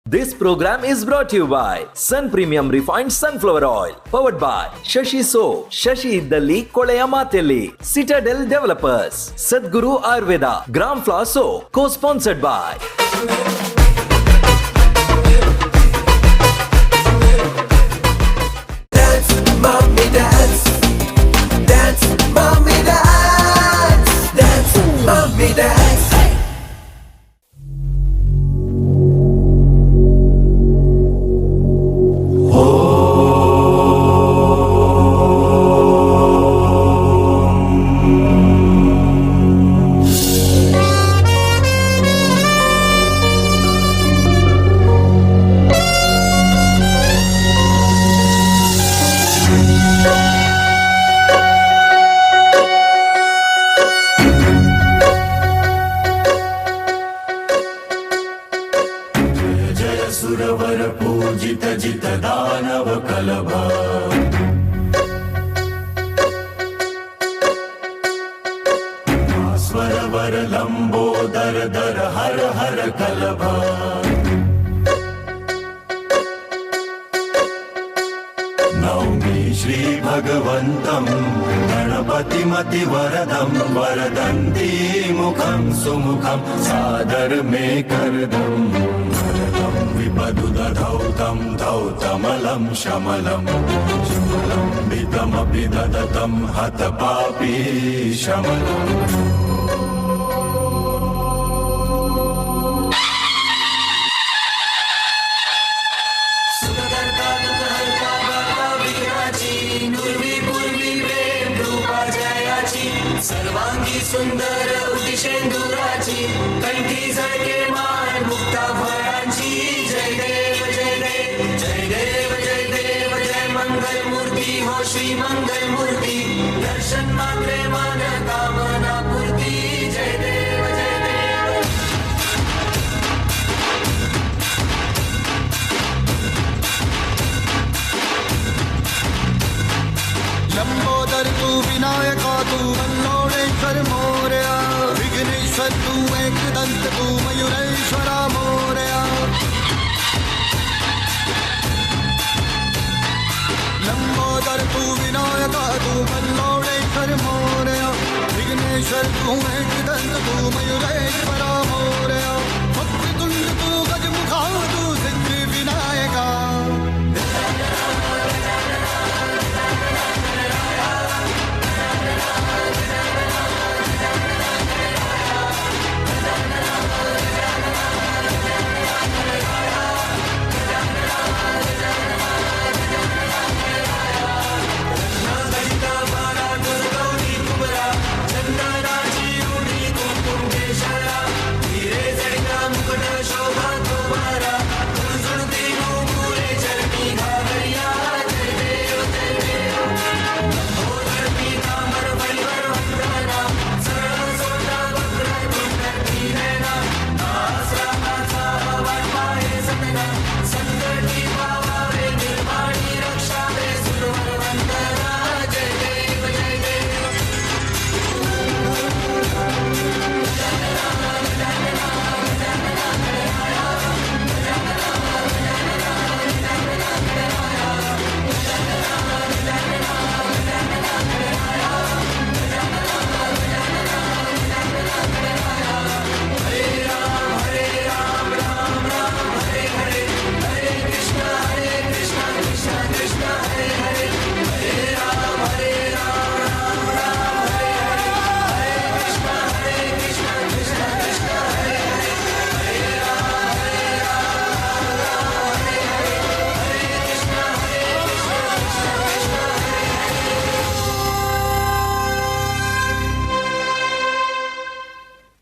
This program is brought to you by Sun Premium Refined Sunflower Oil, powered by Shashi Soap, Shashi ಇದ್ದಲ್ಲಿ ಕೊಳೆಯ ಮಾತೆಲ್ಲಿ, Citadel Developers, Sadguru Ayurveda, Gram Flour Soap, co-sponsored by Dance, mommy, dance. Dance, mommy, dance. Dance, mommy, dance. जय सुरवर पूजित जित दानव कलभ स्वरवर लंबोदर दर हर हर कलभ। नौमि श्रीभगवन्तं गणपतिमतिवरदं वरदन्ती मुखं सुमुखं सादर मे करदं वरदं विपदुदधौ तं धौतमलं शमलं शमलम्बितमपि ददतं हतपापी शमलम्। सर्वांगी सुंदर उदिशेंदुराची कंठी झळके माळ मुक्ता फळांची. जय देव जय देव जय देव जय देव जय मंगल मूर्ती हो श्री मंगल मूर्ती. दर्शन मात्रे मन कामना पूर्ती. जय देव जय देव. लंबोदर तू विनायका तू वल्लोळेश्वर मोरया, विघ्नेश्वर तू एकदंत तू मयुरेश्वरा मोरया. लंबोदर तू विनायका तू वल्लोळेश्वर मोरया, विघ्नेश्वर तू एकदंत तू मयुरेश्वरा मोरया. वक्रतुंड तू गजमुखा तू सिद्धि विनायका.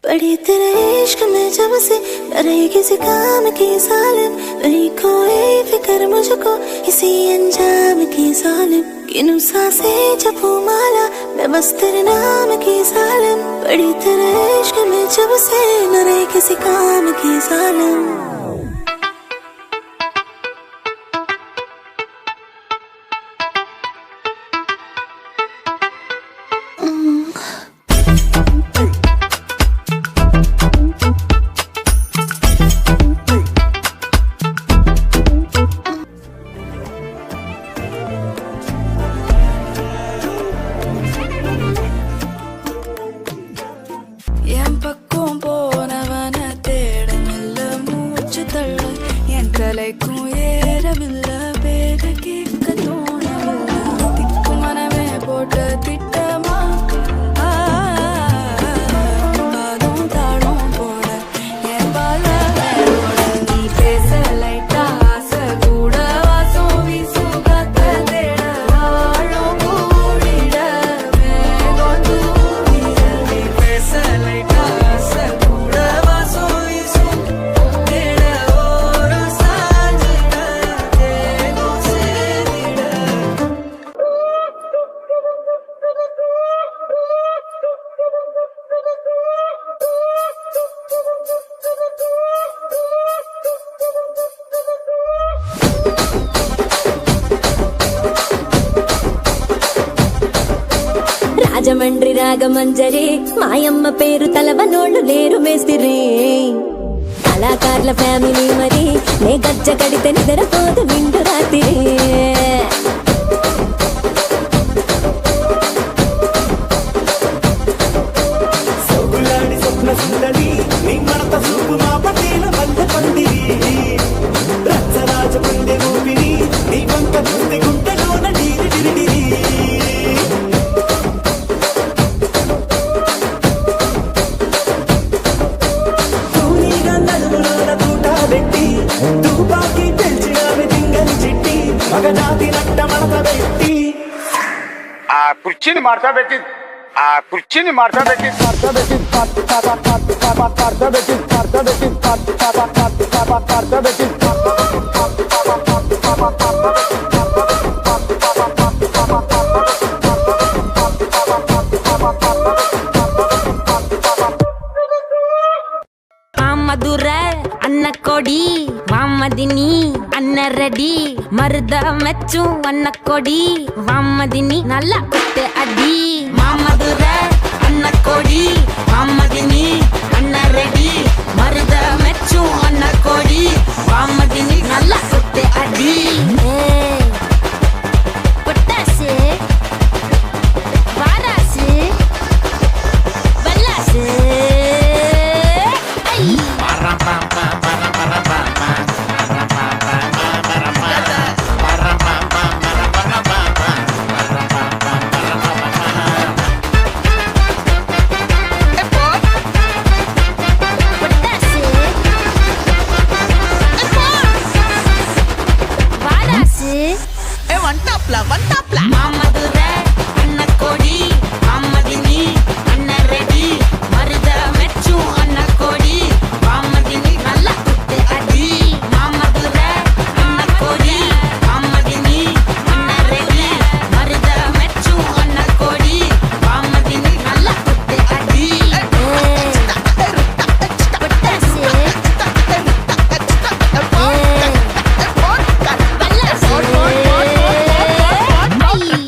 पड़ी तेरे इश्क में जब से न रही किसी काम की जालिम, नहीं कोई फिक्र मुझको किसी अंजाम की जालिम. गिनूं सांसें जपूं माला मैं बस तेरे नाम की जालिम. पड़ी तेरे इश्क में जब से न रही किसी काम की जालिम. Rajahmundry Ragamanjari మాయమ్మ పేరు తలవనోళ్ళు లేరు మేస్తిరి కళాకారుల ఫ్యామిలీ మరి నే గజ్జ కడితే నిద్రపోదు నిండు రాత్రి సోకులాడి స్వప్న సుందరి నీ మడత చూపు మా పటేల మల్లె పందిరి రచ్చరాజ గుండె ఊపిరి నీ వంక చూస్తే గుండెలోన డీరి డిరి తూనీగా నడుములోన తూటా పెట్టి తుపాకి పెంచినావి తింగని చిట్టి మగజాతి నట్ట మడత పెట్టి ఆ కుర్చీని మడత పెట్టింది ఆ కుర్చీని మడత పెట్టింది మడత పెట్టింది మడత పెట్టింది మడత పెట్టింది మడత పెట్టింది. మధుర అన్న కొడి వామదిని అన్న రెడీ మరుద మెచ్చు అన్న కొడి వామదిని నల్ల కుట్టే అడి మామధుర అన్న కొడి వామదిని అన్న రెడీ మరుద మెచ్చు అన్న కొడి వామదిని నల్ల కుట్టే అడి పొట్టాసు వారాసు బల్లాసు అయ్యి. పొట్టాసు వారాసు మామధుర అన్న కొడి వామదిని అన్న రెడీ మరుద మెచ్చు అన్న కొడి వామదిని నల్ల కుట్టే అడి మామధుర అన్న కొడి వామదిని అన్న రెడీ మరుద మెచ్చు అన్న కొడి వామదిని నల్ల కుట్టే అడి పొట్టాసు బల్లాసు అయ్యి.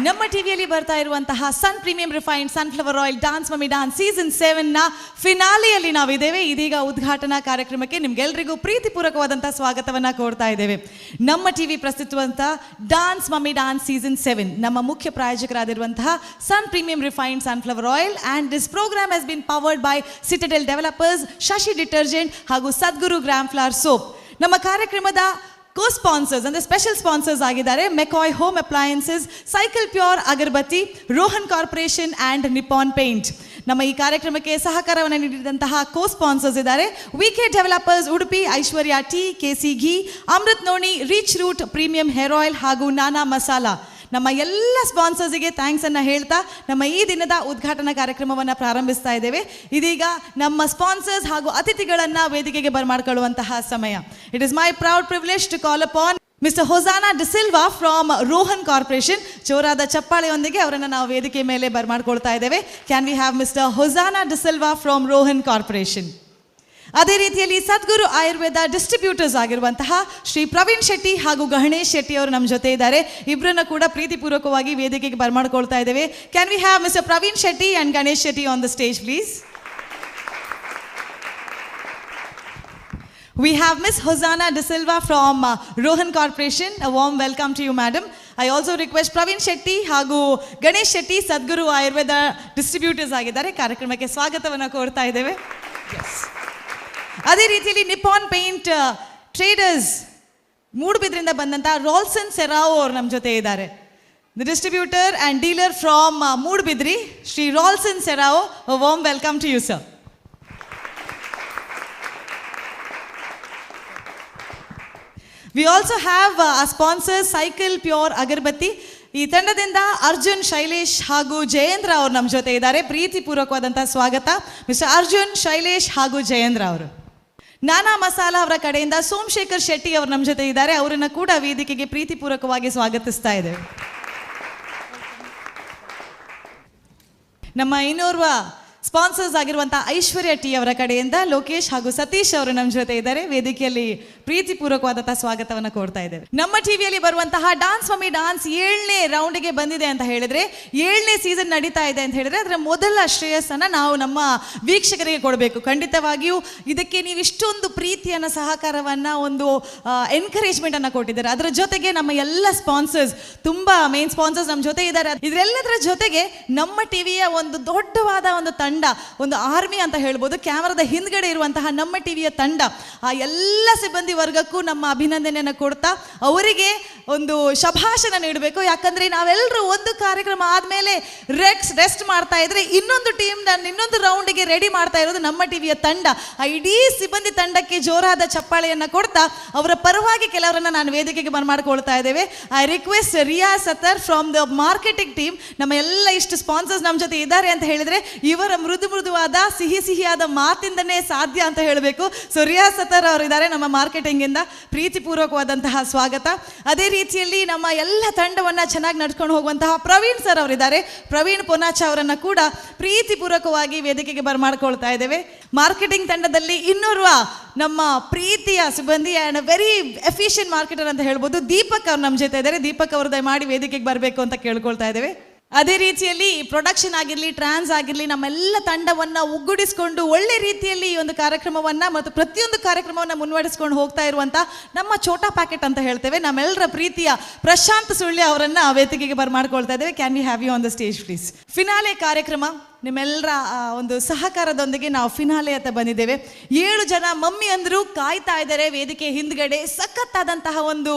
ನಮ್ಮ ಟಿವಿಯಲ್ಲಿ ಬರ್ತಾ ಇರುವಂತಹ Sun premium refined sunflower oil dance mummy dance season 7ನ ಫಿನಾಲೆಯಲ್ಲಿ ನಾವಿದ್ದೇವೆ. ಇದೀಗ ಉದ್ಘಾಟನಾ ಕಾರ್ಯಕ್ರಮಕ್ಕೆ ನಿಮ್ಗೆಲ್ರಿಗೂ ಪ್ರೀತಿಪೂರ್ವಕವಾದಂತಹ ಸ್ವಾಗತವನ್ನ ಕೋರ್ತಾ ಇದ್ದೇವೆ. ನಮ್ಮ TV ಪ್ರಸ್ತುತವಂತ dance mummy dance season 7 ನಮ್ಮ ಮುಖ್ಯ ಪ್ರಾಯೋಜಕರಾದಿರುವಂತಹ Sun premium refined sunflower oil and this programme has been powered by Citadel developers, Shashi detergent ಹಾಗೂ ಸದ್ಗುರು gram flower soap. ನಮ್ಮ ಕಾರ್ಯಕ್ರಮದ ಕೋ ಸ್ಪಾನ್ಸರ್ಸ್ ಅಂದರೆ ಸ್ಪೆಷಲ್ ಸ್ಪಾನ್ಸರ್ಸ್ ಆಗಿದ್ದಾರೆ McCoy home appliances, cycle pure agarbatti, Rohan corporation and Nippon paint. ನಮ್ಮ ಈ ಕಾರ್ಯಕ್ರಮಕ್ಕೆ ಸಹಕಾರವನ್ನು ನೀಡಿದಂತಹ ಕೋ ಸ್ಪಾನ್ಸರ್ಸ್ ಇದ್ದಾರೆ V K developers Udupi, Aishwarya tea, K C ghee, Amrit noni, reach root premium hair oil ಹಾಗೂ ನಾನಾ ಮಸಾಲಾ. ನಮ್ಮ ಎಲ್ಲ ಸ್ಪಾನ್ಸರ್ಸಿಗೆ thanks ಅನ್ನು ಹೇಳ್ತಾ ನಮ್ಮ ಈ ದಿನದ ಉದ್ಘಾಟನಾ ಕಾರ್ಯಕ್ರಮವನ್ನು ಪ್ರಾರಂಭಿಸ್ತಾ ಇದ್ದೇವೆ. ಇದೀಗ ನಮ್ಮ ಸ್ಪಾನ್ಸರ್ಸ್ ಹಾಗೂ ಅತಿಥಿಗಳನ್ನು ವೇದಿಕೆಗೆ ಬರಮಾಡಿಕೊಳ್ಳುವಂತಹ ಸಮಯ. It is my proud privilege to call upon mister Hosanna D'Silva from Rohan corporation. ಜೋರಾದ ಚಪ್ಪಾಳೆಯೊಂದಿಗೆ ಅವರನ್ನು ನಾವು ವೇದಿಕೆ ಮೇಲೆ ಬರಮಾಡ್ಕೊಳ್ತಾ ಇದ್ದೇವೆ. Can we have mister Hosanna D'Silva from Rohan corporation? ಅದೇ ರೀತಿಯಲ್ಲಿ ಸದ್ಗುರು ಆಯುರ್ವೇದ ಡಿಸ್ಟ್ರಿಬ್ಯೂಟರ್ಸ್ ಆಗಿರುವಂತಹ ಶ್ರೀ ಪ್ರವೀಣ್ ಶೆಟ್ಟಿ ಹಾಗೂ ಗಣೇಶ್ ಶೆಟ್ಟಿ ಅವರು ನಮ್ಮ ಜೊತೆ ಇದ್ದಾರೆ. ಇಬ್ಬರನ್ನ ಕೂಡ ಪ್ರೀತಿಪೂರ್ವಕವಾಗಿ ವೇದಿಕೆಗೆ ಬರಮಾಡ್ಕೊಳ್ತಾ ಇದ್ದೇವೆ. Can we have mister Praveen Shetty and Ganesh Shetty on the stage please? We have Miss Hosanna D'Silva from Rohan Corporation. A warm welcome to you, madam. I also request Praveen Shetty ಹಾಗೂ ಗಣೇಶ್ ಶೆಟ್ಟಿ ಸದ್ಗುರು Ayurveda distributors ಆಗಿದ್ದಾರೆ. ಕಾರ್ಯಕ್ರಮಕ್ಕೆ ಸ್ವಾಗತವನ್ನು ಕೋರ್ತಾ ಇದ್ದೇವೆ. ಅದೇ ರೀತಿಯಲ್ಲಿ Nippon paint traders ಮೂಡುಬಿದ್ರಿಂದ ಬಂದಂಥ ರಾಲ್ಸನ್ ಸೆರಾವೋ ಅವರು ನಮ್ಮ ಜೊತೆ ಇದ್ದಾರೆ. The distributor and dealer from Moodbidri, Shri Ralson Serrao. Warm welcome to you sir. We also have our sponsors Cycle Pure Agarbatti. ಈ ತಂಡದಿಂದ ಅರ್ಜುನ್, ಶೈಲೇಶ್ ಹಾಗೂ ಜಯೇಂದ್ರ ಅವರು ನಮ್ಮ ಜೊತೆ ಇದ್ದಾರೆ. ಪ್ರೀತಿಪೂರ್ವಕವಾದಂತಹ ಸ್ವಾಗತ ಮಿಸ್ಟರ್ ಅರ್ಜುನ್, ಶೈಲೇಶ್ ಹಾಗೂ ಜಯೇಂದ್ರ ಅವರು. ನಾನಾ ಮಸಾಲಾ ಅವರ ಕಡೆಯಿಂದ ಸೋಮಶೇಖರ್ ಶೆಟ್ಟಿ ಅವರು ನಮ್ಮ ಜೊತೆ ಇದ್ದಾರೆ. ಅವರನ್ನು ಕೂಡ ವೇದಿಕೆಗೆ ಪ್ರೀತಿಪೂರ್ವಕವಾಗಿ ಸ್ವಾಗತಿಸ್ತಾ ಇದ್ದೇವೆ. ನಮ್ಮ ಇನ್ನೋರ್ವ ಸ್ಪಾನ್ಸರ್ಸ್ ಆಗಿರುವಂತಹ ಐಶ್ವರ್ಯ ಟಿ ಅವರ ಕಡೆಯಿಂದ ಲೋಕೇಶ್ ಹಾಗೂ ಸತೀಶ್ ಅವರು ನಮ್ಮ ಜೊತೆ ಇದ್ದಾರೆ. ವೇದಿಕೆಯಲ್ಲಿ ಪ್ರೀತಿಪೂರ್ವಕವಾದಂತಹ ಸ್ವಾಗತವನ್ನು ಕೋರ್ತಾ ಇದ್ದೇವೆ. ನಮ್ಮ ಟಿವಿಯಲ್ಲಿ ಬರುವಂತಹ ಡಾನ್ಸ್ ಮಮ್ಮಿ ಡಾನ್ಸ್ 7ನೇ ರೌಂಡ್ಗೆ ಬಂದಿದೆ ಅಂತ ಹೇಳಿದ್ರೆ, 7ನೇ ಸೀಸನ್ ನಡೀತಾ ಇದೆ ಅಂತ ಹೇಳಿದ್ರೆ ಅದರ ಮೊದಲ ಶ್ರೇಯಸ್ಸನ್ನು ನಾವು ನಮ್ಮ ವೀಕ್ಷಕರಿಗೆ ಕೊಡಬೇಕು. ಖಂಡಿತವಾಗಿಯೂ ಇದಕ್ಕೆ ನೀವು ಇಷ್ಟೊಂದು ಪ್ರೀತಿಯನ್ನು, ಸಹಕಾರವನ್ನು, ಒಂದು ಎನ್ಕರೇಜ್ಮೆಂಟನ್ನು ಕೊಟ್ಟಿದ್ದಾರೆ. ಅದರ ಜೊತೆಗೆ ನಮ್ಮ ಎಲ್ಲ ಸ್ಪಾನ್ಸರ್ಸ್, ತುಂಬ ಮೇನ್ ಸ್ಪಾನ್ಸರ್ಸ್ ನಮ್ಮ ಜೊತೆ ಇದ್ದಾರೆ. ಇದರೆಲ್ಲದರ ಜೊತೆಗೆ ನಮ್ಮ ಟಿವಿಯ ಒಂದು ದೊಡ್ಡವಾದ ಒಂದು ತಂಡ, ಒಂದು ಆರ್ಮಿ ಅಂತ ಹೇಳ್ಬೋದು, ಕ್ಯಾಮರಾದ ಹಿಂದ್ಗಡೆ ಇರುವಂತಹ ನಮ್ಮ ಟಿವಿಯ ತಂಡ, ಆ ಎಲ್ಲ ಸಿಬ್ಬಂದಿ ವರ್ಗಕ್ಕೂ ನಮ್ಮ ಅಭಿನಂದನೆಯನ್ನು ಕೊಡ್ತಾ ಅವರಿಗೆ ಒಂದು ಶಭಾಷಣ ನೀಡಬೇಕು. ಯಾಕಂದರೆ ನಾವೆಲ್ಲರೂ ಒಂದು ಕಾರ್ಯಕ್ರಮ ಆದಮೇಲೆ ರೆಸ್ಟ್ ಮಾಡ್ತಾ ಇದ್ರೆ ಇನ್ನೊಂದು ಟೀಮ್ ಇನ್ನೊಂದು ರೌಂಡಿಗೆ ರೆಡಿ ಮಾಡ್ತಾ ಇರೋದು ನಮ್ಮ ಟಿವಿಯ ತಂಡ. ಆ ಇಡೀ ಸಿಬ್ಬಂದಿ ತಂಡಕ್ಕೆ ಜೋರಾದ ಚಪ್ಪಾಳೆಯನ್ನು ಕೊಡ್ತಾ ಅವರ ಪರವಾಗಿ ಕೆಲವರನ್ನ ನಾನು ವೇದಿಕೆಗೆ ಬರಮಾಡ್ಕೊಳ್ತಾ ಇದ್ದೇವೆ. I request Riya Sattar from the marketing team. ನಮ್ಮ ಎಲ್ಲ ಇಷ್ಟು ಸ್ಪಾನ್ಸರ್ಸ್ ನಮ್ಮ ಜೊತೆ ಇದ್ದಾರೆ ಅಂತ ಹೇಳಿದ್ರೆ ಇವರ ಮೃದು ಮೃದುವಾದ ಸಿಹಿ ಸಿಹಿಯಾದ ಮಾತಿಂದನೇ ಸಾಧ್ಯ ಅಂತ ಹೇಳಬೇಕು. ಸೊ ರಿಯಾ ಸತ್ತರ್ ಅವರಿದ್ದಾರೆ ನಮ್ಮ ಮಾರ್ಕೆಟಿಂಗಿಂದ, ಪ್ರೀತಿಪೂರ್ವಕವಾದಂತಹ ಸ್ವಾಗತ. ಅದೇ ರೀತಿಯಲ್ಲಿ ನಮ್ಮ ಎಲ್ಲ ತಂಡವನ್ನು ಚೆನ್ನಾಗಿ ನಡ್ಕೊಂಡು ಹೋಗುವಂತಹ ಪ್ರವೀಣ್ ಸರ್ ಅವರಿದ್ದಾರೆ. ಪ್ರವೀಣ್ ಪೊನಾಚ ಅವರನ್ನು ಕೂಡ ಪ್ರೀತಿಪೂರ್ವಕವಾಗಿ ವೇದಿಕೆಗೆ ಬರಮಾಡ್ಕೊಳ್ತಾ ಇದ್ದೇವೆ. ಮಾರ್ಕೆಟಿಂಗ್ ತಂಡದಲ್ಲಿ ಇನ್ನೋರ್ವ ನಮ್ಮ ಪ್ರೀತಿಯ ಸಿಬ್ಬಂದಿ ಆ್ಯಂಡ್ ವೆರಿ ಎಫಿಷಿಯಂಟ್ ಮಾರ್ಕೆಟರ್ ಅಂತ ಹೇಳ್ಬೋದು, ದೀಪಕ್ ಅವರು ನಮ್ಮ ಜೊತೆ ಇದ್ದಾರೆ. ದೀಪಕ್ ಅವರು ದಯಮಾಡಿ ವೇದಿಕೆಗೆ ಬರಬೇಕು ಅಂತ ಕೇಳ್ಕೊಳ್ತಾ ಇದ್ದೇವೆ. ಅದೇ ರೀತಿಯಲ್ಲಿ ಪ್ರೊಡಕ್ಷನ್ ಆಗಿರಲಿ, ಟ್ರಾನ್ಸ್ ಆಗಿರಲಿ, ನಮ್ಮೆಲ್ಲ ತಂಡವನ್ನು ಒಗ್ಗೂಡಿಸಿಕೊಂಡು ಒಳ್ಳೆ ರೀತಿಯಲ್ಲಿ ಈ ಒಂದು ಕಾರ್ಯಕ್ರಮವನ್ನು ಮತ್ತು ಪ್ರತಿಯೊಂದು ಕಾರ್ಯಕ್ರಮವನ್ನು ಮುನ್ನಡೆಸ್ಕೊಂಡು ಹೋಗ್ತಾ ಇರುವಂಥ ನಮ್ಮ ಛೋಟಾ ಪ್ಯಾಕೆಟ್ ಅಂತ ಹೇಳ್ತೇವೆ, ನಮ್ಮೆಲ್ಲರ ಪ್ರೀತಿಯ ಪ್ರಶಾಂತ್ ಸುಳ್ಯ ಅವರನ್ನು ವೇದಿಕೆಗೆ ಬರಮಾಡ್ಕೊಳ್ತಾ ಇದ್ದೇವೆ. Can we have you on the stage please? Finale ಕಾರ್ಯಕ್ರಮ ನಿಮ್ಮೆಲ್ಲರ ಒಂದು ಸಹಕಾರದೊಂದಿಗೆ ನಾವು ಫಿನಾಲೆ ಅಂತ ಬಂದಿದ್ದೇವೆ. 7 ಜನ ಮಮ್ಮಿ ಅಂದರು ಕಾಯ್ತಾ ಇದ್ದಾರೆ ವೇದಿಕೆ ಹಿಂದ್ಗಡೆ. ಸಖತ್ತಾದಂತಹ ಒಂದು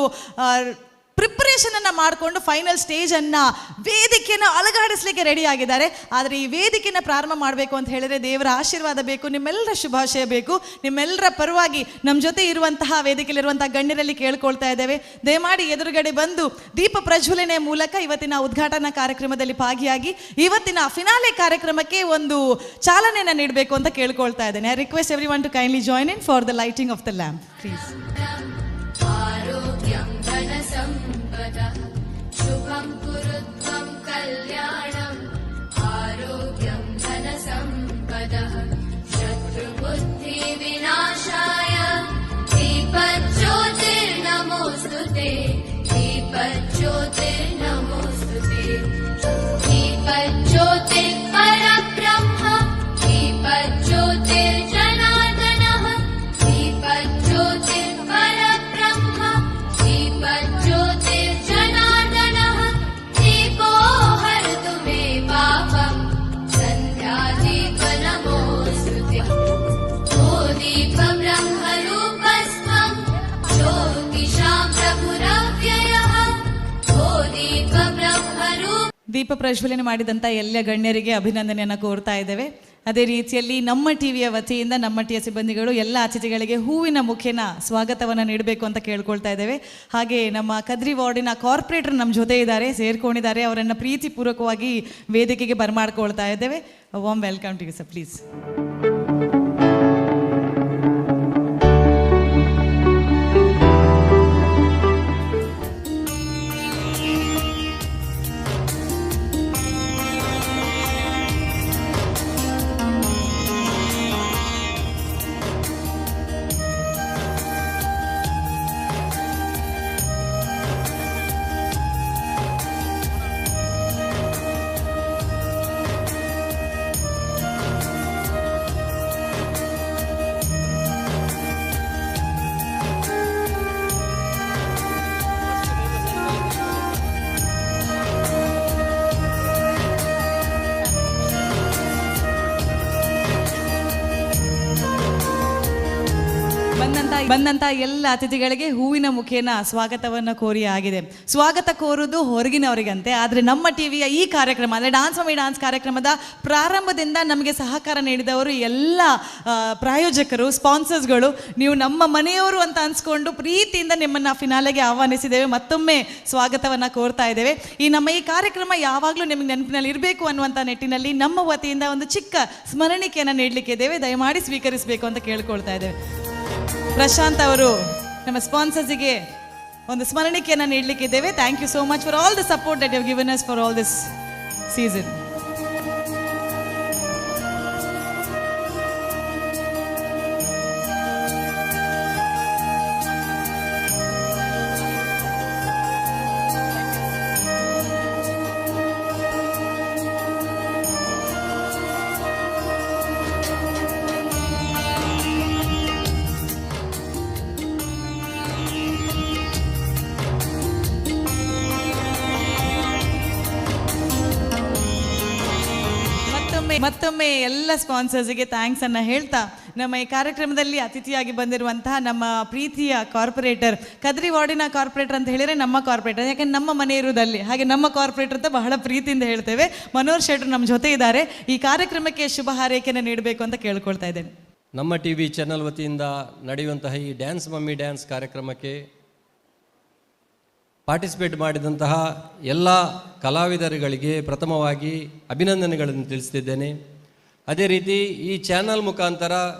ಪ್ರಿಪ್ರೇಷನನ್ನು ಮಾಡಿಕೊಂಡು ಫೈನಲ್ ಸ್ಟೇಜನ್ನು, ವೇದಿಕೆಯನ್ನು ಅಲುಗಾಡಿಸ್ಲಿಕ್ಕೆ ರೆಡಿ ಆಗಿದ್ದಾರೆ. ಆದರೆ ಈ ವೇದಿಕೆಯನ್ನು ಪ್ರಾರಂಭ ಮಾಡಬೇಕು ಅಂತ ಹೇಳಿದರೆ ದೇವರ ಆಶೀರ್ವಾದ ಬೇಕು, ನಿಮ್ಮೆಲ್ಲರ ಶುಭಾಶಯ ಬೇಕು. ನಿಮ್ಮೆಲ್ಲರ ಪರವಾಗಿ ನಮ್ಮ ಜೊತೆ ಇರುವಂತಹ ವೇದಿಕೆಯಲ್ಲಿರುವಂತಹ ಗಣ್ಯರಲ್ಲಿ ಕೇಳ್ಕೊಳ್ತಾ ಇದ್ದೇವೆ, ದಯಮಾಡಿ ಎದುರುಗಡೆ ಬಂದು ದೀಪ ಪ್ರಜ್ವಲನೆ ಮೂಲಕ ಇವತ್ತಿನ ಉದ್ಘಾಟನಾ ಕಾರ್ಯಕ್ರಮದಲ್ಲಿ ಭಾಗಿಯಾಗಿ ಇವತ್ತಿನ ಫಿನಾಲೆ ಕಾರ್ಯಕ್ರಮಕ್ಕೆ ಒಂದು ಚಾಲನೆಯನ್ನು ನೀಡಬೇಕು ಅಂತ ಕೇಳ್ಕೊಳ್ತಾ ಇದ್ದೇನೆ. I request everyone to kindly join in for the lighting of the lamp please. शुभं कुरु त्वं कल्याणम्, आरोग्यं धनसम्पदः, शत्रुबुद्धिविनाशाय दीपज्योतिर्नमोऽस्तु ते, दीपज्योतिर्नमोऽस्तु ते, दीपज्योतिर्परब्रह्म, दीपज्योतिर्जनार्दनः, दीपज्योतिर्परब्रह्म, दीपज्योतिर्जनार्दनः, दीपो हरतु मे पापं, सन्ध्यादीप नमोऽस्तु ते। ओ दीप ब्रह्मरूपस्त्वं ज्योतिषां प्रभुरव्ययः, ओ दीप ब्रह्मरूप. ದೀಪ ಪ್ರಜ್ವಲನೆ ಮಾಡಿದಂಥ ಎಲ್ಲ ಗಣ್ಯರಿಗೆ ಅಭಿನಂದನೆಯನ್ನು ಕೋರ್ತಾ ಇದ್ದೇವೆ. ಅದೇ ರೀತಿಯಲ್ಲಿ ನಮ್ಮ ಟಿವಿಯ ವತಿಯಿಂದ ನಮ್ಮ ಟಿಯ ಸಿಬ್ಬಂದಿಗಳು ಎಲ್ಲ ಅತಿಥಿಗಳಿಗೆ ಹೂವಿನ ಮುಖೇನ ಸ್ವಾಗತವನ್ನು ನೀಡಬೇಕು ಅಂತ ಕೇಳ್ಕೊಳ್ತಾ ಇದ್ದೇವೆ. ಹಾಗೆ ನಮ್ಮ ಕದ್ರಿ ವಾರ್ಡಿನ ಕಾರ್ಪೊರೇಟರ್ ನಮ್ಮ ಜೊತೆ ಇದ್ದಾರೆ, ಸೇರ್ಕೊಂಡಿದ್ದಾರೆ. ಅವರನ್ನು ಪ್ರೀತಿಪೂರ್ವಕವಾಗಿ ವೇದಿಕೆಗೆ ಬರಮಾಡ್ಕೊಳ್ತಾ ಇದ್ದೇವೆ. Warm welcome to you sir, please. ಬಂದಂತ ಎಲ್ಲ ಅತಿಥಿಗಳಿಗೆ ಹೂವಿನ ಮುಖೇನ ಸ್ವಾಗತವನ್ನು ಕೋರಿ ಆಗಿದೆ. ಸ್ವಾಗತ ಕೋರುವುದು ಹೊರಗಿನವರಿಗಂತೆ, ಆದರೆ ನಮ್ಮ ಟಿವಿಯ ಈ ಕಾರ್ಯಕ್ರಮ ಅಂದರೆ ಡಾನ್ಸ್ ಮಮ್ಮಿ ಡಾನ್ಸ್ ಕಾರ್ಯಕ್ರಮದ ಪ್ರಾರಂಭದಿಂದ ನಮಗೆ ಸಹಕಾರ ನೀಡಿದವರು ಎಲ್ಲ ಪ್ರಾಯೋಜಕರು, ಸ್ಪಾನ್ಸರ್ಸ್ಗಳು. ನೀವು ನಮ್ಮ ಮನೆಯವರು ಅಂತ ಅನ್ಸ್ಕೊಂಡು ಪ್ರೀತಿಯಿಂದ ನಿಮ್ಮನ್ನು ಫಿನಾಲೆಗೆ ಆಹ್ವಾನಿಸಿದ್ದೇವೆ. ಮತ್ತೊಮ್ಮೆ ಸ್ವಾಗತವನ್ನು ಕೋರ್ತಾ ಇದ್ದೇವೆ. ಈ ನಮ್ಮ ಈ ಕಾರ್ಯಕ್ರಮ ಯಾವಾಗಲೂ ನಿಮಗೆ ನೆನಪಿನಲ್ಲಿ ಇರಬೇಕು ಅನ್ನುವಂಥ ನಿಟ್ಟಿನಲ್ಲಿ ನಮ್ಮ ವತಿಯಿಂದ ಒಂದು ಚಿಕ್ಕ ಸ್ಮರಣಿಕೆಯನ್ನು ನೀಡಲಿಕ್ಕಿದ್ದೇವೆ. ದಯಮಾಡಿ ಸ್ವೀಕರಿಸಬೇಕು ಅಂತ ಕೇಳ್ಕೊಳ್ತಾ ಇದ್ದೇವೆ. ಪ್ರಶಾಂತ್ ಅವರು ನಮ್ಮ ಸ್ಪಾನ್ಸರ್ಸಿಗೆ ಒಂದು ಸ್ಮರಣಿಕೆಯನ್ನು ನೀಡಲಿಕ್ಕಿದ್ದೇವೆ. Thank you so much for all the support that you given us for all this season. ಮತ್ತೊಮ್ಮೆ ಎಲ್ಲ ಸ್ಪಾನ್ಸರ್ಸ್ಗೆ thanks ಅನ್ನ ಹೇಳ್ತಾ, ನಮ್ಮ ಈ ಕಾರ್ಯಕ್ರಮದಲ್ಲಿ ಅತಿಥಿಯಾಗಿ ಬಂದಿರುವಂತಹ ನಮ್ಮ ಪ್ರೀತಿಯ ಕಾರ್ಪೊರೇಟರ್, ಕದ್ರಿ ವಾರ್ಡಿನ ಕಾರ್ಪೊರೇಟರ್ ಅಂತ ಹೇಳಿದ್ರೆ ನಮ್ಮ ಕಾರ್ಪೊರೇಟರ್, ಯಾಕಂದ್ರೆ ನಮ್ಮ ಮನೆ ಇರುವುದಲ್ಲಿ, ಹಾಗೆ ನಮ್ಮ ಕಾರ್ಪೊರೇಟರ್ ಅಂತ ಬಹಳ ಪ್ರೀತಿಯಿಂದ ಹೇಳ್ತೇವೆ. ಮನೋಹರ್ ಶೆಟ್ಟರು ನಮ್ಮ ಜೊತೆ ಇದ್ದಾರೆ. ಈ ಕಾರ್ಯಕ್ರಮಕ್ಕೆ ಶುಭ ಹಾರೈಕೆಯನ್ನು ನೀಡಬೇಕು ಅಂತ ಕೇಳ್ಕೊಳ್ತಾ ಇದ್ದೇನೆ. ನಮ್ಮ ಟಿವಿ ಚಾನೆಲ್ ವತಿಯಿಂದ ನಡೆಯುವಂತಹ ಈ ಡ್ಯಾನ್ಸ್ ಮಮ್ಮಿ ಡ್ಯಾನ್ಸ್ ಕಾರ್ಯಕ್ರಮಕ್ಕೆ ಪಾರ್ಟಿಸಿಪೇಟ್ ಮಾಡಿದಂತಹ ಎಲ್ಲ ಕಲಾವಿದರುಗಳಿಗೆ ಪ್ರಥಮವಾಗಿ ಅಭಿನಂದನೆಗಳನ್ನು ತಿಳಿಸ್ತಿದ್ದೇನೆ. ಅದೇ ರೀತಿ ಈ ಚಾನಲ್ ಮುಖಾಂತರ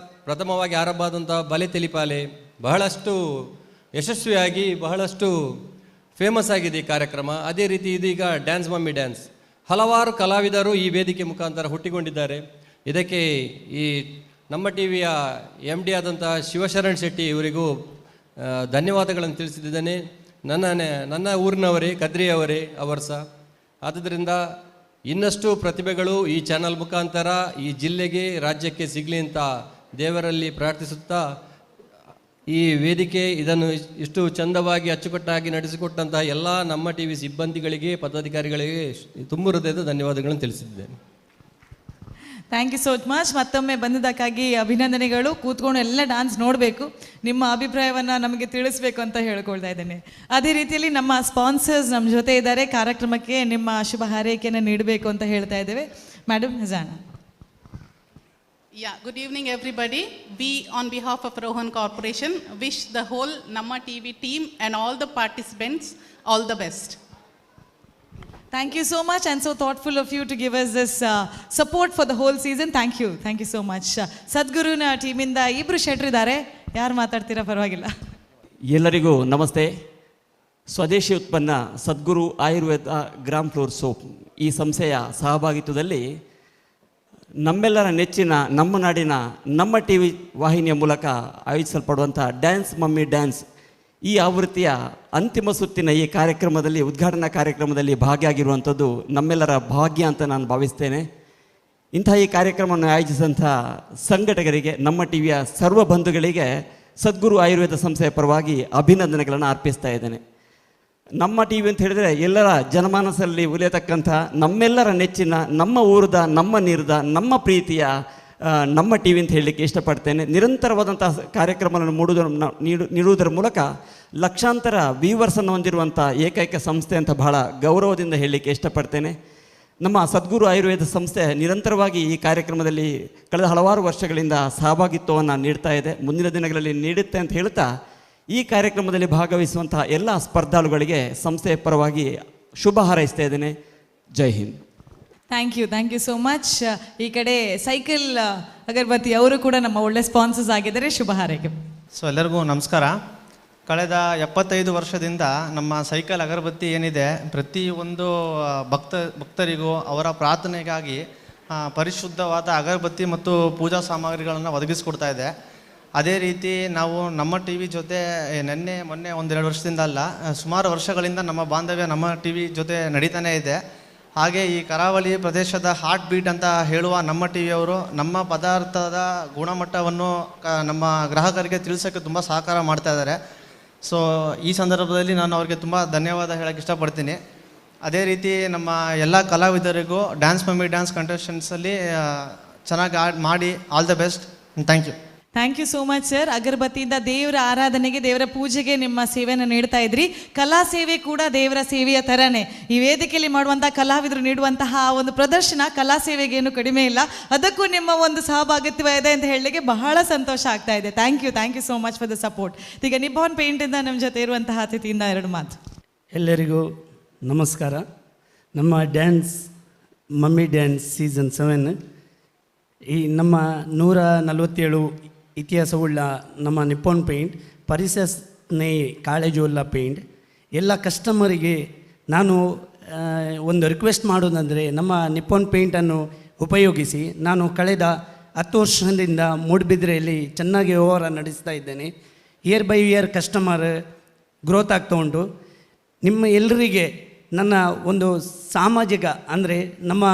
ಪ್ರಥಮವಾಗಿ ಆರಂಭ ಆದಂತಹ ಬಲೆ ತೆಲಿಪಾಲೆ ಬಹಳಷ್ಟು ಯಶಸ್ವಿಯಾಗಿ ಬಹಳಷ್ಟು ಫೇಮಸ್ ಆಗಿದೆ ಈ ಕಾರ್ಯಕ್ರಮ. ಅದೇ ರೀತಿ ಇದೀಗ ಡ್ಯಾನ್ಸ್ ಮಮ್ಮಿ ಡ್ಯಾನ್ಸ್ ಹಲವಾರು ಕಲಾವಿದರು ಈ ವೇದಿಕೆ ಮುಖಾಂತರ ಹುಟ್ಟಿಕೊಂಡಿದ್ದಾರೆ. ಇದಕ್ಕೆ ಈ ನಮ್ಮ ಟಿ ವಿಯ ಎಮ್ ಡಿ ಆದಂತಹ ಶಿವಶರಣ್ ಶೆಟ್ಟಿ ಇವರಿಗೂ ಧನ್ಯವಾದಗಳನ್ನು ತಿಳಿಸಿದ್ದೇನೆ. ನನ್ನ ನನ್ನ ಊರಿನವರೇ, ಕದ್ರಿಯವರೇ ಅವರು ಸಹ. ಆದುದರಿಂದ ಇನ್ನಷ್ಟು ಪ್ರತಿಭೆಗಳು ಈ ಚಾನಲ್ ಮುಖಾಂತರ ಈ ಜಿಲ್ಲೆಗೆ, ರಾಜ್ಯಕ್ಕೆ ಸಿಗಲಿ ಅಂತ ದೇವರಲ್ಲಿ ಪ್ರಾರ್ಥಿಸುತ್ತಾ, ಈ ವೇದಿಕೆ ಇದನ್ನು ಇಷ್ಟು ಚಂದವಾಗಿ ಅಚ್ಚುಕಟ್ಟಾಗಿ ನಡೆಸಿಕೊಟ್ಟಂತಹ ಎಲ್ಲ ನಮ್ಮ ಟಿ ವಿ ಸಿಬ್ಬಂದಿಗಳಿಗೆ, ಪದಾಧಿಕಾರಿಗಳಿಗೆ ತುಂಬ ಹೃದಯದ ಧನ್ಯವಾದಗಳನ್ನು ತಿಳಿಸಿದ್ದೇನೆ. Thank you so much. ಮತ್ತೊಮ್ಮೆ ಬಂದಿದ್ದಕ್ಕಾಗಿ ಅಭಿನಂದನೆಗಳು. ಕೂತ್ಕೊಂಡು ಎಲ್ಲ ಡಾನ್ಸ್ ನೋಡಬೇಕು, ನಿಮ್ಮ ಅಭಿಪ್ರಾಯವನ್ನು ನಮಗೆ ತಿಳಿಸ್ಬೇಕು ಅಂತ ಹೇಳ್ಕೊಳ್ತಾ ಇದ್ದೇನೆ. ಅದೇ ರೀತಿಯಲ್ಲಿ ನಮ್ಮ ಸ್ಪಾನ್ಸರ್ಸ್ ನಮ್ಮ ಜೊತೆ ಇದ್ದಾರೆ. ಕಾರ್ಯಕ್ರಮಕ್ಕೆ ನಿಮ್ಮ ಶುಭ ಹಾರೈಕೆಯನ್ನು ನೀಡಬೇಕು ಅಂತ ಹೇಳ್ತಾ ಇದ್ದೇವೆ. Madam Hazana. Yeah, good evening everybody. We on behalf of Rohan Corporation wish the whole Namma TV team and all the participants all the best. Thank you so much, and so thoughtful of you to give us this support for the whole season. Thank you. Thank you so much. ಸದ್ಗುರುನ ಟೀಮಿಂದ ಇಬ್ರು ಶೆಟ್ರಿದ್ದಾರೆ, ಯಾರು ಮಾತಾಡ್ತೀರಾ ಪರವಾಗಿಲ್ಲ. ಎಲ್ಲರಿಗೂ ನಮಸ್ತೆ. ಸ್ವದೇಶಿ ಉತ್ಪನ್ನ ಸದ್ಗುರು Ayurveda gram flour soap ಈ ಸಂಸ್ಥೆಯ ಸಹಭಾಗಿತ್ವದಲ್ಲಿ ನಮ್ಮೆಲ್ಲರ ನೆಚ್ಚಿನ ನಮ್ಮ ನಾಡಿನ ನಮ್ಮ ಟಿ ವಿ ವಾಹಿನಿಯ ಮೂಲಕ ಆಯೋಜಿಸಲ್ಪಡುವಂಥ ಡ್ಯಾನ್ಸ್ ಮಮ್ಮಿ ಡ್ಯಾನ್ಸ್ ಈ ಆವೃತ್ತಿಯ ಅಂತಿಮ ಸುತ್ತಿನ ಈ ಕಾರ್ಯಕ್ರಮದಲ್ಲಿ, ಉದ್ಘಾಟನಾ ಕಾರ್ಯಕ್ರಮದಲ್ಲಿ ಭಾಗಿಯಾಗಿರುವಂಥದ್ದು ನಮ್ಮೆಲ್ಲರ ಭಾಗ್ಯ ಅಂತ ನಾನು ಭಾವಿಸ್ತೇನೆ. ಇಂಥ ಈ ಕಾರ್ಯಕ್ರಮವನ್ನು ಆಯೋಜಿಸಿದಂಥ ಸಂಘಟಕರಿಗೆ, ನಮ್ಮ ಟಿ ವಿಯ ಸರ್ವ ಬಂಧುಗಳಿಗೆ ಸದ್ಗುರು ಆಯುರ್ವೇದ ಸಂಸ್ಥೆಯ ಪರವಾಗಿ ಅಭಿನಂದನೆಗಳನ್ನು ಅರ್ಪಿಸ್ತಾ ಇದ್ದೇನೆ. ನಮ್ಮ ಟಿ ವಿ ಅಂತ ಹೇಳಿದರೆ ಎಲ್ಲರ ಜನಮಾನಸಲ್ಲಿ ಉಲಿಯತಕ್ಕಂಥ ನಮ್ಮೆಲ್ಲರ ನೆಚ್ಚಿನ, ನಮ್ಮ ಊರದ, ನಮ್ಮ ನೀರದ, ನಮ್ಮ ಪ್ರೀತಿಯ ನಮ್ಮ ಟಿ ವಿ ಅಂತ ಹೇಳಲಿಕ್ಕೆ ಇಷ್ಟಪಡ್ತೇನೆ. ನಿರಂತರವಾದಂಥ ಕಾರ್ಯಕ್ರಮವನ್ನು ನೀಡುವುದರ ಮೂಲಕ ಲಕ್ಷಾಂತರ ವ್ಯೂವರ್ಸನ್ನು ಹೊಂದಿರುವಂಥ ಏಕೈಕ ಸಂಸ್ಥೆ ಅಂತ ಬಹಳ ಗೌರವದಿಂದ ಹೇಳಲಿಕ್ಕೆ ಇಷ್ಟಪಡ್ತೇನೆ. ನಮ್ಮ ಸದ್ಗುರು ಆಯುರ್ವೇದ ಸಂಸ್ಥೆ ನಿರಂತರವಾಗಿ ಈ ಕಾರ್ಯಕ್ರಮದಲ್ಲಿ ಕಳೆದ ಹಲವಾರು ವರ್ಷಗಳಿಂದ ಸಹಭಾಗಿತ್ವವನ್ನು ನೀಡ್ತಾ ಇದೆ, ಮುಂದಿನ ದಿನಗಳಲ್ಲಿ ನೀಡುತ್ತೆ ಅಂತ ಹೇಳ್ತಾ ಈ ಕಾರ್ಯಕ್ರಮದಲ್ಲಿ ಭಾಗವಹಿಸುವಂತಹ ಎಲ್ಲ ಸ್ಪರ್ಧಾಳುಗಳಿಗೆ ಸಂಸ್ಥೆಯ ಪರವಾಗಿ ಶುಭ ಹಾರೈಸ್ತಾ ಇದ್ದೇನೆ. ಜೈ Hind. Thank you, thank you so much. ಈ ಕಡೆ ಸೈಕಲ್ ಅಗರಬತ್ತಿ ಅವರು ಕೂಡ ನಮ್ಮ ಒಳ್ಳೆ ಸ್ಪಾನ್ಸರ್ಸ್ ಆಗಿದ್ದಾರೆ. ಶುಭ ಹಾರೈಕೆ. ಸೊ ಎಲ್ಲರಿಗೂ ನಮಸ್ಕಾರ. ಕಳೆದ 75 ವರ್ಷದಿಂದ ನಮ್ಮ ಸೈಕಲ್ ಅಗರಬತ್ತಿ ಏನಿದೆ, ಪ್ರತಿಯೊಂದು ಭಕ್ತರಿಗೂ ಅವರ ಪ್ರಾರ್ಥನೆಗಾಗಿ ಪರಿಶುದ್ಧವಾದ ಅಗರಬತ್ತಿ ಮತ್ತು ಪೂಜಾ ಸಾಮಗ್ರಿಗಳನ್ನು ಒದಗಿಸಿಕೊಡ್ತಾ ಇದೆ. ಅದೇ ರೀತಿ ನಾವು ನಮ್ಮ ಟಿ ವಿ ಜೊತೆ ನಿನ್ನೆ ಮೊನ್ನೆ ಒಂದೆರಡು ವರ್ಷದಿಂದ ಅಲ್ಲ, ಸುಮಾರು ವರ್ಷಗಳಿಂದ ನಮ್ಮ ಬಾಂಧವ್ಯ ನಮ್ಮ ಟಿ ವಿ ಜೊತೆ ನಡೀತಾನೇ ಇದೆ. ಹಾಗೆ ಈ ಕರಾವಳಿ ಪ್ರದೇಶದ ಹಾರ್ಟ್ ಬೀಟ್ ಅಂತ ಹೇಳುವ ನಮ್ಮ ಟಿ ವಿಯವರು ನಮ್ಮ ಪದಾರ್ಥದ ಗುಣಮಟ್ಟವನ್ನು ನಮ್ಮ ಗ್ರಾಹಕರಿಗೆ ತಿಳಿಸೋಕ್ಕೆ ತುಂಬ ಸಹಕಾರ ಮಾಡ್ತಾ ಇದ್ದಾರೆ. ಸೊ ಈ ಸಂದರ್ಭದಲ್ಲಿ ನಾನು ಅವ್ರಿಗೆ ತುಂಬ ಧನ್ಯವಾದ ಹೇಳೋಕ್ಕೆ ಇಷ್ಟಪಡ್ತೀನಿ. ಅದೇ ರೀತಿ ನಮ್ಮ ಎಲ್ಲ ಕಲಾವಿದರಿಗೂ ಡ್ಯಾನ್ಸ್ ಮಮ್ಮಿ ಡ್ಯಾನ್ಸ್ ಕಂಟೆಸ್ಟೆಂಟ್ಸಲ್ಲಿ ಚೆನ್ನಾಗಿ ಮಾಡಿ all the best. Thank you. Thank you so much sir. ಅಗರಬತ್ತಿಯಿಂದ ದೇವರ ಆರಾಧನೆಗೆ, ದೇವರ ಪೂಜೆಗೆ ನಿಮ್ಮ ಸೇವೆಯನ್ನು ನೀಡ್ತಾ ಇದ್ರಿ. ಕಲಾ ಸೇವೆ ಕೂಡ ದೇವರ ಸೇವೆಯ ಥರನೇ. ಈ ವೇದಿಕೆಯಲ್ಲಿ ಮಾಡುವಂಥ ಕಲಾವಿದರು ನೀಡುವಂತಹ ಒಂದು ಪ್ರದರ್ಶನ ಕಲಾ ಸೇವೆಗೇನು ಕಡಿಮೆ ಇಲ್ಲ, ಅದಕ್ಕೂ ನಿಮ್ಮ ಒಂದು ಸಹಭಾಗಿತ್ವ ಇದೆ ಅಂತ ಹೇಳಲಿಕ್ಕೆ ಬಹಳ ಸಂತೋಷ ಆಗ್ತಾ ಇದೆ. Thank you, thank you so much for the support. ಈಗ ನಿಬ್ಬಾನ್ ಪೇಂಟಿಂದ ನಮ್ಮ ಜೊತೆ ಇರುವಂತಹ ಅತಿಥಿಯಿಂದ ಎರಡು ಮಾತು. ಎಲ್ಲರಿಗೂ ನಮಸ್ಕಾರ. ನಮ್ಮ ಡ್ಯಾನ್ಸ್ ಮಮ್ಮಿ ಡ್ಯಾನ್ಸ್ ಸೀಸನ್ 7 ಈ ನಮ್ಮ 147 ಇತಿಹಾಸವುಳ್ಳ ನಮ್ಮ ನಿಪ್ಪೋನ್ ಪೇಂಟ್ ಪರಿಸರ ಸ್ನೇಹಿ ಕಾಳಜಿಯುಳ್ಳ ಪೇಂಟ್. ಎಲ್ಲ ಕಸ್ಟಮರಿಗೆ ನಾನು ಒಂದು ರಿಕ್ವೆಸ್ಟ್ ಮಾಡೋದಂದರೆ, ನಮ್ಮ ನಿಪ್ಪೋನ್ ಪೇಂಟನ್ನು ಉಪಯೋಗಿಸಿ. ನಾನು ಕಳೆದ 10 ವರ್ಷದಿಂದ ಮೂಡುಬಿದ್ರೆಯಲ್ಲಿ ಚೆನ್ನಾಗಿ ವ್ಯವಹಾರ ನಡೆಸ್ತಾ ಇದ್ದೇನೆ. Year by year customer growth ಆಗ್ತಾ ಉಂಟು. ನಿಮ್ಮ ಎಲ್ಲರಿಗೆ ನನ್ನ ಒಂದು ಸಾಮಾಜಿಕ ಅಂದರೆ ನಮ್ಮ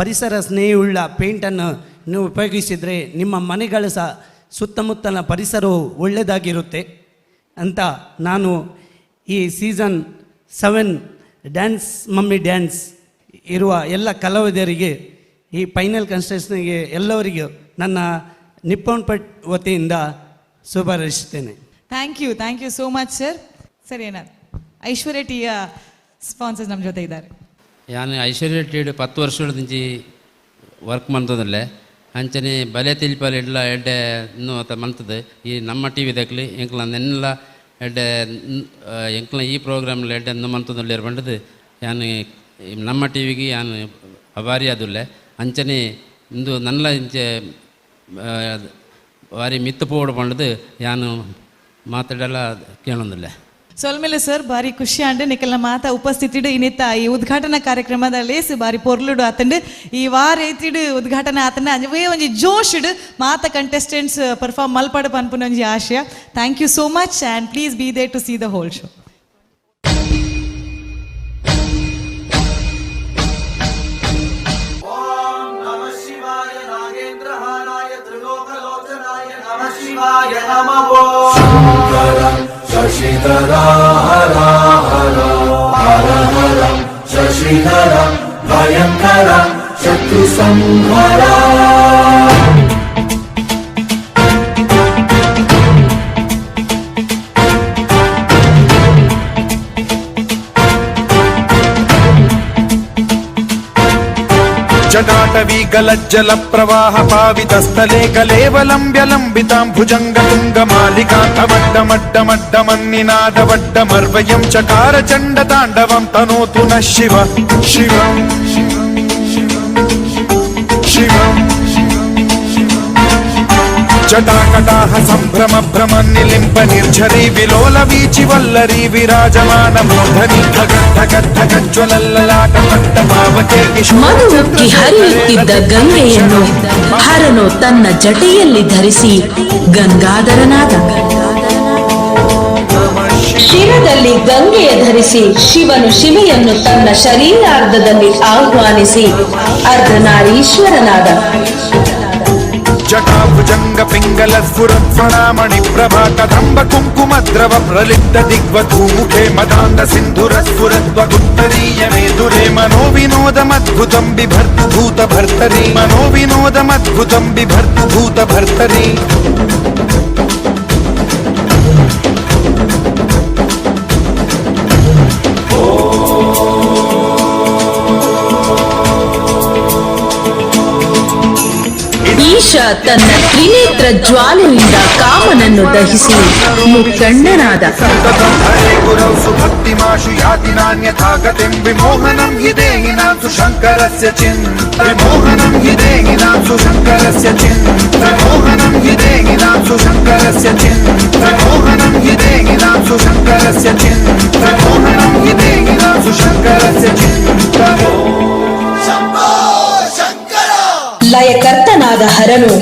ಪರಿಸರ ಸ್ನೇಹಿಯುಳ್ಳ ಪೇಂಟನ್ನು ನೀವು ಉಪಯೋಗಿಸಿದರೆ ನಿಮ್ಮ ಮನೆಗಳು ಸಹ ಸುತ್ತಮುತ್ತಲ ಪರಿಸರವು ಒಳ್ಳೆಯದಾಗಿರುತ್ತೆ ಅಂತ ನಾನು ಈ ಸೀಸನ್ 7 ಡ್ಯಾನ್ಸ್ ಮಮ್ಮಿ ಡ್ಯಾನ್ಸ್ ಇರುವ ಎಲ್ಲ ಕಲಾವಿದರಿಗೆ ಈ ಫೈನಲ್ ಕನ್ಸ್ಟೆನ್ಸ್ನಿಗೆ ಎಲ್ಲರಿಗೂ ನನ್ನ ನಿಪ್ಪೋನ್ ಪಟ್ ವತಿಯಿಂದ ಶುಭ ಹಾರೈಸುತ್ತೇನೆ. Thank you, thank you so much sir. ಸರಿ, ಏನಾದ್ರು ಐಶ್ವರ್ಯ ಟೀಯ ಸ್ಪಾನ್ಸರ್ಸ್ ನಮ್ಮ ಜೊತೆ ಇದ್ದಾರೆ. ಯಾನು ಐಶ್ವರ್ಯ ಟೀಡ್ 10 ವರ್ಷದಿಂಚಿ ವರ್ಕ್ ಮಂತದಲ್ಲೇ ಅಂಚನೆ ಬಲೆ ತಿಲ್ಪಲ್ ಎಡ್ಲ ಎಡ್ಡೆ ಇನ್ನೂ ಆತ ಮಂತದೆ. ಈ ನಮ್ಮ ಟಿ ವಿ ದಕ್ಲಿ ಎಂಕ್ಲ ನೆನ್ನೆಲ್ಲ ಎಡ್ಡೆ ಎಂಕ್ಲ ಈ ಪ್ರೋಗ್ರಾಮ್ ಎಡ್ಡೆ ಇನ್ನೂ ಮಂತದಲ್ಲಿ ಬಂಡದು. ಯಾನು ನಮ್ಮ ಟಿ ವಿಗೆ ಯಾನು ಅಭಾರಿ ಅದುಲ್ಲೆ. ಅಂಚನೆ ಇಂದು ನಲ್ಲ ಇಂಚೆ ಬಾರಿ ಮಿತ್ತು ಪೋಡು ಪಂಡದು ಯಾನು ಮಾತಾಡಲ್ಲ ಕೇಳೊಂದಿಲ್ಲ. ಸೊಲ್ಮೇಲೆ ಸರ್, ಬಾರಿ ಖುಷಿ ಆಂಡ್ ನಿಕಲ್ನ ಮಾತಾ ಉಪಸ್ಥಿತಿಡು ಇನ್ನಿತ್ತ ಈ ಉದ್ಘಾಟನಾ ಕಾರ್ಯಕ್ರಮದ ಲೇಸು ಬಾರಿ ಪೊರ್ಲುಡು ಆತಂಡು. ಈ ವಾರ ಏತಿಡು ಉದ್ಘಾಟನೆ ಆತಂಡು ಅಂಜವೇ ಒಂಜಿ ಜೋಶಿಡು ಮಾತ ಕಂಟೆಸ್ಟೆಂಟ್ಸ್ ಪರ್ಫಾರ್ಮ್ ಮಲ್ಪಡು ಪನ್ಪುನ ಒಂಜಿ ಆಶಯ. Thank you so much and please be there to see the whole show. Shashidhara Hara Hara Hara Hara Shashidhara ಭಯಂಕರ ಶತ್ರು ಸಂಹರ. ಜಟಾಟವಿ ಗಲಜ್ಜಲ ಪ್ರವಾಹ ಪಾವಿತಸ್ಥಲೆ ಕಲೇವಲಂಬ್ಯ ಲಂಬಿತಾಂ ಭುಜಂಗ ತುಂಗ ಮಾಲಿಕಾ ವಡ್ಡ ಮನ್ನಿನಾದ ವಡ್ಡ ಮರ್ವಯಂ ಚಕಾರ ಚಂಡ ತಾಂಡವಂ ತನೋತು ನಃ ಶಿವ ಶಿವಂ ಶಿವಂ. ಜಟಾಕಟಾಹ ಸಂಭ್ರಮ ಭ್ರಮ ನಿಲಿಂಪ ನಿರ್ଝರಿ ವಿಲೋಲ ವೀಚಿ ವಲ್ಲರಿ ವಿರಾಜಮಾನ ಮೂರ್ಧನಿ ಧಗ ಧಗ ಧಗ ಜ್ವಲಲ್ಲಲಾಟ ಪಟ್ಟ ಪಾವಕೆ. ಮಧು ಉಕ್ಕಿ ಹರಿಯುತ್ತಿದ್ದ ಗಂಗೆಯನ್ನು ಹರನು ತನ್ನ ಜಟೆಯಲ್ಲಿ ಧರಿಸಿ ಗಂಗಾಧರನಾದ. ಶಿರದಲ್ಲಿ ಗಂಗೆಯ ಧರಿಸಿ ಶಿವನು ಶಿವೆಯನ್ನು ತನ್ನ ಶರೀರಾರ್ಧದಲ್ಲಿ ಆಹ್ವಾನಿಸಿ ಅರ್ಧನಾರೀಶ್ವರನಾದ. ಜಟಾಭುಜಂಗ ಪಿಂಗಲ ಸ್ಫುರತ್ಫಣಾಮಣಿ ಪ್ರಭಾ ಕದಂಬ ಕುಂಕುಮ ದ್ರವ ಪ್ರಲಿಪ್ತ ದಿಗ್ವಧೂಮುಖೇ ಮದಾಂಧ ಸಿಂಧುರ ಸ್ಫುರತ್ವಗುತ್ತರೀಯ ಮೇಧುರೇ ಮನೋವಿನೋದಮದ್ಭುತಂ ಬಿಭರ್ತು ಭೂತ ಭರ್ತರಿ ಮನೋವಿನೋದಮದ್ಭುತಂ ಬಿಭರ್ತು ಭೂತ ಭರ್ತರಿ. ಈಶ ತನ್ನ ತ್ರಿನೇತ್ರ ಜ್ವಾಲೆಯಿಂದ ಕಾಮನನ್ನು ದಹಿಸಿ ಮುಕ್ಕಣ್ಣನಾದ. ಲಯಕರ್ತನಾದ ಹರನು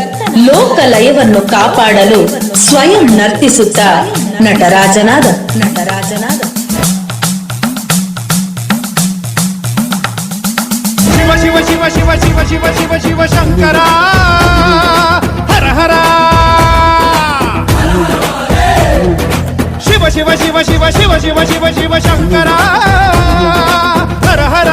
ಲೋಕ ಲಯವನ್ನು ಕಾಪಾಡಲು ಸ್ವಯಂ ನರ್ತಿಸುತ್ತ ನಟರಾಜನಾದ. ನಟರಾಜನಾದ. ಶಿವ ಶಿವ ಶಿವ ಶಿವ ಶಿವ ಶಿವ ಶಿವ ಶಿವ ಶಂಕರ ಹರ ಹರ ಶಿವ ಶಿವ ಶಿವ ಶಿವ ಶಿವ ಶಿವ ಶಿವ ಶಿವ ಶಂಕರ ಹರ ಹರ.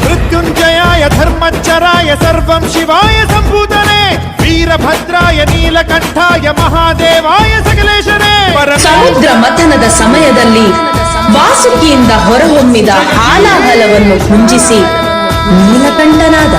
ಮೃತ್ಯುಂಜಯಾಯ ಧರ್ಮಚ್ಚರಾಯ ಸರ್ವಂ ಶಿವಾಯ ಸಂಭೂತನೆ ವೀರಭದ್ರಾಯ ನೀಲಕಂಠಾಯ ಮಹಾದೇವಾಯ ಸಕಲೇಶನೇ. ಸಮುದ್ರ ಮಥನದ ಸಮಯದಲ್ಲಿ ವಾಸುಕಿಯಿಂದ ಹೊರಹೊಮ್ಮಿದ ಹಾಲಾಹಲವನ್ನು ಭುಂಜಿಸಿ ನೀಲಕಂಠನಾದ.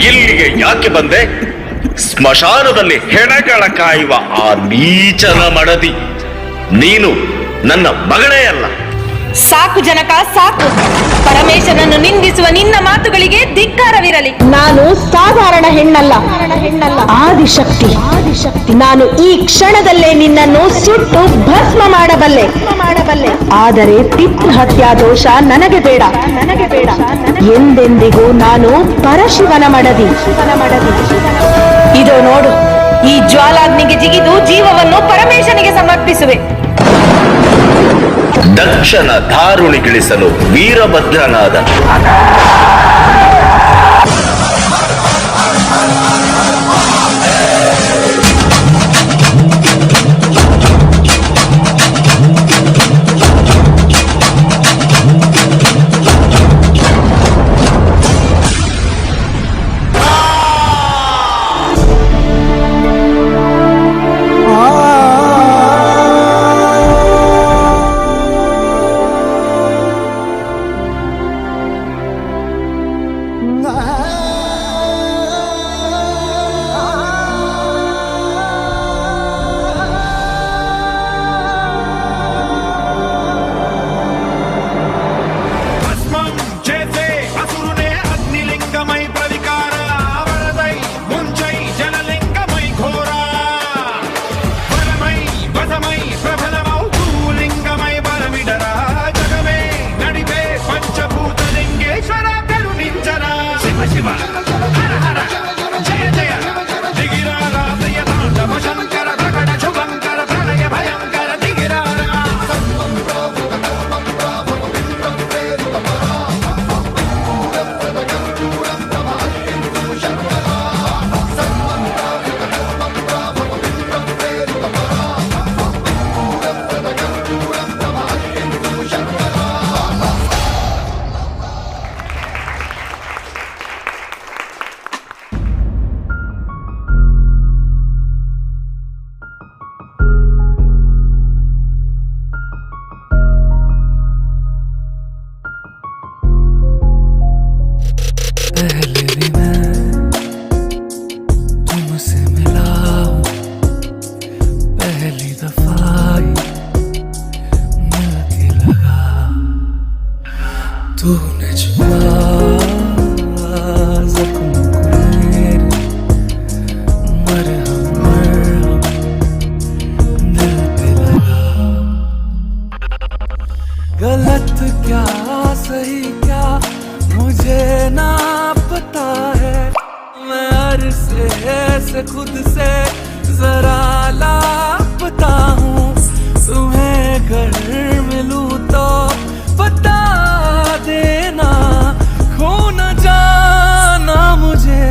ಇಲ್ಲಿಗೆ ಯಾಕೆ ಬಂದೆ? ಸ್ಮಶಾನದಲ್ಲಿ ಹೆಣಗಳ ಕಾಯುವ ಆ ನೀಚನ ಮಡದಿ ನೀನು ನನ್ನ ಮಗಳೇ ಅಲ್ಲ. ಸಾಕು ಜನಕ, ಸಾಕು. ಪರಮೇಶನನ್ನು ನಿಂದಿಸುವ ನಿನ್ನ ಮಾತುಗಳಿಗೆ ಧಿಕ್ಕಾರವಿರಲಿ. ನಾನು ಸಾಧಾರಣ ಹೆಣ್ಣಲ್ಲ, ಆದಿಶಕ್ತಿ. ಆದಿಶಕ್ತಿ. ನಾನು ಈ ಕ್ಷಣದಲ್ಲೇ ನಿನ್ನನ್ನು ಸುಟ್ಟು ಭಸ್ಮ ಮಾಡಬಲ್ಲೆ. ಆದರೆ ಪಿತೃಹತ್ಯಾ ದೋಷ ನನಗೆ ಬೇಡ, ನನಗೆ ಬೇಡ. ಎಂದೆಂದಿಗೂ ನಾನು ಪರಶಿವನ ಮಡದಿ. ಇದೋ ನೋಡು, ಈ ಜ್ವಾಲಾಗ್ನಿಗೆ ಜಿಗಿದು ಜೀವವನ್ನು ಪರಮೇಶನಿಗೆ ಸಮರ್ಪಿಸುವೆ. ದಕ್ಷನ ದಾರುಣಿಗಿಳಿಸಲು ವೀರಭದ್ರನಾದ. पहले भी मैं तुमसे मिला हूँ, पहली दफा ही मिलके लगा तूने छुआ जख्म को मेरे, मरहम मरहम दिल पे लगा। गलत क्या सही क्या मुझे ना पता है, मैं अरसे से खुद से जरा लापता हूँ। तुम्हें घर मिलूँ तो बता देना, खो न जाना मुझे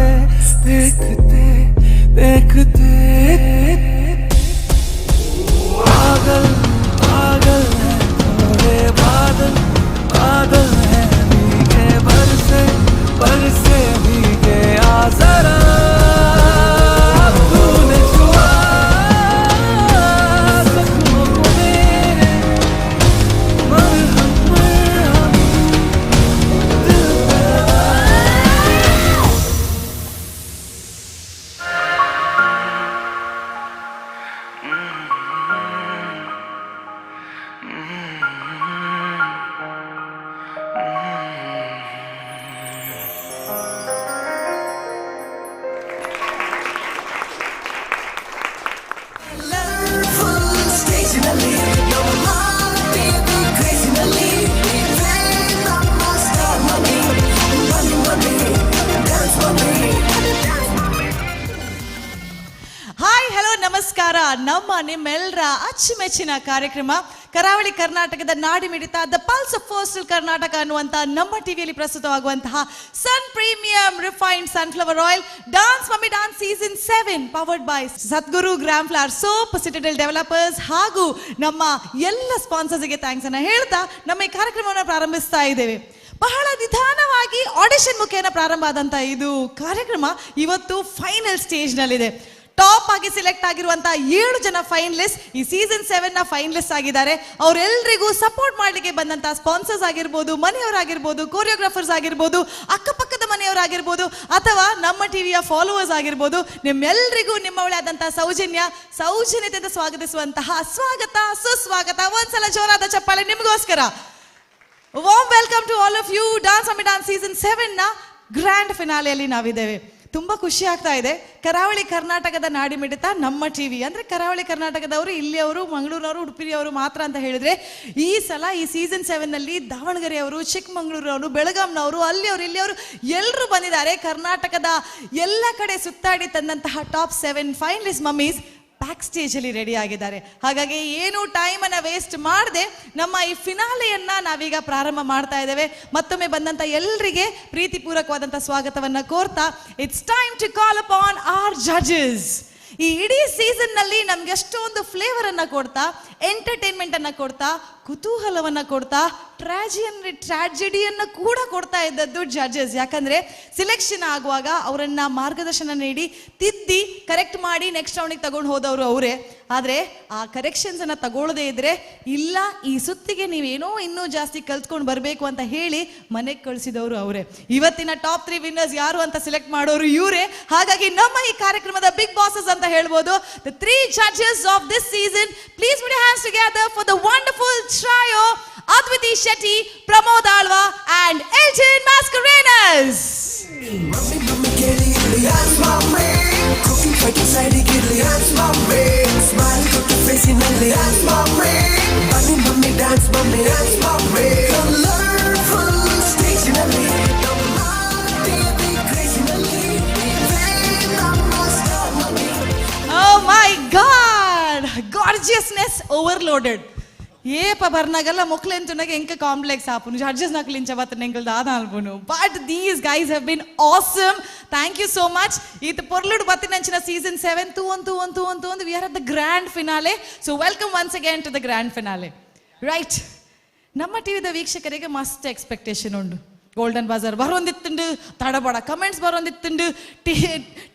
देखते देखते। पागल पागल है थोड़े बादल, बादल है भीगे बरसे, बरसे भीगे आ जरा। तूने छुआ जख्मों को मेरे, मरहम मरहम दिल पे लगा। ಹಾಯ್, ಹಲೋ, ನಮಸ್ಕಾರ. ನಮ್ಮ ನಿಮ್ಮೆಲ್ಲರ ಅಚ್ಚುಮೆಚ್ಚಿನ ಕಾರ್ಯಕ್ರಮ ಕರಾವಳಿ ಕರ್ನಾಟಕದ ನಾಡಿ ಮಿಡಿತ the pulse of coastal Karnataka ಅನ್ನುವಂಥ ನಮ್ಮ ಟಿವಿಯಲ್ಲಿ ಪ್ರಸ್ತುತವಾಗುವಂತಹ Sun premium refined sunflower oil dance mummy dance season 7 powered by Sadguru gram flour soap, Citadel developers ಹಾಗೂ ನಮ್ಮ ಎಲ್ಲ ಸ್ಪಾನ್ಸರ್ಸ್ಗೆ thanks ಅನ್ನ ಹೇಳ್ತಾ ನಮ್ಮ ಈ ಕಾರ್ಯಕ್ರಮವನ್ನು ಪ್ರಾರಂಭಿಸ್ತಾ ಇದ್ದೇವೆ. ಬಹಳ ನಿಧಾನವಾಗಿ ಆಡಿಷನ್ ಮುಖೇನ ಪ್ರಾರಂಭ ಆದಂಥ ಇದು ಕಾರ್ಯಕ್ರಮ ಇವತ್ತು ಫೈನಲ್ ಸ್ಟೇಜ್ನಲ್ಲಿದೆ. ಟಾಪ್ ಆಗಿ ಸೆಲೆಕ್ಟ್ ಆಗಿರುವಂತಹ 7 ಜನ ಫೈನಲಿಸ್ಟ್ ಈ ಸೀಸನ್ 7 ನ ಫೈನಲಿಸ್ಟ್ ಆಗಿದ್ದಾರೆ. ಅವರೆಲ್ಲರಿಗೂ ಸಪೋರ್ಟ್ ಮಾಡಲಿಕ್ಕೆ ಬಂದಂತಹ ಸ್ಪಾನ್ಸರ್ಸ್ ಆಗಿರ್ಬೋದು, ಮನೆಯವರಾಗಿರ್ಬೋದು, ಕೋರಿಯೋಗ್ರಾಫರ್ಸ್ ಆಗಿರ್ಬೋದು, ಅಕ್ಕಪಕ್ಕದ ಮನೆಯವರಾಗಿರ್ಬೋದು, ಅಥವಾ ನಮ್ಮ ಟಿವಿಯ ಫಾಲೋವರ್ಸ್ ಆಗಿರ್ಬೋದು, ನಿಮ್ಮೆಲ್ಲರಿಗೂ ನಿಮ್ಮವಳೇ ಆದಂತಹ ಸೌಜನ್ಯತೆಯಿಂದ ಸ್ವಾಗತಿಸುವಂತಹ ಸ್ವಾಗತ ಸುಸ್ವಾಗತ. ಒಂದ್ಸಲ ಜೋರಾದ ಚಪ್ಪಾಳೆ ನಿಮಗೋಸ್ಕರ. Warm welcome to all of you. Dance Mummy Dance season 7 ನ ಗ್ರ್ಯಾಂಡ್ ಫಿನಾಲೆಯಲ್ಲಿ ನಾವಿದ್ದೇವೆ. ತುಂಬಾ ಖುಷಿ ಆಗ್ತಾ ಇದೆ. ಕರಾವಳಿ ಕರ್ನಾಟಕದ ನಾಡಿಮಿಡಿತ ನಮ್ಮ ಟಿವಿ ಅಂದ್ರೆ ಕರಾವಳಿ ಕರ್ನಾಟಕದವರು, ಇಲ್ಲಿಯವರು, ಮಂಗಳೂರಿನವರು, ಉಡುಪಿಯವರು ಮಾತ್ರ ಅಂತ ಹೇಳಿದ್ರೆ, ಈ ಸಲ ಈ ಸೀಸನ್ 7 ನಲ್ಲಿ ದಾವಣಗೆರೆಯವರು, ಚಿಕ್ಕಮಗಳೂರವರು, ಬೆಳಗಾಂನವರು, ಅಲ್ಲಿಯವರು, ಇಲ್ಲಿಯವರು ಎಲ್ಲರೂ ಬಂದಿದ್ದಾರೆ. ಕರ್ನಾಟಕದ ಎಲ್ಲ ಕಡೆ ಸುತ್ತಾಡಿ ತಂದಂತಹ ಟಾಪ್ 7 ಫೈನಲಿಸ್ಟ್ ಮಮ್ಮೀಸ್ ಬ್ಯಾಕ್ ಸ್ಟೇಜಲ್ಲಿ ರೆಡಿ ಆಗಿದ್ದಾರೆ. ಹಾಗಾಗಿ ಏನು ಟೈಮನ್ನು ವೇಸ್ಟ್ ಮಾಡದೆ ನಮ್ಮ ಈ ಫಿನಾಲೆಯನ್ನ ನಾವೀಗ ಪ್ರಾರಂಭ ಮಾಡ್ತಾ ಇದ್ದೇವೆ. ಮತ್ತೊಮ್ಮೆ ಬಂದಂಥ ಎಲ್ಲರಿಗೆ ಪ್ರೀತಿಪೂರ್ವಕವಾದಂಥ ಸ್ವಾಗತವನ್ನು ಕೋರ್ತಾ, it's time to call upon our judges. ಈ ಇಡೀ ಸೀಸನ್ನಲ್ಲಿ ನಮ್ಗೆ ಎಷ್ಟೊಂದು ಫ್ಲೇವರನ್ನು ಕೊಡ್ತಾ, ಎಂಟರ್ಟೈನ್ಮೆಂಟನ್ನು ಕೊಡ್ತಾ, ಕುತೂಹಲವನ್ನು ಕೊಡ್ತಾ, ಟ್ರಾಜಿಡಿಯನ್ನು ಕೂಡ ಕೊಡ್ತಾ ಇದ್ದದ್ದು ಜಡ್ಜಸ್. ಯಾಕಂದರೆ ಸಿಲೆಕ್ಷನ್ ಆಗುವಾಗ ಅವರನ್ನು ಮಾರ್ಗದರ್ಶನ ನೀಡಿ, ತಿದ್ದಿ, ಕರೆಕ್ಟ್ ಮಾಡಿ ನೆಕ್ಸ್ಟ್ ರೌಂಡಿಗೆ ತಗೊಂಡು ಹೋದವರು ಅವರೇ. ಆದರೆ ಆ ಕರೆಕ್ಷನ್ಸನ್ನು ತಗೊಳ್ಳದೇ ಇದ್ದರೆ, ಇಲ್ಲ ಈ ಸುತ್ತಿಗೆ ನೀವೇನೋ ಇನ್ನೂ ಜಾಸ್ತಿ ಕಲ್ತ್ಕೊಂಡು ಬರಬೇಕು ಅಂತ ಹೇಳಿ ಮನೆಗೆ ಕಳಿಸಿದವರು ಅವರೇ. ಇವತ್ತಿನ ಟಾಪ್ 3 ವಿನ್ನರ್ಸ್ ಯಾರು ಅಂತ ಸೆಲೆಕ್ಟ್ ಮಾಡೋರು ಇವರೇ. ಹಾಗಾಗಿ ನಮ್ಮ ಈ ಕಾರ್ಯಕ್ರಮದ ಬಿಗ್ ಬಾಸಸ್ ಅಂತ ಹೇಳ್ಬೋದು, the 3 judges of this season. Please put your hands together for the wonderful trio, Adviti Shetty, Pramod Alva and Elton Mascarenas. Oh my God, gorgeousness overloaded. ಏಪ ಬರ್ನಾಗಲ್ಲ ಮೊಕ್ಲೆಂತುನಾಗ ಎಂಕ ಕಾಂಪ್ಲೆಕ್ಸ್ ಆಪುನು, ಜಡ್ಜಸ್ ನಕ್ಲಿಂಚ ಬತ್ತನ ಎಂಕಲ್ ದಾದ ಅಲ್ಪುನು. But these guys have been awesome. Thank you so much. ಈತ ಪೊರ್ಲುಡು ಬತ್ತಿನಂಚಿನ season 7 2 1 2 1 2 1 2 1 we are at the grand finale. So welcome once again to the grand finale. Right, ನಮ್ಮ ಟಿವಿದ ವೀಕ್ಷಕರಿಗೆ ಮಸ್ತ್ ಎಕ್ಸ್ಪೆಕ್ಟೇಷನ್ ಉಂಡು. ಗೋಲ್ಡನ್ ಬಾಜಾರ್ ಬರೋಂದಿತ್ತುಂಡು, ತಡಬಡ ಕಮೆಂಟ್ಸ್ ಬರೋಂದಿತ್ತುಂಡು,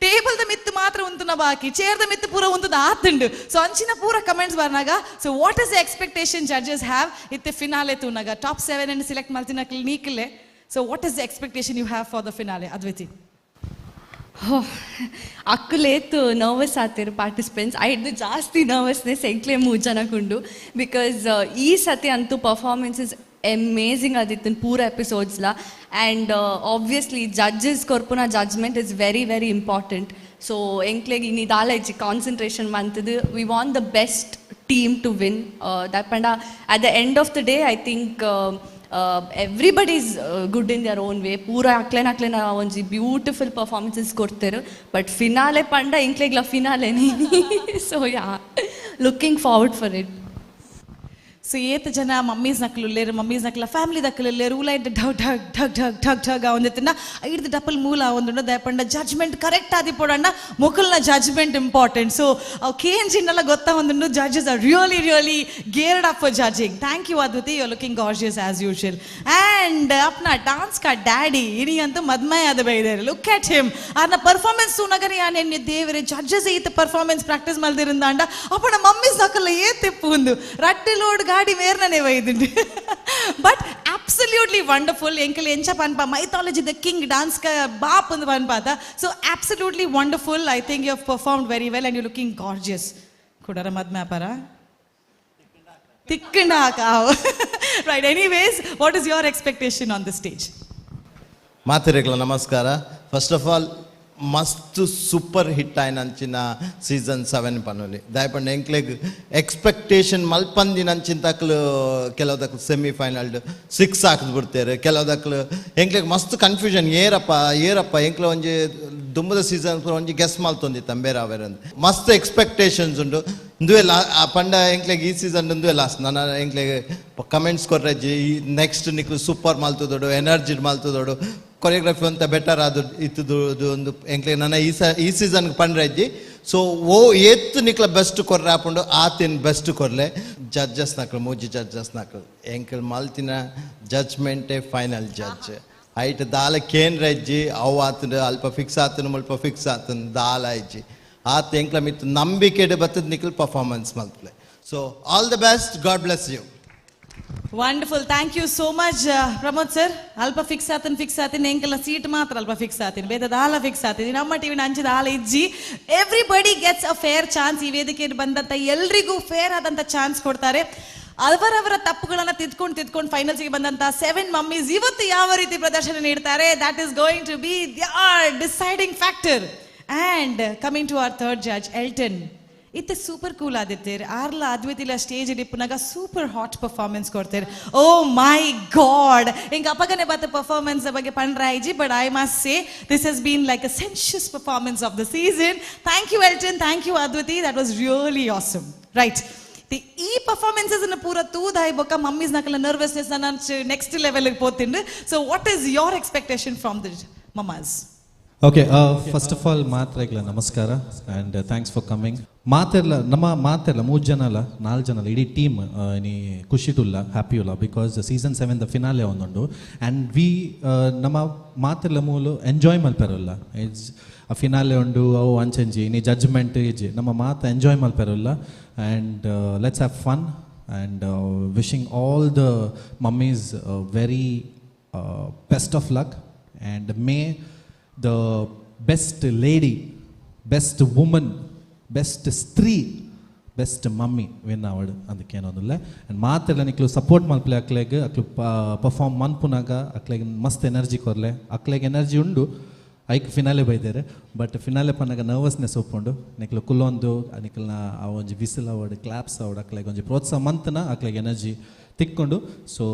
ಟೇಬಲ್ದ ಮಿತ್ತು ಮಾತ್ರ ಉಂತುನ ಬಾಕಿ, ಚೇರ್ದ ಮಿತ್ತು ಪೂರ ಉಂತುದ ಆತುಂಡು. ಸೊ ಅಂಚಿನ ಪೂರ ಕಮೆಂಟ್ಸ್ ಬರ್ನಾಗ, so what is the expectation judges have ಇತ್ತೆ ಫಿನಾಲೆ ತೂನಾಗ? ಟಾಪ್ 7 ಅನ್ನು ಸೆಲೆಕ್ಟ್ ಮಲ್ತಿನ ನೀಕಲೆ. So what is the expectation you have for the finale, Adviti? ಅಕ್ಕುಲೇತು nervous ಆತಿರು ಪಾರ್ಟಿಸಿಪೆಂಟ್ಸ್. ಐದು ಜಾಸ್ತಿ ನರ್ವಸ್ನೆಸ್ ಎಂಕ್ಲೆ 3 ಜನಕ್ಕುಂಡು. Because ಈ ಸತಿ ಅಂತೂ ಪರ್ಫಾರ್ಮೆನ್ಸಸ್ ಅಮೇಝಿಂಗ್ ಆದಿತ್ತು ಪೂರ ಎಪಿಸೋಡ್ಸ್ಲ. ಆ್ಯಂಡ್ ಆಬ್ವಿಯಸ್ಲಿ ಜಡ್ಜಸ್ ಕೊರ್ಪುನ judgement is very very important. So ಎಂಕ್ಲೆಗ್ ಇನಿ ದಾಲ ಇಜ್ಜಿ concentration ಮಂತದು. We want the best team to win. That ಪಂಡ at the end of the day I think everybody is good in their own way. ಪೂರ ಅಕ್ಲೆನ ಅಕ್ಲೆನ ಒಂಜಿ ಬ್ಯೂಟಿಫುಲ್ ಪರ್ಫಾರ್ಮೆನ್ಸಸ್ ಕೊಡ್ತಾರೆ. ಬಟ್ ಫಿನಾಲೆ ಪಂಡ ಎಂಕ್ಲೆಗ್ಲ finale. So yeah, looking forward for it. So ಏತ ಜನ mummies ನಕ್ಲು mummies ನಕ್ಲ family ದಕ್ಕಲು ರೂಲೈಟ್ ಢಗ್ ಢಗ್ ಢಗ್ ಢಗ್ ಢಗ್ ಢಗ್ ಒಂದಿತ್ತಿನ ಐದು ಡಪ್ಪಲ್ ಮೂಲ ಒಂದುಂಡು. ದಯಪಂಡ ಜಡ್ಜ್ಮೆಂಟ್ ಕರೆಕ್ಟ್ ಆದಿ ಪೋಡಣ್ಣ, ಮೊಕಲ್ನ ಜಡ್ಜ್ಮೆಂಟ್ ಇಂಪಾರ್ಟೆಂಟ್. ಸೊ ಅವು ಕೇಂಜಿನೆಲ್ಲ ಗೊತ್ತಾ ಒಂದುಂಡು. Judges are really really geared up for judging. Thank you Adviti, you are looking gorgeous as usual. And ಅಪ್ನ dance ಕಾ daddy ಇನಿ ಅಂತೂ ಮದ್ಮಯ ಆದ ಬೈದಾರೆ. ಲುಕ್ ಅಟ್ ಹಿಮ್, ಆರ್ನ ಪರ್ಫಾರ್ಮೆನ್ಸ್ ತೂನಗರಿ ಯಾನೆನ್ನೆ ದೇವರೇ, ಜಡ್ಜಸ್ ಈತ ಪರ್ಫಾರ್ಮೆನ್ಸ್ ಪ್ರಾಕ್ಟೀಸ್ ಮಲ್ದಿರಿಂದಾಂಡ ಅಪ್ಪಣ ಮಮ್ಮೀಸ್ ನಕಲ್ಲ ಏ ತೆಪ್ಪು ಒಂದು ರಟ್ಟೆ ಲೋಡ್ ಗಾಡಿ ಮೇರ್ನನೆ ವೈದುಂಡು. But absolutely wonderful. ಎಂಕಲ್ ಎಂಚ ಪನ್ಪ ಮೈಥಾಲಜಿ the king dance ಕ ಬಾಪ್ ಒಂದು ಪನ್ಪಾತ. So absolutely wonderful. I think you have performed very well and you looking gorgeous. ಕುಡರ ಮದ್ಮ್ಯಾಪಾರ ತಿಕ್ಕಂಡ ಹಾಕಾವ್. Right, anyways, what is your expectation on the stage? ಮಾತಿರೆಗಳ ನಮಸ್ಕಾರ. First of ಆಲ್ ಮಸ್ತ್ super hit ಆಯ್ನಂಚಿನ season 7 ಪನ್ನೊಲಿ. ದಾಯಪಂಡ ಎಂಕ್ಲೆಗ್ expectation ಮಲ್ಪಂದಿನಂಚಿನ ತಕ್ಲು ಕೆಲವುದಕ್ಲು semifinal 6 ಹಾಕಿದ್ ಬಿಡ್ತಾರೆ. ಕೆಲವುದಕ್ಲು ಎಂಕ್ಲೆಗ್ ಮಸ್ತ್ confusion, ಏರಪ್ಪ ಏರಪ್ಪ ಎಂಕ್ಲೆ ಒಂಜಿ ದುಂಬದ season ಒಂಜಿ guess ಮಲ್ತೊಂದಿತ್ತ ಬೇರೆ ಅಂದ್ ಮಸ್ತ್ ಎಕ್ಸ್ಪೆಕ್ಟೇಷನ್ಸ್ ಉಂಡು. ಇಂದುವೆ ಲಾ ಪಂಡ ಎಂಕ್ಲೆಗ್ ಈ ಸೀಸನ್ ಇಂದುವೆ ಲಾಸ್ಟ್ ನನ್ನ ಎಂಕ್ಲೆಗ್ ಕಮೆಂಟ್ಸ್ ಕೊರ್ರಜ್ಜಿ ಈ ನೆಕ್ಸ್ಟ್ ನಿಕ್ಲು ಸೂಪರ್ ಮಲ್ತದೋಡು, ಎನರ್ಜಿ ಮಲ್ತದೋಡು, ಕೊರಿಯೋಗ್ರಫಿ ಅಂತ ಬೆಟರ್ ಅದು ಇತ್ತದು ಒಂದು ಎಂಕ್ಲೆ ನನ್ನ ಈ ಸೀಸನ್ ಪಂಡ್ರಜ್ಜಿ. ಸೊ ಓ ಏತ್ ನಿಕ್ಲ ಬೆಸ್ಟ್ ಕೊರ್ರೆ ಆಪುಂಡು ಆತಿನ ಬೆಸ್ಟ್ ಕೊರ್ಲೆ. ಜಡ್ಜಸ್ ನಕ್ಲು ಮೂಜಿ ಜಡ್ಜಸ್ ನಕ್ಲು ಎಂಕಲ್ ಮಲ್ತಿನ ಜಡ್ಜ್ಮೆಂಟೇ ಫೈನಲ್ ಜಡ್ಜ್. ಐಟ್ ದಾಲ ಕೇಂದ್ರ ಅಜ್ಜಿ ಅವು ಆತನ ಅಲ್ಪ ಫಿಕ್ಸ್ ಆತನ ಮುಲ್ಪ ಫಿಕ್ಸ್ ಆತನ ದಾಲ ಅಜ್ಜಿ ಆತ ಎಂಕ್ಲ ಮಿತ್ತು ನಂಬಿಕೆ ಬತ್ತದ ನಿಕ್ಲು performance ಮಲ್ತ್ಲೆ. So all the best, God bless you. Wonderful, thank you so much Pramod sir. ಅಲ್ಪ ಫಿಕ್ಸ್ ಆತನ ಫಿಕ್ಸ್ ಆತೀನಿ ಎಂಕಲ್ನ ಸೀಟ್ ಮಾತ್ರ ಅಲ್ಪ ಫಿಕ್ಸ್ ಆತೀನಿ, ಬೇದ ದಾಲ ಫಿಕ್ಸ್ ಆತೀನಿ. ನಮ್ಮ ಟಿವಿನ ಅಂಚಿದ ಆಲ ಇಜ್ಜಿ. Everybody gets a fair chance. ಈ ವೇದಿಕೆಯಲ್ಲಿ ಬಂದಂಥ ಎಲ್ರಿಗೂ ಫೇರ್ ಆದಂಥ ಚಾನ್ಸ್ ಕೊಡ್ತಾರೆ. ಅವರವರ ತಪ್ಪುಗಳನ್ನ ತಿದ್ಕೊಂಡು ತಿದ್ಕೊಂಡು ಫೈನಲ್ಸ್ಗೆ ಬಂದಂತ 7 ಮಮ್ಮೀಸ್ ಇವತ್ತು ಯಾವ ರೀತಿ ಪ್ರದರ್ಶನ ನೀಡ್ತಾರೆ, that is going to be their deciding factor. And coming to our third judge, Elton. ಇತ್ತೆ ಸೂಪರ್ ಕೂಲ್ ಆದಿತ್ತೀರ್ ಆರ್ಲ ಅದ್ವಿತಿಲ ಸ್ಟೇಜ್ ಇಪ್ಪುನಾಗ ಸೂಪರ್ ಹಾಟ್ ಪರ್ಫಾರ್ಮೆನ್ಸ್ ಕೊಡ್ತೀರ್. ಓ ಮೈ ಗಾಡ್, ಹಿಂಗೆ ಅಪಗನೆ ಬಾತ ಪರ್ಫಾರ್ಮೆನ್ಸ್ ಬಗ್ಗೆ ಪಂಡ್ರಾಯ್ಜಿ, but I must say this has been like a sensuous performance of the season. Thank you Elton, thank you Adviti, that was really awesome. Right, ಈ performances ಅನ್ನು ಪೂರ ತೂದಾಯ್ ಬೊಕ್ಕ ಮಮ್ಮೀಸ್ ನಕಲ ನರ್ವಸ್ನೆಸ್ ನಾನು ನೆಕ್ಸ್ಟ್ ಲೆವೆಲ್ ಪೋತಿಂಡು. So what is your expectation from the mamas? Okay, first of all ಮಾತ್ರೆಗಳ ನಮಸ್ಕಾರ and thanks for coming. ಮಾತೆಲ್ಲ ನಮ್ಮ ಮಾತೆಲ್ಲ 3 ಜನ ಅಲ್ಲ 4 ಜನ ಅಲ್ಲ, ಇಡೀ ಟೀಮ್ ನೀ ಖುಷಿಟುಲ್ಲ ಹ್ಯಾಪಿ ಉಲ್ಲ, because season 7 the finale ಒಂದುಂಡು. ಆ್ಯಂಡ್ we ನಮ್ಮ ಮಾತೆಲ್ಲ ಮೂಲು ಎಂಜಾಯ್ ಮಲ್ಪೆರಲ್ಲ, it's ಆ ಫಿನಾಲೆ ಉಂಡು ಅವು ಅಂಚಂಜಿ ನೀ ಜಡ್ಜ್ಮೆಂಟ್ ಇಜ್ಜಿ, ನಮ್ಮ ಮಾತು enjoy ಮಲ್ಪೆರಲ್ಲ. And let's have fun and wishing all the mummies very best of luck and may the best lady, best woman, best ಸ್ತ್ರೀ, ಬೆಸ್ಟ್ ಮಮ್ಮಿ ವಿನ್ ಅವಡ್ ಅದಕ್ಕೇನೊಂದಿಲ್ಲ. ಆ್ಯಂಡ್ ಮಾತೆಲ್ಲ ನಿಕ್ಲು ಸಪೋರ್ಟ್ ಮಲ್ಪಲೆ ಅಕ್ಲೆಗ್, ಅಕ್ಲು ಪರ್ಫಾರ್ಮ್ ಮನ್ಪುನಾಗ ಅಕ್ಲೆಗ್ ಮಸ್ತ್ ಎನರ್ಜಿ ಕೊರ್ಲೆ, ಅಕ್ಲೆಗ್ ಎನರ್ಜಿ ಉಂಡು. ಐಕ್ ಫಿನಾಲೆ ಬೈದಾರೆ, ಬಟ್ ಫಿನಾಲೆ ಪನ್ನಾಗ ನರ್ವಸ್ನೆಸ್ ಒಪ್ಪುಂಡು. ನಿಕ್ಲು ಕುಲ್ಲೊಂದು ನಿಕ್ಲನ ಆ ಒಂಜಿ ವಿಸಿಲ್ ಅವಡ್ ಕ್ಲಾಪ್ಸ್ ಅವಡ್ ಅಕ್ಲೆಗ್ ಒಂಜಿ ಪ್ರೋತ್ಸಾಹ ಮಂತನ ಅಕ್ಲೆಗ್ energy ತಿಕ್ಕೊಂಡು. So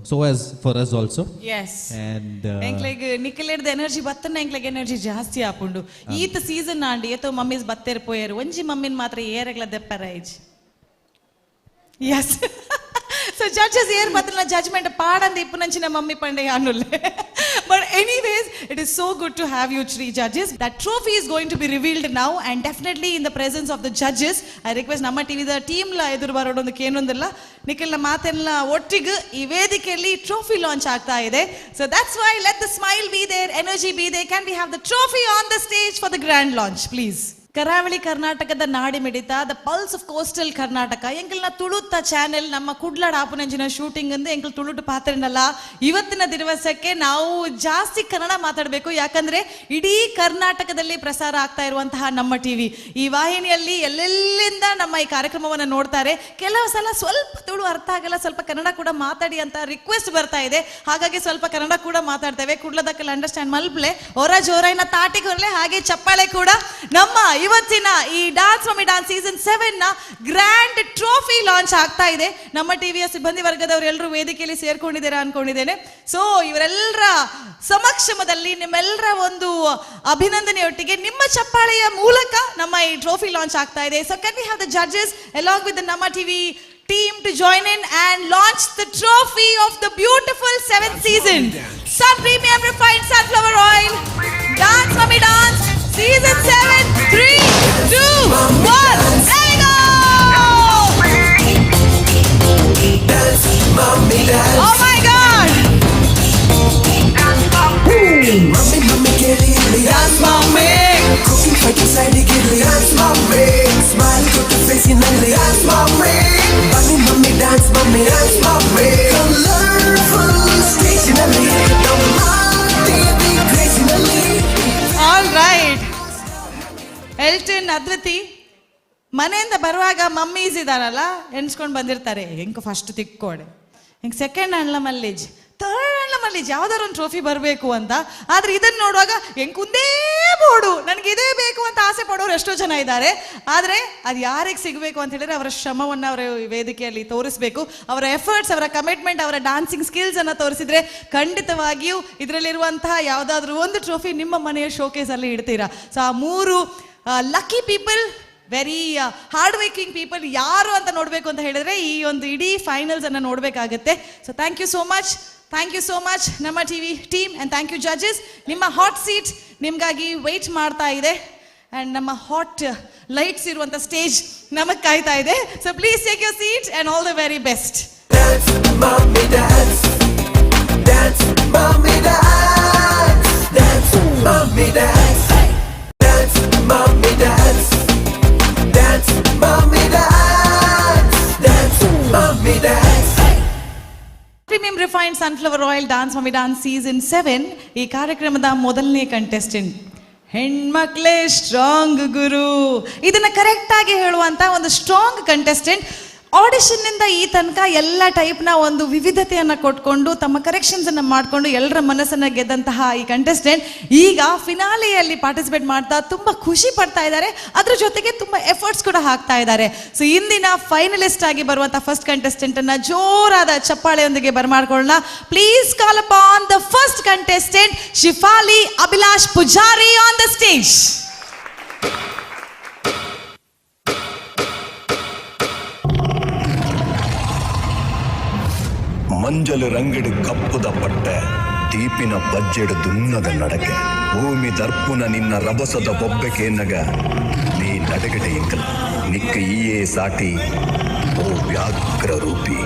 so as for us also. Yes. And ಎಂಕ್ಲೆಗ್ ನಿಕ್ಲೆಡ್ದ ಎನರ್ಜಿ ಬತ್ತನ ಎಂಕ್ಲೆಗ್ ಎನರ್ಜಿ ಜಾಸ್ತಿ ಆಪುಂಡು. ಈತ ಸೀಸನ್ ಆಂಡಿ ಏತೋ ಮಮ್ಮೀಸ್ ಬತ್ತೇರ್ ಪೋಯರು, ಒಂಜಿ ಮಮ್ಮಿನ ಮಾತ್ರ ಏರೆಗ್ಲ ದೆಪ್ಪರ ಇಜ್ಜಿ. ಎಸ್, ಸೊ ಜಡ್ಜಸ್ ಏರ್ ಬತ್ತನ judgment ಪಾಡಂದ ಇಪ್ಪುನಂಚಿನ mummy Pande ಅನ್ನುಲ್ಲೆ. But anyways, it is so good to have you 3 judges. That trophy is going to be revealed now, and definitely in the presence of the judges. I request ನಮ್ಮ ಟಿವಿದ team ಲ ಎದುರು ಬರೋಡೊಂದು ಕೇನೊಂದಿಲ್ಲ, ನಿಖಿಲ್ನ ಮಾತೆಲ್ಲ ಒಟ್ಟಿಗೆ ಈ ವೇದಿಕೆಯಲ್ಲಿ trophy launch ಆಗ್ತಾ ಇದೆ. So that's why let the smile be there, energy be there. Can we have the trophy on the stage for the grand launch, please? ಕರಾವಳಿ ಕರ್ನಾಟಕದ ನಾಡಿ ಮಿಡಿತ, the pulse of coastal Karnataka. ಎಂಕಲ್ನ ತುಳುತ್ತ channel ನಮ್ಮ ಕುಡ್ಲಾಡ್ ಆಪುನಂಚಿನ shooting ಅಂದು ಎಂಕಲ್ ತುಳುಟು ಪಾತ್ರನಲ್ಲ. ಇವತ್ತಿನ ದಿವಸಕ್ಕೆ ನಾವು ಜಾಸ್ತಿ ಕನ್ನಡ ಮಾತಾಡಬೇಕು, ಯಾಕಂದ್ರೆ ಇಡೀ ಕರ್ನಾಟಕದಲ್ಲಿ ಪ್ರಸಾರ ಆಗ್ತಾ ಇರುವಂತಹ ನಮ್ಮ ಟಿವಿ ಈ ವಾಹಿನಿಯಲ್ಲಿ ಎಲ್ಲೆಲ್ಲಿಂದ ನಮ್ಮ ಈ ಕಾರ್ಯಕ್ರಮವನ್ನು ನೋಡ್ತಾರೆ. ಕೆಲವು ಸಲ ಸ್ವಲ್ಪ ತುಳು ಅರ್ಥ ಆಗಲ್ಲ, ಸ್ವಲ್ಪ ಕನ್ನಡ ಕೂಡ ಮಾತಾಡಿ ಅಂತ ರಿಕ್ವೆಸ್ಟ್ ಬರ್ತಾ ಇದೆ. ಹಾಗಾಗಿ ಸ್ವಲ್ಪ ಕನ್ನಡ ಕೂಡ ಮಾತಾಡ್ತೇವೆ. ಕುಡ್ಲದಕ್ಕಲ್ಲ ಅಂಡರ್ಸ್ಟ್ಯಾಂಡ್ ಮಲ್ಪ್ಲೆ ಹೊರ ಜೋರೈನ ತಾಟಿ ಕೊರಲೆ, ಹಾಗೆ ಚಪ್ಪಾಳೆ ಕೂಡ. ನಮ್ಮ ಇವತ್ತಿನ ಈ ಡಾನ್ಸ್ ಮಮ್ಮಿ ಡಾನ್ಸ್ ಸೀಸನ್ 7 ನ ಗ್ರ್ಯಾಂಡ್ ಟ್ರೋಫಿ ಲಾಂಚ್ ಆಗ್ತಾ ಇದೆ. ನಮ್ಮ ಟಿವಿಯ ಸಿಬ್ಬಂದಿ ವರ್ಗದವರು ಎಲ್ಲರೂ ವೇದಿಕೆಯಲ್ಲಿ ಸೇರ್ಕೊಂಡಿದ್ದೀರಾ ಅನ್ಕೊಂಡಿದ್ದೇನೆ. ಸೊ ಇವರೆಲ್ಲರ ಸಮಕ್ಷಮದಲ್ಲಿ ನಿಮ್ಮೆಲ್ಲರ ಒಂದು ಅಭಿನಂದನೆಯೊಟ್ಟಿಗೆ ನಿಮ್ಮ ಚಪ್ಪಾಳೆಯ ಮೂಲಕ ನಮ್ಮ ಈ ಟ್ರೋಫಿ ಲಾಂಚ್ ಆಗ್ತಾ ಇದೆ. So can we have the judges along with Namma TV team to join in and launch the trophy of the beautiful 7th season. Sun Premium Refined Sunflower Oil, Dance Mummy Dance, Season 7, 3, 2, 1, there we go! Dance, mommy, dance. Oh my God! Mummy, mummy, ಕೇಳಿ dance, mommy. Cooking, fighting, side Gilli dance, mommy. Smile ಕೊಟ್ಟು ಫೇಸಿನಲ್ಲಿ dance, mommy. Mummy, mummy, dance, mummy, dance, mommy. Colorful stage ನಲ್ಲಿ ನಮ್ಮ TV crazy ನಲ್ಲಿ. All right. Elton, Adviti, ಮನೆಯಿಂದ ಬರುವಾಗ mummies ಇದಾರಲ್ಲ, ಎಣ್ಸ್ಕೊಂಡು ಬಂದಿರ್ತಾರೆ. ಹೆಂಗೆ ಫಸ್ಟ್ ತಿಕ್ಕೋಡೆ, ಹೆಂಗೆ ಸೆಕೆಂಡ್ ಹ್ಯಾಂಡ್ಲ ಮಲ್ಲಿಜ್, ಥರ್ಡ್ ಹ್ಯಾಂಡ್ಲ ಮಲ್ಲಿಜ್, ಯಾವ್ದಾರು ಒಂದು ಟ್ರೋಫಿ ಬರಬೇಕು ಅಂತ. ಆದ್ರೆ ಇದನ್ನ ನೋಡುವಾಗ ಹೆಂಗೆ ಬೋಡು, ನನಗೆ ಇದೇ ಬೇಕು ಅಂತ ಆಸೆ ಪಡೋರು ಎಷ್ಟೋ ಜನ ಇದ್ದಾರೆ. ಆದರೆ ಅದು ಯಾರಿಗೆ ಸಿಗಬೇಕು ಅಂತ ಹೇಳಿದ್ರೆ ಅವರ ಶ್ರಮವನ್ನು ಅವರ ವೇದಿಕೆಯಲ್ಲಿ ತೋರಿಸ್ಬೇಕು. ಅವರ ಎಫರ್ಟ್ಸ್, ಅವರ ಕಮಿಟ್ಮೆಂಟ್, ಅವರ ಡಾನ್ಸಿಂಗ್ ಸ್ಕಿಲ್ಸ್ ಅನ್ನು ತೋರಿಸಿದ್ರೆ ಖಂಡಿತವಾಗಿಯೂ ಇದರಲ್ಲಿರುವಂತಹ ಯಾವುದಾದ್ರೂ ಒಂದು ಟ್ರೋಫಿ ನಿಮ್ಮ ಮನೆಯ ಶೋಕೇಸಲ್ಲಿ ಇಡ್ತೀರಾ. ಸೊ ಆ 3 lucky people, very hard working people ಯಾರು ಅಂತ ನೋಡಬೇಕು ಅಂತ ಹೇಳಿದ್ರೆ ಈ ಒಂದು ಇಡೀ ಫೈನಲ್ಸ್ ಅನ್ನು ನೋಡಬೇಕಾಗತ್ತೆ. So thank you so much, thank you so much ನಮ್ಮ TV team and thank you judges. ನಿಮ್ಮ ಹಾಟ್ ಸೀಟ್ ನಿಮಗಾಗಿ ವೆಯ್ಟ್ ಮಾಡ್ತಾ ಇದೆ ಆ್ಯಂಡ್ ನಮ್ಮ ಹಾಟ್ ಲೈಟ್ಸ್ ಇರುವಂಥ ಸ್ಟೇಜ್ ನಮಗೆ ಕಾಯ್ತಾ ಇದೆ. So please take your seat and all the very best. Dance, mommy, dance. Dance, mommy, dance. Dance, mommy, dance. Dance, mommy, dance. Dance, mommy, dance. Dance, mommy, dance. Premium refined sunflower oil dance mummy dance season 7 ಈ ಕಾರ್ಯಕ್ರಮದ ಮೊದಲನೇ contestant ಹೆಣ್ಮಕ್ಳೇ strong ಗುರು. ಇದನ್ನ correct ಆಗಿ ಹೇಳುವಂತ ಒಂದು strong contestant. ಆಡಿಷನ್ನಿಂದ ಈ ತನಕ ಎಲ್ಲ ಟೈಪ್ನ ಒಂದು ವಿವಿಧತೆಯನ್ನು ಕೊಟ್ಕೊಂಡು ತಮ್ಮ ಕರೆಕ್ಷನ್ಸನ್ನು ಮಾಡಿಕೊಂಡು ಎಲ್ಲರ ಮನಸ್ಸನ್ನು ಗೆದ್ದಂತಹ ಈ ಕಂಟೆಸ್ಟೆಂಟ್ ಈಗ ಫಿನಾಲೆಯಲ್ಲಿ ಪಾರ್ಟಿಸಿಪೇಟ್ ಮಾಡ್ತಾ ತುಂಬ ಖುಷಿ ಪಡ್ತಾ ಇದ್ದಾರೆ. ಅದ್ರ ಜೊತೆಗೆ ತುಂಬ ಎಫರ್ಟ್ಸ್ ಕೂಡ ಹಾಕ್ತಾ ಇದ್ದಾರೆ. ಸೊ ಇಂದಿನ ಫೈನಲಿಸ್ಟ್ ಆಗಿ ಬರುವಂಥ ಫಸ್ಟ್ ಕಂಟೆಸ್ಟೆಂಟನ್ನು ಜೋರಾದ ಚಪ್ಪಾಳೆಯೊಂದಿಗೆ ಬರಮಾಡ್ಕೊಳ್ಳೋಣ. Please call upon the first contestant Shifali Abhilash Pujari on the stage. ಮಂಜಲು ರಂಗಿಡು ಕಪ್ಪುದ ಪಟ್ಟೆ ದೀಪಿನ ಬಜ್ಜೆಡು ದುನ್ನದ ನಡಕೆ ಭೂಮಿ ದರ್ಪುನ ನಿನ್ನ ರಭಸದ ಬೊಬ್ಬೆಕೆ ನಗ ನೀ ನಡಗಡೆ ಇಂಕಲ ನಿಕ್ಕ ಈಯೇ ಸಾಟಿ ಓ ವ್ಯಾಘ್ರ ರೂಪಿ.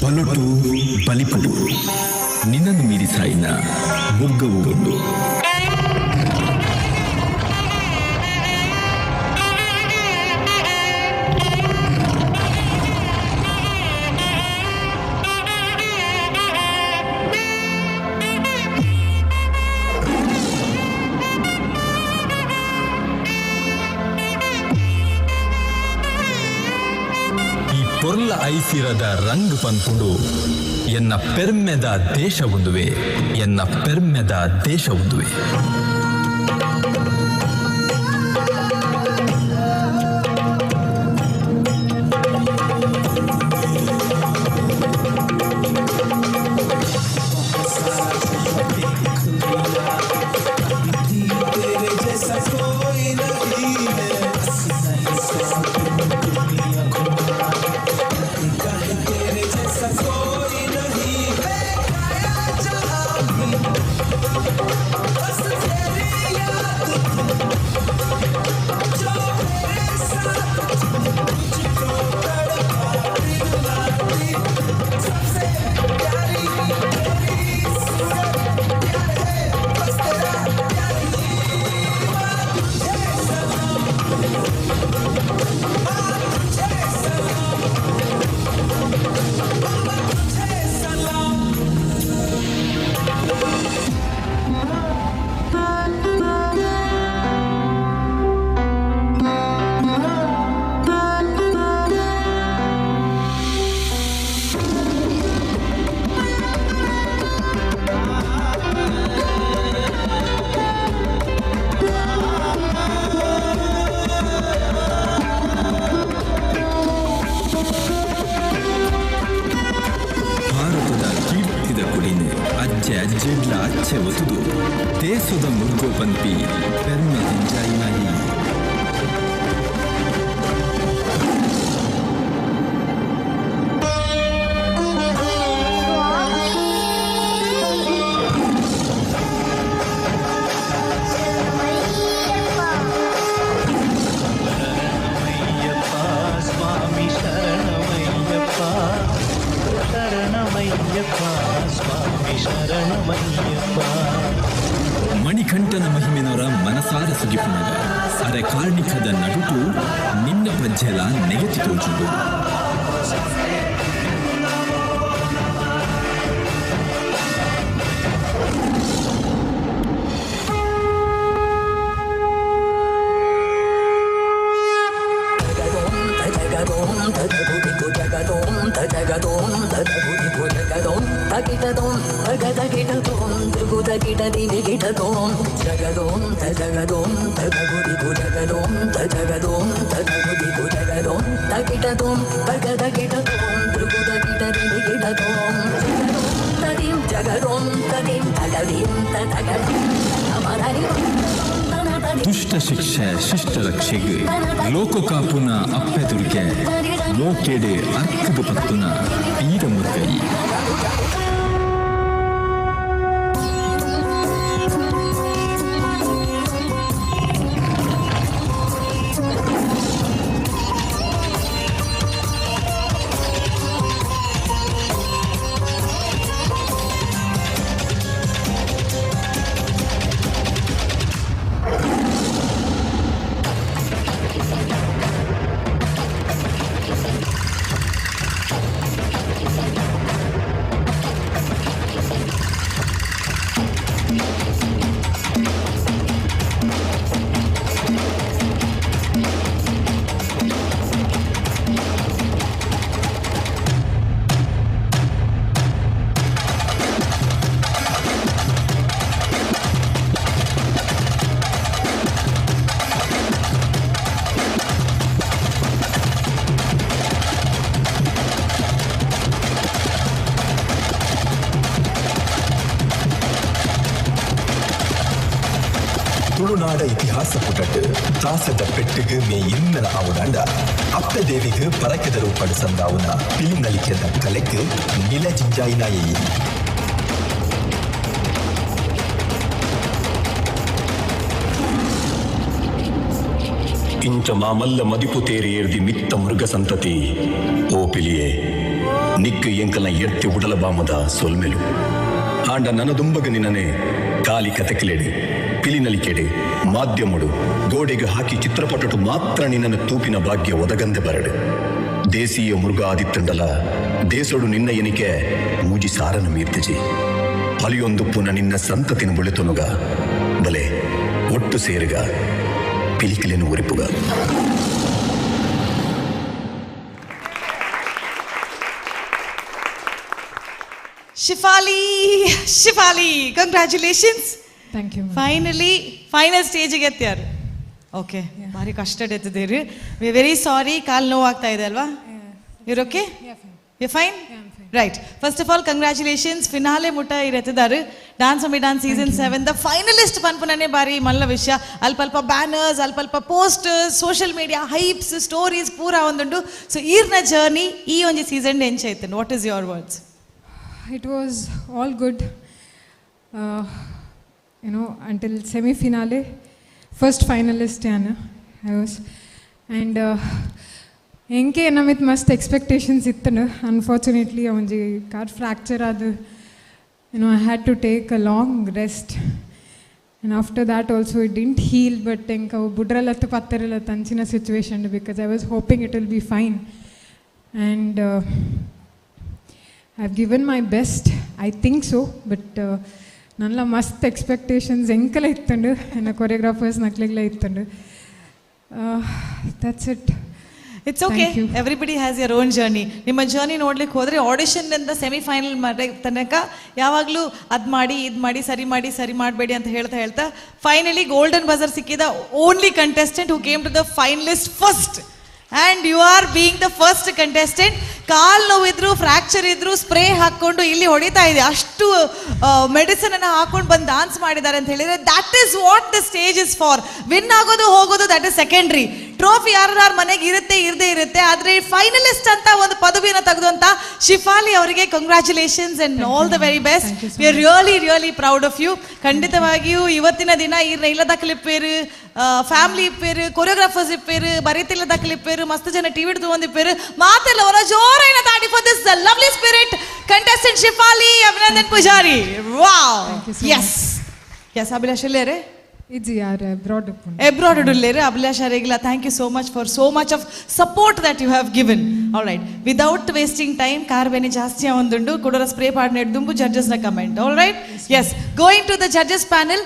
ಬಲುಟು ಬಲಿಪುಡು ನಿನ್ನನ್ನು ಮೀರಿಸಾಯಿನ ಬುಗ್ಗವು ಉಂಡು. ಪೊರ್ಲ ಐಸಿರದ ರಂಗ್ ಪನ್ಪುಂಡು ಎನ್ನ ಪೆರ್ಮೆದ ದೇಶ ಒಂದುವೆ, ಎನ್ನ ಪೆರ್ಮೆದ ದೇಶ ಒಂದುವೆ. ಅಜ್ಜೆ ಅಜ್ಜೆಡ್ಲ ಅಚ್ಚೆ ಒತ್ತುದು ದೇಶದ ಮುರ್ಗೋ ಪನ್ಪಿ ಪೆರ್ಮೆ ದಿಂಜಾಯಿನಾಯಿ. ಸ್ವಾಮಿ ಶರಣಮಯ್ಯಪ್ಪ, ಶರಣಮಯ್ಯಪ್ಪ ಸ್ವಾಮಿ ಶರಣಮಯ್ಯಪ್ಪ. ಮಣಿಕಂಠನ ಮಹಿಮೆನವರ ಮನಸಾರ ಸುಗಿಪುನಗ ಅರೆ ಕಾರ್ಣಿಕದ ನಡುಟು ನಿನ್ನ ಪಜ್ಜೆಲ ನೆಗೆತಿ ತೋಜುಂಡು. ತ್ರಿಕುತ ಕಿಟ ದಿನಿ ಕಿಟ ತೋಂ ಜಗದೋಂ ತ ಜಗದೋಂ ತ ತಗುದಿಗು ಜಗದೋಂ ತ ಜಗದೋಂ ತ ತಗುದಿಗು ಜಗದೋಂ ತ ಕಿಟ ತೋಂ ತಗದ ಕಿಟ ತೋಂ ತ್ರಿಕುತ ಕಿಟ ದಿನಿ ಕಿಟ ತೋಂ ಜಗದೋಂ ತದಿಂ ಜಗದೋಂ ತದಿಂ ತಗದಿಂ ತ ತಗದಿಂ ತಮದನಿ. ದುಷ್ಟ ಶಿಕ್ಷೆ ಶಿಷ್ಟ ರಕ್ಷೆಗೆ ಲೋಕ ಕಾಪುನ ಅಪ್ಪೆ ದುರ್ಗೆ ಮೋಕೆಡೆ ಅರ್ಕದ ಪತ್ತುನ ವೀರ ಮುರ್ಗೈ. ತುಳುನಾಡ ಇತಿಹಾಸ ಪುಟಟ್ಟು ದಾಸದ ಪೆಟ್ಟಿಗೆ ಮೇ ಇನ್ನಲ ಆವುದಾಂಡ ಅಪ್ಪ ದೇವಿಗೆ ಪರಕೆದ ರೂಪಡು ಸಂದಾವುನ ಪಿಲಿನಲಿಕೆದ ಕಲೆಕ್ ನಿಲ ಜಿಂಜಾಯಿನಾಯಿ. ಇಂಚ ಮಾಮಲ್ಲ ಮದಿಪು ತೇರಿ ಏರ್ದಿ ಮಿತ್ತ ಮೃಗ ಸಂತತಿ ಓ ಪಿಲಿಯೇ ನಿಕ್ಕು ಎಂಕಲ ಎರ್ತಿ ಉಡಲ ಬಾಮದ ಸೊಲ್ಮೆಲು ಆಂಡ ನನದುಂಬಗ ನಿನನೆ ಕಾಲಿ ಕತೆಕಲೆಡೆ ಪಿಲಿನಲಿಕೆಡೆ ಮಾಧ್ಯಮಡು ಗೋಡೆಗೆ ಹಾಕಿ ಚಿತ್ರಪಟಟು ಮಾತ್ರ ನಿನ್ನನ್ನು ತೂಪಿನ ಭಾಗ್ಯ ಒದಗಂದೆ ಬರಡು. ದೇಸಿಯ ಮೃಗ ಆದಿತ್ತಂಡಲ ದೇಸೋಡು ನಿನ್ನ ಎನಿಕೆ ಮೂಜಿ ಸಾರನ ಮೀರ್ತಿಜಿ ಅಲಿಯೊಂದು ಪುನ ನಿನ್ನ ಸಂತತಿನ ಬುಳೆತೊನುಗ ಬಲೆ ಒಟ್ಟು ಸೇರುಗ ಪಿಲಿಕಿಲೆನು ಒರಿಪುಗ. Shifali, Shifali, congratulations. Thank you. Finally final ಸ್ಟೇಜಿಗೆ ಎತ್ತಿಯಾರು. ಓಕೆ, ಭಾರಿ ಕಷ್ಟ ಎತ್ತಿದ್ದೀರಿ. We very sorry, ಕಾಲು ನೋವಾಗ್ತಾ ಇದೆ ಅಲ್ವಾ? You're okay? You fine? Right. First of all congratulations. Finale ಮುಟ್ಟ ಇರೆತ್ತಿದ್ದಾರೆ. Dance mummy dance season 7 the finalist ಪನ್ಪುನನೇ ಬಾರಿ ಮಲ್ಲ ವಿಷಯ. ಅಲ್ಪ ಅಲ್ಪ ಬ್ಯಾನರ್ಸ್, ಅಲ್ಪ ಅಲ್ಪ posters, social media hypes, stories ಪೂರ ಒಂದುಂಡು. ಸೊ ಈರ್ನ ಜರ್ನಿ ಈ ಒಂಜಿ season ಎಂಚೈತನ್, what is your words? It was all good, you know, until semi-finale, first finalist yana I was, and enke namit must expectations ittanu. Unfortunately, avanji car fracture adu, you know, I had to take a long rest, and after that also it didn't heal. But enka budralattu pattarala tanchina situation, because I was hoping it will be fine, and I've given my best, I think so, but ನಲ್ಲ ಮಸ್ತ್ expectations ಎಂಕಲ ಇತ್ತಂಡು, ನನ್ನ choreographers ನಕ್ಲೆಗ್ಲ ಇತ್ತಂಡು. That's it. It's okay, everybody has your own journey. ನಿಮ್ಮ journey ನೋಡ್ಲಿಕ್ಕೆ ಹೋದರೆ ಆಡಿಷನ್ನಿಂದ semifinal ತನಕ ಯಾವಾಗಲೂ ಅದು ಮಾಡಿ ಇದು ಮಾಡಿ ಸರಿ ಮಾಡಿ ಸರಿ ಮಾಡಬೇಡಿ ಅಂತ ಹೇಳ್ತಾ ಹೇಳ್ತಾ finally golden buzzer ಸಿಕ್ಕಿದ only contestant who came to the finalist first, and you are being the first contestant. ಕಾಲು ನೋವಿದ್ರು, ಫ್ರ್ಯಾಕ್ಚರ್ ಇದ್ರು, ಸ್ಪ್ರೇ ಹಾಕ್ಕೊಂಡು ಇಲ್ಲಿ ಹೊಡಿತಾ ಇದೆ, ಅಷ್ಟು ಮೆಡಿಸಿನ್ ಅನ್ನು ಹಾಕೊಂಡು ಬಂದು ಡಾನ್ಸ್ ಮಾಡಿದ್ದಾರೆ ಅಂತ ಹೇಳಿದರೆ that is what the stage is for. Win ಆಗೋದು ಹೋಗೋದು that is secondary. Trophy ಯಾರು ಮನೆಗೆ ಇರುತ್ತೆ ಇರದೇ ಇರುತ್ತೆ, ಆದರೆ ಫೈನಲಿಸ್ಟ್ ಅಂತ ಒಂದು ಪದವಿಯನ್ನು ತೆಗೆದಂತ ಶಿಫಾಲಿ ಅವರಿಗೆ congratulations and all the very best. We are really really proud of you. ಖಂಡಿತವಾಗಿಯೂ ಇವತ್ತಿನ ದಿನ ಈ ಇಲ್ಲದ ಕ್ಲಿಪ್ಪೇರು, ಫ್ಯಾಮಿಲಿ ಇಪ್ಪೇರು, ಕೊರಿಯೋಗ್ರಾಫರ್ಸ್ ಇಪ್ಪೇರು, ಬರೀತಿಲ್ಲದ ಕ್ಲಿಪ್ಪೇರು, ಮಸ್ತ್ ಜನ ಟಿವಿ ತಗೊಂಡಿಪ್ಪೇರು, ಮಾತೆಲ್ಲ ಅವರ ಜೋರೈನ ತಾಡಿ for this lovely spirit contestant Shifali Abhinandan Poojary. Wow, yes yes. Abhilash ಇಲ್ಲೇರೆ? ಇಜ್ಜಿ ಯಾರ್ ಅಬ್ರಾಡ್. ಅಬ್ರಾಡ್ ಉಲ್ಲೇರು ಅಭಿಲಾಷ್ ಅರೇಗಿಲ್ಲ. Thank you so much for so much of support that you have given. All right, without wasting time, car ಬೇನೆ ಜಾಸ್ತಿ ಒಂದುಂಡು ಕುಡೋರ spray ಪಾಡ್ನೆಡ್ ದುಂಬು ಜಡ್ಜಸ್ನ comment. All right, yes, going to the judges panel.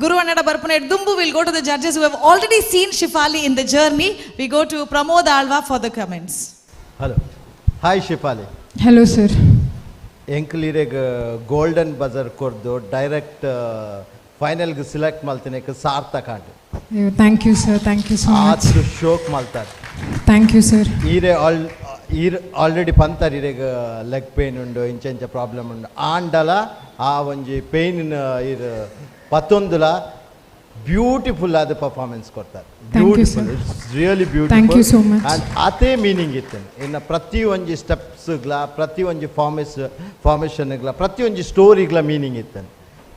Guru Annada ಬರ್ಪುನೆ ದುಂಬು will go to the judges who have already seen Shifali in the journey. We go to Pramod Alva for the comments. Hello, hi Shifali. Hello sir. ಎಂಕ್ಲಿರೆಗ್ golden buzzer ಕೊರ್ದು direct ಫೈನಲ್ಗೆ select ಮಲ್ತಿನಕ್ಕೆ ಸಾರ್ಥಕ and. Thank you sir, thank you so much. ಆತು ಶೋಕ್ ಮಲ್ತಾರೆ. Thank you sir. ಈರೆ ಆಲ್ ಈರ್ already ಪಂತಾರ್ ಇರೆಗ್ ಲೆಗ್ ಪೇನ್ ಉಂಡು, ಇಂಚ ಇಂಚ ಪ್ರಾಬ್ಲಮ್ ಉಂಡು. ಆಂಡಲ ಆ ಒಂಜಿ ಪೇನ್ ಇರ್ ಪತ್ತೊಂದುಲ ಬ್ಯೂಟಿಫುಲ್ ಆದ ಪರ್ಫಾರ್ಮೆನ್ಸ್ ಕೊಡ್ತಾರೆ. Thank you, beautiful, sir. It's really beautiful. Thank you so much. And ಅದೇ ಮೀನಿಂಗ್ ಇತ್ತು ಇನ್ನು ಪ್ರತಿ ಒಂಜಿ ಸ್ಟೆಪ್ಸ್ಗ್ಲ, ಪ್ರತಿ ಒಂಜಿ ಫಾರ್ಮೇಷನ್ಗ್ಲ, ಪ್ರತಿ ಒಂಜಿ ಸ್ಟೋರಿಗ್ಲ ಮೀನಿಂಗ್ ಇತ್ತು.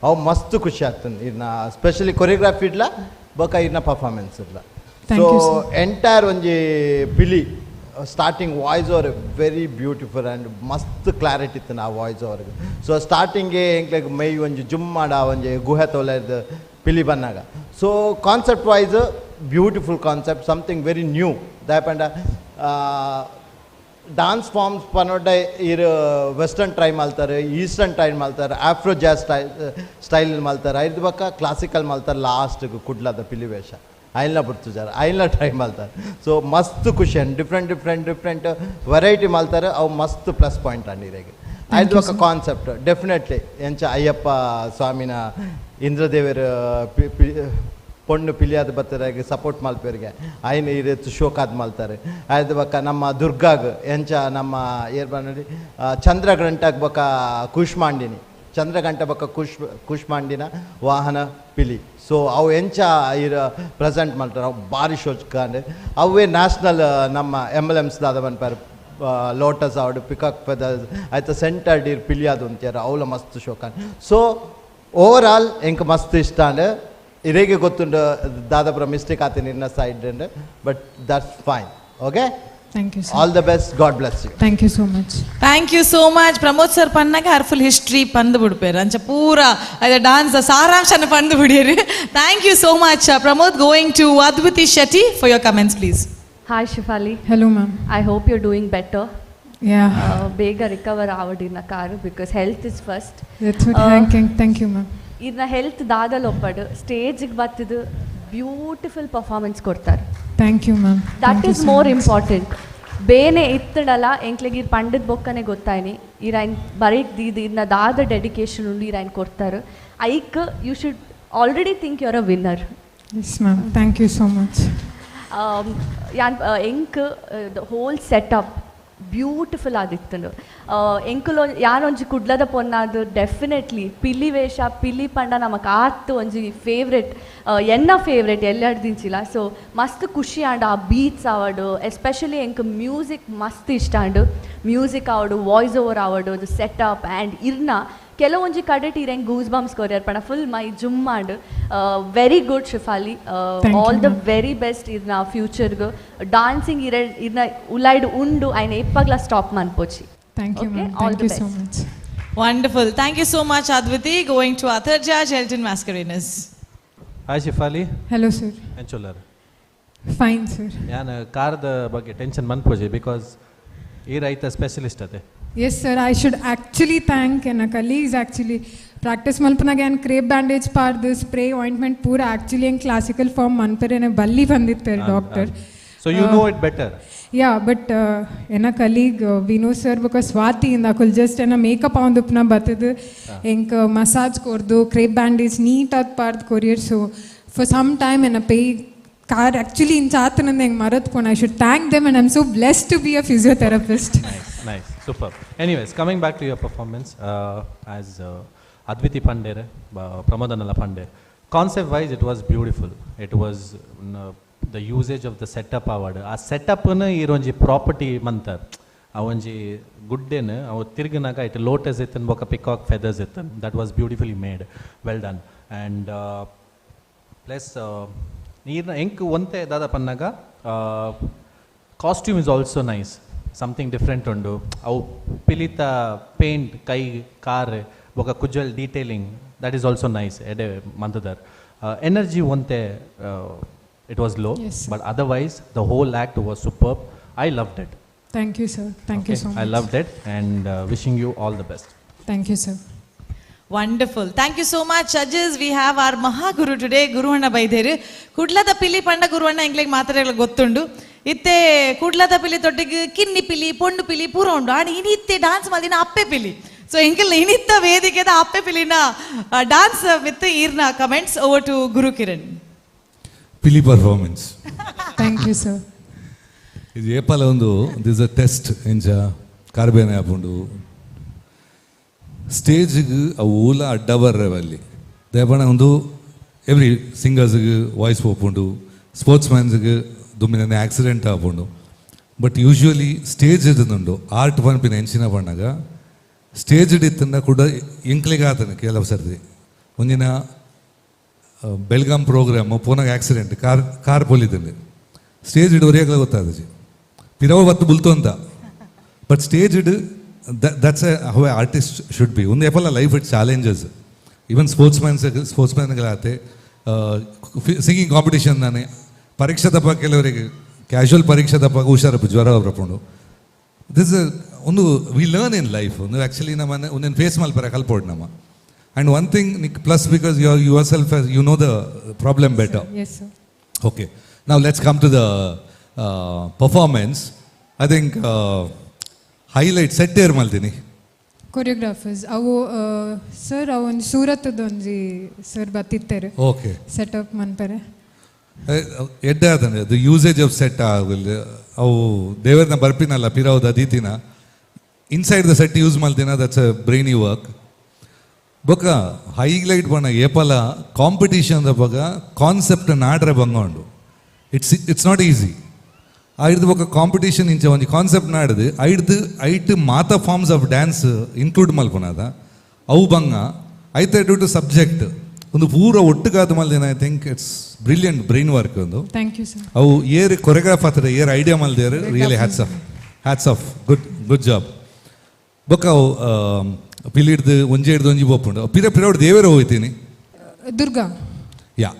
ಅವು ಮಸ್ತ್ ಖುಷಿ ಆಗ್ತದೆ ಇನ್ನ ಸ್ಪೆಷಲಿ ಕೊರಿಯೋಗ್ರಾಫಿ ಇಡ್ಲ ಬೊಕ ಇನ್ನ performance idli. Thank so you, sir. Entire ಒಂಜಿ ಪಿಲಿ starting voice over very beautiful and ಮಸ್ತ್ ಕ್ಲಾರಿಟಿ ಇತ್ತು ಆ ವಾಯ್ಸ್ ಓವರ್ಗೆ. ಸೊ ಸ್ಟಾರ್ಟಿಂಗೇ ಎಂಕ್ಲೆಗ್ ಮೈ ಒಂಜಿ ಜುಮ್ ಮಾಡ ಒಂಜಿ ಗುಹೆ ತೋಲೆದ್ ಪಿಲಿ ಬನ್ನಾಗ. So concept wise beautiful concept, something very new. ದಾಯಪಂಡ dance forms ಪನೋಡ ಇರ್ ವೆಸ್ಟರ್ನ್ ಟ್ರೈ ಮಲ್ತಾರೆ, ಈಸ್ಟರ್ನ್ ಟ್ರೈ ಮಲ್ತಾರೆ, ಆಫ್ರೋ ಜಾಸ್ ಸ್ಟೈಲ್ ಮಲ್ತಾರೆ, ಐದು ಬಕ್ಕ ಕ್ಲಾಸಿಕಲ್ ಮಲ್ತಾರೆ. ಲಾಸ್ಟ್ಗೆ ಕುಡ್ಲದ ಪಿಲಿ ವೇಷ ಐಲ್ನ ಬಿಡ್ತಿದ್ದಾರೆ, ಐಲ್ನ ಟ್ರೈ ಮಲ್ತಾರೆ. ಸೊ ಮಸ್ತ್ ಖುಷಿ and different different different variety ಮಲ್ತಾರೆ. ಅವು ಮಸ್ತ್ ಪ್ಲಸ್ ಪಾಯಿಂಟ್ ಅಂಡ್ ಇರೆಗೆ. ಐದು ಬಕ್ಕ ಕಾನ್ಸೆಪ್ಟ್ ಡೆಫಿನೆಟ್ಲಿ ಎಂಚ ಅಯ್ಯಪ್ಪ ಸ್ವಾಮಿನ ಇಂದ್ರದೇವರ ಪೊಣ್ಣು ಪಿಲಿಯಾದ ಬತ್ತರಾಗಿ ಸಪೋರ್ಟ್ ಮಲ್ಪೇರಿಗೆ ಐನ ಈ ರೀತಿ ಶೋಕಾದ್ ಮಲ್ತಾರೆ. ಆಯ್ದು ಬಕ್ಕ ನಮ್ಮ ದುರ್ಗಾಗ್ ಎಂಚ ನಮ್ಮ ಏರ್ ನೋಡಿ ಚಂದ್ರಗಂಟಾಗ ಬಕ್ಕ ಕುಷ್ಮಾಂಡಿನಿ, ಚಂದ್ರಗಂಟ ಬಕ್ಕ ಕುಷ್ಮಾಂಡಿನ ವಾಹನ ಪಿಲಿ. ಸೊ ಅವು ಎಂಚ ಇರ ಪ್ರೆಸೆಂಟ್ ಮಾಡ್ತಾರೆ, ಅವು ಭಾರಿ ಶೋಚ್ಕಂಡು. ಅವೇ ನ್ಯಾಷನಲ್ ನಮ್ಮ ಎಮ್ ಎಲ್ ಎಮ್ಸ್ ದಾದ ಬನ್ಪಾರು ಲೋಟಸ್ ಆವಡು ಪಿಕಾಕ್ ಫೆದರ್ಸ್ ಆಯ್ತು ಸೆಂಟರ್ಡ್ ಇರ್ ಪಿಲಿಯಾದ ಅಂತಾರೆ, ಅವಲ ಮಸ್ತ್ ಶೋಕಾನ್. ಸೊ ಓವರ್ ಆಲ್ ಎಂಕ್ ಮಸ್ತ್ ಇಷ್ಟ ಅಂಡ್ ಇರೇಗೆ ಗೊತ್ತುಂಡು ದಾದಾಪುರ ಮಿಸ್ಟೇಕ್ ಆತೀನಿ ಇನ್ನ side, but that's fine. Okay, thank you sir. All the best, God bless you. Thank you so much. Thank you so much Pramod sir. ಪನ್ನಾಗ her full history ಪಂದು ಬಿಡ್ಪೇರು ಅಂಚ ಪೂರ ಅದ dance ಸಾರಾಂಶನ ಪಂದು ಬಿಡಿಯರು. Thank you so much Pramod. Going to Adviti Shetty for your comments please. Hi Shefali. Hello ma'am. I hope you doing better. Yeah. ಬೇಗ recover ಆವಡಿನ car, because health is first. That's what thank thank you ma'am. ಇದನ್ನ health ದಾದಲ್ ಒಪ್ಪಡು ಸ್ಟೇಜಿಗೆ ಬತ್ತಿದ್ದು beautiful performance ಕೊಡ್ತಾರೆ. Thank you ma'am. That is more important. ಬೇನೆ ಇತ್ತಡಲ್ಲ ಎಂಕ್ಲೆಗ್ ಇರ್ ಪಂಡದ ಬೊಕ್ಕನೆ ಗೊತ್ತಾಯ್ನಿ ಇರಾಯ್ನ್ ಬರೀಕ್ ದೀದ್ ಇದನ್ನ ದಾದ ಡೆಡಿಕೇಶನ್ ಉಂಡು ಇರಾಯ್ನ್ ಕೊಡ್ತಾರೆ. ಐಕ್ you should already think you are a winner. Yes ma'am, thank you so much. ಯಾನ್ ಎಂಕ್ the whole setup beautiful ಆದಿತ್ತಂಡು. ಎಂಕುಲು ಯಾನೊಂಜಿ ಕುಡ್ಲದ ಪೊನ್ನಾದು ಡೆಫಿನೆಟ್ಲಿ ಪಿಲಿ ವೇಷ ಪಿಲಿ ಪಂಡ ನಮಕ್ ಆತ್ ಒಂಜಿ ಫೇವ್ರೆಟ್, ಎನ್ನ ಫೇವ್ರೆಟ್ ಎಲ್ಲೆಡ್ ದಿಂಚಿಲ್ಲ. ಸೊ ಮಸ್ತ್ ಖುಷಿ ಆಂಡ್ ಆ ಬೀಟ್ಸ್ ಆವಡು, ಎಸ್ಪೆಷಲಿ ಎಂಕ್ ಮ್ಯೂಸಿಕ್ ಮಸ್ತ್ ಇಷ್ಟ ಆಂಡ್. ಮ್ಯೂಸಿಕ್ ಆವಡು, ವಾಯ್ಸ್ ಓವರ್ ಆವಡು, ಅದು ಸೆಟಪ್ ಆ್ಯಂಡ್ ಇರ್ನ ಕೆಲವೊಂಜಿ ಕಡೆಟ್ ಇರೆಂಗ್ ಗೂಸ್ ಬಂಪ್ಸ್ ಕೊರಿಯರ್ ಪಂಡ ಫುಲ್ ಮೈ ಜುಮ್ and. Very good Shefali, all the very best ಇರ್ನ ಫ್ಯೂಚರ್ಗ್. ಡಾನ್ಸಿಂಗ್ ಇರ ಇರ್ನ ಉಲೈಡ್ ಉಂಡು ಐನ ಎಪ್ಪಗ್ಲ stop ಮನ್ಪೋಚಿ. Thank you ma'am, all thank the you so best. Much. Wonderful, thank you so much Adviti. Going to Athar judge Elton Mascarenhas. Hi Shefali. Hello sir. ಎಂಚೊಲ್ಲರ್? Fine sir. ಯಾನ್ ಕಾರದ ಬಗ್ಗೆ tension ಮನ್ಪೋಜಿ, because ಈ ರೈತ specialist ಅದೇ. Yes sir, I should actually thank ಎನ್ನ colleagues. Actually practice ಮಲ್ಪನಾಗ ಏನು crepe bandage ಪಾರ್ದು spray ointment ಪೂರ actually ಹೆಂಗೆ classical form ಮನ್ಪರೇನೆ ಬಲ್ಲಿ ಬಂದಿತ್ತಾರೆ doctor. So you know it better. Yeah, but ಎನ್ನ ಕಲೀಗ್ ವಿನೋದ್ ಸರ್ ಬೊಕ ಸ್ವಾತಿ ಇಂದ ಅಕುಲ್ ಜಸ್ಟ್ ಎನ್ನ ಮೇಕಪ್ ಆವಂದುಪ್ನ ಬತ್ತದು ಎಂಕ್ ಮಸಾಜ್ ಕೊರ್ದು ಕ್ರೇಪ್ ಬ್ಯಾಂಡೇಜ್ ನೀಟಾಗಿ ಪಾರ್ದು courier. So for some time ಎನ್ನ ಪೇ ಕಾರ್ ಆ್ಯಕ್ಚುಲಿ ಇಂಚ ಆತನಂದ ಹೆಂಗೆ ಮರತ್ ಪೋಣ. I should thank them and I am so blessed to be a physiotherapist. Nice, super. Anyways, coming back to your performance, as Adviti Pandere, Pramodanala Pandere, concept wise it was beautiful. It was the usage of the setup award. ಆ ಸೆಟಪ್ನ ಈರೊಂಜಿ property Mantar ಆ ಒಂಜಿ ಗುಡ್ಡೆನ್ ಅವು ತಿರ್ಗನಾಗ it lotus ಇತ್ತನ್ ಬೊಕ peacock feathers ಇತ್ತನ್. That was beautifully made, well done. And plus ನೀರ್ನ ಎಂಕ್ ಒಂತೆ ದಾದ ಪನ್ನಾಗ costume is also nice, something different ಉಂಡು. ಅವು ಪಿಲಿತ ಪೇಂಟ್ ಕೈ ಕಾರ್ ಬೊಕ ಕುಜ್ವಲ್ detailing that is also nice. ಎಡೆ ಮಂತದರ್ ಎನರ್ಜಿ ಒಂತೆ it was low, but otherwise the whole act was superb. I loved it. Thank you sir, thank you so much. I loved it and wishing you all the best. Thank you sir. Wonderful. Thank you so much, judges. We have our Mahaguru today, Guruvanna Baideru. Kudlada Pili Panda Guruvanna ಎಂಗ್ಲೆಗ್ ಮಾತ್ರ ಗೊತ್ತುಂಡು. ಇತ್ತೆ ಕುಡ್ಲದ ಪಿಲಿ ತೊಟ್ಟಿಗೆ ಕಿನ್ನಿ ಪಿಲಿ ಪೊಂಡು ಪಿಲಿ ಪೂರ ಉಂಡು. ಆಂಡ್ ಇನಿ ಇತ್ತೆ ಡಾನ್ಸ್ ಮಲ್ದಿನ ಅಪ್ಪೆ ಪಿಲಿ. ಸೊ ಎಂಕಲ್ ಇನಿತ್ತ ವೇದಿಕೆದ ಅಪ್ಪೆ ಪಿಲಿನ ಡಾನ್ಸ್ ವಿತ್ ಈರ್ನ comments. Over to Guru Kiran. Pili performance. Thank you sir. ಇದು ಏಪಾಲ ಒಂದು this a test ಎಂಚ ಕಾರ್ಬೇನೆ ಆಪುಂಡು ಸ್ಟೇಜ್ಗೆ ಅವು ಓಲ ಅಡ್ಡ ಬರ್ರೆ ಅಲ್ಲಿ ದೇಪಣ ಒಂದು ಎವ್ರಿ ಸಿಂಗರ್ಸ್ಗೆ ವಾಯ್ಸ್ ಪೋಪುಂಡು, ಸ್ಪೋರ್ಟ್ಸ್ ಮ್ಯಾನ್ಸ್ಗೆ ದುಮ್ಮಿನ ಆಕ್ಸಿಡೆಂಟ್ ಆಪುಂಡು. ಬಟ್ ಯೂಶ್ವಲಿ ಸ್ಟೇಜ್ ಇದ್ದುಂಡು ಆರ್ಟ್ ಪನ್ಪಿನ ಎಂಚಿನ ಪಣ್ಣಾಗ ಸ್ಟೇಜ್ ಇತ್ತಂಡ ಕೂಡ ಎಂಕ್ಲೆಗೆ ಆತನ ಕೆಲವು ಸರ್ತಿ ಒಂದಿನ ಬೆಲ್ಗಾಮ್ ಪ್ರೋಗ್ರಾಮ್ ಪೋನಾಗ ಆಕ್ಸಿಡೆಂಟ್ ಕಾರ್ ಕಾರ್ ಪೊಲಿತಂಡೆ ಸ್ಟೇಜ್ ಇಡು ಒರಿಯಾಗಲೇ ಗೊತ್ತಾದಜಿ ಪಿರವ ಬತ್ತು ಬುಲ್ತು ಅಂತ. ಬಟ್ ಸ್ಟೇಜ್ ಇಡು that's how a artist should be. ಒಂದು ಎಫಲ್ಲ life it challenges, even sports ಮ್ಯಾನ್ಗಳಾತೆ singing competition ನಾನೇ ಪರೀಕ್ಷೆ ತಪ್ಪ ಕೆಲವರಿಗೆ ಕ್ಯಾಶುವಲ್ ಪರೀಕ್ಷೆ ತಪ್ಪಾಗ ಹುಷಾರಪ್ಪ ಜ್ವರ ಬರ್ಕೊಂಡು this ಒಂದು ವಿ ಲರ್ನ್ ಇನ್ ಲೈಫ್. ಒಂದು ಆ್ಯಕ್ಚುಲಿ ನಮ್ಮ ಒಂದೇನು ಫೇಸ್ ಮಲ್ಪರ ಕಲ್ಪೋಡು ನಮ್ಮ. ಆ್ಯಂಡ್ ಒನ್ ಥಿಂಗ್ ನಿಕ್ plus because you yourself you know the problem better. Yes sir. Okay, ನಾವು let's come to the performance. I think highlight set air ಮಲ್ತೀನಿ. Choreographers ಅವು sir ಅವು ಒಂದು ಸೂರತ್ತದ ಒಂಜಿ ಸರ್ ಬತ್ತಿತ್ತಾರೆ. ಓಕೆ. ಸೆಟಪ್ ಮನ್ಪರೆ ಎಡ್ಡೆ ಆತಂದ್ರೆ ಅದು ಯೂಸೇಜ್ ಆಫ್ ಸೆಟ್ ಆಗಲ್ಲ. ಅವು ದೇವರನ್ನ ಬರ್ಪಿನಲ್ಲ ಪಿರೌದ ದೀತಿನ ಇನ್ಸೈಡ್ the set use ಮಲ್ತಿನ, that's a brainy work. ಬೊಕ್ಕ ಹೈಲೈಟ್ ಬಣ್ಣ ಏಪಲ ಕಾಂಪಿಟೇಷನ್ ಬಗ ಕಾನ್ಸೆಪ್ಟ್ ನಾಡ್ರೆ ಬಂಗ ಉಂಡು. It's not easy. ಐಡ್ದು ಬೊಕ್ಕ ಕಾಂಪಿಟೇಷನ್ ಇಂಚ ಒಂಜಿ ಕಾನ್ಸೆಪ್ಟ್ ನಾಡ್ದು ಐಡ್ದು ಐಟ್ ಮಾತ ಫಾರ್ಮ್ಸ್ ಆಫ್ ಡ್ಯಾನ್ಸ್ ಇನ್ಕ್ಲೂಡ್ ಮಲ್ಪುನದ ಅವು ಬಂಗ ಐತೆ ಡ್ಯೂ ಟು ಸಬ್ಜೆಕ್ಟ್ ಒಂದು ಪೂರ ಒಟ್ಟುಗಾದ ಮಲ್ದಿನ. I think it's brilliant brain work ಒಂದು. Thank you sir. ಅವು ಏರ್ ಕೊರಿಯೋಗ್ರಾಫ್ ಆತರೆ ಏರ್ idea ಮಲ್ದೇರು, really hats off, hats off, good good job. ಬೊಕ್ಕ ಅವು ಪಿಲಿಡ್ದು ಒಂಜೆ ಹಿಡ್ದು ಒಂಜಿ ಪೋಪುಂಡು ಪಿರ ಪಿರವಡ್ ದೇವೇರ ಹೋಯ್ತೀನಿ ದುರ್ಗಾ. ಯಾ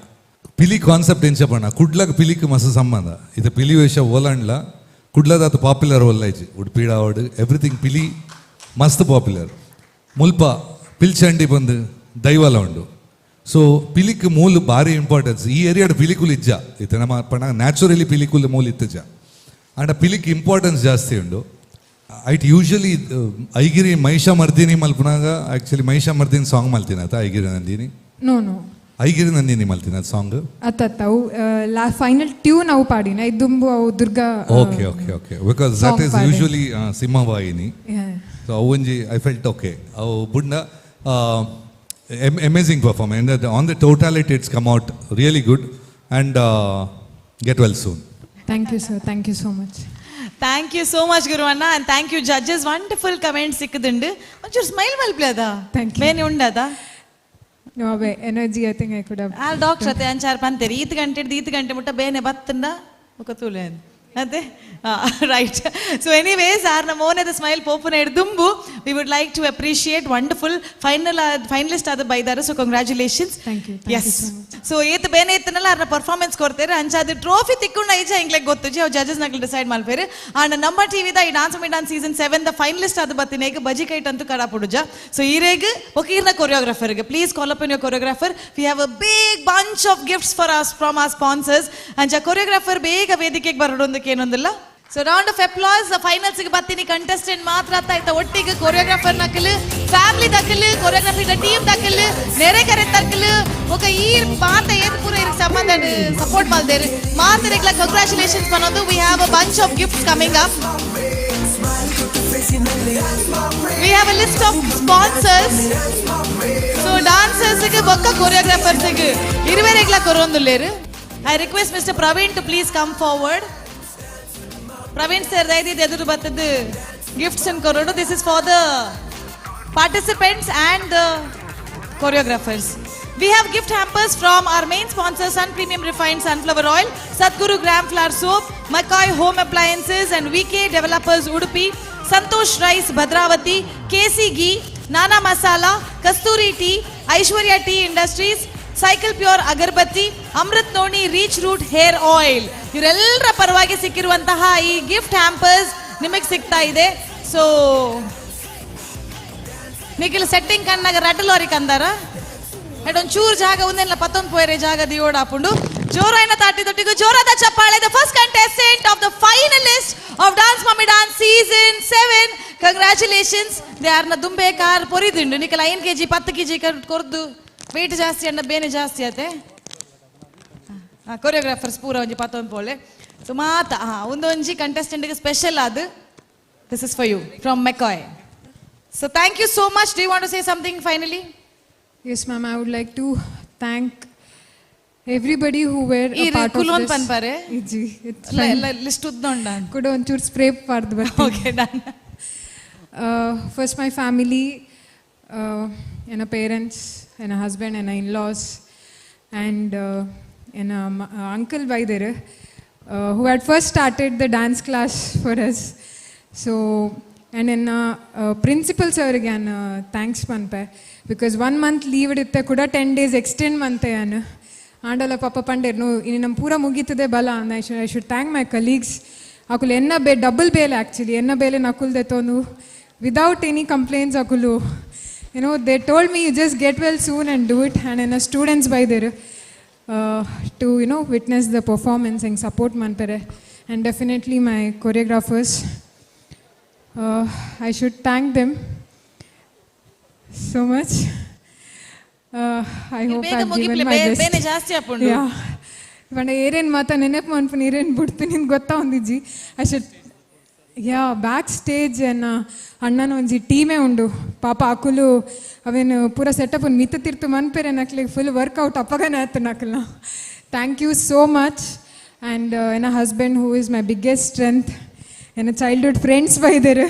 ಪಿಲಿ ಕಾನ್ಸೆಪ್ಟ್ ಎಂಚ ಪಣ್ಣ ಕುಡ್ಲಗ್ ಪಿಲಿಕ್ ಮಸ್ತ್ ಸಂಬಂಧ ಇದು ಪಿಲಿ ವೇಷ ಓಲಂಡ್ಲ ಕುಡ್ಲದಾತ ಪಾಪ್ಯುಲರ್ ಒಲ್ಲೈಜಿ ಉಡುಪಿಡ ಅವಡು ಎವ್ರಿಥಿಂಗ್ ಪಿಲಿ ಮಸ್ತ್ ಪಾಪ್ಯುಲರ್. ಮುಲ್ಪ ಪಿಲ್ಚಂಡಿ ಬಂದು ದೈವಲ ಉಂಡು. ಸೊ ಪಿಲಿಕ್ ಮೂಲ ಭಾರಿ ಇಂಪಾರ್ಟೆನ್ಸ್ ಈ ಏರಿಯಾಡ್ ಪಿಲಿಕುಲ್ ಇಜ್ಜ ಇತ್ತೆ ನಮ್ಮ ಪಣ್ಣ ನ್ಯಾಚುರಲಿ ಪಿಲಿಕುಲ್ ಮೂಲ ಇತ್ತಜ ಆಂಡ ಪಿಲಿಕ್ ಇಂಪಾರ್ಟೆನ್ಸ್ ಜಾಸ್ತಿ ಉಂಡು. ಐಟ್ ಯೂಶಲಿ ಐಗಿರಿ ಮಹಿಷಾ ಮರ್ದಿನಿ ಮಲ್ಪುನಾಗ ಆ್ಯಕ್ಚುಲಿ ಮಹಿಷಾ ಮರ್ದಿನಿ ಸಾಂಗ್ ಮಲ್ತೀನಿ ಆತ ಐಗಿರಿ ನಂದಿನಿ. ನೋ ನೋ ಐಗಿರಿ ನಂದಿನಿ ಮಲ್ತೀನಿ ಅದು ಸಾಂಗ್. ಅತ್ತತ್ತ ಅವು ಲಾ ಫೈನಲ್ ಟ್ಯೂನ್ ಅವು ಪಾಡಿನ ಇದ್ದುಂಬು ಅವು Durga. Okay okay okay, because that is usually Simhavahini. So ಅವು ಒಂಜಿ I felt okay ಅವು ಬುಡ್ನ amazing performance and on the totality it's come out really good and get well soon. Thank you sir, thank you so much. Thank you so much ಗುರುವಣ್ಣ and thank you judges. Wonderful comments ಸಿಕ್ಕದುಂಡು. ಒಂಚೂರು smile ಮಲ್ಪ್ಲದ ಬೇನೆ ಉಂಡದ? No ಅವೇ energy I think I could have. ಆ doctor ಅತ್ತೆ ಅಂಚಾರ್ ಪಂತೇರಿ ಈತ್ ಗಂಟೆ ಹಿಡ್ದು ಈತ್ ಗಂಟೆ ಮುಟ್ಟ ಬೇನೆ ಬತ್ತಂಡ ಮುಖ ತೂಲೆ ಅದೇ ರೈಟ್. ಸೊ ಎನಿವೇಸ್ ಆರ್ನ ಮೋನೆದ smile ಪೋಪುನ ಹಿಡ್ದುಂಬು we would like to appreciate wonderful finalist ಆದ ಬೈದಾರ. So congratulations. Thank you. Yes, so ಏತ್ ಬೇನೆ ಇತ್ತನಲ್ಲ ಆರ್ನ ಪರ್ಫಾರ್ಮೆನ್ಸ್ ಕೊಡ್ತೇರೆ ಅಂಚಾದ ಟ್ರೋಫಿ ತಿಕ್ಕೊಂಡ ಐಜ ಇಂಗ್ಲೆಗ್ ಗೊತ್ತು ಜಿ ಅವು ಜಡ್ಜಸ್ ನಕ್ಲು ಡಿಸೈಡ್ ಮಲ್ಪೇರು. ಆಂಡ್ ನಮ್ಮ ಟಿವಿದ ಈ dance me dance season 7 the finalist ಆದ ಬತ್ತಿನೇಗ ಬಜಿ ಕೈಟ್ ಅಂತೂ ಕಡಾಪುಡುಜ. ಸೊ ಈರೇಗ್ ಒಕ ಈರ್ನ ಕೊರಿಯೋಗ್ರಾಫರ್ಗೆ please call up your choreographer. We have a big bunch of gifts for us from our sponsors. ಅಂಚ ಕೊರಿಯೋಗ್ರಾಫರ್ ಬೇಗ ವೇದಿಕೆಗೆ ಬರೋದೊಂದಕ್ಕೆ ಏನೊಂದಿಲ್ಲ. ಸೊ ರೌಂಡ್ ಆಫ್ ಅಪ್ಲಾಸ್. ಫೈನಲ್ಸ್ಗೆ ಬರ್ತೀನಿ ಕಂಟೆಸ್ಟೆಂಟ್ ಮಾತ್ರ ಆಯ್ತಾ ಒಟ್ಟಿಗೆ ಕೊರಿಯೋಗ್ರಾಫರ್ ನಕಲು, ಫ್ಯಾಮಿಲಿ ದಕ್ಕಲು, ಕೊರಿಯೋಗ್ರಫಿ ಟೀಮ್ ದಕ್ಕಲು, ನೆರೆ ಕರೆ ತಕ್ಕಲು ఒక ಈ ಮಾತ ಏತ್ ಪೂರ ಇರ್ ಸಂಬಂಧ ಸಪೋರ್ಟ್ ಮಲ್ದೇರು ಮಾತರೆಗ್ಲ ಕಂಗ್ರಾಚುಲೇಷನ್ಸ್ ಪನೊಂದು. We have a bunch of gifts coming up. We have a list of sponsors. So dancers ಗೆ ಬೊಕ್ಕ ಕೊರಿಯೋಗ್ರಾಫರ್ಸ್ ಗೆ ಇರುವೆರೆಗ್ಲ ಕೊರೊಂದುಲ್ಲೇರು. I request mister Praveen to please come forward. Praveen sir ದಯದಿದ್ದು ಎದುರು ಬತ್ತದ್ದು ಗಿಫ್ಟ್ಸ್ ಅನ್ನು ಕೊರೋಡು. This is for the participants and the choreographers. We have gift hampers from our main sponsors Sun Premium Refined Sunflower Oil, Sadhguru Gram Flour Soap, McCoy Home Appliances and VK Developers Udupi, Santosh Rice Bhadravati, KC Ghee, Nana Masala, Kasturi Tea, Aishwarya Tea Industries, Cycle Pure Agarbatti, Amrit Noni Reach Root Hair Oil. ಇವರೆಲ್ಲರ ಪರವಾಗಿ ಸಿಕ್ಕಿರುವಂತಹ ಈ gift hampers ನಿಮಗೆ ಸಿಗ್ತಾ ಇದೆ. ಸೊ Nikhil setting ಕಣ್ಣಾಗ ರಡ್ಡಲೋರಿ ಕಂದಾರ ಒಂಚೂರು ಜಾಗ ಒಂದೆಲ್ಲ ಪತ್ತೊಂದು ಪೋಯರೆ ಜಾಗ ದಿಯೋಡಾಪುಂಡು. ಜೋರಾಯಿನ ತಾಟಿ ತೊಟ್ಟಿಗೂ ಜೋರಾದ ಚಪ್ಪಾಳೆ. The first contestant of the finalist of dance mummy dance season 7 congratulations. ಯಾರನ್ನ ದುಂಬೆ ಕಾರ್ ಪೊರಿದುಂಡು ನಿಕಲ 5 ಕೆಜಿ 10 ಕೆಜಿ ಕೊರ್ದು ವೇಟ್ ಜಾಸ್ತಿ ಅಣ್ಣ ಬೇನೆ ಜಾಸ್ತಿ ಆತೆ. ಕೊರಿಯೋಗ್ರಾಫರ್ಸ್ ಪೂರ ಒಂಜಿ ಪತ್ತೊಂದು ಪೋಲೆ. ಸೊ ಮಾತ ಹಾ ಒಂದೊಂಜಿ ಕಂಟೆಸ್ಟೆಂಟ್ಗೆ ಸ್ಪೆಷಲ್ ಅದು. This is for you from McCoy. So thank you so much. Do you want to say something finally? Yes, ma'am. I would like to thank everybody who were a part of ಕುಲೋನ್ this. ಪನ್ಪಾರೆ? ಇಜ್ಜಿ, it's ಇಲ್ಲ, fine. ಇಲ್ಲ, list ಉದ್ದುಂಡ. ಕುಡ ಒಂಚೂರು spray ಪಾಡ್ದು ಬರ್ತೀನಿ. Okay, done. First, my family, and a parents, and a husband, and a in-laws, and a uncle by there, who had first started the dance class for us. So, and then principal sir again, thanks panpe, because 1 month leave itte kuda 10 days extend mante anu. ಆಂಡಲ ಪಾಪ ಪಂಡೇರ್ no ಇನ್ನು ನಮ್ಮ ಪೂರ ಮುಗೀತದೆ ಬಲ. I should thank my colleagues. ಅಕುಲು ಎನ್ನ ಬೇ double ಬೇಲೆ ಆ್ಯಕ್ಚುಲಿ ಎನ್ನ ಬೇಲೆ ನಕುಲ್ದೆ ತೋನು without any complaints ಅಕುಲು you know they told me you just get well soon and do it. And ಎನ್ನ ಸ್ಟೂಡೆಂಟ್ಸ್ ಬೈದೇರು to you know witness the performance ಹೆಂಗೆ ಸಪೋರ್ಟ್ ಮಾಡ್ತಾರೆ. And definitely my choreographers, I should thank them so much. I hope ಬೇಗ I given ಮುಗಿಪ್ಲೆ, my best. ಬೇನೆ ಜಾಸ್ತಿ ಆಪುಂಡು. ಯಾ ಪಂಡ ಏರೇನು ಮಾತ ನೆನಪು ಮನ್ಪುನ ಏರೇನು ಬಿಡ್ತು ನಿನ್ಗೆ ಗೊತ್ತಾ ಒಂದಿಜ್ಜಿ. I should yeah back stage ಎನ್ನ ಅಣ್ಣನ ಒಂಜಿ ಟೀಮೇ ಉಂಡು ಪಾಪ ಅಕುಲು ಅವೇನು ಪೂರ ಸೆಟಪ್ ಮಿತ್ತ ತಿರ್ತು ಮನ್ಪೇರೆ ನಕ್ಲಿಗೆ ಫುಲ್ ವರ್ಕೌಟ್ ಅಪ್ಪಗನೇ ಆಯ್ತು ನಕಲ್ನ. Thank you so much. And ಎನ್ನ husband who is my biggest strength, ಎನ್ನ ಚೈಲ್ಡ್ಹುಡ್ ಫ್ರೆಂಡ್ಸ್ ಬೈದೇರು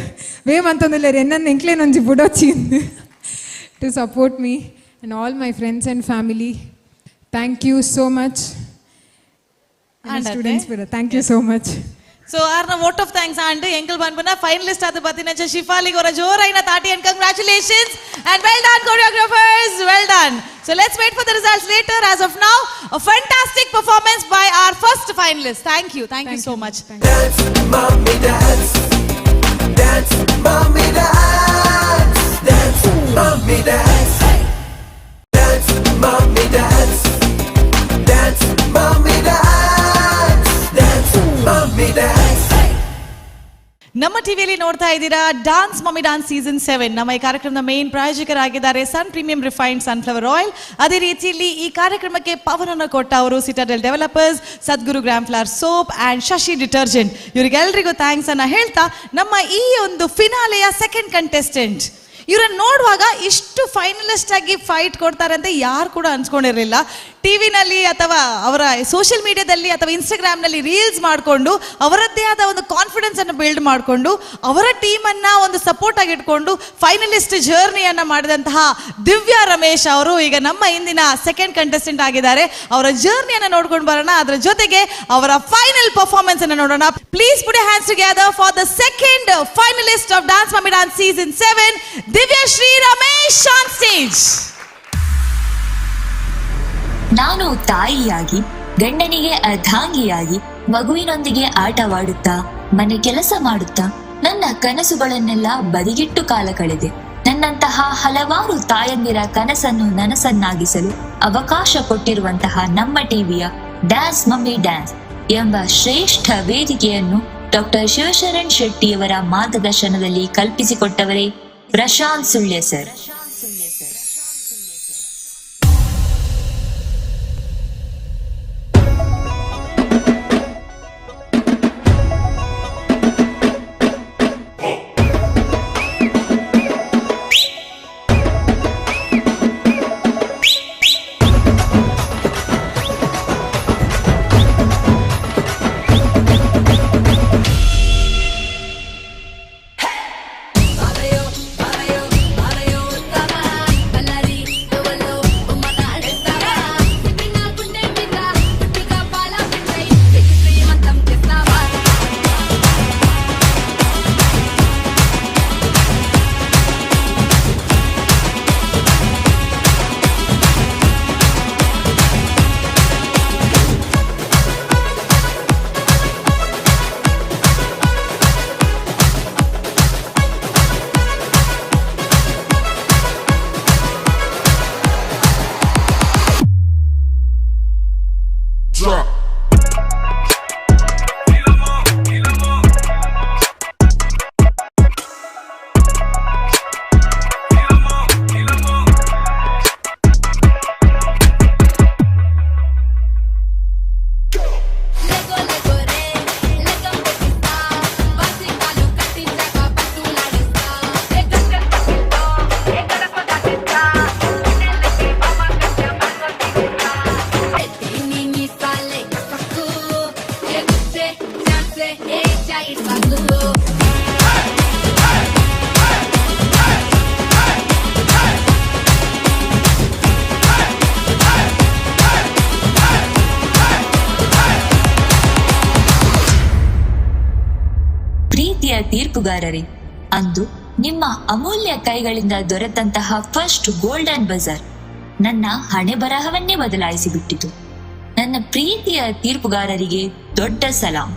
ವೇಮ್ ಅಂತಂದಿಲ್ಲ ಎನ್ನನ್ನು ಎಂಕ್ಲೇನು ಒಂಜಿ ಬುಡೋಚಿ to support me and all my friends and family. Thank you so much. And students thank you so much. So ಆರ್ನ vote of thanks and ಎಂಕಲ್ ಬನ್ಬನ finalist ಆದ ಬತ್ತಿನಂಚ ಶಿಫಾಲಿಗೆ ಅವರ ಜೋರಾಯಿನ ತಾಟಿ and congratulations and well done choreographers, well done. So let's wait for the results later. As of now a fantastic performance by our first finalist. Thank you, thank you so much. Dance, mommy, dance. Dance, mommy, dance. Dance, mommy, dance. Dance, mommy, dance. Dance, mommy, dance. Dance, mommy, dance. ನಮ್ಮ ಟಿವಿಯಲ್ಲಿ ನೋಡ್ತಾ ಇದ್ದೀರಾ dance mummy dance season 7. ನಮ್ಮ ಈ ಕಾರ್ಯಕ್ರಮದ main ಪ್ರಾಯೋಜಕರಾಗಿದ್ದಾರೆ Sun premium refined sunflower oil. ಅದೇ ರೀತಿಯಲ್ಲಿ ಈ ಕಾರ್ಯಕ್ರಮಕ್ಕೆ ಪವನನ್ನು ಕೊಟ್ಟ ಅವರು Citadel developers, Sadguru gram flour soap and Shashi detergent. ಇವರಿಗೆಲ್ರಿಗೂ thanks ಅನ್ನ ಹೇಳ್ತಾ ನಮ್ಮ ಈ ಒಂದು ಫಿನಾಲೆಯ ಸೆಕೆಂಡ್ ಕಂಟೆಸ್ಟೆಂಟ್ ಇವರನ್ನು ನೋಡುವಾಗ ಇಷ್ಟು ಫೈನಲಿಸ್ಟ್ ಆಗಿ ಫೈಟ್ ಕೊಡ್ತಾರೆ ಅಂತ ಯಾರು ಕೂಡ ಅನ್ಸ್ಕೊಂಡಿರಲಿಲ್ಲ. ಟಿವಿನಲ್ಲಿ ಅಥವಾ ಅವರ ಸೋಷಿಯಲ್ ಮೀಡಿಯಾದಲ್ಲಿ ಅಥವಾ ಇನ್ಸ್ಟಾಗ್ರಾಮ್ನಲ್ಲಿ ರೀಲ್ಸ್ ಮಾಡಿಕೊಂಡು ಅವರದ್ದೇ ಆದ ಒಂದು ಕಾನ್ಫಿಡೆನ್ಸ್ ಅನ್ನು ಬಿಲ್ಡ್ ಮಾಡಿಕೊಂಡು ಅವರ ಟೀಮನ್ನು ಒಂದು ಸಪೋರ್ಟ್ ಆಗಿ ಇಟ್ಕೊಂಡು ಫೈನಲಿಸ್ಟ್ ಜರ್ನಿಯನ್ನು ಮಾಡಿದಂತಹ ದಿವ್ಯಾ ರಮೇಶ್ ಅವರು ಈಗ ನಮ್ಮ ಇಂದಿನ ಸೆಕೆಂಡ್ ಕಂಟೆಸ್ಟೆಂಟ್ ಆಗಿದ್ದಾರೆ. ಅವರ ಜರ್ನಿಯನ್ನು ನೋಡ್ಕೊಂಡು ಬರೋಣ, ಅದರ ಜೊತೆಗೆ ಅವರ ಫೈನಲ್ ಪರ್ಫಾರ್ಮೆನ್ಸ್ ಅನ್ನು ನೋಡೋಣ. Please put hands together for the second finalist of dance mummy dance season 7, Divyashree Ramesh on stage. ನಾನು ತಾಯಿಯಾಗಿ, ಗಂಡನಿಗೆ ಅರ್ಧಾಂಗಿಯಾಗಿ, ಮಗುವಿನೊಂದಿಗೆ ಆಟವಾಡುತ್ತಾ, ಮನೆ ಕೆಲಸ ಮಾಡುತ್ತಾ ನನ್ನ ಕನಸುಗಳನ್ನೆಲ್ಲ ಬದಿಗಿಟ್ಟು ಕಾಲ ಕಳೆದೆ. ನನ್ನಂತಹ ಹಲವಾರು ತಾಯಂದಿರ ಕನಸನ್ನು ನನಸನ್ನಾಗಿಸಲು ಅವಕಾಶ ಕೊಟ್ಟಿರುವಂತಹ ನಮ್ಮ ಟಿವಿಯ ಡ್ಯಾನ್ಸ್ ಮಮ್ಮಿ ಡ್ಯಾನ್ಸ್ ಎಂಬ ಶ್ರೇಷ್ಠ ವೇದಿಕೆಯನ್ನು ಡಾಕ್ಟರ್ ಶಿವಶರಣ್ ಶೆಟ್ಟಿಯವರ ಮಾರ್ಗದರ್ಶನದಲ್ಲಿ ಕಲ್ಪಿಸಿಕೊಟ್ಟವರೇ ಪ್ರಶಾಂತ್ ಸುಳ್ಯ ಸರ್. ಬಾರಯ್ಯೋ ಬಾರಯ್ಯೋ ಬಾರಯ್ಯೋ. ತೀರ್ಪುಗಾರರೇ, ಅಂದು ನಿಮ್ಮ ಅಮೂಲ್ಯ ಕೈಗಳಿಂದ ದೊರೆತಂತಹ ಫಸ್ಟ್ ಗೋಲ್ಡನ್ ಬಜಾರ್ ನನ್ನ ಹಣೆ ಬರಹವನ್ನೇ ಬದಲಾಯಿಸಿಬಿಟ್ಟಿತು. ನನ್ನ ಪ್ರೀತಿಯ ತೀರ್ಪುಗಾರರಿಗೆ ದೊಡ್ಡ ಸಲಾಂ.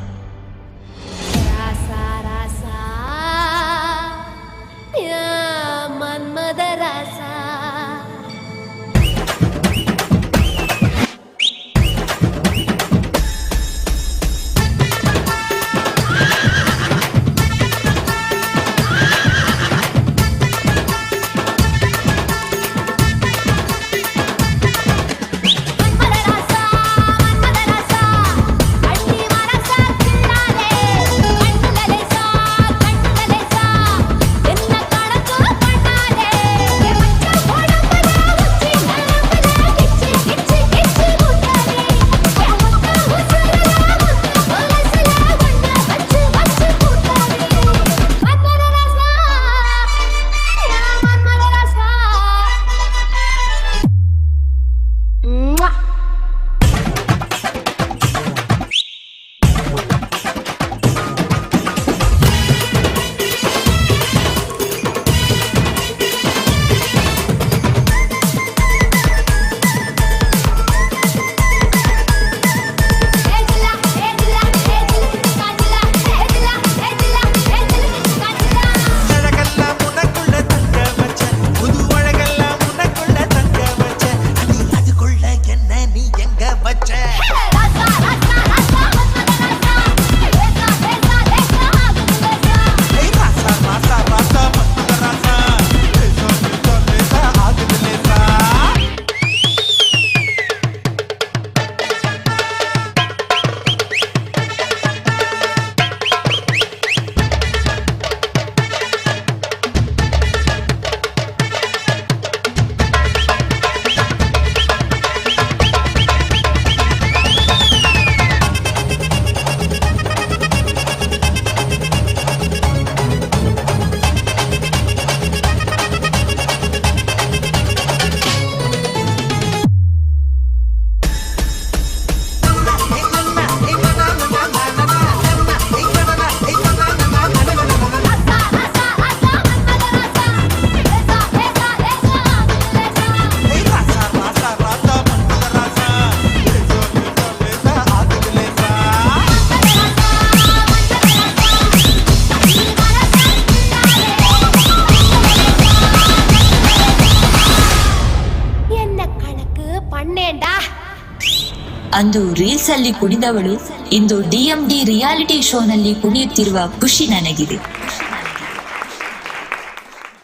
ಅಂದು ರೀಲ್ಸ್ ಅಲ್ಲಿ ಕುಣಿದವಳು ಇಂದು ಡಿಎಂಡಿ ರಿಯಾಲಿಟಿ ಶೋನಲ್ಲಿ ಕುಣಿಯುತ್ತಿರುವ ಖುಷಿ ನನಗಿದೆ.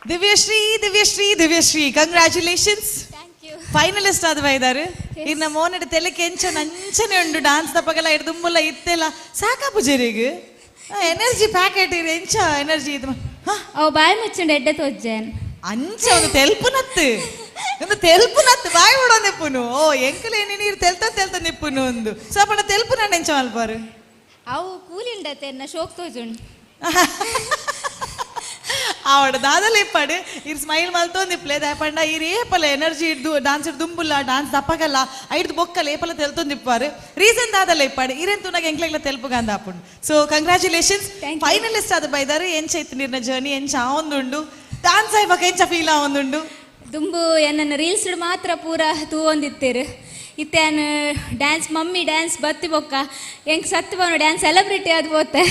ದಿವ್ಯಶ್ರೀ, ದಿವ್ಯಶ್ರೀ, ದಿವ್ಯಶ್ರೀ, ಕಂಗ್ರ್ಯಾಚುಲೇಷನ್ಸ್. ಫೈನಲಿಸ್ಟ್ ಆದವ ಇದ್ದಾರೆ. ಇನ್ನ ಮೋನಡ್ ತೆಲೆ ಕೆಂಚ ನಂಚನೆ ಉಂಡು ಡಾನ್ಸ್ ತಪ್ಪಗಲ ದುಂಬುಲ ಇತ್ತೆಲ್ಲ ಸಾಕಾ ಪೂಜಾರಿಗೆ ಎನರ್ಜಿ ಪ್ಯಾಕೆಟ್ ಇರು ಎಂಚ ಎನರ್ಜಿ ಇದು. ಅವು ಬಾಯಿ ಮುಚ್ಚಂಡು ಎಡ್ಡೆ ತೋಜ್ಜೇನ್ ಅಂಚ ಒಂದು ತೆಲ್ಪುನತ್ತು ಒಂದು ತೆಲ್ಪುನತ್ತು ಬಾಯಿ ಬಿಡೋ ನಿಪ್ಪುನು. ಓ ಎಂಕಲೆ ನೀರು ತೆಲ್ತ ತೆಲ್ತ ನಿಪ್ಪುನು ಒಂದು ಸಪಣ ತೆಲ್ಪುನ ಎಂಚ ಮಲ್ಪಾರು. ಅವು ಕೂಲಿಂಡತೆ ಎನ್ನ ಶೋಕ್ ತೋಜುಂಡು. ಆವಡ ದಾದಲ ಇಪ್ಪಾಡು ಇರ್ ಸ್ಮೈಲ್ ಮಲ್ತೊಂದು ಇಪ್ಲೆ ದಾಯಪಂಡ ಇರ್ ಏಪಲ ಎನರ್ಜಿ ಇಡ್ದು ಡಾನ್ಸ್ ಇಡ್ ದುಂಬುಲ್ಲ ಡಾನ್ಸ್ ದಪ್ಪಗಲ್ಲ ಐಡ್ದು ಬೊಕ್ಕಲ್ಲ ಏಪಲ ತೆಲ್ತೊಂದು ಇಪ್ಪಾರು ರೀಸನ್ ದಾದಲ ಇಪ್ಪಾಡು ಇರೇನ್ ತುನಾಗ ಎಂಕ್ಲೆಗ್ಲ ತೆಲ್ಪುಗಂದ ಆಪುಂಡು. ಸೊ ಕಂಗ್ರ್ಯಾಚುಲೇಷನ್ಸ್, ಫೈನಲಿಸ್ಟ್ ಆದ ಬೈದಾರು. ಎಂಚ ಇತ್ತು ನೀರ್ನ ಜರ್ನಿ, ಎಂಚ ಆವೊಂದುಂಡು ಡಾನ್ಸ್ ಆಯ್ಬಾಕ ಎಂಚ ಫೀಲ್ ಆವೊಂದುಂಡು? ದುಂಬು ಎನ್ನ ರೀಲ್ಸ್ ಮಾತ್ರ ಪೂರ ತೂವೊಂದಿತ್ತೇರು ಇತ್ತೇನು ಡ್ಯಾನ್ಸ್ ಮಮ್ಮಿ ಡ್ಯಾನ್ಸ್ ಬತ್ತಿ ಬೊಕ್ಕ ಎಂಕ್ ಸತ್ತು ಬೋನು ಡ್ಯಾನ್ಸ್ ಸೆಲೆಬ್ರಿಟಿ ಅದು ಪೋತೆ.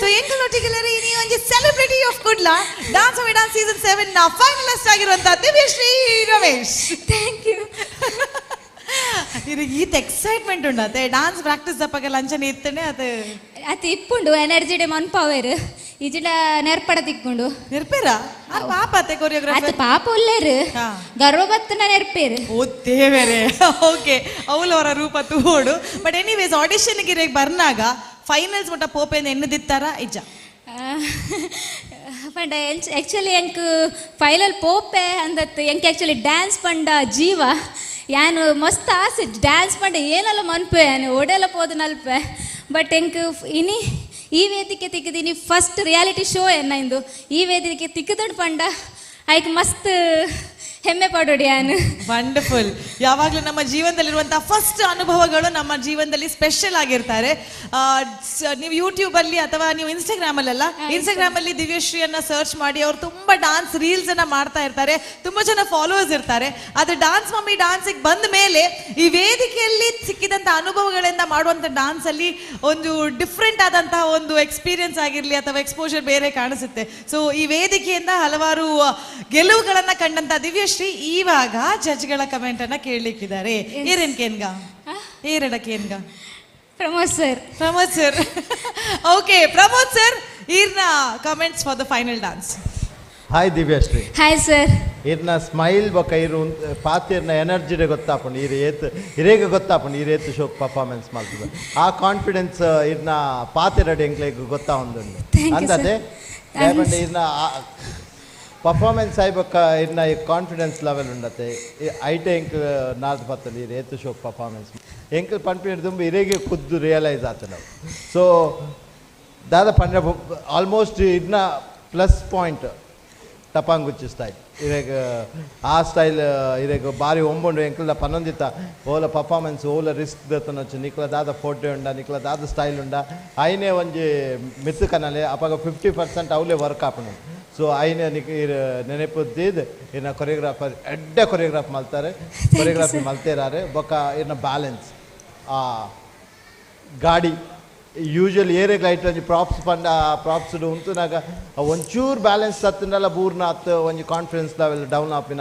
ಸೊ ಎಂಕಲ್ ಒಟ್ಟಿಗೆಲ್ಲರೂ ಈ ಒಂಜಿ celebrity of Kudla dance mummy dance season 7 ನ ಫೈನಲಿಸ್ಟ್ ಆಗಿರುವಂತ ದಿವ್ಯಶ್ರೀ ರಮೇಶ್. Thank you. ಇದು ಈತ ಎಕ್ಸೈಟ್ಮೆಂಟ್ ಉಂಡು ಅದೇ ಡಾನ್ಸ್ ಪ್ರಾಕ್ಟೀಸ್ ದಪ್ಪಗೆಲ್ಲ ಅಂಚನೆ ಇತ್ತನೆ ಅದು ಅತಿ ಇಪ್ಪುಂಡು ಎನರ್ಜಿ ಡೇ ಮನ್ಪವೇರು ಇಜಿಡ ನೆರ್ಪಡ ತಿಕ್ಕೊಂಡು ನೆರ್ಪೇರಾ ಪಾಪ ಅತ್ತೆ ಕೊರಿಯೋಗ್ರಾಫರ್ ಅದು ಪಾಪ ಉಲ್ಲೇರು ಗರ್ವ ಬತ್ತನ ನೆರ್ಪೇರು. ಓ ದೇವರೇ, ಓಕೆ ಅವಳವರ ರೂಪ ತೂಡು. ಬಟ್ ಎನಿವೇಸ್ ಆಡಿಷನ್ ಗಿರೆ ಬರ್ನಾಗ ಫೈನಲ್ಸ್ ಮಟ್ಟ ಪೋಪೇನ ಎನ್ನದಿತ್ತಾರ ಇಜ್ಜ? ಪಂಡ ಆ್ಯಕ್ಚುಲಿ ಎಂಕ್ ಫೈನಲ್ ಪೋಪೆ ಅಂದತ್ತು ಎಂಕ್ ಆ್ಯಕ್ಚುಲಿ ಡ್ಯಾನ್ಸ್ ಪಂಡ ಜೀವ ಯಾನು ಮಸ್ತ್ ಆಸೆ ಡ್ಯಾನ್ಸ್ ಪಂಡ ಏನೆಲ್ಲ ಮನ್ಪೆ ಯಾನು ಓಡೆಲ್ಲ ಪೋದು ನಲ್ಪೆ. ಬಟ್ ಎಂಕ್ ಇನಿ ಈ ವೇದಿಕೆ ತಿಕ್ಕದೀನಿ ಫಸ್ಟ್ ರಿಯಾಲಿಟಿ ಶೋ ಎನ್ನ ಇಂದು ಈ ವೇದಿಕೆ ತಿಕ್ಕದಡ್ ಪಂಡ ಐಕ್ ಮಸ್ತ್ ಹೆಮ್ಮೆ ಪಡೋಡಿ ಯಾನು. ವಂಡರ್ಫುಲ್. ಯಾವಾಗಲೂ ನಮ್ಮ ಜೀವನದಲ್ಲಿರುವಂತಹ ಫಸ್ಟ್ ಅನುಭವಗಳು ನಮ್ಮ ಜೀವನದಲ್ಲಿ ಸ್ಪೆಷಲ್ ಆಗಿರ್ತಾರೆ. ನೀವು ಯೂಟ್ಯೂಬ್ ಅಲ್ಲಿ ಅಥವಾ ನೀವು ಇನ್ಸ್ಟಾಗ್ರಾಮ್ ಅಲ್ಲೆಲ್ಲ, ಇನ್ಸ್ಟಾಗ್ರಾಮ್ ಅಲ್ಲಿ ದಿವ್ಯಶ್ರೀಯನ್ನ ಸರ್ಚ್ ಮಾಡಿ, ಅವ್ರು ತುಂಬಾ ಡಾನ್ಸ್ ರೀಲ್ಸ್ ಅನ್ನ ಮಾಡ್ತಾ ಇರ್ತಾರೆ, ತುಂಬಾ ಜನ ಫಾಲೋವರ್ಸ್ ಇರ್ತಾರೆ. ಆದ್ರೆ ಡಾನ್ಸ್ ಮಮ್ಮಿ ಡಾನ್ಸಿಗೆ ಬಂದ ಮೇಲೆ ಈ ವೇದಿಕೆಯಲ್ಲಿ ಸಿಕ್ಕಿದಂತ ಅನುಭವಗಳಿಂದ ಮಾಡುವಂತ ಡಾನ್ಸ್ ಅಲ್ಲಿ ಒಂದು ಡಿಫ್ರೆಂಟ್ ಆದಂತಹ ಒಂದು ಎಕ್ಸ್ಪೀರಿಯನ್ಸ್ ಆಗಿರ್ಲಿ ಅಥವಾ ಎಕ್ಸ್ಪೋಜರ್ ಬೇರೆ ಕಾಣಿಸುತ್ತೆ. ಸೊ ಈ ವೇದಿಕೆಯಿಂದ ಹಲವಾರು ಗೆಲುವುಗಳನ್ನ ಕಂಡಂತ ದಿವ್ಯಶ್ರೀ ಇವಾಗ ಜಡ್ಜ್ಗಳ ಕಮೆಂಟ್ ಅನ್ನ ಕೇಳಲಿಕ್ಕಿದ್ದಾರೆ. ಏರೇನ್ ಕೇನ್ಗ, ಏರಡ ಕೇನ್ಗ? Pramod sir. Pramod sir, okay. Pramod sir, ಈರ್ನ comments for the final dance. Hi Divyashree. Hi sir. ಇರ್ನ ಸ್ಮೈಲ್ ಬೊಕ ಇರು ಪಾತಿರ್ನ ಎನರ್ಜಿಡೆ ಗೊತ್ತಾಪುಂಡು, ಇರ್ ಏತ್ ಇರೇಗ ಗೊತ್ತಾಪುಂಡು, ಇರ್ ಏತ್ ಶೋಕ್ ಪರ್ಫಾರ್ಮೆನ್ಸ್ ಮಾಡ್ತದೆ. ಆ ಕಾನ್ಫಿಡೆನ್ಸ್ ಇರ್ನ ಪಾತಿರಡೆ ಎಂಕ್ಲೆಗ್ ಗೊತ್ತಾ ಒಂದುಂಡು. Thank you, sir. ಅಂದದೆ Thanks. ಇರ್ನ ಪರ್ಫಾರ್ಮೆನ್ಸ್ ಆಯ್ಬೊಕ್ಕ ಇರ್ನ ಕಾನ್ಫಿಡೆನ್ಸ್ ಲೆವೆಲ್ ಉಂಡತೆ ಐಟೆ ಎಂಕ್ ನಾಲ್ಕು ಪತ್ತಲಿ ಇರ್ ಏತ್ ಶೋಕ್ ಪರ್ಫಾರ್ಮೆನ್ಸ್ ಎಂಕ್ ಪನ್ಪಿನ ದುಂಬು ಇರೇಗೆ ಖುದ್ದು ರಿಯಲೈಸ್ ಆತ ನಾವು. ಸೊ ದಾದ ಪಂಡ ಆಲ್ಮೋಸ್ಟ್ ಇರ್ನ ಪ್ಲಸ್ ಪಾಯಿಂಟ್ ಟಪಾಂಗುಚ್ಚಿ ಸ್ಟೈಲ್ ಇರೇಗ, ಆ ಸ್ಟೈಲ್ ಇರೇಗ ಬಾರಿ ಒಂಬೊಂಡು. ಎಂಕಲ್ದ ಪನ್ನೊಂದಿತ್ತ ಓಲ ಪರ್ಫಾರ್ಮೆನ್ಸ್ ಓಲ ರಿಸ್ಕ್ ದತ್ತನೊಚ್ಚು ನಿಕ್ಲ ದಾದ ಫೋಟೋ ಉಂಡ, ನಿಕ್ಲ ದಾದ ಸ್ಟೈಲ್ ಉಂಡ, ಐನೇ ಒಂಜಿ ಮಿತ್ತು ಕನಲೆ ಅಪಗ 50% ಅವಲೇ ವರ್ಕ್ ಆಪುಂಡು. ಸೊ ಐನೇ ನಿಕ್ ಇರ್ ನೆನಪು ದೀದ್ ಇನ್ನ ಕೊರಿಯೋಗ್ರಾಫರ್ ಎಡ್ಡೆ ಕೊರಿಯೋಗ್ರಾಫ್ ಮಲ್ತಾರೆ, ಕೊರಿಯೋಗ್ರಫಿ ಮಲ್ತೇರಾರೆ. ಬೊಕ್ಕ ಇರ್ನ ಬ್ಯಾಲೆನ್ಸ್ ಆ ಗಾಡಿ ಯೂಶುವಲ್ ಏರೆಗ್ ಲೈಟ್ ಒಂಜಿ ಪ್ರಾಪ್ಸ್ ಪಂಡ ಪ್ರಾಪ್ಸ್ ಉಂತುನಾಗ ಒಂಚೂರು ಬ್ಯಾಲೆನ್ಸ್ ತತ್ತುಂಡಲ ಬೂರ್ನ ಅತ್ತು ಒಂಜಿ ಕಾನ್ಫಿಡೆನ್ಸ್ ಲೆವೆಲ್ ಡೌನ್ ಆಪಿನ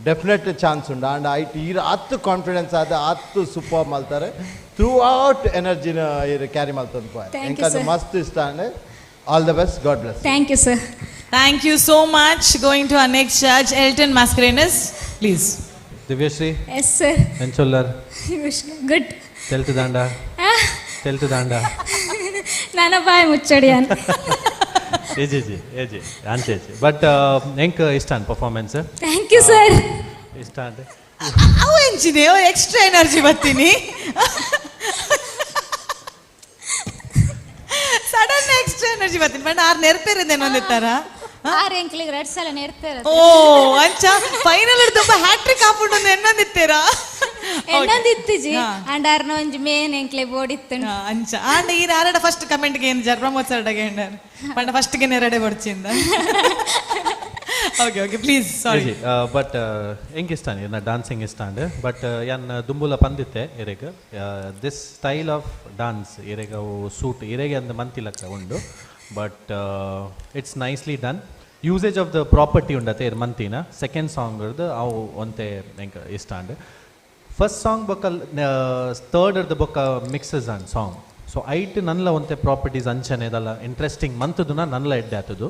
ಡೆಫಿನೆಟ್ ಚಾನ್ಸ್ ಉಂಡು. ಆ್ಯಂಡ್ ಐಟ್ ಈರ್ ಆತ್ ಕಾನ್ಫಿಡೆನ್ಸ್ ಆದ ಆತ್ ಸೂಪರ್ ಮಲ್ತಾರೆ, ಥ್ರೂ ಔಟ್ ಎನರ್ಜಿನ ಈರ್ ಕ್ಯಾರಿ ಮಲ್ತೊಂದು ಪೋಯ್. Thank you, ಎಂಕ್ ಅದು sir. ಮಸ್ತ್ ಇಷ್ಟ and all the best, God bless. Thank you sir. Thank you so much. Going to our next judge, Elton Mascarenas, please. Divyashree. Yes sir. ಎಂಚೊಲ್ಲರ್? Good. ತೆಲ್ತು ದಾಂಡ, ತೆಲ್ತು ದಾಂಡ. ನಾನ boy ಮುಚ್ಚಡಿಯಾನ್. ಏಜಿ G ಏಜಿ ಅಂಚೇಜಿ, but ಎಂಕ್ ಇಷ್ಟ performance. Thank you sir. ಇಷ್ಟ ಅಂದ್ರೆ ಅವು ಎಂಚಿದೆ extra energy ಬರ್ತೀನಿ, sudden extra energy ಬರ್ತೀನಿ. But ಆರು ನೆರ್ಪೇರಿಂದೇನು ಒಂದಿತ್ತಾರ? ಆರು ಎಂಕ್ಲಿಗೆ ಎರಡು ಸಲ ನೆರ್ತಾರೆ. ಓ ಅಂಚ ಫೈನಲ್ ತುಂಬ ಹ್ಯಾಟ್ರಿಕ್ ಹಾಕೊಂಡು ಎನ್ನೊಂದಿತ್ತೀರಾ? ಎನ್ನೊಂದು ಇತ್ತಿಜಿ ಅಂಡ್ ಆರ್ನ ಒಂಜಿ ಮೇನ್ ಎಂಕ್ಲೆ ಬೋಡಿತ್ತು. ಅಂಚ ಆಂಡ ಈ ಆರಡ ಫಸ್ಟ್ ಕಮೆಂಟ್ಗೆ ಏನು ಜರ್ ಪ್ರಮೋದ್ ಸರ್ ಡಗೆ ಪಂಡ ಫಸ್ಟ್ಗೆ ಎರಡೆ ಬಡ್ಚಿಂದ. Okay okay, please, sorry. But ಎಂಕ್ ಇಷ್ಟ ಇನ್ನ ಡಾನ್ಸಿಂಗ್ ಇಷ್ಟ ಅಂಡ್ ಬಟ್ ಯಾನ್ ದುಂಬುಲ ಪಂದಿತ್ತೆ ಇರೆಗ್, this style of dance ಇರೆಗ್ ಅವು ಸೂಟ್ ಇರೆಗೆ ಅಂದ್ ಮಂತಿಲಕ್ಕ ಉಂಡು. But it's nicely done, usage of the property ಉಂಡತೆ ಇರ್ ಮಂತಿನ ಸೆಕೆಂಡ್ ಸಾಂಗ್ ಅವು ಒಂತೆ ಎಂಕ್ ಇಷ್ಟ ಅಂಡ್. ಫಸ್ಟ್ ಸಾಂಗ್ ಬೊಕ್ಕ ಥರ್ಡ್ the ಬೊಕ್ಕ ಮಿಕ್ಸಸ್ ಅಂಡ್ ಸಾಂಗ್, ಸೊ ಐಟ್ ನನ್ಲ ಒಂತೆ ಪ್ರಾಪರ್ಟೀಸ್ ಅಂಚನೆ ಇದೆಲ್ಲ ಇಂಟ್ರೆಸ್ಟಿಂಗ್ ಮಂತುದುನ ನನ್ಲ ಎಡ್ಡೆ ಆತದು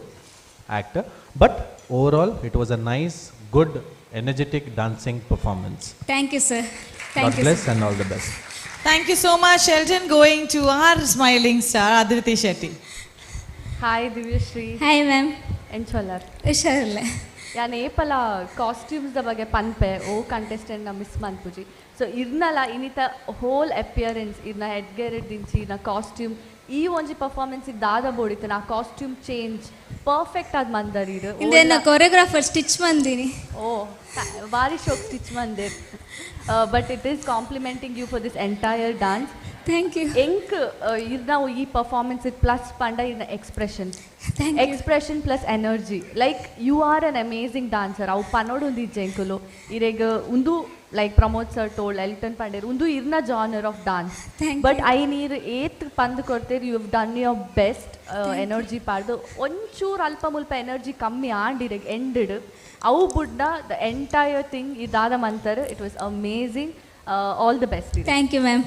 act. But overall it was a nice, good, energetic dancing performance. Thank you sir. God thank you. Bless and all the best. Thank you so much, Elton. Going to our smiling star, Aditi Shetty. Hi Divyashree. Hi ma'am. ಎಂಚೊಲ್ಲರ್? ಹುಷಾರಿಲ್ಲ. ಯಾನ್ ಏಪಲ costumes the ಬಗ್ಗೆ ಪನ್ಪೆ, ಓ contestant ನ miss ಮನ್ಪುಜಿ. ಸೊ ಇರ್ನಲ ಇನ್ನಿತ whole appearance, ಇರ್ನ head gear ದಿಂಚಿ ಇರ್ನ costume, ಈ ಒಂಜಿ ಪರ್ಫಾರ್ಮೆನ್ಸ್ ದಾದ ಬೋಡಿತ್ತು ಆ ಕಾಸ್ಟ್ಯೂಮ್ ಚೇಂಜ್ ಪರ್ಫೆಕ್ಟ್ ಆದ್ ಮಂದರ್ ಇರು. ಇಂದೇನ ಕೊರಿಯೋಗ್ರಾಫರ್ ಸ್ಟಿಚ್ ಮಂದಿನಿ. ಓ ಬಾರಿ ಶೋಕ್ ಸ್ಟಿಚ್ ಮಂದಿರ್, but it is complimenting you for this entire dance. Thank you. ಎಂಕ್ ಇರ್ನ ಈ ಪರ್ಫಾರ್ಮೆನ್ಸ್ ಪ್ಲಸ್ ಪಂಡ ಇರ್ನ expression. Thank you. Expression plus energy, like you are an amazing dancer. ಅವು ಪನೋಡು ಒಂದು ಇಜ್ಜೆಂಕುಲು ಇರೆಗ್ ಉಂದು like Pramod sir told, Elton ಪಂಡೇರ್, ಉಂದು ಇರ್ನ genre of dance. Thank but you. I ನೀರು ಏತ್ ಪಂದ್ ಕೊಡ್ತೇರ್, you have done your best. Thank you. Energy ಪಾಡ್ದು ಒಂಚೂರು ಅಲ್ಪ ಮುಲ್ಪ ಎನರ್ಜಿ ಕಮ್ಮಿ ಆಂಡಿರೆಗ್ ಎಂಡಿಡ್ ಅವು ಬುಡ್ಡ the entire thing ಇದಾದ Mantar. It was amazing, all the best. Thank you ma'am.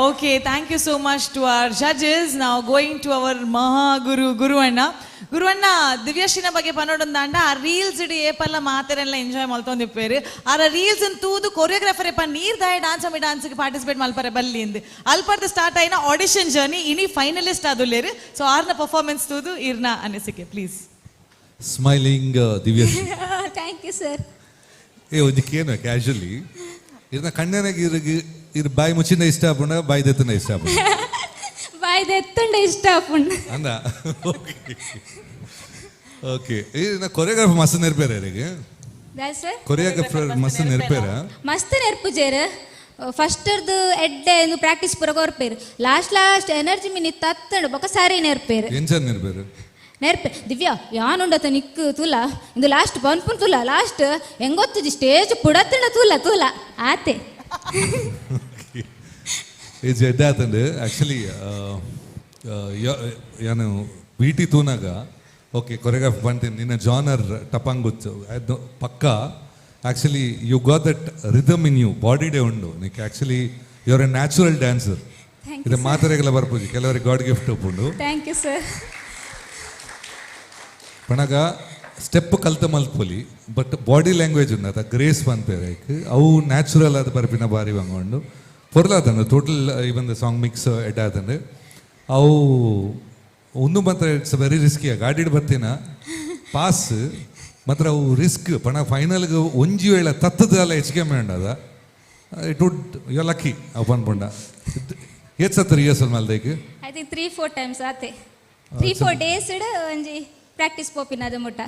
Okay, thank you so much to our judges. Now going to our Mahaguru, Guru Anna. Guru Anna, ದಿವ್ಯಶ್ರೀನ ಬಗ್ಗೆ ಪನ್ನೊಡೊಂದಾಂಡ ಆ reels ಇಡಿ ಏಪಲ್ಲ ಮಾತೆರೆಲ್ಲ enjoy ಮಲ್ತೊಂದಿಪ್ಪೇರು. ಆರ reels ತೂದು choreographer ಏಪ ನೀರ್ ದಾಯ dance ಅಮ್ಮಿ ಡಾನ್ಸ್ಗೆ participate ಮಲ್ಪರೆ ಬಲ್ಲಿ ಇಂದು ಅಲ್ಪರ್ದು start ಆಯಿನ ಆಡಿಷನ್ ಜರ್ನಿ ಇನಿ ಫೈನಲಿಸ್ಟ್ ಆದುಲ್ಲೇರು. ಸೊ ಆರ್ನ ಪರ್ಫಾರ್ಮೆನ್ಸ್ ತೂದು ಇರ್ನ ಅನಿಸಿಕೆ please. Smiling Divyashree. Thank you sir. ಏ ಒಂಜಿ ಕೇನು ಕ್ಯಾಶುವಲಿ ಇರ್ನ ಕಣ್ಣನಾಗ ಇರ್ಗ್ ಇರ್ ಬಾಯಿ ಮುಚ್ಚಿಂದ ಇಷ್ಟ ಆಪುಂಡ, ಬಾಯಿ ದೆತ್ತನ ಇಷ್ಟ ಆಪುಂಡ? ಬಾಯ್ದ ಎತ್ತುಂಡ ಇಷ್ಟ ಆಪುಂಡು. ಅಂದ ಓಕೆ ಓಕೆ, ಇರ್ನ ಕೊರಿಯೋಗ್ರಾಫರ್ ಮಸ್ತ್ ನೆರ್ಪೇರೆ ಇರೆಗ್. ಸರ್ ಕೊರಿಯೋಗ್ರಾಫರ್ ಮಸ್ತ್ ನೆರ್ಪೇರ ಮಸ್ತ್ ನೆರ್ಪುಜೇರ್ ಫಸ್ಟರ್ದು ಎಡ್ಡೆ ಇಂದು ಪ್ರಾಕ್ಟೀಸ್ ಪೂರ ಕೊರ್ಪೇರು. ಲಾಸ್ಟ್ ಲಾಸ್ಟ್ ಎನರ್ಜಿ ಮಿನಿ ತತ್ತಂಡು ಬೊಕ ಸಾರಿ ನೆರ್ಪೇರು. ಎಂಚ ನೆರ್ಪೇರು? ನೆರ್ಪೆ ದಿವ್ಯಾ ಯಾನುಂಡತ ನಿಕ್ ತುಲ ಇಂದು ಲಾಸ್ಟ್ ಪನ್ಪುನ್ ತುಲ ಲಾಸ್ಟ್ ಹೆಂಗೊತ್ತುಜಿ ಸ್ಟೇಜ್ ಪುಡತ್ತಂಡ ತುಲ ತುಲ ಆತೆ. ಏಜ್ ಎಡ್ಡೆ ಆತಂಡು ಆ್ಯಕ್ಚುಲಿ ಯಾನು ಬಿ ಟಿ ತೂನಾಗ ಓಕೆ ಕೊರಿಯೋಗ್ರಾಫ್ ಬಂತೀನಿ ನಿನ್ನ ಜಾನರ್ ಟಪಾಂಗುಚ್ಚು ಅದು ಪಕ್ಕ. Actually you got that rhythm in you body day ಉಂಡು ನಿಕ್. Actually you are a natural dancer. ಇದು ಮಾತ್ರೆಗೆಲ್ಲ ಬರ್ಪುಜಿ, ಕೆಲವರಿಗೆ ಗಾಡ್ ಗಿಫ್ಟ್ ಉಪ್ಪುಂಡು. Thank you sir. ಪಣಗ ಸ್ಟೆಪ್ ಕಲ್ತ ಮಲ್ಪೊಲಿ ಬಟ್ ಬಾಡಿ ಲ್ಯಾಂಗ್ವೇಜ್ ಉಂಡು ಅದ ಗ್ರೇಸ್ ಪನ್ಪೇರು ಐಕ್ ಅವು ನ್ಯಾಚುರಲ್ ಆದ ಬರ್ಪಿನ ಬಾರಿ ಬಂಗೊಂಡು ಪೊರ್ಲಾತಂಡು. Total even the song mix ಎಡ್ ಆತಂಡು ಅವು ಒಂದು ಮಾತ್ರ it's very risky. ಗಾಡಿಡ್ ಬರ್ತೀನ ಪಾಸ್ ಮಾತ್ರ ಅವು ರಿಸ್ಕ್ ಪಣ ಫೈನಲ್ಗೆ ಒಂಜಿ ವೇಳೆ ತತ್ತದಲ್ಲ ಹೆಚ್ಚಿಗೆ ಮೇಂಡದ it would you lucky ಅವು ಪನ್ಪುಂಡ. ಏತ್ ಸತ್ತ ರಿಹರ್ಸಲ್ ಮಲ್ದೈಕ್? I think 3-4 times ಆತೆ. 3-4 ಡೇಸ್ ಒಂಜಿ ಪ್ರಾಕ್ಟೀಸ್ ಪೋಪಿನ ಅದು ಮುಟ್ಟ.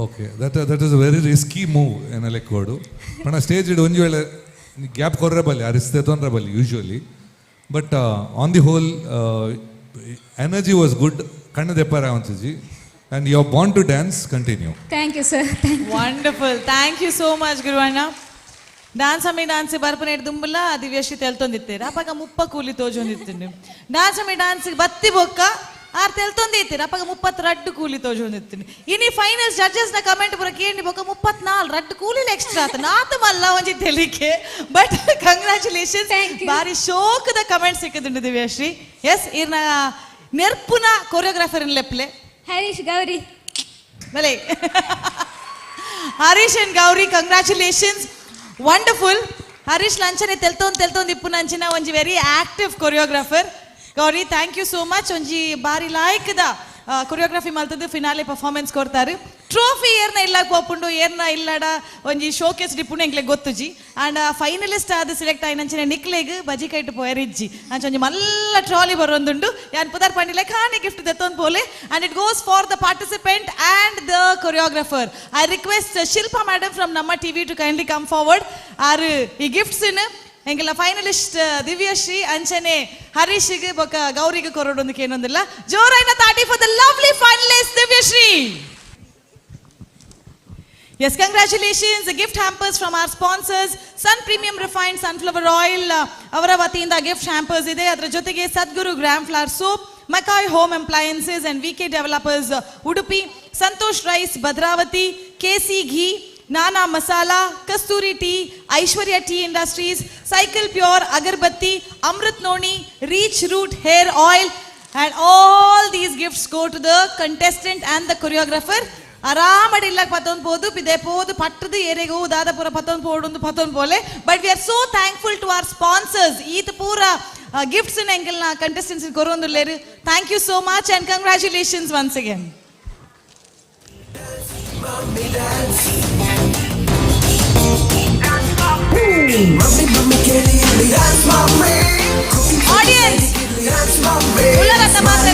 Okay, that is a very risky move ಎನ್ನ ಲೆಕ್ಕೋಡು. ಪಣ ಸ್ಟೇಜ್ ಇಡು ಒಂಜಿ ವೇಳೆ ಗ್ಯಾಪ್ ಕೊರ್ರೆ ಬಲ್ಲಿ ಆ ರಿಸ್ಕ್ ತೊಂದರೆ ಬಲ್ಲಿ usually. But on the whole energy was good. ಕಣ್ಣು ದೆಪ್ಪಾರ ಅನ್ಸುಜಿ and you are born to dance. Continue. Thank you sir. Wonderful, thank you so much ಗುರುವಣ್ಣ. Dance ಅಮ್ಮಿ ಡ್ಯಾನ್ಸ್ ಬರ್ಪನೆ ದುಂಬುಲ ದಿವ್ಯಶ್ರೀ ತೆಲ್ತೊಂದಿತ್ತೀರ ಅಪಗ ಮುಪ್ಪ ಕೂಲಿ ತೋಜೊಂದಿತ್ತೀನಿ. ಡ್ಯಾನ್ಸ್ ಅಮ್ಮಿ ಡ್ಯಾನ್ಸ್ ಬತ್ತಿ ಬೊಕ್ಕ ಆರ್ ತೆಲ್ತೊಂದಿತ್ತೀರ ಅಪಗ 32 ಕೂಲಿ ತೋಜೊಂದಿತ್ತೀನಿ. ಇನಿ ಫೈನಲ್ ಜಡ್ಜಸ್ ನ ಕಮೆಂಟ್ ಪೂರ ಕೇಳಿ ಬೊಕ್ಕ 34 ರಡ್ಡು ಕೂಲಿ ಎಕ್ಸ್ಟ್ರಾ ಆತ ನಾತ ಮಲ್ಲ ಒಂಜಿ ತೆಲಿಕೆ. ಬಟ್ ಕಂಗ್ರ್ಯಾಚುಲೇಷನ್ಸ್, ಬಾರಿ ಶೋಕದ ಕಮೆಂಟ್ ಸಿಕ್ಕದುಂಡು ದಿವ್ಯಶ್ರೀ. ಎಸ್, ಇರ್ನ ನೆರ್ಪುನ ಕೊರಿಯೋಗ್ರಾಫರ್ ಲೆಪ್ಲೆ ಹರೀಶ್ ಗೌರಿ ಬಲೆ. Harish and Gauri congratulations, wonderful. Harish ಲಂಚನೆ ತೆಲ್ತೊಂದು ತೆಲ್ತೊಂದು ಇಪ್ಪುನಂಚಿನ ಒಂಜಿ very active choreographer. Gauri thank you so much. ಒಂಜಿ ಬಾರಿ ಲಾಯ್ಕದ ಕೊರಿಯೋಗ್ರಫಿ ಮಲ್ತದ್ದು ಫಿನಾಲೆ ಪರ್ಫಾರ್ಮೆನ್ಸ್ ಕೊಡ್ತಾರೆ. ಟ್ರೋಫಿ ಏರ್ನ ಇಲ್ಲ ಪೋಪುಂಡು ಏರ್ನ ಇಲ್ಲಡ ಒಂಜಿ ಶೋಕೇಸ್ ಡಿಪ್ಪುಂಡು ಎಂಕ್ಲೆ ಗೊತ್ತುಜಿ. ಆ್ಯಂಡ್ ಫೈನಲಿಸ್ಟ್ ಆದ ಸೆಲೆಕ್ಟ್ ಆಯ್ನಂಚಿನ ನಿಕ್ಲೆಗ್ ಬಜಿ ಕೈಟ್ ಪೋಯರಿಜ್ಜಿ ಅಂಚ ಒಂಜಿ ಮಲ್ಲ ಟ್ರಾಲಿ ಬರೋಂದುಂಡು. ಯಾನ್ ಪುದರ್ ಪಂಡಿಲೆ ಖಾನಿ gift ದೆತ್ತೊಂದು ಪೋಲೆ. And it goes for the participant and the choreographer. I request Shilpa madam from Namma TV to kindly come forward. ಆರು ಈ ಗಿಫ್ಟ್ಸ್ ಎಂಗೆಲ್ಲ ಫೈನಲಿಸ್ಟ್ ದಿವ್ಯಶ್ರೀ ಅಂಚನೆ ಹರೀಶ್ಗೆ ಬೊಕ ಗೌರಿಗೆ ಕೊರಡೊಂದಕ್ಕೆ ಏನೊಂದಿಲ್ಲ. ಜೋರಾಯಿನ ತಾಟಿ for the lovely finalist Divyashree. Yes, congratulations. The gift hampers from our sponsors, Sun Premium Refined Sunflower Oil, ಅವರ ವತಿಯಿಂದ gift hampers ಇದೆ. ಅದರ ಜೊತೆಗೆ Sadguru gram flour soap, McCoy home appliances and V K developers Udupi, Santosh rice Bhadravati, KC ghee, Nana masala, Kasturi tea, Aishwarya tea industries, cycle pure agarbatti, Amrit noni, reach root hair oil and all these gifts go to the contestant and the choreographer. ಆರಾಮಡಿ ಇಲ್ಲ ಪತ್ತೊಂದು ಪೋದು ಪಿದೆ ಪೋದು ಪಟ್ಟದು ಏರೆಗೂ ದಾದಪುರ ಪತ್ತೊಂದು ಪೋಡೊಂದು ಪತ್ತೊಂದು ಪೋಲೆ. But we are so thankful to our sponsors. ಈತ ಪೂರ gifts ಎಂಕಲ್ನ contestants ಕೊರೊಂದುಲ್ಲೇರು. Thank you so much and congratulations once again. Audience ಉಳ್ಳರತ್ತ ಮಾತ್ರ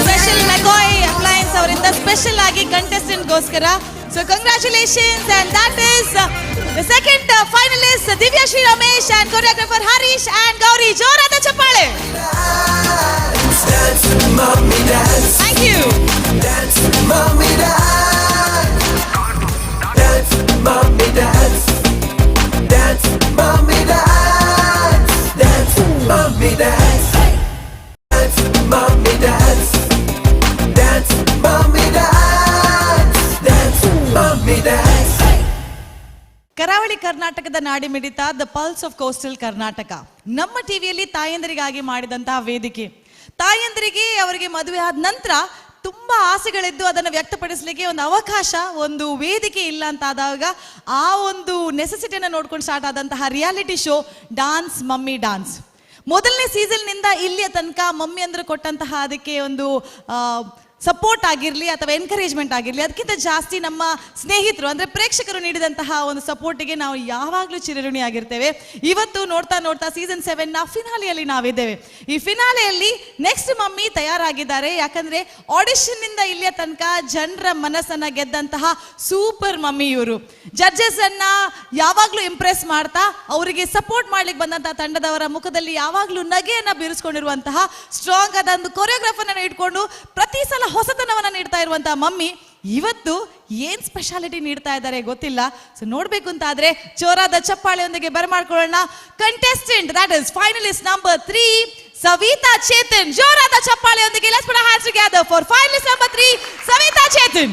special McCoy appliances ಅವರಿಂದ ಸ್ಪೆಷಲ್ ಆಗಿ ಕಂಟೆಸ್ಟೆಂಟ್ಗೋಸ್ಕರ. So congratulations, and that is the second finalist Divyashree Ramesh and choreographer Harish and Gauri. ಜೋರಾದ ಚಪ್ಪಾಳೆ. Thank you. Dance, mommy, dance. Dance, mommy, dance. Dance, mommy, dance. Dance, mommy, dance. Dance, mommy, dance. Dance, mommy, dance. Dance, mommy, dance. ಕರಾವಳಿ ಕರ್ನಾಟಕದ ನಾಡಿಮಿಡಿತ the pulse of coastal Karnataka ನಮ್ಮ ಟಿವಿಯಲ್ಲಿ ತಾಯಂದರಿಗಾಗಿ ಮಾಡಿದಂತಹ ವೇದಿಕೆ. ತಾಯಂದರಿಗೆ ಅವರಿಗೆ ಮದುವೆ ಆದ ನಂತರ ತುಂಬ ಆಸೆಗಳಿದ್ದು ಅದನ್ನು ವ್ಯಕ್ತಪಡಿಸಲಿಕ್ಕೆ ಒಂದು ಅವಕಾಶ, ಒಂದು ವೇದಿಕೆ ಇಲ್ಲ ಅಂತ ಆದಾಗ ಆ ಒಂದು ನೆಸೆಸಿಟಿಯನ್ನು ನೋಡ್ಕೊಂಡು ಸ್ಟಾರ್ಟ್ ಆದಂತಹ reality show dance mummy dance. ಮೊದಲನೇ ಸೀಸನ್ನಿಂದ ಇಲ್ಲಿಯ ತನಕ ಮಮ್ಮಿ ಅಂದ್ರೆ ಕೊಟ್ಟಂತಹ ಅದಕ್ಕೆ ಒಂದು ಸಪೋರ್ಟ್ ಆಗಿರಲಿ ಅಥವಾ ಎನ್ಕರೇಜ್ಮೆಂಟ್ ಆಗಿರಲಿ, ಅದಕ್ಕಿಂತ ಜಾಸ್ತಿ ನಮ್ಮ ಸ್ನೇಹಿತರು ಅಂದರೆ ಪ್ರೇಕ್ಷಕರು ನೀಡಿದಂತಹ ಒಂದು ಸಪೋರ್ಟಿಗೆ ನಾವು ಯಾವಾಗಲೂ ಚಿರಋಣಿ ಆಗಿರ್ತೇವೆ. ಇವತ್ತು ನೋಡ್ತಾ ನೋಡ್ತಾ ಸೀಸನ್ 7ನ ಫಿನಾಲೆಯಲ್ಲಿ ನಾವಿದ್ದೇವೆ. ಈ ಫಿನಾಲೆಯಲ್ಲಿ ನೆಕ್ಸ್ಟ್ ಮಮ್ಮಿ ತಯಾರಾಗಿದ್ದಾರೆ. ಯಾಕಂದರೆ ಆಡಿಷನ್ನಿಂದ ಇಲ್ಲಿಯ ತನಕ ಜನರ ಮನಸ್ಸನ್ನು ಗೆದ್ದಂತಹ ಸೂಪರ್ ಮಮ್ಮಿ ಇವರು. ಜಡ್ಜಸ್ ಅನ್ನ ಯಾವಾಗಲೂ ಇಂಪ್ರೆಸ್ ಮಾಡ್ತಾ ಅವರಿಗೆ ಸಪೋರ್ಟ್ ಮಾಡ್ಲಿಕ್ಕೆ ಬಂದಂತಹ ತಂಡದವರ ಮುಖದಲ್ಲಿ ಯಾವಾಗಲೂ ನಗೆಯನ್ನು ಬೀರಿಸ್ಕೊಂಡಿರುವಂತಹ ಸ್ಟ್ರಾಂಗ್ ಆದ ಒಂದು ಕೊರಿಯೋಗ್ರಾಫರ್ನ ಇಟ್ಕೊಂಡು ಪ್ರತಿ ಸಲ ಹೊಸತನವನ್ನ ನೀಡ್ತಾ ಇರುವಂತಹ ಮಮ್ಮಿ ಇವತ್ತು ಏನ್ ಸ್ಪೆಷಾಲಿಟಿ ನೀಡ್ತಾ ಇದ್ದಾರೆ ಗೊತ್ತಿಲ್ಲ. ಸೊ ನೋಡ್ಬೇಕು ಅಂತ ಆದ್ರೆ ಜೋರಾದ ಚಪ್ಪಾಳೆಯೊಂದಿಗೆ ಬರಮಾಡ್ಕೊಳ್ಳೋಣ contestant, that is finalist number 3, Savitha Chetan. ಜೋರಾದ ಚಪ್ಪಾಳೆಯೊಂದಿಗೆ let's put our hands together for finalist number 3, Savitha Chetan.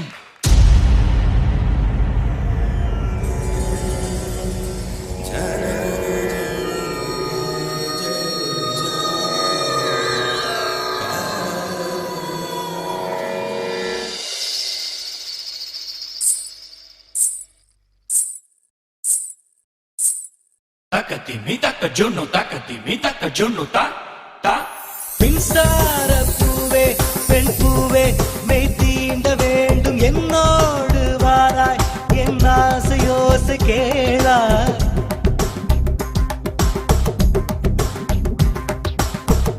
மின்சார பூவே பெண் பூவே மெய் தீண்ட வேண்டும் என்னோடு வாராய் என் ஆசையோசை கேளாய்.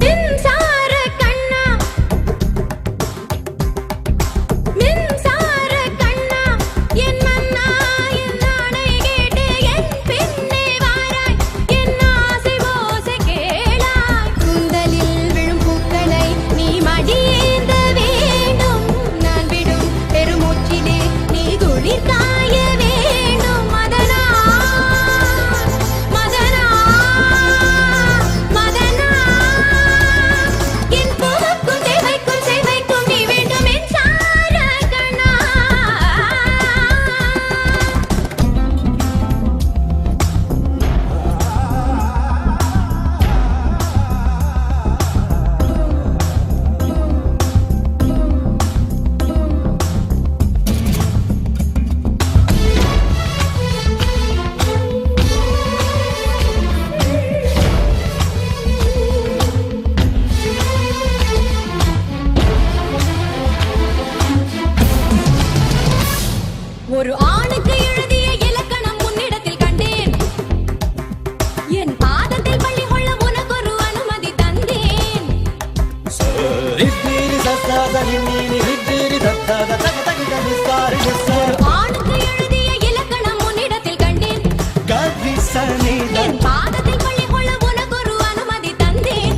மின்சார கண்ணா மின்சார கண்ணா என் மன்னா என் ஆணை கேட்டு என் பின்னே வாராய் என் ஆசை ஓசை கேளாய். கூந்தலில் விழும் பூக்களை நீ மடியேந்த வேண்டும், நான் விடும் பெருமூச்சிலே நீ குளிர் காய வேண்டும். மதனா மதனா மதனா என் பூவுக்கும் தேவைக்கும் சேவைக்கும் நீ வேண்டும் மின்சார கண்ணா. ஒரு ஆணுக்கு எழுதிய இலக்கணம் உன்னிடத்தில் கண்டேன், என் பாதத்தில் பள்ளி கொள்ள உனக்கு ஒரு அனுமதி தந்தேன். ஒரு ஆணுக்கு எழுதிய இலக்கணம் உன்னிடத்தில் கண்டேன், என் பாதத்தில் பள்ளி கொள்ள உனக்கு ஒரு அனுமதி தந்தேன்.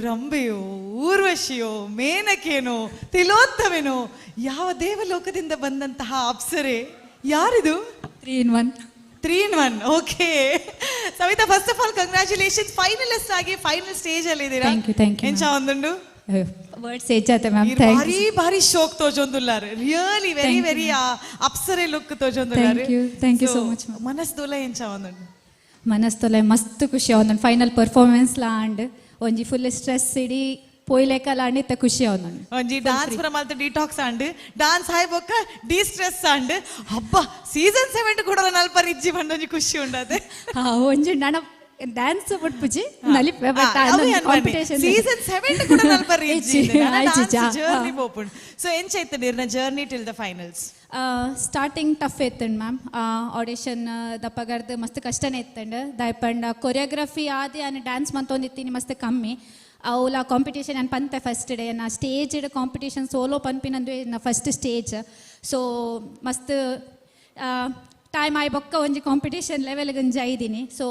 ರಂಬೆಯೋ ಊರ್ವಶಿಯೋ ಮೇನಕೇನೋ ತಿಲೋತ್ತವೇನೋ ಯಾವ ದೇವಲೋಕದಿಂದ ಬಂದಂತಹ ಅಪ್ಸರೆ ಯಾರಿದು? 3 in 1. 3 in 1. Okay Savitha, first of all congratulations, finalist ಆಗಿ ಫೈನಲ್ ಸ್ಟೇಜ್ ಅಲ್ಲಿ ಇದ್ದೀರಾ. Thank you, thank you. ಎಂಚ ಒಂದುಂಡು ವರ್ಡ್ಸ್ ಏಜಾತೆ ಮ್ಯಾಮ್. Thank ಭಾರಿ ಭಾರಿ ಶೋಕ್ ತೋಜೊಂದುಲ್ಲಾರ್, ರಿಯಲಿ ವೆರಿ ವೆರಿ ಅಪ್ಸರೆ ಲುಕ್ ತೋಜೊಂದುಲ್ಲಾರ್. Thank you, thank you so much. ಮನಸ್ಸುಲ ಎಂಚ ಒಂದುಂಡು? ಮನಸ್ತೊಲೆ ಮಸ್ತ್ ಖುಷಿ ಒಂದೊಂದು ಫೈನಲ್ ಪರ್ಫಾರ್ಮೆನ್ಸ್ ಲಾ ಅಂಡ್ ಒಂಜಿ ಫುಲ್ ಸ್ಟ್ರೆಸ್ ಇಡೀ ಪೋಯ್ಲೆಕಲ ಅಂಡ್ ಇತ್ತ ಖುಷಿ ಒಂದೊಂದು ಒಂಜಿ ಡಾನ್ಸ್ ಪುರ ಮಲ್ತ ಡಿಟಾಕ್ಸ್ ಅಂಡ್ ಡಾನ್ಸ್ ಹಾಯ್ ಬೊಕ್ಕ ಡಿ ಸ್ಟ್ರೆಸ್ ಅಂಡ್ ಹಬ್ಬ ಸೀಸನ್ 7 ಕೂಡ ನಲ್ಪ ರಿಜ್ಜಿ ಬಂದ ಒಂಜಿ ಖುಷಿ ಉಂಡದೆ. ಹಾ ಒಂಜಿ ನನ ಡ್ಯಾನ್ಸ್ ಬುಟ್ಪುಜಿ ನಲಿಪೆ ಬಟ್ ಕಾಂಪಿಟಿಷನ್ ಸೀಸನ್ 7 ಕೂಡ ನಲ್ಪ ರಿಜ್ಜಿ ಜರ್ನಿ ಪೋಪುಂಡು. ಸೊ ಎಂಚ ಇತ್ತು ನಿರ್ನ journey till the finals? Starting tough ಇತ್ತಂಡ್ ma'am. Audition ದಪ್ಪಗರ್ದು ಮಸ್ತ್ ಕಷ್ಟನೇ ಇತ್ತಂಡ್. ದಾಯಪಂಡ ಕೊರಿಯೋಗ್ರಫಿ ಆದಿ ಆನ್ ಡ್ಯಾನ್ಸ್ ಮಂತೊಂದಿತ್ತೀನಿ ಮಸ್ತ್ ಕಮ್ಮಿ. ಅವಲ ಕಾಂಪಿಟೇಷನ್ ನಾನು ಪಂತೆ ಫಸ್ಟ್ ಡೇ ನಾ ಸ್ಟೇಜ್ ಕಾಂಪಿಟೇಷನ್ ಸೋಲೋ ಪನ್ಪಿನಂದು ನಾ ಫಸ್ಟ್ ಸ್ಟೇಜ್. ಸೊ ಮಸ್ತ್ ಟೈಮ್ ಆಯ್ ಬೊಕ್ಕ ಒಂಜಿ ಕಾಂಪಿಟೇಷನ್ ಲೆವೆಲ್ಗೆ ಒಂಜಿ ಐದಿನಿ. ಸೊ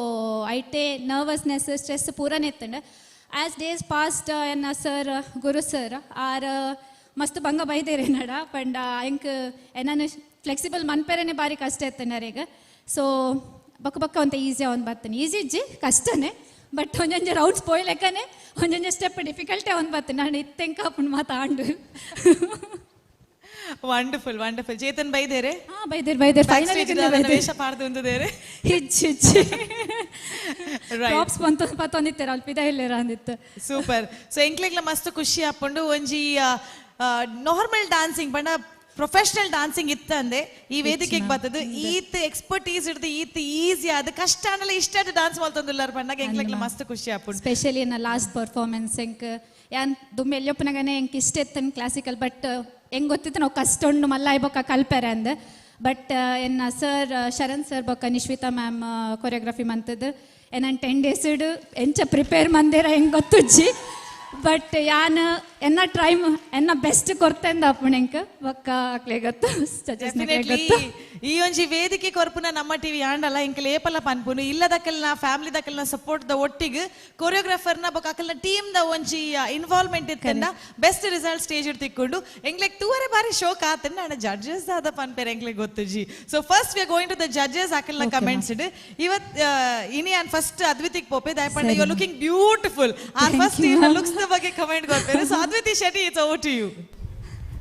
ಐಟೆ ನರ್ವಸ್ನೆಸ್ ಸ್ಟ್ರೆಸ್ ಪೂರನೇ ಇತ್ತಂಡ್. ಆ್ಯಸ್ ಡೇಸ್ ಪಾಸ್ಟ್ ಎನ್ನ ಸರ್ ಗುರು ಸರ್ ಆರ್ ಮಸ್ತ್ ಬಂಗ ಬೈದೇರೆ ನಡ ಪಂಡ ಎಂಕ್ ಏನಾನು ಫ್ಲೆಕ್ಸಿಬಲ್ ಮನ್ಪೆರೆನೆ ಬಾರಿ ಕಷ್ಟ ಇತ್ತಂಡಾರೀಗ. ಸೊ ಬೊಕ್ಕ ಬೊಕ್ಕ ಅಂತ ಈಸಿ ಒಂದು ಬರ್ತಾನೆ, ಈಸಿ ಇಜ್ಜಿ ಕಷ್ಟನೇ, ಬಟ್ ಒಂಜೊಂಜಿ ರೌಂಡ್ಸ್ ಪೋಯ್ಲೆಕ್ಕನೆ ಒಂಜೊಂಜಿ ಸ್ಟೆಪ್ ಡಿಫಿಕಲ್ಟೇ ಒಂದು ಬರ್ತಾನೆ. ನಾನು ಇತ್ತೆಂಕ ಅಪ್ಪನ ಮಾತಾಂಡು. Wonderful wonderful. ಚೇತನ್ ಬೈದೇರೆ? ಹಾ ಬೈದೇರ್ ಬೈದೇರ್ ಫೈನಲಿ ವೇಷ ಪಾಡ್ದು ಉಂದುದೇರೆ ಹಿಚ್ಚಿ ಹಿಚ್ಚಿ ಟಾಪ್ಸ್ ಬಂತು ಪತ್ತೊಂದಿತ್ತಾರೆ ಅಲ್ಪ ಇದ ಇಲ್ಲೇರ ಅಂದಿತ್ತು. ಸೂಪರ್. ಸೊ ಎಂಕ್ಲೆಗ್ಲ ಮಸ್ತ್ ಖುಷಿ ಆಪುಂಡು. ಒಂಜಿ ನಾರ್ಮಲ್ ಡಾನ್ಸಿಂಗ್ ಪಂಡ ಪ್ರೊಫೆಷನಲ್ ಡಾನ್ಸಿಂಗ್ ಇತ್ತಂದೆ ಈ ವೇದಿಕೆಗೆ ಬರ್ತದೆ ಈತ್ ಎಕ್ಸ್ಪರ್ಟೀಸ್ ಹಿಡಿದು ಈತ್ ಈಸಿ ಆದ ಕಷ್ಟ ಅನ್ನಲ್ಲ ಇಷ್ಟ ಡಾನ್ಸ್ ಮಾಡ್ತಂದುಲ್ಲಾರ ಪಂಡಾಗ ಎಂಕ್ಲೆಗ್ಲ ಮಸ್ತ್ ಖುಷಿ ಆಪುಂಡು. ಸ್ಪೆಷಲಿ ನಾ ಲಾಸ್ಟ್ ಪರ್ಫಾರ್ಮೆನ್ಸ್ ಎಂಕ್ ಯಾನ್ ದುಮ್ಮೆ ಎಲ್ಲಿಯೊಪ್ಪನಾಗನೆ ಎಂಕ್ ಇಷ್ಟ ಇತ್ತನ್ ಕ್ಲಾಸಿಕಲ್, ಬಟ್ ಹೆಂಗೆ ಗೊತ್ತಿತ್ತು ನಾವು ಕಷ್ಟ ಉಂಡು ಮಲ್ಲ ಬೊಕ್ಕ ಕಲ್ಪೆರೆ ಅಂದ. ಬಟ್ ಎನ್ನ ಸರ್ ಶರಣ್ ಸರ್ ಬೊಕ್ಕ ನಿಶ್ವಿತಾ ಮ್ಯಾಮ್ ಕೊರಿಯೋಗ್ರಫಿ ಮಂತದ್ದು ಏನಾನು 10 ಡೇಸ್ ಎಂಚ ಪ್ರಿಪೇರ್ ಮಂದಿರ ಹೆಂಗೆ ಗೊತ್ತುಜ್ಜಿ. ಬಟ್ ಯಾನ್ ಎನ್ನ ಟ್ರೈ ಎನ್ನ ಬೆಸ್ಟ್ ಕೊರ್ತೆಂದ ಅಪ್ಪಣೆಂಕ್ ಬೊಕ್ಕ ಅಕ್ಲೆ ಗೊತ್ತು. ಈ ಒಂಜಿ ವೇದಿಕೆ ಕೊರ್ಪುನ ನಮ್ಮ ಟಿವಿ ಆಂಡಲ್ಲ ಇಂಕ ಲೇಪಲ ಪನ್ಪುನು ಇಲ್ಲದಕ್ಕಲ್ನ ಫ್ಯಾಮಿಲಿ ದಕ್ಕಲ್ನ ಸಪೋರ್ಟ್ the ಒಟ್ಟಿಗೆ ಕೊರಿಯೋಗ್ರಾಫರ್ನ ಬೊಕ್ಕ ಅಕಲ್ನ ಟೀಮ್ the ಒಂಜಿ ಇನ್ವಾಲ್ವ್ಮೆಂಟ್ ಇತ್ತಂಡ ಬೆಸ್ಟ್ ರಿಸಲ್ಟ್ ಸ್ಟೇಜ್ ತಿಕ್ಕೊಂಡು ಎಂಗ್ಲೆಗ್ ತೂವರೆ ಬಾರಿ ಶೋಕ್ ಆತಂಡ ಅಣ್ಣ ಜಡ್ಜಸ್ ದಾದ ಪನ್ಪೇರ್ ಎಂಗ್ಲೆಗ್ ಗೊತ್ತುಜಿ. So first we are going to the judges ಅಕಲ್ನ comments ಇಡ್ ಇವತ್ ಇನಿ ಆನ್ first ಅದ್ವಿತಿಕ್ ಪೋಪೆ ದಾಯಪಂಡ you are looking beautiful are first in looks the ಬಗ್ಗೆ comment ಕೊರ್ಪೇರು. So Adviti Shetty, it's over to you.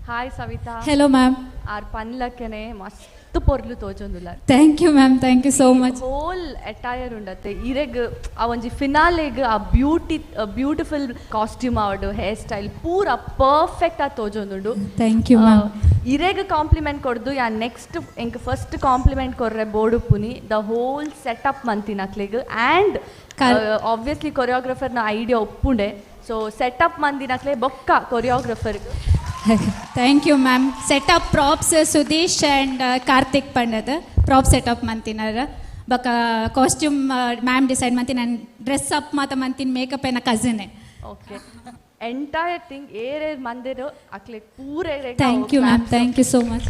Hi Savitha. Hello ma'am. Are ಪನ್ಲಕ್ಕನೆ ಮಸ್ತ್ ಪೊರ್ಲು ತೋಜೊಂದುಲ್ಲ. Thank you ma'am, thank you so much. Whole attire ಉಂಡತ್ತೆ ಇರೆಗ್ ಆ ಒಂಜಿ ಫಿನಾಲೆಗ್ ಆ beauty beautiful costume ಆವಡು ಹೇರ್ ಸ್ಟೈಲ್ ಪೂರ ಪರ್ಫೆಕ್ಟ್ ಆ ತೋಜೊಂದುಂಡು. Thank you ma'am. ಇರೆಗ್ ಕಾಂಪ್ಲಿಮೆಂಟ್ ಕೊಡ್ದು ಯಾ ನೆಕ್ಸ್ಟ್ ಎಂಕ್ ಫಸ್ಟ್ ಕಾಂಪ್ಲಿಮೆಂಟ್ ಕೊರ್ರೆ ಬೋಡುಪುನಿ the whole setup ಮಂತಿನ ಅಕ್ಲೆಗ್ ಆ್ಯಂಡ್ ಆಬ್ವಿಯಸ್ಲಿ ಕೊರಿಯೋಗ್ರಫರ್ನ ಐಡಿಯಾ ಒಪ್ಪುಂಡೆ. ಸೊ ಸೆಟಪ್ ಮಂದಿನಕ್ಲೆ ಬೊಕ್ಕ choreographer. Thank you ma'am. Setup props Sudheesh and Karthik ಪಂಡದ prop setup ಮಂತಿನಾರ ಬೊಕ್ಕ ಕಾಸ್ಟ್ಯೂಮ್ ಮ್ಯಾಮ್ ಡಿಸೈಡ್ ಮಂತಿ ನಾನು ಡ್ರೆಸ್ ಅಪ್ ಮಾತ ಮಂತಿನ ಮೇಕಪ್ ಏನ ಕಸಿನ್. ಓಕೆ ಎಂಟೈರ್ ಥಿಂಗ್ ಏರ್ ಏರ್ ಮಂದಿರು ಅಕ್ಲೆ ಪೂರ. Thank you ma'am, thank you so much.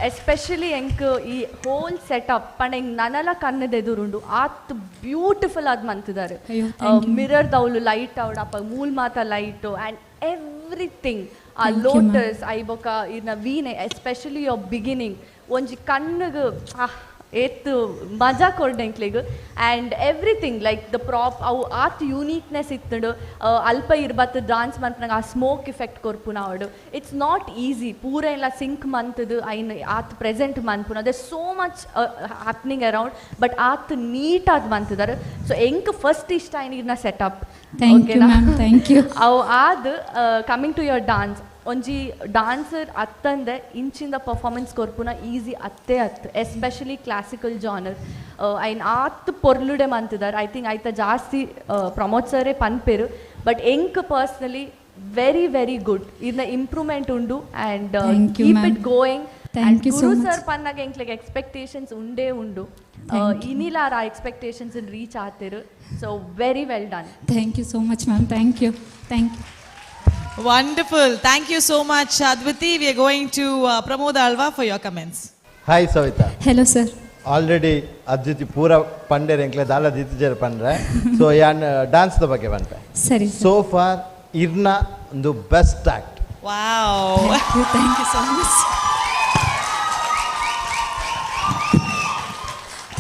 Especially ಎಂಕ್ ಈ ಹೋಲ್ ಸೆಟಪ್ ಪಂಡ ಎಂಕ್ ನನಲ ಕಣ್ಣದ ಎದುರುಂಡು ಆತ್ ಬ್ಯೂಟಿಫುಲ್ ಆದ್ ಮಂತಿದ್ದಾರೆ. ಅಯ್ಯೋ, thank you. Mirror ದೌಲು ಲೈಟ್ ಅವಡ್ ಅಪ್ಪ ಮೂಲ್ ಮಾತ ಲೈಟ್ ಆ್ಯಂಡ್ ಎವ್ರಿಥಿಂಗ್. ಆ Thank you, ma'am. Lotus I ಬೊಕ ಇರ್ನ ವೀಣೆ, ಎಸ್ಪೆಷಲಿ your beginning ಒಂಜಿ ಕಣ್ಣುಗ್ ಏತ್ ಮಜಾ ಕೊರ್ಡು ಎಂಕ್ಲೆಗ್. And everything like the prop ಅವು ಆತ್ ಯೂನೀಕ್ನೆಸ್ ಇತ್ತುಂಡು. ಅಲ್ಪ ಇರ್ಬತ್ತು ಡಾನ್ಸ್ ಮನ್ಪುನಾಗ ಆ ಸ್ಮೋಕ್ ಇಫೆಕ್ಟ್ ಕೊರ್ಪುನ ಅವಡು it's not easy. ಪೂರ ಎಲ್ಲ ಸಿಂಕ್ ಮಂತದು ಐನ್ ಆತ್ present ಮನ್ಪುನ, there so much happening around, but ಆತ್ ನೀಟಾಗಿ ಮಂತಿದ್ದಾರೆ. ಸೊ ಎಂಕ್ ಫಸ್ಟ್ ಇಷ್ಟ ಐನ್ setup. Thank you, ma'am. Thank you. ಅವು ಆದ್ ಕಮಿಂಗ್ ಟು your dance, ಒಂಜಿ ಡಾನ್ಸರ್ ಅತ್ತಂದೆ ಇಂಚಿಂದ ಪರ್ಫಾರ್ಮೆನ್ಸ್ ಕೊರ್ಪುನ ಈಸಿ ಅತ್ತೇ ಅತ್, ಎಸ್ಪೆಷಲಿ ಕ್ಲಾಸಿಕಲ್ ಜಾನರ್. ಐನ್ ಆತ್ ಪೊರ್ಲುಡೆ ಮಂತಿದ್ದಾರೆ. I think ಐತ ಜಾಸ್ತಿ ಪ್ರಮೋದ್ ಸರೇ ಪನ್ಪೇರು, ಬಟ್ ಎಂಕ್ ಪರ್ಸ್ನಲಿ ವೆರಿ ವೆರಿ ಗುಡ್. ಇದನ್ನ ಇಂಪ್ರೂವ್ಮೆಂಟ್ ಉಂಡು and Thank you, keep ma'am. It going. Thank you so Guru much. Sir ಪನ್ನಾಗ ಎಂಕ್ಲೆಗ್ ಎಕ್ಸ್ಪೆಕ್ಟೇಷನ್ಸ್ ಉಂಡೇ ಉಂಡು. Thank you. ಇನಿಲಾರ ಆ ಎಕ್ಸ್ಪೆಕ್ಟೇಷನ್ಸ್ ರೀಚ್ ಆತಿರು. So very well done. Thank you so much, ma'am. Thank you, thank you. Wonderful. Thank you so much, Adviti. We are going to Pramod Alva for your comments. Hi Savita. Hello sir. Already Adviti ಪೂರ ಪಂಡೇರ್ ಎಂಕ್ಲೆ ದಾಲ ದಿತ್ತಿಜರ್ ಪಂಡ್ರೆ, ಸೊ ಯಾನ್ ಡಾನ್ಸ್ದ ಬಗ್ಗೆ ಪನ್ಪೆ. ಸರಿ. ಸೋ for ಇರ್ನ ಒಂದು best act. Wow. Thank you, thank you so much.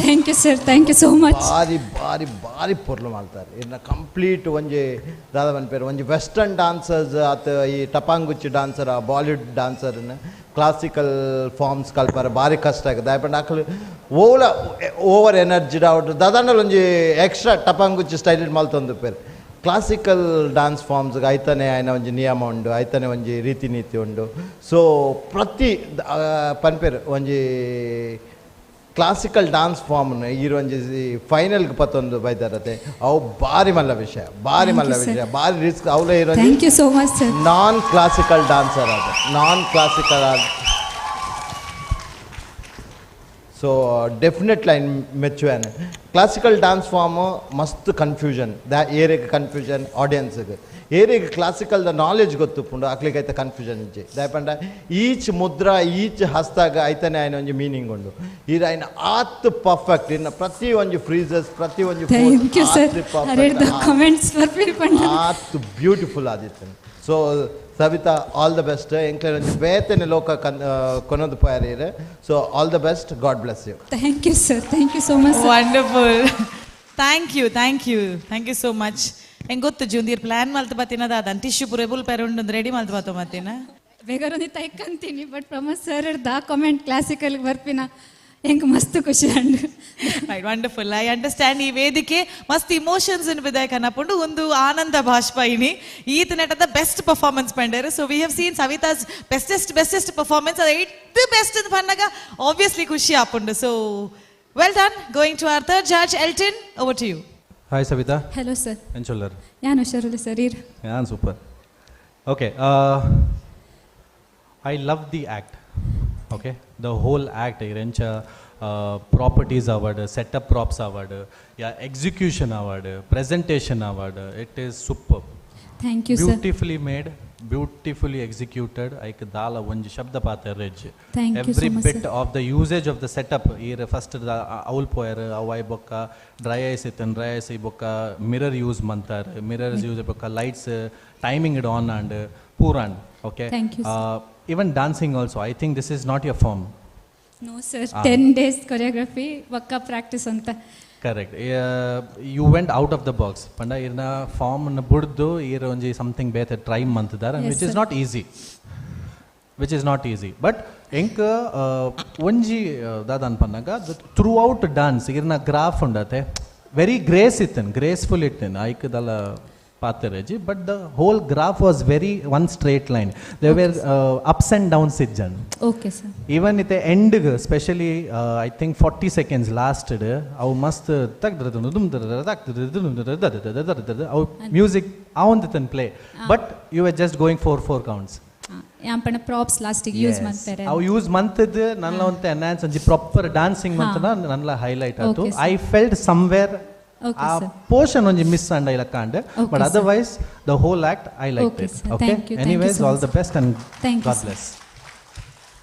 Thank you sir, thank you so much. ಬಾರಿ ಬಾರಿ ಬಾರಿ ಪೊರ್ಲು ಮಾಡ್ತಾರೆ ಇರ್ನ ಕಂಪ್ಲೀಟ್. ಒಂಜಿ ದಾದ ಪನ್ಪೇರು, ಒಂಜಿ ವೆಸ್ಟರ್ನ್ ಡಾನ್ಸರ್ಸ್ ಆತ ಈ ಟಪಾಂಗುಚ್ಚಿ ಡಾನ್ಸರ್, ಆ ಬಾಲಿವುಡ್ ಡಾನ್ಸರ್ನ ಕ್ಲಾಸಿಕಲ್ ಫಾರ್ಮ್ಸ್ ಕಲ್ಪಾರ ಭಾರಿ ಕಷ್ಟ ಆಗುತ್ತೆ. ದಾಯಪಂಡ ಅಕಲು ಓಲ ಓವರ್ ಎನರ್ಜಿ ಆವಡ್ ದಾದಾಂಡಲ ಒಂಜಿ ಎಕ್ಸ್ಟ್ರಾ ಟಪಾಂಗುಚ್ಚಿ ಸ್ಟೈಲ್ ಮಲ್ತೊಂದುಪ್ಪೇರು. ಕ್ಲಾಸಿಕಲ್ ಡಾನ್ಸ್ ಫಾರ್ಮ್ಸ್ಗೆ ಐತನೆ ಆಯ್ನ ಒಂಜಿ ನಿಯಮ ಉಂಡು, ಐತನೆ ಒಂಜಿ ರೀತಿ ನೀತಿ ಉಂಡು. ಸೊ ಪ್ರತಿ ಪನ್ಪೇರು ಒಂಜಿ ಕ್ಲಾಸಿಕಲ್ ಡಾನ್ಸ್ ಫಾರ್ಮ್ನ ಈರ್ ಒಂಜಿ ಫೈನಲ್ಗೆ ಪತ್ತೊಂದು ಬೈದಾರತೆ, ಅವು ಭಾರಿ ಮಲ್ಲ ವಿಷಯ, ಭಾರಿ Thank ಮಲ್ಲ you, sir. ವಿಷಯ, ಭಾರಿ ರಿಸ್ಕ್. ಅವಲೇ ಇರೋ Thank you so much sir. Non classical dancer ಅದು, ನಾನ್ ಕ್ಲಾಸಿಕಲ್ ಆದ. ಸೊ ಡೆಫಿನೆಟ್ಲಿ ಐನ್ ಮೆಚ್ಚುವೇನೆ. ಕ್ಲಾಸಿಕಲ್ ಡಾನ್ಸ್ ಫಾರ್ಮು ಮಸ್ತ್ ಕನ್ಫ್ಯೂಷನ್ ದ ಏರಿಯಾಗೆ, ಕನ್ಫ್ಯೂಷನ್ ಆಡಿಯನ್ಸ್ಗೆ. ಏರಿಯಾಗೆ ಕ್ಲಾಸಿಕಲ್ the knowledge ಗೊತ್ತುಪುಂಡು ಅಕ್ಲಿಗೆ ಐತೆ ಕನ್ಫ್ಯೂಷನ್ ಇಜ್ಜಿ. ದಾಯಪಂಡ ಈಚ್ ಮುದ್ರಾ ಈಚ್ ಹಸ್ತಾಗ ಐತನೆ ಆಯ್ನ ಒಂಜಿ ಮೀನಿಂಗ್ ಉಂಡು. ಇದು ಐನ ಆತ್ ಪರ್ಫೆಕ್ಟ್. ಇನ್ನು ಪ್ರತಿ ಒಂಜಿ ಫ್ರೀಸಸ್, ಪ್ರತಿ ಒಂಜಿ Thank you sir. ಅರೆರ್ದ comments ಬರ್ಪಿರ್ ಪಂಡ ಆತ್ ಬ್ಯೂಟಿಫುಲ್ ಆದಿತ್ತು. So Savita, all the best. ಎಂಕ್ಲೆ ಒಂಜಿ ಬೇತನೆ ಲೋಕ ಕನ್ ಕೊನೊಂದು ಪೋಯಾರೀರ್. So all the best, God bless you. Thank you sir, thank you so much sir. Wonderful. Thank you, thank you, thank you so much. ಹೆಂಗ್ ಗೊತ್ತು ಜೂಂದಿರ್ ಪ್ಲಾನ್ ಮಲ್ತು ಬತ್ತಿನದ ಅದನ್ tissue ಪೂರ bull ಪೆರುಂಡು ready ಮಲ್ತು ಬತ್ತೋ ಮತ್ತಿನ. ಬೇಗರೊಂದು ತೈಕಂತೀನಿ, but Pramod sir the comment classical ಬರ್ಪಿನ ಎಂಕ್ ಮಸ್ತ್ ಖುಷಿ and. Right, wonderful. I understand. ಈ ವೇದಿಕೆ ಮಸ್ತ್ ಇಮೋಷನ್ಸ್ ಬಿದಾಯ ಕನಪುಂಡು ಒಂದು ಆನಂದ ಬಾಷ್ಪ ಇನಿ ಈತ ನಟದ ಬೆಸ್ಟ್ ಪರ್ಫಾರ್ಮೆನ್ಸ್ ಪಂಡೇರು. So we have seen Savita's bestest bestest performance. ಅದು ಏಟ್ ಬೆಸ್ಟ್ ಅಂತ ಪನ್ನಾಗ ಆಬ್ವಿಯಸ್ಲಿ ಖುಷಿ ಆಪುಂಡು. So well done. Going to our third judge, Elton, over to you. Hi Savita. Hello sir. ಎಂಚೊಲ್ಲರ್? ಯಾನ್ ಹುಷಾರುಲ್ಲ ಸರ್, ಇರ್? ಯಾನ್ super. Okay, I love the act. Okay, the whole act ಇರೆಂಚ properties award, setup props award, yeah execution award, presentation award, it is super. Thank you sir. Beautifully made, beautifully executed. ಐಕ್ ದಾಲ ಒಂಜಿ ಶಬ್ದ ಪಾತ ರೆಜ್. Thank you so every much, bit sir. Of the usage of the setup. ಈರ್ first ಅವಲ್ ಪೋಯರ್, ಅವು I ಬೊಕ್ಕ dry ice ಇತ್ತನ್, dry ice ಈ ಬೊಕ್ಕ mirror use ಮಂತಾರ್, mirrors use ಬೊಕ್ಕ lights timing it on and poor and okay. Thank you, sir. Even dancing also, I think this is not your form. No sir, 10 days choreography ಒಕ್ಕ practice ಅಂತ. Correct, you went out of the box. ಪಂಡ ಇರ್ನ form ಬುಡ್ದು ಈರ್ ಒಂಜಿ something ಬೇತೆ try ಮಂತದಾರ, Yes, which is sir. Not easy, which is not easy. But ಎಂಕ್ ಒಂಜಿ ದಾದ ಅನ್ಪನ್ನಾಗ ಥ್ರೂ ಔಟ್ ಡಾನ್ಸ್ ಇರ್ನ ಗ್ರಾಫ್ ಉಂಡತೆ ವೆರಿ ಗ್ರೇಸ್ ಇತ್ತನ್, ಗ್ರೇಸ್ಫುಲ್ ಇತ್ತನ್. ಐಕದಲ್ಲ ಪಾತೆರಜಿ, but the whole graph was very one straight line. They were ups and downs ಇಜ್ಜನ್. Okay sir. Even ಇತ್ತೆ ಎಂಡ್ಗ್ specially I think 40 seconds lasted ಅವು ಮಸ್ತ್ ಅವು music ಆವಂದಿತ್ತನ್ play, but you are just going 4 4 counts. ಯಾನ್ ಪಂಡ props ಲಾಸ್ಟಿಗೆ use ಮಾಡ್ತಾರೆ. ಅವು use ಮಂತದ್ ನನ್ನ ಒಂತೆ ಎನ್ಹಾನ್ಸ್ ಒಂಜಿ ಪ್ರಾಪರ್ ಡಾನ್ಸಿಂಗ್ ಮಂತನ ನನ್ನ ಹೈಲೈಟ್ ಆಯ್ತು. Okay, sir. I felt somewhere Okay, ಆ sir. Portion ಒಂಜಿ ಮಿಸ್ ಅಂಡ ಇಲಕಾಂಡ್, Okay, but sir. Otherwise the whole act I like Okay, it. sir. Okay, Thank you, thank you anyways so all much. The best and Thank you, God sir. Bless.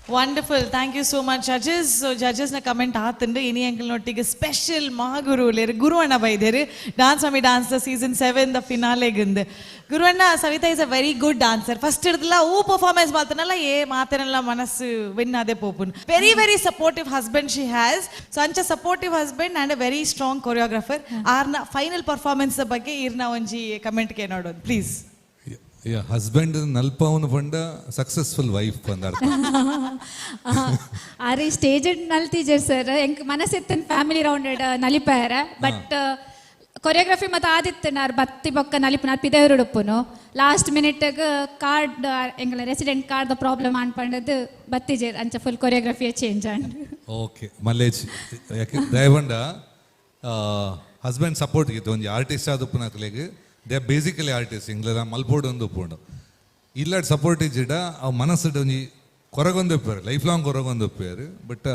Wonderful, thank you so much judges. So ಜಡ್ಜಸ್ನ comment ಆತಂಡು. ಇನಿ ಎಂಕಲ್ನೊಟ್ಟಿಗೆ special Mahaguru ಲೇರು, ಗುರು ಅಣ್ಣ ಬೈದೇರು dance mummy dance season 7 the ಫಿನಾಲೆಗಿಂದು. ಗುರುವಣ್ಣ, Savitha is a very good dancer. First ಹಿಡ್ದಲ್ಲ ಹೂ performance ಮಾಡ್ತಾನಲ್ಲ, ಏ ಮಾತನಲ್ಲ ಮನಸ್ಸು ವಿನ್ ಅದೇ ಪೋಪುನ್. Very very supportive husband she has. So ಅಂಚ supportive husband and a very strong choreographer. ಆರ್ನ ಫೈನಲ್ ಪರ್ಫಾರ್ಮೆನ್ಸ್ ಬಗ್ಗೆ ಈರ್ನ ಒಂಜಿ ಕಮೆಂಟ್ಗೆ ನೋಡೋದು ಪ್ಲೀಸ್. ಹಸ್ಬೆಂಡ್ ನಲ್ಪವನು ಪಂಡ ಸಕ್ಸಸ್ಫುಲ್ ವೈಫ್ ಪಂದ ಅರ್ಥ. ಆರೆ ಸ್ಟೇಜ್ ನಲ್ತಿಜರ್ ಸರ್, ಎಂಕ್ ಮನಸ್ಸಿತ್ತನ್ ಫ್ಯಾಮಿಲಿ ರೌಂಡೆಡ್ ನಲಿಪಾರ. ಬಟ್ ಕೊರಿಯೋಗ್ರಫಿ ಮತ್ತು ಆದಿತ್ತು ನಾರ್ ಬತ್ತಿ ಬೊಕ್ಕ ನಲಿಪು ನಾರ್ ಪಿದೆರುಡುಪ್ಪುನು. ಲಾಸ್ಟ್ ಮಿನಿಟ್ ಕಾರ್ಡ್ ಎಂಗಳ ರೆಸಿಡೆಂಟ್ ಕಾರ್ಡ್ ಪ್ರಾಬ್ಲಮ್ ಅನ್ಪಂಡದ್ದು ಬತ್ತಿಜೇರ್ ಅಂಚ ಫುಲ್ ಕೊರಿಯೋಗ್ರಫಿ ಚೇಂಜ್ ಅಂಡ್. ಓಕೆ ಮಲ್ಲೇಜ್, ಯಾಕೆ ದಯವಂಡ ಹಸ್ಬೆಂಡ್ ಸಪೋರ್ಟ್ ಇತ್ತು ಒಂಜಿ ಆರ್ಟಿಸ್ಟ್ ಆದುಪ್ಪುನಕ್ಲೆಗ್. They are basically artist, ಇಂಗ್ಲೆದ ಮಲ್ಪೋಡು ಒಂದು ಉಪ್ಪುಂಡು ಇಲ್ಲಾಡ್ ಸಪೋರ್ಟ್ ಇಜ್ಜಿಡ ಅವು ಮನಸ್ಸುಡ್ ಒಂಜಿ ಕೊರಗೊಂದು ಉಪ್ಪೇರು, ಲೈಫ್ ಲಾಂಗ್ ಕೊರಗೊಂದು ಉಪ್ಪೇರು. ಬಟ್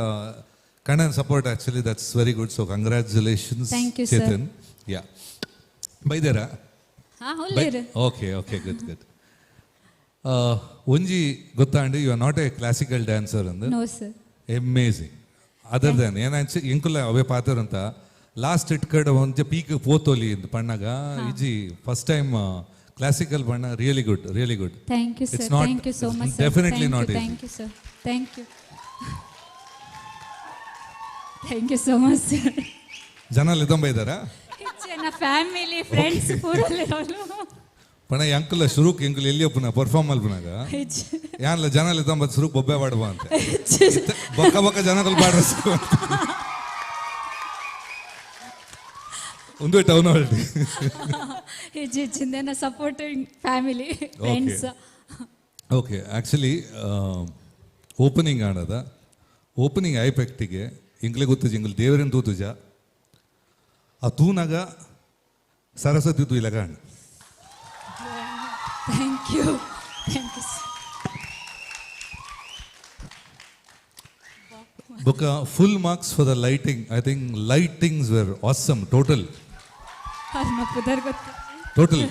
ಕಣ್ಣನ್ support actually that's very good. So congratulations. Thank you, sir. Chetan. ಯಾ, ಬೈದೇರಾ? ಹಾ, ಹುಲ್ಲೇರು. Okay okay, good good. ಒಂಜಿ ಗೊತ್ತಾಂಡ್, you are not a classical dancer ಅಂದ್. No sir. Amazing. Other than ಏನಾಯ್ತು ಎಂಕುಲ ಅವೇ ಪಾತ್ರ ಅಂತ ಲಾಸ್ಟ್ ಇಟ್ಕಡೆ ಒಂಜೆ ಪೀಕ್ ಪೋತೋಲಿ ಇಂದ್ ಪಣ್ಣಗ ಇಜಿ ಫಸ್ಟ್ ಟೈಮ್ ಕ್ಲಾಸಿಕಲ್ ಬಣ್ಣ. Really good, really good. Thank you sir, thank you so much sir. Definitely not. Thank you sir, thank you, thank you so much sir. ಜನ ಲಿದಂಬ ಇದ್ದಾರಾ? ನನ್ನ family friends ಪೂರ. ಪಣ ಎಂಕುಲ ಶುರುಕ್ ಎಂಕುಲ ಎಲ್ಲಿ ಒಪ್ಪುನ perform ಮಲ್ಪುನಾಗ ಯಾನ್ಲ ಜನ ಲಿದಂಬ ಶುರುಕ್ ಬೊಬ್ಬೆ ಪಾಡುವ ಅಂತ ಬೊಕ್ಕ ಬೊಕ್ಕ ಜನಗಳು ಪಾಡ ಒಂದು ಟೌನ್ ಹಾಲ್. ಹೆಚ್ಚಿಂದ supporting family friends. Okay, actually opening ಆಡದ ಓಪನಿಂಗ್ ಐಪೆಕ್ಟಿಗೆ ಇಂಗ್ಲೆ ಗೊತ್ತುಜ ಇಂಗ್ಲ ದೇವರನ್ ತೂತುಜ ಆ ತೂನಾಗ ಸರಸ್ವತಿ ತೂ ಇಲ್ಲಗಾಣ. Thank you, thank you. ಬೊಕ್ಕ full marks for the lighting. I think lightings were awesome. Total total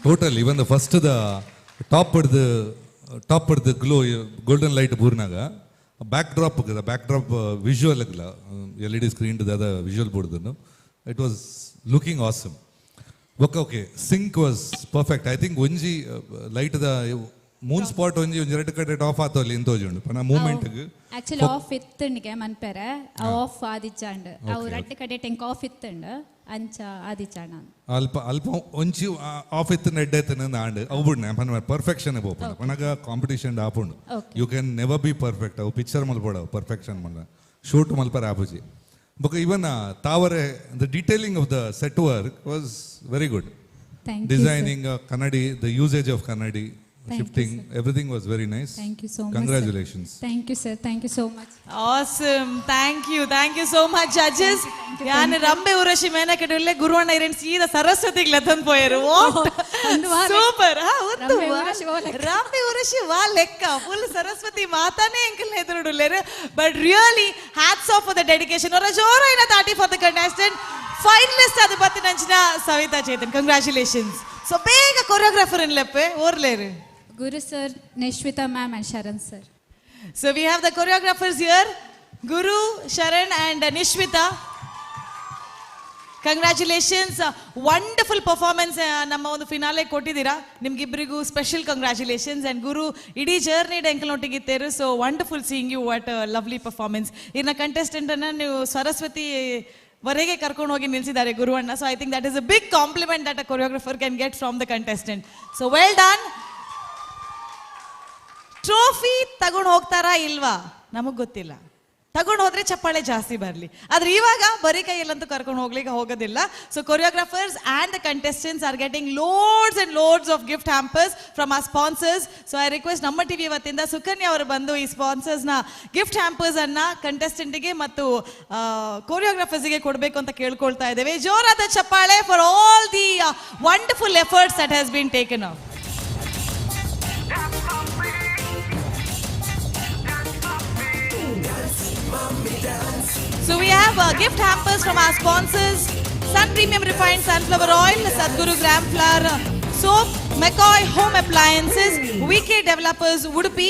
total even the first the top the glow golden light ಬೂರ್ನಾಗ back drop back drop visual L E D screen ದಾದ visual ಬೋರ್ಡ್ದನ್ನು it was looking awesome. ಬೊಕ್ಕ okay, sync was perfect. I think ಒಂಜಿ light the Moon spot ಒಂಜಿ ಒಂಜಿ ಎರಡು ಕಡೆ off ಆತೋಲಿ ಇಂತೋಜುಂಡು ಪನ ಮೂವ್ಮೆಂಟ್. ಆಕ್ಚುಲಿ ಆಫ್ ಇತ್ತಂಡಿಗೆ ಮನ್ಪೆರೆ ಆಫ್ ಆದಿಚ್ಚಾಂಡ್ ಅವು ರಡ್ಡು ಕಡೆ ಟೆಂಕ್ ಆಫ್ ಇತ್ತಂಡ್ ಅಂಚ ಆದಿಚ್ಚಾಂಡ್. ಅಲ್ಪ ಅಲ್ಪ ಒಂಚಿ ಆಫ್ ಇತ್ತು ನೆಡ್ ಐತನ ಆಂಡ್ ಅವು ಬುಡ್ನೆ ಪನ ಪರ್ಫೆಕ್ಷನ್ ಪೋಪುಂಡು ಪನಗ ಕಾಂಪಿಟಿಷನ್ ಆಪುಂಡು. You can never be perfect. ಅವು ಪಿಕ್ಚರ್ ಮಲ್ಪೋಡು ಪರ್ಫೆಕ್ಷನ್ ಮಲ್ಲ ಶೂಟ್ ಮಲ್ಪರ ಆಪುಜಿ. ಬೊಕ್ಕ ಇವನ್ ತಾವರೆ the detailing of the set work was very good. Thank you. Designing kannadi, the usage of kannadi, Thank you, shifting, everything was very nice. Thank you so much. Congratulations. Sir. Thank you, sir. Thank you so much. Awesome. Thank you. Thank you so much, judges. ಯಾನ್ ರಂಬೆ ಉರಶಿ ಮೇನಕಡುಲ್ಲೆ ಗುರುವಣ್ಣ ಇರೆನ್ ಸೀದಾ ಸರಸ್ವತಿಗೆ ಲತನ್ ಪೋಯರು. What super. ಹಾ, ಒಂದು ರಂಬೆ ಉರಶಿ ವಾ ಲೆಕ್ಕ full Saraswati ಮಾತಾನೆ ಎಂಕಲ್ ಎದುರುಡುಲ್ಲೇರು. But really hats off for the dedication. ಅವರ ಜೋರಾಯಿನ ತಾಟಿ ಫಾರ್ the contestant finalist ಅದು ಬತ್ತಿನಂಚಿನ ಸವಿತಾ ಚೇತನ್. ಕಂಗ್ರಾಚುಲೇಷನ್ಸ್. ಸೊ ಬೇಗ choreographer ಲೆಪ್ಪೆ ಓರ್ಲೇರು. Guru sir, Nishvita ma'am and Sharan sir. So we have the choreographers here, Guru, Sharan and Nishvita. Congratulations, wonderful performance ನಮ್ಮ ಒಂದು finale ಕೊಟ್ಟಿದ್ದೀರಾ. ನಿಮ್ಗಿಬ್ಬರಿಗೂ special congratulations. And ಗುರು ಇಡೀ journey ಎಂಕಲ್ನೊಟ್ಟಿಗೆ ಇತ್ತೇರು. So wonderful seeing you, what lovely performance. ಇನ್ನು ಕಂಟೆಸ್ಟೆಂಟನ್ನು ನೀವು ಸರಸ್ವತಿ ವರೆಗೆ ಕರ್ಕೊಂಡು ಹೋಗಿ ನಿಲ್ಲಿಸಿದ್ದಾರೆ ಗುರುವಣ್ಣ. So I think that is a big compliment that a choreographer can get from the contestant. So well done. Trophy ತಗೊಂಡು ಹೋಗ್ತಾರಾ ಇಲ್ವಾ ನಮಗೆ ಗೊತ್ತಿಲ್ಲ, ತಗೊಂಡು ಹೋದ್ರೆ ಚಪ್ಪಾಳೆ ಜಾಸ್ತಿ ಬರಲಿ. ಆದ್ರೆ ಇವಾಗ ಬರೀ ಕೈಯಲ್ಲಂತೂ ಕರ್ಕೊಂಡು ಹೋಗ್ಲಿಕ್ಕೆ ಹೋಗೋದಿಲ್ಲ. So choreographers and the contestants are getting loads and loads of gift hampers from our sponsors. So I request ನಮ್ಮ ಟಿವಿ ವತಿಯಿಂದ ಸುಕನ್ಯಾ ಅವರು ಬಂದು ಈ ಸ್ಪಾನ್ಸರ್ಸ್ನ ಗಿಫ್ಟ್ ಹ್ಯಾಂಪರ್ಸ್ ಅನ್ನ ಕಂಟೆಸ್ಟೆಂಟ್ಗೆ ಮತ್ತು ಕೊರಿಯೋಗ್ರಾಫರ್ಸ್ಗೆ ಕೊಡಬೇಕು ಅಂತ ಕೇಳ್ಕೊಳ್ತಾ ಇದ್ದೇವೆ. ಜೋರಾದ ಚಪ್ಪಾಳೆ for all the wonderful efforts that has been taken off. So we have gift hampers from our sponsors, Sun Premium Refined Sunflower Oil, Sadhguru Gram Flour Soap, McCoy Home Appliances, VK Developers Udupi,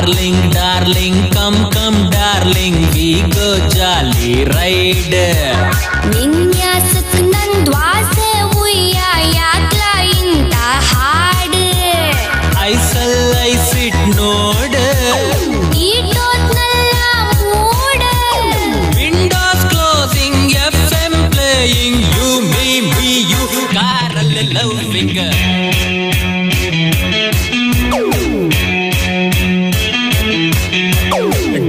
Darling darling come come darling we go jolly ride. ವಿನ್ಯಾಸಕ್ ನಂದ್ವಾಸೆ ಉಯ್ಯ ಯಾಕ್ಲ ಇಂತ ಹಾಡು. ಐಸಲ್ ಐಸಿಟ್ ನೋಡ್. ಈ ಟೋತ್ನಲ್ಲ ಮೂಡ. Windows closing FM playing you me me you ಕಾರಲ್ಲಿ loving.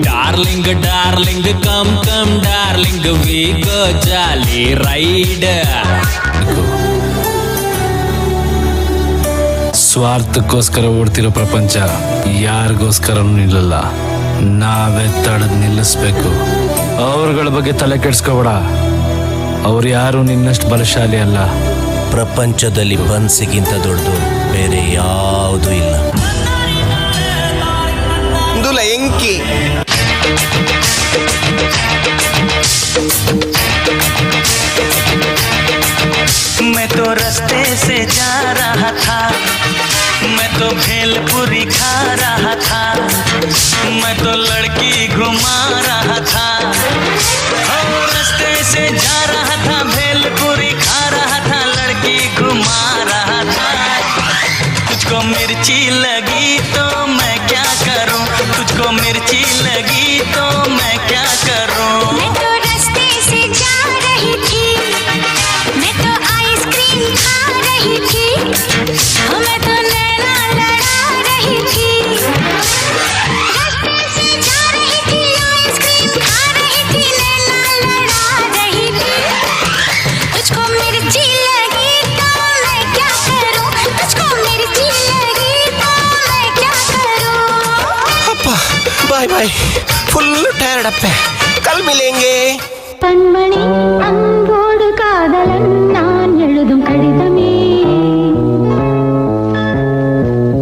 Darling darling come come darling we go jolly ride. ಸ್ವಾರ್ಥಕ್ಕೋಸ್ಕರ ಓಡ್ತಿರೋ ಪ್ರಪಂಚ ಯಾರಿಗೋಸ್ಕರನೂ ನಿಲ್ಲಲ್ಲ. ನಾವೇ ತಡೆದು ನಿಲ್ಲಿಸ್ಬೇಕು. ಅವ್ರಗಳ ಬಗ್ಗೆ ತಲೆ ಕೆಡಿಸ್ಕೋಬೇಡ. ಅವ್ರು ಯಾರು ನಿನ್ನಷ್ಟು ಬಲಶಾಲಿ ಅಲ್ಲ. ಪ್ರಪಂಚದಲ್ಲಿ ಬನ್ಸಿಗಿಂತ ದೊಡ್ಡದು ಬೇರೆ ಯಾವುದೂ ಇಲ್ಲ. ಇಂದುಲ ಎಂಕಿ. मैं तो रास्ते से जा रहा था, मैं तो भेलपुरी खा रहा था, मैं तो लड़की घुमा रहा था। ओ रास्ते से जा रहा था, भेलपुरी खा रहा था, लड़की घुमा रहा था। तुझको मिर्ची लगी तो मैं क्या करूं, तुझको मिर्ची लगी तो मैं क्या करूं। मैं तो रास्ते से जा रही थी, मैं तो आइसक्रीम खा रही थी, मैं तो नैना लड़ा रही थी। रास्ते से जा रही थी, आइसक्रीम खा रही थी, नैना लड़ा रही थी। तुझको मिर्ची लगी तो मैं क्या करूं, तुझको मिर्ची लगी तो मैं क्या करूं। ಅಪ್ಪ ಬಾಯ್ ಬಾಯ್, ಫುಲ್ ಟಯರ್ಡ್ ಅಪ್ಪೆ, ಕಲ್ ಮಿಲೇಂಗೆ. கண்மணி அன்போடு காதலன் நான் எழுதும் கடிதமே.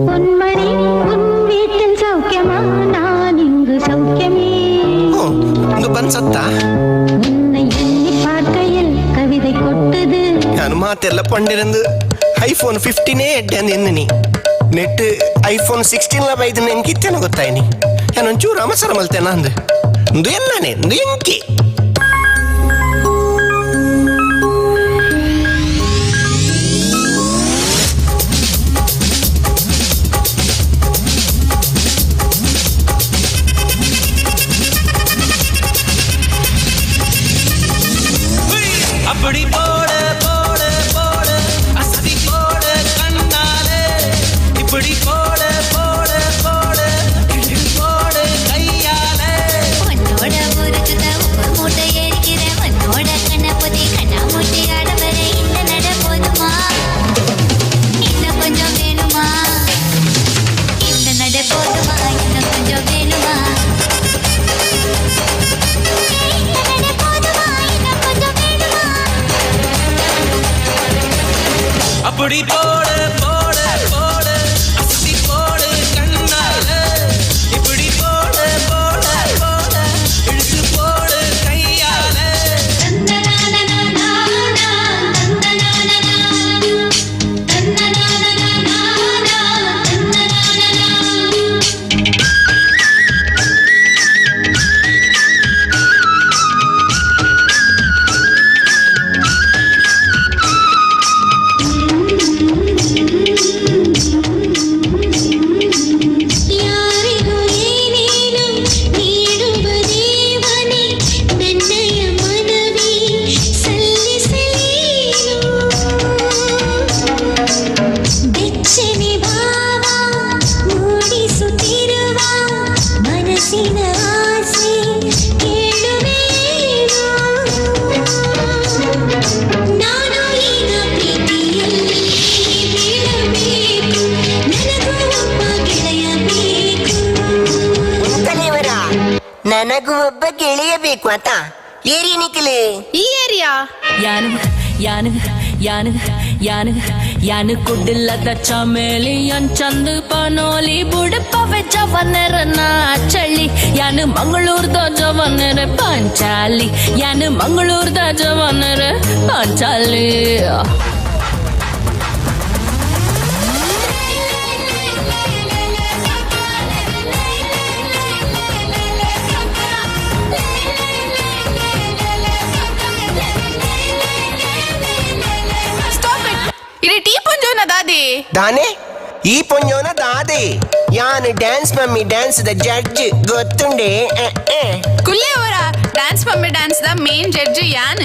பொன்மணி உன் வீட்டில் சௌக்கியமா, நான் இங்கு சௌக்கியமே. ಒಂದು ಬನ್ಸತ್ತ. உன்னை எண்ணி பார்க்கையில் கவிதை கொட்டுது. ನಾನು ಮಾತೆಲ್ಲ ಪಂಡಿರಂದು ಐಫೋನ್ 15 ಎಡ್ಡೆ ಅಂದ್ ಎನ್ನಿ ನೆಟ್ ಐಫೋನ್ 16 ಲ ಬೈದು ನೆನ್ಕಿತ್ತೇನೋ ಗೊತ್ತಾಯ್ನಿ. ನಾನೊಂಚೂರು ಅವಸರ ಮಲ್ತೇನ ಅಂದು ಒಂದು ಎಲ್ಲನೇ ಒಂದು ಎಂಕಿ. அப்படி போடு போடு போடு அசதி போடு கண்ணாலே, இப்படி போடு போடு போடு போடு கையாலே. உன்னோட ஊருக்கு தான் உப்பு மூட்டை ஏறிக்கிறேன், உன்னோட கண்ணப்பதி கண்ணா மூட்டை ஆட வர இந்த நட போதுமா, இன்னும் கொஞ்சம் வேணுமா, இந்த நட போதுமா, இன்னும் கொஞ்சம் வேணுமா, இந்த நட போதுமா, இன்னும் கொஞ்சம் வேணுமா. அப்படி போடு போடு போடு அசதி போடு கண்ணாலே, இப்படி போடு போடு போடு இழுத்து போடு கையாலே. ಯಾರಿಗೂ ಏನೇನು ನೀಡುವ ದೇವನೇ ನನ್ನಯ ಮನವಿ ಸಲ್ಲಿಸಲೇನು. ಬೆಚ್ಚನೆ ಭಾವ ಮೂಡಿಸುತ್ತಿರುವ ಮನಸ್ಸಿನ ಆಸೆ ಕೇಳುವೇನು. ನಾನು ಈಗ ಪ್ರೀತಿಯಲ್ಲಿ ಬೀಳಬೇಕು, ನನಗೂ ಒಬ್ಬ ಗೆಳೆಯ ಬೇಕು. ಉಂಕಲೇವರ, ನನಗೂ ಒಬ್ಬ ಗೆಳೆಯ ಬೇಕು ಆತ. ಏರಿ ನಿಖಿಲೆ ಈ ಏರಿಯಾ. ಯಾನು ಯಾನು ಯಾನು ಯಾನು ಯಾನು ಕುಡ್ಡಿಲ್ಲದ ಚಮೇಲಿ ಚಂದು ಪನೋಲಿ ಬುಡಪವೆ ಜವನರ ನಾಚಳಿ ಯಾನು ಮಂಗಳೂರ್ದ ಜವನರ ಪಾಂಚಾಲಿ ಯಾನು ಮಂಗಳೂರ್ದ ಜವನರ ಪಾಂಚಾಲಿ. La ದಾನೆ ಈ ಪೊಂಜೋನ ದಾದೆ ಯಾನ್ dance mummy dance the judge ಗೊತ್ತುಂಡೆ. ಕುಲ್ಲೆ ಅವರ dance mummy dance the main judge ಯಾನ್.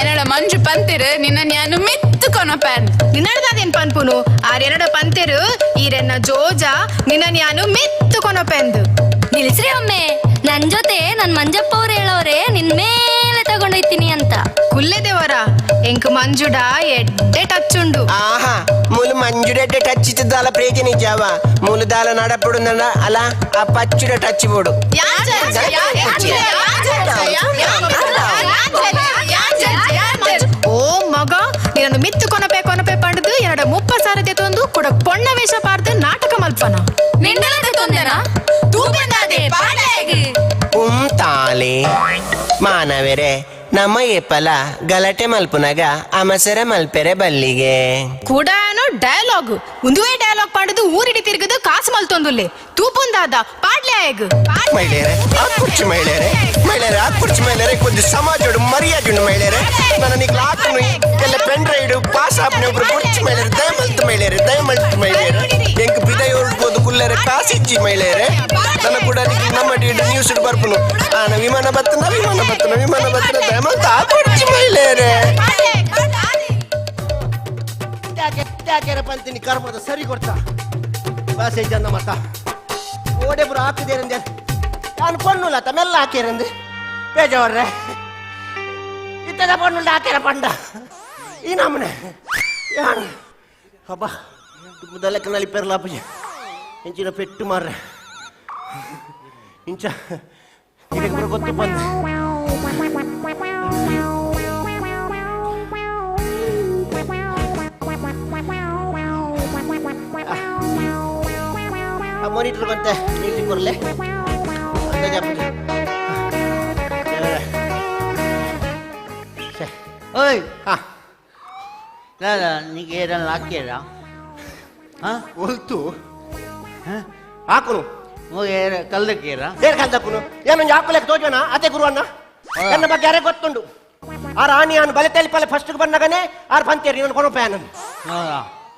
ಎನ್ನಡ ಮಂಜು ಪಂತೆರು ನಿನ್ನ ಯಾನು ಮೆತ್ತು ಕೊನಪ್ಯಾನ್. ನಿನ್ನಡ್ದಾದೇನ್ ಪನ್ಪುನು? ಆರೆನಡ ಪಂತೆರು ಈರೆನ್ನ ಜೋಜ ನಿನ್ನ ಯಾನು ಮೆತ್ತು ಕೊನಪೆಂದು. ನಿಲ್ಸ್ರಿ ಒಮ್ಮೆ, ನನ್ ಜೊತೆ ನನ್ ಮಂಜಪ್ಪ ಅವ್ರು ಹೇಳೋರೆ ನಿನ್ ಮೇಲೆ ತಗೊಂಡೋಯ್ತೀನಿ ಅಂತ. ಕುಲ್ಲೆದೇವರ ಎಂಕ್ ಮಂಜುಡ ಎಡ್ಡೆ ಟಚ್ ಉಂಡು. ಆಹಾ, ಮೂಲು ಮಂಜುಡೆಡ್ಡೆ ಟಚ್ ಇತ್ತದಾಲ ಪ್ರೇಜನ ಜಾವ ಮೂಲು ದಾಲ ನಡಪಡು ನಡ ಅಲ ಆ ಪಚ್ಚುಡ ಟಚ್ ಬೋಡು. ಓ ಮಗ, ನಿನ್ನನ್ನು ಮಿತ್ತು ಕೊನಪೆ ಕೊನಪೆ ಪಂಡದು ಎರಡ ಮುಪ್ಪ ಸಾರದೆ ತಂದು ಕೊಡ ಪೊಣ್ಣ ವೇಷ ಪಾರ್ದು ನಾಟಕ ಮಲ್ಪನ. ಉಂತಾಲೆ ಮಾನವೆರೆ ನಮ್ಮ ಏಪಲ ಗಲಾಟೆ ಮಲ್ಪುನಗ ಅಮಸರ ಮಲ್ಪೆರೆ ಬಲ್ಲಿಗೆ. ಕೂಡಾನು ಡೈಲಾಗ್ ಒಂದುವೇ ಡೈಲಾಗ್ ಪಾಡದು ಊರಿಡಿ ತಿರುಗದು ಕಾಸು ಮಲ್ತೊಂದುಲ್ಲೆ ತೂಪುಂದಾದ ಪಾಡ್ಲೆ ಆಯಗ್. ಮಹಿಳೆಯರೇ ಆ ಕುರ್ಚಿ, ಮಹಿಳೆಯರೇ ಮಹಿಳೆಯರೇ ಆ ಕುರ್ಚಿ, ಮಹಿಳೆಯರೇ ಕೊಂಚ ಸಮಾಜಡು ಮರ್ಯಾದೆ ಮಹಿಳೆಯರೇ. ನನ್ನ ನೀ ಹಾಕುನು ಎಲ್ಲ ಪೆನ್ ಡ್ರೈವ್ ಪಾಸ್ ಆಪ್ನೆ ಒಬ್ರು ಕುರ್ಚಿ ಮಹಿಳೆಯರೇ, ದಯಮಲ್ತು ಮಹಿಳೆಯರೇ, ದಯಮಲ್ತು ಮಹಿಳೆಯರೇ. ಎಂಕ್ ಬಿದಯೋರ್ಬೋದು ಕುಲ್ಲರೆ ಕಾಸಿಜ್ಜಿ ಮಹಿಳೆಯರೇ. ನನ್ನ ಕೂಡ ನಮ್ಮ ನ್ಯೂಸ್ ಬರ್ಪುನು ಆನ ವಿಮಾನ ಬತ್ತನ ವಿಮಾನ ಬತ್ತನ ವಿಮಾನ ಬತ್ತನ ದಯಮಲ್ತು ಆ ಕುರ್ಚಿ ಮಹಿಳೆಯರೇ. ಪಂತೀನಿ ಕರ್ಮದ ಸರಿ ಕೊಡ್ತಾ ಬಾಸೆ ಜನ ಮತ ಓಡೆಬ್ರು ಹಾಕಿದೇರಂದೆ ನಾನು ಪಣ್ಣುಲ್ಲ ತಮ್ಮೆಲ್ಲ ಹಾಕ್ಯಾರಂದೆ ಬೇಜಾರ್ರೆ ಇತ್ತದ ಪಣ್ಣುಲ್ಲ ಹಾಕ್ಯಾರ ಪಂಡ ಈ ನಮ್ಮನೆ ಯಾನು ಹಬ್ಬ ಲೆಕ್ಕನಲ್ಲಿ ಪೆರ್ಲಾಪಜ ಇಂಚಿನ ಪೆಟ್ಟು ಮಾರ್ರೆ ಇಂಚ ಇದಕ್ಕೆ ಗೊತ್ತು ಬಂದೆ. ಮಾನಿಟರ್ ಬಂತೆ ಮ್ಯೂಸಿಕ್ ಬರಲೆ ಓಯ್ ಲಾಲ ನಿಂಗೆ ಏರಲ್ಲ ಹಾಕ್ಯಾರ? ಹಾಂ ಒಲ್ತು ಹಾಕುನು ಕಲ್ದಕ್ಕೇರ ಏರ್ ಕಲ್ದಕ್ಕುನು ಏನೊಂದು ಹಾಕುಲೆಕ್ ತೋಜೋಣ ಅದೇ ಗುರುವಣ್ಣ ನನ್ನ ಬಗ್ಗೆ ಯಾರೇ ಗೊತ್ತುಂಡು. ಆ ರಾಣಿ ಅನ್ ಬಲೆ ತೆಲಿಪಲೆ ಫಸ್ಟ್ ಬಂದಾಗನೆ ಆರ್ ಪಂತೇರಿ ಇವನು ಕೊನಪ್ಪ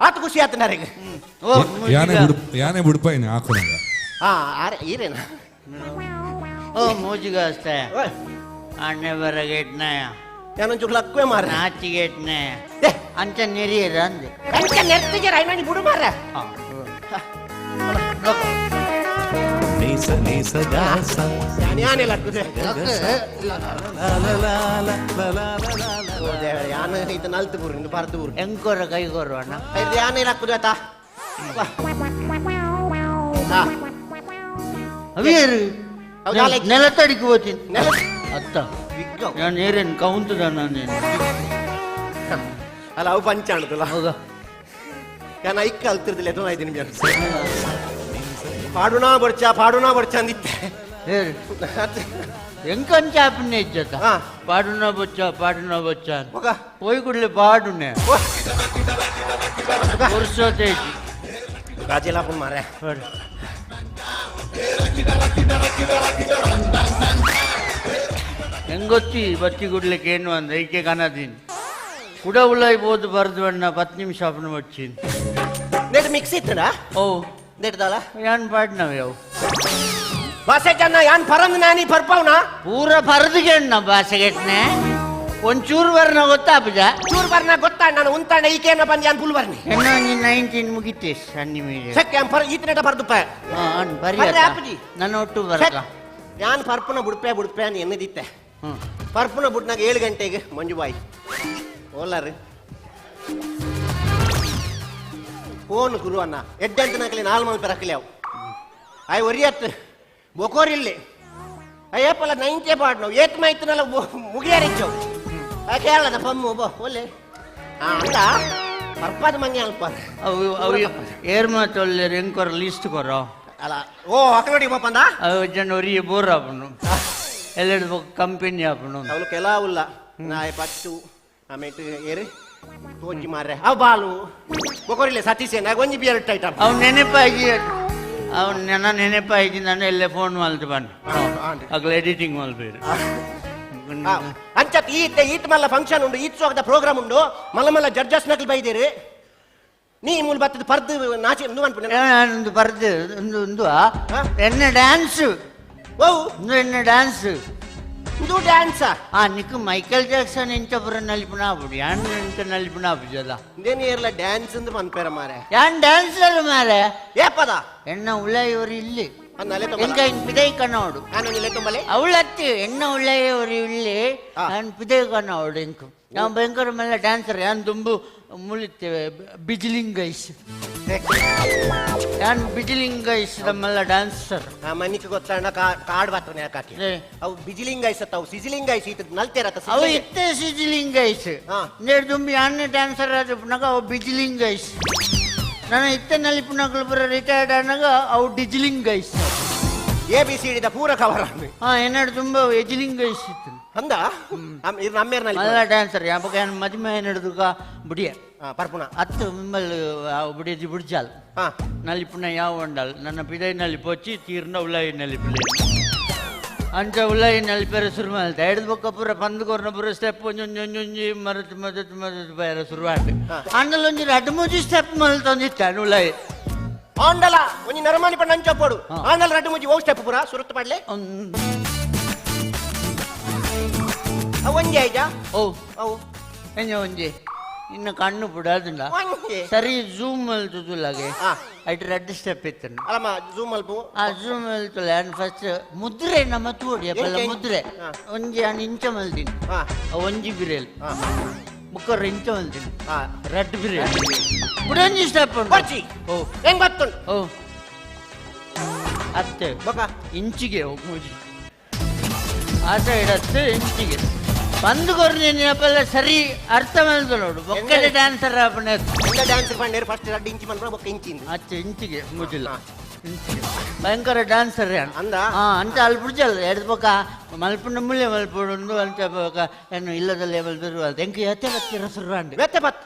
ಆತ ಖುಷಿ ಆತ ನನಗೆ. ಯಾನೆ ಯಾನೆ ಬುಡ್ಪಾಯಿನಿ ಹಾಕೋಣ. ಹಾ ಆರೆ ಈರೇನ ಓ ಮೂಜಿಗ ಅಷ್ಟೇ ಅಣ್ಣೆ ಬರಗೇಟ್ನಾಯ ಯಾನೊಂಚೂರು ಲಕ್ಕುವೆ ಮಾರ ನಾಚಿಗೇಟ್ನಾಯ ಅಂಚ ನೆರಿಯರ ಅಂದೆ ಅಂಚ ನೆರ್ತಿಜರ ಐನೊಂಜಿ ಬುಡು ಮಾರ. ನೇಸ ನೇಸ ದಾಸ ಯಾನೆ ಲಕ್ಕುದೆ ಯಾನ ಈತ ನಲ್ತು ಬೂರು ಇಂದು ಭಾರತ ಬೂರು ಎಂಕೋರ ಕೈಗೋರು ಅಣ್ಣ ಇದು ಯಾನೆ ಲಕ್ಕುದೆ ಆತ ಅವಿಯರು ನೆಲತಡಿಗೆ ಹೋಗ್ತೀನಿ ಅತ್ತ ನಾನು ಏರೇನು ಕೌಂತದ ನಾನೇನು ಅಲ್ಲ ಅವು ಪಂಚ ಆಣದಲ್ಲ ಹೌದಾ ಯಾನ ಐಕ್ಕ ಅಲ್ತಿರ್ದಿಲ್ಲ ಎದುರು ಆಯ್ತು ನಿಮ್ಗೆ ಪಾಡುನಾ ಬರ್ಚಾ ಪಾಡುನಾ ಬರ್ಚಾ ಅಂದಿತ್ತೆ. ಎಂಕಂಚ ಆಪನೆ ಇಜ್ಜತ ಪಾಡುನ ಬೊಚ್ಚ ಪಾಡುನ ಬೊಚ್ಚ ಪೋಯ್ ಕೂಡಲೇ ಪಾಡುನೆ ವರ್ಷೋತೇಜಿ ರಾಜೆಲ್ಲ ಹಾಕೊಂಡು ಮಾರ್ರೆ. ಹೆಂಗೊತ್ತಿ ಬತ್ತಿ ಗುಡ್ಲಿಕ್ಕೆ ಏನು ಅಂದ ಐಕೆ ಕನದೀನಿ ಕುಡ ಉಲಾಯ್ ಬೋದು ಬರ್ದು ಅಣ್ಣ 10 ನಿಮಿಷ ಆಪನ ಬಚ್ಚಿನಿ. ನೆಟ್ ಮಿಕ್ಸ್ ಇತ್ತನಾ? ಓ ನೆಟ್ದಲ್ಲ ಯಾನ್ ಪಾಡ್ನವ್ ಯಾವ ಬಾಸೆ ಜನ ಯಾನ್ ಪರಂದ್ ನಾನಿ ಪರ್ಪವ್ನ ಪೂರ ಪರದಿಗೆಣ್ಣ ಬಾಸೆಗೆಟ್ನೆ ಒಂಚೂರು ಬರ್ನ ಗೊತ್ತಾಪಜ ಚೂರು ಬರ್ನ ಗೊತ್ತಾ ನಾನು ಉಂತಾಣ ಈಕೇನ ಬಂದು ಯಾನ್ ಫುಲ್ ಬರ್ನಿ ಎನ್ನ ನೀ 19 ಮುಗಿತೆ ಸನ್ನಿ ಮೇಲೆ ಸಕ್ ಯಾನ್ ಪರ್ ಈತನೆಟ ಬರ್ದುಪ್ಪ ಹಾಂ ಬರಿ ಆಪಜಿ ನನ್ನ ಒಟ್ಟು ಬರಕ ಯಾನ್ ಪರ್ಪನ ಬುಡ್ಪೆ ಬುಡ್ಪೆ ಅನ್ ಎನ್ನದಿತ್ತೆ ಪರ್ಪನ ಬುಡ್ನಾಗ 7 ಗಂಟೆಗೆ ಮಂಜುಬಾಯಿ ಓಲಾರಿ ಫೋನ್ ಗುರು ಅಣ್ಣ ಎಡ್ಡೆ ನಕಲಿ 4 ಮಂದಿ ಪರಕಲಿ ಅವು ಆಯ್ ಒರಿಯತ್ ಬೊಕೋರಿಲ್ಲಿ ಅಯ್ಯಪ್ಪಲ್ಲ ನೈಂತೆ ಪಾಡ್ ನಾವು ಏತ್ ಮಾಯ್ತನಲ್ಲ ಮುಗಿಯಾರಿಚ್ಚವು ಆ ಕೇಳದ ಪಮ್ಮು ಬೋ ಒಲ್ಲೆ ಅಂದ ಪರ್ಪಾದ ಮಂಗೆ ಅಲ್ಪ ಅವು ಅವು ಏರ್ ಮಾತೊಲ್ಲೇರು ಎಂಕೊರ ಲಿಸ್ಟ್ ಕೊರೋ ಅಲ್ಲ ಓ ಅಕಲೋಡಿ ಬಾಪಂದ ಅವು ಜನ ಒರಿಯ ಬೋರ್ ಆಪನು ಎಲ್ಲೆಡು ಕಂಪೆನಿ ಆಪನು ಅವಳು ಕೆಲವುಲ್ಲ ನಾಯ ಪಚ್ಚು ಆಮೇಲೆ ಏರು ತೋಚಿ ಮಾರ್ರೆ ಅವು ಬಾಲು ಬೊಕೋರಿಲ್ಲ ಸತೀಶ್ ನಾಗ ಒಂಜಿ ಬಿಯರ್ ಟೈಟ್ ಅವ್ ನೆನಪಾಗಿ ಅವ್ನು ನನ್ನ ನೆನಪಾಗಿ ನಾನು ಎಲ್ಲೇ ಫೋನ್ ಮಾಡ್ತು ಬಣ್ಣ ಆಗಲೇ ಎಡಿಟಿಂಗ್ ಮಾಡ್ಬೇರು ಅಂಚತ್ ಈತ ಈತ ಮಲ್ಲ ಫಂಕ್ಷನ್ ಉಂಡು ಈತ್ ಸೋಗದ ಪ್ರೋಗ್ರಾಮ್ ಉಂಡು ಮಲ್ಲ ಮಲ್ಲ ಜಡ್ಜಸ್ ನಕಲ್ ಬೈದಿರಿ ನೀ ಮೂಲ ಬತ್ತದ ಪರ್ದು ನಾಚಿ ಇಂದು ಅನ್ಪುನೆ ಒಂದು ಪರ್ದು ಒಂದು ಒಂದು ಎನ್ನ ಡ್ಯಾನ್ಸ್ ಓ ಎನ್ನ ಡ್ಯಾನ್ಸ್ ಇದು ಡ್ಯಾನ್ಸಾ ಆ ನಿಕ್ ಮೈಕಲ್ ಜಾಕ್ಸನ್ ಇಂಚಪುರ ನಲಿಪುಣ ಆಪುಡಿ ಯಾನ್ ಇಂಚ ನಲಿಪುಣ ಆಪುಜಲ್ಲ ಇಂದೇನು ಏರ್ಲ ಡ್ಯಾನ್ಸ್ ಅಂದ್ ಮನ್ಪೇರ ಮಾರೆ ಯಾನ್ ಡ್ಯಾನ್ಸರ್ ಮಾರೆ ಏಪದ ಎನ್ನ ಉಳಾಯೋರು ಇಲ್ಲಿ ಎಂಕ ಪಿದೈ ಕನ್ನೋಡು ಅವಳತ್ತಿ ಎನ್ನ ಉಳ್ಳಾಯೋರು ಇಲ್ಲಿ ನಾನು ಪಿದೈ ಕನ್ನೋಡು ಎಂಕು ನಾವು ಭಯಂಕರ ಮೇಲೆ ಡ್ಯಾನ್ಸರ್ ಯಾನ್ ದುಂಬು ಮುಳಿತೇವೆ ಬಿಜಿಲಿಂಗೈಸ್ ಯಾನ್ ಬಿಜಿಲಿಂಗೈಸ್ ನಮ್ಮೆಲ್ಲ ಡ್ಯಾನ್ಸರ್ ಮನಿಕ್ ಗೊತ್ತಣ್ಣ ಕಾಡ್ ಬಾತ್ರನೆ ಯಾಕೆ ಅವು ಬಿಜಿಲಿಂಗೈಸ್ ಅವು ಸಿಜಿಲಿಂಗೈಸ್ ಈತ ನಲ್ತೇರತ್ತ ಅವು ಇತ್ತೆ ಸಿಜಿಲಿಂಗೈಸ್ ನೇರ್ ದುಂಬಿ ಯಾನ್ ಡ್ಯಾನ್ಸರ್ ಆದ ಅವು ಬಿಜಿಲಿಂಗೈಸ್ ನಾನು ಇತ್ತೆ ನಲಿಪುನಕಲು ಪೂರ ರಿಟೈರ್ಡ್ ಆನಾಗ ಅವು ಡಿಜಿಲಿಂಗೈಸ್ ಎ ಬಿ ಸಿ ಡಿ ಪೂರ ಕವರ್ ಹಾ ಏನಾದ್ರು ತುಂಬ ಎಜಿಲಿಂಗೈಸ್ ಇತ್ತು ಅಂದ ಮಲ್ಲ ಡ್ಯಾನ್ಸರ್ ಯಾವಾಗ ಮದುವೆ ನಡೆದುಗ ಬುಡಿಯ ಪರ್ಪುಣ ಅತ್ತು ಮಿಮ್ಮಲ್ ಬುಡಿಯದಿ ಬುಡ್ಜಾಲ್ ನಲಿಪುಣ ಯಾವ ಉಂಡಲ್ ನನ್ನ ಪಿದೈ ನಲಿಪೊಚ್ಚಿ ತೀರ್ನ ಉಲಾಯಿ ನಲಿಪುಲೆ ಅಂಚ ಉಲಾಯಿ ನಲಿಪೆರ ಶುರು ಮಾಡ್ದೆ ಹಿಡಿದು ಬೊಕ್ಕ ಪೂರ ಪಂದು ಕೊರ್ನ ಪೂರ ಸ್ಟೆಪ್ ಒಂಜೊಂಜೊಂಜೊಂಜಿ ಮರತ್ ಮದತ್ ಮದತ್ ಬೈರ ಶುರುವಾಂಡ್ ಅಂಡಲ್ ಒಂಜಿ ರಡ್ಡು ಮೂಜಿ ಸ್ಟೆಪ್ ಮಲ್ತೊಂದಿತ್ತಾನು ಉಲಾಯಿ ಆಂಡಲ ಒಂಜಿ ನರಮಾನಿ ಪಂಡ ಅಂಚ ಪೋಡು ಆಂಡಲ ರಡ್ಡು ಮೂಜಿ ಓ ಸ್ಟೆಪ್ ಪೂರ ಸುರುತ್ತು ಪಾಡ್ಲೆ ಅವು ಒಂಜಿ ಐಜಾ ಓ ಅವು ಎಂಜ ಒಂಜಿ ಇನ್ನು ಕಣ್ಣು ಬಿಡೋದಿಲ್ಲ ಸರಿ ಝೂಮ್ ಮಲ್ತುಲಾಗೆ ಐಟ್ ರೆಡ್ ಸ್ಟೆಪ್ ಇತ್ತು ಅಲ್ಲಮ್ಮ ಝೂಮ್ ಮಲ್ಪು ಆ ಝೂಮ್ ಮಲ್ತುಲ್ಲ ಆ್ಯಂಡ್ ಫಸ್ಟ್ ಮುದ್ರೆ ನಮ್ಮ ತೋಡಿ ಅಪ್ಪಲ್ಲ ಮುದ್ರೆ ಒಂಜಿ ಆನ್ ಇಂಚ ಮಲ್ತೀನಿ ಒಂಜಿ ಬಿರೇಲ್ ಮುಕ್ಕರ್ ಇಂಚ ಮಲ್ತೀನಿ ರೆಡ್ ಬಿರೇಲ್ ಬುಡೊಂಜಿ ಸ್ಟೆಪ್ ಬರ್ಚಿ ಓ ಹೆಂಗ್ ಗೊತ್ತುಂಟು ಓ ಅತ್ತೆ ಇಂಚಿಗೆ ಮೂಜಿ ಆ ಸೈಡ್ ಅತ್ತೆ ಇಂಚಿಗೆ ಬಂದು ಕೊರ್ನಿ ಸರಿ ಅರ್ಥ ಮಲ್ದು ನೋಡು ಬೊಕ್ಕಡೆ ಡ್ಯಾನ್ಸರ್ ಆಪಣೆ ಡ್ಯಾನ್ಸ್ ಪಂಡೇರು ಫಸ್ಟ್ ರಡ್ಡು ಇಂಚಿ ಮನ್ಪುಣ ಬೊಕ್ಕ ಇಂಚಿ ಅಚ್ಚೆ ಇಂಚಿಗೆ ಮುಜಿಲ್ಲ ಇಂಚಿಗೆ ಭಯಂಕರ ಡ್ಯಾನ್ಸರ್ ಅಂದ ಹಾ ಅಂತ ಅಲ್ಲಿ ಬುಡ್ಜಲ್ಲ ಎಡ್ದು ಬೊಕ್ಕ ಮಲ್ಪುಂಡ ಮುಳ್ಳೆ ಮಲ್ಪುಂಡು ಅಂತ ಬೊಕ್ಕ ಏನು ಇಲ್ಲದ ಲೆವೆಲ್ ಬರುವ ಎಂಕ್ ಎತ್ತೆ ಬತ್ತಿರ ಸುರ್ವಾಂಡ್ ವೆತ್ತೆ ಬತ್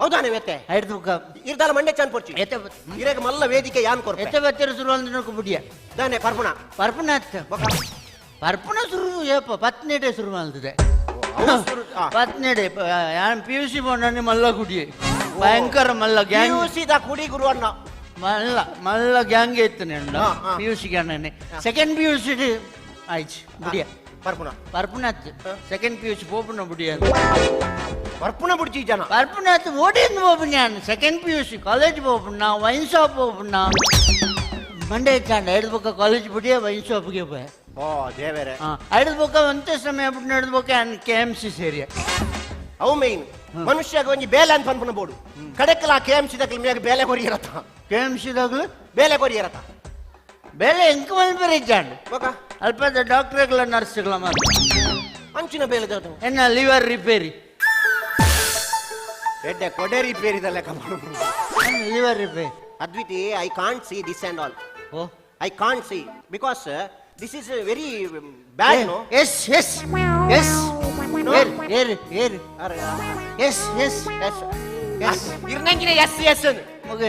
ಹೌದಾನೆ ವೆತ್ತೆ ಎಡ್ದು ಬೊಕ್ಕ ಇರ್ದಾಲ ಮಂಡೆ ಚಾನ್ ಪೊರ್ಚಿ ಎತ್ತೆ ಬತ್ ಇರೇಗ ಮಲ್ಲ ವೇದಿಕೆ ಯಾನ್ ಕೊರ್ಪೆ ಎತ್ತೆ ಬತ್ತಿರ ಸುರ್ವಾಂಡ್ ನೋಕು ಬುಡಿಯ ದಾನೆ ಪರ್ಪುಣ ಪರ್ಪುಣ ಅತ್ತ ಬೊಕ್ಕ ಪರ್ಪುಣ ಸುರು ಏಪ ಪತ್ನೇಟೆ ಶುರು ಮಾಡ್ತಿದೆ ಪತ್ನೇಡೆ ಯಾನ್ ಪಿ ಯು ಸಿ ಪೋಂಡನೆ ಮಲ್ಲ ಕುಡಿ ಭಯಂಕರ ಮಲ್ಲ ಗ್ಯಾಂಗ್ ಪಿಯುಸಿ the ಕುಡಿ ಗುರು ಅಣ್ಣ ಮಲ್ಲ ಮಲ್ಲ ಗ್ಯಾಂಗ್ ಇತ್ತು ನೆಂಡ P U C gang second P U C ಆಯ್ತು ಬುಡಿಯ ಪರ್ಪುಣ ಪರ್ಪುಣ ಆತು ಸೆಕೆಂಡ್ ಪಿ ಯು ಸಿ ಪೋಪುಣ ಬುಡಿಯ ಪರ್ಪುಣ ಬುಡ್ಚಿ ಜನ ಪರ್ಪುಣ ಆತು ಓಡಿಂದ ಪೋಪುಣ ನಾನು second P U C college ಪೋಪುಣ ವೈನ್ ಶಾಪ್ ಪೋಪುಣ ಮಂಡೆ ಚಾಂಡ ಹಿಡಿದು ಬೊಕ್ಕ ಕಾಲೇಜ್ ಬುಡಿಯ ವೈನ್ ಶಾಪ್ಗೆ ಪೋಯೆ ಓ ದೇವರೇ ಹಿಡಿದು ಬೊಕ್ಕ ಒಂತೆ ಸಮಯ ಬಿಟ್ಟು ಹಿಡಿದು ಬೊಕ್ಕ ಕೆ ಎಮ್ ಸಿ ಸೇರಿಯ ಅವು ಮೇನ್ ಮನುಷ್ಯಗ ಒಂಜಿ ಬೇಲೆ ಅಂತ ಪನ್ಪುನ ಬೋಡು ಕಡೆಕಲ ಕೆ ಎಂ ಸಿ ದಕ್ಲ ಮೇಗ ಬೇಲೆ ಕೊರಿಯರತ್ತ ಕೆ ಎಂ ಸಿ ದಕ್ಲು ಬೇಲೆ ಕೊರಿಯರತ್ತ ಬೇಲೆ ಎಂಕ್ ಮಲ್ಪೆರೆ ಇಜ್ಜಾಂಡ್ ಬೊಕ ಅಲ್ಪ ಡಾಕ್ಟರ್ಗಳ ನರ್ಸ್ಗಳ ಮಾತ್ರ ಅಂಚಿನ ಬೇಲೆ ದಾದ ಎನ್ನ ಲಿವರ್ ರಿಪೇರಿ ಎಡ್ಡೆ ಕೊಡೆ ರಿಪೇರಿ ದ ಲೆಕ್ಕ liver repair Adviti I can't see this and all oh I can't see because this is very bad no yes yes yes air air S S S S ಇರ್ನಂಗಿನ S S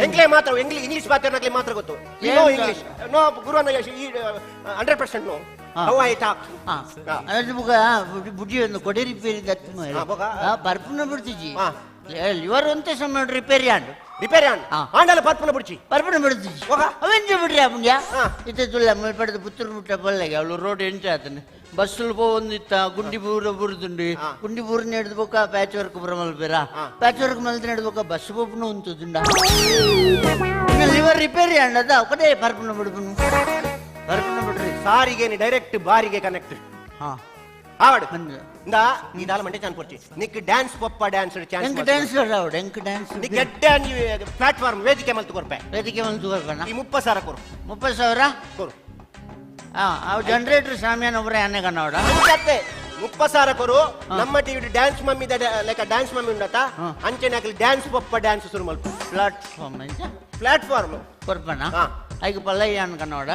ಎಂಗ್ಲೇ ಮಾತ್ರ English ಮಾತಾಡೋಕೆ ಮಾತ್ರ ಗೊತ್ತು no English no ಗುರುವನ್ನ 100% no how I talk ಅದು ಬುಗ ಬುಡಿ ಒಂದು ಕೊಡೆ ರಿಪೇರಿ ದತ್ತು ಬರ್ಪುನ ಬಿಡ್ತಿಜಿ ಲಿವರ್ ಒಂತೆ ಸಮಯ ರಿಪೇರಿ ಆಂಡು ರಿಪೇರಿ ಆಂಡ್ ಆಂಡಲ ಪರ್ಪುನ ಬುಡ್ಚಿ ಪರ್ಪುನ ಬಿಡ್ತಿಜಿ ಅವೆಂಚ ಬಿಡ್ರಿ ಅಪ್ಪುಂಡ್ಯಾ ಇತ್ತೆ ತುಲ್ಲ ಮುಲ್ಪಡೆದ ಪುತ್ತೂರು ಮುಟ್ಟ ಬಲ್ಲೆಗೆ ಅವಳು ರೋಡ್ ಎಂಚ ಆತನೆ ಬಸ್ಸಲ್ಲಿ ಪೋವೊಂದಿತ್ತ ಗುಂಡಿ ಪೂರ ಬುರ್ದುಂಡು ಗುಂಡಿ ಬೂರ್ನ ಹಿಡಿದು ಬೊಕ್ಕ ಪ್ಯಾಚ್ ವರ್ಕ್ ಪೂರ ಮಲ್ಪೇರ ಪ್ಯಾಚ್ ವರ್ಕ್ ಮಲ್ತ ಹಿಡಿದು ಬೊಕ್ಕ ಬಸ್ ಪೋಪುನ ಉಂತುದುಂಡ ಲಿವರ್ ರಿಪೇರಿ ಅಂಡದ ఒకటే ಪರ್ಪುನ ಬಿಡ್ಪುನು ಪರ್ಪುನ ಬಿಡ್ರಿ ಸಾರಿಗೆ ಡೈರೆಕ್ಟ್ ಬಾರಿಗೆ ಕನೆಕ್ಟ್ ಹಾ ಆವಡ್ ಇಂದ ಈ ದಾಲ ಮಂಡೆ ಚಾನ್ ಪೊರ್ಚಿ ನಿಕ್ ಡ್ಯಾನ್ಸ್ ಪೊಪ್ಪ ಡ್ಯಾನ್ಸ್ ಚಾನ್ಸ್ ಎಂಕ್ ಡ್ಯಾನ್ಸ್ ರಾವಡ್ ಎಂಕ್ ಡ್ಯಾನ್ಸ್ ನಿಕ್ ಎಡ್ಡೆ ಪ್ಲಾಟ್ಫಾರ್ಮ್ ವೇದಿಕೆ ಮಲ್ತು ಕೊರ್ಪೆ ವೇದಿಕೆ ಮಲ್ತು ಕೊರ್ಪನ ಈ 30,000 ಕೊರು 30,000 ಕೊರು ಆ ಅವು ಜನರೇಟರ್ ಸಾಮ್ಯಾನ ಒಬ್ಬರೇ ಅನ್ನೆ ಕನ್ನಡ 30,000 ಕೊರು ನಮ್ಮ TV dance mummy like dance mummy ಉಂಡತ ಅಂಚೆನೆ ಅಕಲ್ ಡ್ಯಾನ್ಸ್ ಪೊಪ್ಪ ಡ್ಯಾನ್ಸ್ ಶುರು ಮಲ್ಪು ಪ್ಲಾಟ್ಫಾರ್ಮ್ ಅಂಚ ಪ್ಲಾಟ್ಫಾರ್ಮ್ ಕೊರ್ಪನ ಐಕ್ ಪಲ್ಲಯ್ಯ ಅನ್ ಕನ್ನಡ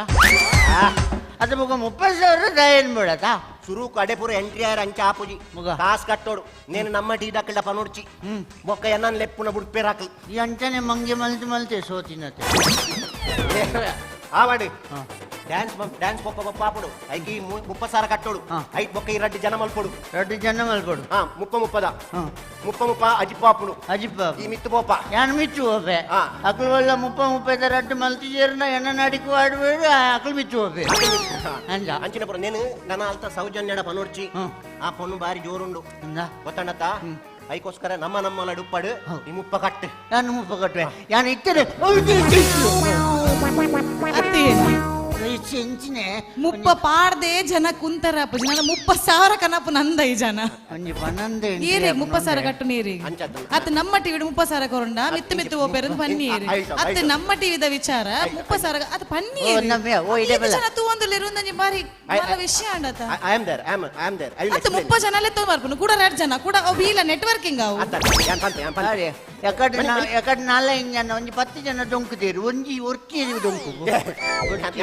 ಅದು ಮುಗ 30,000 ದಯನ್ ಬೇಡತ ಸುರು ಕಡೆ ಪೂರ ಎಂಟ್ರಿ ಆಯ್ರ ಅಂಚೆ ಆಪುಜಿ ಕಾಸ್ ಕಟ್ಟೋಡು ನೇನು ನಮ್ಮ ಟೀ ದಕ್ಕಲ್ಡ ಪನೋಡ್ಚಿ ಬೊಕ್ಕ ಎನ್ನನ್ ಲೆಪ್ಪುನ ಬುಡ್ಪೇರ್ ಹಾಕಲ್ ಈ ಅಂಚನೆ ಮಂಗೆ ಮಲ್ತು ಮಲ್ತೆ ಸೋತಿನತೆ ಆವಾಡು ಡ್ಯಾನ್ಸ್ ಡ್ಯಾನ್ಸ್ ಪೊಪ್ಪ ಪೊಪ್ಪ ಆಪುಡು ಐಕಿ 30,000 ಕಟ್ಟೋಡು ಐಟ್ ಬೊಕ್ಕ ಈ ರಡ್ಡು ಜನ ಮಲ್ಪೊಡು ರಡ್ಡು ಜನ ಮಲ್ಪೊಡು ಹಾ ಮುಪ್ಪ ಮುಪ್ಪದ ಮುಪ್ಪ ಮುಪ್ಪ ಅಜಿಪ್ಪ ಆಪುಡು ಅಜಿಪ್ಪ ಈ ಮಿತ್ತು ಪೋಪ ಯಾನ್ ಮಿಚ್ಚು ಹೋಪೆ ಅಕ್ಲು ಒಲ್ಲ ಮುಪ್ಪ ಮುಪ್ಪದ ರಡ್ಡು ಮಲ್ತಿಜೇರ್ನ ಎಣ್ಣ ನಾಡಿಕು ಆಡ್ಬೇಡು ಅಕ್ಲು ಮಿಚ್ಚು ಹೋಪೆ ಅಂಜ ಅಂಚಿನ ಪುರ ನೇನು ನನ್ನ ಅಲ್ತ ಸೌಜನ್ಯಡ ಪನೋಡ್ಚಿ ಆ ಪೊಣ್ಣು ಬಾರಿ ಜೋರುಂಡು ಗೊತ್ತಣ್ಣತ್ತ ಐಕೋಸ್ಕರ ನಮ್ಮ ನಮ್ಮ ಡುಪ್ಪಡು ಈ ಮುಪ್ಪ ಕಟ್ಟು ನಾನು ಮುಪ್ಪ ಕಟ್ಟುವೆ ಯಾನು ಇತ್ತರೆ ಮುಪ್ಪ ಪಾಡ್ದೆ ಜನ ಕುಂತರ ಜನ 30,000 ಕನಪು ನಂದ ಈ ಜನ ನೀರಿಗೆ 30,000 ಕಟ್ಟು ನೀರಿಗೆ ಅತ್ ನಮ್ಮ ಟಿವಿ 30,000 ಕೊರಂಡ ಮಿತ್ತು ಮಿತ್ತು ಓಪೆರಂದು ಪನ್ನೀರು ಅತ್ ನಮ್ಮ ಟಿವಿದ ವಿಚಾರ 30,000 ಅದು ಪನ್ನೀರು ಜನ ತೂವೊಂದುಲ್ಲೆರು ಒಂದೊಂಜಿ ಬಾರಿ ಮಲ್ಲ ವಿಷಯ ಅಂಡತ I am there I am I am there I ಅತ್ 30 ಜನ ಲೆತ್ತ ಬರ್ಪುನು ಕೂಡ 2 ಜನ ಕೂಡ ಅವು ಇಲ್ಲ ನೆಟ್ವರ್ಕಿಂಗ್ ಅವು ಎಕಡೆ ಎಕಡೆ 4-5 ಜನ ಒಂಜಿ 10 ಜನ ಡೊಂಕುದೇರು ಒಂಜಿ ಒರ್ಕಿ ಡೊಂಕು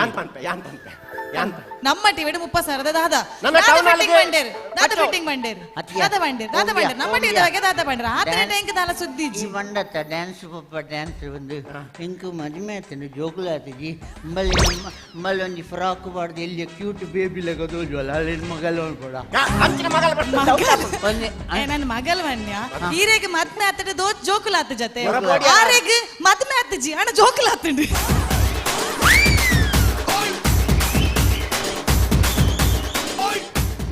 ಯಾನ್ ಪನ್ಪೆ ಯಾನ್ ಪನ್ಪೆ ಯಾನ್ ನಮ್ಮ ಟಿವಿ 30,000 ದಾದಾ ಫಿಟ್ಟಿಂಗ್ ಬಂಡೇರು ದಾದಾ ಫಿಟ್ಟಿಂಗ್ ಬಂಡೇರು ದಾದಾ ಬಂಡೇರು ದಾದಾ ಬಂಡೇರು ನಮ್ಮ ಟಿವಿದ ಬಗ್ಗೆ ದಾದಾ ಬಂಡೇರು ಆತನ ಟ್ಯಾಂಕ್ ದಾಲ ಸುದ್ದಿ ಈ ಬಂಡತ್ತ ಡ್ಯಾನ್ಸ್ ಪಪ್ಪ ಡ್ಯಾನ್ಸ್ ಒಂದು ಇಂಕು ಮದುವೆ ಆತನು ಜೋಕುಲು ಆತಜಿ ಅಂಬಲ್ಲಿ ಅಂಬಲ್ಲಿ ಒಂಜಿ ಫ್ರಾಕ್ ಬಾಡ್ದು ಎಲ್ಲಿ ಕ್ಯೂಟ್ ಬೇಬಿ ಲೆಕ್ಕ ತೋಜುವಲ್ಲ ಅಲ್ಲಿ ಮಗಲ್ ಕೂಡ ನನ್ನ ಮಗಲ್ ಮನ್ಯ ಈರೆಗ್ ಮದ್ಮೆ ಆತಡ ದೋ ಜೋಕುಲು ಆತ ಜೊತೆ ಆರೆಗ್ ಮದ್ಮೆ ಆತಜಿ ಅಣ್ಣ ಜೋಕುಲು ಆತಂಡಿ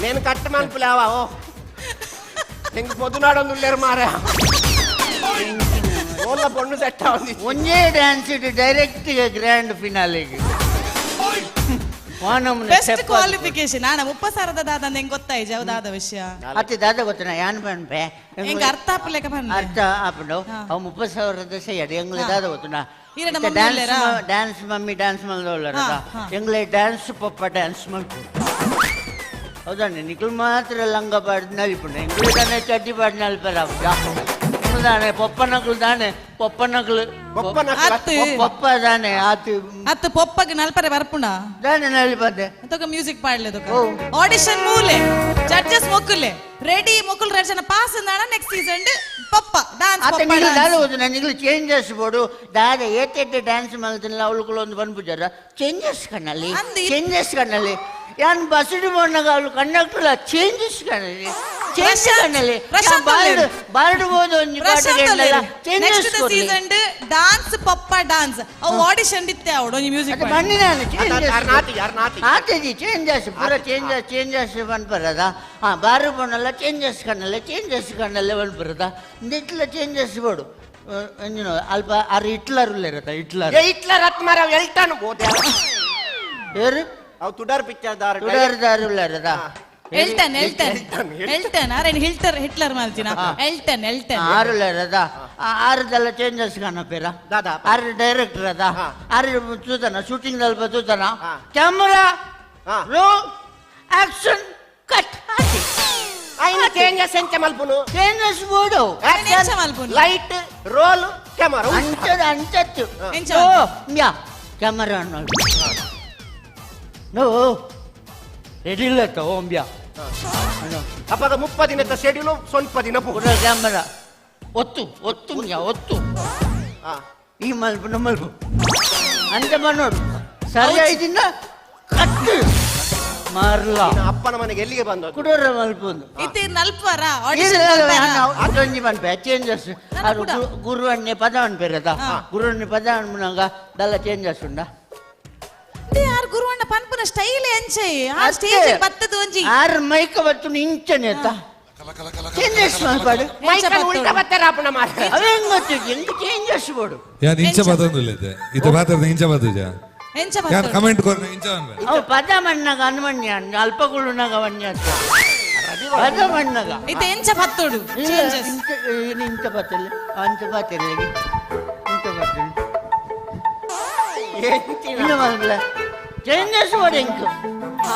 నేను కట్ట మనుపులేవా ఓ ఇంక పొద్దునాడు లేరు మారా ఓళ్ళ పొన్ను సెట్ అవుంది ಒಂದೇ ಡ್ಯಾನ್ಸ್ ಇಟ್ಟು ಡೈರೆಕ್ಟ್ ಗ್ರ್ಯಾಂಡ್ ಫಿನಾಲೆಗೆ ಬೆಸ್ಟ್ ಕ್ವಾಲಿಫಿಕೇಶನ್ ನಾನು 30,000 ದಾದ ಹೆಂಗ್ ಗೊತ್ತಾಯ್ತು ದಾದ ವಿಷಯ ಅತ್ತೆ ದಾದ ಗೊತ್ತನ ಯಾನ್ ಪನ್ಪೆ ಹೆಂಗ್ ಅರ್ಥ ಆಪಲೆಕ ಪನ್ಪೆ ಅರ್ಥ ಆಪುಂಡು ಅವು 30,000 ಸೆಯಡ್ ಎಂಗ್ಲ ದಾದ ಗೊತ್ತುನ ಈರೆನ ಮಮ್ಮಿ ಡ್ಯಾನ್ಸ್ ಉಲ್ಲೆರಾ? ಡ್ಯಾನ್ಸ್ ಮಮ್ಮಿ ಡ್ಯಾನ್ಸ್ ಮಲ್ದೋಲ್ಲರ ಎಂಗ್ಲೆ ಡ್ಯಾನ್ಸ್ ಪಪ್ಪ ಡ್ಯಾನ್ಸ್ ಮಲ್ಪು ಹೌದಣ್ಣ ನಿಖಲ್ ಮಾತ್ರ ಲಂಗ ಪಾಡ್ದು ನಲಿಪುಂಡು ಎಂಗ್ಲು ತಾನೆ ಚಡ್ಡಿ ಪಾಡ್ ನಲಿಪರ ತಾನೆ ಪೊಪ್ಪನಕ್ಲು ತಾನೆ ಪೊಪ್ಪನಕ್ಲು ಅತ್ತು. ಪೊಪ್ಪ ತಾನೆ ಆತು ಅತ್ತು ಪೊಪ್ಪಗ್ ನಲ್ಪರೆ ಬರ್ಪುಂಡ ತಾನೆ ನಲಿಪದೆ ತೊಕ ಮ್ಯೂಸಿಕ್ ಪಾಡ್ಲೆ ತೊಕ ಆಡಿಷನ್ ಮೂಲೆ ಜಡ್ಜಸ್ ಮೊಕ್ಕುಲೆ ರೆಡಿ ಮೊಕ್ಕುಲ್ ರೆಡ್ ಜನ ಪಾಸ್ ಅಂದಾಣ ನೆಕ್ಸ್ಟ್ ಸೀಸನ್ ಪಪ್ಪ ಡಾನ್ಸ್ ಆತ ಪಪ್ಪ ನಿಗ್ಲು ದಾದ dance. ಹೋದು ನಿಗ್ಲು ಚೇಂಜಸ್ ಬೋಡು ದಾದ ಏತೆಟ್ಟೆ ಡ್ಯಾನ್ಸ್ ಮಲ್ತಿಲ್ಲ ಅವಳುಗಳು ಒಂದು ಬಂದ್ಪುಜಾರ ಚೇಂಜಸ್ ಕಣ್ಣಲ್ಲಿ ಚೇಂಜಸ್ ಕಣ್ಣಲ್ಲಿ ಯಾನ್ ಬಸ್ಸು ಬೋನಾಗ ಅವಳು ಕಂಡಕ್ಟರ್ ಚೇಂಜಸ್ ಕಣ್ಣಲ್ಲಿ ಚೇಂಜ್ ಕಣ್ಣಲ್ಲಿ ಪ್ರಶಾಂತ್ ಬಾರ್ಡ್ ಬಾರ್ಡ್ ಬೋದು ಒಂಜಿ Prashant changes next season dance ಪಪ್ಪ ಡಾನ್ಸ್ ಅವು ಆಡಿಷನ್ ಇತ್ತೆ ಅವಡು ಒಂಜಿ ಮ್ಯೂಸಿಕ್ ಬನ್ನಿ ನಾನು ಚೇಂಜಸ್ ಆತಜಿ ಚೇಂಜಸ್ ಪೂರ ಚೇಂಜಸ್ ಚೇಂಜಸ್ ಬಂದ್ಬರದ ಹಾ ಬಾರು ಬೋನಲ್ಲ ಚೇಂಜಸ್ ಕಣ್ಣಲ್ಲ ಚೇಂಜಸ್ ಕಣ್ಣಲ್ಲೇ ಬಂದ್ಬರದ ನಿಟ್ಲ ಚೇಂಜಸ್ ಬೋಡು ಅಂಜಿನ ಅಲ್ಪ ಅರ್ ಹಿಟ್ಲರ್ ಉಲ್ಲೇರತ ಹಿಟ್ಲರ್ ಹಿಟ್ಲರ್ ಹತ್ ಮಾರ ಎಲ್ಟಾನು ಬೋದೆ ಏರು ಅವು ತುಡಾರ್ ಪಿಕ್ಚರ್ ದಾರ ತುಡಾರ್ ದಾರು ಉಲ್ಲೇರದ ಎಲ್ಟನ್ ಎಲ್ಟನ್ ಎಲ್ಟನ್ ಅರೆ ಹಿಲ್ಟರ್ ಹಿಟ್ಲರ್ ಮಲ್ತಿನ ಎಲ್ಟನ್ ಎಲ್ಟನ್ ಆರುಳ್ಳರದ ಆರುದೆಲ್ಲ ಚೇಂಜಸ್ ಕಾಣಪೇರ ದಾದಾ ಆರು ಡೈರೆಕ್ಟರ್ ಅದ ಆರು ತೂತನ ಶೂಟಿಂಗ್ ಅಲ್ಪ ತೂತನ ಕ್ಯಾಮರಾ ರೋಲ್ ಆಕ್ಷನ್ ಕಟ್ ಐನ ಚೇಂಜಸ್ ಎಂಚ ಮಲ್ಪುನು ಚೇಂಜಸ್ ಬೋಡು ಲೈಟ್ ರೋಲ್ ಕ್ಯಾಮರಾ ಅಂಚದ ಅಂಚತ್ತು ಎಂಚ ಓ ಯಾ ಕ್ಯಾಮರಾ ನೋ ರೆಡಿ ಇಲ್ಲ ಓಂಬ್ಯಾ ಅಪ್ಪಾಗ 30 ದಿನದ ಶೆಡ್ಯೂಲ್ ಸ್ವಲ್ಪ ದಿನ ಪೂರ ಕ್ಯಾಮರಾ ಒತ್ತು ಒತ್ತು ಮ್ಯಾ ಒತ್ತು ಈ ಮಲ್ಪು ನಮ್ಮಲ್ಪು ಅಂತ ನೋಡು ಸರಿ ಐದಿಂದ ಕಟ್ಟು ಮಾರ್ಲ ಅಪ್ಪನ ಮನೆಗೆ ಎಲ್ಲಿಗೆ ಬಂದ ಕುಡೋರ ಮಲ್ಪೊಂದು ಇತ್ತೆ ನಲ್ಪರ ಅದೊಂಜಿ ಪನ್ಪೆ ಚೇಂಜಸ್ ಗುರುವಣ್ಣೆ ಪದ ಅನ್ಪೇರದ ಗುರುವಣ್ಣೆ ಪದ ಅನ್ಪುನಾಗ ದಲ್ಲ ಚೇಂಜಸ್ ಉಂಡ ಯಾರ್ ಗುರುವಣ್ಣ ಪನ್ಪುನ ಸ್ಟೈಲ್ ಎಂಚೆ ಆ ಸ್ಟೇಜ್ ಬತ್ತದ ಒಂಜಿ ಆರು ಮೈಕ ಬತ್ತು ಇಂಚನೆ ಅತ್ತ ಚೇಂಜಸ್ ಮಲ್ಪಾಡು ಮೈಕ ಉಲ್ಟಾ ಬತ್ತರ ಅಪ್ಪನ ಮಾರ ಅವೇನ್ ಗೊತ್ತು ಎಂಕ್ ಚೇಂಜಸ್ ಬೋಡು ಯಾನ್ ಇಂಚ ಬತ್ತೊಂದುಲ್ಲೆತೆ ಇತ್ತೆ ಮಾತಾಡ್ದ ಇಂಚ ಬತ್ತುಜ ಎಂಚ ಯಾನ್ ಕಮೆಂಟ್ ಕೊರ್ನ ಇಂಚ ಅನ್ಬೆ ಅವು ಪದ ಮಣ್ಣಾಗ ಅನ್ಮಣ್ಯ ಅಲ್ಪಗುಳುನಾಗ ವನ್ಯ ಪದ ಮಣ್ಣಾಗ ಇತ್ತೆ ಎಂಚ ಬತ್ತೋಡು ಚೇಂಜಸ್ ಇಂಚ ಬತ್ತಲ್ಲ ಅಂಚ ಬತ್ತಿಲ್ಲ ಇಂಚ ಬತ್ತಲ್ಲ ಇಲ್ಲ ಮಲ್ಪಲ ಚೇಂಜಸ್ ಬೋಡು ಎಂಕ್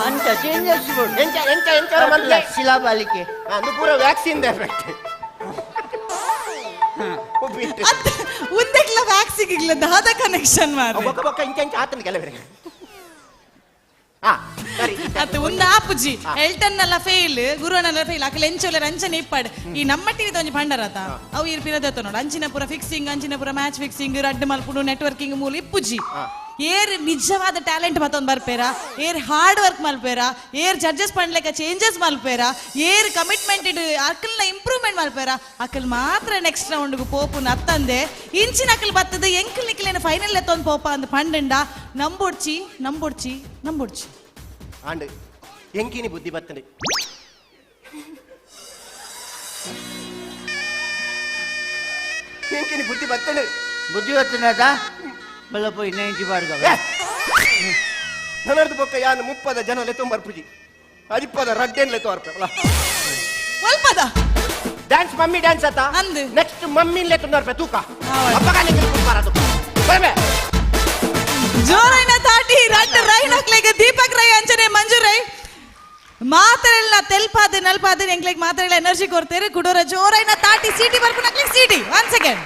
ಅಂಚ ಚೇಂಜಸ್ ಬೋಡು ಎಂಚ ಎಂಚ ಎಂಚ ಮಲ್ಲೆ ಶಿಲಾಬಾಲಿಕೆ ಅದು ಪೂರ ವ್ಯಾಕ್ಸಿನ್ ಎಫೆಕ್ಟ್ ಉಂದೆಗ್ಲ ವ್ಯಾಕ್ಸಿನ್ ಇಲ್ಲ ದಾದ ಕನೆಕ್ಷನ್ ಮಾರ್ರೆ ಬೊಕ್ಕ ಬೊಕ್ಕ ಇಂಚ ಇಂಚ ಆತನ ಕೆಲವರಿಗೆ ಹಾ ಸರಿ ಅತ್ತು ಒಂದು ಆಪುಜಿ ಎಲ್ಟನ್ ಫೇಲ್ ಗುರುವಣ್ಣಲ್ಲ ಫೇಲ್ ಅಕಲ್ ಎಂಚೋಲೆ ಅಂಚನೆ ಇಪ್ಪಾಡು ಈ ನಮ್ಮ ಟಿವಿದ ಒಂಜಿ ಭಂಡಾರತ ಅವು ಇರ್ ಪಿರದತ್ತ ನೋಡು ಅಂಚಿನ ಪೂರ ಫಿಕ್ಸಿಂಗ್ ಅಂಚಿನ ಪೂರ ಮ್ಯಾಚ್ ಫಿಕ್ಸಿಂಗ್ ರಡ್ಡು ಮಲ್ಪುಡು ನೆಟ್ವರ್ಕಿಂಗ್ ಮೂಲ ಇಪ್ಪುಜಿ ಏರ್ ನಿಜವಾದ ಟ್ಯಾಲೆಂಟ್ ಮತ್ತೊಂದು ಬರ್ಪೇರ, ಏರ್ ಹಾರ್ಡ್ ವರ್ಕ್ ಮಲ್ಪೇರ, ಏರ್ ಜಡ್ಜಸ್ ಪಂಡ್ಲೆಕ್ಕ ಚೇಂಜಸ್ ಮಲ್ಪೇರ, ಏರ್ ಕಮಿಟ್ಮೆಂಟ್ ಇಡು ಅಕಲ್ನ ಇಂಪ್ರೂವ್ಮೆಂಟ್ ಮಲ್ಪೇರ, ಅಕಲ್ ಮಾತ್ರ ನೆಕ್ಸ್ಟ್ ರೌಂಡ್ಗೆ ಪೋಪು ನತ್ತಂದೆ ಇಂಚಿನ ಅಕಲ್ ಬತ್ತದ ಎಂಕಲ್ ನಿಕ್ಲೇನ ಫೈನಲ್ ಎತ್ತೊಂದು ಪೋಪ ಅಂದ್ ಪಂಡಂಡ ನಂಬೊಡ್ಚಿ ನಂಬೊಡ್ಚಿ ನಂಬೊಡ್ಚಿ. ಆಂಡ್ ಎಂಕಿನಿ ಬುದ್ಧಿ ಬತ್ತಂಡೆ ಎಂಕಿನಿ ಬುದ್ಧಿ ಬತ್ತಂಡೆ ಬುದ್ಧಿ ಬತ್ತನದ ಬಲ್ಲ ಪೋಯಿ 90 ಬಾರ್ಗ ನನರ್ದು ಬೊಕ್ಕ ಯಾನು 30 ಜನ ಲೆತ್ತೊಂಬರ್ಪುಜಿ ಅರಿಪದ ರಡ್ಡೆನ್ ಲೆತ್ತೊಂಬರ್ಪಲ್ಲ ಒಲ್ಪದ ಡ್ಯಾನ್ಸ್ ಮಮ್ಮಿ ಡ್ಯಾನ್ಸ್ ಆತ ಅಂದು ನೆಕ್ಸ್ಟ್ ಮಮ್ಮಿ ಲೆತ್ತೊಂಬರ್ಪೆ ತೂಕ ಅಪ್ಪಗಾನೆ ಕುಲ್ಪಾರದು ಬರಬೆ. ಜೋರೈನ ತಾಟಿ ರಡ್ಡ ರೈನಕ್ಲೆಗ್ ದೀಪಕ್ ರೈ ಅಂಚನೆ ಮಂಜು ರೈ ಮಾತ್ರೆಲ್ಲ ತೆಲ್ಪಾದ ನಲ್ಪಾದ ಎಂಕ್ಲೆಗ್ ಮಾತ್ರೆಲ್ಲ ಎನರ್ಜಿ ಕೊಡ್ತೇವೆ. ಕುಡೋರ ಜೋರೈನ ತಾಟಿ ಸೀಟಿ ಬರ್ಪುನಕ್ಲೆಗ್ ಸೀಟಿ. 1 second.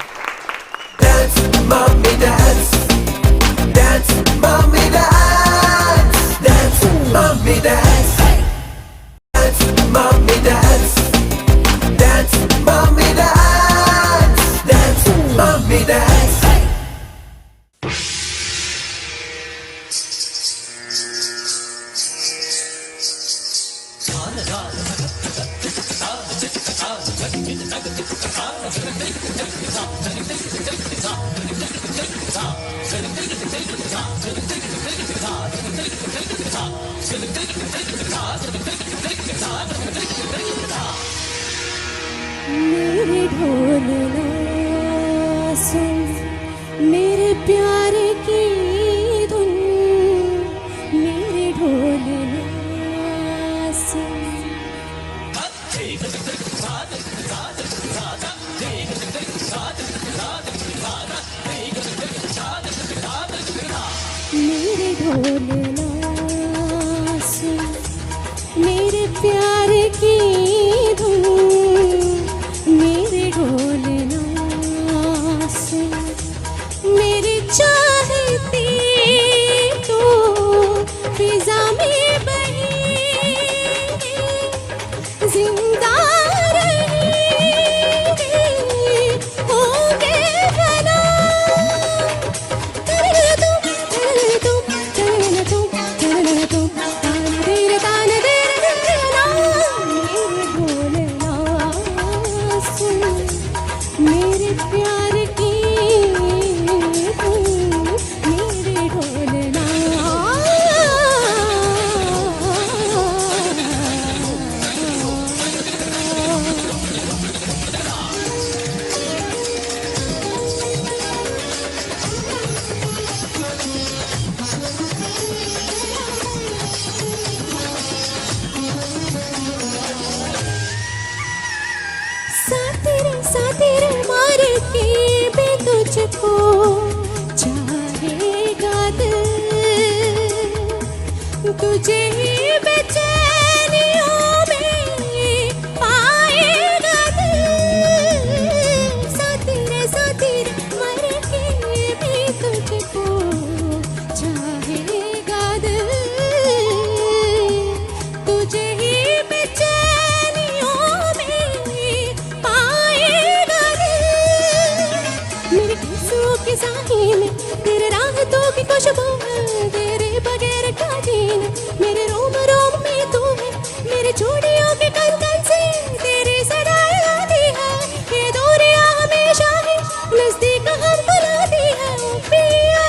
Dance, mommy, dance. Dance, mommy, dance. Dance, mommy, dance. Dance, mommy, dance. Dance, mommy, dance. Dance, mommy, dance. मेरे ढोलना सुन मेरे प्यार की धुन, मेरे ढोलना सुन। मेरे ढोलना सुन मेरे प्यार की धुन, मेरे ढोलना सुन। मेरे चाहते तो फिजा में बहेंगे, जिंदा रहेंगे होंगे फना। मेरे प्यार की धुन, मेरे ढोलना। सातेरे मार के भी तुझको चाहेगा दिल, तुझे ही बेचैनियों में पाएगा दिल। सातेरे सातेरे मर के भी तुझको चाहेगा दिल, तुझे ही बेचैनियों में पाएगा दिल। मेरे आंसुओं के साए में तेरे राहतों की खुशबू है, तेरे बगैर क्या जीना। मेरे रोम रोम में तू है, मेरे चूड़ियों के कंगन से तेरी सदाएं आती है। ये दूरियां हमेशा ही नजदीक हमको लाती है। ओ पिया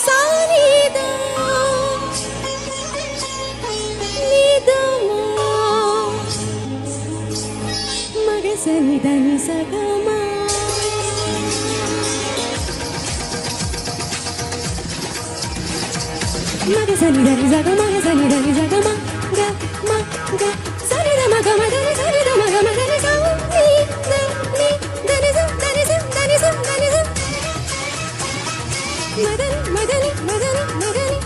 सारी दा मग सनी धनी सगमा। मग सनी धनी सगमा सनी धनी सगमा ग म ग सनी ध म ग म धनी सनी ध म ग म धनी सा नी ध नी धनी सा धनी सा धनी सा धनी सा मदन मदनी मदनी मदनी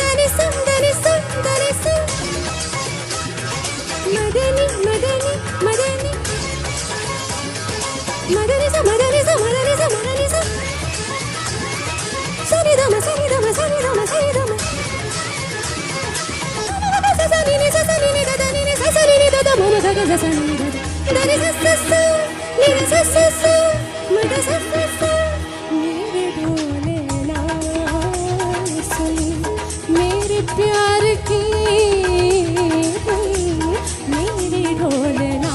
धनी सा धनी सा धनी सा मदनी मदनी मदनी मदनी सा मदनी सा मदनी सा मदनी सा सनी ध म सनी ध म सनी ध म सनी ध म सा सा नी नी सा सा नी नी ध ध नी नी सा सा नी नी ध ध म म ग ग सा नी ध ध। ಧನಿ ಸ ಸ ಸ ನಿ ಸ ಸ ಸ ಮ ಗ ಸ ಸ ಸ. मेरे ढोलना सुन मेरे प्यार की धुन, मेरे ढोलना.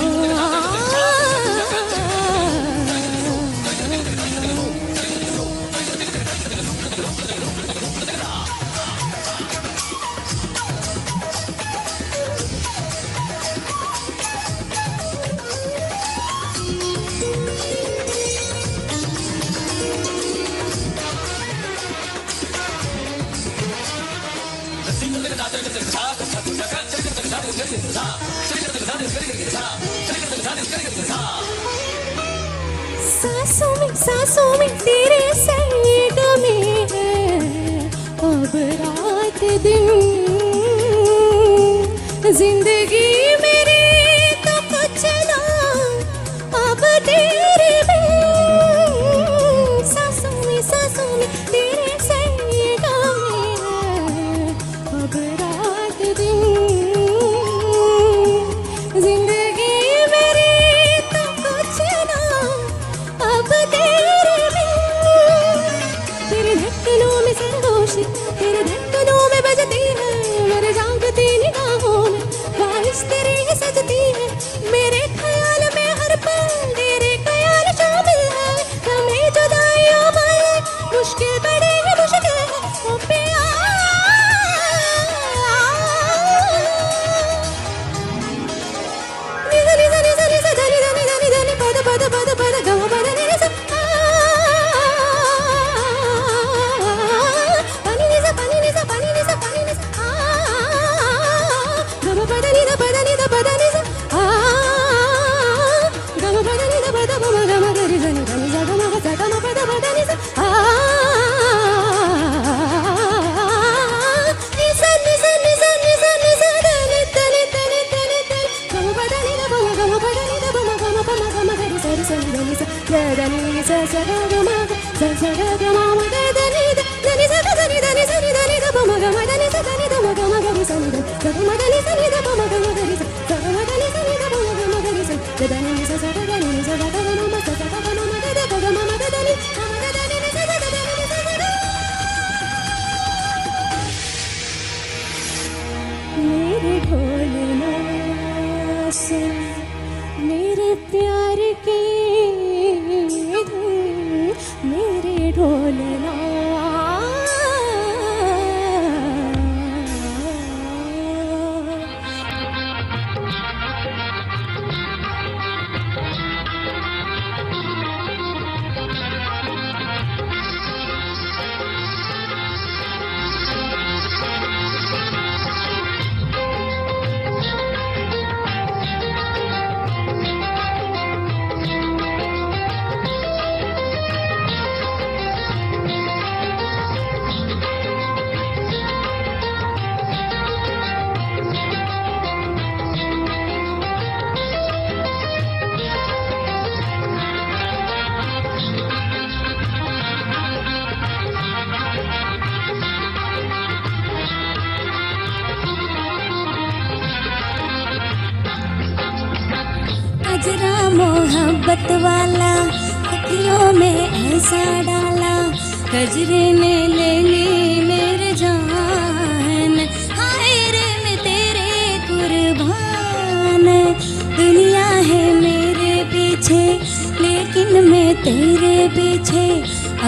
सांसों में तेरे संग में है अब रात दिन. जिंदगी मेरी तो कुछ ना अब तेरे बिन. सांसों में तेरे संग में है अब रात दिन. जिंदगी मेरी तो कुछ ना अब तेरे बिन. तेरे धड़कनों में सरगोशी, तेरे धड़कनों में बजती है, मेरे जागती निगाहों में ख्वाहिश तेरी ही सजती है. मेरे ख्याल में हर पल तेरे ख्याल शामिल है. हमें जुदाइयों पर मुश्किल बड़ी है मुश्किल है ओ पिया. नि ध नि ध नि ध नि ध नि ध नि ध नि ध नि पद पद पद पद ग म पद नि रे सा. పని ని స పని ని స పని ని స పని ని స ఆ గ మ పద ని ధ పద ని ధ పద ని స ఆ గ మ పద ని ధ పద ప మ గ మ గ రి స ని ధ ని స గ మ గ స గ మ పద పద ని స ఆ ని స ని స ని స ని స ని స ధ ని ధ ని ధ ని ధ ని ధ గ మ పద ని ధ ప మ గ మ పద ని ధ ప మ గ మ ప మ గ మ గ రి స రి స ని ధ ని స ధ ధ ని స స గ గ మ గ స స గ గ మ మ గ ధ ని ధ ధ ని స గ ధ ని ధ ని స ని ధ ని ధ ప మ గ మ ధ ని స ధ ని ధ మ గ మ గ రి స ని ధ స గ మ ధ ని స ని ధ ప మ గ మ గ రి స స గ మ ధ ని స ని ధ ప మ గ మ గ రి స ధ ధ ని ని స స గ గ ని ని స గ గ మ మ స స గ గ మ మ గ ధ గ గ మ మ గ ధ ని గ మ గ ధ ని ని స స గ ధ ని ని స స గ. मेरे ढोलना सुन मेरे प्यार की धुन, मेरे ढोलना. कजरा मोहब्बत वाला अखियों में ऐसा डाला, कजरे ने ले ली मेरे जान. हाय रे मैं तेरे कुर्बान. दुनिया है मेरे पीछे लेकिन मैं तेरे पीछे,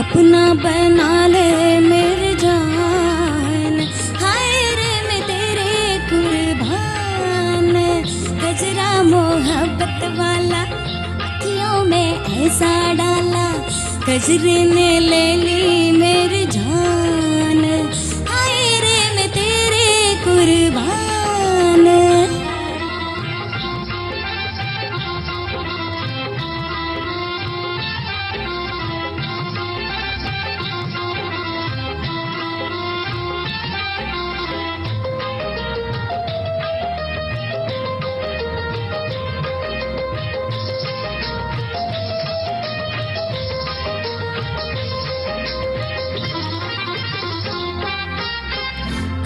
अपना बना ले मेरे जान. हाय रे मैं तेरे कुर्बान. कजरा मोहब्बत वाला अखियों में ऐसा डाला, कजरे ने ले ली मेरी जान. हाय रे मैं तेरे कुर्बान.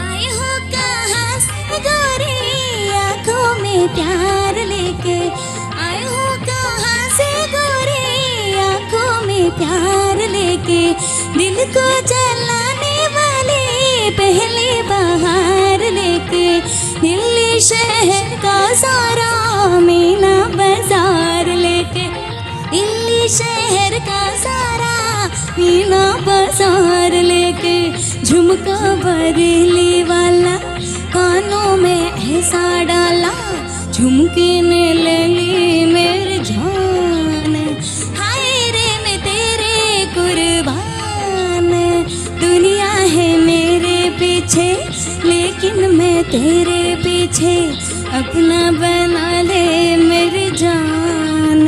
आए हो कहाँ से गोरे आंखों में प्यार लेके, आए दिल को जलाने वाले पहले बाहर लेके, दिल्ली शहर का सारा मेला बाजार लेके, दिल्ली शहर का सारा मेला बाजार लेके, झुमका बरेली वाला कानों में ऐसा डाला, झुमके ने ले ली मेरी जान, हाय रे मैं तेरे कुर्बान, दुनिया है मेरे पीछे लेकिन मैं तेरे पीछे, अपना बना ले मेरी जान,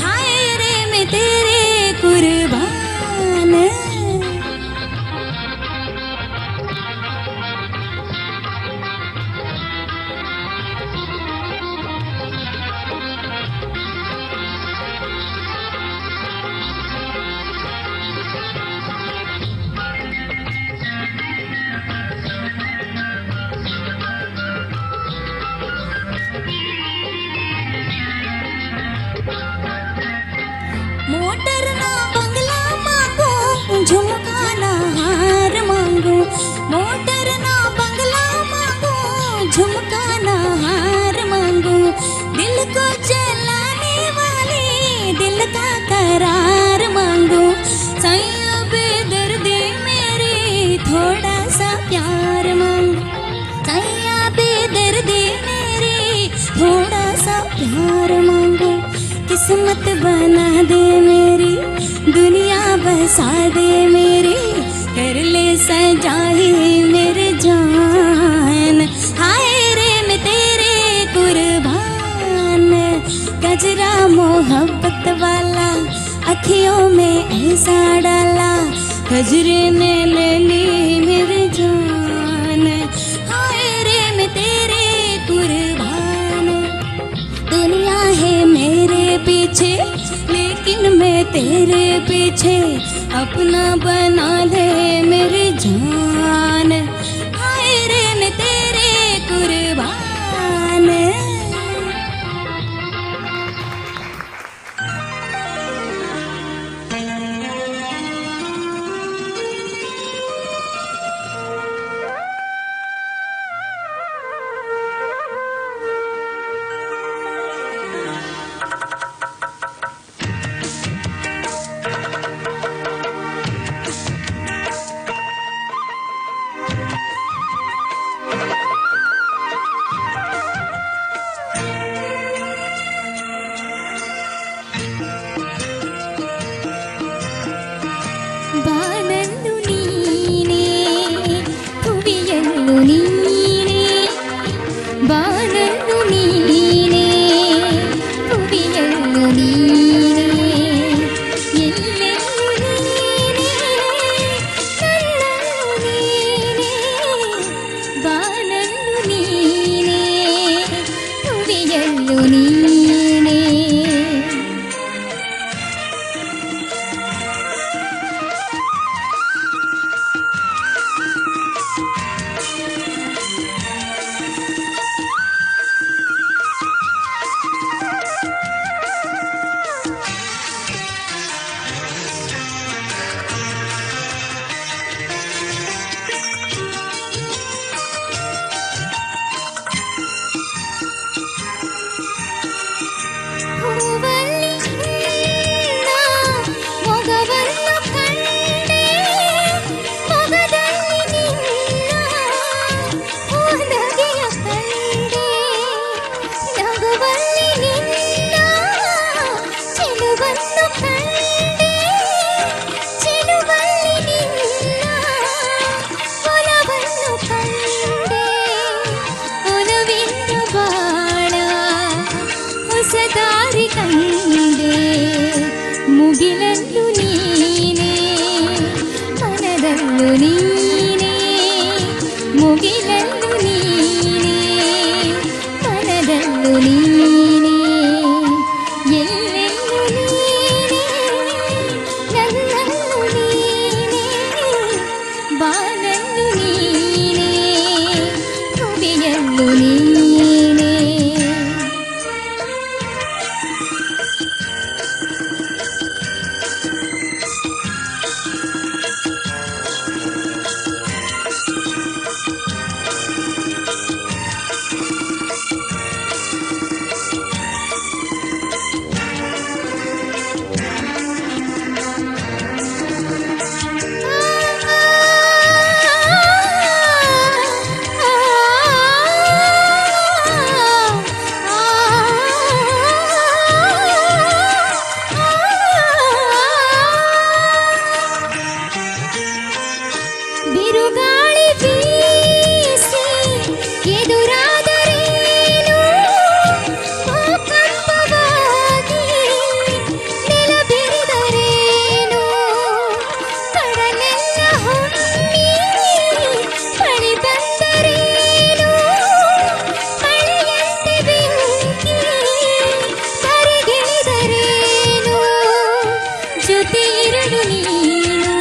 हाय रे मैं तेरे कुर्बान। मोटर ना बंगला मांगू, झुमका ना हार मांगू, मोटर ना बंगला मांगू, झुमका ना हार मांगू, दिल को जलाने वाले दिल का करार मांगू, सैया बेदर्दी मेरी थोड़ा सा प्यार मांगू, सैया बेदर्दी मेरी थोड़ा सा प्यार मांगू, किस्मत बना दे मेरी, दुनिया बसा दे मेरी, कर ले सजाई मेरे जान, हाय रे मैं तेरे कुर्बान, गजरा मोहब्बत वाला अखियों में ऐसा डाला, गजरे ने ले ली मेरी जान, हाय रे मैं तेरे कुर्बान, दुनिया है मेरे पीछे लेकिन मैं तेरे पीछे, अपना बना ले मेरी जान, हाय रे मैं तेरे कुर्बान। ಬಾನಲ್ಲು ನೀನೇ ತುವಿಯಲ್ಲು ನೀನೇ, ಬಾನಲ್ಲು ನೀನೇ ತುವಿಯಲ್ಲು ನೀನೇ, ಎಲ್ಲೆಲ್ಲೂ ನೀನೇ ನನ್ನಲ್ಲೂ ನೀನೇ, ಬಾನಲ್ಲು ನೀನೇ ತುವಿಯಲ್ಲು ನೀನೇ. ಹೂವಲ್ಲಿ ನಿನ್ನ ಮೊಗವನ್ನು ಕಂಡೆ, ಮೊಗದಲ್ಲಿ ನಿನ್ನ ಹೂನಗೆಯ ಕಂಡೆ, ನಗುವಲ್ಲಿ ನಿನ್ನ ಚೆಲುವನ್ನು ಕಂಡೆ, ಚೆಲುವಲ್ಲಿ ನಿನ್ನ ಒಲವನ್ನು ಕಂಡೆ, ಒಲವಿಂದ ಬಾಳ ಹೊಸ ದಾರಿ ಕಂಡೆ, ಮುಗಿಲಲ್ಲೂ ನೀನೇ ಮನದಲ್ಲೂ ನೀನೇ, ಮುಗಿಲಲ್ಲೂ ನೀನೇ ಮನದಲ್ಲೂ ನೀನೇ, ಎಲ್ಲೆಲ್ಲೂ ನೀನೇ ನನ್ನಲ್ಲೂ ನೀನೇ, ಬಾನಲ್ಲೂ ನೀನೇ ತುವಿಯಲ್ಲೂ ನೀನೇ. ಶಶಿಯಲ್ಲು ನೀನು,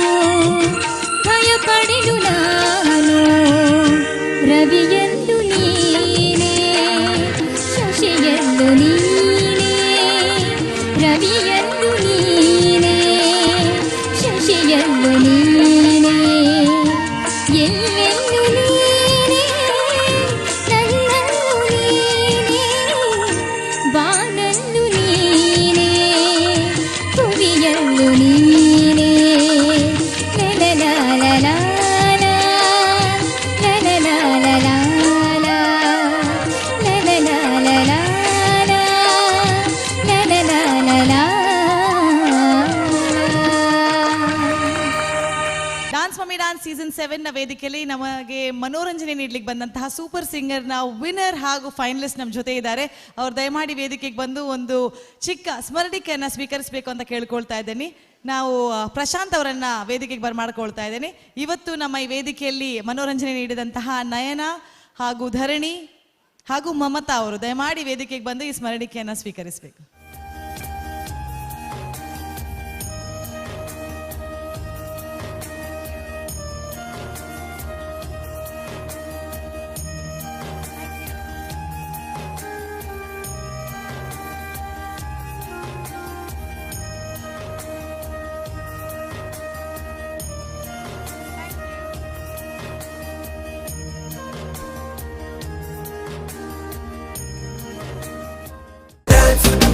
ಭಯಪಡೆನು ನಾನು. ರವಿಯಲ್ಲು ನೀನೇ, ಶಶಿಯಲ್ಲು ನೀನೇ, ರವಿಯಲ್ಲು ನೀನೇ, ಶಶಿಯಲ್ಲು ನೀನೇ, ಎಲ್ಲೆಲ್ಲೂ ನೀನೇ, ನನ್ನಲ್ಲೂ ನೀನೇ, ಬಾನಲ್ಲೂ ನೀನೇ, ಭುವಿಯಲ್ಲೂ ನೀನೇ. ಲಲಲಾಲಲಾಲ, ಲಲಲಾಲಲಾಲ, ಲಲಲಾಲಲಾಲ, ಲಲಲಾಲಲಾಲ. ಡಾನ್ಸ್ ಮಮ್ಮಿ ಡಾನ್ಸ್ ಸೀಸನ್ 7 ನ ವೇದಿಕೆಯಲ್ಲಿ ನಮಗೆ ಮನೋರಂಜನೆ ನೀಡ್ಲಿಕ್ಕೆ ಬಂದಂತಹ ಸೂಪರ್ ಸಿಂಗರ್ ನ ವಿನ್ನರ್ ಹಾಗೂ ಫೈನಲಿಸ್ಟ್ ನಮ್ಮ ಜೊತೆ ಇದ್ದಾರೆ. ಅವ್ರು ದಯಮಾಡಿ ವೇದಿಕೆಗೆ ಬಂದು ಒಂದು ಚಿಕ್ಕ ಸ್ಮರಣಿಕೆಯನ್ನ ಸ್ವೀಕರಿಸಬೇಕು ಅಂತ ಕೇಳ್ಕೊಳ್ತಾ ಇದ್ದೀನಿ. ನಾವು ಪ್ರಶಾಂತ್ ಅವರನ್ನ ವೇದಿಕೆಗೆ ಬರಮಾಡ್ಕೊಳ್ತಾ ಇದ್ದೇನೆ. ಇವತ್ತು ನಮ್ಮ ಈ ವೇದಿಕೆಯಲ್ಲಿ ಮನೋರಂಜನೆ ನೀಡಿದಂತಹ ನಯನ ಹಾಗೂ ಧರಣಿ ಹಾಗೂ ಮಮತಾ ಅವರು ದಯಮಾಡಿ ವೇದಿಕೆಗೆ ಬಂದು ಈ ಸ್ಮರಣಿಕೆಯನ್ನ ಸ್ವೀಕರಿಸಬೇಕು.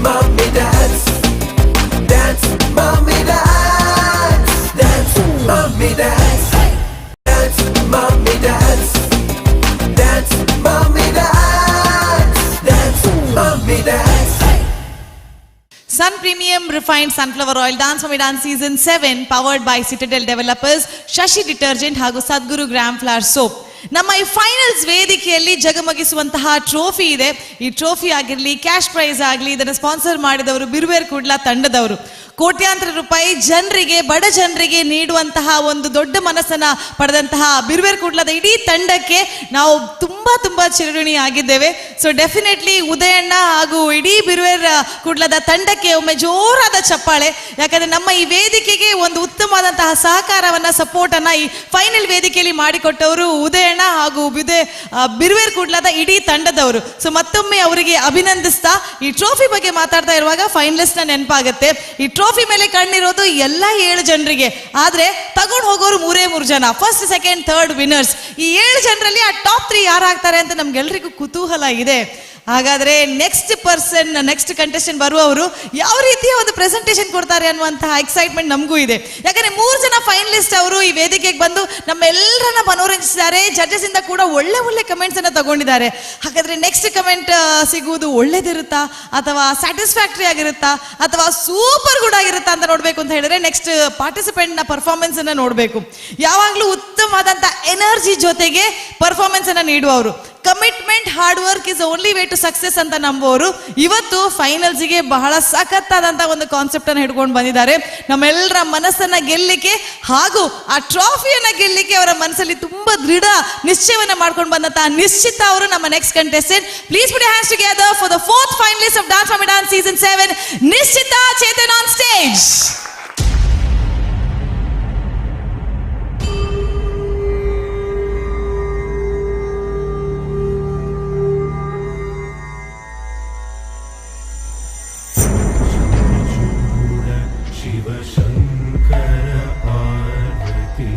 Mommy dance, dance, mommy dance, dance, mommy dance, dance, mommy dance, dance, mommy dance, dance, mommy dance. Sun Premium Refined Sunflower Oil Dance Mummy Dance Season 7 powered by Citadel Developers, Shashi Detergent ಹಾಗೂ ಸದ್ಗುರು gram flower soap. ನಮ್ಮ ಈ finals ವೇದಿಕೆಯಲ್ಲಿ ಜಗಮಗಿಸುವಂತಹ trophy ಇದೆ. ಈ trophy ಆಗಿರಲಿ, cash prize ಆಗಲಿ, ಇದನ್ನು sponsor ಮಾಡಿದವರು ಬಿರುವೇರ್ ಕುಡ್ಲ ತಂಡದವರು. ಕೋಟ್ಯಾಂತರ ರೂಪಾಯಿ ಜನರಿಗೆ, ಬಡ ಜನರಿಗೆ ನೀಡುವಂತಹ ಒಂದು ದೊಡ್ಡ ಮನಸ್ಸನ್ನ ಪಡೆದಂತಹ ಬಿರುವೇರ್ ಕುಡ್ಲದ ಇಡೀ ತಂಡಕ್ಕೆ ನಾವು ತುಂಬಾ ತುಂಬಾ ಚಿರಋಣಿ ಆಗಿದ್ದೇವೆ. ಸೊ ಡೆಫಿನೆಟ್ಲಿ ಉದಯಣ್ಣ ಹಾಗೂ ಇಡೀ ಬಿರುವೇರ್ ಕುಡ್ಲದ ತಂಡಕ್ಕೆ ಒಮ್ಮೆ ಜೋರಾದ ಚಪ್ಪಾಳೆ. ಯಾಕಂದ್ರೆ ನಮ್ಮ ಈ ವೇದಿಕೆಗೆ ಒಂದು ಉತ್ತಮವಾದಂತಹ ಸಹಕಾರವನ್ನ, ಸಪೋರ್ಟ್ ಅನ್ನ ಈ ಫೈನಲ್ ವೇದಿಕೆಯಲ್ಲಿ ಮಾಡಿಕೊಟ್ಟವರು ಉದಯಣ್ಣ ಹಾಗೂ ಬಿರುವೇರ್ ಕುಡ್ಲದ ಇಡೀ ತಂಡದವರು. ಸೊ ಮತ್ತೊಮ್ಮೆ ಅವರಿಗೆ ಅಭಿನಂದಿಸ್ತಾ ಈ ಟ್ರೋಫಿ ಬಗ್ಗೆ ಮಾತಾಡ್ತಾ ಇರುವಾಗ ಫೈನಲಿಸ್ಟ್ ನ ನೆನಪಾಗುತ್ತೆ. ಈ ಟ್ರೋಫಿ ಮೇಲೆ ಕಣ್ಣಿರೋದು ಎಲ್ಲ 7 ಜನರಿಗೆ, ಆದ್ರೆ ತಗೊಂಡು ಹೋಗೋರು ಮೂರೇ ಮೂರು ಜನ, ಫಸ್ಟ್ ಸೆಕೆಂಡ್ ಥರ್ಡ್ ವಿನ್ನರ್ಸ್. ಈ 7 ಜನರಲ್ಲಿ ಆ ಟಾಪ್ 3 ಯಾರಾಗ್ತಾರೆ ಅಂತ ನಮ್ಗೆಲ್ರಿಗೂ ಕುತೂಹಲ ಇದೆ. ಹಾಗಾದ್ರೆ ನೆಕ್ಸ್ಟ್ ಪರ್ಸನ್, ನೆಕ್ಸ್ಟ್ ಕಂಟೆಸ್ಟೆಂಟ್ ಬರುವವರು ಯಾವ ರೀತಿಯ ಒಂದು ಪ್ರೆಸೆಂಟೇಷನ್ ಕೊಡ್ತಾರೆ ಅನ್ನುವಂತಹ ಎಕ್ಸೈಟ್ಮೆಂಟ್ ನಮಗೂ ಇದೆ. ಯಾಕಂದ್ರೆ 3 ಜನ ಫೈನಲಿಸ್ಟ್ ಅವರು ಈ ವೇದಿಕೆಗೆ ಬಂದು ನಮ್ಮೆಲ್ಲರನ್ನ ಮನೋರಂಜಿಸಿದ್ದಾರೆ. ಜಡ್ಜಸ್ ಇಂದ ಕೂಡ ಒಳ್ಳೆ ಒಳ್ಳೆ ಕಮೆಂಟ್ಸ್ ಅನ್ನ ತಗೊಂಡಿದ್ದಾರೆ. ಹಾಗಾದ್ರೆ ನೆಕ್ಸ್ಟ್ ಕಮೆಂಟ್ ಸಿಗುವುದು ಒಳ್ಳೇದಿರುತ್ತಾ ಅಥವಾ ಸ್ಯಾಟಿಸ್ಫ್ಯಾಕ್ಟರಿ ಆಗಿರುತ್ತಾ ಅಥವಾ ಸೂಪರ್ ಗುಡ್ ಆಗಿರುತ್ತಾ ಅಂತ ನೋಡ್ಬೇಕು ಅಂತ ಹೇಳಿದ್ರೆ ನೆಕ್ಸ್ಟ್ ಪಾರ್ಟಿಸಿಪೆಂಟ್ ನ ಪರ್ಫಾರ್ಮೆನ್ಸ್ ಅನ್ನ ನೋಡ್ಬೇಕು. ಯಾವಾಗ್ಲೂ ಉತ್ತಮವಾದಂತ ಎನರ್ಜಿ ಜೊತೆಗೆ ಪರ್ಫಾರ್ಮೆನ್ಸ್ ಅನ್ನ ನೀಡುವವರು. Commitment, hard work is only way to success ಅಂತ ನಂಬುವವರು ಇವತ್ತು ಫೈನಲ್ಸ್ಗೆ ಬಹಳ ಸಖತ್ತಾದಂತ ಒಂದು ಕಾನ್ಸೆಪ್ಟ್ ಅನ್ನು ಹಿಡ್ಕೊಂಡು ಬಂದಿದ್ದಾರೆ. ನಮ್ಮೆಲ್ಲರ ಮನಸ್ಸನ್ನ ಗೆಲ್ಲಿಕ್ಕೆ ಹಾಗೂ ಆ ಟ್ರಾಫಿಯನ್ನ ಗೆಲ್ಲಿಕ್ಕೆ ಅವರ ಮನಸ್ಸಲ್ಲಿ ತುಂಬಾ ದೃಢ ನಿಶ್ಚಯವನ್ನ ಮಾಡ್ಕೊಂಡು ಬಂದಂತಹ ನಿಶ್ಚಿತ ಅವರು ನಮ್ಮ next contestant. Please put hands together for the fourth finalist of Dance Mummy Dance season 7, Nishchita Chetan on stage. Shivashankara Parvati.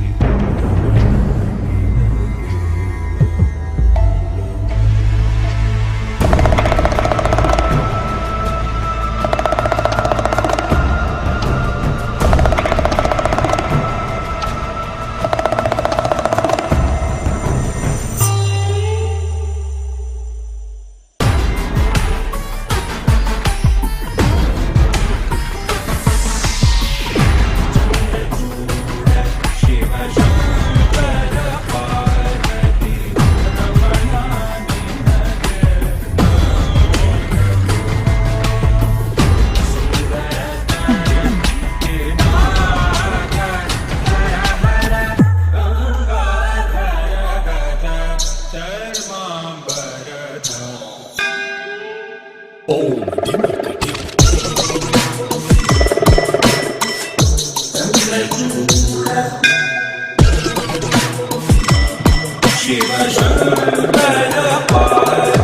Shiva Shankara Parvati.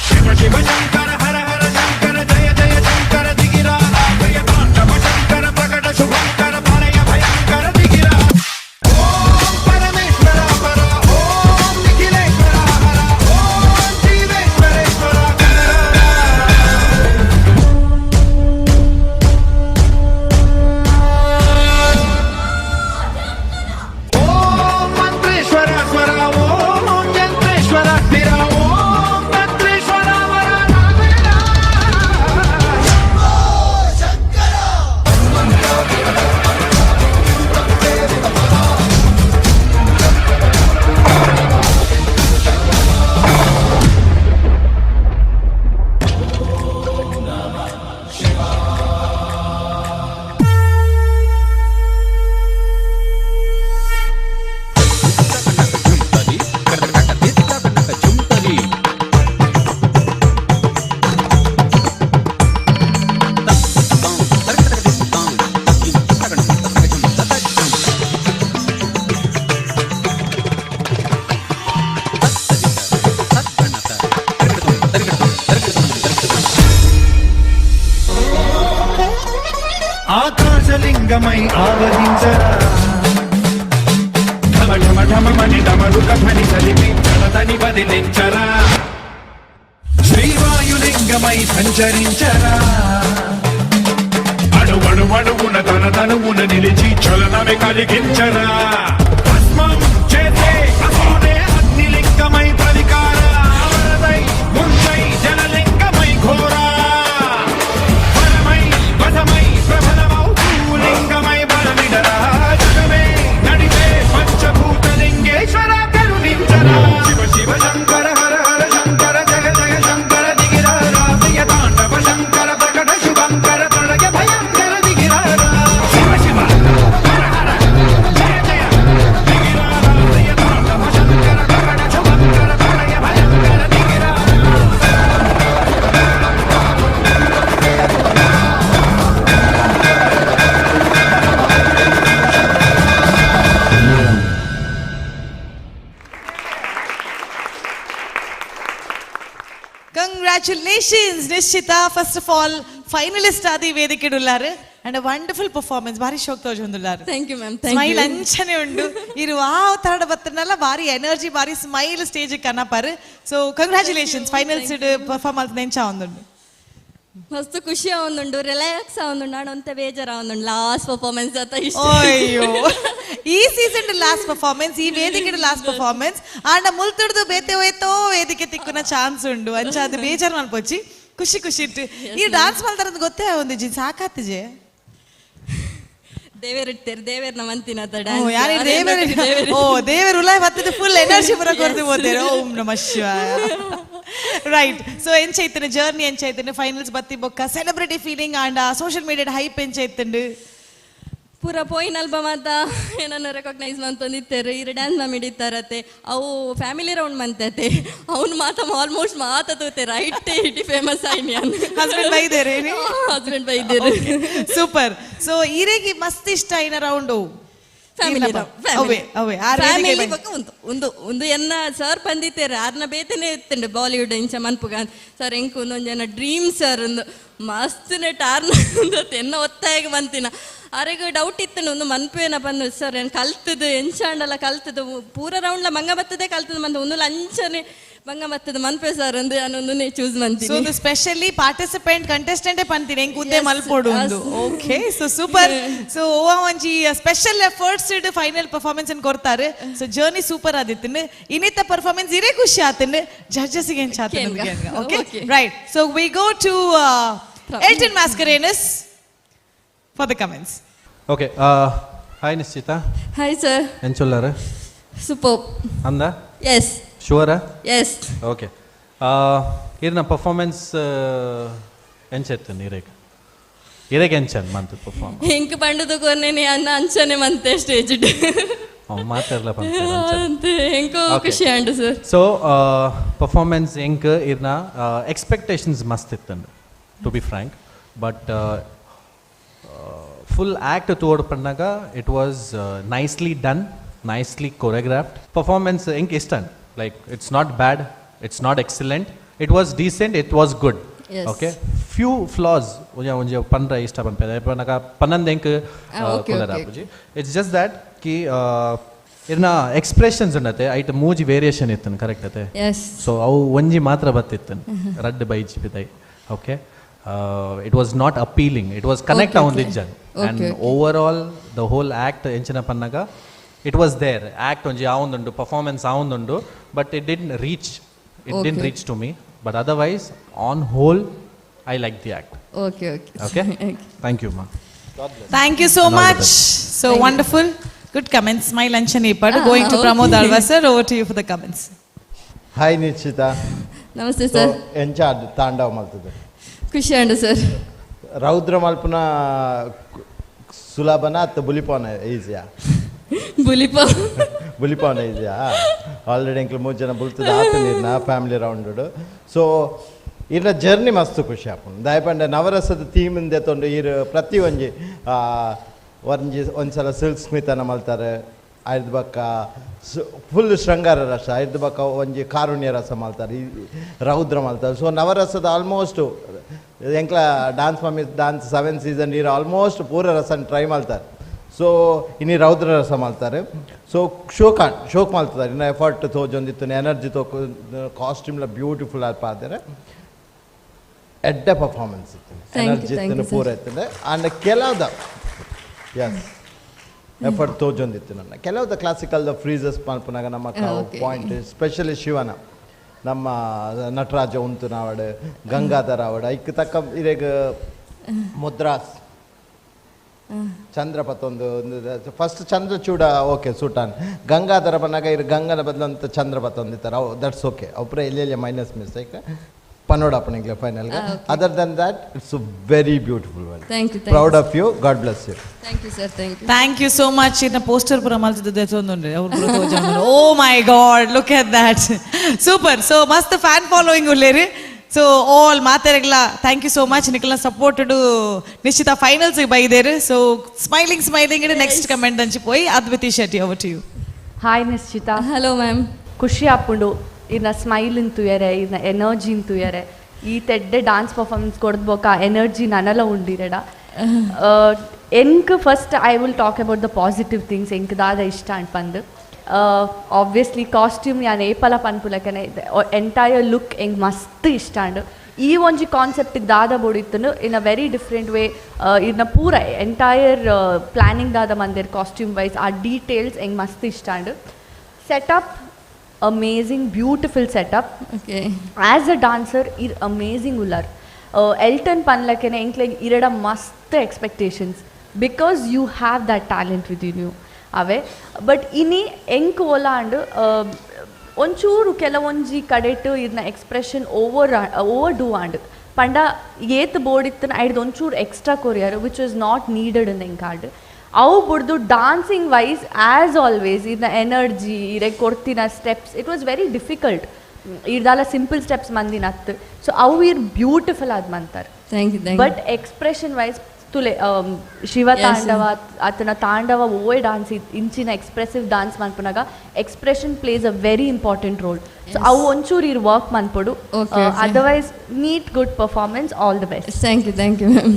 Shiva Shiva Shankara Hara Hara Shankara Jaya Jaya Shankara Digira Jaya Tandava Shankara ಪ್ರಕಟ ಶುಭಂಕರ ಪ್ರಳಯ ಭಯಂಕರ ದಿಗಿರಾ. ಓಂ ಪರಮೇಶ್ವರ ಪರ, ಓಂ ನಿಖಿಲೇಶ್ವರ ಹರ, ಓಂ ಜೀವೇಶ್ವರೇಶ್ವರ ಕರ. ಓಂ ಮಂತ್ರೇಶ್ವರ ಸ್ವರ, ಓಂ ಯಂತ್ರೇಶ್ವರ ಸ್ಥಿರ, ಓಂ ತಂತ್ರೇಶ್ವರ ವರ. ఆకాశలింగమై ఆవహించరా, ఢమ ఢమ ఢమమని డమరుక ధ్వని సలిపి జడతని బదిలించరా, శ్రీవాయులింగమై సంచరించరా, అణువణువణువున తన తనువున నిలిచి చలనమే కలిగించరా, భస్మం చేసే అసురునే అగ్నిలింగమై ప్రవికారా, వరదై ముంచై జలలింగమై ఘోరా, వరమై వశమై ప్రబలమౌతూ లింగమై బలమిడరా, జగమే నడిపే పంచభూతలింగేశ్వర కరుణించరా. శివ శివ శంకర హర హర శంకర జయ జయ శంకర దిగిరా, ప్రియ తాండవ శంకర ప్రకట శుభంకర ప్రళయ భయంకర దిగిరా. శివ శివ హర హర జయ జయ దిగిరా, ప్రియ తాండవ శంకర ప్రకట శుభంకర ప్రళయ భయంకర దిగిరా. Congratulations Nishchita. First of all finalist Adi ವೇದಿಕೆಡುಲ್ಲಾರು and wonderful performance, ಭಾರಿ ಶೋಕ್ ತೋಜೊಂದುಲ್ಲಾರು. Thank you ma'am, thank smile you. ಅಂಚನೆ ಉಂಡು ಇರು ಆ ತರಡ ಬತ್ತನಲ್ಲ, ಭಾರಿ ಎನರ್ಜಿ, ಭಾರಿ ಸ್ಮೈಲ್ ಸ್ಟೇಜ್ ಕನಪಾರು. So congratulations, finals perform ಆಲ್ತ ನೆಂಚ ಒಂದುಂಡು. ಮಸ್ತ್ ಖುಷಿ ಆವೊಂದುಂಡು, ರಿಲ್ಯಾಕ್ಸ್ ಆವೊಂದುಂಡು. ನಾನ್ ಒಂತೆ ಬೇಜಾರ್ ಆವೊಂದುಂಡು ಲಾಸ್ಟ್ ಪರ್ಫಾರ್ಮೆನ್ಸ್ ಅತ್ತ ಇಷ್ಟ. ಅಯ್ಯೋ, ಈ season last performance, ಈ ವೇದಿಕೆ ಲಾಸ್ಟ್ ಪರ್ಫಾರ್ಮೆನ್ಸ್ ಆಂಡ ಮುಲ್ತುಡ್ದು ಬೇತೆ ಹೋಯ್ತೋ ವೇದಿಕೆ ತಿಕ್ಕುನ ಚಾನ್ಸ್ ಉಂಡು. ಅಂಚ ಅದು ಬೇಜಾರ್ ಮಲ್ಪೊಚ್ಚಿ, ಖುಷಿ ಖುಷಿ ಇಟ್ಟು ಈ ಡಾನ್ಸ್ ಮಲ್ತಾರಂತ ಗೊತ್ತೇ ಒಂದು ಜಿ ಸಾಕಾತಿಜೆ. ದೇವೇರ್ ಇಡ್ತೇರ್, ದೇವೇರ್ ನಮ್ಮಂತಿನ. ಓ ಯಾರು ದೇವೇರ್? ಓ ದೇವೇರ್ ಉಲಾಯ್ ಬರ್ತದೆ, ಫುಲ್ ಎನರ್ಜಿ ಬರ ಕೊರ್ದು ಹೋದೇರು. ಓಂ ನಮಃ ಶಿವಾಯ. ರೈಟ್, ಸೊ ಎಂಚೈತನೆ ಜರ್ನಿ, ಎಂಚೈತನೆ ಫೈನಲ್ಸ್ ಬತ್ತಿ ಬೊಕ್ಕ celebrity feeling and social media hype ಎಂಚೈತಂಡು? ಪೂರ ಪೋಯಿನಲ್ಪ ಮಾತ ಏನನ್ನ ರೆಕಾಗ್ನೈಸ್ ಮಂತೊಂದಿತ್ತೆರ್ ಇರು ಡ್ಯಾನ್ಸ್ ಮಮ್ಮಿ ಅವು ಫ್ಯಾಮಿಲಿ ರೌಂಡ್ ಮಂತತೆ ಅವ್ನು ಮಾತ ಆಲ್ಮೋಸ್ಟ್ ಮಾತ ತೂತೆ ರೈಟ್ ಇಟಿ ಫೇಮಸ್ ಆಯ್ನಿ. ಹಸ್ಬೆಂಡ್ ಬೈದೇರೆ? ಹಸ್ಬೆಂಡ್ ಬೈದೇರು. ಸೂಪರ್. ಸೊ ಈರೆಗೆ ಮಸ್ತ್ ಇಷ್ಟ ಇನ ರೌಂಡ್? ಫ್ಯಾಮಿಲಿ. ಅವೇ ಅವೇ. ಫ್ಯಾಮಿಲಿ ಬೊಕ್ಕ ಉಂದು ಉಂದು ಉಂದು ಎನ್ನ ಸರ್ ಬಂದಿತ್ತೇರು ಆರ್ನ ಬೇತನೆ ಇತ್ತುಂಡು ಬಾಲಿವುಡ್ ಇಂಚ ಮನ್ಪುಗ ಸರ್ ಎಂಕ್ ಒಂದೊಂದು ಜನ ಡ್ರೀಮ್ ಸರ್ ಒಂದು ಮಸ್ತ್ ನೆಟ್ ಆರ್ನ ಎನ್ನ ಒತ್ತಾಯಗ ಬಂತಿನ. ಆರೆಗ್ ಡೌಟ್ ಇತ್ತು ಒಂದು ಮನ್ಪೇನ ಬಂದು ಸರ್ ಏನು ಕಲ್ತದು ಎಂಚಾಂಡಲ ಕಲ್ತದು ಪೂರ ರೌಂಡ್ಲ ಮಂಗ ಬರ್ತದೆ ಕಲ್ತದು ಮಂತ ಒಂದು ಲಂಚನೆ ಮಂಗ ಬರ್ತದೆ ಮನ್ಪೆ ಸರ್ ಅಂದು ನಾನು ಚೂಸ್ ಮಂತೀನಿ. ಸೊ ಒಂದು ಸ್ಪೆಷಲಿ ಪಾರ್ಟಿಸಿಪೆಂಟ್ ಕಂಟೆಸ್ಟೆಂಟ್ ಪಂತೀನಿ ಎಂಕ್ ಉಂದೆ ಮಲ್ಪೋಡು ಒಂದು. ಓಕೆ, ಸೊ ಸೂಪರ್. ಸೊ ಓ ಒಂಜಿ ಸ್ಪೆಷಲ್ ಎಫರ್ಟ್ಸ್ ಇಡ್ ಫೈನಲ್ ಪರ್ಫಾರ್ಮೆನ್ಸ್ ಅನ್ನು ಕೊಡ್ತಾರೆ. ಸೊ ಜರ್ನಿ ಸೂಪರ್ ಆದಿತ್ತಿನ ಇನ್ನಿತ ಪರ್ಫಾರ್ಮೆನ್ಸ್ ಇರೇ ಖುಷಿ ಆತಿನ ಜಡ್ಜಸ್ ಗೆ ಎಂಚ ಆತಿನ. Okay, right, so we go to Elton Mascarenhas for the comments. Okay, hi Nishchita. Hi sir. ಎಂಚೊಲ್ಲಾರ? Super. ಅಂದ? ಎಸ್. ಶುವರಾ? ಎಸ್. ಓಕೆ, ಇರ್ನ ಪರ್ಫಾರ್ಮೆನ್ಸ್ ಎಂಚೆತ್ತು ನೀರೇಗ ಇರೇಗ ಎಂಚನ್ ಮಂತ್ ಪರ್ಫಾರ್ಮ್? ಎಂಕ್ ಪಂಡದು ಕೊರ್ನೇನೆ ಅನ್ನ ಅಂಚನೆ ಮಂತೆ ಸ್ಟೇಜ್. ಮಾತಾಡ್ಲ. ಎಂಕೋ ಖುಷಿ ಆಂಡು ಸರ್. ಸೊ ಪರ್ಫಾರ್ಮೆನ್ಸ್ ಎಂಕ್ ಇರ್ನ ಎಕ್ಸ್ಪೆಕ್ಟೇಷನ್ಸ್ ಮಸ್ತ್ ಇತ್ತಂಡು to be frank, but full act ತೋಡ್ ಪಣ್ಣಾಗ it was nicely done, nicely choreographed. Performance ಎಂಕ್ ಇಷ್ಟ, like it's not bad, it's not excellent, it was decent, it was good. Okay, few flaws ಒಂಜಿ ಒಂಜಿ ಪಂಡ್ರ ಇಷ್ಟ ಪನ್ಪೆ ಪನ್ನಗ ಪನ್ನೊಂದು ಎಂಕ್ ಕುಲ್ಲರ ಆಪುಜಿ. It's just that ಕಿ ಇರ್ನ ಎಕ್ಸ್ಪ್ರೆಷನ್ಸ್ ಉಂಡತೆ ಐಟ್ ಮೂಜಿ ವೇರಿಯೇಷನ್ ಇತ್ತನ್ ಕರೆಕ್ಟ್ ಅತೆ? ಸೊ ಅವು ಒಂಜಿ ಮಾತ್ರ ಬತ್ತಿತ್ತನ್ ರಡ್ಡ್ baiji ಪಿದೈ. Okay, it was not appealing, it was connect avundijjan. And overall the whole act enchina pannaga it was there, act onji avundundu, performance avundundu, but it didn't reach, it didn't reach to me, but otherwise on whole I like the act. Okay, okay. Okay, thank you ma. God bless. Thank you so much. So wonderful, good comments. My luncheon epadu going to Pramod Alva sir, over to you for the comments. Hi Nishchita. Namaste sir. Encha ತಾಂಡವ ಮಲ್ತದೆ? ಖುಷಿ ಅಂಡು sir. ರೌದ್ರ ಮಲ್ಪುನ ಸುಲಭನ ಅತ್ತ ಬುಲಿಪಾನ ಈಸಿಯಾ? ಬುಲಿಪ ಬುಲಿಪಾನ ಈಸಿಯಾ? Already ಎಂಕ್ಲು ಮೂರು ಜನ ಬುಲ್ತದ ಆತನಿರ್ನ family round. ಸೊ ಇರ್ನ journey ಮಸ್ತ್ ಖುಷಿ ಆಪುಂಡು. ದಾಯಪಂಡ ನವರಸದ ಥೀಮ್ ತೊಂಡು ಇರು ಪ್ರತಿ ಒಂಜಿ ಒಂಜಿ ಒಂದ್ಸಲ ಸಿಲ್ಕ್ ಸ್ಮಿತನ ಮಲ್ತಾರೆ, ಐದು ಬಕ್ಕ ಫುಲ್ ಶೃಂಗಾರ ರಸ, ಐದು ಬಕ್ಕ ಒಂಜಿ ಕಾರುಣ್ಯ ರಸ ಮಲ್ತಾರೆ, ರೌದ್ರ ಮಲ್ತಾರೆ. ಸೊ ನವರಸದ ಆಲ್ಮೋಸ್ಟ್ ಎಂಕ್ಲ ಡಾನ್ಸ್ ಮಮ್ಮಿ ಡಾನ್ಸ್ 7 ಸೀಸನ್ ಇರೋ ಆಲ್ಮೋಸ್ಟ್ ಪೂರ ರಸನ ಟ್ರೈ ಮಾಡ್ತಾರೆ. ಸೊ ಇನ್ನು ರೌದ್ರ ರಸ ಮಾಡ್ತಾರೆ. ಸೊ ಶೋಕ್ ಶೋಕ್ ಮಾಡ್ತಾರೆ, ಇನ್ನು ಎಫರ್ಟ್ ತೋಜೊಂದಿತ್ತು, ಎನರ್ಜಿ ತೋ, ಕಾಸ್ಟ್ಯೂಮ್ಲ ಬ್ಯೂಟಿಫುಲ್ ಆಗಿ ಪಾತಾರೆ, ಎಡ್ಡೆ ಪರ್ಫಾರ್ಮೆನ್ಸ್ ಇತ್ತು, ಎನರ್ಜಿ ಇತ್ತು ಪೂರ ಇತ್ತು. ಆ್ಯಂಡ್ ಕೆಲವ್ದ ಎಸ್ ಎಫರ್ಟ್ ತೋಜೊಂದಿತ್ತು ನನ್ನ ಕೆಲವ್ದ ಕ್ಲಾಸಿಕಲ್ದ ಫ್ರೀಸಸ್ ಮಲ್ಪುನಾಗ ನಮ್ಮ ಪಾಯಿಂಟ್ ಸ್ಪೆಷಲಿ ಶಿವನ ನಮ್ಮ ನಟರಾಜ ಉಂತು ನಾವಡು ಗಂಗಾಧರ ಅವಡು ಐಕ್ ತಕ್ಕ ಇರೇಗ ಮುದ್ರಾಸ್ ಚಂದ್ರಪತ್ತೊಂದು ಫಸ್ಟ್ ಚಂದ್ರಚೂಡ ಓಕೆ ಸೂಟಾನ್ ಗಂಗಾಧರ ಬನ್ನಾಗ ಇರು ಗಂಗನ ಬದಲಂತ ಚಂದ್ರಪತ್ತೊಂದು ಇತ್ತಾರೆ ಅವು that's okay. ಒಬ್ಬರೇ ಎಲ್ಲೆಲ್ಲಿ ಮೈನಸ್ ಮಿಸ್ಟೇಕ್ ಪನ್ನೋಡಪ್ಪನಿಗೆ final. Other than that it's very beautiful one. Thank you. Proud of you. God bless you. Thank you sir. Thank you. Thank you so much. ಇನ್ನ poster ಪೂರ ಮಲ್ತದ ತೊಂದುಂಡ್ರೆ ಅವ್ರು. Oh my God, look at that. Super. So ಮಸ್ತ್ fan following ಉಲ್ಲೇರಿ. So all ಮಾತಾಡಗ್ಲ thank you so much. ನಿಖಲ್ನ supported ನಿಶ್ಚಿತ finals ಬೈದೇರು. So smiling smiling next comment ದಂಚಿ ಪೋಯಿ Adviti Shetty, over to you. Hi Nishchita. Hello ma'am. ಖುಷಿ ಆಪುಂಡು ಇರ್ನ ಸ್ಮೈಲ್ ತುಯರೆ, ಇರ್ನ ಎನರ್ಜಿ ತುಯರೆ, ಈ ತೆಡ್ಡೆ ಡಾನ್ಸ್ ಪರ್ಫಾರ್ಮೆನ್ಸ್ ಕೊಡ್ಬೋಕ ಎನರ್ಜಿ ನನಲ ಉಂಡಿರೆಡ. ಎಂಕ್ first I will talk about the positive things. ಎಂಕ್ ದಾದ ಇಷ್ಟ ಅಂದ್ ಆಬ್ವಿಯಸ್ಲಿ ಕಾಸ್ಟ್ಯೂಮ್ ಯಾನ್ ಏಪಲ ಪನ್ಪುಲಕನೆ ಎಂಟೈರ್ ಲುಕ್ ಎಂಕ್ ಮಸ್ತ್ ಇಷ್ಟ ಅಂಡ್ ಈ ಒಂಜಿ ಕಾನ್ಸೆಪ್ಟಿಗೆ ದಾದ ಬೋಡಿತ್ತನು in a very different way. ಇರ್ನ ಪೂರ ಎಂಟೈರ್ ಪ್ಲ್ಯಾನಿಂಗ್ ದಾದ ಮಂದಿರ್ ಕಾಸ್ಟ್ಯೂಮ್ ವೈಸ್ ಆ ಡೀಟೇಲ್ಸ್ ಎಂಕ್ ಮಸ್ತ್ ಇಷ್ಟ and setup amazing, beautiful setup. Okay. As a dancer ir amazing ullar. Elton panlakene enkle irada mast expectations because you have that talent within you ave. But ini enk ola and onchuru kelavonji kadettu irna expression overdo and panda yet board ittana aid onchuru extra koriyar which was not needed in enkad. ಅವು ಬುಡ್ದು dancing wise as always ಇರ್ನ energy ಇರೆ ಕೊಡ್ತಿನ steps it was very difficult. ಇರ್ದಾಲ simple steps ಮಂದಿನ ಅತ್ತು, ಸೊ ಅವು ಇರ್ beautiful ಆದ್ ಮಂತಾರೆ. Thank you, thank you. But expression wise ತುಲೆ Shiva ತಾಂಡವ ಆತನ ತಾಂಡವ ಓಯ್ ಡಾನ್ಸ್ ಇಂಚಿನ ಎಕ್ಸ್ಪ್ರೆಸಿವ್ ಡಾನ್ಸ್ ಮನ್ಪುನಾಗ expression plays a very important role. So ಅವು ಒಂಚೂರು ಇರ್ work ಮನ್ಪೊಡು. Okay, okay. Otherwise neat good performance, all the best. Thank you, thank you ma'am.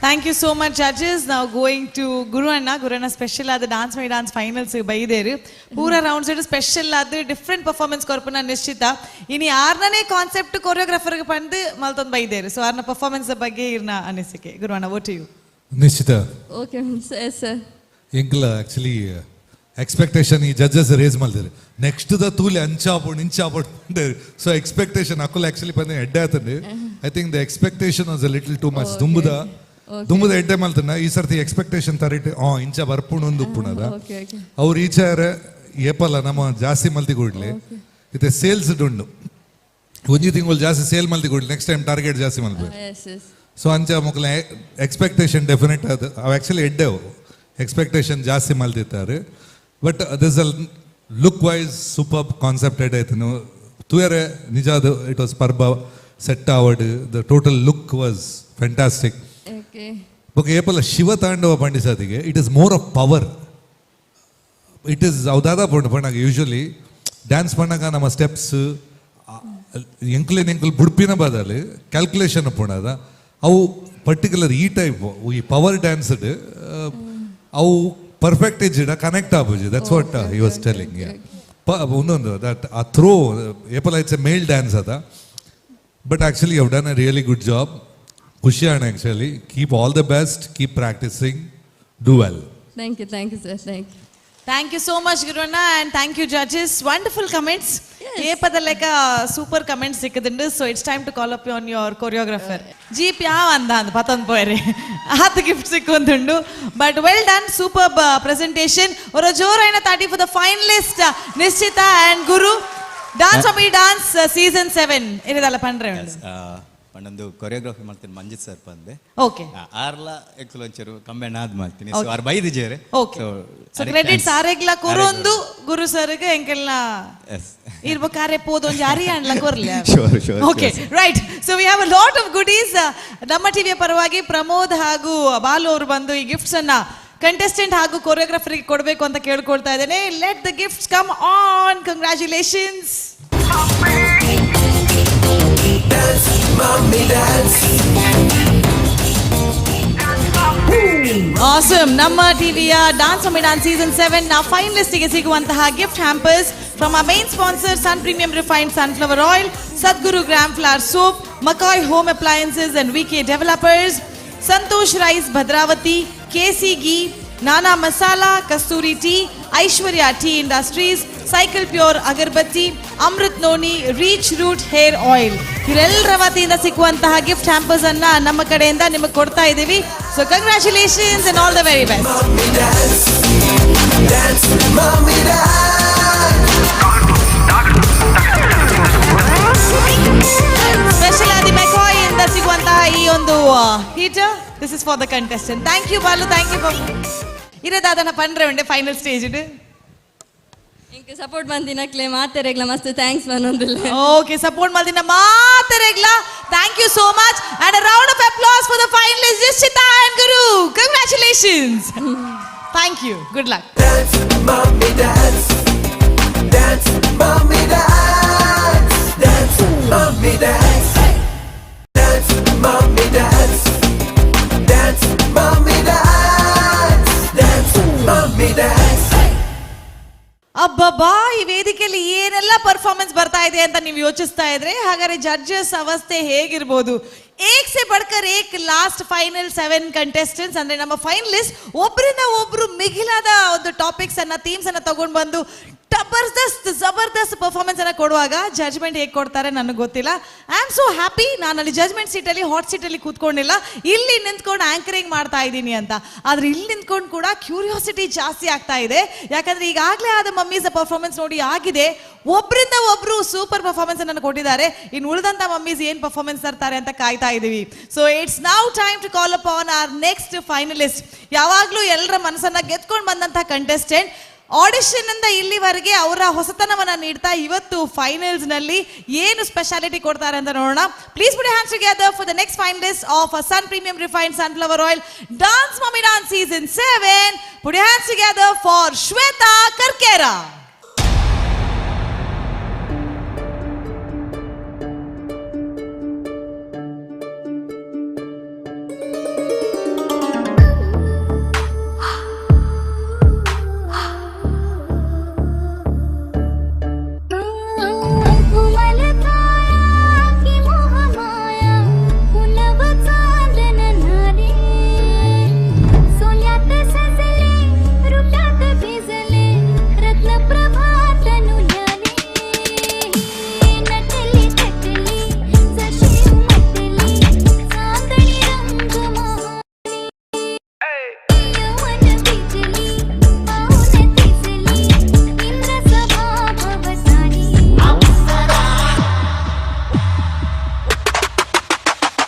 Thank you so much, judges. Now going to Guru Anna. Guru Anna special ಆದ dance my dance finals ಬೈದೇರು. ಪೂರ rounds special ಆದ different performance ಕೊರ್ಪುನ ನಿಶ್ಚಿತ. ಇನಿ ಆರ್ನನೇ concept ಕೊರಿಯೋಗ್ರಾಫರ್ಗೆ ಪಂದು ಮಲ್ತೊಂದು ಬೈದೇರು. So ಆರ್ನ performance ಬಗ್ಗೆ ಇರ್ನ ಅನಿಸಿಕೆ. ಗುರು ಅಣ್ಣ, vote you. Nishchita. Okay sir. ಎಂಕ್ಲ actually expectation ಈ ಜಡ್ಜಸ್ ರೇಸ್ ಮಲ್ತಾರೆ ನೆಕ್ಸ್ಟ್ the ತೂಲೆ ಅಂಚಾಪೋಡು ಇಂಚಾಪೋಡು. ಸೊ ಎಕ್ಸ್ಪೆಕ್ಟೇಷನ್ ಅಕ್ಕುಲ್ ಆಕ್ಚುಲಿ ಬಂದ ಎಡ್ಡೆ ಆತಂడి. I think the expectation was a little too much. ದುಂಬುದ ದುಂಬುದ ಎಡ್ಡೆ ಮಲ್ತನ ಈ ಸರ್ತಿ ಎಕ್ಸ್ಪೆಕ್ಟೇಷನ್ ತರಿಟ್ ಇಂಚ ಬರ್ಪುಣು ಒಂದು ಉಪ್ಪುಣದ ಅವ್ರು ಈಚಾರ ಏಪಲ್ಲ ನಮ್ಮ ಜಾಸ್ತಿ ಮಲ್ತಿ ಕೂಡ್ಲಿ ಇತ್ತೆ ಸೇಲ್ಸ್ ದುಂಡು ಒಂಜಿ ತಿಂಗಳು ಜಾಸ್ತಿ ಸೇಲ್ ಮಲ್ತಿ ಕೂಡ್ಲಿ next time target ಜಾಸ್ತಿ ಮಲ್ಬೇಕು. ಸೊ ಅಂಚ ಮೊಕ್ಕಲ ಎಕ್ಸ್ಪೆಕ್ಟೇಷನ್ ಡೆಫಿನೆಟ್ ಅದು ಅವು ಆ್ಯಕ್ಚುಲಿ ಎಡ್ಡೆವು ಎಕ್ಸ್ಪೆಕ್ಟೇಷನ್ ಜಾಸ್ತಿ ಮಲ್ತಿತ್ತಾರೆ. But this a look wise super concept ಎಡ್ ಆಯ್ತು ತೂಯರೆ ನಿಜ ಅದು it was ಪರ್ಬ set ಆವಡ್ the total look was fantastic. ಬೊಕ್ಕ ಏಪಲ್ಲ ಶಿವ ತಾಂಡವ ಪಂಡಿಸಾದಿಗೆ it is more of power. It is ಅವು ಪಂಡು ಪಣ್ಣಾಗ ಯೂಶ್ವಲಿ ಡ್ಯಾನ್ಸ್ ಪಣ್ಣಾಗ ನಮ್ಮ ಸ್ಟೆಪ್ಸ್ ಎಂಕ್ಲೇನ್ ಎಂಕುಲು ಬುಡ್ಪಿನ ಬದಲು ಕ್ಯಾಲ್ಕುಲೇಷನ್ ಪುಣದ ಅವು ಪರ್ಟಿಕ್ಯುಲರ್ ಈ ಟೈಪ್ ಈ ಪವರ್ ಡ್ಯಾನ್ಸ್ಡ್ ಅವು ಪರ್ಫೆಕ್ಟ್ ಇಜ್ಜಿಡ ಕನೆಕ್ಟ್ ಆಪುಜಿ. That's what he was telling. ಒಂದೊಂದು that ಆ ಥ್ರೋ ಏಪಲ it's A mail dance ಅದ. But actually you have done a really good job. ಖುಷಿ ಅಣ್ಣ actually. Keep all the best, keep practising, do well. Thank you, thank you sir, thank you. Thank you so much Guruanna and thank you judges. Wonderful comments. ಏಪದ ಲೆಕ್ಕ super comments ಸಿಕ್ಕದುಂಡು. So it's time to call up on your choreographer. Jeep ಯಾವ ಅಂದ ಅಂದ ಪತಂದ್ ಪೋಯರಿ ಆತ gift ಸಿಕ್ಕುಂದುಂಡು. But well done, super presentation. ஒரு ಜೋರಾಯಿನ ತಾಟಿ for the finalist Nishchita and Guru. Dance mummy dance season 7 ಇರದಲ್ಲ ಪಂಡ್ರೆ ಉಂಡು. ಪಂಡೊಂದು choreography ಮಾಡ್ತೀನಿ Manjit sir ಬಂದೆ. Okay. ಆರ್ಲ axle ಒಂಚೂರು combine ಆದ್ ಮಾಡ್ತೀನಿ. ಸೊ ಆರ್ ಬೈದಿಜೇರೆ. Okay. So credits ಆರೆಗ್ಲ ಕೊರೊಂದು ಗುರು ಸರ್ಗೆ ಎಂಕೆಲ್ನ ಇರ್ಬೇಕಾರೆ ಪೋದು ಒಂಜಿ ಅರಿಯಾಣ್ಲ ಕೊರ್ಲೆ. Sure, sure. Okay, right. So we have a lot of goodies. ನಮ್ಮ ಟಿವಿಯ ಪರವಾಗಿ ಪ್ರಮೋದ್ ಹಾಗೂ ಬಾಲು ಅವರು ಬಂದು ಈ ಗಿಫ್ಟ್ಸ್ ಅನ್ನ ಕಂಟೆಸ್ಟೆಂಟ್ ಹಾಗೂ ಕೊರಿಯೋಗ್ರಾಫರ್ಗೆ ಕೊಡಬೇಕು ಅಂತ ಕೇಳ್ಕೊಳ್ತಾ ಇದ್ದೇನೆ. Let the gifts come on. Congratulations. Awesome. ನಮ್ಮ ಟಿವಿಯ dance mummy dance season 7 ನ ಫೈನಲಿಸ್ಟ್ ಗೆ ಸಿಗುವಂತಹ gift hampers from our main sponsor Sun premium refined sunflower oil, Sadguru gram flour soap, McCoy home appliances and VK developers, Santosh rice Bhadravati, KC ghee, Nana masala, Kasturi tea, Aishwarya tea industries, cycle pure agarbatti, Amrit noni, reach root hair oil. ಇವರೆಲ್ಲರ ವತಿಯಿಂದ ಸಿಕ್ಕುವಂತಹ gift hampers ಅನ್ನ ನಮ್ಮ ಕಡೆಯಿಂದ ನಿಮಗೆ ಕೊಡ್ತಾ ಇದ್ದೀವಿ. So congratulations and all the very best. Special ಆದಿ ಮೆಕಾಯ್ ಇಂದ ಸಿಗುವಂತಹ ಈ ಒಂದು heater, this is for the contestant. Thank you Balu, thank you. ಇರೋದಾದನ ಪಂಡ್ರೆ ಉಂಡೆ ಫೈನಲ್ ಸ್ಟೇಜ್. ಇಂಕ್ ಸಪೋರ್ಟ್ ಮಂದಿನಕ್ಲೆ ಮಾತೆರೆಗ್ಲ ಮಸ್ತ್ thanks ಮನೊಂದಿಲ್ಲ. ಓಕೆ, support ಮಲ್ದಿನ ಮಾತೆರೆಗ್ಲ thank you so much and a round of applause for the finalist Nishchita and Guru. Congratulations. Thank you, good luck. Dance, mommy, dance. Dance, mommy, dance. Dance, mommy, dance. Dance, mommy, dance. Dance, mommy, dance. Dance, mommy, dance. ಅಬ್ಬಬ್ಬಾ, ಈ ವೇದಿಕೆಯಲ್ಲಿ ಏನೆಲ್ಲ performance ಬರ್ತಾ ಇದೆ ಅಂತ ನೀವು ಯೋಚಿಸ್ತಾ ಇದ್ರೆ, ಹಾಗಾದ್ರೆ ಜಡ್ಜಸ್ ಅವಸ್ಥೆ ಹೇಗಿರ್ಬೋದು? ಏಕ್ ಸೆ ಬಡ್ಕರ್ ಏಕ್ last final 7 contestants ಅಂದ್ರೆ ನಮ್ಮ ಫೈನಲಿಸ್ಟ್ ಒಬ್ಬರಿಂದ ಒಬ್ರು ಮಿಗಿಲಾದ ಒಂದು ಟಾಪಿಕ್ಸ್ ಅನ್ನ, ಥೀಮ್ಸ್ ಅನ್ನ ತಗೊಂಡ್ ಬಂದು ಜಬರ್ದಸ್ತ್ ಜಬರ್ದಸ್ತ್ ಪರ್ಫಾರ್ಮೆನ್ಸ್ ಅನ್ನ ಕೊಡುವಾಗ ಜಡ್ಜ್ಮೆಂಟ್ ಹೇಗೆ ಕೊಡ್ತಾರೆ ನನಗೆ ಗೊತ್ತಿಲ್ಲ. I am so happy ನಾನು ಅಲ್ಲಿ ಜಡ್ಜ್ಮೆಂಟ್ ಸೀಟಲ್ಲಿ, ಹಾಟ್ ಸೀಟಲ್ಲಿ ಕೂತ್ಕೊಂಡಿಲ್ಲ, ಇಲ್ಲಿ ನಿಂತ್ಕೊಂಡು ಆಂಕರಿಂಗ್ ಮಾಡ್ತಾ ಇದ್ದೀನಿ ಅಂತ. ಆದ್ರೆ ಇಲ್ಲಿ ನಿಂತ್ಕೊಂಡು ಕೂಡ ಕ್ಯೂರಿಯಾಸಿಟಿ ಜಾಸ್ತಿ ಆಗ್ತಾ ಇದೆ. ಯಾಕಂದ್ರೆ ಈಗಾಗಲೇ ಆದ ಮಮ್ಮೀಸ್ ಪರ್ಫಾರ್ಮೆನ್ಸ್ ನೋಡಿ ಆಗಿದೆ, ಒಬ್ಬರಿಂದ ಒಬ್ರು ಸೂಪರ್ ಪರ್ಫಾರ್ಮೆನ್ಸ್ ಅನ್ನು ಕೊಟ್ಟಿದ್ದಾರೆ. ಇನ್ನು ಉಳಿದಂತ ಮಮ್ಮೀಸ್ ಏನ್ ಪರ್ಫಾರ್ಮೆನ್ಸ್ ತರ್ತಾರೆ ಅಂತ ಕಾಯ್ತಾ ಇದೀವಿ. So it's now time to call upon our next finalist. ಯಾವಾಗಲೂ ಎಲ್ಲರ ಮನಸ್ಸನ್ನ ಗೆದ್ಕೊಂಡು ಬಂದಂತಹ ಕಂಟೆಸ್ಟೆಂಟ್, ಆಡಿಷನ್ ಇಂದ ಇಲ್ಲಿವರೆಗೆ ಅವರ ಹೊಸತನವನ್ನ ನೀಡ್ತಾ ಇವತ್ತು ಫೈನಲ್ಸ್ ನಲ್ಲಿ ಏನು ಸ್ಪೆಷಾಲಿಟಿ ಕೊಡ್ತಾರೆ ಅಂತ ನೋಡೋಣ. Please put hands together for the next finalist of Sun Premium Refined Sunflower Oil Dance Mummy Dance season 7. Put hands together for Shweta Karkera.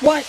What?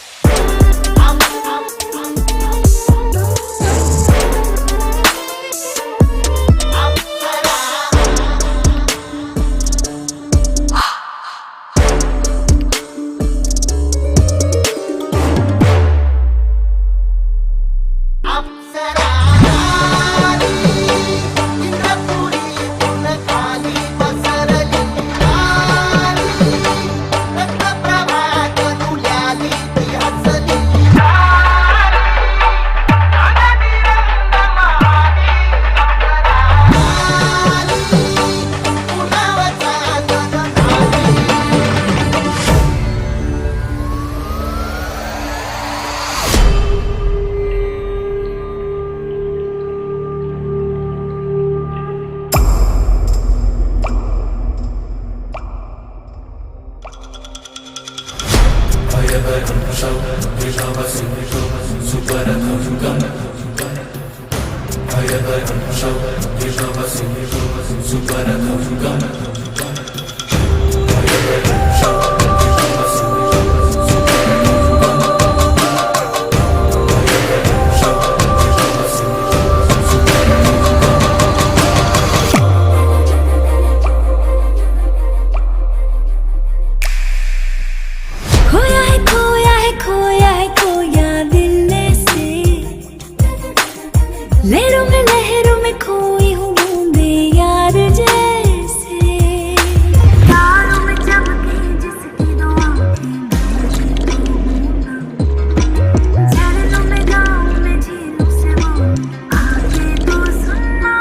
खोया है खोया है खोया है खोया दिल से, लहरों में खोई हूँ बूंदे यार जैसे, तारों में चमके जिसकी दो आंखें, झरनों में गाँव में झीलों से वो आके तो सुनना।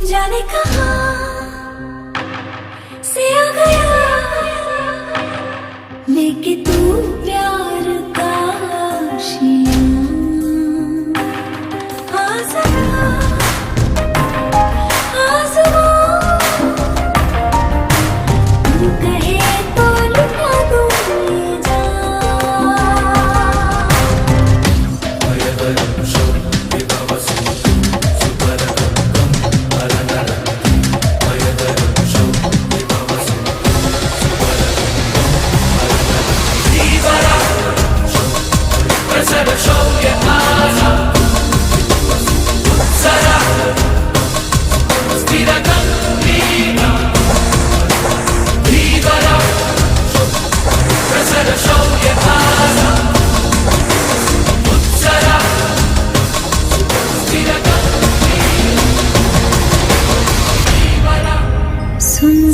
जाने कहाँ से आ गया लेके तू प्यार का आशियाँ। आ जरा, आ जरा, तू कहे तो लुटा दूँ ये जान।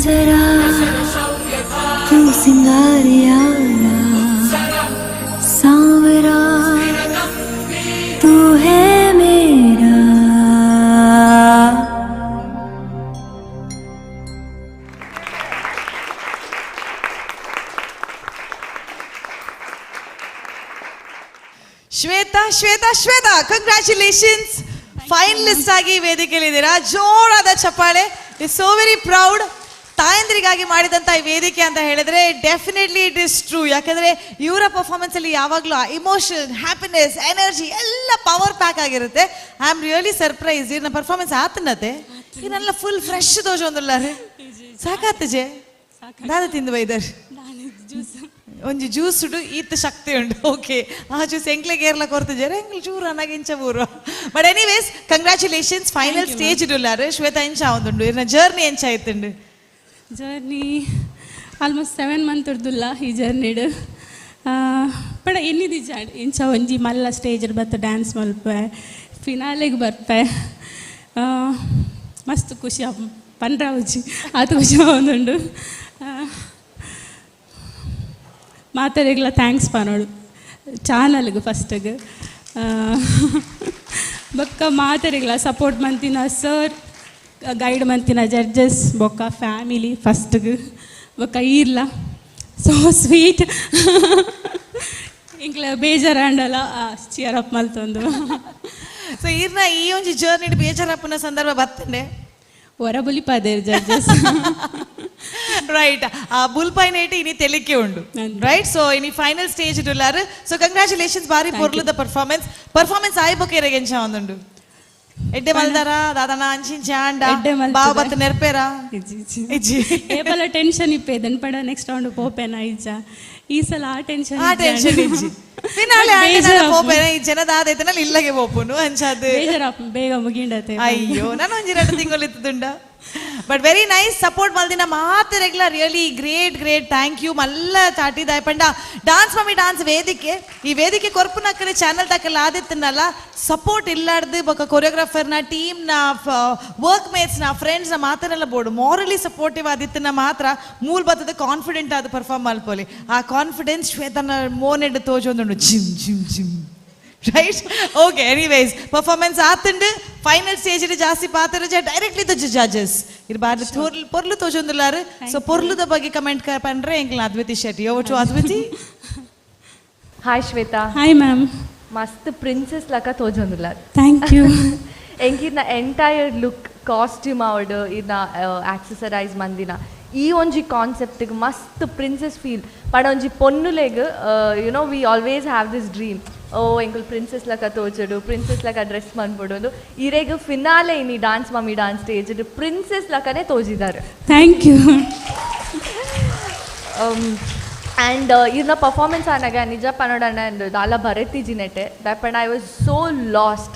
जरा, तू सिंगार यारा, सांवरा तू है मेरा। ಶ್ವೇತಾ, ಶ್ವೇತಾ, ಶ್ವೇತಾ, ಕಂಗ್ರ್ಯಾಚುಲೇಷನ್ಸ್. ಫೈನಲಿಸ್ಟ್ ಆಗಿ ವೇದಿಕೆಯಲ್ಲಿದ್ದೀರಾ. ಜೋರಾದ ಚಪ್ಪಾಳೆ. Is so very proud. ತಾಯಂದ್ರಿಗಾಗಿ ಮಾಡಿದಂಥ ಈ ವೇದಿಕೆ ಅಂತ ಹೇಳಿದ್ರೆ ಡೆಫಿನೆಟ್ಲಿ it is true. ಯಾಕಂದ್ರೆ ಇವರ ಪರ್ಫಾರ್ಮೆನ್ಸ್ ಅಲ್ಲಿ ಯಾವಾಗಲೂ ಇಮೋಷನ್, ಹ್ಯಾಪಿನೆಸ್, ಎನರ್ಜಿ ಎಲ್ಲ ಪವರ್ ಪ್ಯಾಕ್ ಆಗಿರುತ್ತೆ. I am really surprise. ಇವ್ರನ್ನ ಪರ್ಫಾರ್ಮೆನ್ಸ್ ಆತನತೆ ಇದನ್ನೆಲ್ಲ ಫುಲ್ ಫ್ರೆಶ್ ದೋಷ ಒಂದಲ್ಲ ಸಾಕಾತಜೆ ದಾದ ತಿಂದು ಬೈದರ್ ಒಂಜಿ ಜ್ಯೂಸ್ ಉಂಡು ಈತ ಶಕ್ತಿ ಉಂಡು. ಓಕೆ, ಆ ಜ್ಯೂಸ್ ಎಂಕ್ಲೆ ಕೇರಳ ಕೊರ್ತಿದ್ದಾರೆ ಎಂಕ್ಲೆ ಚೂರು ಅನಾಗ ಇಂಚ ಊರು. But anyways congratulations, final stage ಇಡುಲ್ಲಾರು. Shweta, ಎಂಚ ಒಂದುಂಡು ಇರ್ನ ಜರ್ನಿ ಎಂಚ ಆಯ್ತುಂಡು? ಜರ್ನಿ ಆಲ್ಮೋಸ್ಟ್ 7 ಮಂತ್ ಉರ್ದುಲ್ಲ ಈ ಜರ್ನಿಡ್. ಪಡ ಎನ್ನಿದಿ ಜಾಡ್ ಇಂಚ ಒಂಜಿ ಮಲ್ಲ ಸ್ಟೇಜ್ ಬತ್ತ ಡ್ಯಾನ್ಸ್ ಮಲ್ಪೆ ಫಿನಾಲೆಗೆ ಬರ್ಪೆ ಮಸ್ತ್ ಖುಷಿ ಪನ್ರಾವುಜಿ ಆತು ಖುಷಿ ಒಂದುಂಡು. ಮಾತಾಡಿಗ್ಲ thanks ಪನೋಡು ಚಾನಲ್ಗೆ ಫಸ್ಟಿಗೆ ಬೊಕ್ಕ ಮಾತಾಡಿಗ್ಲ ಸಪೋರ್ಟ್ ಮಂತಿನ ಸರ್, ಗೈಡ್ ಮಂತಿನ ಜಡ್ಜಸ್, ಬೊಕ್ಕ ಫ್ಯಾಮಿಲಿ ಫಸ್ಟ್ಗೆ ಬೊಕ್ಕ ಈರ್ಲ ಸೋ ಸ್ವೀಟ್ ಇಂಕ್ಲ ಬೇಜಾರಾಂಡಲ ಚಿಯರ್ ಅಪ್ ಮಲ್ತೊಂದು. ಸೊ ಈರ್ನ ಈ ಒಂಜಿ ಜರ್ನಿ ಬೇಜಾರಪ್ಪನ ಸಂದರ್ಭ ಬತ್ತಂಡೆ ಹೊರ ಬುಲಿಪಾದೇರು ಜಡ್ಜಸ್. ರೈಟ್, ಆ ಬುಲ್ಪೈನೇಟ್ ಇನಿ ತೆಲಿಕೆ ಉಂಡು. ರೈಟ್, ಸೊ ಇನಿ ಫೈನಲ್ ಸ್ಟೇಜ್ ಇಡುಲ್ಲಾರು. ಸೊ ಕಂಗ್ರ್ಯಾಚುಲೇಷನ್ಸ್, ಬಾರಿ ಪೊರ್ಲುದ ಪರ್ಫಾರ್ಮೆನ್ಸ್. ಪರ್ಫಾರ್ಮೆನ್ಸ್ ಆಯ್ಬೊಕ ಇರೆಗ್ ಎಂಚ ಒಂದುಂಡು? ಎಡ್ಡೆ ಮಲ್ದಾರ ದಾದನ ಅಂಚಿಂಚ ಆಂಡ ಬಾವ ಬತ್ತ ನೆರ್ಪೇರಾ? ಇಜ್ಜಿ. ಏಪಲ ಟೆನ್ಷನ್ ಇಪ್ಪೇದನ್ ಪಡ ನೆಕ್ಸ್ಟ್ ರೌಂಡ್ ಪೋಪೇನ ಇಜ್ಜ ಈ ಸಲ ಆ ಟೆನ್ಷನ್. ಆ ಟೆನ್ಷನ್ ಇಜ್ಜಿ. ಫಿನಾಲೆ ಆಂಡ ಪೋಪೇನ ಈ ಜನದ ಆದೈತನಲ್ಲಿ ಇಲ್ಲಗೆ ಪೋಪುನು ಅಂಚಾದ ಬೇಜಾರಪ್ಪ ಬೇಗ ಮುಗಿಂಡತೆ. ಅಯ್ಯೋ, ನಾನು ಒಂಜಿ 2 ತಿಂಗಳು ಇತ್ತುಂಡ. ಬಟ್ ವೆರಿ ನೈಸ್ ಸಪೋರ್ಟ್ ಮಲ್ದಿನ ಮಾತು ರೆಗ್ಲ really great great thank you. ಮಲ್ಲ ಚಾಟಿ ದಾಯಪಂಡ ಡಾನ್ಸ್ ಮಮ್ಮಿ ಡಾನ್ಸ್ ವೇದಿಕೆ ಈ ವೇದಿಕೆ ಕೊರ್ಪುನಕ್ಕಲೆ ಚಾನಲ್ ತಕ್ಕಲ್ಲ ಆದಿತ್ತನಲ್ಲ ಸಪೋರ್ಟ್ ಇಲ್ಲಾರ್ದು ಬೊಕ್ಕ ಕೊರಿಯೋಗ್ರಾಫರ್ನ ಟೀಮ್ನ ವರ್ಕ್ ಮೇಟ್ಸ್ನ ಫ್ರೆಂಡ್ಸ್ನ ಮಾತನೆಲ್ಲ ಬೋರ್ಡು ಮಾರಲಿ ಸಪೋರ್ಟಿವ್ ಆದಿತ್ತನ ಮಾತ್ರ ಮೂಲ ಬತ್ತದ ಕಾನ್ಫಿಡೆಂಟ್ ಆದ ಪರ್ಫಾರ್ಮ್ ಮಲ್ಪೊಲಿ. ಆ ಕಾನ್ಫಿಡೆನ್ಸ್ ಶ್ವೇತನ ಮೋನೆಡ್ ತೋಜೊಂದುಂಡು gym gym gym. Right, okay, anyways performance ಆತುಂಡು. ಫೈನಲ್ ಸ್ಟೇಜ್ ಜಾಸ್ತಿ ಪಾತ್ರ ಡೈರೆಕ್ಟ್ಲಿ ತು ಜಡ್ಜಸ್ ಇರ್ಬಾರ್ದು ಪೊರ್ಲು ತೋಜೊಂದುಲ್ಲಾರು. ಸೊ ಪೊರ್ಲುದ ಬಗ್ಗೆ comment ಪಂಡ್ರೆ ಎಂಕ್ಲ Adviti Shetty. Over to Adviti. Hi Shweta. Hi ma'am. ಮಸ್ತ್ ಪ್ರಿನ್ಸೆಸ್ ಲಕ ತೋಜೊಂದುಲ್ಲಾರು. Thank you. ಎಂಕಿನ ಎಂಟೈರ್ ಲುಕ್, ಕಾಸ್ಟ್ಯೂಮ್ ಅವಡು ಇನ್ನ ಆಕ್ಸೆಸರೈಸ್ ಮಂದಿನ ಈ ಒಂಜಿ ಕಾನ್ಸೆಪ್ಟಿಗೆ ಮಸ್ತ್ ಪ್ರಿನ್ಸೆಸ್ ಫೀಲ್ ಪಡ ಒಂಜಿ ಪೊನ್ನುಲೆಗ್ you know we always have this dream, ಓ ಎಂಕುಲ್ ಪ್ರಿನ್ಸೆಸ್ ಲಕ ತೋಚಡು, ಪ್ರಿನ್ಸೆಸ್ ಲಕ ಡ್ರೆಸ್ ಮನ್ಪೊಡು. ಇರೆಗ್ ಫಿನಾಲೆ ಇನಿ dance mummy dance stage princess ಲಕನೇ ತೋಜಿದ್ದಾರೆ. Thank you. And ಇರ್ನ ಪರ್ಫಾರ್ಮೆನ್ಸ್ ಆನಾಗ ನಿಜ ಪನೋಡಣ್ಣ ದಾಲ ಬರೆತಿಜಿನೆಟೆ ದಾಪಂಡ I was so last.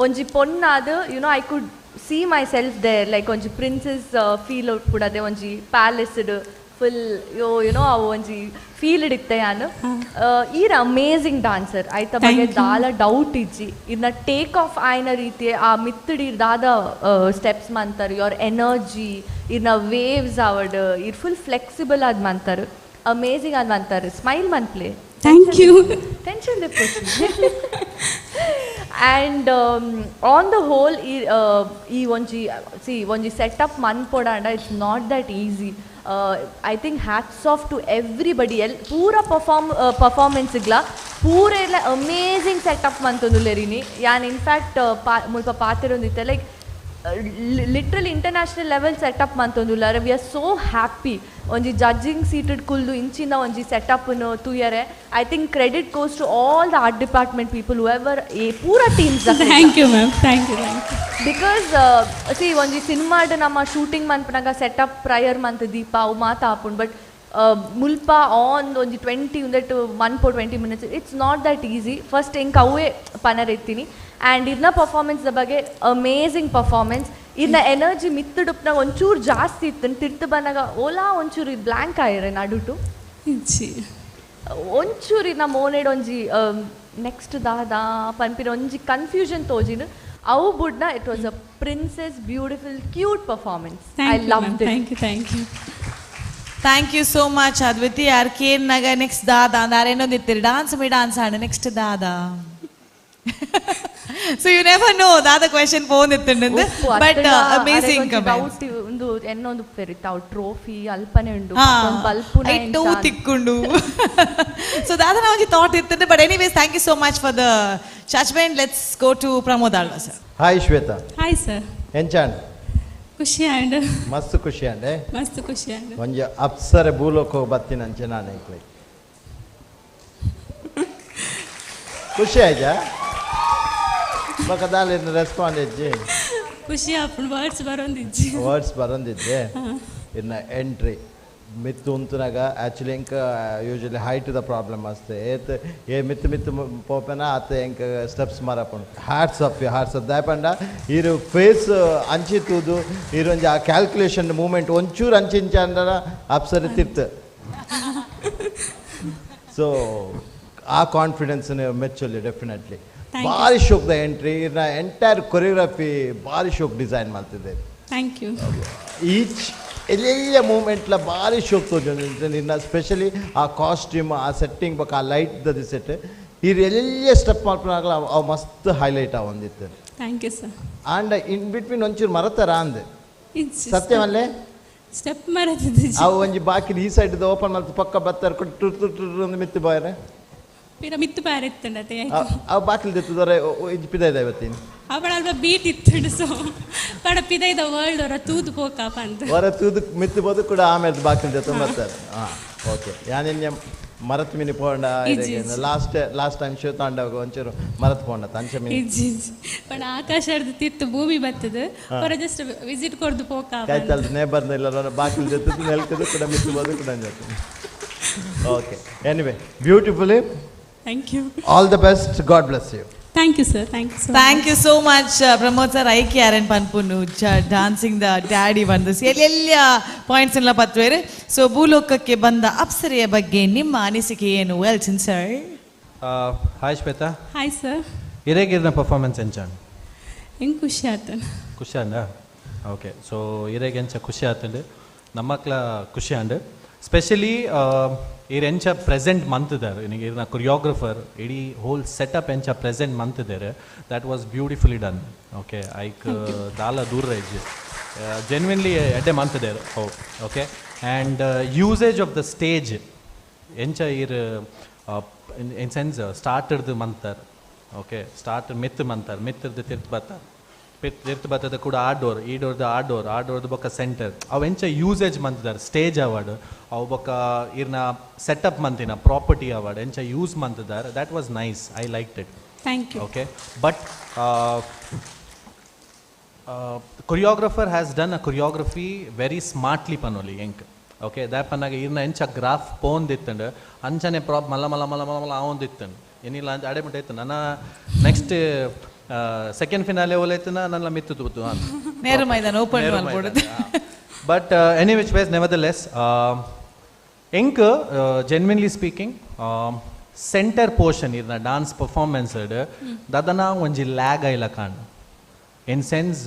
ಒಂಜಿ ಪೊನ್ನಾದ you know I could see myself there like ಒಂಜಿ ಪ್ರಿನ್ಸೆಸ್ ಫೀಲ್ ಉಟ್ಪುಡದೆ ಒಂಜಿ ಪ್ಯಾಲೇಸ್ಡ್ ಫುಲ್ ಯೋ ಯುನೋ ಅವು ಒಂಜಿ ಫೀಲ್ ಇಡಿತ್ತೆ. ಯಾನು ಈರ್ ಅಮೇಝಿಂಗ್ ಡಾನ್ಸರ್ ಆಯ್ತ ಬಗ್ಗೆ ದಾಲ ಡೌಟ್ ಇಜ್ಜಿ. ಇರ್ನ ಟೇಕ್ ಆಫ್ ಆಯ್ನ ರೀತಿ ಆ ಮಿತ್ತಡಿ ದಾದ ಸ್ಟೆಪ್ಸ್ ಮಂತಾರೆ, your energy ಇರ್ನ ವೇವ್ಸ್ ಅವಡ್ ಇರ್ ಫುಲ್ ಫ್ಲೆಕ್ಸಿಬಲ್ ಆದ್ ಮಂತಾರೆ, ಅಮೇಝಿಂಗ್ ಆದ್ ಮಂತಾರೆ. Smile ಮನ್ಪ್ಲೆ. Thank you. Tension and on the whole ಈ ಒಂಜಿ ಸಿ ಒಂಜಿ setup ಮನ್ಪೊಡಾಂಡ it's not that easy. I think hats off to everybody. L ಪೂರ ಪರ್ಫಾರ್ಮೆನ್ಸ್ಗ್ಲ ಪೂರ ಎಲ್ಲ ಅಮೇಝಿಂಗ್ ಸೆಟಪ್ ಮಂತೊಂದುಲ್ಲೆರಿನಿ. ಯಾನ್ ಇನ್ಫ್ಯಾಕ್ಟ್ ಮುಲ್ಪ ಪಾತಿರೊಂದಿತ್ತೆ like literal international level setup ಮಂತೊಂದುಲ್ಲಾರ. We are so happy. ಒಂಜಿ judging seated ಕುಲ್ದು ಇಂಚಿನ ಒಂಜಿ ಸೆಟಪ್ನು ತೂಯರೆ I think credit goes to all the art department people whoever ಏ ಪೂರ teams. Thank you ma'am, thank you. Thank you. Because see ಒಂಜಿ ಸಿನಿಮಾಡ್ ನಮ್ಮ shooting ಮನ್ಪನಾಗ setup prior ಮಂತ್ ದೀಪ ಅವು ಮಾತ ಆಪುಂಡು. ಬಟ್ ಮುಲ್ಪ ಆನ್ ಒಂಜಿ 20 ಉಂದೆಟ್ ಮನ್ಪೋ 20 minutes it's not that easy. First ಎಂಕ್ ಅವೇ ಪನರೆತ್ತೀನಿ. ಆ್ಯಂಡ್ ಇರ್ನ ಪರ್ಫಾರ್ಮೆನ್ಸ್ ಬಗ್ಗೆ ಅಮೇಝಿಂಗ್ ಪರ್ಫಾರ್ಮೆನ್ಸ್. ಇರ್ನ ಎನರ್ಜಿ ಮಿತ್ತುಡುಪ್ನಾಗ ಒಂಚೂರು ಜಾಸ್ತಿ ಇತ್ತು, ತಿರ್ತು ಬಂದಾಗ ಓಲಾ ಒಂಚೂರು ಬ್ಲ್ಯಾಂಕ್ ಆಯಿರೆ ನಡುಟು ಒಂಚೂರು ಇರ್ನ ಮೋನೆಡ್ ಒಂಜಿ ನೆಕ್ಸ್ಟ್ ದಾದಾ ಪನ್ಪಿನ ಒಂಜಿ ಕನ್ಫ್ಯೂಷನ್ ತೋಜಿನ. ಅವು ಬುಡ್ನ it was a princess beautiful cute performance. I love it. Thank you, thank you. Thank you so much Adviti. R Kane Naga next ದಾದಾ ಅಂದಾರೇನೊಂದಿತ್ತೀರಿ ಡಾನ್ಸ್ ಮಿ ಡಾನ್ಸ್ ಆಂಡ್ ನೆಕ್ಸ್ಟ್ ದಾದಾ. ಸೊ you never know ದಾದ question ಫೋನ್ ಇತ್ತುಂಡು. But amazing comments. Doubt ಒಂದು ಎನ್ನೊಂದು ಪೆರಿತ ಅವು ಟ್ರೋಫಿ ಅಲ್ಪನೆ ಉಂಡು ಬಲ್ಪುನ ಐಟು ತಿಕ್ಕೊಂಡು. ಸೊ ದಾದನ ಒಂಜಿ thought ಇತ್ತುಂಡು. But anyways, thank you so much for the judgement. Let's go to Pramod Alva sir. Hi Shweta. Hi sir. ಎಂಚಾಂಡ್? ಖುಷಿ ಆಂಡ್. ಮಸ್ತ್ ಖುಷಿ ಅಂಡೆ. ಮಸ್ತ್ ಖುಷಿ ಆಂಡ್. ಒಂಜಿ ಅಪ್ಸರೆ ಭೂಲೋಕ ಬತ್ತಿನ ಅಂಚೆ ನಾನು ಎಂಕ್ಲೆ ಖುಷಿ ಆಯ್ತಾ? ಬಕದಾಲ ರೆಸ್ಪಾಂಡ್ ಇಜ್ಜಿ. ಖುಷಿ ಆಪುಂಡು, ವರ್ಡ್ಸ್ ಬರೋಂದಿಜ್ಜಿ. ವರ್ಡ್ಸ್ ಬರೋಂದಿದ್ದೆ. ಇನ್ನು ಎಂಟ್ರಿ ಮಿತ್ತು ಉಂತುನಾಗ ಆ್ಯಕ್ಚುಲಿ ಎಂಕ ಯೂಶಲಿ ಹೈಟ್ the problem ಅಷ್ಟೇ. ಏತ್ ಏ ಮಿತ್ತು ಮಿತ್ತು ಪೋಪೆನ ಆತ ಎಂಕ ಸ್ಟೆಪ್ಸ್ ಮಾರಪುಂಡು. Hats off you, hats off. ದಾಯಪಂಡ ಈರು ಫೇಸ್ ಅಂಚಿ ತೂದು ಈರೊಂಜಿ ಆ ಕ್ಯಾಲ್ಕುಲೇಷನ್ ಮೂಮೆಂಟ್ ಒಂಚೂರು ಅಂಚಿಂಚ ಅಂದ್ರ ಅಪ್ಸರಿ ತಿರ್ತು. ಸೊ ಆ ಕಾನ್ಫಿಡೆನ್ಸ್ ಮೆಚ್ಚೊಲ್ಲಿ ಡೆಫಿನೆಟ್ಲಿ. Thank you. ಭಾರಿ ಶೋಕ್ the entry. ಇರ್ನ ಎಂಟೈರ್ ಕೊರಿಯೋಗ್ರಫಿ ಭಾರಿ ಶೋಕ್ ಡಿಸೈನ್ ಮಾಡ್ತಿದ್ದೆ. Thank you. Each ಎಲ್ಲೆಲ್ಲ ಮೂಮೆಂಟ್ಲ ಭಾರಿ ಶೋಕ್ ತೋಜೊಂದು ನಿನ್ನ. ಸ್ಪೆಷಲಿ ಆ ಕಾಸ್ಟ್ಯೂಮ್, ಆ ಸೆಟ್ಟಿಂಗ್ ಬೊಕ ಆ ಲೈಟ್ the set ಇರ್ ಎಲ್ಲೆಲ್ಲ ಸ್ಟೆಪ್ ಮಾಡ್ಕೊಳಾಗಲ ಅವು ಮಸ್ತ್ highlight ಆವೊಂದಿತ್ತು. Thank you sir. And in between ಒಂಚೂರು ಮರತಾರ ಅಂದೆ ಸತ್ಯವಲ್ಲೇ ಸ್ಟೆಪ್ ಮರತಿದ್ದೆ. ಅವು ಒಂಜಿ ಬಾಕಿ ಈ ಸೈಡ್ ಓಪನ್ ಮಲ್ತು ಪಕ್ಕ ಬತ್ತಾರೆ ಕೊಟ್ಟು ಟುರ್ ಟುರ್ ಟುರ್ ಒಂದು ಮಿತ್ತು ಬಾಯರೆ ಪಿರ ಮಿತ್ತು ಬಾರೆ ಇತ್ತುಂಡತೆ. ಅವು ಬಾಕಿಲ್ ದೆತ್ತುದೊರೆ ಇಂಚ್ ಪಿದ ಇವತ್ತಿನ ಅವಳ ಅಲ್ಪ ಬೀಟ್ ಇತ್ತುಂಡು. ಸೊ ಪಡ ಪಿದೈದ ವರ್ಲ್ಡ್ ಅವರ ತೂದು ಪೋಕಪ್ಪ ಅಂತ ಹೊರ ತೂದು ಮಿತ್ತು ಬೋದು ಕೂಡ ಆಮೇಲೆ ಬಾಕಿಲ್ ದೆತ್ತು ಬರ್ತಾರೆ. ಹಾಂ ಓಕೆ, ಯಾನಿನ್ಯ ಮರತ್ ಮಿನಿ ಪೋಂಡ. ಇಜ್ಜಿ, ಇಜ್ಜಿ. ಲಾಸ್ಟ್ ಲಾಸ್ಟ್ ಟೈಮ್ ಶಿವ ತಾಂಡವಾಗ ಒಂಚೂರು ಮರತ್ ಪೋಂಡ ಅಂಚೆ ಮಿನಿ. ಇಜ್ಜಿ ಇಜ್ಜಿ, ಪಣ ಆಕಾಶ ಅರ್ಧ ತಿತ್ತು ಭೂಮಿ ಬರ್ತದೆ. ಹಾ. ಹೊರ ಜಸ್ಟ್ ವಿಸಿಟ್ ಕೊಡ್ದು ಪೋಕ. ಕಾಯ್ತಲ್ ನೇಬರ್ ಇಲ್ಲ ಬಾಕಿಲ್ ದೆತ್ತು ನೆಲ್ಕದು ಕೂಡ ಮಿತ್ತು ಬೋದು ಕೂಡ. Okay, anyway, beautifully. Thank you. All the best, God bless you. Thank you sir, thank you so. Thank you so much Pramod sir. ಐಕೆ ಆರನ್ ಪನ್ಪುನು ಡಾನ್ಸಿಂಗ್ the daddy ಬಂದು ಎಲ್ಲೆಲ್ಲ ಪಾಯಿಂಟ್ಸ್ ಎಲ್ಲ ಪತ್ವೇರು. ಸೊ ಭೂಲೋಕಕ್ಕೆ ಬಂದ ಅಪ್ಸರೆಯ ಬಗ್ಗೆ ನಿಮ್ಮ ಅನಿಸಿಕೆ ಏನು Welson sir? Hi Shweta. Hi sir. ಇರೇಗಿರ್ನ performance ಎಂಚಾಂಡ್? ಹೆಂಗೆ ಖುಷಿ ಆತ. ಖುಷಿ ಅಂಡ. ಓಕೆ, ಸೊ ಇರೇಗ್ ಎಂಚ ಖುಷಿ ಆತಂಡು ನಮ್ಮಕ್ಲ ಖುಷಿ ಅಂಡ್. ಸ್ಪೆಷಲಿ ಈರ್ ಎಂಚ ಪ್ರೆಸೆಂಟ್ ಮಂತಿದ್ದಾರೆ ನಿಮಗೆ ಇರ್ನ ಕೊರಿಯೋಗ್ರಫರ್ ಇಡೀ ಹೋಲ್ ಸೆಟಪ್ ಎಂಚ present ಮಂತಿದ್ದಾರೆ, that was beautifully done. Okay, ಐಕ್ ದಾಲ ದೂರ ಇಜ್ಜಿ, ಜೆನ್ವಿನ್ಲಿ ಎಡ್ಡೆ ಮಂತಿದ್ದಾರೆ. ಓ okay, and usage of the stage ಎಂಚ ಈರ್ ಇನ್ ಸೆನ್ಸ್ ಸ್ಟಾರ್ಟರ್ದು ಮಂತಾರ್. ಓಕೆ, ಸ್ಟಾರ್ಟ್ ಮೆತ್ತು ಮಂತಾರ್, ಮೆತ್ತರ್ದು ತಿರ್ತು ಬರ್ತಾರೆ, ತಿರ್ತು ಬರ್ತದೆ ಕೂಡ ಆ ಡೋರ್ ಈ ಡೋರ್ದು ಆ ಡೋರ್ ಆ ಡೋರ್ದು ಬೊಕ್ಕ ಸೆಂಟರ್ ಅವು ಎಂಚ ಯೂಸೇಜ್ ಮಂತಿದ್ದಾರೆ ಸ್ಟೇಜ್ ಅವಾರ್ಡ್ ಅವು ಬೊಕ್ಕ ಇರ್ನ ಸೆಟಪ್ ಮಂತಿನ ಪ್ರಾಪರ್ಟಿ ಅವಾರ್ಡ್ ಎಂಚ use ಮಂತಿದ್ದಾರೆ, that was nice, I like it. Thank you. Okay, but choreographer has done a choreography very smartly ಪನೋಲಿ ಎಂಕ್. ಓಕೆ, ದಾಯ್ ಪನ್ನಾಗ ಇರ್ನ ಎಂಚ ಗ್ರಾಫ್ ಪೋಂದಿತ್ತಂಡು ಅಂಚನೆ ಪ್ರಾಪ್ ಮಲ್ಲ ಮಲ್ಲ ಮಲ್ಲ ಮಲ್ಲ ಮಲ್ಲ ಆವೊಂದಿತ್ತಂಡು ಏನಿಲ್ಲ ಅಂತ ಅಡೆ ಮುಟ್ಟ ಇತ್ತು. ನನ್ನ ನೆಕ್ಸ್ಟ್ ಸೆಕೆಂಡ್ ಫಿನಾಲೆ ಓಲೈತನ ನನ್ನ ಮಿತ್ತು ತೂತು. ನೇರು ಮೈದಾನ ಓಪನ್ ಮಾಡ್ಕೊಡುದು. But any which ways, nevertheless ಎಂಕ್ ಜೆನ್ವಿನ್ಲಿ ಸ್ಪೀಕಿಂಗ್ ಸೆಂಟರ್ ಪೋರ್ಷನ್ ಇರ್ನ ಡಾನ್ಸ್ ಪರ್ಫಾರ್ಮೆನ್ಸ್ ದದನ ಒಂಜಿ ಲ್ಯಾಗ್ ಐಲ ಕಾಣ್. ಇನ್ ಸೆನ್ಸ್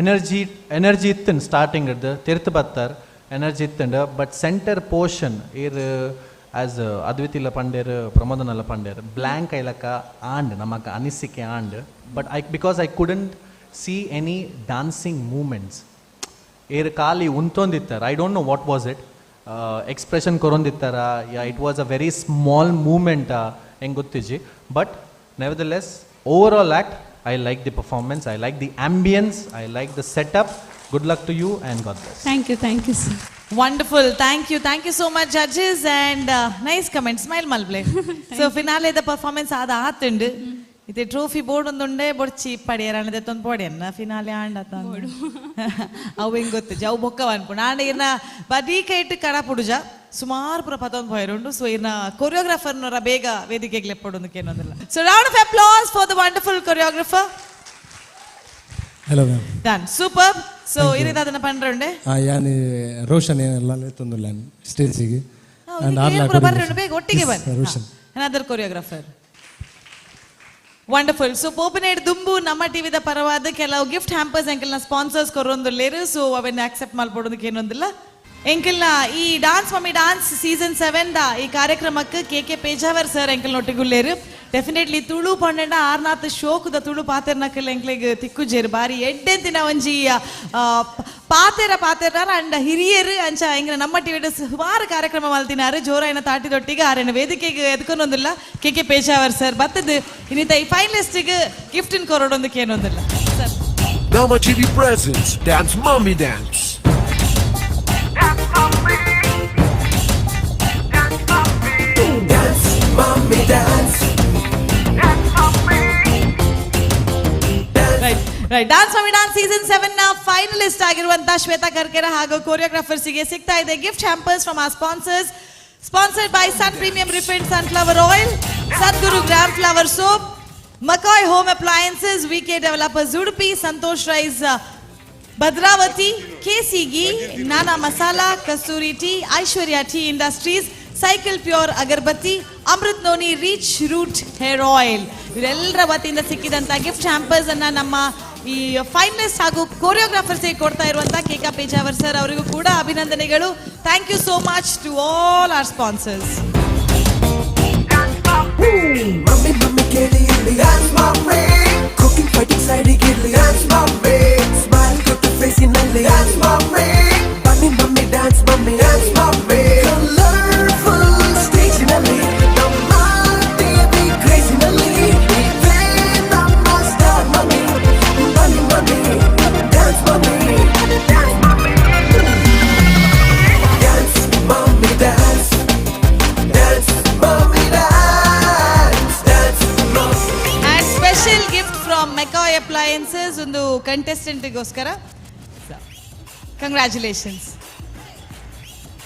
ಎನರ್ಜಿ ಎನರ್ಜಿ ಇತ್ತಂಡು ಸ್ಟಾರ್ಟಿಂಗ್ ಹಿಡ್ದು ತಿರ್ತು ಬತ್ತಾರ್ ಎನರ್ಜಿ ಇತ್ತಂಡು. ಬಟ್ ಸೆಂಟರ್ ಪೋರ್ಷನ್ ಇರ್ ಆಸ್ ಅದ್ವಿತಿಲ ಪಂಡೇರ್ ಪ್ರಮೋದನಲ್ಲ ಪಂಡೇರ್ ಬ್ಲ್ಯಾಂಕ್ ಐಲಕ ಆಂಡ್ ನಮಕ್ ಅನಿಸಿಕೆ and. But I because I couldn't see any dancing movements. ಏರ್ ಖಾಲಿ ಉಂತೊಂದಿತ್ತಾರೆ, I don't know what was it, expression ಕೊರೊಂದಿತ್ತಾರ yeah it was a very small movement ಹೆಂಗೆ ಗೊತ್ತಿಜ್ಜಿ. But nevertheless overall act I like the performance, I like the ambience, I like the setup. Good luck to you and God bless. Thank you, thank you sir. Wonderful, thank you, thank you so much judges and nice comment, smile ಮಲ್ಪ್ಲೆ. So finale the performance ಆದ ಆತುಂಡು ಇತ್ತೆ trophy board ಒಂದುಂಡೆ ಬೊಡ್ಚಿ ಪಡಿಯರ ದೆತ್ತೊಂದು ಪೋಡಿಯನ್ನ finale ಆಂಡ ಅವು ಹೆಂಗ್ ಗೊತ್ತು ಜವು ಬೊಕ್ಕ ಅನ್ಪುಂಡು ಆಂಡ ಇರ್ನ ಬರೀ ಕೈಟ್ ಕಡ ಪುಡುಜ ಸುಮಾರು ಪುರ ಪತೊಂದು ಪೋಯರುಂಡು. ಸೊ ಇರ್ನ ಕೊರಿಯೋಗ್ರಾಫರ್ನವರ ಬೇಗ ವೇದಿಕೆಗೆ ಲೆಪ್ಪೊಡು ಕೇನೊಂದಿಲ್ಲ. So round of applause for the wonderful choreographer. Hello ma'am. Done, super. So Thank you. ಇರಿದ ಅದನ್ನ ಪಂಡ್ರುಂಡೆ ಯಾನಿ ರೋಷನ್ ಏನೆಲ್ಲ ಸ್ಟೇಜಿಗೆ ಬರ್ರುಂಡು ಬೇಗ ಒಟ್ಟಿಗೆ ಬನ್ನಿ. Roshan another choreographer. Wonderful. So ಪೋಪನೇಡ್ ದುಂಬು ನಮ್ಮ ಟಿವಿದ ಪರವಾದ ಕೆಲವು ಗಿಫ್ಟ್ ಹ್ಯಾಂಪರ್ಸ್ ಎಂಕಲ್ನ ಸ್ಪಾನ್ಸರ್ಸ್ ಕೊರೊಂದುಲ್ಲೇರು. ಸೊ ಅವನ್ನ ಅಕ್ಸೆಪ್ಟ್ ಮಲ್ಪೊಡೋದಕ್ಕೆ ಏನೊಂದಿಲ್ಲ. ಎಂಕಲ್ನ ಈ dance mummy dance season 7 the ಈ ಕಾರ್ಯಕ್ರಮಕ್ಕೆ ಕೆ ಕೆ ಪೇಜಾವರ್ ಸರ್ ಎಂಕಲ್ ನೊಟ್ಟಿಗುಲ್ಲೇರು. ಡೆಫಿನೆಟ್ಲಿ ತುಳು ಪಂಡೆಂಡ ಆರ್ನಾಥ್ ಶೋಕದ ತುಳು ಪಾತೆರ್ನಕಲ್ ಎಂಕ್ಲೆಗ್ ತಿಕ್ಕುಜೇರು ಬಾರಿ ಎಡ್ಡೆಂತಿನ ಒಂಜಿ ಪಾತೆರ ಪಾತೆರ್ನಾರ ಅಂಡ ಹಿರಿಯರು ಅಂಚ ಎಂಗ್ನ ನಮ್ಮ ಟಿವಿಡ್ ಸುಮಾರು ಕಾರ್ಯಕ್ರಮ ಮಲ್ತಿನಾರು. ಜೋರಾಯಿನ ತಾಟಿದೊಟ್ಟಿಗೆ ಆರೆನ ವೇದಿಕೆಗೆ ಎದ್ಕೊಂಡೊಂದಿಲ್ಲ ಕೆ ಕೆ ಪೇಜಾವರ್ ಸರ್ ಬತ್ತದು ಇನ್ನಿತ ಈ ಫೈನಲಿಸ್ಟಿಗೆ ಗಿಫ್ಟ್ ಇನ್ ಕೊರಡೊಂದಕ್ಕೆ ಏನೊಂದಿಲ್ಲ sir. Nama TV presents Dance Mommy Dance. Dance, mommy, dance. Right right. Dance mummy dance season 7 ನ ಫೈನಲಿಸ್ಟ್ ಆಗಿರುವಂತಹ ಶ್ವೇತಾ ಕರ್ಕೆರ ಹಾಗೂ ಕೊರಿಯೋಗ್ರಾಫರ್ಸ್ ಗೆ ಸಿಗ್ತಾ ಇದೆ gift hampers from our sponsors, sponsored by Sun Premium refined sunflower oil, Sadguru gram flour soap, McCoy home appliances, V K developers Udupi, Santosh rice Bhadravati, KC ghee, Nana masala, Kasturi tea, Aishwarya tea industries, cycle pure agarbatti, Amrit noni rich root hair oil. ಇವರೆಲ್ಲರ ವತಿಯಿಂದ ಸಿಕ್ಕಿದಂತ gift hampers ಅನ್ನ ನಮ್ಮ ಈ finalist ಹಾಗೂ choreographers ಕೊಡ್ತಾ ಇರುವಂತ K K Pejawar sir ಅವರಿಗೂ ಕೂಡ ಅಭಿನಂದನೆಗಳು. Thank you so much to all our sponsors. Mummy mummy ಕೇಳಿ ಇಲ್ಲಿ. Dance mummy. Cooking fighting ಸೈಡಿಗೆ ಇರ್ಲಿ. Dance mummy. ಸ್ಮೈಲ್ ಕೊಟ್ಟು ಫೇಸಿನಲ್ಲಿ. Dance mummy. ಬನ್ನಿ mummy dance mummy dance mummy. Colourful ಸ್ಟೇಜಿನಲ್ಲಿ ನಮ್ಮ ಟಿವಿ ಕ್ರೇಜಿನಲ್ಲಿ ಇವೇ ನಮ್ಮ ಸ್ಟಾರ್ ಮಮ್ಮಿ. ಬನ್ನಿ mummy dance mummy dance mummy dance mummy dance dance mummy dance dance mummy. And special gift from McCoy appliances ಒಂದು ಕಂಟೆಸ್ಟೆಂಟ್ಗೋಸ್ಕರ. Congratulations.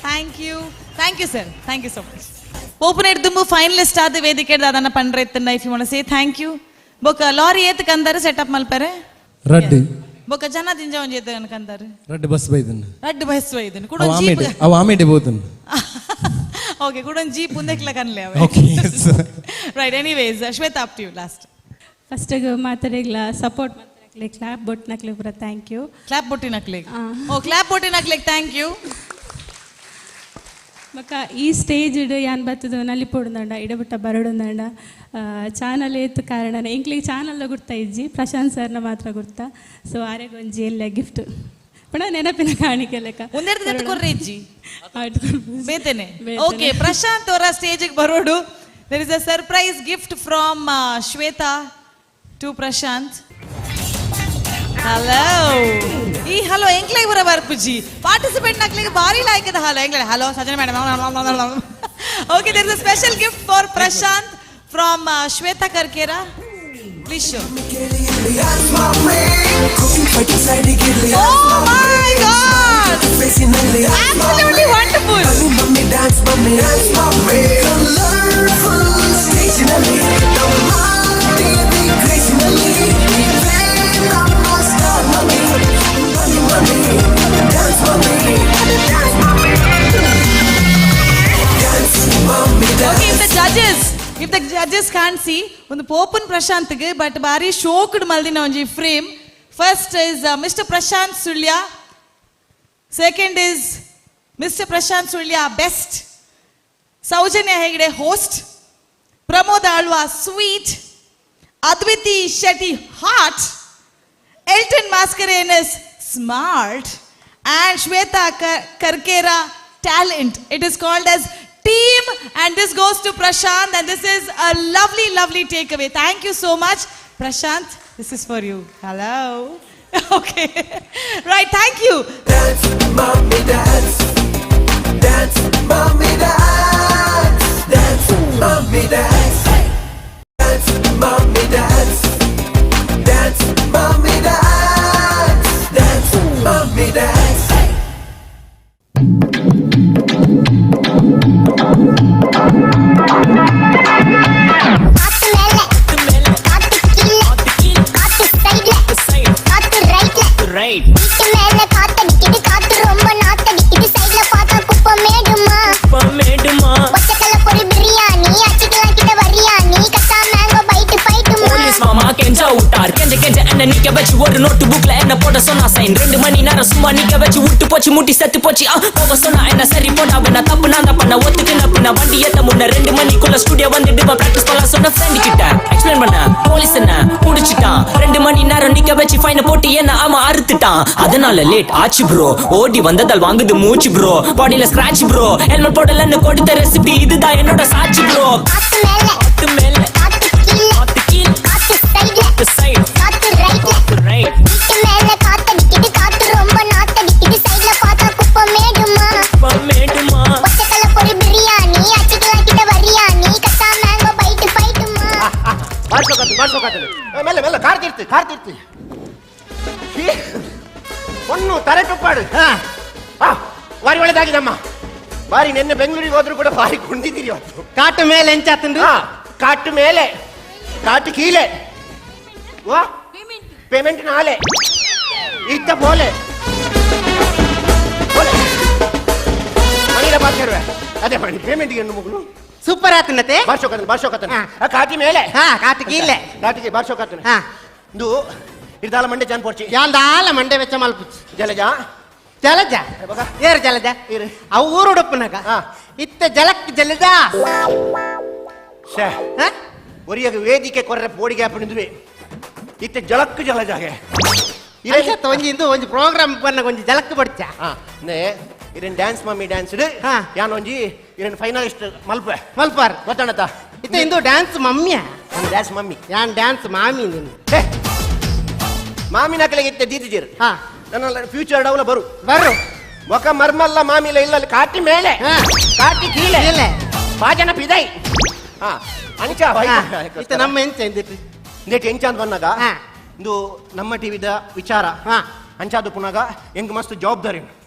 Thank you, thank you sir, thank you so much. Open ದುಂಬು finalist ಆದ ವೇದಿಕೆ ಅದನ್ನ ಪಂಡ್ರೆ ಇತ್ತನ್ನ if you say thank you. ಬೊಕ lorry ಏತ್ ಕಂದಾರು setup ಮಲ್ಪರೆ? ರಡ್ಡು. ಬೊಕ ಜನ ದಿಂಜ ಒಂಜಿ ಏತ್ ಕಂದಾರು? ರಡ್ಡು ಬಸ್ ಬೈದನ್. ರಡ್ಡು ಬಸ್ ಇದನ್ನು ಕೂಡ ಅವು ಜೀಪ್. ಆಮೇಡೆ ಅವು ಆಮೇಡೆ ಬೋತನ್. ಓಕೆ, ಕೂಡ ಜೀಪ್ ಉಂದೆಕ್ಲ ಕನ್ಲೆ ಅವೆ. Okay. Right, anyways, Shweta, up to you last. ಫಸ್ಟಿಗೆ ಮಾತಾಡಿಗ್ಲ ಸಪೋರ್ಟ್ ಮಾಡ್ತಾರೆ ಕ್ಲಾಪ್ ಬೊಟ್ನಕ್ಲೆ ಪೂರ thank you. Clap ಬೊಟ್ಟಿನಕ್ಲೆ, ಓ ಕ್ಲಾಪ್ ಬೊಟ್ಟಿನಕ್ಲೆ thank you. ಬೊಕ ಈ ಸ್ಟೇಜ್ ಯಾನ್ ಬತ್ತದು ನಲಿಪೊಡುಂದಂಡ ಇಡಬಿಟ್ಟ ಬರಡುಂದಂಡ ಚಾನಲ್ ಏತ್ ಕಾರಣ ಎಂಕ್ಲಿಗೆ ಚಾನಲ್ ಗುರ್ತಾ ಇಜ್ಜಿ, ಪ್ರಶಾಂತ್ ಸರ್ನ ಮಾತ್ರ ಗುರ್ತಾ. ಸೊ ಆರೆಗೊಂಜಿ ಎಲ್ಲ ಗಿಫ್ಟ್ ಪಂಡ ನೆನಪಿನ ಕಾಣಿಕೆ ಲೆಕ್ಕ. ಒಂದೆರಡು ದಿನ ಕೊರ್ರೆ ಇಜ್ಜಿ ಬೇತೇನೆ. ಓಕೆ, ಪ್ರಶಾಂತ್ ಅವರ ಸ್ಟೇಜಿಗೆ ಬರೋಡು. There is a surprise gift from Shweta to Prashanth. Hello. ಈ ಹಲೋ ಎಂಕ್ಲೆಗ್ ಬರ ಬರ್ಪುಜಿ ಪಾರ್ಟಿಸಿಪೇಟ್ ನಕ್ಲಿಗೆ ಭಾರಿ ಲಾಯ್ಕದ hello ಎಂಕ್ಲೆ hello Sajana madam. Okay, there is a special gift for Prashanth from Shweta Karkera. Please show. Dance mummy. Cooking fighting ಸೈಡಿಗೆ ಇರ್ಲಿ. Oh my God! ಫೇಸಿನಲ್ಲಿ. Absolutely wonderful. ಬನ್ನಿ mummy dance mummy dance mummy. Colourful ಸ್ಟೇಜಿನಲ್ಲಿ Namma TV ಕ್ರೇಜಿನಲ್ಲಿ ಇವೇ ನಮ್ಮ star mummy. ಬನ್ನಿ mummy dance mummy dance mummy dance mummy. Okay, if the judges can't see, ಒಂದು ಪೋಪನ್ ಪ್ರಶಾಂತ್ಗೆ but ಬಾರಿ ಶೋಕ್ಡ್ ಮಲ್ದಿನ ಒಂಜಿ frame. First is Mister Prashanth Sullia, second is Mister Prashanth Sullia best, Soujanya Hegde host, Pramod Alva sweet, Adviti Shetty heart, Elton Mascarenhas smart and Shweta Karkera talent. It is called as team and this goes to Prashant and this is a lovely, lovely takeaway. Thank you so much. Prashant, this is for you. Hello. Okay. Right, thank you. Dance, mommy, dance. Dance, mommy, dance. Dance, mommy, dance. Dance, mommy, dance. Dance, mommy, dance. Dance, mommy, dance. காத்து மேல காத்து கீழ காத்து சைடுல காத்து ரைட்ல வீட்டு மேல காத்தடிக்குது காத்து ரொம்ப நாத்தடிக்குது சைடுல பார்த்தா குப்பை மேடுமா ஒச்சக்கல்ல பொரி பிரியாணி அச்சுக்கலாம் கிட்ட வரியா நீ கச்சா மேங்கோ பைட்டு பைட்டுமா. போலீஸ் வச்சு ஒரு நோட்டு புக்ல என்ன போட சொன்னா சைன். 2 மணி நேரம் சும்மா நிக்க வச்சு விட்டு போச்சு முட்டி செத்து போச்சு. போக சொன்னா என்ன சரி போடா வேணா தப்பு நான் தான் பண்ண ஒத்துக்குன பின்ன வண்டி ஏத்த முன்ன 2 மணிக்குள்ள ஸ்டுடியோ வந்துட்டு பிராக்டிஸ் பண்ண சொன்ன ஃப்ரெண்ட் கிட்ட எக்ஸ்பிளைன் பண்ண போலீஸ் என்ன புடிச்சிட்டான். 2 மணி நேரம் நிக்க வச்சு ஃபைனை போட்டு என்ன ஆமா அறுத்துட்டான். அதனால லேட் ஆச்சு ப்ரோ, ஓடி வந்ததால் வாங்குது மூச்சு ப்ரோ, பாடியில ஸ்கிராட்ச் ப்ரோ, ஹெல்மெட் போடலன்னு கொடுத்த ரெசிபி இதுதான் என்னோட சாட்சி ப்ரோ. காத்து மேல காத்து கீழ காத்து சைடு காத்து ரைட் வீட்டு மேல காத்தடிக்குது, காத்து ரொம்ப நாத்தடிக்குது, சைடுல பார்த்தா குப்பை மேடுமா மேடுமா. ஒச்சக்கல்ல பொடி பிரியாணி அச்சுக்கலாம் கிட்ட வரியாணி கச்சா மேங்கோ பைட்டு பைட்டுமா. ಬಾರ್ಸೋಕತ್ತು ಬಾರ್ಸೋಕತ್ತು ಮೆಲ್ಲ ಮೆಲ್ಲ ಕಾರ್ ತೀರ್ತು ಕಾರ್ ತೀರ್ತು ಹೊಣ್ಣು ತರೆ ತುಪ್ಪಾಡು. ಬಾರಿ ಒಳ್ಳೆದಾಗಿದಮ್ಮ. ಬಾರಿ ನಿನ್ನೆ ಬೆಂಗಳೂರಿಗೆ ಹೋದ್ರು ಕೂಡ ಬಾರಿ ಕುಂಡಿದ್ದೀರಿ ಇವತ್ತು. ಕಾಟು ಮೇಲೆ ಎಂಚಾತಂದು? ಕಾಟು ಮೇಲೆ ಕಾಟು ಕೀಲೆ ವಾ ಪೇಮೆಂಟ್ ನಾಳೆ ಇತ್ತ ಬೋಲೆ ಬೋಲೆ ಮಣಿಲ ಬಾರ್ಸಿರುವೆ ಅದೇ ಮಣಿ ಪೇಮೆಂಟ್ಗೆ ಹೆಣ್ಣು ಮಗಳು ಸೂಪರ್ ಆತನತೆ. ಬಾರ್ಸೋಕತ್ತನ ಬಾರ್ಸೋಕತ್ತನ ಕಾಟಿ ಮೇಲೆ ಕಾಟಿ ಕೀಲೆ ಕಾಟಿಗೆ ಬಾರ್ಸೋಕತ್ತನ ಇಂದು ಇರ್ದಾಲ ಮಂಡೆ ಜಾನ್ ಪೋರ್ಚಿ ಯಾಂದಾಲ ಮಂಡೆ ವೆಚ್ಚ ಮಲ್ಪುಚಿ ಜಲಜಾ ಜಲಜ ಏರು ಜಲಜ ಅವು ಊರು ಉಡುಪುನಗ ಇತ್ತ ಜಲಕ್ ಜಲಜ ಶೇ ಒರಿಯಾಗ ವೇದಿಕೆ ಕೊರ್ರೆ ಪೋಡಿಗೆ ಹಾಪಿದ್ವಿ ಇತ್ತ ಜಲಕ್ ಜಲಜಾಗೆ ಒಂಜಿ ಇಂದು ಒಂಜಿ ಪ್ರೋಗ್ರಾಮ್ ಬನ್ನ ಒಂಜಿ ಜಲಕ್ ಬಡ್ಚ. ನೇ ಇರನ್ ಡ್ಯಾನ್ಸ್ ಮಮ್ಮಿ ಡ್ಯಾನ್ಸ್ ಯಾನ್ ಒಂಜಿ ಇರನ್ ಫೈನಲಿಸ್ಟ್ ಮಲ್ಪೆ ಮಲ್ಪಾರ್ ಗೊತ್ತಣತ. ಇತ್ತ ಇಂದು ಡ್ಯಾನ್ಸ್ ಮಮ್ಮಿಯ ಡ್ಯಾನ್ಸ್ ಮಮ್ಮಿ ಯಾನ್ ಡ್ಯಾನ್ಸ್ ಮಾಮಿ ನೀನು ಮಾಮಿನ ಕಲೆಗೆ ಇತ್ತೆ ದೀದಿಜೀರ್ ನನ್ನ ಫ್ಯೂಚರ್ ಡೌಲ ಬರು ಬರು ಒಕ ಮರ್ಮಲ್ಲ ಮಾಮಿಲ ಇಲ್ಲ ಕಾಟಿ ಮೇಲೆ ಕಾಟಿ ಕೀಳೆ ಪಾಜನ ಪಿದೈ ಅಂಚ ಇತ್ತ ನಮ್ಮ ಎಂಚ ಇಂದಿಟ್ಟು ಇಂದೆಟ್ ಎಂಚ ಅಂತ ಬಂದಾಗ ಇಂದು ನಮ್ಮ ಟಿವಿದ ವಿಚಾರ ಅಂಚಾದು ಪುನಗ ಎಂಗ್ ಮಸ್ತ್ ಜವಾಬ್ದಾರಿ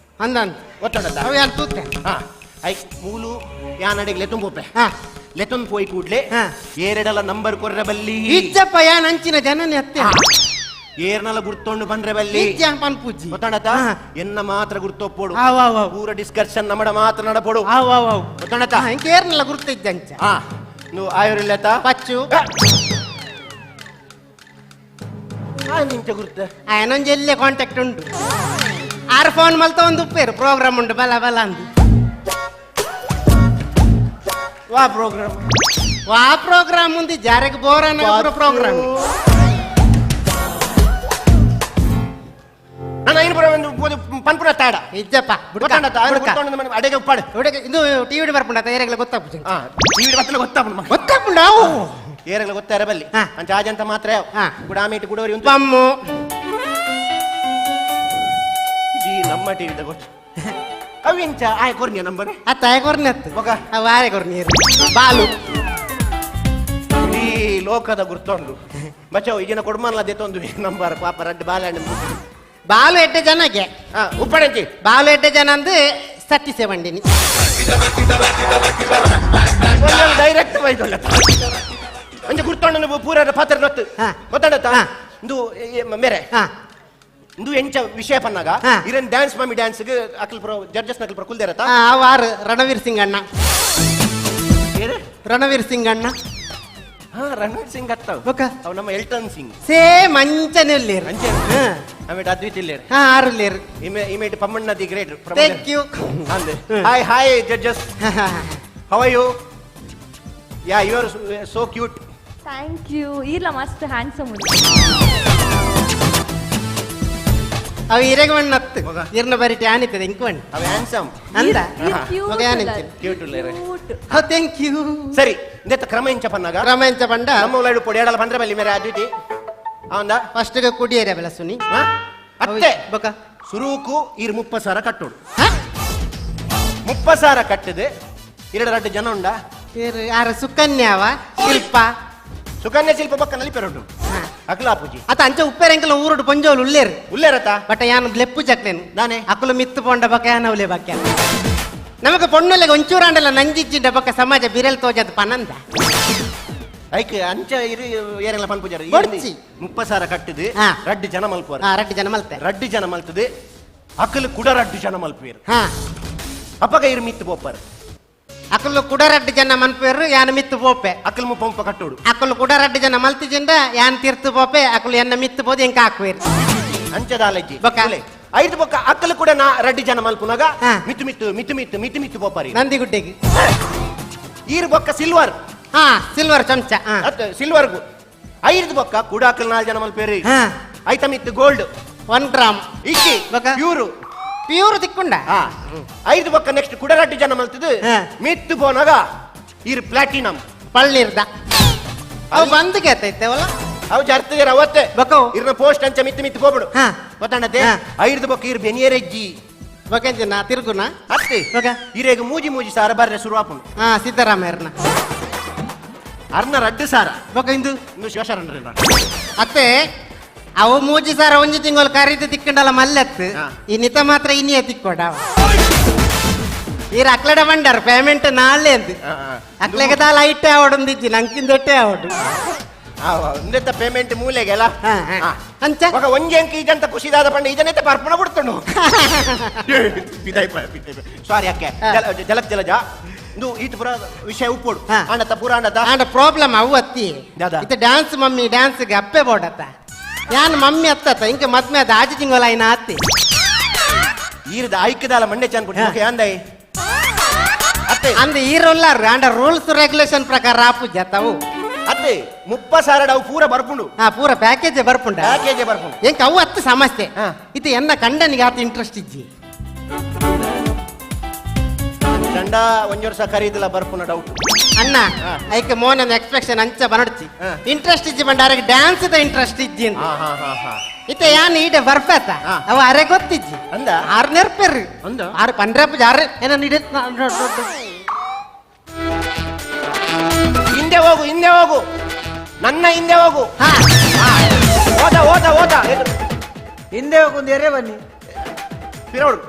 ಅಂದನ್ ಗೊತ್ತದ ಅವು ಯಾರು ತೂತೆ I ಮೂಲು ಯಾನಡೆಗೆ ಲೆತುಂ ಪೋಪೆ ಲೆತುನ್ ಪೋಯಿ ಕೂಡ್ಲೆ ಏರೆಡಲ ನಂಬರ್ ಕೊರ್ರೆ ಬಲ್ಲಿ ಇಜ್ಜಪ್ಪ ಯಾನ್ ಅಂಚಿನ ಜನನೆ ಅತ್ತೆ ಏರ್ನಲ ಗುರ್ತೊಂಡು ಬಂದ್ರೆ ಬಲ್ಲಿ ಪನ್ಪುಜಿ ಗೊತ್ತಣತ ಎನ್ನ ಮಾತ್ರ ಗುರ್ತೊಪ್ಪೋಡು ಪೂರ ಡಿಸ್ಕಷನ್ ನಮ್ಮಡ ಮಾತ್ರ ನಡಪೋಡು ಗೊತ್ತಣತ ಏರ್ನಲ ಗುರ್ತ ಇದ್ದ ಅಂಚ ನೀವು ಆಯುರ್ಲೇತ ಪಚ್ಚು ನಿಂಚ ಗುರ್ತ ಆಯನೊಂಜಿ ಎಲ್ಲೇ ಕಾಂಟ್ಯಾಕ್ಟ್ ಉಂಟು ಆರು ಫೋನ್ ಮಲ್ತ ಒಂದು ಉಪ್ಪೇರು ಪ್ರೋಗ್ರಾಮ್ ಉಂಟು ಬಲ ಬಲ ಅಂದು ವಾ ಪ್ರೋಗ್ರಾಮ್ ವಾ ಪ್ರೋಗ್ರಾಮ್ ಉಂದು ಜಾರಿಗೆ ಬೋರ್ ಅನ್ನೋ ಪ್ರೋಗ್ರಾಮ್. ನಾನು ಐನು ಪುರ ಒಂದು ಪನ್ಪುನ ತಾಡ ಇಜ್ಜಪ್ಪ ಅಡೆಗೆ ಉಪ್ಪಾಡು ಇದು ಟಿವಿ ಬರ್ಪುಂಡ ಏರೆಗ್ಲ ಗೊತ್ತಾಪುಜಿ ಟಿವಿ ಬತ್ತಲ ಗೊತ್ತಾಪುಂಡು ಗೊತ್ತಾಪುಂಡ ಏರೆಗ್ಲ ಗೊತ್ತಾರ ಬಲ್ಲಿ ಅಂಚ ಆಜಂತ ಮಾತ್ರ ಗುಡಾಮೇಟ್ ಗುಡೋರಿ ಉಂಟು ಪಮ್ಮು ಜಿ ನಮ್ಮ ಟಿವಿದ ಗೊತ್ತು ಅವಿಂಚ ಆಯ್ ಕೊರ್ನಿಯ ನಂಬರ್ ಅತ್ತ ಆಯ್ ಕೊರ್ನಿ ಅತ್ತು ಅವು ಆಯ್ ಕೊರ್ನಿ ಬಾಲು ಈ ಲೋಕದ ಗುರ್ತೊಂಡು ಬಚಾವ್ ಈಗಿನ ಕೊಡ್ಮನ್ಲ ದೆತ್ತೊಂದು ನಂಬರ್ ಪಾಪ ರಡ್ಡು ಬಾಲಣ್ಣ ಬಾಲು ಎಡ್ಡೆ ಜನಗೆ ಉಪ್ಪಣಂಚಿ ಬಾಲು ಎಡ್ಡೆ ಜನ ಅಂದು ಸತ್ತಿಸೆ ಬಂಡಿನಿ ಡೈರೆಕ್ಟ್ ಬೈದೊಳ್ಳ ಅಂಚೆ ಗುರ್ತೊಂಡು ಪೂರ ಪಾತ್ರ ನೊತ್ತು ಗೊತ್ತಂಡತ್ತ ಇಂದು ಮೇರೆ ಇಂದು ಎಂಚ ವಿಷಯ ಪನ್ನಾಗ iron dance mummy dance Akal ಪ್ರೋ ಜಡ್ಜಸ್ ನಕಲ್ ಪ್ರೋ ಕುಲ್ದೇರತ ವಾರು ರಣವೀರ್ ಸಿಂಗ್ ಅಣ್ಣ ರಣವೀರ್ ಸಿಂಗ್ ಅಣ್ಣ ರಣವೀರ್ ಸಿಂಗ್ ಅತ್ತ ಅವ್ ನಮ್ಮ ಎಲ್ಟನ್ ಸಿಂಗ್ ಸೇಮ್ ಅಂಚನೆ ಉಲ್ಲೇರು ಅಂಚೆ ಆಮೇಲೆ ಅದ್ವಿತ್ ಇಲ್ಲೇರು ಆರು ಉಲ್ಲೇರು ಇಮೇಟ್ Pammanna the great. Thank you. Hi hi judges, how are you? Yeah you are so cute. Thank you. ಈರ್ಲ ಮಸ್ತ್ ಹ್ಯಾಂಡ್ಸಮ್ ಉಂಟು. ಅವ ಇರೆಗ್ ಮಣ್ಣತ್ತು ಇರ್ನ ಬರಿ ಟ್ಯಾನ್ ಇತ್ತದೆ ಇಂಕ್ ಮಣ್ಣು ಅವ ಹ್ಯಾಂಡ್ಸಮ್ ಅಂದ ಕ್ಯೂಟ್ ಉಲ್ಲೇರೆ. Thank you. ಸರಿ ಇಂದೆತ್ತ ಕ್ರಮ ಎಂಚ ಪನ್ನಾಗ ಕ್ರಮ ಎಂಚ ಪಂಡ ನಮ್ಮ ಉಲಾಡು ಪೊಡಿ ಎಡಲ ಪಂಡ್ರೆ ಬಲ್ಲಿ ಮೇರೆ ಅದ್ವಿತಿ ಅವಂದ ಫಸ್ಟ್ ಕುಡಿಯರೆ ಬೆಲ ಸುನಿ ಅತ್ತೆ ಬೊಕ ಸುರೂಕು ಇರ್ 30,000 ಕಟ್ಟೋಡು 30,000 ಕಟ್ಟದೆ ಎರಡು ರಡ್ಡು ಜನ ಉಂಡ ಯಾರ ಸುಕನ್ಯಾವ ಶಿಲ್ಪ ಸುಕನ್ಯಾ ಶಿಲ್ಪ ಪಕ್ಕ ನಲಿಪೆರೊಂಡು ಅಕ್ಲಾಪುಜಿ ಅತ ಅಂಚ ಉಪ್ಪೇರೆಂಕಲ ಊರುಡು ಪೊಂಜೋಲು ಉಲ್ಲೇರು ಉಲ್ಲೇರತ ಬಟ್ ಯಾನ್ ಲೆಪ್ಪು ಜಕ್ಲೇನು ನಾನೇ ಅಕುಲು ಮಿತ್ತು ಪೊಂಡ ಬಕ ಯಾನವ್ಲೆ ಬಕ್ಕ ನಮಗ ಪೊಣ್ಣುಲೆಗೆ ಒಂಚೂರಾಂಡಲ ನಂಜಿಜ್ಜಿಂಡ ಬಕ್ಕ ಸಮಾಜ ಬಿರಲ್ ತೋಜದ ಪನಂದ ಐಕ್ ಅಂಚ ಇರು ಏರೆಲ್ಲ ಪನ್ಪುಜಾರ ಬೊಡ್ಚಿ. 30,000 ಕಟ್ಟಿದ್ ರಡ್ಡು ಜನ ಮಲ್ಪುವರು ರಡ್ಡು ಜನ ಮಲ್ತೆ ರಡ್ಡು ಜನ ಮಲ್ತದೆ ಅಕಲು ಕೂಡ ರಡ್ಡು ಜನ ಮಲ್ಪುವೇರು ಅಪಗ ಇರು ಮಿತ್ತು ಪೋಪರ್ ಅಕುಲು ಕುಡರಡ್ಡು ಜನ ಮನ್ಪೇರು ಯಾನ್ ಮಿತ್ತು ಪೋಪೆ. ಅಕಲ್ ಮುಪ್ಪ ಕಟ್ಟೋಡು. ಅಕುಲು ಕುಡರಡ್ಡು ಜನ ಮಲ್ತಿಜಿಂಡ ಯಾನ್ ತೀರ್ತು ಪೋಪೆ, ಅಕುಲು ಎನ್ನ ಮಿತ್ತು ಪೋದು ಎಂಕ ಹಾಕುವೇರು. ಅಂಚದಾಲಜ್ಜಿ ಬೊಕ್ಕ ಐದು ಬೊಕ್ಕ ಅಕ್ಕಲು ಕೂಡ ನಾ ರಡ್ಡಿ ಜನ ಮಲ್ಪುನಾಗ ಮಿತ್ತು ಮಿತ್ತು ಮಿತ್ತು ಮಿತ್ತು ಮಿತ್ತು ಮಿತ್ತು ಪೋಪಾರಿ ನಂದಿಗುಡ್ಡೆಗೆ. ಈರು ಬೊಕ್ಕ ಸಿಲ್ವರ್. ಹಾ ಸಿಲ್ವರ್ ಚಮಚ. ಸಿಲ್ವರ್ಗು ಐದು ಬೊಕ್ಕ ಕೂಡ ಅಕ್ಕಲು 4 ಜನ ಮಲ್ಪೇರಿ. ಐತ ಮಿತ್ತು ಗೋಲ್ಡ್ 1 ಗ್ರಾಮ್ ಇಕ್ಕಿ ಪ್ಯೂರು ಪ್ಯೂರ್ ತಿಕ್ಕೊಂಡ. ಐದು ಬೊಕ್ಕ ನೆಕ್ಸ್ಟ್ ಕೂಡ ರಡ್ಡಿ ಜನ ಮಲ್ತದು ಮಿತ್ತು ಪೋನಾಗ ಈರು ಪ್ಲಾಟಿನಮ್ ಪಳ್ಳಿರ್ದ. ಅವು ಬಂದು ಕೇತೈತೆವಲ್ಲ ಅವು ಜರ್ತಿದಾರ ಅವತ್ತೆ ಇರ್ನ ಪೋಸ್ಟ್ ಅಂಚ ಮಿತ್ತು ಮಿತ್ತು ಹೋಗ್ಬಿಡು ಗೊತ್ತಾಣತೆ. ಐದು ಬೊಕ್ಕ ಇರ್ ಬೆನಿಯರೆಜ್ಜಿ ಬೊಕೆಂಜಿನ ತಿರುಗುನ ಅತ್ತೆ ಇರೇಗ ಮೂಜಿ ಮೂಜಿ ಸಾರ ಬರ್ರೆ ಶುರುವಾಪುಂಡು. ಹಾ ಸಿದ್ದರಾಮಯ್ಯರ್ನ ಅರ್ನ ರಡ್ಡು ಸಾರ ಬೊಕ ಇಂದು ಇಂದು ಶಿವಶರಣ್ರ ಅತ್ತೆ. ಅವು ಮೂಜಿ ಸಾರ ಒಂಜಿ ತಿಂಗಳು ಕರೀದು ತಿಕ್ಕಂಡಲ್ಲ ಮಲ್ಲತ್ತು ಈ ನಿತ ಮಾತ್ರ ಇನ್ನಿಯ ತಿಕ್ಕೋಡ. ಈರ ಅಕ್ಲಡ ಬಂಡಾರ ಪೇಮೆಂಟ್ ನಾಳೆ ಅಂತ ಅಕ್ಲೆಗೆ ದಾಲ ಐಟೆ ಅವಡೊಂದಿಜ್ಜಿ ನಂಕಿಂದೆಟ್ಟೆ ಅವಡು ಇಂದೆತ್ತ ಪೇಮೆಂಟ್ ಮೂಲೆಗೆಲ್ಲ ಅಂಚ ఒక ಒಂಜಿ ಅಂಕ ಇದಂತ ಖುಷಿದಾದ ಪಂಡ ಇದನ್ನೆತ್ತ ಪರ್ಪಣ ಬಿಡ್ತಂಡು. ಸಾರಿ ಅಕ್ಕೆ ಜಲಕ್ ಜಲಜ ಇಂದು ಈತ ಪುರ ವಿಷಯ ಉಪ್ಪೋಡು ಆಂಡತ್ತ ಪೂರ ಆಂಡತ್ತ ಆಂಡ ಪ್ರಾಬ್ಲಮ್ ಅವು ಅತ್ತಿ ಇತ್ತ ಡ್ಯಾನ್ಸ್ ಮಮ್ಮಿ ಡ್ಯಾನ್ಸ್ಗೆ ಅಪ್ಪೆ ಬೋಡತ್ತ ಯಾನ್ ಮಮ್ಮಿ ಅತ್ತತ್ತ ಇಂಕ ಮದ್ಮೆ ಅದ ಆಜಿ ತಿಂಗಳ ಐನ ಅತ್ತಿ ಈರದ ಐಕ್ಯದಾಲ ಮಂಡೆ ಚಂದ ಕೊಟ್ಟು ಅಂದೈ ಅತ್ತೆ ಅಂದ ಈರೊಲ್ಲಾರು ಆಂಡ ರೂಲ್ಸ್ ರೆಗ್ಯುಲೇಷನ್ ಪ್ರಕಾರ ಆಪುಜ ತಾವು ಅತ್ತೆ 30 ಸಾವಿರ ಅವು ಪೂರ ಬರ್ಪುಂಡು. ಹಾ ಪೂರ ಪ್ಯಾಕೇಜ್ ಬರ್ಪುಂಡ ಪ್ಯಾಕೇಜ್ ಬರ್ಪುಂಡು. ಎಂಕ ಅವು ಹತ್ತು ಸಮಸ್ಯೆ ಇದು ಎನ್ನ ಕಂಡನಿಗೆ ಆತ ಇಂಟ್ರೆಸ್ಟ್ ಇಜ್ಜಿ. ಚಂಡ ಒಂಜಿ ವರ್ಷ ಕರೀದಿಲ್ಲ ಬರ್ಪುನ ಡೌಟ್ ಅಣ್ಣ. ಐಕೆ ಮೋನನ್ ಎಕ್ಸ್ಪೆಕ್ಷನ್ ಅಂಚ ಬನಡ್ಚಿ ಇಂಟ್ರೆಸ್ಟ್ ಇಜ್ಜಿ ಬಂಡ ಅರೆಗೆ ಡ್ಯಾನ್ಸ್ the interest ಇಜ್ಜಿ ಅಂತ. ಇತ್ತ ಯಾನ್ ಈಡೆ ಬರ್ಪೇತ ಅವ ಅರೆ ಗೊತ್ತಿಜ್ಜಿ ಅಂದ ಆರು ನೆರ್ಪೆರ್ರಿ ಆರು ಪಂಡ್ರಪ್ಪ ಆರು ಏನ ನೀಡೆ ಹಿಂದೆ ಹೋಗು ಹಿಂದೆ ಹೋಗು ನನ್ನ ಹಿಂದೆ ಹೋಗು. ಹೋದ ಹೋದ ಹೋದ ಹಿಂದೆ ಹೋಗು ಒಂದು ಎರೆ ಬನ್ನಿ ಪಿರವಡು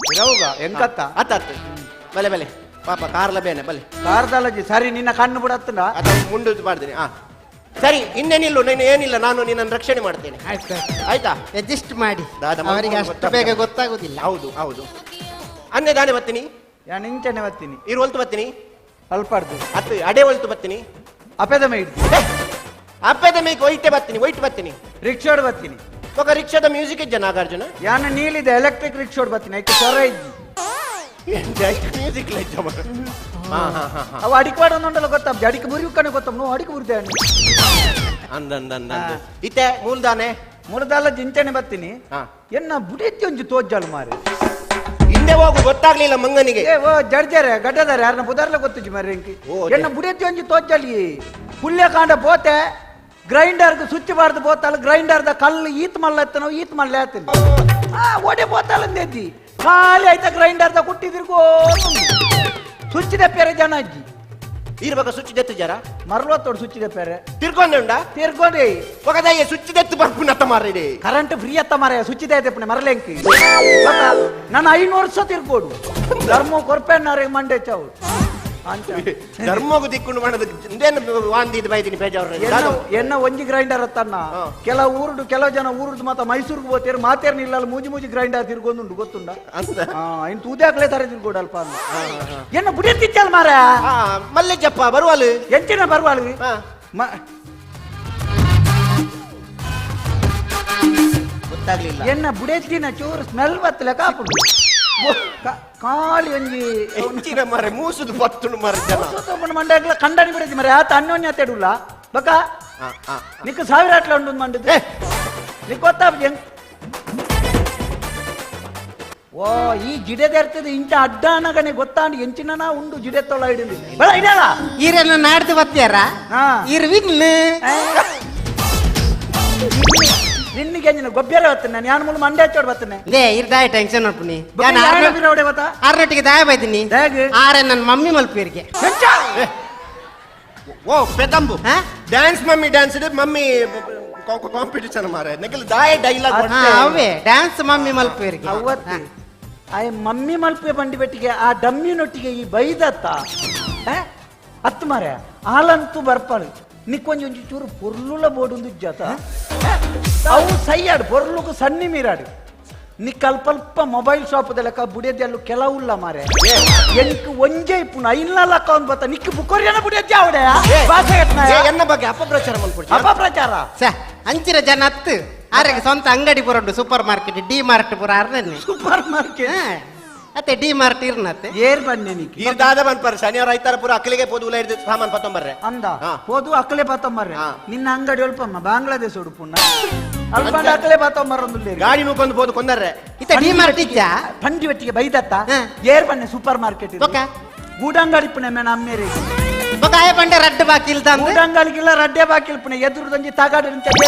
ಪಿರವುಗ ಎಂಕತ್ತ ಅತ್ತ ಅತ್ತ ಬಲೆ ಬಲೆ ಪಾಪ ಕಾರ್ಲ ಬೇನೆ ಬಲೆ ಕಾರ್ದಲ್ಲಜಿ ಸರಿ ನಿನ್ನ ಕಣ್ಣು ಬಿಡತ್ತನ ಅದ ಮುಂಡು ಮಾಡ್ತೀನಿ. ಹಾ ಸರಿ ಇನ್ನೇನಿಲ್ಲ ನೀನು ಏನಿಲ್ಲ ನಾನು ನಿನ್ನನ್ನು ರಕ್ಷಣೆ ಮಾಡ್ತೇನೆ ಆಯ್ತಾ. ಅಡ್ಜಸ್ಟ್ ಮಾಡಿ ಅವರಿಗೆ ಅಷ್ಟು ಬೇಗ ಗೊತ್ತಾಗುದಿಲ್ಲ. ಹೌದು ಹೌದು. ಅನ್ನೆ ದಾನೆ ಬರ್ತೀನಿ ನಾನು ಇಂಚನೆ ಬರ್ತೀನಿ ಇರು ಹೊಲ್ತು ಬರ್ತೀನಿ ಅಲ್ಪಾಡ್ದು ಅತ್ತು ಅಡೆ ಹೊಲ್ತು ಬರ್ತೀನಿ ಅಪೆದ ಮೇ ಅಪ್ಪೆದ ಮೇಕ್ ಒಯ್ಟೆ ಬರ್ತೀನಿ ಒಯ್ಟ್ ಬರ್ತೀನಿ ರಿಕ್ಷೋಡ್ ಬರ್ತೀನಿ. ఒక ರಿಕ್ಷಾದ ಮ್ಯೂಸಿಕ್ ಇಜ್ಜ ನಾಗಾರ್ಜುನ ಯಾನ ನೀಲಿದೆ ಎಲೆಕ್ಟ್ರಿಕ್ ರಿಕ್ಷೋಡ್ ಬರ್ತೀನಿ ಐಕೆ ಸೊರ ಇಜ್ಜಿ ಮ್ಯೂಸಿಕ್ ಲೈಜ. ಅವ ಅಡಿಕೆ ಮಾಡೋದುಂಟಲ್ಲ ಗೊತ್ತ ಅಡಿಕೆ ಬುರಿಯುಕ್ಕನೆ ಗೊತ್ತ ನೋ ಅಡಿಕೆ ಬುರಿದೆ ಅಂದ ಅಂದ ಅಂದ ಇತ್ತೆ ಮೂಲದಾನೆ ಮೂಲದಲ್ಲ ಜಿಂಚನೆ ಬರ್ತೀನಿ ಎನ್ನ ಬುಡಿತಿ ಒಂಜಿ ತೋಜ್ಜಾಲು ಮಾರಿ ಹಿಂದೆ ಹೋಗು ಗೊತ್ತಾಗ್ಲಿಲ್ಲ ಮಂಗನಿಗೆ. ಏ ಓ ಜಡ್ಜರೆ ಗಡ್ಡದಾರೆ ಯಾರನ್ನ ಬುದಾರ್ಲ ಗೊತ್ತಿಜ್ಜಿ ಮಾರಿ ಎಂಕಿ ಎನ್ನ ಬುಡಿತಿ ಒಂಜಿ ತೋಜ್ಜಾಲಿ ಪುಲ್ಯ ಕಾಂಡ ಬೋತೆ ಗ್ರೈಂಡರ್ಗೆ ಸ್ವಿಚ್ ಬಾರ್ದು ಬೋತಲ್ಲ ಗ್ರೈಂಡರ್ದ ಕಲ್ಲು ಈತ್ ಮಲ್ಲ ಎತ್ತನೋ ಈತ್ ಮಲ್ಲ ಎತ್ತೀನಿ ಓಡೆ ಬೋತಲ್ಲ ಎದ್ದಿ ಖಾಲಿ ಆಯ್ತಾ ಗ್ರೈಂಡರ್ದ ಕುಟ್ಟಿದಿರ್ಗೋ ಸ್ವಿಚ್ ದೆಪ್ಪೇರೆ ಜನ ಅಜ್ಜಿ ಇರ್ಬೇಕು ಸ್ವಿಚ್ ದೆತ್ತು ಜರ ಮರಲೋತ್ತೋಡು ಸ್ವಿಚ್ ದೆಪ್ಪೇರೆ ತಿರ್ಕೊಂಡೆ ತಿರ್ಕೊಂಡೆ ఒకదాಯ ಸ್ವಿಚ್ ದೆತ್ತು ಬರ್ಪುನತ್ತ ಮಾರಿದೆ ಕರೆಂಟ್ ಫ್ರೀ ಅತ್ತ ಮಾರಾಯ ಸ್ವಿಚ್ ದೆಪ್ಪನೆ ಮರಲೆಂಕಿ ನಾನು 5 ವರ್ಷ ತಿರ್ಕೋಡು ಧರ್ಮ ಕೊರ್ಪೆನ್ನಾರೆ ಮಂಡೆ ಚಾವು ಧರ್ಮಗೂ ದಿಕ್ಕೊಂಡು ಮಾಡೋದು ವಾಂದಿದ್ದು ಬೈದಿನಿ ಬೇಜಾರು. ಎನ್ನ ಒಂಜಿ ಗ್ರೈಂಡರ್ ಅತ್ತಣ್ಣ ಕೆಲವು ಊರುಡು ಕೆಲವು ಜನ ಊರುಡು ಮಾತ ಮೈಸೂರಿಗೆ ಹೋಗ್ತೀರಿ ಮಾತೇರ್ ನಿಲ್ಲಲ್ಲ ಮೂಜಿ ಮೂಜಿ ಗ್ರೈಂಡರ್ ತಿರ್ಗೊಂದುಂಡು ಗೊತ್ತುಂಡ ಇನ್ನು ತೂದಾಕ್ಲೇ ತರ ತಿರ್ಗೋಡು ಅಲ್ಪ ಎನ್ನ ಬುಡಿಯತ್ತಿಚ್ಚಲ್ ಮಾರ ಮಲ್ಲೆಜ್ಜಪ್ಪ ಬರುವಾಲು ಎಂಚಿನ ಬರುವಾಲು ಗೊತ್ತಾಗ್ಲಿಲ್ಲ ಎನ್ನ ಬುಡೆತ್ತಿನ ಚೂರು ಸ್ಮೆಲ್ ಬತ್ತಲೆ ಕಾಪುಂಡು ಖಾಲಿ ಒಂಜಿ ಎಂಚಿನ ಮರೆ ಮೂಸುದು ಬತ್ತುಂಡು ಮರೆ ಜನ ಮಂಡ್ಯಾಗ್ಲ ಕಂಡನಿ ಬಿಡತಿ ಮರೆ ಆತ ಅನ್ಯೋನ್ಯ ತೆಡುಲ್ಲ ಬಕ ನಿಕ್ಕ 1000 ಅಟ್ಲ ಉಂಡು ಮಂಡಿದ್ ನಿಕ್ ಗೊತ್ತಾಪ ಓ ಈ ಜಿಡೆದ ಇರ್ತದೆ ಇಂಚ ಅಡ್ಡಾನಗನೆ ಗೊತ್ತಾಂಡು ಎಂಚಿನ ಉಂಡು ಜಿಡೆ ತೊಳ ಹಿಡಿದು ಬಳ ಇಡಲ್ಲ ಈರೆಲ್ಲ ನಾಡ್ದು ಬತ್ತಿಯಾರ ಈರ್ ವಿನ್ ನಿನ್ನಿಗೆ ಅಂಜಿನ ಗೊಬ್ಬರ ಬರ್ತೇನೆ ನಾನು ಮೂಲ ಮಂಡ್ಯ ಚೋಡ್ ಬರ್ತೇನೆ ಲೇ ಇರ್ದಾಯ ಟೆನ್ಷನ್ ಮಾಡ್ಪುನಿ ಆರ್ನೊಟ್ಟಿಗೆ ದಾಯ ಬೈತೀನಿ ಆರೆ ನನ್ನ ಮಮ್ಮಿ ಮಲ್ಪೀರಿಗೆ ಓ ಪೆದಂಬು ಡ್ಯಾನ್ಸ್ ಮಮ್ಮಿ ಡ್ಯಾನ್ಸ್ ಇದೆ ಮಮ್ಮಿ ಕಾಂಪಿಟಿಷನ್ ಮಾರೆ ನಿಖಲ್ ದಾಯ ಡೈಲಾಗ್ ಅವೇ ಡ್ಯಾನ್ಸ್ ಮಮ್ಮಿ ಮಲ್ಪೀರಿಗೆ ಅವತ್ತೆ ಆ ಮಮ್ಮಿ ಮಲ್ಪೆ ಬಂಡಿ ಬೆಟ್ಟಿಗೆ ಆ ಡಮ್ಮಿನೊಟ್ಟಿಗೆ ಈ ಬೈದತ್ತ ಹತ್ತು ಮಾರೆ ಹಾಲಂತೂ ಬರ್ಪಾಳು ನಿಕ್ಕೊಂಜಿ ಒಂಜಿ ಚೂರು ಪೊರ್ಲುಲ ಬೋಡುಂದು ಜಾತ ಅವು ಸೈಯಾಡು ಪೊರ್ಲುಕು ಸನ್ನಿ ಮೀರಾಡು ನಿಕ್ ಅಲ್ಪ ಮೊಬೈಲ್ ಶಾಪ್ ಲೆಕ್ಕ ಬುಡಿಯದ್ದೆಲ್ಲ ಕೆಲವುಲ್ಲ ಮಾರೆ ಎಂಕ್ ಒಂಜೆ ಇಪ್ಪುನ ಐನ್ಲ ಲಕ್ಕ ಒಂದು ಬತ್ತ ನಿಕ್ ಬುಕೊರಿಯನ ಬುಡಿಯದ್ದೆ ಅವಡೆ ಭಾಷೆ ಎನ್ನ ಬಗ್ಗೆ ಅಪಪ್ರಚಾರ ಮಲ್ಪೊಡ್ಚಿ ಅಪಪ್ರಚಾರ ಸ ಅಂಚಿನ ಜನ ಅತ್ತು ಆರೆಗೆ ಸ್ವಂತ ಅಂಗಡಿ ಪೂರ ಉಂಟು ಸೂಪರ್ ಮಾರ್ಕೆಟ್ ಡಿ ಮಾರ್ಟ್ ಪೂರ ಅರ್ಧನೆ ಸೂಪರ್ ಮಾರ್ಕೆಟ್ ಅತ್ತೆ ಡಿ ಮಾರ್ಟ್ ಇರ್ನತ್ತೆ ಏರ್ ಬನ್ನಿ ನಿಕ್ ಈರ್ ದಾದ ಬನ್ಪರ್ ಶನಿವಾರ ಐತಾರ ಪೂರ ಅಕ್ಕಲಿಗೆ ಪೋದು ಉಲ ಹಿಡ್ದು ಸಾಮಾನ್ ಪತ್ತೊಂಬರ್ರೆ ಅಂದ ಪೋದು ಅಕ್ಕಲೆ ಪತ್ತೊಂಬರ್ರೆ ನಿನ್ನ ಅಂಗಡಿ ಒಲ್ಪಮ್ಮ ಬಾಂಗ್ಲಾದೇಶ ಉಡುಪುಣ್ಣ ಅಲ್ಪ ಅಕ್ಕಲೆ ಪತ್ತೊಂಬರೊಂದು ಗಾಡಿ ನೂಕೊಂದು ಪೋದು ಕೊಂದರ್ರೆ ಇತ್ತ ಡಿ ಮಾರ್ಟ್ ಇಜ್ಜಾ ಪಂಡಿ ಒಟ್ಟಿಗೆ ಬೈದತ್ತ ಏರ್ ಬನ್ನಿ ಸೂಪರ್ ಮಾರ್ಕೆಟ್ ಗೂಡಂಗಡಿ ಪುಣೆ ಮೇನ ಅಮ್ಮೇರಿ ಬೊಕ ಆಯ ಪಂಡೆ ರಡ್ಡು ಬಾಕಿ ಇಲ್ದ ಗೂಡಂಗಡಿಗಿಲ್ಲ ರಡ್ಡೆ ಬಾಕಿ ಇಲ್ಪುಣೆ ಎದುರುದೊಂಜಿ ತಗಾಡು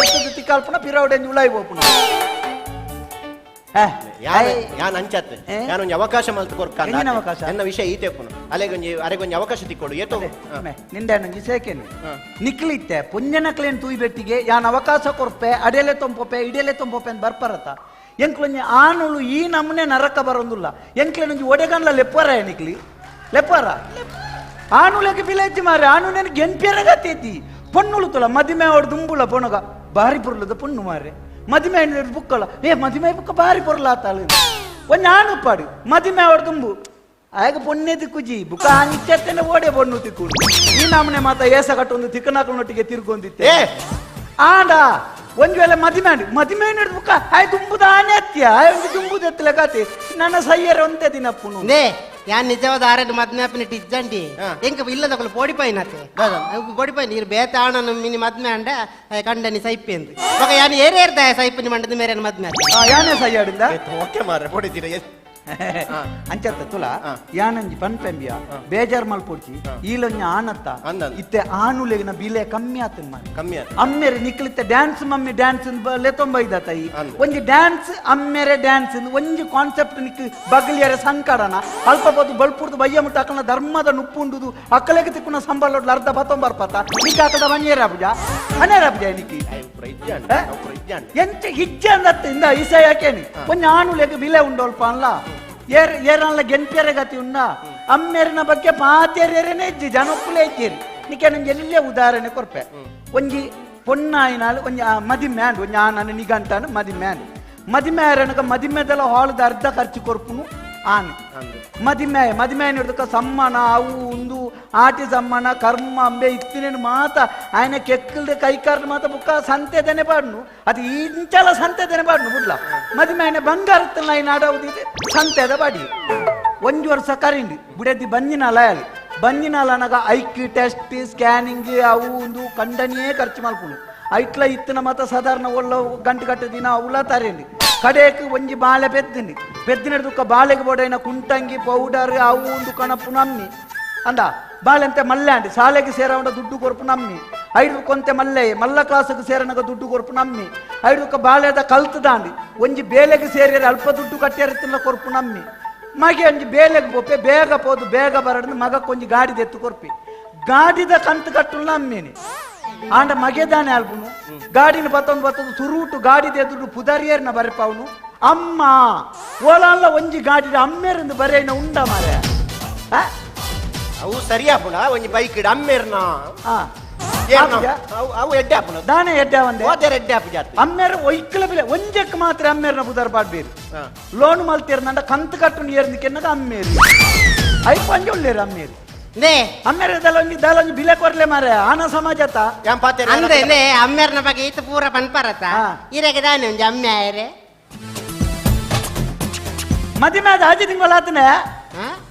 ತಿಕ್ಕಾಲ್ಪುಣ ಪಿರೌಡೆಂಜಿ ಉಲಾಯಿ ಹೋಪುಣ ಯಾನ್ ಅಂಚತ್ತೆ ಯಾನೊಂಜಿ ಅವಕಾಶ ಮಲ್ತು ಕೊರ್ಕ ಎಂಜಿನ ಅವಕಾಶ? ಎನ್ನ ವಿಷಯ ಈತೆ ಪುನ ಅಲೆಗೊಂಜಿ ಅರೆಗೊಂಜಿ ಅವಕಾಶ ತಿಕ್ಕೊಡು ಏತೋ ನಿಂದೆ ನಂಜಿ ಸೇಕೇನು ನಿಕ್ಲಿತ್ತೆ ಪುಂಜನಕ್ಲೇನ್ ತೂಯಿ ಬೆಟ್ಟಿಗೆ ಯಾನ್ ಅವಕಾಶ ಕೊರ್ಪೆ ಅಡೆಲೆ ತೊಂಪೊಪೆ ಇಡೆಲೆ ತೊಂಪೊಪೆ ಅಂತ ಬರ್ಪರತ ಎಂಕ್ಲೊಂಜಿ ಆನುಳು ಈ ನಮೂನೆ ನರಕ ಬರೋದಿಲ್ಲ ಎಂಕ್ಲೆನೊಂಜಿ ಒಡೆಗನ್ಲ ಲೆಪ್ಪರ ನಿಕ್ಲಿ ಲೆಪ್ಪರ ಆನುಲಗೆ ಬಿಲೆಜ್ಜಿ ಮಾರೆ ಆನು ನೆನ್ ಗೆನ್ಪಿಯರಗತ್ತೇತಿ ಪೊನ್ನುಳು ತುಲ ಮದಿಮೆ ಅವಡು ದುಂಬುಳ ಪೊಣಗ ಬಾರಿ ಪೊರ್ಲದ ಪೊಣ್ಣು ಮಾರೆ ಮದಿಮೆ ಬುಕ್ಕಳ ಏ ಮದಿಮೆ ಬುಕ್ಕ ಬಾರಿ ಪೊರ್ಲಾತಾಳು ಒಂಜಿ ಆನು ಪಾಡು ಮದಿಮೆ ಅವಡು ದುಂಬು ಆಗ ಪೊಣ್ಣೆ ತಿಕ್ಕುಜಿ ಬುಕ್ಕ ಅಂಚತ್ತನೆ ಓಡೆ ಪೊಣ್ಣು ತಿಕ್ಕು ಈ ನಮನೆ ಮಾತ ಏಸ ಕಟ್ಟೊಂದು ತಿಕ್ಕನಾಕನೊಟ್ಟಿಗೆ ತಿರ್ಗೊಂದಿತ್ತೆ ಆಂಡ ಒಂಜಿ ವೇಳೆ ಮದಿಮೆ ಆಂಡ್ ಮದಿಮೆ ಹಿಡ್ದು ಬುಕ್ಕ ಆಯ್ ದುಂಬುದ ಆನೆ ಅತ್ಯ ಆಯ್ ಒಂದು ದುಂಬುದ ಎತ್ತಲೆ ಕಾತಿ ನನ್ನ ಸೈಯರ ಒಂತೆ ದಿನಪ್ಪುನು ನೇ ಯಾನ್ ನಿಜವಾದ ಆರಡ್ ಮದ್ಮೆ ಆಪಿನ ಇಜ್ಜಂಡಿ ಎಂಕ ಇಲ್ಲದಕಲು ಪೋಡಿಪಾಯಿನತೆ ಪೋಡಿಪಾಯಿ ನೀರು ಬೇತಾಣ ಮಿನಿ ಮದ್ಮೆ ಅಂಡ ಕಂಡನಿ ಸೈಪಿ ಅಂದು ಬೊಕ ಯಾನ್ ಏರೇರ್ದ ಸೈಪಿನಿ ಮಂಡದ ಮೇರೆ ಮದ್ಮೆ ಯಾನೇ ಸೈಯಾಡಿಂದ ಓಕೆ ಮಾರ್ರೆ ಪೊಡಿತೀರ ಅಂಚತ್ತ ತುಲ ಯಾನಂಜಿ ಪನ್ಪೆಂಬಿಯ ಬೇಜಾರ್ ಮಲ್ಪೊಡ್ಚಿ ಈಲೊಂಜಿ ಆನತ್ತ ಇತ್ತೆ ಆನುಲೆಗಿನ ಬಿಲೆ ಕಮ್ಮಿ ಆತನ್ ಮಾರೆ ಕಮ್ಮಿ ಆತು ಅಮ್ಮೇರೆ ನಿಕ್ಲಿತ್ತೆ ಡ್ಯಾನ್ಸ್ ಮಮ್ಮಿ ಡ್ಯಾನ್ಸ್ ಲೆತೊಂಬ ಇದ್ದ ತಾಯಿ ಒಂಜಿ ಡ್ಯಾನ್ಸ್ ಅಮ್ಮೇರೆ ಡ್ಯಾನ್ಸ್ ಒಂಜಿ ಕಾನ್ಸೆಪ್ಟ್ ನಿಕ್ ಬಗಲಿಯರೆ ಸಂಕಡನ ಅಲ್ಪ ಪೋದು ಬಲ್ಪುರ್ದು ಬಯ್ಯ ಮುಟ್ಟ ಅಕ್ಕನ ಧರ್ಮದ ನುಪ್ಪುಂಡುದು ಅಕ್ಕಲೆಗೆ ತಿಕ್ಕುನ ಸಂಬಳ ಅರ್ಧ ಪತ್ತೊಂಬರ್ಪತ್ತ ನಿಕ್ ಅಕ್ಕದ ಮನಿಯರ ಅಬ್ಜ ಅನೇರ ಅಬ್ಜ ನಿಕ್ಕಿ ಎಂಚ ಇಜ್ಜ ಅಂದತ್ತ ಇಂದ ಇಸ ಯಾಕೇನಿ ಒಂಜಿ ಆನುಲೆಗ್ ಬಿಲೆ ಉಂಡೋಲ್ಪ ಅನ್ಲ ಏರ್ ಏರನ್ಲ ಗೆನ್ಪಿಯರೆ ಗತಿ ಉಂಡ ಅಮ್ಮೇರಿನ ಬಗ್ಗೆ ಪಾತೇರೇನೆ ಇಜ್ಜಿ ಜನಕ್ಕುಲೇ ಇಜ್ಜಿರಿ ನಿಕ್ಕೆ ನಂಗೆ ಎಲ್ಲೇ ಉದಾಹರಣೆ ಕೊರ್ಪೆ ಒಂಜಿ ಪೊನ್ನಾಯಿನಾಲ್ ಒಂಜಿ ಮದಿಮೆ ಆಂಡ್ ಒಂಜಿ ಆನನ ನಿಗಂಟಾನು ಮದಿಮೆ ಆಂಡ್ ಮದಿಮೆ ಆರನಕ ಮದಿಮೆದೆಲ್ಲ ಹಾಳದ ಅರ್ಧ ಖರ್ಚು ಕೊರ್ಪುನು ಆನೆ ಮದಿಮೆ ಮದಿಮೆ ಹಿಡ್ದಕ್ಕ ಸಮ್ಮನ ಅವು ಒಂದು ಆಟಿ ಸಮ್ಮನ ಕರ್ಮ ಅಂಬೆ ಇತ್ತಿನೇನು ಮಾತ ఆయన ಕೆಕ್ಕಲ್ದ ಕೈಕಾರ್ನ ಮಾತ ಬುಕ್ಕ ಸಂತೆದನೆ ಪಾಡ್ನು ಅದು ಇಂಚಲ ಸಂತೆದನೆ ಪಾಡ್ನು ಬುಡ್ಲ ಮದಿಮೆ ఆయన ಬಂಗಾರತ್ತಲ್ಲ ఆయన ಆಡವುದಿದೆ ಸಂತೆದ ಬಾಡಿ ಒಂಜಿ ವರ್ಷ ಕರಿಂಡಿ ಬುಡದಿ ಬಂಜಿನಾಲ ಆಲಿ ಬಂಜಿನಾಲ ಅನಗ ಐಕ್ ಟೆಸ್ಟ್ ಸ್ಕ್ಯಾನಿಂಗ್ ಅವು ಒಂದು ಕಂಡನಿಯೇ ಖರ್ಚು ಮಲ್ಪುನು ಐಟ್ಲ ಇತ್ತಿನ ಮಾತ ಸಾಧಾರಣ ಒಳ್ಳ ಗಂಟು ಕಟ್ಟ ದಿನ ಅವಲ ತರೇಂಡಿ ಕಡೆಕ್ ಒಂಜಿ ಬಾಳೆ ಪೆದ್ದಿನಿ ಪೆದ್ದಿನ ದುಕ್ಕ ಬಾಳೆಗೆ ಬೋಡೈನ ಕುಂಟಂಗಿ ಪೌಡರ್ ಅವು ಒಂದು ಕಣಪ್ಪು ನಮ್ಮಿ ಅಂದ ಬಾಳೆಂತೆ ಮಲ್ಲೆ ಅಂಡಿ ಶಾಲೆಗೆ ಸೇರವಂಡ ದುಡ್ಡು ಕೊರ್ಪು ನಮ್ಮಿ ಐದು ಕೊಂತೆ ಮಲ್ಲೆ ಮಲ್ಲ ಕ್ಲಾಸಿಗೆ ಸೇರನಗ ದುಡ್ಡು ಕೊರ್ಪು ನಮ್ಮಿ ಐದುಕ್ಕ ಬಾಳೆದ ಕಲ್ತದಾಂಡಿ ಒಂಜಿ ಬೇಲೆಗೆ ಸೇರಿಯರೆ ಅಲ್ಪ ದುಡ್ಡು ಕಟ್ಟಿಯರ ಕೊರ್ಪು ನಮ್ಮಿ ಮಗೆ ಒಂಜಿ ಬೇಲೆಗೆ ಪೋಪೆ ಬೇಗ ಪೋದು ಬೇಗ ಬರಡ್ದು ಮಗಕ್ಕೊಂಜಿ ಗಾಡಿದ ಎತ್ತು ಕೊರ್ಪಿ ಗಾಡಿದ ಕಂತು ಕಟ್ಟು ನಮ್ಮೇನೆ ಆಂಡ ಮಗೆದಾನೆ ಅಲ್ಪುನು ಗಾಡಿನ ಬತ್ತೊಂದು ಬತ್ತೊಂದು ಸುರೂಟು ಗಾಡಿದ ಎದುರು ಪುದರಿಯರ್ನ ಬರೆಪವನು ಅಮ್ಮ ಓಲಾಲ್ಲ ಒಂಜಿ ಗಾಡಿದ ಅಮ್ಮೇರಿಂದ ಬರೇನ ಉಂಡ ಮಾರೆ ಅವು ಸರಿಯಾಪುಣ ಒಂಜಿ ಬೈಕ್ ಅಮ್ಮೇರ್ನ ಅವು ಎಡ್ಡೆ ಆಪುಣ ದಾನೆ ಎಡ್ಡೆ ಒಂದೇ ಹೋದೆರ್ ಎಡ್ಡೆ ಆಪು ಜಾತಿ ಅಮ್ಮೇರ ಒಯ್ಕಲ ಬಿಲೆ ಒಂಜಕ್ಕೆ ಮಾತ್ರ ಅಮ್ಮೇರ್ನ ಬುದರ್ ಪಾಡ್ಬೇರು ಲೋನ್ ಮಲ್ತೇರ್ನಂಡ ಕಂತು ಕಟ್ಟು ಏರ್ನ ಕೆನ್ನಗ ಅಮ್ಮೇರಿ ಐಪ ಒಂಜಿ ಒಳ್ಳೇರು ಅಮ್ಮೇರಿ ನೇ ಅಮ್ಮೇರ ದಲೊಂಜಿ ದಲೊಂಜಿ ಬಿಲೆ ಕೊರ್ಲೆ ಮಾರೆ ಆನ ಸಮಾಜತ ಅಂದ್ರೆ ನೇ ಅಮ್ಮೇರ್ನ ಬಗ್ಗೆ ಈತ ಪೂರ ಪನ್ಪರತ ಇರೆಗೆ ದಾನೆ ಒಂಜಿ ಅಮ್ಮೆ ಆಯರೆ ಮದಿಮೆ ಆದ ಆಜಿ ತಿಂಗಳಾತನೆ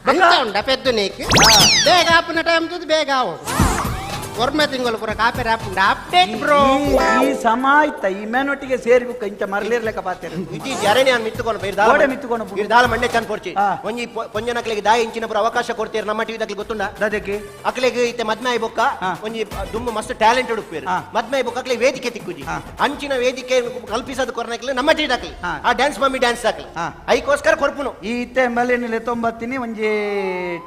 ಅಂತ ಉಂಡ ಪೆದ್ದು ನೀಕ್ ಬೇಗ ಆಪುನ ಟೈಮ್ ತುದು ಬೇಗ ಆವು ಒರ್ಮೆ ತಿಂಗಳು ಪೂರ ಕಾಪೆರ ಆಪುಂಡ ಅಪ್ಡೇಟ್ ಬ್ರೋ ಈ ಸಮಾಯ್ತ ಈ ಮೇನೊಟ್ಟಿಗೆ ಸೇರ್ಬೇಕು ಇಂಚ ಮರಲೇರ್ಲೆಕ್ಕ ಪಾತೇರು ಇಜ್ಜಿ ಜರನೆ ನಾನು ಮಿತ್ತುಕೊಂಡು ಬೈರ್ ಗೋಡೆ ಮಿತ್ತುಕೊಂಡು ಇರ್ ದಾಲ ಮಂಡೆ ಚಂದ ಕೊಡ್ಚಿ ಒಂಜಿ ಪೊಂಜನಕ್ಲೆಗೆ ದಾಯ ಇಂಚಿನ ಪೂರ ಅವಕಾಶ ಕೊಡ್ತೀರ ನಮ್ಮ ಟಿವಿ ದಕ್ಲಿ ಗೊತ್ತುಂಡ ದದಕ್ಕೆ ಅಕ್ಲೆಗ್ ಇತ್ತೆ ಮದ್ಮೆ ಆಯ್ ಬೊಕ್ಕ ಒಂಜಿ ದುಮ್ಮು ಮಸ್ತ್ ಟ್ಯಾಲೆಂಟ್ ಉಡುಪೇರು ಮದ್ಮೆ ಆಯ್ ಬೊಕ್ಕ ಅಕ್ಲೆ ವೇದಿಕೆ ತಿಕ್ಕುಜಿ ಅಂಚಿನ ವೇದಿಕೆ ಕಲ್ಪಿಸೋದು ಕೊರ್ನಕ್ಲೆ ನಮ್ಮ ಟಿವಿ ದಾಕ್ಲಿ ಆ ಡ್ಯಾನ್ಸ್ ಮಮ್ಮಿ ಡ್ಯಾನ್ಸ್ ದಾಕ್ಲಿ ಐಕೋಸ್ಕರ ಕೊರ್ಪುನು ಈ ಇತ್ತೆ ಮಲೇನಿಲೆ ತೊಂಬತ್ತಿನಿ ಒಂಜಿ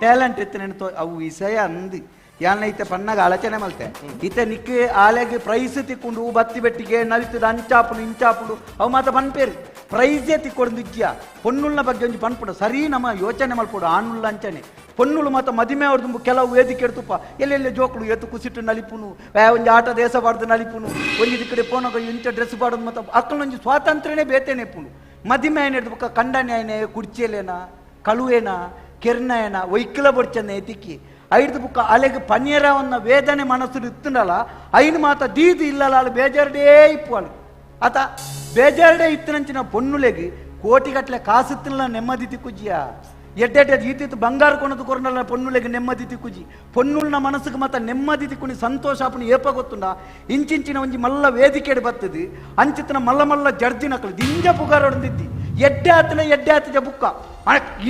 ಟ್ಯಾಲೆಂಟ್ ಇತ್ತು ನೆನತು ಅವು ವಿಷಯ ಅಂದು ಯಾನ ಇತ್ತೆ ಪನ್ನಾಗ ಆಲೋಚನೆ ಮಲ್ತೆ ಇತ್ತೆ ನಿಕ್ ಆಲೆಗೆ ಪ್ರೈಸ್ ತಿಕ್ಕೊಂಡು ಬತ್ತಿ ಬೆಟ್ಟಿಗೆ ನಲಿತದ ಅಂಚಾಪುಡು ಇಂಚಾಪುಡು ಅವು ಮಾತ ಪನ್ಪೇರು ಪ್ರೈಸೇ ತಿಕ್ಕೊಂಡು ಇಜ್ಜಿಯ ಪೊನ್ನುಳ್ನ ಬಗ್ಗೆ ಒಂಜಿ ಪನ್ಪುಡು ಸರಿ ನಮ್ಮ ಯೋಚನೆ ಮಲ್ಪಡು ಆನುಳ್ಳ ಅಂಚನೆ ಪೊನ್ನುಳು ಮಾತ ಮದಿಮೆ ಅವ್ರದ್ದು ಕೆಲವು ವೇದಿಕೆ ತುಪ್ಪ ಎಲ್ಲೆಲ್ಲಿ ಜೋಕುಳು ಎತ್ತು ಕುಸಿಟ್ಟು ನಲಿಪುನು ಒಂಜಿ ಆಟ ದೇಶ ಬಾರ್ದು ನಲಿಪುನು ಒಂಜಿ ದಿಕ್ಕಡೆ ಪೋನಗ ಇಂಚ ಡ್ರೆಸ್ ಬಾಡೋದು ಮತ್ತು ಅಕ್ಕಲೊಂಜಿ ಸ್ವಾತಂತ್ರ್ಯನೇ ಬೇತೇನೆ ಪುನು. ಮದಿಮೆ ಆಯ್ನ ಬೊಕ್ಕ ಕಂಡನೆ ಆಯ್ನೆ ಕುಡ್ಚೇಲೇನ ಕಳುವೇನ ಕೆರ್ನಯನ ಒಯ್ಕಲ ಬೊಡ್ಚನೆ ತಿಕ್ಕಿ ಐದು ಬುಕ್ಕ ಅಲೆಗೆ ಪನಿಯರವನ್ನ ವೇದನೆ ಮನಸ್ಸು ಇತ್ತುಂಡಲ್ಲ ಐನು ಮಾತ ದೀದು ಇಲ್ಲಲ ಅಳು ಬೇಜಾರ್ಡೇ ಇಪ್ಪುವಳು ಆತ ಬೇಜಾರ್ಡೇ ಇತ್ತನಂಚಿನ ಪೊನ್ನುಲೆಗೆ ಕೋಟಿಗಟ್ಟಲೆ ಕಾಸುತ್ತಿಲ್ಲ ನೆಮ್ಮದಿ ತಿಕ್ಕುಜಿಯ ಎಡ್ಡೆಡ್ಡೆ ಈತಿತ್ತು ಬಂಗಾರ ಕೊನದು ಕೊರನಲ್ಲ ಪೊನ್ನುಲೆಗೆ ನೆಮ್ಮದಿ ತಿಕ್ಕುಜಿ ಪೊನ್ನುಲ್ನ ಮನಸ್ಸಿಗೆ ಮಾತ ನೆಮ್ಮದಿ ತಿಕ್ಕುನಿ ಸಂತೋಷ ಆಪುನಿ ಏಪ ಗೊತ್ತುಂಡ ಇಂಚಿಂಚಿನ ಒಂಜಿ ಮಲ್ಲ ವೇದಿಕೆಡ್ ಬತ್ತದು ಅಂಚಿತನ ಮಲ್ಲ ಮಲ್ಲ ಜಡ್ಜಿನಕಲು ದಿಂಜ ಪುಗಾರೊಂದಿದ್ದಿ ಎಡ್ಡೆ ಆತನ ಎಡ್ಡೆ ಆತಜ ಬುಕ್ಕ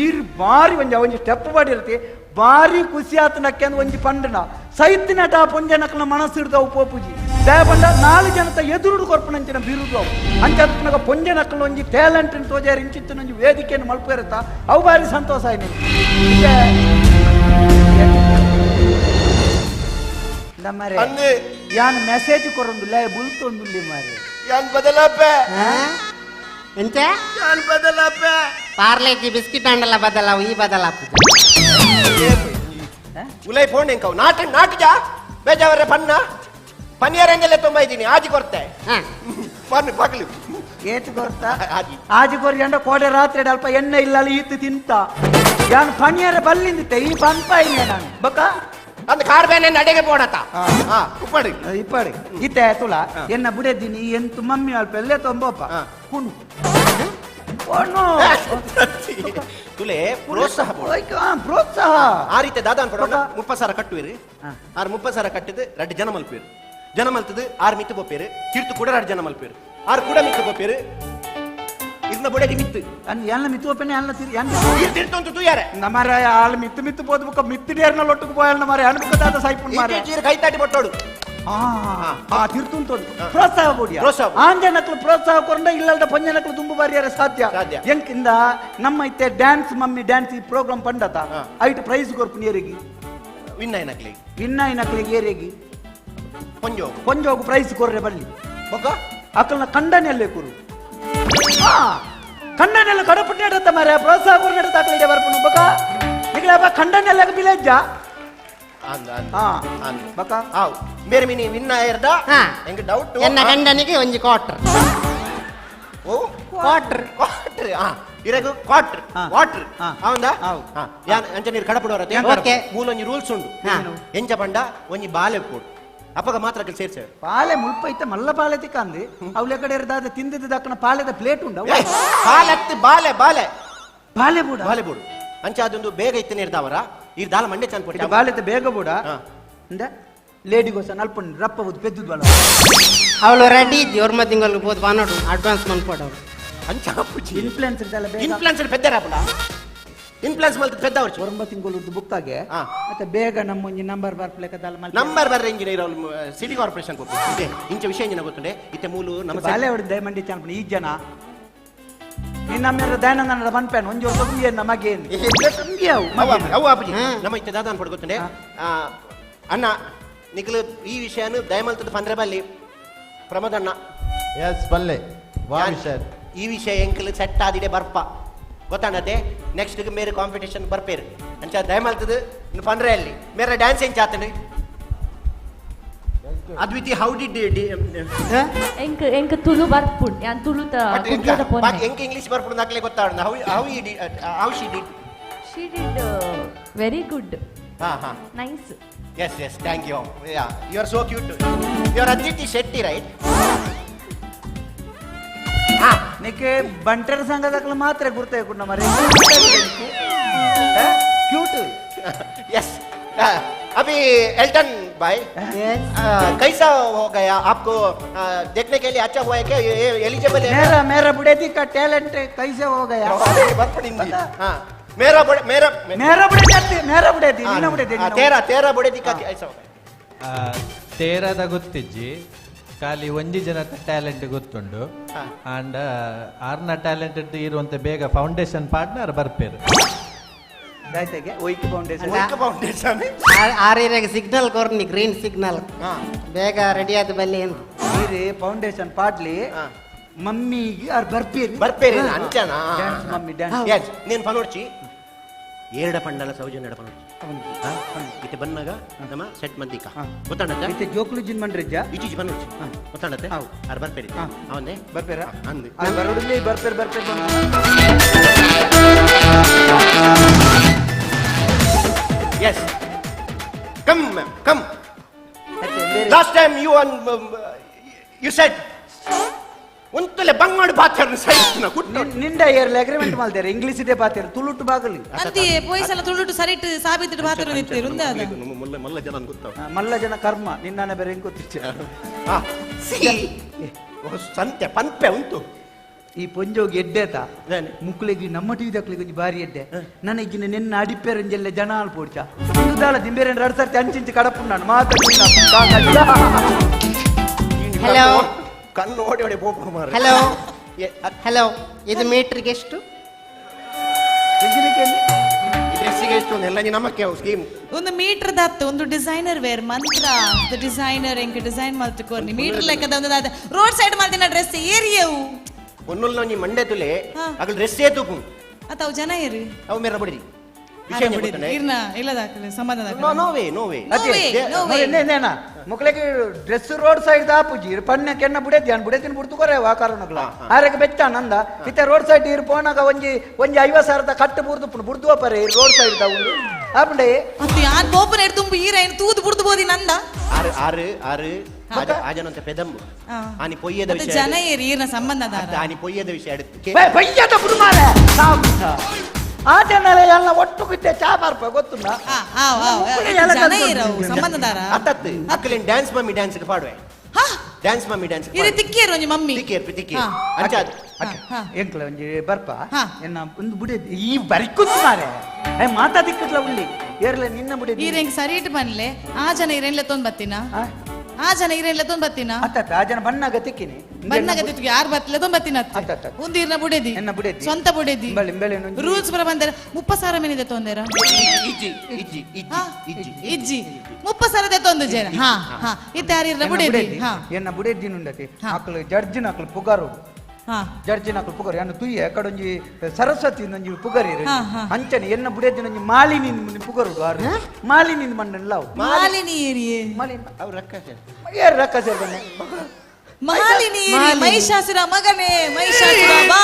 ಈರ್ ಬಾರಿ ಒಂಜಿ ಒಂಜಿ ಸ್ಟೆಪ್ ಮಾಡಿರ್ತಿ ಬಾರಿ ಖುಷಿ ಆತನಕ್ಕೆ ಅಂದ್ ಒಂಜಿ ಪಂಡನ ಸೈತಿನ ಟಾ ಪೊಂಜನಕಲ್ನ ಮನಸ್ಸು ಹಿಡ್ದವು ಪೋಪುಜಿ ದಯಪಂಡ ನಾಲು ಜನತ ಎದುರುಡು ಕೊರ್ಪುನಂಚಿನ ಬಿರುದು ಅವು ಅಂಚ ಪೊಂಜನಕಲ್ನ ಒಂಜಿ ಟ್ಯಾಲೆಂಟ್ ತೋಜಾರಿ ಇಂಚಿತ್ತಿನ ಒಂಜಿ ವೇದಿಕೆಯನ್ನು ಮಲ್ಪೇರುತ್ತ ಅವು ಬಾರಿ ಸಂತೋಷ ಆಯ್ತು. ಮಾರೆ ಯಾನ್ ಮೆಸೇಜ್ ಕೊರೊಂದುಲ್ಲ ಬುಲ್ತೊಂದುಲ್ಲಿ ಮಾರೆ ಯಾನ್ ಬದಲಾಪೆ ಎಂತ ಯಾನ್ ಬದಲಾಪೆ ಪಾರ್ಲೇಜಿ ಬಿಸ್ಕಿಟ್ ಅಂಡಲ ಬದಲಾವು ಈ ಬದಲಾಪು ಉಲೈ ಫೋನ್ ಎಂಕವು ನಾಟ ನಾಟಜ ಬೇಜಾವರೆ ಪನ್ನ ಪನಿಯರಂಗೆಲ್ಲ ತುಂಬ ಇದ್ದೀನಿ ಆಜಿ ಕೊರ್ತೆ ಪನ್ನು ಪಗಲು ಏತು ಕೊರ್ತ ಆಜಿ ಕೊರ್ಜಂಡ ಕೋಡೆ ರಾತ್ರಿ ಅಲ್ಪ ಎಣ್ಣೆ ಇಲ್ಲ ಈತು ತಿಂತ ಯಾನ್ ಪನಿಯರ ಬಲ್ಲಿಂದಿತ್ತೆ ಈ ಪಂಪಾಯಿನೇ ನಾನು ಬಕ್ಕ ಅಂದ್ ಕಾರ್ ಬೇನೆ ಅಡೆಗೆ ಪೋಡತ ಉಪ್ಪಾಡಿ ಇಪ್ಪಾಡಿ ಇತ್ತೆ ತುಳ ಎನ್ನ ಬುಡೆದಿನಿ ಎಂತು ಮಮ್ಮಿ ಅಲ್ಪ ಎಲ್ಲೇ ತೊಂಬೋಪ ಕುಣು ಕೋಣು ತುಲೆ ಪ್ರೋತ್ಸಾಹ ಪ್ರೋತ್ಸಾಹ ಆ ರೀತಿ ದಾದ ಅನ್ಕೊಡ 30,000 ಕಟ್ಟುವಿರಿ ಆರು 30,000 ಕಟ್ಟಿದ್ದು 2 ಜನ ಮಲ್ಪೇರು ಜನ ಮಲ್ತದು 6 ಮಿತ್ತು ಪೋಪೇರು ತೀರ್ತು ಕೂಡ 2 ಜನ ಮಲ್ಪೇರು 6 ಕೂಡ ಮಿತ್ತು ಪೋಪೇರು ಇದನ್ನ ಬೊಡೆದಿ ಮಿತ್ತು ಅನ್ ಎಲ್ಲ ಮಿತ್ತು ಓಪನೆ ಎಲ್ಲ ತಿರ್ ತಿರ್ತು ಅಂತ ತೂಯಾರೆ ನಮಾರ ಆಳು ಮಿತ್ತು ಮಿತ್ತು ಪೋದು ಬುಕ್ಕ ಮಿತ್ತು ಡೇರ್ನ ಲೊಟ್ಟುకు ಪೋಯಲ್ ನಮಾರೆ ಅನ್ಬುಕ್ಕ ದಾದ ಸಾಯ್ಪುನ್ ಮಾರೆ ಚೀರು ಕೈ ತಾಟಿ ಬೊಟ್ಟೋಡು ತಿರ್ತುಂತೋದು ಪ್ರೋತ್ಸಾಹ ಕೊಡಿಯ ಆಂಜನಕ್ಲು ಪ್ರೋತ್ಸಾಹ ಕೊರಂಡ ಇಲ್ಲದ ಪಂಜನಕ್ಲು ತುಂಬು ಬಾರಿಯಾರ ಸಾಧ್ಯ ಎಂಕಿಂದ ನಮ್ಮ ಇತ್ತೆ ಡ್ಯಾನ್ಸ್ ಮಮ್ಮಿ ಡ್ಯಾನ್ಸ್ ಈ ಪ್ರೋಗ್ರಾಮ್ ಪಂಡತ ಐಟ್ ಪ್ರೈಸ್ ಕೊರ್ಪು ಏರಿಗೆ ವಿನ್ ಆಯ್ನಕ್ಲಿಗೆ ವಿನ್ ಆಯ್ನಕ್ಲಿಗೆ ಏರಿಗೆ ಪೊಂಜೋಗು ಪೊಂಜೋಗು ಪ್ರೈಸ್ ಕೊರ್ರೆ ಬಲ್ಲಿ ಬೊಕ್ಕ ಅಕಲ್ನ ಕಂಡನೆಲ್ಲೇ ಕುರು ಕಂಡನೆಲ್ಲ ಕಡಪಟ್ಟಿ ನಡತ್ತ ಮಾರೆ ಪ್ರೋತ್ಸಾಹ ಕೊರ್ ನಡತ್ತ ಅಕಲಿಡೆ ಬರ್ಪುನು ಬೊಕ್ಕ ನಿಗಲಪ್ಪ ಕಂಡನೆಲ್ಲ ಬಿಲೆಜ್ಜ ಬೇರೆ ಮಿನಿ ವಿನ್ ಆಯಿರ್ದ ಎಂಗೆ ಡೌಟ್ ಎನ್ನ ಗಂಡನಿಗೆ ಒಂಜಿ ಕ್ವಾರ್ಟರ್ ಓ ಕ್ವಾರ್ಟರ್ ಕ್ವಾರ್ಟರ್ ಇರಗು ಕ್ವಾರ್ಟರ್ ವಾಟರ್ ಹೌದಾ ಯಾನ್ ಅಂಚ ನೀರು ಕಡಪಡೋರ ಓಕೆ. ಮೂಲ ಒಂಜಿ ರೂಲ್ಸ್ ಉಂಡು ಎಂಚ ಪಂಡ ಒಂಜಿ ಬಾಲೆ ಕೊಡು ಅಪ್ಪಗ ಮಾತ್ರ ಸೇರ್ಸೇವೆ ಪಾಲೆ ಮುಲ್ಪ ಇತ್ತ ಮಲ್ಲ ಪಾಲೆ ತಿಕ್ಕಂದು ಅವ್ಲ ಕಡೆ ದಾದ ತಿಂದಿದ್ದ ದಕ್ಕನ ಪಾಲೆದ ಪ್ಲೇಟ್ ಉಂಡು ಪಾಲತ್ತು ಬಾಲೆ ಬಾಲೆ ಬಾಲೆ ಬೂಡ ಬಾಲೆ ಬೂಡು ಅಂಚ ಅದೊಂದು ಬೇಗ ಇತ್ತ ನೀರ್ದಾವರ ಈ ದಾಲ ಮಂಡೆ ಚಂದ ಕೊಟ್ಟ ಬಾಲೆತ ಬೇಗ ಬೂಡ ಅಂದ ಲೇಡಿಗೋಸ ನಲ್ಪ ರಪ್ಪ ಪೆದ್ದುದ್ ಬಲ ಅವಳು ರೆಡಿ ಇದ್ದಿ ಒರ್ಮ ತಿಂಗಳಿಗೆ ಬೋದು ಬಾನೋಡು ಅಡ್ವಾನ್ಸ್ ಮನ್ಪೋಡು ಅಂಚ ಇನ್ಫ್ಲುಯೆನ್ಸರ್ ಬೇಗ ಇನ್ಫ್ಲುಯೆನ್ಸರ್ ಪೆದ್ದರಪ್ಪನ ಇನ್ಫ್ಲುಯೆನ್ಸ್ ಮಲ್ತ ಪೆದ್ದವರು ಒರಂಬ ತಿಂಗಳು ಬುಕ್ಕಾಗೆ ಮತ್ತೆ ಬೇಗ ನಮ್ಮ ಒಂಜಿ ನಂಬರ್ ಬರ್ಪ್ಲೇಕದಲ್ಲ ನಂಬರ್ ಬರ್ರೆ ಇಂಜಿನಿಯರ್ ಅವ್ರು ಸಿಟಿ ಕಾರ್ಪೊರೇಷನ್ ಕೊಟ್ಟು ಇಂಚ ವಿಷಯ ಇಂಜಿನ ಗೊತ್ತುಂಡೆ ಇತ್ತೆ ಮೂಲು ನಮ್ಮ ಬಾಲೆ ಹೊಡೆದ ದಯಮಂಡಿ ಚಾಂಪಣ ಈ ಜನ ನಿನ್ನ ಮೇರೆ ದಯಾನಂದ ಪನ್ಪೇನ್ ಒಂಜಿ ವರ್ಷ ತುಂಬಿಯೇನು ನಮಗೇನು ತುಂಬಿಯವು ಅವು ಅಪ್ಪಜಿ ನಮ್ಮ ಇತ್ತೆ ದಾದ ಅನ್ಪಡ್ ಗೊತ್ತುಂಡೆ ಅಣ್ಣ ನಿಖಲು ಈ ವಿಷಯನು ದಯಮಲ್ತದ ಪಂದ್ರೆ ಬಲ್ಲಿ ಪ್ರಮೋದಣ್ಣ ಎಸ್ ಬಲ್ಲೆ ವಾ ವಿಷಯ ಈ ವಿಷಯ ಎಂಕಲ್ ಸೆಟ್ ಆದಿಡೆ ಬರ್ಪ ಗೊತ್ತಾಣತೆ ನೆಕ್ಸ್ಟ್ ಮೇರೆ ಕಾಂಪಿಟೇಷನ್ ಬರ್ಪೇರು ಅಂಚ ದಯಮಲ್ತದ ಪಂದ್ರೆ ಅಲ್ಲಿ ಮೇರೆ ಡ್ಯಾನ್ಸ್ ಎಂಚ ಆತಂಡು ಅದ್ವಿತಿ how did ಎಂಕ್ ಎಂಕ್ ತುಳು ಬರ್ಪುಂಡು ಯಾನ್ ತುಳುತ ಕುಡ್ಲದ ಪೊನ್ನೆ ಎಂಕ್ ಇಂಗ್ಲಿಷ್ ಬರ್ಪುಂಡು ನಕ್ಲೆ ಗೊತ್ತಾಡ how how he how she did she did very good ha ha nice yes yes thank you yeah you are so cute you are Adviti Shetty right ನಿಕ್ಕೆ ಬಂಟರ ಸಂಘದಕ್ಕಲ ಮಾತ್ರ ಗುರ್ತಾಯ್ಕೊಂಡು ಮರೆ ಕ್ಯೂಟ್ यस अभी एल्टन भाई कैसा हो गया आपको देखने के लिए अच्छा हुआ है क्या ये एलिजिबल है मेरा मेरा बुढ़ेदी का टैलेंट कैसे हो गया हाँ मेरा बुढ़े मेरा मेरा बुढ़ेदी मेरा बुढ़ेदी निನ್ನ बुढ़ेदी तेरा तेरा बुढ़ेदी का ऐसा हो गया ತೇರದ ಗೊತ್ತಿಜ್ಜಿ ಖಾಲಿ ಒಂಜಿ ಜನತ ಟ್ಯಾಲೆಂಟ್ ಗೊತ್ತುಂಡು ಅಂಡ್ ಆರ್ನ ಟ್ಯಾಲೆಂಟ್ ಇರುವಂತೆ ಬೇಗ ಫೌಂಡೇಶನ್ ಪಾರ್ಟ್ನರ್ ಬರ್ಪೇರು ಒಯ್ಕ್ ಫೌಂಡೇಶನ್ ಒಯ್ಕ್ ಫೌಂಡೇಶನ್ ಆರೇರಿಯಾಗ ಸಿಗ್ನಲ್ ಕೊರ್ನಿ ಗ್ರೀನ್ ಸಿಗ್ನಲ್ ಬೇಗ ರೆಡಿ ಆದ ಬಲ್ಲಿ ಅಂತ ಈರೆ ಫೌಂಡೇಶನ್ ಪಾಡ್ಲಿ ಮಮ್ಮಿಗೆ ಆರ್ ಬರ್ಪೇರಿ ಬರ್ಪೇರಿ ಅಂಚನಾ ಡ್ಯಾನ್ಸ್ ಮಮ್ಮಿ ಡ್ಯಾನ್ಸ್ ಎಸ್ ನೀನು ಪನೋಡ್ಚಿ ಏರಡ ಪಂಡಲ ಸೌಜನ್ಯಡ ಪಂಡ ಇತ್ತೆ ಬನ್ನಾಗ ನಮ್ಮ ಸೆಟ್ ಮಂದಿಕ ಗೊತ್ತಾಣತ್ತೆ ಇತ್ತೆ ಜೋಕುಲು ಜಿನ್ ಮಂಡ್ರಿಜ್ಜ ಇಚ್ಚಿಜಿ ಬನ್ನೊಚ್ಚಿ ಗೊತ್ತಾಣತ್ತೆ ಆರ್ ಬರ್ಪೇರಿ ಅವನ್ನೇ ಬರ್ಪೇರ ಅಂದು ಬರೋಡಿಲ್ಲ ಬರ್ಪೇರ್ ಬರ್ಪೇರ್ Yes. Come, ma'am, come. Last time you on, you said, ಉಂತಲೆ ಬಂಗ್ ಮಾಡಿ ಬಾಚರ್ ಸೈಟ್ನ ಕುಟ್ಟು ನಿಂಡ ಏರ್ಲ ಅಗ್ರಿಮೆಂಟ್ ಮಾಡ್ತಾರೆ ಇಂಗ್ಲಿಷ್ ಇದೆ ಬಾತೇರು ತುಳುಟು ಬಾಗಲಿ ಅಂತಿಯೇ ಪೋಯ್ಸಲ ತುಳುಟು ಸರಿಟ್ ಸಾಬಿತಿಟ್ಟು ಪಾತ್ರ ನಿತ್ತೇರು ಉಂದ ಅದ ಮುಲ್ಲ ಮಲ್ಲ ಜನ ಗೊತ್ತಾವ ಮಲ್ಲ ಜನ ಕರ್ಮ ನಿನ್ನನೆ ಬೇರೆ ಹೆಂಗ್ ಗೊತ್ತಿಚ್ಚ ಸಂತೆ ಪಂಪೆ ಉಂಟು ಈ ಪೊಂಜೋಗಿ ಎಡ್ಡೆತ ಮುಕ್ಲೆಗಿ ನಮ್ಮ ಟಿವಿ ದಕ್ಲೆಗ್ ಒಂಜಿ ಬಾರಿ ಎಡ್ಡೆ ನನಗಿನ ನಿನ್ನ ಅಡಿಪೇರಂಜೆಲ್ಲ ಜನ ಆಲ್ ಪೋಡ್ಚ ದಾಳ ದಿಂಬೇರೆ ಎರಡು ಸರ್ತಿ ಅಂಚಿಂಚಿ ಕಡಪುಂಡಾನು ಮಾತಾಡಿಲ್ಲ ಹಲೋ ಕಣ್ಣು ಓಡಿ ಓಡಿ ಬೋಪ ಮಾರ್ರೆ. ಹಲೋ ಹಲೋ ಇದು ಮೀಟ್ರಿಗೆ ಎಷ್ಟು ಈ ಡ್ರೆಸ್ಸಿಗೆ ಎಷ್ಟು ಎಲ್ಲ ನೀ ನಮ್ಮಕ್ಕೆ ಸ್ಕೀಮ್ ಒಂದು ಮೀಟರ್ ದತ್ತು ಒಂದು ಡಿಸೈನರ್ ವೇರ್ ಮಂತ್ರ the designer ಎಂಕ್ ಡಿಸೈನ್ ಮಲ್ತುಕೋರ್ನಿ ಮೀಟರ್ ಲೆಕ್ಕದ ಒಂದು ದಾದ ರೋಡ್ ಸೈಡ್ ಮಲ್ತಿನ ಡ್ರೆಸ್ ಏರಿಯವು ಒನ್ನುಲ್ಲ ನೀ ಮಂಡೆ ತುಲೆ ಹಾ. ಅಗಲ್ ಡ್ರೆಸ್ ಏತುಪು ಅತ್ತ ಅವು ಜನ ಏರಿ ಅವು ಮೇರ ಬಡಿರಿ ವಿಷಯ ಗೊತ್ತನೆ ಇರ್ನ ಇಲ್ಲದಾಕಲೆ ಸಮಾಧಾನ no no way no way No way, no way. ಮುಕ್ಲೆಗೆ dress road side ದಾಪುಜಿ ಪಣ್ಣ ಕೆನ್ನ ಬುಡೆತಿ ಅನ್ ಬುಡೆತಿನ ಬುಡ್ತು ಕೊರೆ ವಾ ಕಾರಣಗಳ ಆರೆಗೆ ಬೆಚ್ಚ ನಂದ ಇತ್ತೆ ರೋಡ್ ಸೈಡ್ ಇರು ಪೋನಾಗ ಒಂಜಿ ಒಂಜಿ 50,000 ಕಟ್ಟು ಬುರ್ದು ಬುಡ್ದು ಪರೆ ರೋಡ್ ಸೈಡ್ ದಾವುಂಡು ಆಪುಂಡೆ ಅತ್ತು ಯಾನ್ ಬೋಪನ ಎಡ್ದು ಈರೈನ್ ತೂದು ಬುಡ್ದು ಬೋದಿ ನಂದ ಆರು ಆರು ಆರು ಆಜನಂತ ಪೆದಂಬು ಆ. ಆನಿ ಪೊಯ್ಯದ ಅತ್ತ ವಿಷಯ ಜನ ಏರಿ ಈರ್ನ ಸಂಬಂಧ ದಾರ ಆನಿ ಪೊಯ್ಯದ ವಿಷಯ அடுத்து ಪಯ್ಯದ ಬುಡುಮಾರೆ ಆಚರಣೆ ಎಲ್ಲ ಒಟ್ಟು ಕಿತ್ತೆ ಚಾ ಪಾರ್ಪ ಗೊತ್ತುಂಡ ಜನ ಏರವು ಸಂಬಂಧದಾರ ಅತ್ತತ್ತು ಅಕ್ಕಲೇನ್ ಡ್ಯಾನ್ಸ್ ಮಮ್ಮಿ ಡ್ಯಾನ್ಸ್ ಪಾಡುವೆ ಡ್ಯಾನ್ಸ್ ಮಮ್ಮಿ ಡ್ಯಾನ್ಸ್ ಇರೆ ತಿಕ್ಕೇರು ಒಂಜಿ ಮಮ್ಮಿ ತಿಕ್ಕೇರು ತಿಕ್ಕೇರು ಹಾ. ಅಂಚ ಎಂಕ್ಲ ಒಂಜಿ ಬರ್ಪ ಎನ್ನ ಒಂದು ಬುಡೆ ಈ ಬರಿಕುತ್ತು ಮಾರೆ ಏ ಮಾತಾ ದಿಕ್ಕಟ್ಲ ಉಳ್ಳಿ ಏರ್ಲೆ ನಿನ್ನ ಬುಡೆ ಈರೆಂಗ್ ಸರಿ ಇಟ್ಟು ಬನ್ಲೆ ಆ ಜನ ಇರೇನ್ಲೆ ತೊಂದ್ ಬತ್ತಿನ ಆ ಜನ ಇರೇನ್ಲೆ ತೊಂದ್ ಬತ್ತಿನ ಅತ್ತ ಆ ಜನ ಬಣ್ಣಾಗ ತಿಕ್ಕಿನಿ ಬಣ್ಣಗ ತಿಕ್ಕು ಯಾರು ಬತ್ತಲೆ ತೊಂದ್ ಬತ್ತಿನ ಅತ್ತ ಒಂದು ಇರ್ನ ಬುಡೆದಿ ಎನ್ನ ಬುಡೆದಿ ಸ್ವಂತ ಬುಡೆದಿ ರೂಲ್ಸ್ ಬರ ಬಂದರೆ 30,000 ಮೇನಿದೆ ತೊಂದರ ಇಜ್ಜಿ ಇಜ್ಜಿ ಇಜ್ಜಿ ಇಜ್ಜಿ ಇಜ್ಜಿ 30,000 ತೊಂದು ಜನ ಹಾ ಹಾ ಇತ್ತ ಯಾರು ಇರ್ನ ಬುಡೆದಿ ಹಾ ಎನ್ನ ಬುಡೆದಿನುಂಡತಿ ಅಕ್ಲು ಜಡ್ಜಿನ ಅಕ್ಲು ಪುಗಾರು ಹಾ ಜಡ್ಜಿನ ಅಕ್ಲು ಪುಗಾರು ಎನ್ನ ತುಯ್ಯ ಕಡೊಂಜಿ ಸರಸ್ವತಿ ಒಂಜಿ ಪುಗರಿ ಹಾ, ಹಾ. ಅಂಚನೆ ಎನ್ನ ಬುಡೆದಿನೊಂಜಿ ಮಾಲಿನಿ ಪುಗರು ಆರು ಮಾಲಿನಿ ಮಂಡನ್ ಲಾವು ಮಾಲಿನಿ ಏರಿಯೇ ಅವ್ರ ರಕ್ಕ ಸರ್ ಏರ್ ರಕ್ಕ ಸರ್ ಬನ್ನಿ ಮಾಲಿನಿ ಏರಿಯೇ ಮಹಿಷಾಸುರ ಮಗನೇ ಮಹಿಷಾಸುರ ಬಾ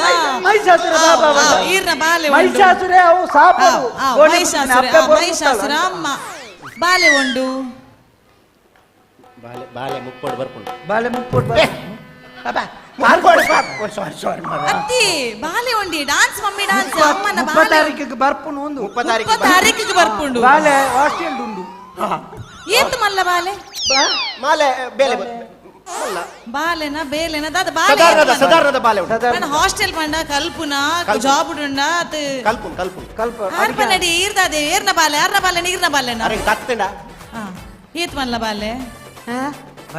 ಬಾ ಮಹಿಷಾಸುರ ಬಾ ಬಾ ಬಾ. ಈರ್ನ ಬಾಲೆ ಉಂಡು. ಮಹಿಷಾಸುರೆ ಅವು ಸಾಪಡು. ಆ, ಆ, ಗೋಡೆ ಮಹಿಷಾಸುರ ಅಪ್ಪೆ ಆ, ಬೊರ್ಗುತ್ತಲ್ಲ. ಮಹಿಷಾಸುರ ಅಮ್ಮ ಬಾಲೆ ಉಂಡು ಬಾಲೆ ಬಾಲೆ ಮುಕ್ಕೋಡು ಬರ್ಪುಂಡು ಬಾಲೆ ಮುಕ್ಕೋಡು ಸಾರಿ ಸಾರಿ ಅತ್ತಿ ಬಾಲೆ ಉಂಡಿ ಡಾನ್ಸ್ ಮಮ್ಮಿ ಡಾನ್ಸ್ ಅಮ್ಮನ ಮುಪ್ಪ ಬಾಲೆ ತಾರೀಕಿಗೆ ಬರ್ಪುನು ಒಂದು ಮುಪ್ಪ ತಾರೀಕಿಗೆ ಮುಪ್ಪ ತಾರೀಕಿಗೆ ಬರ್ಪುಂಡು. ಬಾಲೆ ಹಾಸ್ಟೆಲ್ ಉಂಡು ಏತ್ ಮಲ್ಲ ಬಾಲೆ ಮಾಲೆ ಬೇಲೆ ಮಲ್ಲ ಬಾಲೆನ ಬೇಲೆನ ದಾದ ಬಾಲೆ ಸದಾರ್ಣದ ಸದಾರ್ಣದ ಬಾಲೆ ಉಂಟು ಹಾಸ್ಟೆಲ್ ಪಂಡ ಕಲ್ಪುನ ಜಾಬ್ ಉಂಡ ಅತ್ ಕಲ್ಪುನ್ ಕಲ್ಪುನ್ ಕಲ್ಪ ಆರ್ಪ ನಡಿ ಈರ್ದಾದೆ ಏರ್ನ ಬಾಲೆ ಆರ್ನ ಬಾಲೆ ನೀರ್ನ ಬಾಲೆನ ಅರೆ ತತ್ತಂಡ ಏತ್ ಮಲ್ಲ ಬಾಲೆ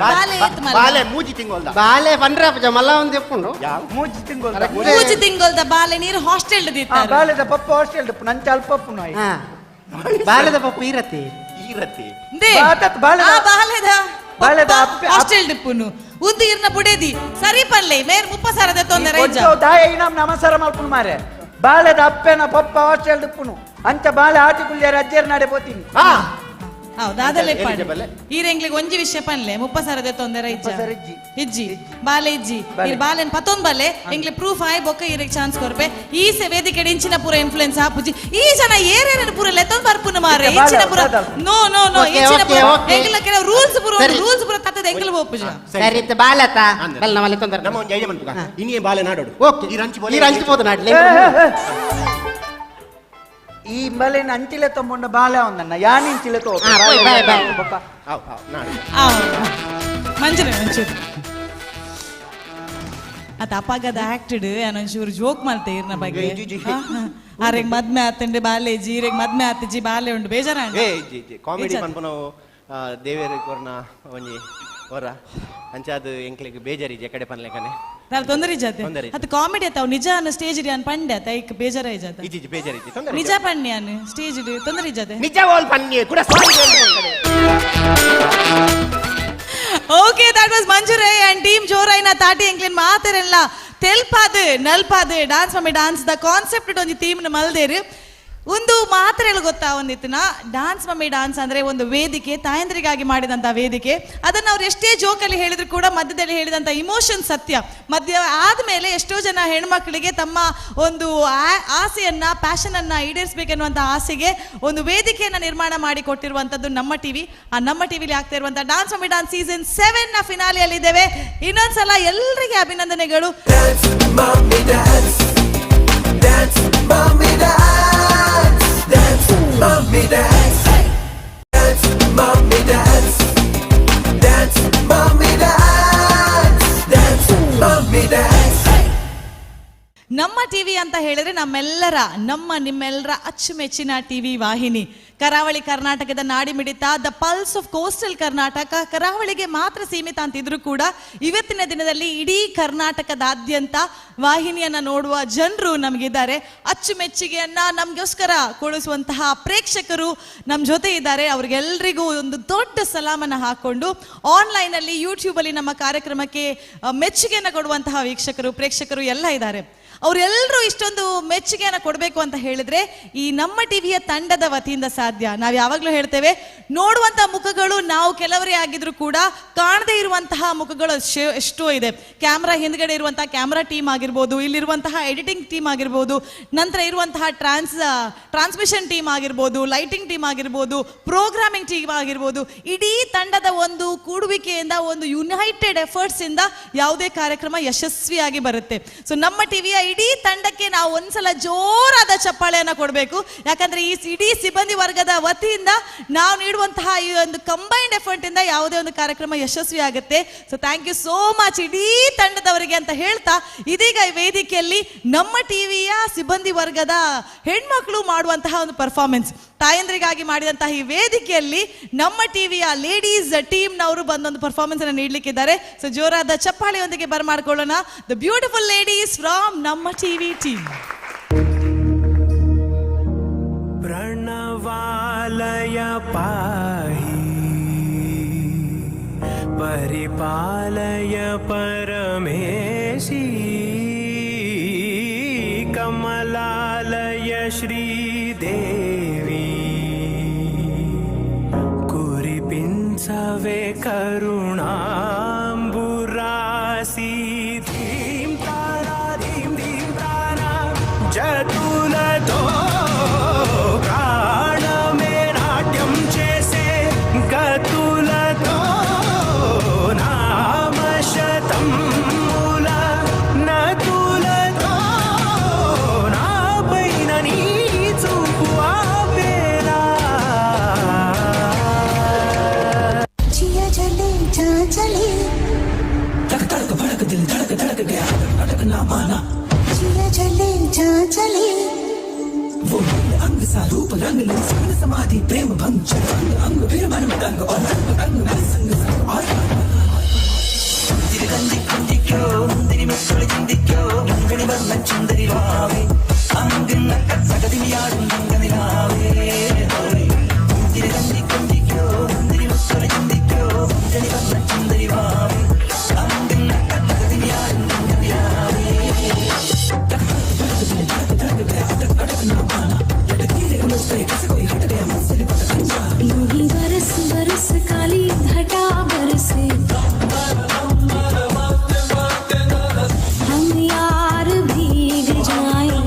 ಬಾಲೆ ಏತ್ ಮಲ್ಲ ಬಾಲೆ ಮೂಜಿ ತಿಂಗೊಲ್ದ ಬಾಲೆ ಪಂಡ್ರೆ ಪೂಜೆ ಮಲ್ಲ ಒಂದು ಎಪ್ಪುಂಡು ಮೂಜಿ ತಿಂಗೊಲ್ದ ಮೂಜಿ ತಿಂಗೊಲ್ದ ಬಾಲೆ ನೀರು ಹಾಸ್ಟೆಲ್ ದಿತ್ತಾರೆ ಬಾಲೆದ ಪಪ್ಪ ಹಾಸ್ಟೆಲ್ ನಂಚ ಅಲ್ಪ ನಾಯಿ ಬಾಲೆದ ಪಪ್ಪು ಈರತಿ ಈರತಿ they. ಬಾಲೆದ ಆ ಬಾಲೆದ ಬಾಲೆದ ಅಪ್ಪೆ ಹಾಸ್ಟೆಲ್ ಡಿಪ್ಪುನು ಉಂದು ಇರ್ನ ಬುಡೇದಿ ಸರಿ ಪಲ್ಲೆ ಮೇರ್ 30,000 ತೊಂದರೆ ಇಜ್ಜ. ದಾಯ ಇನಾಮ್ ನಮಸ್ಕಾರ ಮಲ್ಪುನು ಮಾರೆ ಬಾಲೆದ ಅಪ್ಪೆನ ಪಪ್ಪ ಹಾಸ್ಟೆಲ್ ಡಿಪ್ಪುನು ಅಂಚ ಬಾಲೆ ಆಟಿ ಕುಲ್ಯಾರ ಅಜ್ಜೇರ್ ನಾಡೆ ಪೋತೀನಿ ಹೌದು ಅದಲ್ಲೇ ಎಲ್ಲಿ ಬಲ್ಲೆ? ಈರೆಂಗ್ಲಿಗೆ ಒಂಜಿ ವಿಷಯ ಪನ್ಲೆ 30,000 ತೊಂದರೆ ಇಜ್ಜ 30,000 ಇಜ್ಜಿ. ಇಜ್ಜಿ ಬಾಲೆ ಇಜ್ಜಿ ಬಾಲೆ. ಇರ್ ಬಾಲೆನ್ ಪತ್ತೊಂದ್ ಬಾಲೆ ಎಂಗ್ಲೆ ಪ್ರೂಫ್ ಆಯ್ ಬೊಕ್ಕ ಈರೆಗ್ ಚಾನ್ಸ್ ಕೊರ್ಪೆ ಈ ಸೆ ವೇದಿಕೆ ಇಂಚಿನ ಪೂರ ಇನ್ಫ್ಲುಯೆನ್ಸ್ ಆಪುಜಿ ಈ ಜನ ಏರೇನ ಪೂರ ಲೆತ್ತೊಂದ್ ಬರ್ಪುನ ಮಾರೆ ಇತ್ತೆ ಇಂಚಿನ ಬಾಲೆ ಪೂರ ಹೌದಲ್ಲ. ನೋ ನೋ ನೋ ಓಕೆ, ಇಂಚಿನ ಓಕೆ, ಪೂರ ಓಕೆ. ಎಂಗ್ಲ ಕೆಲವು ರೂಲ್ಸ್ ಪೂರ ಸರಿ. ರೂಲ್ಸ್ ಪೂರ ತತ್ತದ ಎಂಗ್ಲ ಪೋಪುಜ ಸರಿ ಇತ್ತೆ ಬಾಲತ ಬಲ್ ನಮ್ಮಲ್ಲಿ ತೊಂದರೆ ನಮ್ಮ ಒಂದು ಐಡಿಯಾ ಮನ್ಪುಗ ಇನ್ನೇ ಬಾಲೆ ನಾಡೋಡು ಓಕೆ ಈ ರಂಚಿ ಬೋಲೆ ಈ ರಂಚಿ ಪೋದು ನಾಡ್ಲೆ ಈ ಬಲೆನ ಅಂಚಿಲೆ ತಗೊಂಡ ಬಾಲೆ ಒಂದನ್ನ ಯಾನ್ ಇಂಚಿಲೆ ತೋ ಹಾ, ಬಾಯ್, ಬಾಯ್, ಬಾಯ್. ಬೊಕ್ಕ ಹಾವ್ ಹಾವ್ ನಾಡು ಮಂಜುನೆ ಮಂಚೂರು ಅತ ಅಪಾಗದ ಆಕ್ಟೆಡ್ ಒಂಚೂರು ಜೋಕ್ ಮಲ್ತೆ ಇರ್ನ ಬಗ್ಗೆ ಜಿ, ಜಿ, ಜಿ. ಆರೆಗ್ ಮದ್ಮೆ ಆತಂಡೆ ಬಾಲೆ ಜಿ ಈರೆಗ್ ಮದ್ಮೆ ಆತಿಜಿ ಬಾಲೆ ಉಂಡು ಬೇಜಾರ ಏ ಜಿ ಜಿ ಕಾಮಿಡಿ ಪನ್ಪುನವು ದೇವೇರ್ ಕೊರ್ನ ಒಂಜಿ ಹೊರ ಅಂಚಾದ ಎಂಕ್ಲೆಗ್ ಬೇಜಾರಿಜೆ ಕಡೆ ಪನ್ಲೆಕನೆ ದಾಲ್ ತೊಂದರೆ ಜಾತೆ ತೊಂದರೆ ಅದು ಕಾಮಿಡಿ ಆತ ಅವ್ ನಿಜ ಅನ್ನ ಸ್ಟೇಜ್ ಅನ್ ಪಂಡೆ ಆತ ಐಕ್ ಬೇಜಾರ ಜಾತ ಇಜ್ಜಿ ಇಜ್ಜಿ ಬೇಜಾರಿಜಿ ತೊಂದರೆ ನಿಜ ಪಣ್ಣೆ ಅನ್ ಸ್ಟೇಜ್ ತೊಂದರೆ ಜಾತೆ ನಿಜ ವಾಲ್ ಪನ್ನಿ ಕೂಡ sorry okay that was Manju Rai and team ಜೋರೈನ ತಾಟಿ ಎಂಕ್ಲಿನ್ ಮಾತೆರೆಲ್ಲ ತೆಲ್ಪಾದು ನಲ್ಪಾದು dance mummy dance the concept ಒಂಜಿ ಥೀಮ್ ಮಲ್ದೇರು. ಒಂದು ಮಾತ್ರೆಗಳು ಗೊತ್ತಾ ಒಂದಿತ್ತಿನ dance mummy dance ಅಂದ್ರೆ ಒಂದು ವೇದಿಕೆ, ತಾಯಂದ್ರಿಗಾಗಿ ಮಾಡಿದಂಥ ವೇದಿಕೆ. ಅದನ್ನು ಅವ್ರು ಎಷ್ಟೇ ಜೋಕಲ್ಲಿ ಹೇಳಿದ್ರು ಕೂಡ ಮಧ್ಯದಲ್ಲಿ ಹೇಳಿದಂಥ ಇಮೋಷನ್ ಸತ್ಯ. ಮಧ್ಯ ಆದಮೇಲೆ ಎಷ್ಟೋ ಜನ ಹೆಣ್ಮಕ್ಳಿಗೆ ತಮ್ಮ ಒಂದು ಆಸೆಯನ್ನ, ಪ್ಯಾಷನನ್ನ ಈಡೇರಿಸಬೇಕೆನ್ನುವಂಥ ಆಸೆಗೆ ಒಂದು ವೇದಿಕೆಯನ್ನು ನಿರ್ಮಾಣ ಮಾಡಿ ಕೊಟ್ಟಿರುವಂಥದ್ದು ನಮ್ಮ ಟಿವಿ. ಆ ನಮ್ಮ ಟಿವಿಲಿ ಆಗ್ತಾ ಇರುವಂಥ dance mummy dance season 7 ನ ಫಿನಾಲಿಯಲ್ಲಿದ್ದೇವೆ. ಇನ್ನೊಂದ್ಸಲ ಎಲ್ಲರಿಗೆ ಅಭಿನಂದನೆಗಳು. Mommy dance, dance, mommy dance, dance, mommy dance, dance, mommy dance, dance, mommy dance, dance, mommy dance. ನಮ್ಮ ಟಿವಿ ಅಂತ ಹೇಳಿದ್ರೆ ನಮ್ಮೆಲ್ಲರ, ನಮ್ಮ ನಿಮ್ಮೆಲ್ಲರ ಅಚ್ಚುಮೆಚ್ಚಿನ ಟಿವಿ ವಾಹಿನಿ. ಕರಾವಳಿ ಕರ್ನಾಟಕದ ನಾಡಿಮಿಡಿತ, the pulse of coastal Karnataka. ಕರಾವಳಿಗೆ ಮಾತ್ರ ಸೀಮಿತ ಅಂತಿದ್ರು ಕೂಡ ಇವತ್ತಿನ ದಿನದಲ್ಲಿ ಇಡೀ ಕರ್ನಾಟಕದಾದ್ಯಂತ ವಾಹಿನಿಯನ್ನ ನೋಡುವ ಜನರು ನಮಗಿದ್ದಾರೆ. ಅಚ್ಚುಮೆಚ್ಚಿಗೆಯನ್ನ ನಮಗೋಸ್ಕರ ಕೊಡಿಸುವಂತಹ ಪ್ರೇಕ್ಷಕರು ನಮ್ಮ ಜೊತೆ ಇದ್ದಾರೆ. ಅವ್ರಿಗೆಲ್ರಿಗೂ ಒಂದು ದೊಡ್ಡ ಸಲಾಮನ್ನ ಹಾಕೊಂಡು ಆನ್ಲೈನಲ್ಲಿ, ಯೂಟ್ಯೂಬಲ್ಲಿ ನಮ್ಮ ಕಾರ್ಯಕ್ರಮಕ್ಕೆ ಮೆಚ್ಚುಗೆಯನ್ನು ಕೊಡುವಂತಹ ವೀಕ್ಷಕರು, ಪ್ರೇಕ್ಷಕರು ಎಲ್ಲ ಇದ್ದಾರೆ. ಅವರೆಲ್ಲರೂ ಇಷ್ಟೊಂದು ಮೆಚ್ಚುಗೆಯನ್ನು ಕೊಡಬೇಕು ಅಂತ ಹೇಳಿದ್ರೆ ಈ ನಮ್ಮ ಟಿವಿಯ ತಂಡದ ವತಿಯಿಂದ ಸಾಧ್ಯ. ನಾವು ಯಾವಾಗಲೂ ಹೇಳ್ತೇವೆ, ನೋಡುವಂಥ ಮುಖಗಳು ನಾವು ಕೆಲವರೇ ಆಗಿದ್ರು ಕೂಡ ಕಾಣದೇ ಇರುವಂತಹ ಮುಖಗಳು ಎಷ್ಟೋ ಇದೆ. ಕ್ಯಾಮ್ರಾ ಹಿಂದ್ಗಡೆ ಇರುವಂತಹ ಕ್ಯಾಮ್ರಾ ಟೀಮ್ ಆಗಿರ್ಬೋದು, ಇಲ್ಲಿರುವಂತಹ ಎಡಿಟಿಂಗ್ ಟೀಮ್ ಆಗಿರ್ಬೋದು, ನಂತರ ಇರುವಂತಹ ಟ್ರಾನ್ಸ್ಮಿಷನ್ ಟೀಮ್ ಆಗಿರ್ಬೋದು, ಲೈಟಿಂಗ್ ಟೀಮ್ ಆಗಿರ್ಬೋದು, ಪ್ರೋಗ್ರಾಮಿಂಗ್ ಟೀಮ್ ಆಗಿರ್ಬೋದು, ಇಡೀ ತಂಡದ ಒಂದು ಕೂಡುವಿಕೆಯಿಂದ, ಒಂದು ಯುನೈಟೆಡ್ ಎಫರ್ಟ್ಸ್ ಇಂದ ಯಾವುದೇ ಕಾರ್ಯಕ್ರಮ ಯಶಸ್ವಿಯಾಗಿ ಬರುತ್ತೆ. ಸೊ ನಮ್ಮ ಟಿವಿಯ ಇಡೀ ತಂಡಕ್ಕೆ ನಾವು ಒಂದ್ಸಲ ಜೋರಾದ ಚಪ್ಪಾಳೆಯನ್ನ ಕೊಡಬೇಕು. ಯಾಕಂದ್ರೆ ಈ ಇಡೀ ಸಿಬ್ಬಂದಿ ವರ್ಗದ ವತಿಯಿಂದ ನಾವು ನೀಡುವಂತಹ ಈ ಒಂದು ಕಂಬೈನ್ಡ್ ಎಫರ್ಟ್ ಇಂದ ಯಾವುದೇ ಒಂದು ಕಾರ್ಯಕ್ರಮ ಯಶಸ್ವಿ ಆಗುತ್ತೆ. So thank you so much ಇಡೀ ತಂಡದವರಿಗೆ ಅಂತ ಹೇಳ್ತಾ, ಇದೀಗ ಈ ವೇದಿಕೆಯಲ್ಲಿ ನಮ್ಮ ಟಿವಿಯ ಸಿಬ್ಬಂದಿ ವರ್ಗದ ಹೆಣ್ಮಕ್ಳು ಮಾಡುವಂತಹ ಒಂದು ಪರ್ಫಾರ್ಮೆನ್ಸ್, ತಾಯಂದ್ರಿಗಾಗಿ ಮಾಡಿದಂತಹ ಈ ವೇದಿಕೆಯಲ್ಲಿ ನಮ್ಮ ಟಿವಿಯ ಲೇಡೀಸ್ ಟೀಮ್ನವರು ಬಂದೊಂದು ಪರ್ಫಾರ್ಮೆನ್ಸ್ ಅನ್ನು ನೀಡಲಿಕ್ಕಿದ್ದಾರೆ. ಸೊ ಜೋರಾದ ಚಪ್ಪಾಳೆಯೊಂದಿಗೆ ಬರಮಾಡ್ಕೊಳ್ಳೋಣ the beautiful ladies from ನಮ್ಮ ಟಿವಿ ಟೀಮ್. ಪ್ರಣವಾಲಯ ಪಾಹಿ ಪರಿಪಾಲಯ ಪರಮೇಶಿ ಕಮಲಾಲಯ ಶ್ರೀದೇವಿ ಕುರಿಪಿಂಚವೆ ಕರುಣಾಂಬುರಾಸಿ ಧೀಂ ತಾರಾ ಧೀಂ ಧೀಂ ತಾರಾ ಜತುಲతో ప్రాణమే నాట్యం చేసే గతులతో నామశతం మూల నతులతో నాపైన నీ చూపు ఆపేలా. जिया जले जा जले धक धड़क भड़क दिल धड़क धड़क गया अटकना माना जिया जले जा जले वो नील अंग सा रूप रंग ले सुन समाधि प्रेम भंग चल अंग अंग फिर मन मदंग और रंग रंग में संग संग और തിരുകന്തിക്കുന്തിക്കോ മുന്തിരി ചിന്തിക്കോ മംഗളി വർണ്ണ ചുന്ദരി വാവേ അങ്കിണ്ണക്ക സകതിമിയാടും തങ്കനിലാവേ തിരുകന്തിക്കുന്തിക്കോ മുന്തിരി ചിന്തിക്കോ മംഗളി വർണ്ണ ചുന്ദരി വാവേ അങ്കിണ്ണക്ക സകതിമിയാടും തങ്കനിലാവേ. यूं ही बरस बरस काली घटा बरसे, हम यार भीग जाएं।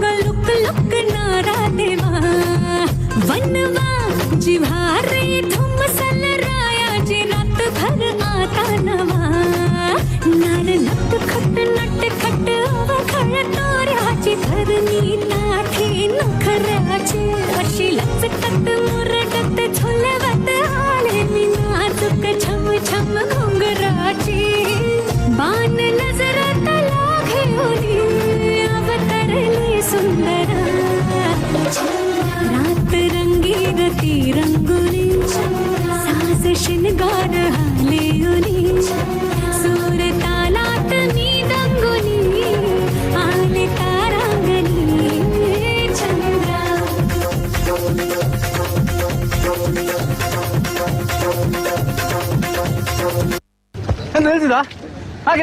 दूंगा लुक लुक नारा देवा वनवा जिव्हारे धुमसल राया जी रात भर आता नवा नार नट खट नट खट अवघड तोऱ्याची धरणी नाठी नखऱ्याची अशी लचकत मुरडत झुलवत आले मी नाजूक छम छम घुंगराची बाण नजरात घेऊनी अवतरली सुंदरा रात रंगी रती रंगुली सास शिनगार हालेउनी सूर तालात मी दंगुली आले तारांगणी चंद्रा. ನಿಲ್ಸಿದ ಹಾಗೆ.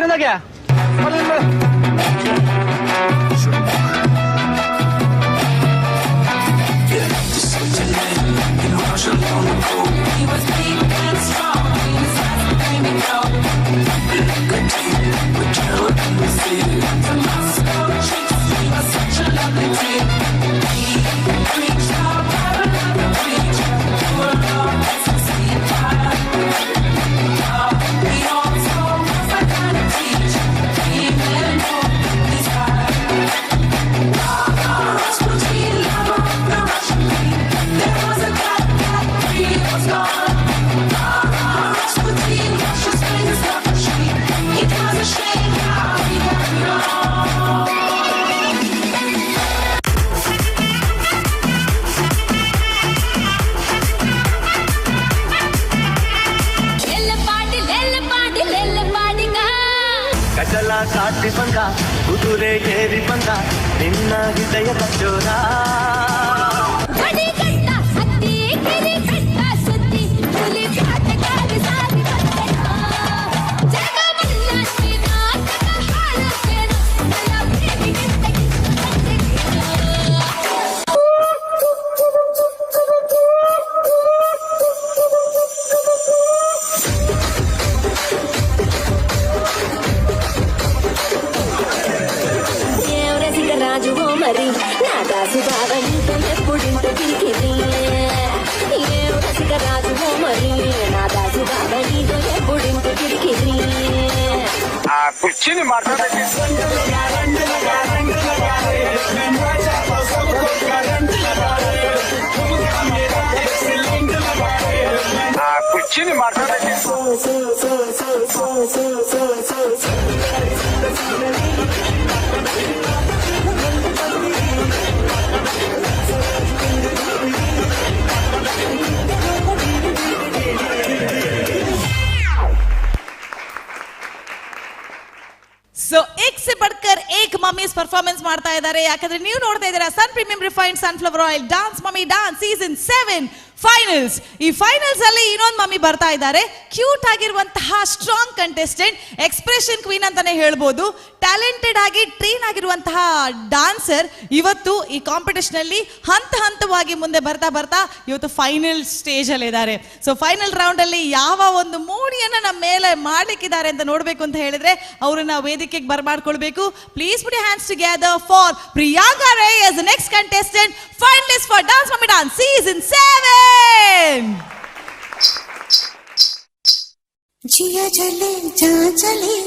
ಕಡಲ ದಾಟಿ ಬಂದ ಕುದುರೆ ಏರಿ ಬಂದ ನಿನ್ನ ಹೃದಯದ ಚೋರ. రాజువో మరి నా దాసు బావ నీతో ఎప్పుడింత కిరికిరి. ఏం రసిక రాజువో మరి నా దాసు బావ నీతో ఎప్పుడింత కిరికిరి. ఆ కుర్చీని మాట్లాడండి. ఆ కుర్చీని మాట్లాడండి. ಸೊ ಏಕ್ ಸೆ ಬಡ್ಕರ್ ಏಕ್ ಮಮ್ಮೀಸ್ ಪರ್ಫಾರ್ಮೆನ್ಸ್ ಮಾಡ್ತಾ ಇದ್ದಾರೆ. ಯಾಕಂದ್ರೆ ನೀವು ನೋಡ್ತಾ ಇದ್ದೀರಾ Sun Premium Refined Sunflower Oil Dance Mummy Dance season 7 finals. ಈ ಫೈನಲ್ಸ್ ಅಲ್ಲಿ ಇನ್ನೊಂದು ಮಮ್ಮಿ ಬರ್ತಾ ಇದ್ದಾರೆ. ಕ್ಯೂಟ್ ಆಗಿರುವಂತಹ ಸ್ಟ್ರಾಂಗ್ ಕಂಟೆಸ್ಟೆಂಟ್, ಎಕ್ಸ್ಪ್ರೆಷನ್ ಕ್ವೀನ್ ಅಂತಾನೆ ಹೇಳ್ಬೋದು. ಟ್ಯಾಲೆಂಟೆಡ್ ಆಗಿ ಟ್ರೈನ್ ಆಗಿರುವಂತಹ ಡಾನ್ಸರ್ ಇವತ್ತು ಈ ಕಾಂಪಿಟೇಷನ್ ಅಲ್ಲಿ ಹಂತ ಹಂತವಾಗಿ ಮುಂದೆ ಬರ್ತಾ ಬರ್ತಾ ಇವತ್ತು ಫೈನಲ್ ಸ್ಟೇಜ್ ಅಲ್ಲಿ ಇದ್ದಾರೆ. ಸೊ ಫೈನಲ್ ರೌಂಡ್ ಅಲ್ಲಿ ಯಾವ ಒಂದು ಮೋಡಿಯನ್ನ ನಮ್ಮ ಮೇಲೆ ಮಾಡ್ಲಿಕ್ಕಿದ್ದಾರೆ ಅಂತ ನೋಡ್ಬೇಕು ಅಂತ ಹೇಳಿದ್ರೆ ಅವರನ್ನ ವೇದಿಕೆಗೆ ಬರ್ಮಾಡ್ಕೊಳ್ಬೇಕು. Please put hands together for Priyanka Rai as the next contestant, finalist for Dance Mummy Dance season 7. जिया जले जा चले,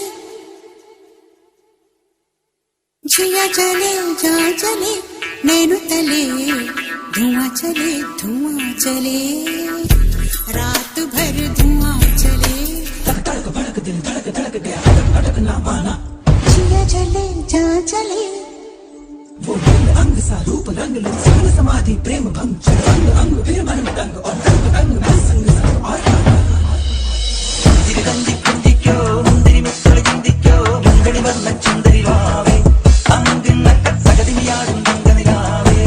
जिया जले जा चले, नैनु तले धुआं चले, धुआं चले, रात भर धुआं चले। धड़क भड़क दिल धड़क धड़क गया अटक अटक ना माना। जिया जले जा चले, वो रंग अंग सा रूप रंग ले संग समाधि प्रेम भंग चल अंग अंग फिर मन दंग और रंग रंग में संग संग और ചിന്തിക്കോ മുന്തിരി മുത്തളി ചിന്തിക്കോ മുന്തണി വർണ്ണ ചുന്ദരി വാവേ അങ്കിണ്ണക്ക സകതിമിയാടും തങ്കനിലാവേ.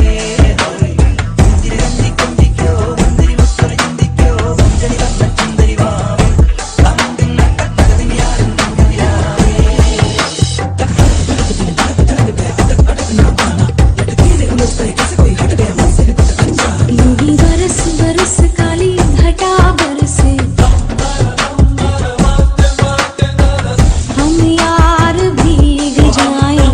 പുഞ്ചിരി രഞ്ജി കൊഞ്ചിക്കോ മുന്തിരി മുത്തളി ചിന്തിക്കോ മുന്തണി വർണ്ണ ചുന്ദരി വാവേ അങ്കിണ്ണക്ക സകതിമിയാടും തങ്കനിലാവേ. यूं ही बरस बरस काली घटा बरसे, हम यार भीग जाए।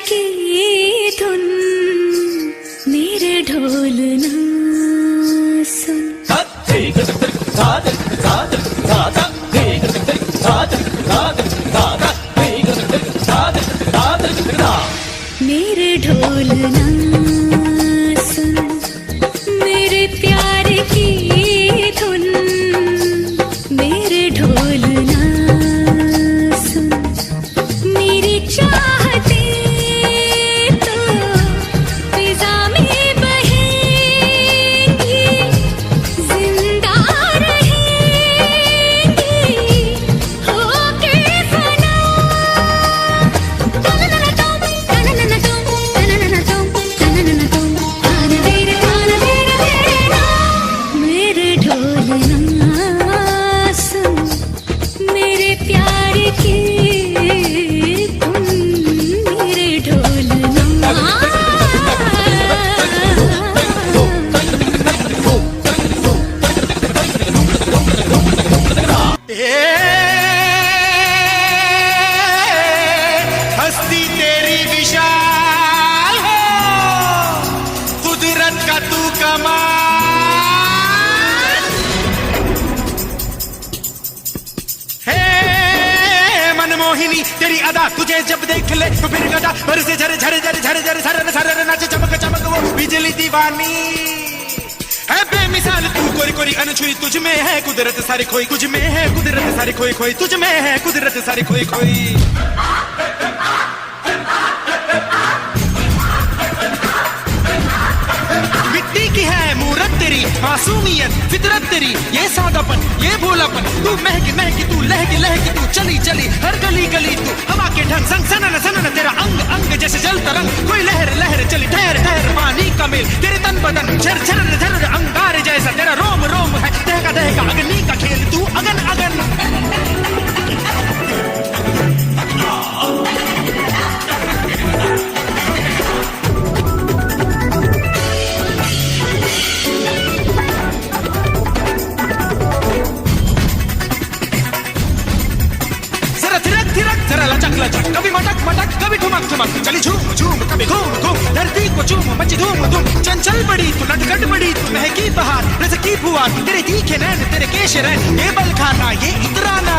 की धुन मेरे ढोलना सुन। मेरे ढोलना सुन मेरे प्यार की धुन मेरे ढोलना सुन। मेरी चाहते तो फिजा में बहेंगी, जिंदा रहेंगी होके फना। मेरे ढोलना सुन मेरे प्यार की धुन मेरे ढोलना। हस्ती तेरी विशाल हो, कुदरत का तू कमाल। हे मनमोहिनी तेरी अदा तुझे जब देख ले तो फिर गदा बरसे झर झर झर झर झर सरर सरर नाचे चमक चमक वो बिजली दीवानी है। बेमिसाल तू कोरी कोरी अनछुई, तुझ में है कुदरत सारी खोई, तुझ में है कुदरत सारी खोई खोई, तुझ में है कुदरत सारी खोई खोई। मिट्टी की है मूरत तेरी मासूमियत फितरत तेरी, ये सादापन ये भोलापन, तू महक महक तू लहक लहक तू चली चली हर गली गली तू हवा के ढंग संग सनन सनन तेरा अंग अंग जैसे जल तरंग, कोई लहर लहर चली ठहर ठहर पानी का मेल, तेरे तन बदन झर झर झर अंगार जैसा, तेरा रोम रोम है दहका दहका अग्नि का खेल, तू अगन अगन। जरा थिरक थिरक जरा लचक लचक, कभी मटक मटक कभी ठुमक ठुमक, चली झूम झूम कभी घूम घूम, धरती को चूम मची धूम धूम, चंचल बड़ी तू नटखट बड़ी तू महकी बहार रस की फुहार, तेरे तीखे नैन तेरे केश रैन, ये बल खाना ये इतराना।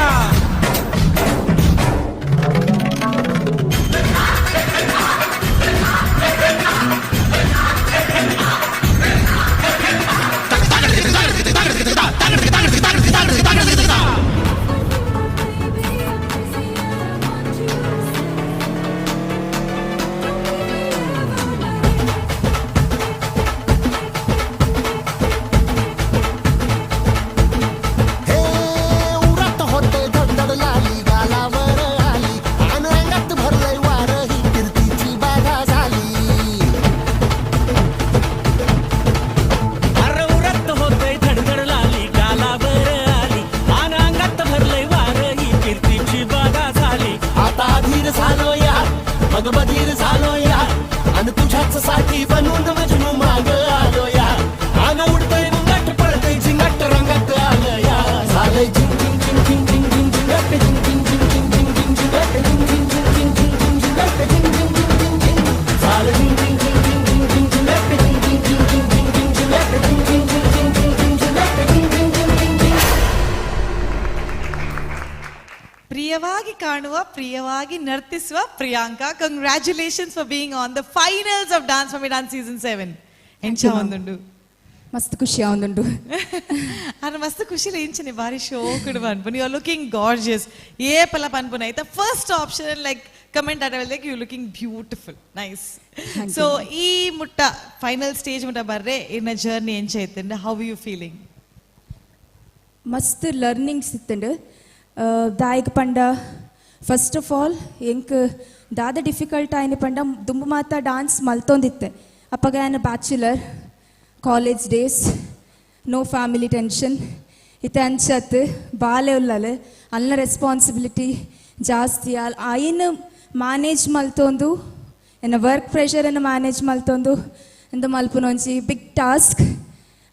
उरात होते धडधड लाली गालावर आली आणि अंगात भरलंय वार ही फिरतीची बाधा झाली। अरे उरात होते धडधड लाली गालावर आली आणि अंगात भरलंय वार ही फिरतीची बाधा झाली। आता अधीर झालो या मग बधीर झालो या आणि तुझ्याच साठी बनून मजनू माग आलो या, आणि उडतय मुंगाट पळतय झिंगाट रंगात आलं या, झालंय झिंग झिंग झिंग झिंग झिंग झिंग झिंगाट झिंग झिंग झिंग झिंग झिंग झिंग झिंगाट झिंग झिंग झिंग झिंग झिंग झिंग झिंगाट झिंग झिंग झिंग झिंग झिंग झालं झिंग झिंग झिंग झिंग झिंग झिंग झिंगाट झिंग झिंग झिंग झिंग झिंग झिंग झिंगाट झिंग झिंग झिंग झिंग झिंग झिंग झिंगाट झिंग झिंग झिंग झिंग झिंग। ಪ್ರಿಯವಾಗಿ ಕಾಣುವ ಪ್ರಿಯವಾಗಿ ನರ್ತಿಸುವ Priyanka, congratulations for being on the finals of dance mummy dance season 7. ಎಂಚ ಒಂದುಂಡು? ಮಸ್ತ್ ಖುಷಿ ಆವೊಂದುಂಡು. ಅರೆ ಮಸ್ತ್ ಖುಷಿಲ ಇಂಚನೆ ಬಾರಿ ಶೋಕುಡು ಪನ್ಪುನು. You are looking gorgeous. ಏ ಪಲ ಪನ್ಪುನ ಐತ ಫಸ್ಟ್ ಆಪ್ಷನ್ ಲೈಕ್ ಕಮೆಂಟ್ ಆಟ like you looking beautiful, nice. Thank so you. ಈ ಮುಟ್ಟ ಫೈನಲ್ ಸ್ಟೇಜ್ ಮುಟ್ಟ ಬರ್ರೆ ಇನ್ನ ಜರ್ನಿ ಎಂಚ ಐತಂಡ, how you feeling? ಮಸ್ತ್ ಲರ್ನಿಂಗ್ಸ್ ಇತ್ತಂಡು. ದಾಯಕ ಪಂಡ ಫಸ್ಟ್ ಆಫ್ ಆಲ್ ಎಂಕ್ ದಾದ ಡಿಫಿಕಲ್ಟ್ ಆಯ್ನ ಪಂಡ ದುಂಬು ಮಾತ ಡಾನ್ಸ್ ಮಲ್ತೊಂದಿತ್ತೆ. ಅಪ್ಪಗ an bachelor, college days, no family tension. ಇತ್ತೆ ಅಂಚತ್ ಬಾಲೆ ಉಲ್ಲಲು ಅಲ್ಲ ರೆಸ್ಪಾನ್ಸಿಬಿಲಿಟಿ ಜಾಸ್ತಿ ಆಯ್ನ ಮ್ಯಾನೇಜ್ ಮಲ್ತೊಂದು ಎನ್ನ ವರ್ಕ್ ಪ್ರೆಷರನ್ನು ಮ್ಯಾನೇಜ್ ಮಲ್ತೊಂದು ಎಂದ ಮಲ್ಪುನೊಂಜಿ ಬಿಗ್ ಟಾಸ್ಕ್.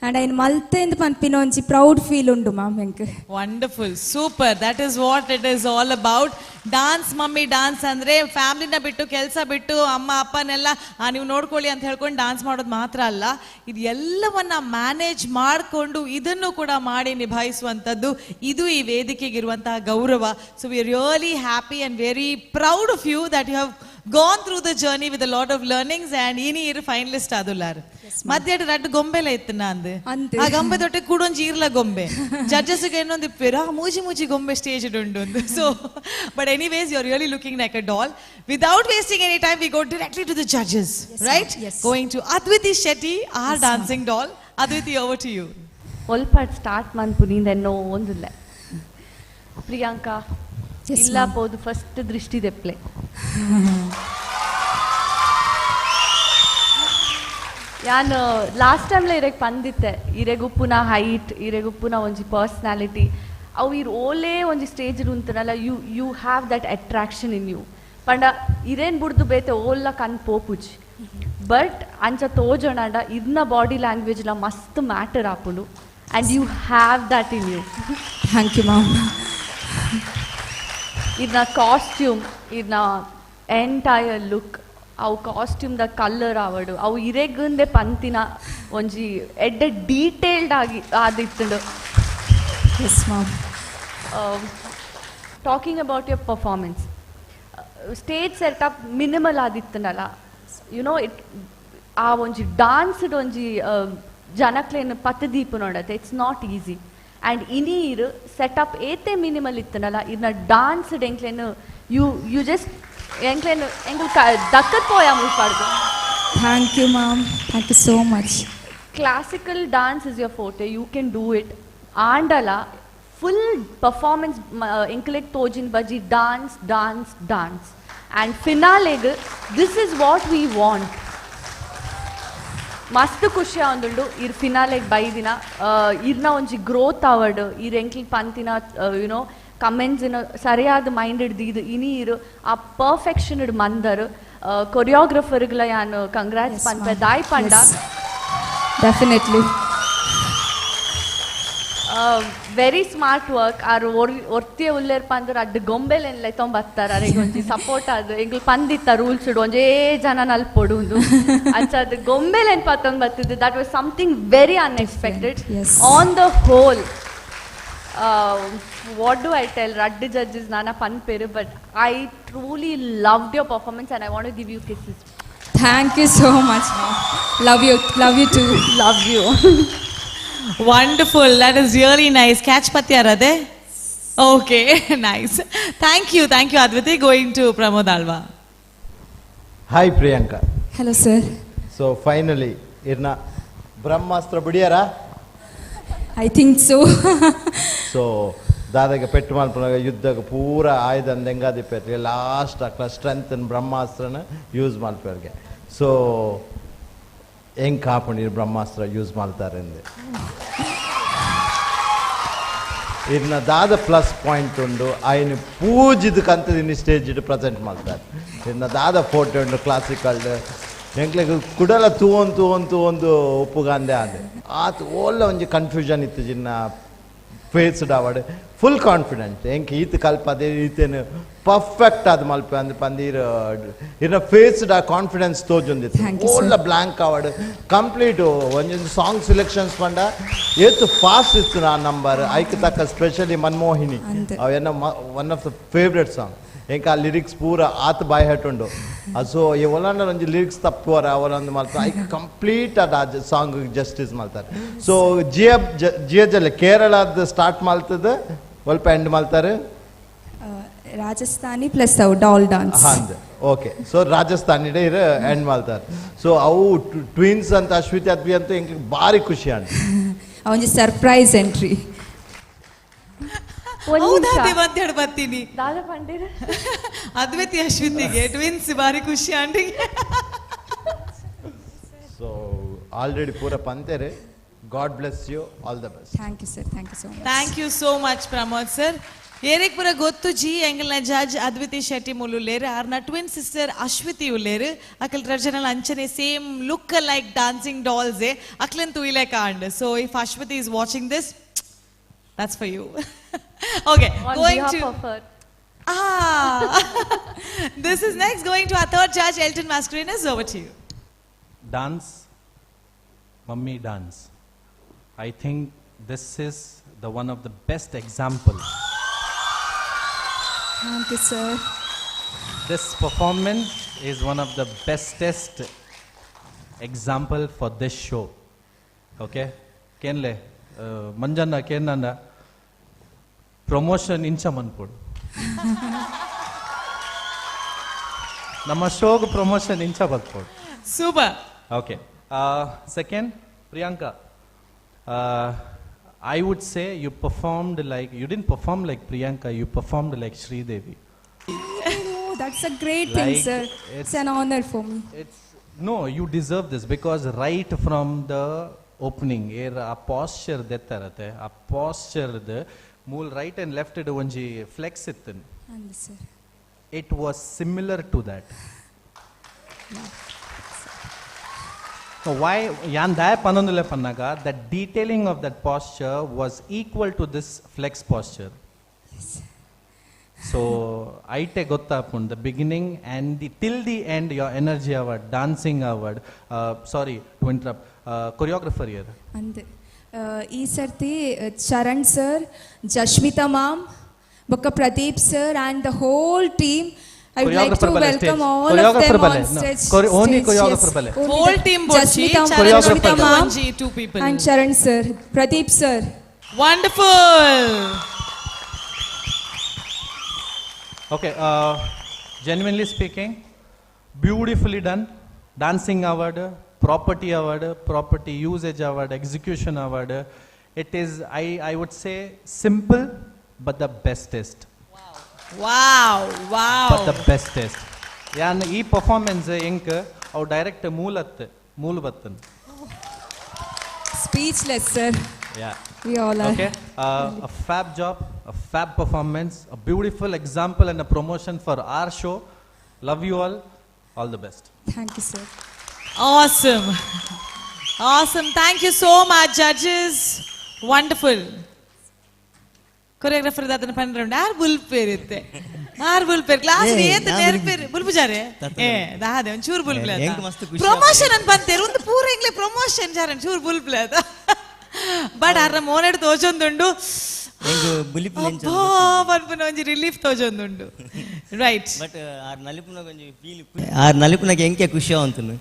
ಆ್ಯಂಡ್ ಐನ್ ಮಲ್ತೆಂದು ಪನ್ಪಿನ ಒಂಜಿ ಪ್ರೌಡ್ ಫೀಲ್ ಉಂಡು ಮ್ಯಾಮ್ ಎಂಕ್. Wonderful, super. That is what it is all about. Dance mummy dance ಅಂದ್ರೆ ಫ್ಯಾಮಿಲಿನ ಬಿಟ್ಟು, ಕೆಲಸ ಬಿಟ್ಟು, ಅಮ್ಮ ಅಪ್ಪನೆಲ್ಲ ನೀವು ನೋಡ್ಕೊಳ್ಳಿ ಅಂತ ಹೇಳ್ಕೊಂಡು ಡಾನ್ಸ್ ಮಾಡೋದು ಮಾತ್ರ ಅಲ್ಲ, ಇದು ಎಲ್ಲವನ್ನ ಮ್ಯಾನೇಜ್ ಮಾಡಿಕೊಂಡು ಇದನ್ನು ಕೂಡ ಮಾಡಿ ನಿಭಾಯಿಸುವಂಥದ್ದು ಇದು ಈ ವೇದಿಕೆಗಿರುವಂತಹ ಗೌರವ. So we are really happy and very proud of you that you have gone through the journey with lot of learnings and ಇನಿ ಇರು ಫೈನಲಿಸ್ಟ್ ಆದುಲ್ಲಾರ್. ಮಧ್ಯಾಹ್ನ ರಡ್ಡು ಗೊಂಬೆಲ ಇತ್ತು ನಂದು, ಆ ಗೊಂಬೆ ದೊಟ್ಟೆ ಕೂಡೊಂಜಿ ಇರ್ಲ ಗೊಂಬೆ, ಜಡ್ಜಸ್ ಇನ್ನೊಂದು ಇಪ್ಪೇರು ಆ ಮೂಜಿ ಮೂಜಿ ಗೊಂಬೆ ಸ್ಟೇಜ್ ಉಂಡು. So but anyways, you are really looking like a doll. Without wasting any time, we go directly to the judges, right? Going to Adviti Shetty, our dancing doll. Adviti, over to you. ಒಲ್ಪಾಡ್ start ಮನ್ಪುನಿಂದ ಎನ್ನೋ ಒಂದುಲ್ಲ Priyanka ಇಲ್ಲ ಪೋದು first ದೃಷ್ಟಿ ದೆಪ್ಲೆ. ಯಾನ್ last ಟೈಮ್ಲ ಇರೆಗ್ ಪಂದಿತ್ತೆ, ಇರೆಗುಪ್ಪುನ height, ಇರೆಗುಪ್ಪುನ ಒಂಜಿ personality, ಅವು ಇರ್ ಓಲೇ ಒಂಜಿ stage ಉಂತನಲ್ಲ, you you have that attraction in you. ಪಂಡ ಇರೇನ್ ಬುಡ್ದು ಬೇತೆ ಓಲ್ಲ ಕಣ್ ಪೋಪುಜಿ, ಬಟ್ ಅಂಚ ತೋಜೋಣಾಂಡ ಇರ್ನ ಬಾಡಿ ಲ್ಯಾಂಗ್ವೇಜ್ಲ ಮಸ್ತ್ ಮ್ಯಾಟರ್ ಆಪುಂಡು, and you have that in you. Thank you ma'am. ಇರ್ನ ಕಾಸ್ಟ್ಯೂಮ್, ಇರ್ನ ಎಂಟೈರ್ ಲುಕ್, ಅವು ಕಾಸ್ಟ್ಯೂಮ್ದ ಕಲರ್ ಆವಡು, ಅವು ಇರೆಗುಂದೆ ಪಂತಿನ ಒಂಜಿ ಎಡ್ಡೆ ಡೀಟೇಲ್ಡ್ ಆಗಿ ಆದಿತ್ತುಂಡು. Yes ma'am. Talking about your performance, stage setup minimal ಆದಿತ್ತುಂಡಲ್ಲ, you know it ಆ ಒಂಜಿ ಡಾನ್ಸ್ಡ್ ಒಂಜಿ ಜನಕ್ಲೇನು ಪತ್ತದೀಪ ನೋಡತ್ತೆ, it's not easy. And ಇನಿ ಇರು ಸೆಟಪ್ ಏತೆ ಮಿನಿಮಲ್ ಇತ್ತನಲ್ಲ, ಇರ್ನ ಡಾನ್ಸ್ ಎಂಕ್ಲೇನು you you just ಎಂಕ್ಲೇನು ಎಂಕ್ಲು ದಕ್ಕತ್ ಪೋಯ ಮುಲ್ಪಾಡ್ದು. Thank you ma'am, thank you so much. Classical dance is your forte, you can do it. ಆಂಡಲ full performance ಎಂಕ್ಲೆಗ್ ತೋಜಿನ ಬಜಿ ಡಾನ್ಸ್ ಡಾನ್ಸ್ ಡಾನ್ಸ್ ಆ್ಯಂಡ್ ಫಿನಾಲೆಗ್ this is what we want. ಮಸ್ತ್ ಖುಷಿ ಆವೊಂದುಂಡು ಇರ್ ಫಿನಾಲೆಗ್ ಬೈದಿನ, ಇರ್ನ ಒಂಜಿ ಗ್ರೋತ್ ಆವಡ್, ಇರ್ ಎಂಕ್ಲ್ ಪಂತಿನ ಯುನೋ ಕಮೆಂಟ್ಸ್ ಸರಿಯಾದ ಮೈಂಡೆಡ್ ದೀದು ಇನಿ ಇರು ಆ ಪರ್ಫೆಕ್ಷನ್ ಇಡ್ ಮಂದರ್. ಕೊರಿಯೋಗ್ರಫರ್ಗಳ ಯಾನ್ ಕಂಗ್ರಾಟ್ಸ್ ಪನ್ಪೆ ದಾಯ್ ಪಂಡ. Definitely very smart work. ಆರ್ ಒರ್ತಿಯ ಉಲ್ಲೇರ್ ಪಂದ್ರ ಅಡ್ಡು ಗೊಂಬೆಲ್ ಎನ್ಲೆ ತೊಂಬತ್ತಾರ, ಅರೆಗ್ ಒಂಜಿ ಸಪೋರ್ಟ್ ಅದು ಎಂಗ್ಲು ಪಂದಿತ್ತ ರೂಲ್ಸ್ ಒಂಜೇ ಜನ ನಲ್ಪೊಡು ಉಂದು ಅಂಚ ಅದು ಗೊಂಬೆಲ್ ಏನ್ ಪತ್ತೊಂದು ಬತ್ತಿದ್ದು, that was something very unexpected. On the whole, what do I tell, ರಡ್ಡು judges ನಾನ ಪನ್ಪೇರು, but I truly loved your performance and I want to give you kisses. Thank you so much ma'am. Love you, love you too. Love you. Wonderful, that is really nice. Catch ಪತ್ಯಾರದೆ? Okay, nice. Thank you, thank you Adviti. Going to Pramod Alva. Hi Priyanka. Hello sir. So finally ಇರ್ನ ಬ್ರಹ್ಮಾಸ್ತ್ರ ಬಿಡಿಯಾರಾ? I think so. So ದಾದಾಗ ಪೆಟ್ಟು ಮಲ್ಪನಾಗ ಯುದ್ಧಗ ಪೂರ ಆಯುಧ ಎಂಗಾದಿಪ್ಪೇರ್ಗೆ last ಅಕ್ಲ strength ಬ್ರಹ್ಮಾಸ್ತ್ರನ use ಮಲ್ಪೇರ್ಗೆ. ಸೊ ಹೆಂಗೆ ಕಾಪುಂಡು ಬ್ರಹ್ಮಾಸ್ತ್ರ use ಮಾಡ್ತಾರೆ ಅಂದೆ. ಇದನ್ನ ದಾದ ಪ್ಲಸ್ ಪಾಯಿಂಟ್ ಉಂಡು, ಆಯ್ನ ಪೂಜಿದ ಕಂತದಿನ ಸ್ಟೇಜ್ ಇಟ್ಟು ಪ್ರೆಸೆಂಟ್ ಮಾಡ್ತಾರೆ. ಇದನ್ನ ದಾದ ಫೋಟೋ ಉಂಡು ಕ್ಲಾಸಿಕಲ್ ಎಂಕ್ಲೆಗ್ ಕುಡಲ ತೂವೊಂದು ತೂವೊಂದು ತೂವೊಂದು ಉಪ್ಪುಗಾಂದೆ ಆದೆ ಆತ ಓಲ್ಲ ಒಂಜಿ ಕನ್ಫ್ಯೂಷನ್ ಇತ್ತು ಜಿನ್ನ ಫೇಸ್ ಡಾವಡ್ ಫುಲ್ ಕಾನ್ಫಿಡೆಂಟ್ ಎಂಕ್ ಈತ ಕಲ್ಪದೆ ಈತೇನು ಪರ್ಫೆಕ್ಟ್ ಆದ ಮಲ್ಪೆ ಅಂದ್ ಪಂದೀರ್ ಇರ್ನ ಫೇಸ್ ಡಾ ಕಾನ್ಫಿಡೆನ್ಸ್ ತೋಜೊಂದಿತ್ತು. Thank you, sir. ಓಲ್ಲ ಬ್ಲಾಂಕ್ ಆವಡ್ ಕಂಪ್ಲೀಟ್ ಒಂಜೊಂದು ಸಾಂಗ್ ಸೆಲೆಕ್ಷನ್ಸ್ ಪಂಡ ಏತ್ ಫಾಸ್ಟ್ ಇತ್ತು ಆ ನಂಬರ್ ಐಕ್ ತಕ್ಕ ಸ್ಪೆಷಲಿ ಮನ್ಮೋಹಿನಿ ಅಂತೆ. ಅವೆನ್ನ one of the favourite song. ಎಂಕ ಆ ಲಿರಿಕ್ಸ್ ಪೂರ ಆತ ಬಾಯ್ ಹಟ್ಟುಂಡು ಸೊ ಈ ಒಲಂಡ ಒಂಜಿ ಲಿರಿಕ್ಸ್ ತಪ್ಪುವರ ಅವಲೊಂದು ಮಲ್ತ ಐಕ್ ಕಂಪ್ಲೀಟ್ ಅದ ಸಾಂಗ್ ಜಸ್ಟಿಸ್ ಮಲ್ತಾರೆ. ಸೊ ಜಿಯ ಜಿಯಜಲ್ಲಿ ಕೇರಳದ ಸ್ಟಾರ್ಟ್ ಮಲ್ತದ ಒಲ್ಪ ಎಂಡ್ ಮಲ್ತಾರೆ ರಾಜಸ್ಥಾನಿ ಪ್ಲಸ್ ಅವು ಡಾಲ್ ಡಾನ್ಸ್. ಹಾಂ ಓಕೆ. ಸೊ ರಾಜಸ್ಥಾನಿ ಇರ ಎಂಡ್ ಮಲ್ತಾರೆ. ಸೊ ಅವು ಟ್ವಿನ್ಸ್ ಅಂತ ಅಶ್ವಿತಿ ಅದ್ವಿ ಅಂತ ಎಂಕ್ ಭಾರಿ ಖುಷಿ ಅಂಡ್ ಒಂಜಿ ಸರ್ಪ್ರೈಸ್ ಎಂಟ್ರಿ. ಹೌದಾ ಮಧ್ಯಾಹ್ನ ಬರ್ತೀನಿ ದಾದ ಪಂಡಿರ ಅದ್ವಿತಿ ಅಶ್ವಿತಿಗೆ ಟ್ವಿನ್ಸ್ ಭಾರಿ ಖುಷಿ ಆಂಟಿಗೆ. ಸೊ ಆಲ್ರೆಡಿ ಪೂರ ಪಂತೇರೆ. God bless you, all the best. Thank you sir, thank you so much. Thank you so much Pramod sir. ಏರೆಕ್ ಪೂರ ಗೊತ್ತು ಜಿ ಎಂಗಲ್ನ ಜಡ್ಜ್ ಅದ್ವಿತಿ ಶೆಟ್ಟಿ ಮುಲುಲ್ಲೇರು ಆರ್ನ ಟ್ವಿನ್ ಸಿಸ್ಟರ್ ಅಶ್ವಿತಿ ಉಲ್ಲೇರು ಅಕಲ್ ರಜನಲ್ ಅಂಚನೆ same look like dancing dolls ಅಕ್ಲನ್ ತುಯಿಲೆ ಕಾಂಡ್. So if Ashwathi is watching this, that's for you. Okay, On going behalf to of her. This is next going to our third judge, Elton Mascarenhas. Over to you. Dance, mummy dance. I think this is the one of the best example. Thank you, sir. This performance is one of the bestest example for this show. Okay? Kenle, Manjanna Kenanna, promotion incha manpodu. Namma showgu promotion incha badpodu. Super. Okay. Second, Priyanka. I would say you performed like, you didn't perform like Priyanka, you performed like Sridevi. Oh, that's a great thing, Like, sir. It's an honor for me. It's, no, you deserve this because right from the opening, a posture dettarate, a posture the mool right and left it onji flex ittin. And sir. It was similar to that. So why yan daya panondule pannaga, the detailing of that posture was equal to this flex posture. Yes. So aite gottapun the beginning and the till the end your energy award, dancing award, sorry to interrupt, choreographer here. And ee sarti Charan sir, Jashmita ma'am, bokka Pradeep sir and the whole team. I would like to Choreographer bale welcome stage. all of Choreographer them bale. on No. stage. Only Stage, choreographer yes. bale. Only Whole the team bochi, Jashmita, Charan Jashmita Jashmita ma'am Manji, two people. And Charan sir, Pradeep sir. Wonderful. Okay, genuinely speaking, beautifully done. Dancing award, property award, property usage award, execution award. It is, I would say, simple, but the bestest. Wow, wow. But the bestest. Yan ee performance ink avu direct moolat mool battan. Speechless, sir. Yeah. We all are. Okay. A fab job, a fab performance, a beautiful example and a promotion for our show. Love you all. All the best. Thank you, sir. Awesome. Awesome. Thank you so much, judges. Wonderful. Choreographer ದಾತನ ಪನ್ರೌಂಡ್ ಆರ್ ಬುಲ್ಪೇರ್ ಇತ್ತೆ ಆರ್ ಬುಲ್ಪೇರ್ class ಏತ್ ನೆರ್ಪೇರ್ ಬುಲ್ಪುಜಾರೆ ಏ ದಾದೆ ಒಂಚೂರು ಬುಲ್ಪ್ಲೆ promotion ಅಂತ ಬಂತೇರು ಒಂದು ಪೂರ ಎಂಗ್ಲೆ promotion ಜಾರ ಒಂಚೂರು ಬುಲ್ಪ್ಲೆ ಅದ but ಆರ್ನ ಮೋನೆಡ್ ತೋಜೊಂದುಂಡು ಅಬ್ಬಾ ಪನ್ಪುನ ಒಂಜಿ ರಿಲೀಫ್ ತೋಜೊಂದುಂಡು ರೈಟ್ ಬಟ್ ಆರ್ ನಲಿಪುನ ಒಂಜಿ ಫೀಲ್ ಆರ್ ನಲಿಪುನಗೆ ಎಂಕೆ ಖುಷಿ ಆವಂತನು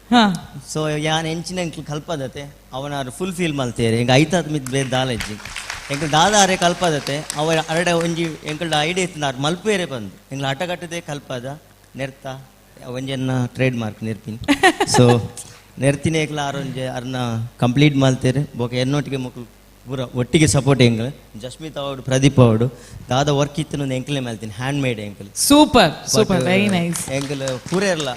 ಸೊ ಯಾನ್ ಎಂಚಿನ ಎಂಕ್ಲು ಕಲ್ಪದತೆ ಅವನ ಆರ್ ಫುಲ್ ಫೀಲ್ ಮಲ್ತೇರೆ ಎಂಕ್ ಐತಾತ್ ಮಿತ್ ಬೇರೆ ದಾಲಜ್ಜಿ ಎಂಕಲ್ ದಾದ ಆರೆ ಕಲ್ಪದತೆ ಅವ ಅರಡೆ ಒಂಜಿ ಎಂಕಲ್ಡ ಐಡಿಯಾ ಇತ್ತು ಆರ್ ಮಲ್ಪೇರೆ ಬಂದು ಎಂಕ್ಲ ಆಟಗಟ್ಟದೆ ಕಲ್ಪದ ನೆರ್ತ ಒಂಜೆನ್ನ ಟ್ರೇಡ್ ಮಾರ್ಕ್ ನೆರ್ಪಿನಿ ಸೊ ನೆರ್ತಿನ ಏಕ್ಲ ಆರ್ ಒಂಜಿ ಅರ್ನ ಕಂಪ್ಲೀಟ್ ಮಲ್ತೇರೆ ಬೊಕ ಎನ್ನೊಟ್ಟಿಗೆ ಮೊಕ್ಲು ಪೂರ ಒಟ್ಟಿಗೆ ಸಪೋರ್ಟ್ ಎಂಕಲ್ ಜಸ್ಮಿತ್ ಅವಡು ಪ್ರದೀಪ್ ಅವಡು ದಾದ ವರ್ಕ್ ಇತ್ತು ಒಂದು ಎಂಕಲೇ ಮಲ್ತೀನಿ ಹ್ಯಾಂಡ್ ಮೇಡ್ ಎಂಕಲ್ ಸೂಪರ್ ಸೂಪರ್ ವೆರಿ ನೈಸ್ ಎಂಕಲ್ ಪೂರ ಇರಲ್ಲ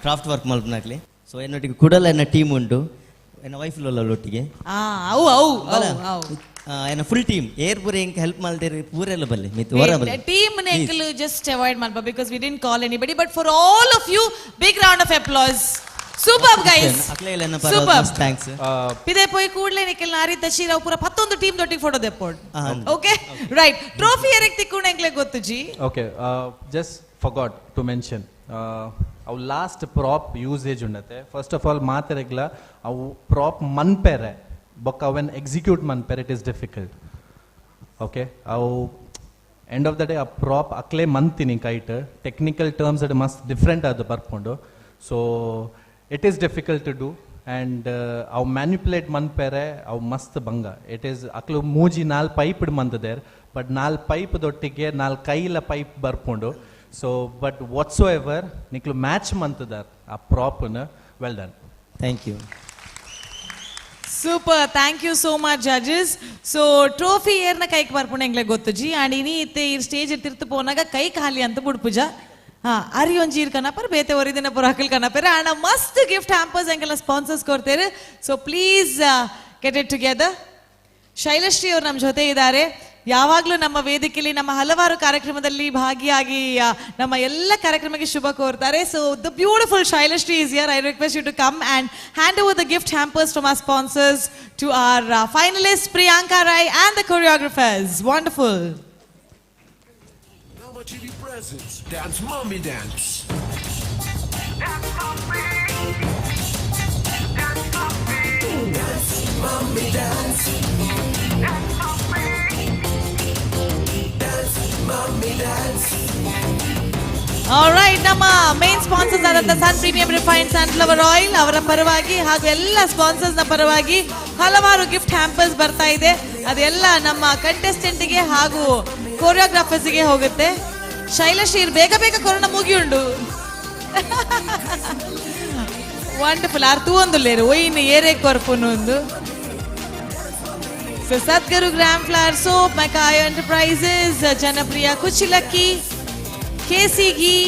ಕ್ರಾಫ್ಟ್ ವರ್ಕ್ ಮಲ್ಪನಾಕ್ಲಿ ಸೊ ಎನ್ನೊಟ್ಟಿಗೆ ಕುಡಲ ಎನ್ನ ಟೀಮ್ ಉಂಟು ಎನ್ನ ವೈಫ್ ಲೊಲ್ಲ ಒಟ್ಟಿಗೆ ಅವು ಅವು ಅವು ಅವು ಎನ್ನ ಫುಲ್ ಟೀಮ್ ಏರ್ ಪೂರ ಎಂಕ್ ಹೆಲ್ಪ್ ಮಲ್ತೇರೆ ಪೂರ ಎಲ್ಲ ಬಲ್ಲೆ ಮಿತ್ ಹೊರ ಬಲ್ಲೆ ಟೀಮ್ ಎಂಕಲ್ ಜಸ್ಟ್ ಅವಾಯ್ಡ್ ಮಲ್ಪ because we didn't call anybody but for all of you big round of applause. Super guys. Super. Thanks. ಪಿದೆ ಪೋಯಿ ಕೂಡ್ಲೆ ನಿಖಿಲ್ ನಾರಿ ತಶೀರಾವ್ ಪೂರ 11 ಟೀಮ್ ದೊಟ್ಟಿಗೆ ಫೋಟೋ ದೆಪ್ಪೋಡ್. ಓಕೆ ರೈಟ್ ಟ್ರೋಫಿ ಎರೆಕ್ ತಿಕ್ಕುಣ ಎಂಕ್ಲೆ ಗೊತ್ತು G. Okay, just forgot to mention ಅವು ಲಾಸ್ಟ್ ಪ್ರಾಪ್ ಯೂಸೇಜ್ ಉಂಡತೆ. ಫಸ್ಟ್ ಆಫ್ ಆಲ್ ಮಾತೆರೆಗ್ಲ ಅವು ಪ್ರಾಪ್ ಮನ್ಪೆರೆ ಬೊಕ್ಕ ಅವೆನ್ ಎಕ್ಸಿಕ್ಯೂಟ್ ಮನ್ಪೆರೆ it is difficult. Okay, ಅವು ಎಂಡ್ ಆಫ್ the day ಆ ಪ್ರಾಪ್ ಅಕ್ಲೆ ಮಂತೀನಿ ಕೈಟ್ ಟೆಕ್ನಿಕಲ್ ಟರ್ಮ್ಸ್ ಅದು ಮಸ್ತ್ ಡಿಫ್ರೆಂಟ್ ಅದು ಬರ್ಕೊಂಡು. So it is difficult to do and ಅವು ಮ್ಯಾನ್ಯುಪ್ಯುಲೇಟ್ ಮನ್ಪೆರೆ ಅವು ಮಸ್ತ್ ಬಂಗ. It is ಅಕ್ಲು ಮೂಜಿ ನಾಲ್ ಪೈಪ್ ಮಂತದೇರ್ ಬಟ್ ನಾಲ್ ಪೈಪ್ ದೊಟ್ಟಿಗೆ ನಾಲ್ ಕೈಲ ಪೈಪ್ ಬರ್ಕೊಂಡು. ಸೊ ಬಟ್ ವಾಟ್ಸೋ ಎವರ್ ನಿಕ್ಲು ಮ್ಯಾಚ್ ಮಂತದಾರ್ ಆ ಪ್ರಾಪ್ನ. Well done. Thank you. Super, thank you so much judges. So trophy ಏರ್ನ ಕೈಕ್ ಬರ್ಪುಣ ಎಂಗ್ಲೆ ಗೊತ್ತು ಜಿ. ಅಂಡ್ ಇನಿ ಇತ್ತೆ ಈ ಸ್ಟೇಜ್ ತಿರ್ತು ಪೋನಾಗ ಕೈ ಖಾಲಿ ಅಂತ ಬುಡ್ಪುಜ ಹಾ ಅರಿ ಒಂಜಿ ಇರ್ ಕನಪರ್ ಬೇತೆ ಒರಿದಿನ ಪುರ ಅಕಲ್ ಕನಪೆರ್ ಆಂಡ ಮಸ್ತ್ ಗಿಫ್ಟ್ ಹ್ಯಾಂಪರ್ಸ್ ಎಂಕೆಲ್ಲ ಸ್ಪಾನ್ಸರ್ಸ್ ಕೊಡ್ತೇವೆ. So please get it together. Shailashree ಅವ್ರು ನಮ್ಮ ಜೊತೆ ಇದ್ದಾರೆ. ಯಾವಾಗಲೂ ನಮ್ಮ ವೇದಿಕೆಯಲ್ಲಿ ನಮ್ಮ ಹಲವಾರು ಕಾರ್ಯಕ್ರಮದಲ್ಲಿ ಭಾಗಿಯಾಗಿ ನಮ್ಮ ಎಲ್ಲ ಕಾರ್ಯಕ್ರಮಕ್ಕೆ ಶುಭ ಕೋರ್ತಾರೆ. So the beautiful Shailashree is here. I request you to come and hand over the gift hampers from our sponsors to our finalist Priyanka Rai and the choreographers. Wonderful. Nama TV presents Dance Mommy Dance. Dance, mommy, dance. Dance, mommy, dance. Right, ನಮ್ಮ main sponsors ಆದಂತ Sun Premium refined sunflower oil ಅವರ ಪರವಾಗಿ ಹಾಗೂ ಎಲ್ಲ sponsors ನ ಪರವಾಗಿ ಹಲವಾರು gift hampers ಬರ್ತಾ ಇದೆ. ಅದೆಲ್ಲ ನಮ್ಮ ಕಂಟೆಸ್ಟೆಂಟ್ಗೆ ಹಾಗೂ ಕೊರಿಯೋಗ್ರಾಫರ್ಸ್ಗೆ ಹೋಗುತ್ತೆ. ಶೈಲಶ್ರೀ, ಬೇಗ ಬೇಗ ಕೊರೋನಾ ಮುಗಿಯುಂಡು. ವಂಡರ್ಫುಲ್. ಆರ್ ತೂ ಒಂದು ಒಯ್ಯಿನ ಏರೇ ಕೊರ್ಪುನು ಒಂದು. So Sadguru gram flour soap, McCoy Enterprises, Janapriya Kuchalakki, KC ghee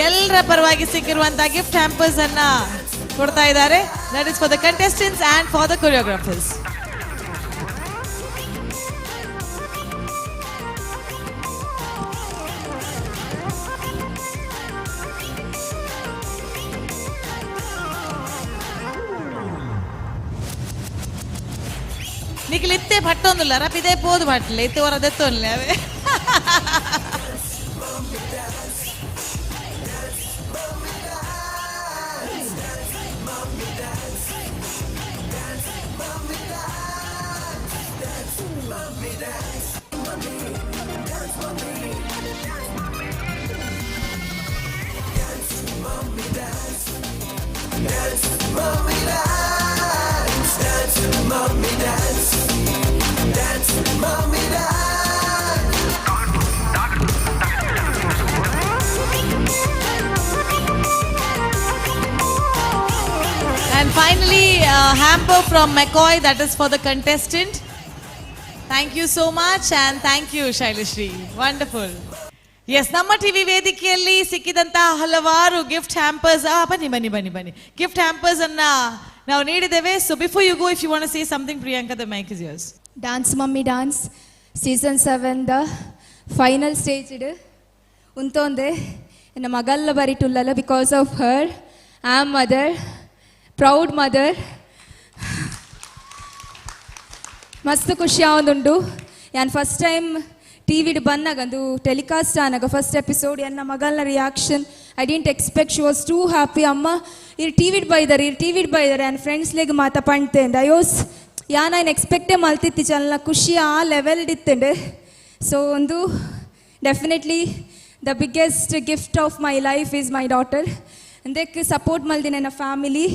ಎಲ್ಲರ ಪರವಾಗಿ ಸಿಕ್ಕಿರುವಂತಹ ಗಿಫ್ಟ್ ಹ್ಯಾಂಪರ್ಸ್ ಅನ್ನ ಕೊಡ್ತಾ ಇದ್ದಾರೆ. That is for the contestants and for the choreographers. Nikhil ಇತ್ತೆ ಪಟ್ಟೊಂದುಲ್ಲ ರಪಿದೆ ಪೋದು ಪಟ್ಲೆ ಇತ್ತೆ ಹೊರ ದೆತ್ತೊನ್ಲೆ ಅವೇ. Dance, mommy, dance. Dance, mommy, dance. Dance, mommy, dance. And finally, a hamper from McCoy, that is for the contestant. Thank you so much and thank you, Shailashri. Wonderful. Yes, ನಮ್ಮ TV ವೇದಿಕೆಯಲ್ಲಿ ಸಿಕ್ಕಿದಂತಹ ಹಲವಾರು gift hampers, ಬನ್ನಿ ಬನ್ನಿ ಬನ್ನಿ ಬನ್ನಿ, gift hampers ಅನ್ನ ನಾವು ನೀಡಿದ್ದೇವೆ. So before you go, if you want say something, Priyanka, the mic is yours. Dance mummy dance season 7 the final stage ಉಂತೊಂದೆ ಎನ್ನ ಮಗಲ್ಲ ಬರಿಟುಲ್ಲಲ್ಲ. Because of her I am mother, proud mother. ಮಸ್ತ್ ಖುಷಿ ಆವೊಂದುಂಡು. ಯಾನ್ first time T we'd ಬನ್ನಾಗ ಅಂದು telecast ಆನಾಗ first episode ಎನ್ನ ಮಗಲ್ನ reaction I didn't expect. She was too happy. ಅಮ್ಮ ಇರ್ T we'd ಬೈದಾರೆ, ಇರ್ ಟಿ ವಿಡ್ ಬೈದಾರೆ, ಆ್ಯಂಡ್ ಫ್ರೆಂಡ್ಸ್ಲೆಗ್ ಮಾತ ಪಂಡ್ತೆ ಅಯೋಸ್ ಯಾನ್ ಐನ್ ಎಕ್ಸ್ಪೆಕ್ಟೇ ಮಲ್ತಿತ್ತಿ ಚಲ್ನ ಖುಷಿ ಆ ಲೆವೆಲ್ ಇತ್ತಂಡೆ. ಸೊ ಒಂದು definitely the biggest gift of my life is my daughter. ಅಂದಕ್ಕೆ support ಮಲ್ದಿನ ನನ್ನ ಫ್ಯಾಮಿಲಿ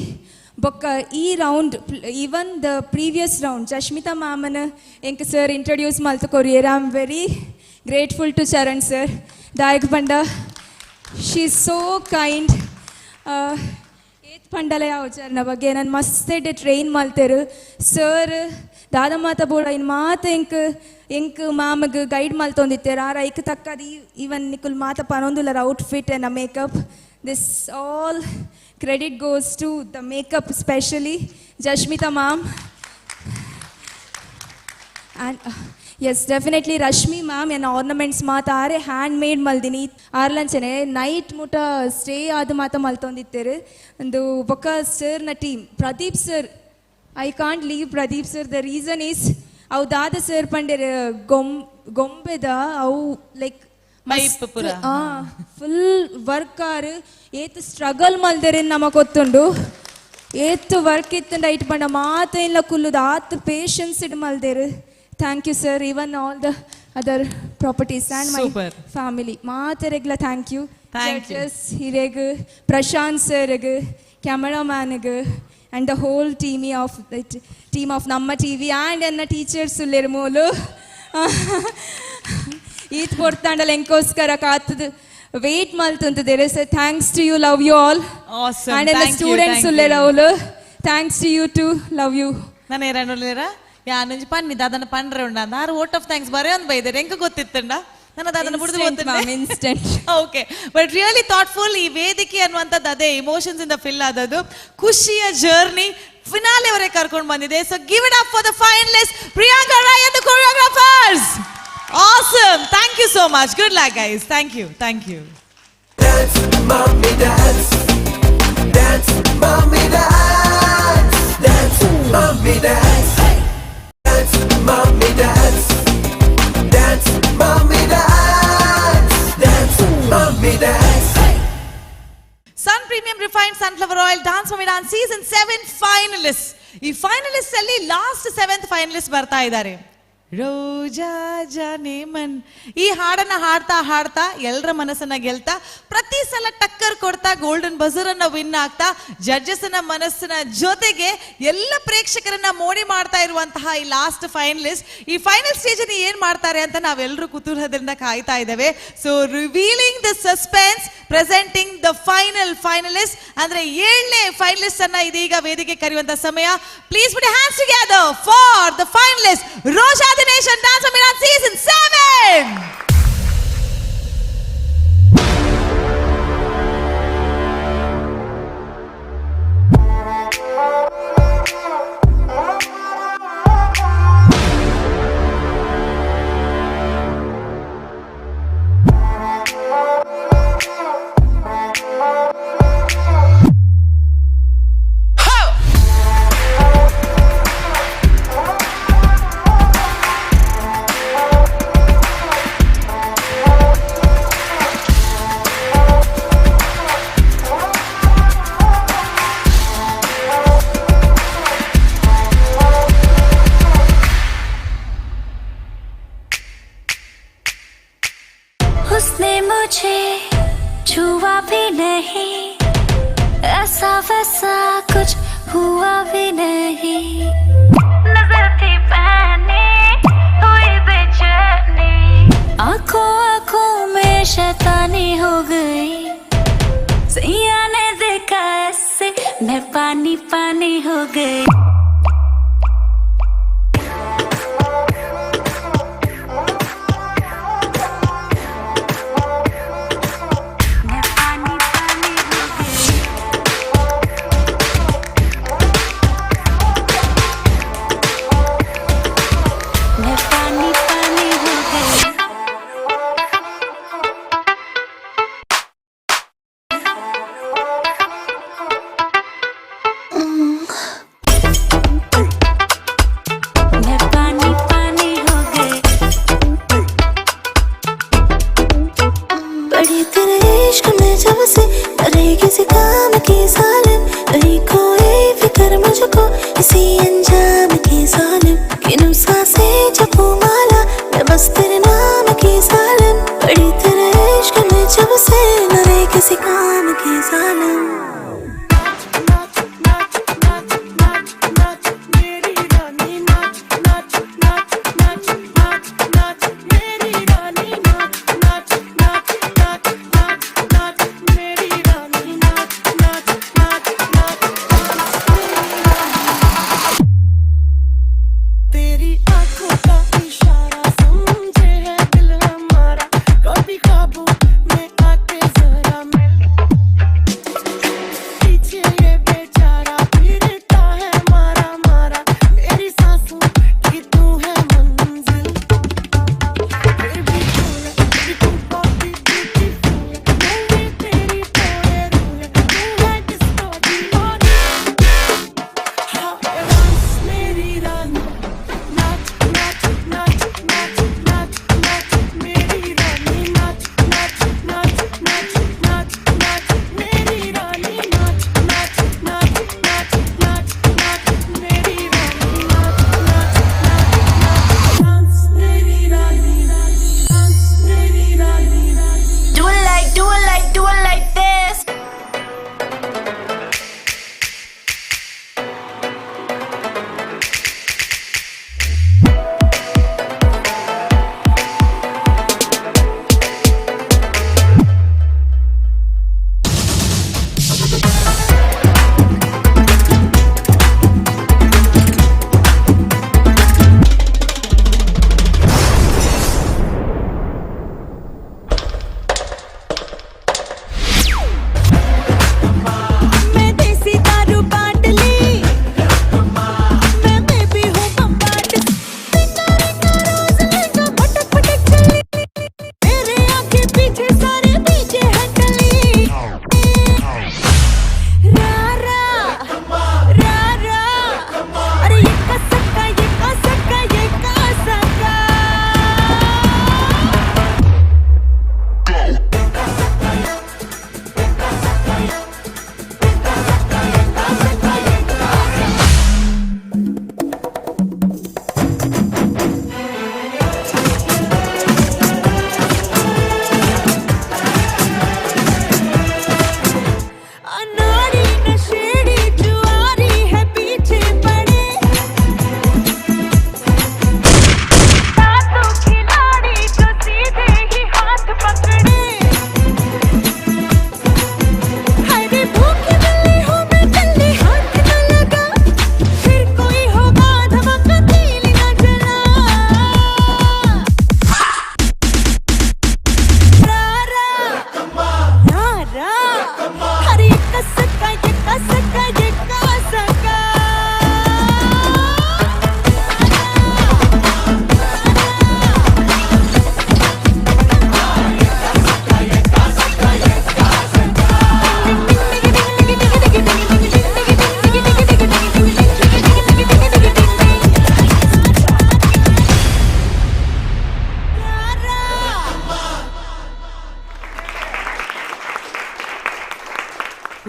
ಬೊಕ್ಕ. ಈ round, even the previous round, Jashmitha ಮ್ಯಾಮನ ಎಂಕ್ ಸರ್ ಇಂಟ್ರೊಡ್ಯೂಸ್ ಮಲ್ತು courier. I am very grateful to Charan sir. ದಾಯಕ್ ಪಂಡ she is so kind. ಏತ್ ಪಂಡಲ ಯಾವ ಚರಣ ಬಗ್ಗೆ ನಾನು ಮಸ್ತ್ ಟ್ರೈನ್ ಮಲ್ತೇರು ಸರ್. ದಾದ ಮಾತ ಬೋಡ ಇನ್ ಮಾತ ಎಂಕ್ ಎಂಕ್ ಮ್ಯಾಮ್ಗ್ ಗೈಡ್ ಮಲ್ತೊಂದಿತ್ತೇರು. ಆರ್ ಐಕ್ ತಕ್ಕದ ಈವನ್ ನಿಕುಲ್ ಮಾತ ಪನೊಂದುಲ್ಲರ outfit and makeup. This all credit goes to the makeup, specially Jashmitha ma'am. And yes, definitely Rashmi ma'am. ಎನ್ನ ಆರ್ನಮೆಂಟ್ಸ್ ಮಾತ ಆರೆ ಹ್ಯಾಂಡ್ ಮೇಡ್ ಮಲ್ದಿನಿ. ಆರ್ಲಂಚನೆ ನೈಟ್ ಮುಟ ಸ್ಟೇ ಆದ ಮಾತ ಮಲ್ತೊಂದಿತ್ತೇರು. ಒಂದು ಬೊಕ್ಕ ಸರ್ನ team, Pradeep sir, I can't leave Pradeep sir. The reason is ಅವು ದಾದ ಸರ್ ಪಂಡೇರ್ ಗೊಂಬೆದ ಅವು ಲೈಕ್ ಪೈಪ್ ಪೂರ. ಫುಲ್ ವರ್ಕ್ ಆರ್ ಏತ್ ಸ್ಟ್ರಗಲ್ ಮಲ್ದೆರೆ ನಮ ಗೊತ್ತುಂಡು. ಏತ್ ವರ್ಕ್ ಇತ್ತಂಡ ಐಟ್ ಪಂಡ ಮಾತ ಇಲ್ಲ ಕುಲ್ಲುದು ಆತ್ patience it ಮಲ್ದೇರು. Thank you sir, even all the other properties and my Super. Family ಮಾತೆರೆಗ್ಲ thank you. Thank you. ಹಿರೇಗ್, ಪ್ರಶಾಂತ್ ಸರ್ಗ್, ಕ್ಯಾಮರಾಮ್ಯಾನ್ಗ್ and the whole team of Namma TV and ಎನ್ನ ಟೀಚರ್ಸ್ ಉಲ್ಲೇರು ಮೂಲು. ಈತ್ ಪೊರ್ತಾಂಡಲ ಎಂಕೋಸ್ಕರ ಕಾತದ ವೇಟ್ ಮಲ್ತುಂತದೇರು. Sir, thanks to you, love you all. Awesome. And ಎನ್ನ Thank you, students thank you. ಉಲ್ಲೇರು ಅವಳು, thanks to you too, love you. ನಾನು ಏರನುಲ್ಲೇರ ಯಾನುಂಜಿ ಪನ್ನಿ ದಾದನ ಪಂಡ್ರೆ ಉಂಡ ಆರು ವೋಟ್ ಆಫ್ thanks ಬರೇ ಒಂದು ಬೈದೆ ಎಂಕ ಗೊತ್ತಿತ್ತಂಡ ನನ್ನ ದಾದನ ಬುಡ್ದು. Instant, ma'am, instant. Okay, but really thoughtful. ಈ ವೇದಿಕೆ ಅನ್ನುವಂಥದ್ದು ಅದೇ ಇಮೋಷನ್ಸ್ ಇಂದ ಫಿಲ್ ಆದದ್ದು, ಖುಷಿಯ ಜರ್ನಿ. ಫಿನಾಲೆವರೆಗೆ ಕರ್ಕೊಂಡು ಬಂದಿದೆ. So give it up for the finalist Priyanka Rai and the choreographers. Awesome, thank you so much. Good luck guys. Thank you, thank you. Dance, mommy, dance. Dance, mommy, dance. Dance, mommy, dance. Dance, mommy, dance. Dance, mommy, dance. Dance, mommy, dance. Sun Premium Refined Sunflower Oil Dance Mummy Dance Season 7 finalist. ಈ finalist ಅಲ್ಲಿ last seventh finalist ಬರ್ತಾ ಇದ್ದಾರೆ. ರೋಜಾ ಜಾನೆ ಮನ್ ಈ ಹಾಡನ್ನ ಹಾಡ್ತಾ ಹಾಡ್ತಾ ಎಲ್ಲರ ಮನಸ್ಸನ್ನ ಗೆಲ್ತಾ, ಪ್ರತಿ ಸಲ ಟಕ್ಕರ್ ಕೊಡ್ತಾ, ಗೋಲ್ಡನ್ ಬಜರ್ ಅನ್ನ ವಿನ್ ಆಗ್ತಾ, ಜಡ್ಜಸ್ ನ ಮನಸ್ಸಿನ ಜೊತೆಗೆ ಎಲ್ಲ ಪ್ರೇಕ್ಷಕರನ್ನ ಮೋಡಿ ಮಾಡ್ತಾ ಇರುವಂತಹ ಈ ಲಾಸ್ಟ್ ಫೈನಲಿಸ್ಟ್ ಈ ಫೈನಲ್ ಸ್ಟೇಜ್ ಅಲ್ಲಿ ಏನ್ ಮಾಡ್ತಾರೆ ಅಂತ ನಾವೆಲ್ಲರೂ ಕುತೂಹಲದಿಂದ ಕಾಯ್ತಾ ಇದ್ದೇವೆ. So revealing the suspense, presenting the final finalist, ಅಂದ್ರೆ ಏಳನೇ ಫೈನಲಿಸ್ಟ್ ಅನ್ನ ಇದೀಗ ವೇದಿಕೆ ಕರೆಯುವಂತ ಸಮಯ. Please put hands together for the finalist Rosha Dinesh and Dance Mummy Dance Season 7. उसने मुझे छुआ भी नहीं, ऐसा वैसा कुछ हुआ भी नहीं। नजर थी पहने हुई बेचैनी, आंखों आंखों में शैतानी हो गई। सैया ने देखा ऐसे मैं पानी पानी हो गई। मैं पानी पानी हो गई। मैं पानी पानी हो गई। पड़ी तेरे इश्क में जब से अरे किसी काम की जालिम, नहीं कोई फिक्र मुझको किसी अंजाम की जालिम। गिनूं सांसें जपूं माला मैं बस तेरे नाम की जालिम। पड़ी तेरे इश्क में जब से न रहे किसी काम की जालिम। तेरी आंखों का इशारा समझे है दिल हमारा, कभी ख्वाबों में आके जरा मिल।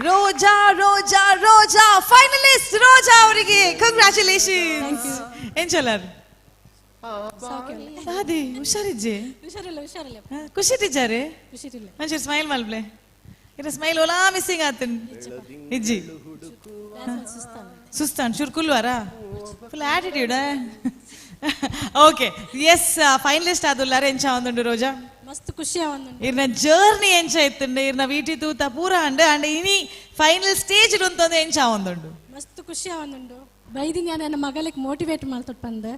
Roja Roja Roja finalist Roja ಅವರಿಗೆ ಕಂಗ್ರ್ಯಾಚುಲೇಷನ್ಸ್. ಎಂಚಲರ್ ಅದೇ ಹುಷಾರಿಜ್ಜೆ? ಹುಷಾರಿಲ್ಲ, ಹುಷಾರಿಲ್ಲ. ಖುಷಿ ಟೀಚರೇ? ಖುಷಿಟಿಲ್ಲ. ಒಂಚೂರು ಸ್ಮೈಲ್ ಮಲ್ಪ್ಲೆ. ಇರ ಸ್ಮೈಲ್ ಓಲಾ ಮಿಸ್ಸಿಂಗ್ ಆತನ್ ಇಜ್ಜಿ. ಸುಸ್ತಾನ್ ಚೂರು ಕುಲ್ವಾರ full attitude. Okay, S, finalist ಆದುಲ್ಲಾರ ಎಂಚ ಒಂದುಂಡು ರೋಜಾ? ಮಸ್ತ್ ಖುಷಿ ಆವೊಂದುಂಡು. ಇರ್ನ ಜರ್ನಿ ಎಂಚ ಇತ್ತುಂಡು, ಇರ್ನ ವೀಟಿ ತೂತ ಪೂರ ಅಂಡ್ ಅಂಡ್ ಇನಿ ಫೈನಲ್ ಸ್ಟೇಜ್ ಉಂತೊಂದು ಎಂಚ ಒಂದುಂಡು? ಮಸ್ತ್ ಖುಷಿ ಆವೊಂದುಂಡು. ಬೈದಿನ ನನ್ನ ಮಗಳಿಗೆ ಮೋಟಿವೇಟ್ ಮಲ್ತೊಟ್ಟು ಪಂದ್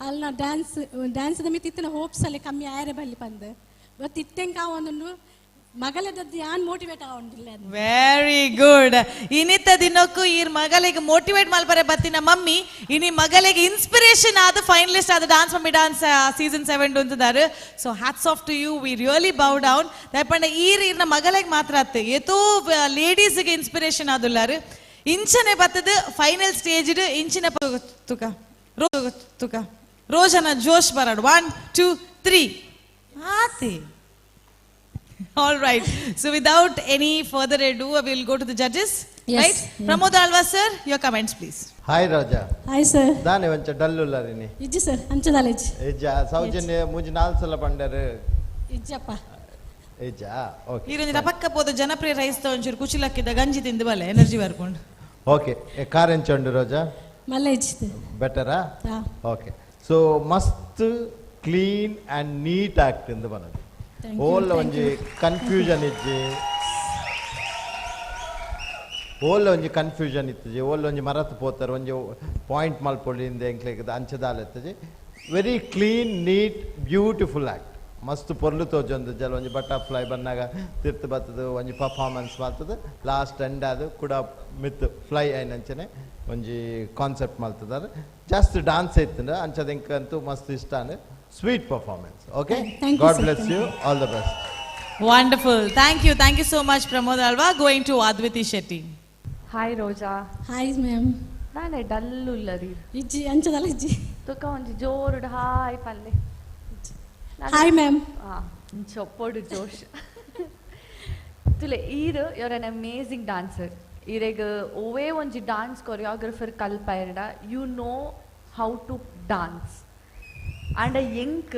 ಅಲ್ನ ಡ್ಯಾನ್ಸ್ ಡ್ಯಾನ್ಸ್ದ ಮಿತ್ ಇತ್ತಿನ ಹೋಪ್ಸ್ ಅಲ್ಲಿ ಕಮ್ಮಿ ಆಯರೆ ಬಲ್ಲಿ ಪಂದ್ ಬಟ್ ಇತ್ತೆಂಕ ಆವೊಂದುಂಡು ಮಗಲದದ್ದು ಯಾನ್ ಮೋಟಿವೇಟ್ ಆವೊಂದಿಲ್ಲ. Very good. ಇನಿತ ದಿನಕ್ಕೂ ಈರ್ ಮಗಳಿಗೆ ಮೋಟಿವೇಟ್ ಮಲ್ಪರೆ ಬತ್ತಿನ ಮಮ್ಮಿ ಇನಿ ಮಗಳಿಗೆ ಇನ್ಸ್ಪಿರೇಷನ್ ಆದ ಫೈನಲಿಸ್ಟ್ ಆದ dance mummy dance season 7 ಉಂತದಾರು. So hats off to you, we really bow down. ದಯಪಂಡ ಈರ್ ಇರ್ನ ಮಗಳಿಗೆ ಮಾತ್ರ ಅತ್ತೆ ಏತೋ ಲೇಡೀಸ್ಗೆ ಇನ್ಸ್ಪಿರೇಷನ್ ಆದುಲ್ಲಾರು. ಇಂಚನೆ ಬತ್ತದ ಫೈನಲ್ ಸ್ಟೇಜ್ ಇಂಚಿನ ತುಕ ರೋ ತುಕ ರೋಜನ ಜೋಶ್ ಬರಾಡು. 1 2 3 ಆತಿ. All right. So without any further ado, I will go to the judges. Yes. Right? Yeah. Pramod Alva sir, your comments please. Hi Roja. Hi sir. ದಾನೆ ಒಂಚ ಡಲ್ಲುಲ್ಲರಿನಿ. ಇಜ್ಜಿ ಸರ್, ಅಂಚದಾಲೇಜ್. ಇಜ್ಜ ಸೌಜನ್ಯ ಮೂಜಿ ನಾಲ್ ಸಲ ಪಂಡರು. ಇಜ್ಜಪ್ಪ. ಇಜ್ಜ okay. ಈರೊಂಜಿ ರಪಕ್ಕ ಪೋದು ಜನಪ್ರಿಯ rice ಒಂಚೂರು ಕುಚಿಲಕ್ಕಿದ ಗಂಜಿ ತಿಂದು ಬಲೆ ಎನರ್ಜಿ ಬರ್ಕೊಂಡು. ಓಕೆ, ಕಾರ್ ಎಂಚುಂಡು ರೋಜಾ? ಮಲ್ಲ ಇಜ್ಜಿದೆ. ಬೆಟರಾ? ಹಾ. ಓಕೆ. ಸೊ ಮಸ್ತ್ ಕ್ಲೀನ್ ಅಂಡ್ ನೀಟ್ ಆಕ್ಟ್ ಇಂದ ಬನದು. Thank you, ಓಲ್ thank ಒಂಜಿ you. Confusion ಇಜ್ಜಿ, ಓಲ್ ಒಂಜಿ ಕನ್ಫ್ಯೂಷನ್ ಇತ್ತಜಿ, ಓಲ್ ಒಂಜಿ ಮರತ್ ಪೋತಾರೆ ಒಂಜಿ ಪಾಯಿಂಟ್ ಮಲ್ಪೊಳಿಂದ ಎಂಕ್ಲೆಗ್ ಅಂಚದಾಲ ಇತ್ತಜಿ. Very clean neat beautiful act. ಮಸ್ತ್ ಪೊರ್ಲು ತೋಜೊಂದು ಜಲ ಒಂಜಿ ಬಟರ್ಫ್ಲೈ ಬನ್ನಾಗ ತಿರ್ತು ಬತ್ತದು ಒಂಜಿ ಪರ್ಫಾರ್ಮೆನ್ಸ್ ಮಲ್ತದು ಲಾಸ್ಟ್ ಎಂಡ್ ಅದು ಕೂಡ ಮಿತ್ ಫ್ಲೈ ಐನಂಚನೆ ಒಂಜಿ ಕಾನ್ಸೆಪ್ಟ್ ಮಲ್ತದಾರೆ. ಜಾಸ್ತಿ ಡಾನ್ಸ್ ಇತ್ತಂಡ ಅಂಚದ ಎಂಕಂತೂ ಮಸ್ತ್ ಇಷ್ಟ. Sweet performance. Okay? Thank you, God sir. bless Thank you. you. All the best. Wonderful. Thank you. Thank you so much, Pramod Alva. Going to Adviti Shetty. Hi Roja. Hi ma'am. ನಾನೇ ಡಲ್ಲುಲ್ಲರಿ. ಇಜ್ಜಿ ಅಂಚದಲ್ಲ ಇಜ್ಜಿ. ತುಕ ಒಂಜಿ ಜೋರುಡು hi ಪಲ್ಲೆ. Hi ma'am. ಚೊಪ್ಪೋಡು ಜೋಶ್ ತುಲೆ. ಈರ್ your an amazing dancer. ಈರೆಗ್ ಓವೇ ಒಂಜಿ dance choreographer ಕಲ್ಪಾಯರ್ಡ you know how to dance. And ಎಂಕ್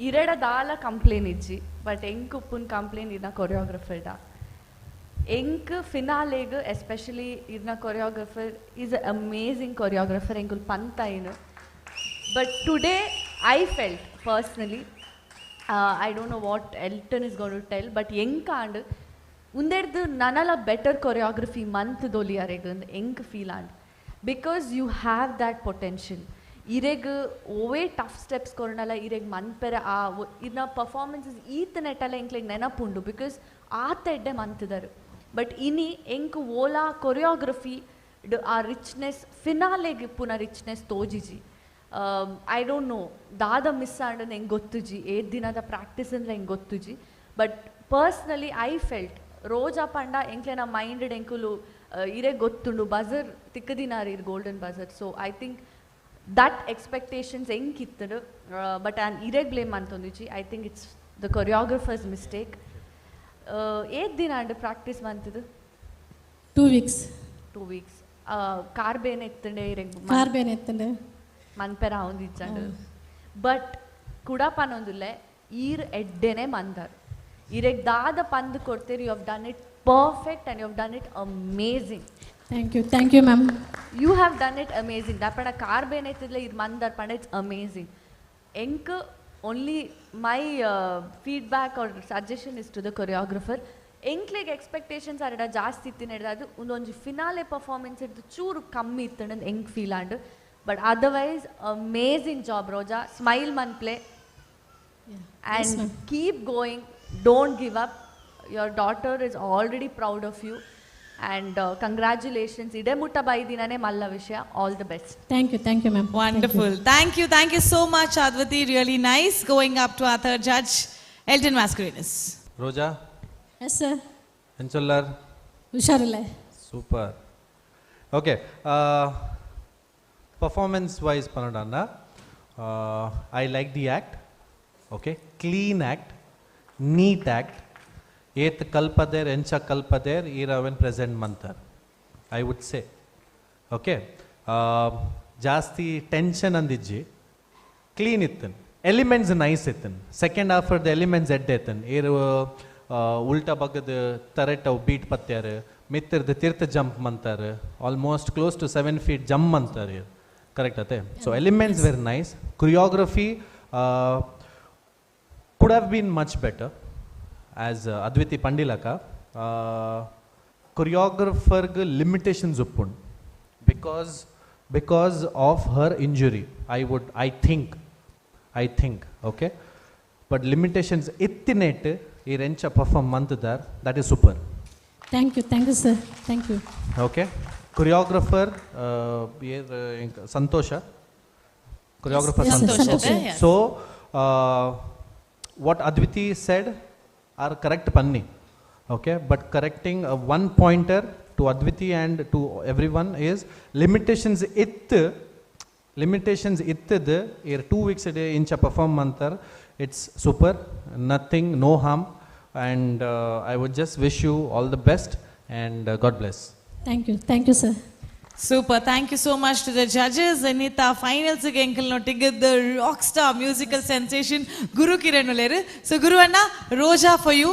ಇರೆಡ ದಾಲ ಕಂಪ್ಲೇನ್ ಇಜ್ಜಿ, ಬಟ್ ಎಂಕ್ ಉಪ್ಪುನ್ ಕಂಪ್ಲೇನ್ ಇರ್ನ ಕೊರಿಯೋಗ್ರಫರ್ಡ. ಎಂಕ್ ಫಿನಾಲೆಗ್ ಎಸ್ಪೆಷಲಿ ಇರ್ನ choreographer is amazing choreographer ಎಂಕುಲ್ ಪಂತಾಯಿನು. But today I felt personally, I don't know what Elton is gonna to tell, but ಎಂಕಾಂಡ್ ಉಂದೆಡ್ದು ನನಲ better choreography ಮಂತ್ ದೊಲಿಯಾರೆಗ್ ಎಂಕ್ feel and because you have that potential. ಇರೆಗ್ ಓವೇ tough steps ಕೊರ್ನಲ ಇರೆಗ್ ಮನ್ಪೆರೆ ಆ ಇರ್ನ performances ಈತ್ ನೆಟ್ಟಲ ಎಂಕ್ಲೆಗ್ ನೆನಪುಂಡು because ಆತ ಎಡ್ಡೆ ಮಂತದರು. ಬಟ್ ಇನಿ ಎಂಕ್ ಓಲಾ ಕೊರಿಯೋಗ್ರಫಿ ಆ ರಿಚ್ನೆಸ್ ಫಿನಾಲೆಗ್ ಇಪ್ಪುನ ರಿಚ್ನೆಸ್ ತೋಜಿಜಿ. I don't know ದಾದ ಮಿಸ್ ಆಂಡ್ ಎಂಗ್ ಗೊತ್ತುಜಿ, ಏತ್ ದಿನದ ಪ್ರಾಕ್ಟೀಸ್ ಅಂದ್ರೆ ಎಂಗ್ ಗೊತ್ತುಜಿ. But personally I felt Roja ಪಂಡ ಎಂಕ್ಲೆನ ಮೈಂಡ್ ಎಂಕುಲು ಇರೆ ಗೊತ್ತುಂಡು ಬಜರ್ ತಿಕ್ಕದಿನಾರ್ ಇರ್ golden buzzer. So I think that expectations ಎಂಕಿತ್ತಡು, but on ಇರೆಗ್ blame ಅಂತೊಂದಿಜಿ. I think it's the choreographer's mistake. ಏತ್ ದಿನ ಅಂಡ್ ಪ್ರಾಕ್ಟೀಸ್ ಮಂತದು? 2 weeks. 2 weeks. Car ಬೇನೆ ಎತ್ತಂಡೆ ಇರೆಗ್? ಕಾರ್ ಬೇನೆ ಎತ್ತಂಡೆ. ಮನ್ಪೆರ ಅವಂದಿಜ್ಜಂಡು. ಬಟ್ ಕುಡ ಪನೊಂದುಲ್ಲೆ ಈರ್ ಎಡ್ಡೆನೆ ಮಂದಾರ್. ಇರೆಗ್ ದಾದ ಪಂದ್ ಕೊಡ್ತೀರಿ you have done it perfect and you have done it amazing. Thank you, thank you ma'am. You have done it amazing. ದಾಪಣ car ಬೇನೆ ಎತ್ತಿದ್ಲೆ ಇರ್ ಮಂದಾರ್ ಪಂಡ it's amazing. ಎಂಕ್ only my feedback or suggestion is to the choreographer. ಎಂಕ್ಲೆಗ್ expectations ಅರಡ ಜಾಸ್ತಿ ಇತ್ತಿನ ಹಿಡ್ದು ಅದು ಒಂದೊಂಜಿ finale performance ಹಿಡ್ದು ಚೂರು ಕಮ್ಮಿ ಇತ್ತು ಎಂಕ್ feel and. But otherwise amazing job Roja. Smile ಮನ್ಪ್ಲೆ Yes, and ma'am. Keep going, don't give up. Your daughter is already proud of you and congratulations. ಇಡೆ ಮುಟ್ಟ ಬೈದಿನೇ ಮಲ್ಲ ವಿಷಯ. All the best. Thank you, thank you ma'am. Wonderful. Thank you, thank you so much, Advati. Really nice. Going up to our third judge, Elton Mascarenhas. Roja. Yes sir. ಎಂಚೊಲ್ಲಾರ್? ಹುಷಾರಿಲ್ಲ. Super. Okay, performance wise ಪನಡಾಂಡ I like the act. Okay, clean act, neat act. ಏತ್ ಕಲ್ಪದೇರ್ ಎಂಚ ಕಲ್ಪದೇರ್ ಈ ರವೆನ್ present ಮಂತರ್ I would say. Okay, ಜಾಸ್ತಿ tension ಅಂದಿಜ್ಜಿ, clean ಇತ್ತನ್, ಎಲಿಮೆಂಟ್ಸ್ ನೈಸ್ ಇತ್ತನ್. ಸೆಕೆಂಡ್ ಹಾಫ್ the elements ಎಡ್ಡೆ ಇತ್ತನ್. ಏರು ಉಲ್ಟಾ ಬಗ್ಗದ ತರೆಟ್ ಅವು ಬೀಟ್ ಪತ್ಯಾರು, ಮಿತ್ತಿರ್ದು ತೀರ್ಥ ಜಂಪ್ ಮಂತಾರೆ, almost close to 7 feet jump ಅಂತಾರೆ, ಕರೆಕ್ಟ್ ಅತ್ತೆ? So elements were nice. Choreography could have been much better. As Adviti Pandilaka, ಕೊರಿಯೋಗ್ರಫರ್ಗೆ limitations ಉಪ್ಪುಂಡು because of her injury. I think okay, but limitations ಇತ್ತಿನೇಟ್ ಈ ರೆಂಚ perform ಮಂತದಾರ್, that is super. Thank you, thank you sir, thank you. Okay, choreographer Santosha, choreographer Santosh. So what Adviti said are correct panni, okay, but correcting one pointer to Adviti and to everyone is limitations itt ittid ir 2 weeks a day incha perform mantar, it's super, nothing, no harm, and I would just wish you all the best and God bless. Thank you, thank you sir. Super, thank you so much to the judges. Anita, finals ಗೆ ಎಂಕಲ್ ನೊಟ್ಟಿಗೆ the rock star musical sensation Guru Kiran uleru. So Guru anna, Roja for you,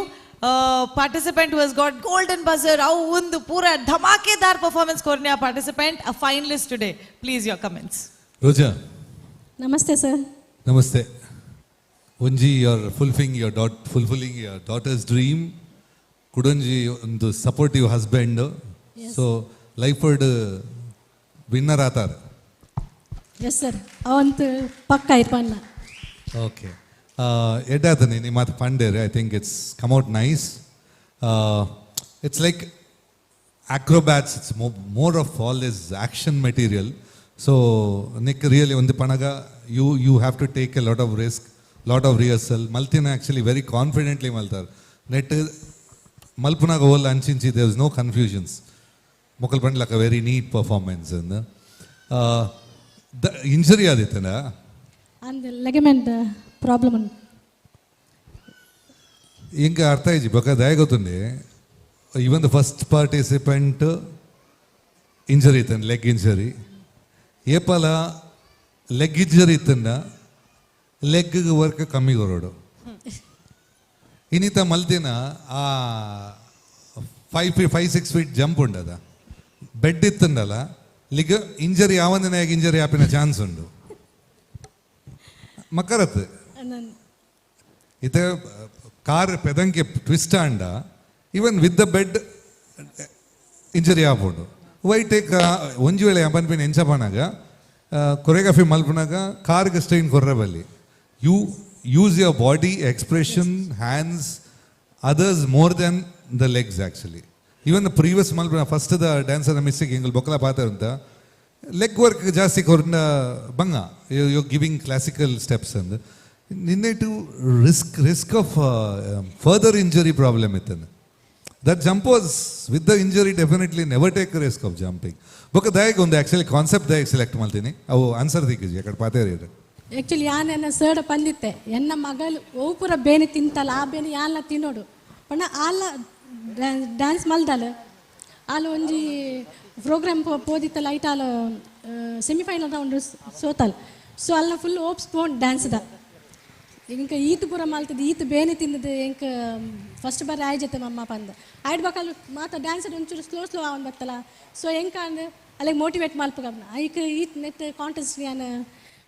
participant who has got golden buzzer, ಅವು ಒಂದು ಪೂರಾ ಧಮಾಕೆದಾರ್ performance ಕೊರ್ನಿಯ participant, a finalist today. Please your comments. Roja. Namaste sir. Namaste. ಒಂಜಿ you are fulfilling your daughter's dream. ಕುಡೊಂಜಿ ಒಂದು supportive husband. So life winner ಆತಾರ. Yes sir, ಅವಂತ ಪಕ್ಕ ಇರ್ಪಣ್ಣ. Okay, ಎಡ್ಡಾತನೆ ನಿಮ್ಮ ಮಾತು ಪಂಡೇರಿ. I think it's come out nice. It's like acrobats, it's more of all is action material. So Nick really ಒಂದು ಪಣಗ you you have to take a lot of risk, lot of rehearsal. ಮಲ್ತಿನ actually very confidently ಮಲ್ತಾರೆ. Net ಮಲ್ಪುನಾಗ whole ಅಂಚಿಂಚಿ there is no confusions. ಮೊಕಲ್ ಪಂಡ್ಲಕ very neat performance. The injury ಆದಿತ್ತನ and ligament problem ఇంకా ಅರ್ಥ ಆಯ್ತು ಬೊಕ ದಯಗೊತ್ತುಂಡೆ. Even the first participant injury ಇತ್ತಂడి, leg injury. ಏಪಲ leg injury ಇತ್ತಂಡ leg work ಕಮ್ಮಿ ಕೊರೋಡು. ಇನ್ನಿತ ಮಲ್ತಿನ ಆ 5-6 feet jump ಉಂಡದ ಬೆಡ್ ಇತ್ತಂಡಲ್ಲ, ಲಿಗ್ ಇಂಜರಿ ಯಾವಂದಿನ ಇಂಜರಿ ಆಪಿನ ಚಾನ್ಸ್ ಉಂಡು ಮಕ್ಕರತ್. ಇತ ಕಾರ್ ಪೆದಂಕೆ ಟ್ವಿಸ್ಟ್ ಆಂಡ even with the bed injury ಆಪುಂಡು. Why take ಒಂಜಿ ವೇಳೆ ಪನ್ಪಿನ ಎಂಚ ಪನಾಗ ಕೊರಿಯೋಗ್ರಫಿ ಮಲ್ಪನಾಗ ಕಾರ್ಗೆ ಸ್ಟ್ರೈನ್ ಕೊರ್ರ ಬಲ್ಲಿ. You use your body expression, hands, others more than the legs actually. Even the previous ಮಲ್ಪನ first the dancer mistake ಎಂಗಲ್ ಬೊಕ್ಕಲ ಪಾತ್ರ ಅಂತ ಲೆಗ್ ವರ್ಕ್ ಜಾಸ್ತಿ ಕೊರ್ನ ಬಂಗ you giving classical steps ಅಂದ್ ನಿನ್ನೆ to risk of further injury problem ಇತ್ತಂದು. That jump was with the injury, definitely never take risk of jumping. ಬೊಕ್ಕ ದಯಕ್ಕೆ ಒಂದು ಆ್ಯಕ್ಚುಲಿ ಕಾನ್ಸೆಪ್ಟ್ ದಯಕ್ಕೆ ಸೆಲೆಕ್ಟ್ ಮಾಡ್ತೀನಿ, ಅವು ಆನ್ಸರ್ ದಿಕ್ಕಿಜಿ ಅಕಡೆ ಪಾತೇರಿ. ಆ್ಯಕ್ಚುಲಿ ಯಾನ್ ಎನ್ನ ಸರ್ಡ್ ಪಂದಿತ್ತೆ, ಎನ್ನ ಮಗಲು ಅವು ಪೂರ ಬೇನೆ ತಿಂತಲ್ಲ, ಆ ಬೇನೆ ಯಾನ್ಲ ತಿನ್ನೋಡು ಪಂಡ ಆಲ ಡ್ಯಾನ್ಸ್ ಮಲ್ದಲ್ಲ ಆಲ ಒಂಜಿ ಪ್ರೋಗ್ರಾಮ್ ಪೋದಿತ್ತಲ್ಲ ಐಟ್ ಆಲ ಸೆಮಿಫೈನಲ್ ರೌಂಡ್ ಸೋತಲ್. ಸೊ ಅಲ್ಲ ಫುಲ್ ಓಪ್ಸ್ ಪೋನ್ ಡ್ಯಾನ್ಸ್ದ ಇಂಕ ಈತ್ ಪೂರ ಮಲ್ತದ ಈತ್ ಬೇನೆ ತಿನ್ನದು ಎಂಕ ಫಸ್ಟ್ ಬಾರಿ ಆಯ್ಜತೆ ಮಮ್ಮ ಪಂದ ಆಯ್ಡ್ ಬಕಲ್ ಮಾತ ಡ್ಯಾನ್ಸ್ ಒಂಚೂರು ಸ್ಲೋ ಸ್ಲೋ ಅವನ್ ಬತ್ತಲ್ಲ. ಸೊ ಎಂಕ ಅಂದ್ ಅಲ್ಲಿಗೆ ಮೋಟಿವೇಟ್ ಮಲ್ಪಗ ಐಕ್ ಈತ್ ನೆಟ್ ಕಾಂಟೆಸ್ಟ್ ಯಾನ್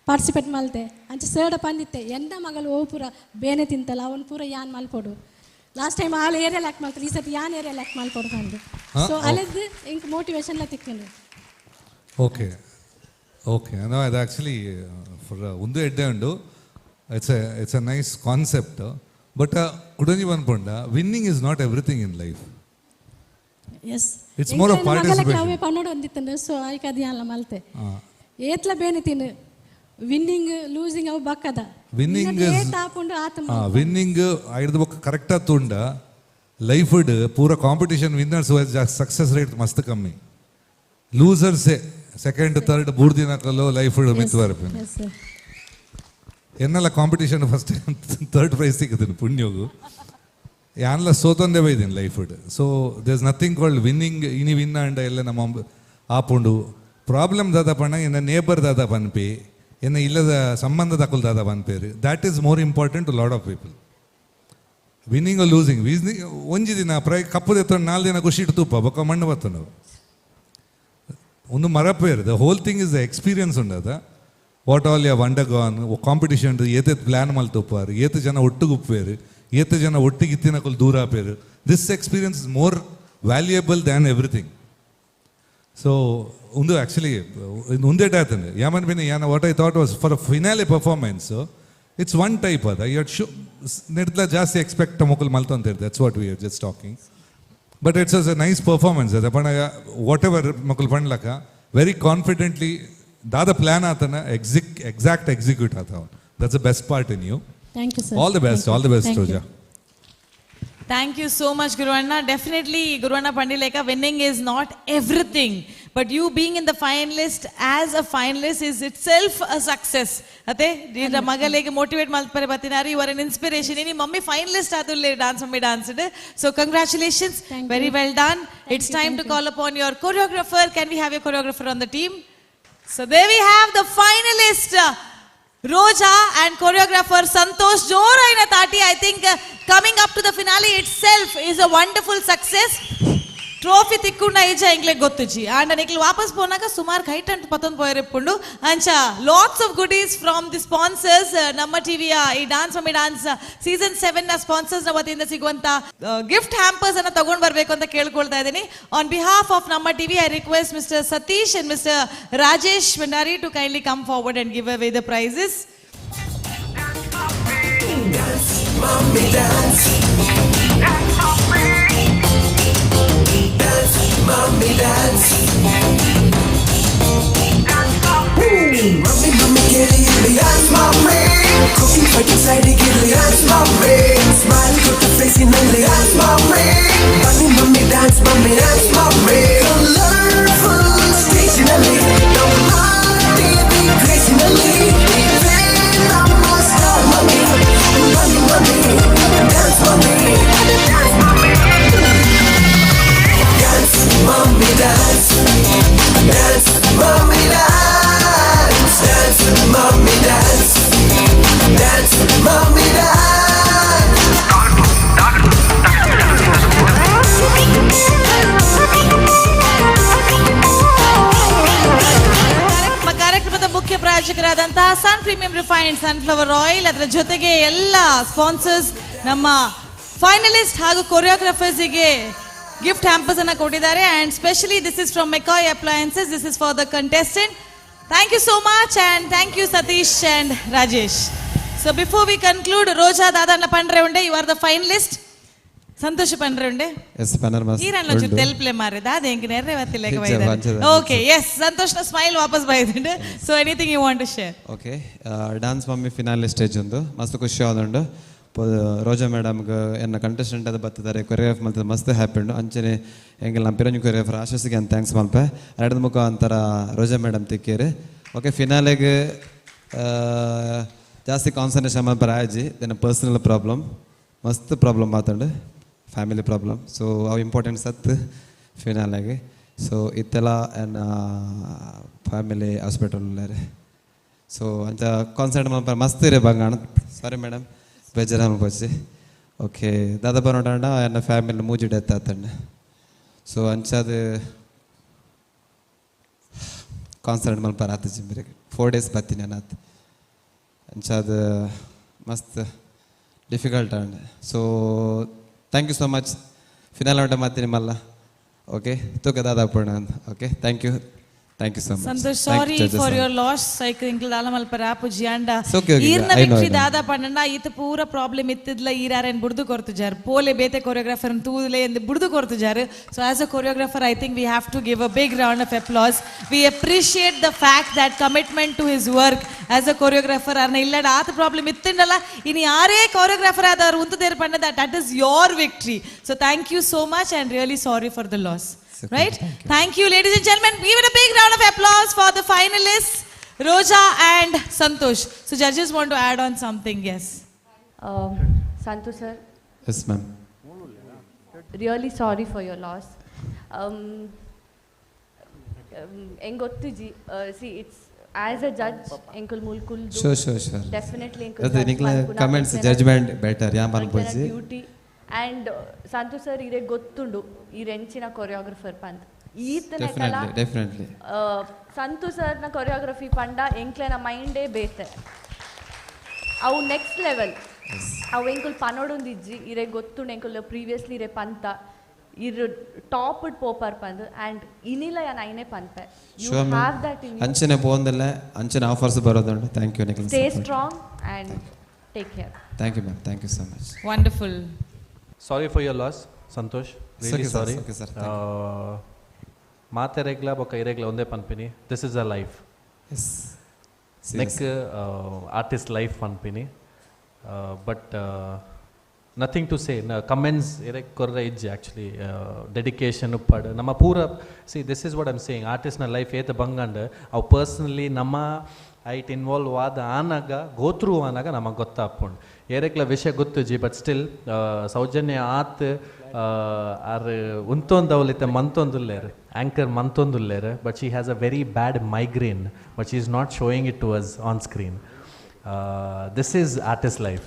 ಪಾರ್ಟಿಸಿಪೇಟ್ ಮಲ್ತೆ ಅಂಚೆ ಸರ್ಡ ಪಂದಿತ್ತೆ ಎಂದ ಮಗಳು ಓ ಪೂರ ಬೇನೆ ತಿಂತಲ್ಲ ಅವನು ಪೂರ ಯಾನ್ ಮಲ್ಪೋಡು. ಲಾಸ್ಟ್ ಟೈಮ್ ಆಲ್ ಏರಿಯಾ ಲ್ಯಾಕ್ ಮಲ್ತಾರೆ, ಈ ಸತಿ ಯಾನ್ ಏರಿಯಾ ಲ್ಯಾಕ್ ಮಲ್ಪೋಡು ಪಂದು. ಸೊ ಅಲ್ಲದ್ದು ಇಂಕ್ ಮೋಟಿವೇಶನ್ ಲ ತಿಕ್ಕಂಡು. ಓಕೆ ಓಕೆ, ಅದು ಆ್ಯಕ್ಚುಲಿ ಫಾರ್ ಒಂದು ಎಡ್ಡೆ ಉಂಡು. It's a nice concept, but ಕುಡಂಜಿ ಪನ್ಪುಂಡ winning is not everything in life. Yes, it's more of participation. ಅವೇ ಪನ್ನೋಡು ಒಂದಿತ್ತಂಡು. ಸೊ ಐಕ್ ಅದು ಯಾನ್ಲ ಮಲ್ತೆ ಏತ್ಲ ಬೇನೆ ತಿನ್ನು ವಿನ್ನಿಂಗ್ ಲೂಸಿಂಗ್ ಅವು ಬಕ್ಕದ ವಿನ್ನಿಂಗ್ ವಿನ್ನಿಂಗ್ ಐದು ಬೊಕ್ಕ ಕರೆಕ್ಟ್ ಆತುಂಡ ಲೈಫ್ ಪೂರ ಕಾಂಪಿಟಿಷನ್ ವಿನ್ನರ್ಸ್ ಸಕ್ಸಸ್ ರೇಟ್ ಮಸ್ತ್ ಕಮ್ಮಿ, ಲೂಸರ್ಸೇ ಸೆಕೆಂಡ್ ಥರ್ಡ್ 3 ದಿನಕ್ಕಲ್ಲೋ ಲೈಫ್ ಮಿತ್ ಬರ್ಪಿನ. ಎನ್ನೆಲ್ಲ ಕಾಂಪಿಟಿಷನ್ ಫಸ್ಟ್ ಥರ್ಡ್ ಪ್ರೈಸ್ ಸಿಕ್ಕುತ್ತೆ ಪುಣ್ಯೋಗು. ಯಾನ್ಲ ಸೋತೊಂದೇ ಬೈದಿನಿ life. So there is nothing called winning. ಇನಿ ವಿನ್ ಆಂಡ ಎಲ್ಲ ನಮ್ಮ ಆಪುಂಡು ಪ್ರಾಬ್ಲಮ್ ದಾದ ಪಂಡ ಎನ್ನ ನೇಬರ್ ದಾದ ಪನ್ಪಿ, ಎನ್ನ ಇಲ್ಲದ ಸಂಬಂಧ ದಕುಲ್ ದಾದ ಪನ್ಪೇರು. That is more important to lot of people. Winning losing ಒಂಜಿ ದಿನ ಪ್ರೈ ಕಪ್ಪು ದೆತ್ತೊಂಡು 4 ದಿನ ಖುಷಿ ಇಟ್ಟು ತೂಪ ಬೊಕ್ಕ ಮಣ್ಣು ಬತ್ತುಂಡು ಒಂದು ಮರಪೇರು. The whole thing is the experience ಉಂಡದ. What all you undergone competition, ಏತೇತ್ plan ಮಲ್ತುಪ್ಪಾರು, ಏತ್ ಜನ ಒಟ್ಟುಗುಪ್ಪೇರು, ಏತ್ ಜನ ಒಟ್ಟಿಗೆ ಇತ್ತಿನಕುಲು ದೂರ ಆಪೇರು. This experience is more valuable than everything. So ಒಂದು ಆ್ಯಕ್ಚುಲಿ ಒಂದೇಟ ಆತಂದೆ ಯಾಮನ್ ಬಿನ್ ಯಾನ what I thought was for finale performance it's one type ಅದ you ಶು ನೆಡ್ಲ ಜಾಸ್ತಿ expect ಮೊಕಲ್ ಮಲ್ತೊಂತಿರ್. That's what we are just talking. But it's as a nice performance ಅದ ಪಂಡ what ever ಮೊಕಲ್ ಪಂಡ್ಲಕ very confidently ದಾದ plan ಆತನ exact execute ಆತ. That's the best part in you. Thank you sir. All the best, all the best Roja. Thank you so much, Guruvanna. Definitely, Guruvanna Pandileka, winning is not everything. But you being in the finalist as a finalist is itself a success. Ate, irra magalege motivate malpare battinari, you are an inspiration. Ini mummy finalist adulle dance mummy dance. So congratulations, very well done. It's time to call upon your choreographer. Can we have your choreographer on the team? So there we have the finalist, Roja, and choreographer Santosh Joraina Tati. I think coming up to the finale itself is a wonderful success. Trophy ತಿಕ್ಕುಂಡ ಈಜ ಎಂಗ್ಲೆ ಗೊತ್ತುಜಿ and ನಿಕ್ಲು ವಾಪಸ್ ಪೋನಾಗ ಸುಮಾರು ಕೈಟ್ ಅಂಟ್ ಪತ್ತೊಂದು ಪೋಯರೆಪ್ಪುಂಡು. ಅಂಚ lots of goodies from the sponsors. ನಮ್ಮ ಟಿವಿಯ ಈ dance mummy dance season 7 ನ ಸ್ಪಾನ್ಸರ್ಸ್ ನ ವತಿಯಿಂದ ಸಿಗುವಂತ ಗಿಫ್ಟ್ ಹ್ಯಾಂಪರ್ಸ್ ಅನ್ನ ತಗೊಂಡ್ ಬರಬೇಕು ಅಂತ ಕೇಳ್ಕೊಳ್ತಾ ಇದ್ದೀನಿ. ಆನ್ ಬಿಹಾಫ್ ಆಫ್ ನಮ್ಮ TV I request mister Satish and mister Rajesh Bhandari to kindly come forward and give away the prizes. Mommy dance. Dance, mommy dance. Mummy, mummy ಕೇಳಿ ಇಲ್ಲಿ dance mommy. Cooking fighting side Gilli dance mommy. Smile ಕೊಟ್ಟು ಫೇಸಿನಲ್ಲಿ dance mommy. ಬನ್ನಿ mummy dance mummy dance mommy. Colorful stage ನಲ್ಲಿ ನಮ್ಮ TV crazy ನಲ್ಲಿ ಇವೇ ನಮ್ಮ star mummy. ಬನ್ನಿ mummy dance mummy dance mummy. Dance, mommy, dance. Dance, mommy, dance. Dance, mommy, dance. Dance, mommy, dance. ನಮ್ಮ ಕಾರ್ಯಕ್ರಮದ ಮುಖ್ಯ ಪ್ರಾಯೋಜಕರಾದಂತಹ Sun Premium refined sunflower oil, ಅದರ ಜೊತೆಗೆ ಎಲ್ಲ ಸ್ಪಾನ್ಸರ್ಸ್ ನಮ್ಮ ಫೈನಲಿಸ್ಟ್ ಹಾಗೂ ಕೊರಿಯೋಗ್ರಾಫರ್ಸಿಗೆ ಗಿಫ್ಟ್ ಹ್ಯಾಂಪರ್ಸ್ ಅನ್ನ ಕೊಟ್ಟಿದ್ದಾರೆ. And specially this is from McCoy appliances. This is for the contestant. Thank you so much and thank you Satish and Rajesh. So before we conclude, Roja ದಾದನ್ನ ಪಂಡ್ರೆ ಉಂಡೆ, you are the finalist. ಸಂತೋಷ ಪಂಡ್ರೆ ಉಂಡೆ. S ಪನ್ನರ್ ಮಸ್ತ್ ಈರನ್ನ ಒಂಚೂರು ತೆಲ್ಪ್ಲೆ ಮಾರೆ ದಾದ ಎಂಕ್ ನೆರ್ರೆ ಬತ್ತಿಲ್ಲ. ಇಜ್ಜ, ಅಂಚದ. Okay, S, ಸಂತೋಷ್ನ smile ವಾಪಸ್ ಬೈದುಂಡು. So anything you want to share? Okay, dance mummy finale stage ಉಂದು ಮಸ್ತ್ ಖುಷಿ ಆದುಂಡು. ರೋಜಾ ಮೇಡಮ್ಗೆ ಎನ್ನ ಕಂಟೆಸ್ಟೆಂಟ್ ಅದು ಬತ್ತಿದ್ದಾರೆ, ಕೊರಿಯೋಗ್ರಾಫ್ ಮಲ್ತದ ಮಸ್ತ್ ಹ್ಯಾಪಿ ಉಂಡು. ಅಂಚನೆ ಎಂಗೆಲ್ಲ ನಮ್ಮ ಪಿರಂಜಿ ಕೊರಿಯೋಗ್ರಾಫರ್ ಆಶಸ್ಸಿಗೆ ಅಂತ thanks ಮಲ್ಪೆ ಎರಡು ಮುಖ ಅಂತರ ರೋಜಾ ಮೇಡಮ್ ತಿಕ್ಕೇರು. ಓಕೆ, ಫಿನಾಲೆಗೆ ಜಾಸ್ತಿ ಕಾನ್ಸಂಟ್ರೇಷನ್ ಮಲ್ಪರ ಆಜಿ ದೆನ್ನ ಪರ್ಸನಲ್ ಪ್ರಾಬ್ಲಮ್ ಮಸ್ತ್ ಪ್ರಾಬ್ಲಮ್ ಮಾತಾಡು, ಫ್ಯಾಮಿಲಿ ಪ್ರಾಬ್ಲಮ್. ಸೊ ಅವು ಇಂಪಾರ್ಟೆಂಟ್ ಸತ್ತು ಫಿನಾಲೆಗೆ. ಸೊ ಇತ್ತೆಲ್ಲ ಎನ್ನ ಫ್ಯಾಮಿಲಿ ಹಾಸ್ಪಿಟಲ್ ಸೊ ಅಂಚ ಕಾನ್ಸಂಟ್ರೇಟ್ ಮಲ್ಪರ ಮಸ್ತ್ ಇರೆ ಬಂಗಾಣ. ಸಾರಿ ಮೇಡಮ್, ಬೇಜಾರು ಮಲ್ಪೊಚ್ಚಿ. ಓಕೆ, ದಾದ ಬರೋಣ ಎನ್ನ ಫ್ಯಾಮಿಲಿ ಮೂಜಿ ಡೆತ್ ಆತಂಡ. ಸೊ ಅಂಚಾದ ಕಾನ್ಸಂಟ್ರೇಟ್ ಮಲ್ಪರ ಆತ ಜಿಂಬಿರಿಗೆ 4 ಡೇಸ್ ಬತ್ತೀನಿ ನಾನು. ಅಂಚಾದ ಮಸ್ತ್ difficult and so thank you so much. Finale ಉಂಟ ಮತ್ತೆ ನಿಮ್ಮಲ್ಲ. ಓಕೆ, ತೂಕ ದಾದ ಪೂರ್ಣ. Okay, thank you, thank you so much. Santosh, sorry for your loss. ಐಕ್ ಇಂಕ್ಲ ದಾಲ ಮಲ್ಪರ ಆಪುಜಿ ಅಂಡ It's okay, okay. ಈರ್ನ I know, victory I know. ದಾದ ಪಂಡ ಈತ ಪೂರ ಪ್ರಾಬ್ಲಮ್ ಇತ್ತಿದ್ಲ ಈರಾರೇನ್ ಬುಡ್ದು ಕೊರ್ತುಜಾರ್ ಪೋಲೆ ಬೇತೆ ಕೊರಿಯೋಗ್ರಾಫರ್ ತೂಲೆ ಎಂದು ಬುಡ್ದು ಕೊರ್ತುಜಾರ್. So as a choreographer I think we have to give a big round of applause. We appreciate the fact that commitment to his work as a choreographer. ಅರ್ನ ಇಲ್ಲಡ ಆತ ಪ್ರಾಬ್ಲಮ್ ಇತ್ತಿಂಡಲ್ಲ ಇನ್ನು ಯಾರೇ ಕೊರಿಯೋಗ್ರಾಫರ್ ಆದವರು ಉಂತದೇರು ಪಂಡ that is your victory. So thank you so much and really sorry for the loss. Right? Thank you, ladies and gentlemen. Give it a big round of applause for the finalists, Roja and Santosh. So judges want to add on something, yes. Santu sir. Yes, ma'am. Really sorry for your loss. ಎಂಗೊತ್ತುಜಿ, see, it's as a judge ಎಂಕುಲ್ ಮುಲ್ಕುಲ್. Sure, sure, sure. Definitely ಎಂಕುಲ್ ಅದೇ ನಿಕ್ಲೆ comments, judgment better ಯಾ ಪನ್ಪುಜಿ. Duty. And Santhu sir, ಇರೆ ಗೊತ್ತುಂಡು ಈ ಎಂಚಿನ choreographer ಪಂದ್ ಈತನ. Definitely, definitely. Santu ಸರ್ನ choreography ಪಂಡ ಎಂಕ್ಲೆನ ಮೈಂಡೇ ಬೇತೆ, ಅವು ನೆಕ್ಸ್ಟ್ ಲೆವೆಲ್. ಅವು ಎಂಕುಲ್ ಪನೊಡೊಂದಿಜ್ಜಿ. ಇರೆ ಗೊತ್ತುಂಡು, ಎಂಕುಲ್ ಪ್ರೀವಿಯಸ್ಲಿ ಇರೆ ಪಂತ ಇರ್ ಟಾಪ್ it ಪೋಪರ್ ಪಂದ್. ಆ್ಯಂಡ್ ಇನಿಲ ಯಾನ್ ಐನೇ ಪನ್ಪೆ, you sure have that in. ಅಂಚನೆ ಪೋಂದಲ್ಲ, ಅಂಚನೆ ಆಫರ್ಸ್ ಬರೋದುಂಡು. Thank you ನಿಕ್ಲೆ. Stay strong and take care. Thank you ma'am, thank you so much. Wonderful. Sorry for your loss, Santosh. It's really okay, sir. Sorry. It's okay, sir. Thank ಮಾತೆರೆಗ್ಲ ಬೊಕ್ಕ ಇರೆಗ್ಲ ಒಂದೇ ಪನ್ಪಿನಿ, this is a life. Yes. Neck artist life ಪನ್ಪಿನಿ. But nothing to say, comments ಇರೆಗ್ ಕೊರ್ರೆ ಇಜ್ಜಿ. Actually dedication ಉಪ್ಪಡ್ ನಮ್ಮ ಪೂರ. See, this is what I'm saying, ಆರ್ಟಿಸ್ಟ್ನ life ಏತ್ ಬಂಗಂಡ್. ಅವು ಪರ್ಸ್ನಲಿ ನಮ್ಮ ಐಟ್ ಇನ್ವಾಲ್ವ್ ಆದ ಆನಾಗ, ಗೋತ್ರು ಆನಾಗ ನಮಗೆ ಗೊತ್ತಾಪುಂಡು. ಏರೆಗ್ಲ ವಿಷಯ ಗೊತ್ತುಜಿ, ಬಟ್ ಸ್ಟಿಲ್ ಸೌಜನ್ಯ ಆತ್ ಆರ್ ಉಂತೊಂದವಲಿತ್ತೆ ಮಂತೊಂದುಲ್ಲೇರ್, anchor ಮಂತೊಂದುಲ್ಲೇರ್. But she has a very bad migraine, but she is not showing it to us on screen. This is artist life.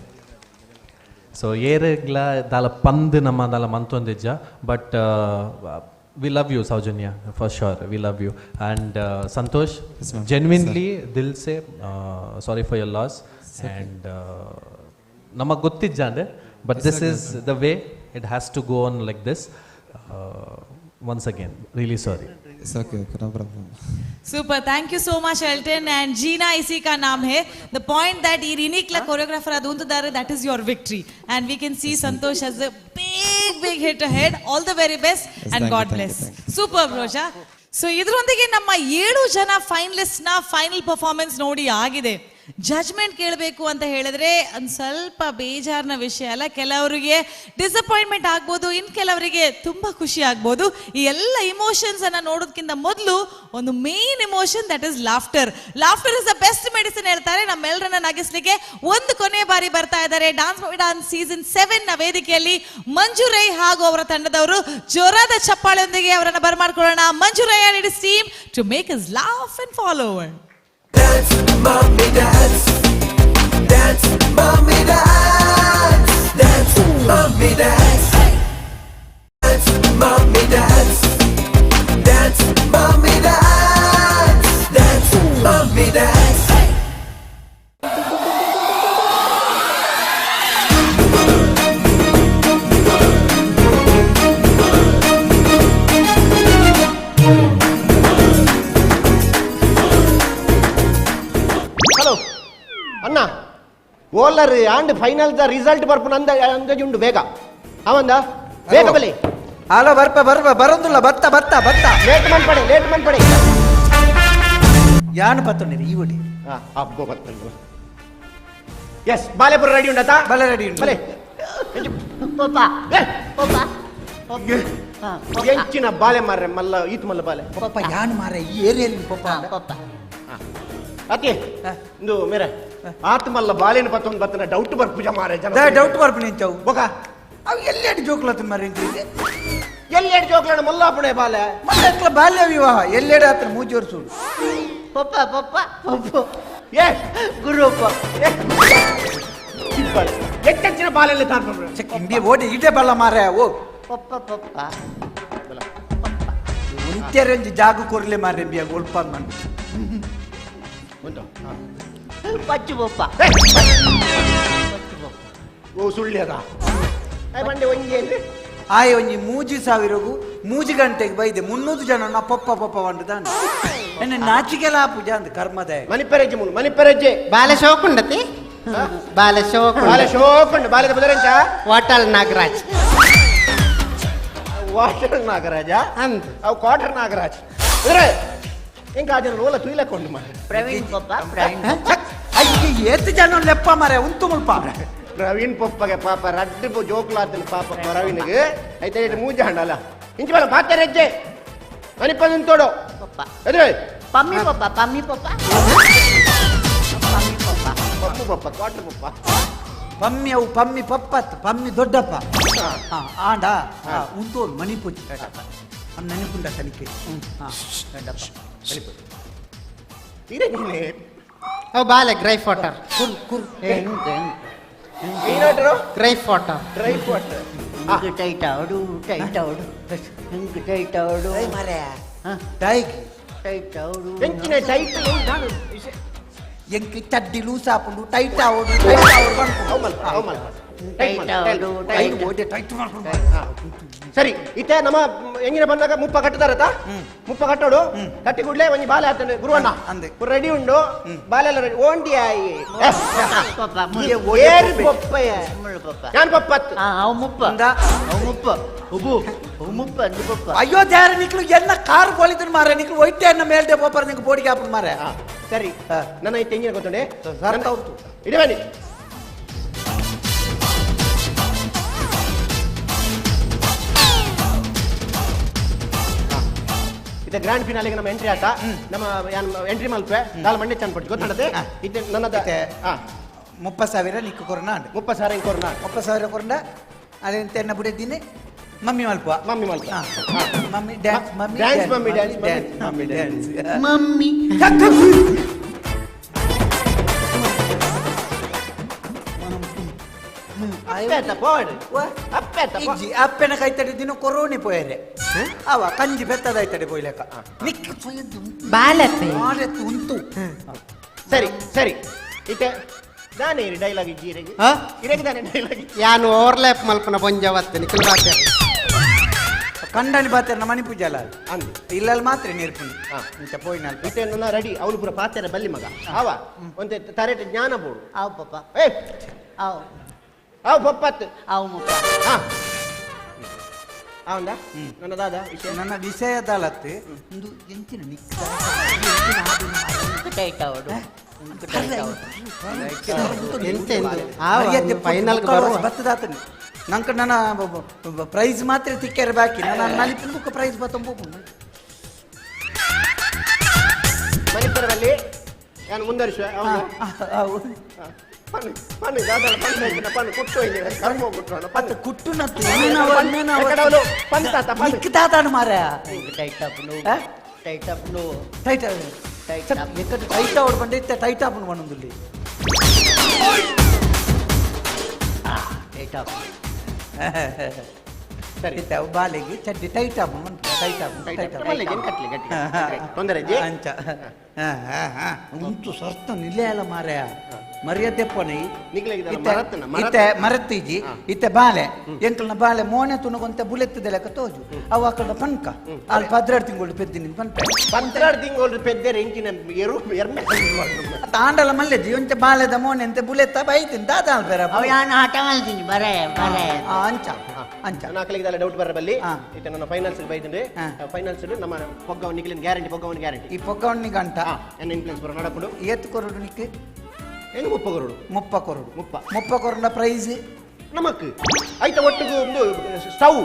So ಏರೆಗ್ಲ ದಾಲ ಪಂದ್ ನಮ್ಮ ದಾಲ ಮಂತೊಂದಿಜ್ಜ. But we love you Soujanya, for sure we love you. And Santosh, ma'am. Genuinely ದಿಲ್ ಸೆ sorry for your loss. And ನಮಗೆ ಗೊತ್ತಿಜ್ಜ ಅಂದ್ರೆ, but It's this okay, is sir. The way it has to go on like this. Once again, really sorry. It's okay, okay, no problem. Super, thank you so much Elton. And जीना इसी का नाम है. The point that ಈ ರಿನಿಕ್ಲ choreographer ಅದು ಅಂತಿದ್ದಾರೆ, that is your victory. And we can see Santosh has a big big hit ahead. All the very best. Yes, and thank you, god thank you, bless. Thank super Roja. So ಇದರೊಂದಿಗೆ ನಮ್ಮ ಏಳು ಜನ finalist ನ final performance ನೋಡಿ ಆಗಿದೆ. Judgement ಕೇಳಬೇಕು ಅಂತ ಹೇಳಿದ್ರೆ ಒಂದು ಸ್ವಲ್ಪ ಬೇಜಾರಿನ ವಿಷಯ ಅಲ್ಲ. ಕೆಲವರಿಗೆ ಡಿಸಪಾಯಿಂಟ್ಮೆಂಟ್ ಆಗ್ಬೋದು, ಇನ್ ಕೆಲವರಿಗೆ ತುಂಬಾ ಖುಷಿ ಆಗ್ಬೋದು. ಈ ಎಲ್ಲ ಇಮೋಷನ್ಸ್ ಅನ್ನ ನೋಡೋದಕ್ಕಿಂತ ಮೊದಲು ಒಂದು main emotion, that is laughter. Laughter is the best medicine ಹೇಳ್ತಾರೆ. ನಮ್ಮೆಲ್ಲರನ್ನ ನಗಿಸ್ಲಿಕ್ಕೆ ಒಂದು ಕೊನೆ ಬಾರಿ ಬರ್ತಾ ಇದ್ದಾರೆ ಡಾನ್ಸ್ ಡಾನ್ಸ್ ಸೀಸನ್ 7 ನ ವೇದಿಕೆಯಲ್ಲಿ ಮಂಜು ರೈ ಹಾಗೂ ಅವರ ತಂಡದವರು. ಜೋರಾದ ಚಪ್ಪಾಳೆಯೊಂದಿಗೆ ಅವರನ್ನ ಬರಮಾಡ್ಕೊಳ್ಳೋಣ. Manju Rai and his team to make us laugh and follow. Dance, mommy, dance. Dance, mommy, dance. Dance, mommy, dance. Dance, mommy, dance. Dance, mommy, dance. Dance, mommy, dance. Hello ಅಣ್ಣ, ಓಲರ್ and final the result ಬರ್ಪುನ ಅಂದ ಅಂದಾಜು ಉಂಡು. ಬೇಗ ಅವಂದ ಬೇಗ ಬಲಿ. Hello, ಬರ್ಪ ಬರ್ಪ ಬರೋದಿಲ್ಲ. ಬತ್ತ ಬತ್ತ ಬತ್ತ. ಲೇಟ್ ಮನ್ಪಡೆ, ಲೇಟ್ ಮನ್ಪಡೆ. ಯಾನು ಪತ್ತೊಂಡಿರಿ ಈ ಒಡಿ. ಅಬ್ಬೋ ಬತ್ತಂಡು. ಎಸ್, ಬಾಲೆಪುರ ರೆಡಿ ಉಂಡತಾ? ಬಲೆ ರೆಡಿ ಉಂಟು. ಬಲೆ. Papa papa. ಎಂಚಿನ ಬಾಲೆ ಮಾರ್ರೆ, ಮಲ್ಲ ಈತ್ ಮಲ್ಲ ಬಾಲೆ. ಪಪ್ಪ ಯಾನು ಮಾರ ಈ ಏರಿಯಲ್ಲಿ ಪಪ್ಪ. ಪಪ್ಪ. ಅತಿ ಇಂದು ಮೇರೆ ಆತ್ ಮಲ್ಲ ಬಾಲೆನ ಪತ್ತೊಂದು ಬತ್ತನ ಡೌಟ್ ಬರ್ಪುಜ ಮಾರೆ ಜನ. ಡೌಟ್ ಬರ್ಪುನಿ ಎಂಚವು? ಬೊಕ ಅವು ಎಲ್ಲೆಡು ಜೋಕ್ಲತ್ತ ಮಾರೆ? ಎಲ್ಲೆಡು ಜೋಕ್ಲಣ ಮಲ್ಲಾಪುಣೆ ಬಾಲೆ. ಮಲ್ಲ ಬಾಲ್ಯ ವಿವಾಹ ಎಲ್ಲೆಡೆ ಆತನ ಮೂಜೋರ್ ಸುಳ್ಳು. Papa papa papa. ಏ ಗುರುಪ್ಪ. ಎಚ್ಚೆಚ್ಚಿನ ಬಾಲೆಲ್ಲ ತಾರ್ಪುಂಡು. ಇಂಡಿ ಓಡಿ ಇದೇ ಬಲ್ಲ ಮಾರೆ ಓ. Papa papa. ಉಂತೆರಂಜಿ ಜಾಗ ಕೊರ್ಲೆ ಮಾರೆ ಬಿಯ ಒಲ್ಪ ಮನ್. ಉಂಟು. ಪಚ್ಚು ಪಪ್ಪ. ಓ ಸುಳ್ಳಿ ಅದ ಬಂಡೆ ಒಂಜಿ ಅಂದ್ರೆ. ಆಯ್ ಒಂಜಿ ಮೂಜಿ ಸಾವಿರಗು ಮೂಜಿ ಗಂಟೆಗೆ ಬೈದೆ 300 ಜನ ನಾ ಪಪ್ಪ ಪಪ್ಪ ವಂಡದಾನ ಎನ್ನ ನಾಚಿಕೆಲ ಪೂಜಾ ಅಂದ್ ಕರ್ಮದ. ಮನಿಪೆರೆಜ್ಜೆ ಮುನು ಮನಿಪೆರೆಜ್ಜೆ. ಬಾಲೆ ಶೋಕುಂಡತಿ, ಬಾಲೆ ಶೋಕುಂಡ. ಬಾಲೆ ಶೋಕುಂಡ. ಬಾಲೆದ ಬುದರೆಂಚ? ವಾಟಲ್ ನಾಗರಾಜ್. ವಾಟರ್ ನಾಗರಾಜ ಅಂದ್. ಅವು ಕ್ವಾಟರ್ ನಾಗರಾಜ್ ಅಂದ್ರೆ ಎಂಕ ಆ ಜನ ಓಲ ತುಯ್ಲಕೊಂಡು ಮಾರೆ. Praveen papa, Praveen papa. ಅಯ್ಯ ಏತ್ ಜನ ಲೆಪ್ಪ ಮಾರೆ ಉಂತು ಮುಲ್ಪ. ಪ್ರವೀಣ್ ಪಪ್ಪಗೆ ಪಾಪ ರಡ್ಡು ಜೋಕ್ಲಾತನ ಪಾಪ ಪ್ರವೀಣ್ಗೆ ಐತೆ ಇಟ್ಟು ಮೂಜ ಹಣ್ಣಲ್ಲ ಇಂಚ ಬಲ ಪಾತೆರೆಜ್ಜೆ ಮನಿಪದ ಉಂತೋಡು ಪಪ್ಪ. ಎದುರು. ಪಮ್ಮಿ ಪಪ್ಪ, ಪಮ್ಮಿ ಪಪ್ಪ, ಪಮ್ಮಿ papa. Pappu papa quarter papa. ಪಮ್ಮಿ ಅವು ಪಮ್ಮಿ ಪಪ್ಪತ್ ಪಮ್ಮಿ ದೊಡ್ಡಪ್ಪ. ಆಂಡ ಉಂತೋನ್ ಮಣಿಪುಜಿ ನೆನಪುಂಡ ತನಿಖೆ. ಅವು ಬಾಲೆ ಗ್ರೈಫ್ ವಾಟರ್. ಕುರ್ ಕುರ್ ಗ್ರೈಫ್ ವಾಟರ್. Dry water. ಹಿಂಗೆ ಟೈಟ್ ಆವಡು, ಟೈಟ್ ಆವಡು, ಹಿಂಗೆ ಟೈಟ್ ಆವಡು. ಟೈಟ್ ಟೈಟ್ ಆವಡು. ಎಂಚಿನ ಟೈಟ್? ಎಂಕ್ ಚಡ್ಡಿ ಲೂಸ್ ಆಪುಂಡು, ಟೈಟ್ ಆವಡು, ಟೈಟ್ ಆವಡು. ಟೈಟ್ ಆವಡು, ಟೈಟ್. ಸರಿ, ಇತ್ತೆ ನಮ್ಮ ಎಂಗಿನ ಬಂದಾಗ ಮುಪ್ಪ ಕಟ್ಟುತ್ತಾರತ, ಮುಪ್ಪ ಕಟ್ಟೋಡು. ಕಟ್ಟಿ ಕೂಡ್ಲೆ ಒಂಜಿ ಬಾಲೆ ಆತಂಡೆ ಗುರುವಣ್ಣ ಅಂದೆ ರೆಡಿ ಉಂಡು, ಬಾಲೆ ಎಲ್ಲ ರೆಡಿ. ಓಂಡಿ ಆಯಿ ಏರು ಪೊಪ್ಪಯ್ಯ ನಾನು ಪಪ್ಪತ್ತು. ಅವು ಮುಪ್ಪ, ಅವು ಮುಪ್ಪ, ಉಬು ಅವು ಮುಪ್ಪ ಅಂದು ಪಪ್ಪ. ಅಯ್ಯೋ ದ್ಯಾರ ನಿಕ್ಲು ಎನ್ನ ಕಾರ್ ಕೊಳಿದ್ರು ಮಾರ, ನಿಕ್ಲು ಒಯ್ಟೆ ಎನ್ನ ಮೇಲ್ಡೆ ಪೋಪರ್ ನಿಂಗೆ ಬೋಡಿಗೆ ಹಾಪುಡು ಮಾರ. ಸರಿ, ನನ್ನ ಇತ್ತೆ ಎಂಗಿನ ಗೊತ್ತುಂಡೆ ಇಡೀ ಬನ್ನಿ. ಇದು ಗ್ರ್ಯಾಂಡ್ ಫಿನಾಲೆಗೆ ನಮ್ಮ ಎಂಟ್ರಿ ಆಟ. ನಮ್ಮ ಎಂಟ್ರಿ ಮಲ್ಪೆ ದಾಲ್ ಮಂಡೆ ಚಂದ ಪಟ್ಟು ಗೊತ್ತಾಡದೆ. ಇದು ನನ್ನದ 30,000 ನಿಕ್ಕು ಕೊರನ. 30,000 ಕೊರನ. 30,000 ಕೊರಂಡ ಅದೇಂತ ಎನ್ನ ಬಿಡಿದ್ದೀನಿ ಮಮ್ಮಿ ಮಲ್ಪ. ಮಮ್ಮಿ ಮಲ್ಪ. Mummy dance, mummy dance, mummy dance, mummy dance, mummy. ಅಪ್ಪೆನ ಕೈತಡೆ ದಿನ ಕೊರೋನಿ ಪೋಯರೆ ಅವ ಕಂಜಿ ಬೆತ್ತದಾಯ್ತಡೆ ಪೋಯ್ಲೆಕ್ಕ ಬಾಲಪ್ಪೆ ಉಂಟು. ಸರಿ ಸರಿ, ಇತ್ತೆ ದಾನೆ ಡೈಲಾಗ್ ಇಜ್ಜಿ ಇರೆಗೆ ದಾನೆ ಡೈಲಾಗ್. ಯಾನು ಓವರ್ಲ್ಯಾಪ್ ಮಲ್ಪನ ಬೊಂಜವತ್ತೆ ನಿಖಿಲ್ ಬಾತೆ ಕಂಡನಿ ಬಾತೆರ್ನ ಮಣಿ ಪೂಜಾಲ ಇಲ್ಲಲ್ಲಿ ಮಾತ್ರ ನೀರ್ಪುಂಡು ಇಂಚ ಪೋಯಿನ. ಇತ್ತೆ ನನ್ನ ರೆಡಿ ಅವಳು ಪೂರ ಪಾತೆರ ಬಲ್ಲಿ ಮಗ ಅವ ಒಂತೆ ತರೇಟ ಜ್ಞಾನ ಬೋಡು. ಆವು ಪಪ್ಪ, ಏ ಆವು ಅವು ಪಪ್ಪತ್ತು, ಅವು ಮುಪ್ಪ. ಅವಂದ ನನ್ನ ದಾದ ವಿಷಯ, ನನ್ನ ವಿಷಯ ದಾಲತ್ತು ಒಂದು ಎಂಚಿನ ಟೈಟ್ ಆವಡು. ಫೈನಲ್ ಬತ್ತದಾತನೆ ನಂಗೆ ನನ್ನ ಪ್ರೈಸ್ ಮಾತ್ರ ತಿಕ್ಕ್ಯಾರ ಬಾಕಿ. ನನ್ನ ನಲಿಪಿನ ಬುಕ್ಕ ಪ್ರೈಸ್ ಬತ್ತಂಬೋಪು ಮಣಿಪುರದಲ್ಲಿ ನಾನು ಮುಂದುವರಿಸುವೆ. ತಾತಾನು ಮಾರ ಟೈಟ್ ಆಪುಂಡು, ಟೈಟ್ ಆಪುಂಡು, ಟೈಟ್ ಟೈಟ್ ಆವಡು ಬಂಡೆ ಇತ್ತೆ ಟೈಟ್ ಆಪುಂಡು ಮಣ್ಣುಂದುಲ್ಲಿ ಟೈಟ್ ಆಪುಂಡು. ಸರಿ, ಇತ್ತೆ ಅವು ಬಾಲೆಗೆ ಚಡ್ಡಿ ಟೈಟ್ ಆಪುಂಡು, ಟೈಟ್ ಆಪುಂಡು, ಟೈಟ್ ಆಪುಂಡು. ತೊಂದರೆ ಅಂಚ ಉಂಟು ಸರ್ತ ನಿಲ್ಲೆ ಅಲ್ಲ ಮಾರ್ಯ, ಮರ್ಯಾದೆ ಪೋನೆ ಇತ್ತೆ ಮರತ್ತೀಜಿ. ಇತ್ತೆ ಬಾಲೆ ಎಂಕಲ್ನ ಬಾಲೆ ಮೋನೆ ತುಣಗೊಂತ ಬುಲೆತ್ತದ ಲೆಕ್ಕ ತೋಜು. ಅವು ಅಕ್ಕಡ ಪನ್ಕ ಅಲ್ಲಿ 12 ತಿಂಗಳು ಪೆದ್ದಿನ ಪನ್ಪ. 12 ತಿಂಗಳು ಪೆದ್ದೆರೆ ಇಂಚಿನ ಎರು ಎರ್ಮೆ ತಾಂಡಲ ಮಲ್ಲೆಜಿ ಒಂಚ ಬಾಲೆದ ಮೋನೆ ಅಂತ ಬುಲೆತ್ತ ಬೈತಿನ ದಾದ ಅಲ್ಪೆರ. ಅವು ಯಾನು ಆಟ ಮಾಡ್ತೀನಿ ಬರೇ ಬರೇ. ಅಂಚ ಅಂಚ ನಾಲ್ಕಲಿಗೆ ಡೌಟ್ ಬರ ಬಲ್ಲಿ. ಇತ್ತೆ ನನ್ನ ಫೈನಲ್ಸ್ ಬೈತಿಂದ್ರೆ ಫೈನಲ್ಸ್ ನಮ್ಮ ಪೊಗ್ಗವನ್ ನಿಕ್ಲಿನ ಗ್ಯಾರಂಟಿ, ಪೊಗ್ಗವನ್ ಗ್ಯಾರಂಟಿ. ಈ ಪೊಗ್ಗವನ್ ಗಂಟ ಎನ್ನ ಇನ್ಫ್ಲುಯೆನ್ಸ್ ಬರೋ ನಡಪುಡು. ಏತ್ ಕೊರಡು ನಿಕ್ ಹೆಂಗ್ 30 ಕೊರಡು? 30 ಕೊರಡು. 30 30 ಕೊರಡ ಪ್ರೈಸ್ ನಮಕ್ ಐತ ಒಟ್ಟಿಗೂ ಒಂದು ಸ್ಟವ್,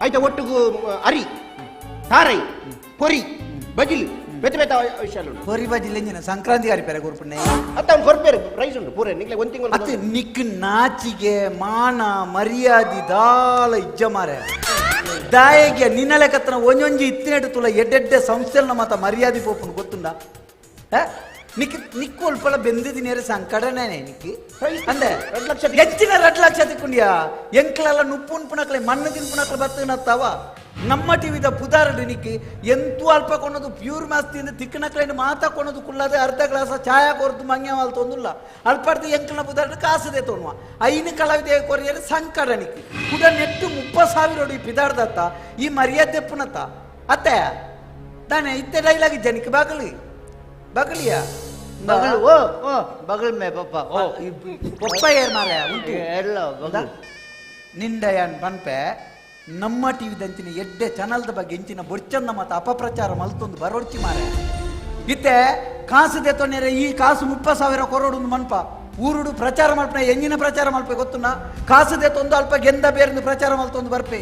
ಐತ ಒಟ್ಟಿಗೂ ಅರಿ ತಾರೈ ಪೊರಿ ಬಜಿಲ್ ಬೆತ್ತ ಬೆತ್ತ ವಿಷಯ. ಪೊರಿ ಬಜಿಲ್ ಎಂಜಿನ ಸಂಕ್ರಾಂತಿ ಅರಿಪೇರೆ ಕೊರ್ಪುಣ್ಣೆ ಅತ್ತ ಅವ್ನು ಕೊರ್ಪೇರು ಪ್ರೈಸ್ ಉಂಟು ಪೂರ ನಿಕ್ಲೆ ಒಂದು ತಿಂಗಳು. ಅತ್ತ ನಿಕ್ ನಾಚಿಗೆ ಮಾನ ಮರ್ಯಾದಿ ದಾಲ ಇಜ್ಜ ಮಾರೆ ದಾಯಗೆ ನಿನ್ನಲೆ ಕತ್ತನ ಒಂಜೊಂಜಿ ಇತ್ತಿನೆಟ್ಟು ತುಲ ಎಡ್ಡೆಡ್ಡೆ ಸಂಸ್ಥೆನ ಮಾತ ಮರ್ಯಾದೆ ಪೋಪುಂಡು ಗೊತ್ತುಂಡ. ನಿಕ್ ನಿಕ್ಕು ಅಲ್ಪಲ ಬೆಂದಿದ್ದೀನೇರೆ ಸಂಕಡನೇ ನಿಕ್ಕಿ ಅಂದೆ ಹೆಚ್ಚಿನ 2 ಲಕ್ಷ ತಿಕ್ಕೊಂಡಿಯಾ ಎಂಕ್ಲೆಲ್ಲ ನುಪ್ಪು ಉನ್ಪುನಕ್ಲೆ ಮಣ್ಣು ತಿನ್ಪುನಕ್ಲೆ ಬತ್ತನತ್ತಾವ. ನಮ್ಮ ಟಿವಿದ ಪುದಾರಡು ನಿಕ್ಕಿ ಎಂತೂ ಅಲ್ಪ ಕೊನೋದು ಪ್ಯೂರ್ ಮಾಸ್ತಿಯಿಂದ ತಿಕ್ಕನಕ್ಲೆ ಮಾತಾ ಕೊನೋದು ಕುಳ್ಳದೆ ಅರ್ಧ ಗ್ಲಾಸ ಛಾಯಾ ಕೊರದು ಮಂಗ್ಯವಾಲ್ ತೊಂದುಲ್ಲ ಅಲ್ಪಡ್ದು ಎಂಕ್ಲನ ಪುದಾರಡು ಕಾಸದೆ ತೋಣುವ ಐನು ಕಲಾವಿದೆ ಕೊರಿಯರು ಸಂಕಡ ನಿಕ್ಕಿ ಕುಡ ನೆಟ್ಟು 30,000 ಈ ಪಿದಾರ್ದತ್ತ ಈ ಮರ್ಯಾದೆ ಪುನತ್ತ ಅತ್ತೆ ತಾನೆ ಇತ್ತೆ ಡೈಲಾಗ್ ಜನಕ್ಕೆ ಬಾಗಲಿ ಬಗಲಿಯಾ ಬಗಲು ಓ ಓ ಬಗಲ್ ಮೇ ಪಪ್ಪ ಓ ಪಪ್ಪ ಏರ್ ಮಾರ ಉಂಟು ಎಲ್ಲ ಬಗಲ್ ನಿಂಡಯನ್ ಪನ್ಪೆ ನಮ್ಮ ಟಿವಿದಂಚಿನ ಎಡ್ಡೆ ಚಾನಲ್ದ ಬಗ್ಗೆ ಇಂಚಿನ ಬೊಡ್ಚಂದ ಮತ್ತು ಅಪಪ್ರಚಾರ ಮಲ್ತೊಂದು ಬರೋಡ್ಚಿ ಮಾರೆ ಇತ್ತೆ ಕಾಸು ದೆತ್ತೊನ್ನೆರೆ ಈ ಕಾಸು 30,000 ಕೊರೋಡು ಮನ್ಪ ಊರುಡು ಪ್ರಚಾರ ಮಲ್ಪನೆ ಎಂಜಿನ ಪ್ರಚಾರ ಮಲ್ಪೆ ಗೊತ್ತುನ ಕಾಸು ದೆತ್ತೊಂದು ಅಲ್ಪ ಗೆಂದ ಬೇರೆಂದು ಪ್ರಚಾರ ಮಲ್ತೊಂದು ಬರ್ಪೆ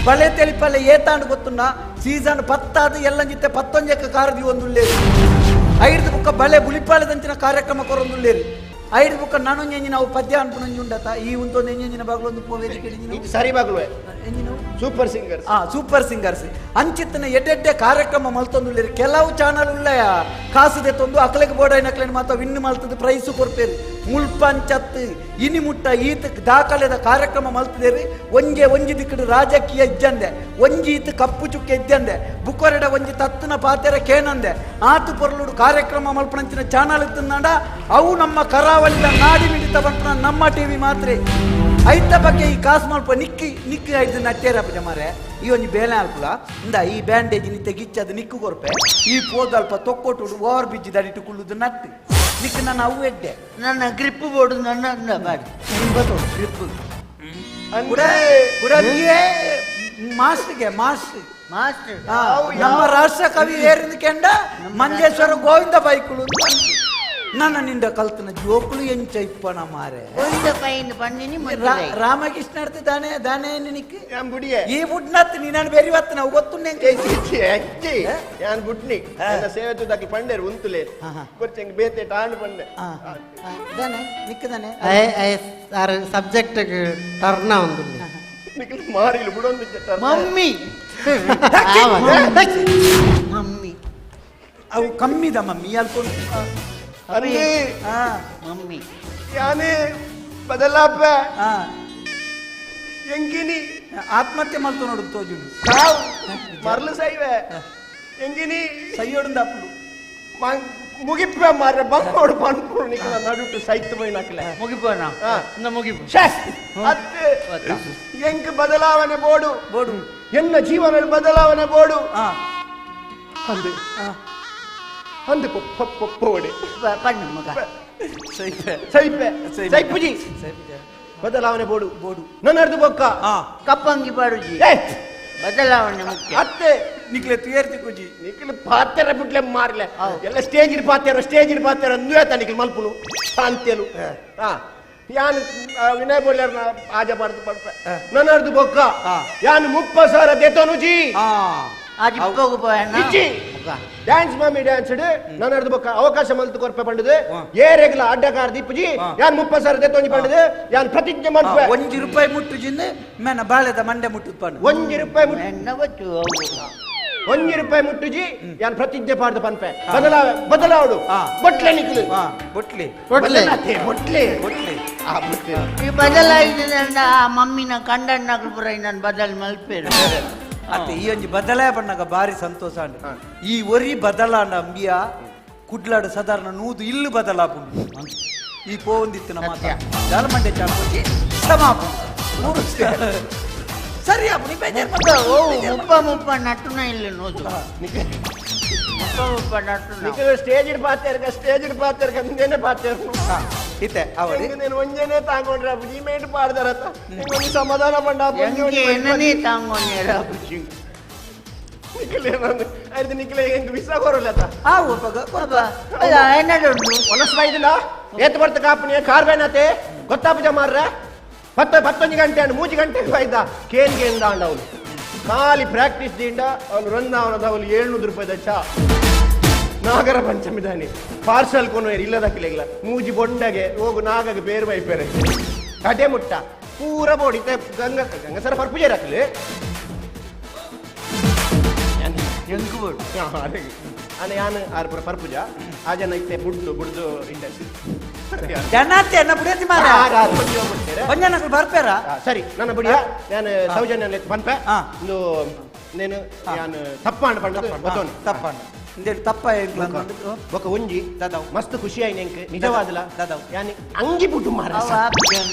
ಬಲೆ ತೆಲಿಪಲ್ಲೆ ಏತಾಂಡು ಗೊತ್ತುನ ಸೀಸನ್ ಪತ್ತಾದು ಎಲ್ಲಂಜಿತ್ತೆ ಪತ್ತೊಂಜಕ್ಕೆ ಕಾರದಿ ಒಂದುಳ್ಳೇರು ಐದು ಬುಕ್ಕ ಬಳೆ ಬುಲಿಪಾಲದಂಚಿನ ಕಾರ್ಯಕ್ರಮ ಕೊರೊಂದುಳ್ಳೇರು ಐದು ಬುಕ್ಕ ನಾನು ಎಂಜಿನ ಅವು ಪದ್ಯ ಅನ್ಪುನಂಜಿ ಉಂಡತ ಈ ಉಂತೊಂದು ಎಂಜಿನ ಬಾಗ್ಲೊಂದು ಪೋವೇದಿಕೆ ಇದು ಸರಿ ಬಾಗ್ಲುವೆ ಸೂಪರ್ ಸಿಂಗರ್ಸ್ ಆ ಸೂಪರ್ ಸಿಂಗರ್ಸ್ ಅಂಚಿತ್ತನ ಎಡ್ಡೆಡ್ಡೆ ಕಾರ್ಯಕ್ರಮ ಮಲ್ತೊಂದುಳ್ಳಿರಿ ಕೆಲವು ಚಾನಲ್ ಉಳ್ಳಯ ಕಾಸು ದೆತ್ತೊಂದು ಅಕ್ಲೆಗ್ ಬೋಡೈನ ಅಕ್ಲೆನ್ ಮಾತ ವಿನ್ ಮಲ್ತದ ಪ್ರೈಸ್ ಕೊರ್ಪೇರು ಮುಲ್ಪಂಚತ್ ಇನಿ ಮುಟ್ಟ ಈತ ದಾಖಲೆದ ಕಾರ್ಯಕ್ರಮ ಮಲ್ತದೇರಿ ಒಂಜೆ ಒಂಜಿ ದಿಕ್ಕಡು ರಾಜಕೀಯ ಇಜ್ಜಂದೆ ಒಂಜಿ ಈತ ಕಪ್ಪು ಚುಕ್ಕೆ ಇದ್ದಂದೆ ಬುಕ್ಕೊರೆಡ ಒಂಜಿ ತತ್ತನ ಪಾತೆರ ಕೇನಂದೆ ಆತು ಪೊರ್ಲುಡು ಕಾರ್ಯಕ್ರಮ ಮಲ್ಪನಂಚಿನ ಚಾನಲ್ ಇತ್ತಂದಾಂಡ ಅವು ನಮ್ಮ ಕರಾವಳಿದ ನಾಡಿ ಮಿಡಿತ ಬಂಪನ ನಮ್ಮ ಟಿವಿ ಮಾತ್ರ ಐತ ಬಗ್ಗೆ ಈ ಕಾಸು ಮಲ್ಪ ನಿಕ್ಕಿ ನಿಕ್ಕಿ ಐದು ನಟ್ಟೇರಪ್ಪ ಮಾರೆ ಈ ಒಂಜಿ ಬೇಲೆ ಅಲ್ಪುಲ ಇಂದ ಈ ಬ್ಯಾಂಡೇಜ್ ನಿತ್ತೆ ಗಿಚ್ಚದು ನಿಕ್ಕು ಕೊರ್ಪೆ ಈ ಪೋದಲ್ಪ ತೊಕ್ಕೊಟ್ಟು ಓವರ್ ಬಿಜ್ಜಿ ದಡಿಟ್ಟು ಕುಳ್ಳುದು ನಟ್ಟು ನಿಕ್ಕು ನನ್ನ ಅವು ಎಡ್ಡೆ ನನ್ನ ಗ್ರಿಪ್ ಬೋರ್ಡ್ ನನ್ನ ಬಾಡಿ ಗ್ರಿಪ್ ಮಾಸ್ಟರ್ಗೆ ಮಾಸ್ಟರ್ ಮಾಸ್ಟರ್ ನಮ್ಮ ರಾಷ್ಟ್ರ ಕವಿ ಏರಿಂದ ಕೆಂಡ ಮಂಜೇಶ್ವರ ಗೋವಿಂದ ಬೈಕುಳು ನನ್ನ ನಿಂದ ಕಲ್ತನ ಜೋಕುಳು ಎಂಚ ಇಪ್ಪನ ಮಾರೆ ಗೋವಿಂದ ಪೈನ್ ಪನ್ನಿನಿ ರಾಮಕೃಷ್ಣ ಅರ್ಥ ದಾನೆ ದಾನೆ ನಿನಕ್ಕೆ ಈ ಬುಡ್ನತ್ ನೀನು ಬೇರೆ ವತ್ತು ನಾವು ಗೊತ್ತು ಯಾನ್ ಬುಡ್ನಿ ನನ್ನ ಸೇವೆ ತುದಾಕಿ ಪಂಡೇರು ಉಂತುಲೆ ಕೊರ್ಚೆಂಗ್ ಬೇತೆ ಟಾಂಡ್ ಪಂಡೆ ದಾನೆ ನಿಕ್ಕದಾನೆ ಸರ್ ಸಬ್ಜೆಕ್ಟ್ ಟರ್ನ ಒಂದು ನಿಕ್ಕಲು ಮಾರಿಲು ಬುಡೊಂದು ಮಮ್ಮಿ ಮಮ್ಮಿ ಅವು ಕಮ್ಮಿದ ಮಮ್ಮಿ ಅಲ್ಕೊಂಡು ಅರೆ ಮಮ್ಮಿ ಯಾನೆ ಬದಲಾಪ ಎಂಗಿನಿ ಆತ್ಮಹತ್ಯೆ ಮಲ್ತು ನೋಡು ತೋಜುಡು ಸಾವು ಮರ್ಲು ಸೈವೆ ಎಂಗಿನಿ ಸೈಯೋಡುಂದ ಅಪ್ಪುಡು ಮುಗಿಪ್ಪ ಮಾರ್ರೆ ಬಂಗೋಡು ಪನ್ಪುಡು ನಿಕ್ಕಲ ನಡುಟು ಸೈತ್ ಪೋಯಿನಕ್ಲೆ ಮುಗಿಪೋನ ಮುಗಿಪು ಅತ್ತೆ ಎಂಕ್ ಬದಲಾವಣೆ ಬೋಡು ಬೋಡು ಎನ್ನ ಜೀವನ ಬದಲಾವಣೆ ಬೋಡು ಅಂದೆ ಅಂದೆ ಪೊಪ್ಪೋಡೆ ಪಣ್ಣು ಮಗ ಸೈಪೆ ಸೈಪೆ ಸೈಪುಜಿ ಬದಲಾವಣೆ ಬೋಡು ಬೋಡು ನನ್ನ ಅರ್ಧ ಬೊಕ್ಕ ಕಪ್ಪಂಗಿ ಪಾಡುಜಿ ಬದಲಾವಣೆ ಮುಖ್ಯ ಅತ್ತೆ ನಿಕ್ಲೆ ತುಯರ್ತಿ ಕುಜಿ ನಿಕ್ಲೆ ಪಾತೆರ ಬಿಟ್ಲೆ ಮಾರ್ಲೆ ಎಲ್ಲ ಸ್ಟೇಜ್ ಪಾತೆರ ಸ್ಟೇಜ್ ಪಾತೆರ ಅಂದುವೇತ ನಿಕ್ಲೆ ಮಲ್ಪುನು ಶಾಂತಿಯಲು ಹಾ ಯಾನ್ ವಿನಯ್ ಬೋಲ್ಯಾರ್ನ ಆಜ ಪಾಡ್ದು ಪಡ್ಪೆ ನನ್ನ ಅರ್ಧ ಬೊಕ್ಕ ಯಾನ್ 30,000 ದೆತೋನುಜಿ ಡ್ಯಾನ್ಸ್ ಮಾಮಿ ಡ್ಯಾನ್ಸ್ ನನ್ನ ಅರ್ಧ ಬೊಕ್ಕ ಅವಕಾಶ ಮಲ್ತು ಕೊರ್ಪೆ ಪಂಡದು ಏರೆಗ್ಲ ಅಡ್ಡಕಾರ ದೀಪುಜಿ ಯಾನ್ 30,000 ದೆತೋಂಜಿ ಪಂಡದು ಯಾನ್ ಪ್ರತಿಜ್ಞೆ ಮಲ್ಪೆ 1 ರೂಪಾಯಿ ಮುಟ್ಟು ಜಿಂದೆ ಮೇನ ಬಾಳೆದ ಮಂಡೆ ಮುಟ್ಟುದು ಪಂಡ 1 ರೂಪಾಯಿ ಮುಟ್ಟು 1 ರೂಪಾಯಿ ಮುಟ್ಟುಜಿ ಯಾನ್ ಪ್ರತಿಜ್ಞೆ ಪಾಡ್ದು ಪನ್ಪೆ ಬದಲಾವ ಬದಲಾವಡು ಬೊಟ್ಲೆ ನಿಕ್ಲು ಬೊಟ್ಲೆ ಬೊಟ್ಲೆ ಬೊಟ್ಲೆ ಬೊಟ್ಲೆ ಆ ಬೊಟ್ಲೆ ಈ ಬದಲಾಯಿಸಿದ ಆ ಮಮ್ಮಿನ ಕಂಡಣ್ಣಗಳು ಪುರ ನಾನು ಬದಲು ಮಲ್ಪೇರು ಅತ್ತೆ ಈ ಒಂಜಿ ಬದಲಾಯ ಬಣ್ಣಗ ಬಾರಿ ಸಂತೋಷ ಅಂಡ್ ಈ ಒರಿ ಬದಲಾಂಡ ಅಂಬಿಯ ಕುಡ್ಲಾಡು ಸಾಧಾರಣ 100 ಇಲ್ಲು ಬದಲಾಪುಂಡು ಈ ಪೋವಂದಿತ್ತು ನಮ್ಮ ಜಾಲಮಂಡೆ ಚಾಪುಂಚಿ ಸಮಾಪು ಸರಿ ಅಪ್ಪು ಬೇಜಾರ್ ಮುಪ್ಪ ಮುಪ್ಪ ನಟ್ಟುನ ಇಲ್ಲ ನೋದು ಮುಪ್ಪ ಮುಪ್ಪ ನಟ್ಟುನ ನಿಖಲು ಸ್ಟೇಜ್ ಪಾತೇರ್ಕ ಸ್ಟೇಜ್ ಪಾತೇರ್ಕ ನಿಂದೇನೆ ಪಾತೇರ್ಕು ಇತ್ತೆ ಅವಡಿ నేను ಒಂಜೇನೆ ತಾಂಗೊಂಡ್ರೆ ಅಪ್ಪು ಈ ಮೇಟ್ ಪಾಡ್ದಾರತ್ತ ನಿಂಗೊಂದು ಸಮಾಧಾನ ಪಂಡ ಏನನೇ ತಾಂಗೊಂಡೇರ ಅಪ್ಪು ನಿಖಲೆ ನಾನು ಐದು ನಿಖಲೆ ಹೆಂಗ್ ವಿಸಾ ಕೊರಲತ್ತ ಆ ಒಬ್ಬಗ ಒಬ್ಬ ಏನಾದ್ರು ಒನಸ್ಬೈದಿಲ್ಲ ಏತ್ ಬರ್ತ ಕಾಪುನಿ ಕಾರ್ ಬೇನತೆ ಗೊತ್ತಾಪುಜ ಮಾರ್ರೆ 10 ಗಂಟೆ ಅಂಡ್ 3 ಗಂಟೆ ಬೈದ ಕೇನ್ ಕೇನ್ ದಾಂಡ ಅವನು ಖಾಲಿ ಪ್ರಾಕ್ಟೀಸ್ ದಿಂಡ ಅವನು ರನ್ ಅವನದ ಅವನು 700 ರೂಪಾಯಿದ ಚಾ ನಾಗರ ಪಂಚಮಿ ದಾನಿ ಪಾರ್ಸಲ್ ಕೊನೋಯರ್ ಇಲ್ಲದಕ್ಕಿಲ್ಲ ಮೂಜಿ ಬೊಂಡಗೆ ಹೋಗು ನಾಗಗೆ ಬೇರೆ ಬೈಪೇರೆ ಕಡೆ ಮುಟ್ಟ ಪೂರ ಬೋಡಿ ಗಂಗ ಗಂಗಸರ ಪರ್ಪುಜೆ ರಾಕಲಿ ಅನೆ ಯಾನ್ ಆರ್ ಪೂರ ಪರ್ಪುಜ ಆ ಜನ ಇತ್ತೆ ಬುಡ್ದು ಬುಡ್ದು ಇಂಡಸ್ಟ್ರಿ ಜನಾತೆ ಎನ್ನ ಬುಡಿಯತಿ ಮಾರ ಒಂಜನಕುಲು ಬರ್ಪೇರ ಸರಿ ನನ್ನ ಬುಡಿಯ ನಾನು ಸೌಜನ್ಯ ಪನ್ಪೆ ಒಂದು నేను ಯಾನ್ ತಪ್ಪಾಂಡ ಪಂಡದು ಬತ್ತೋನಿ ತಪ್ಪಾಂಡ ಇಂದೇಳಿ ತಪ್ಪ ಬೊಕ ಒಂಜಿ ಮಸ್ತ್ ಖುಷಿ ಆಯ್ನ ಎಂಕ್ ನಿಜವಾದಲ ಯಾನ್ ಅಂಗಿ ಬುಡ್ಡು ಮಾರ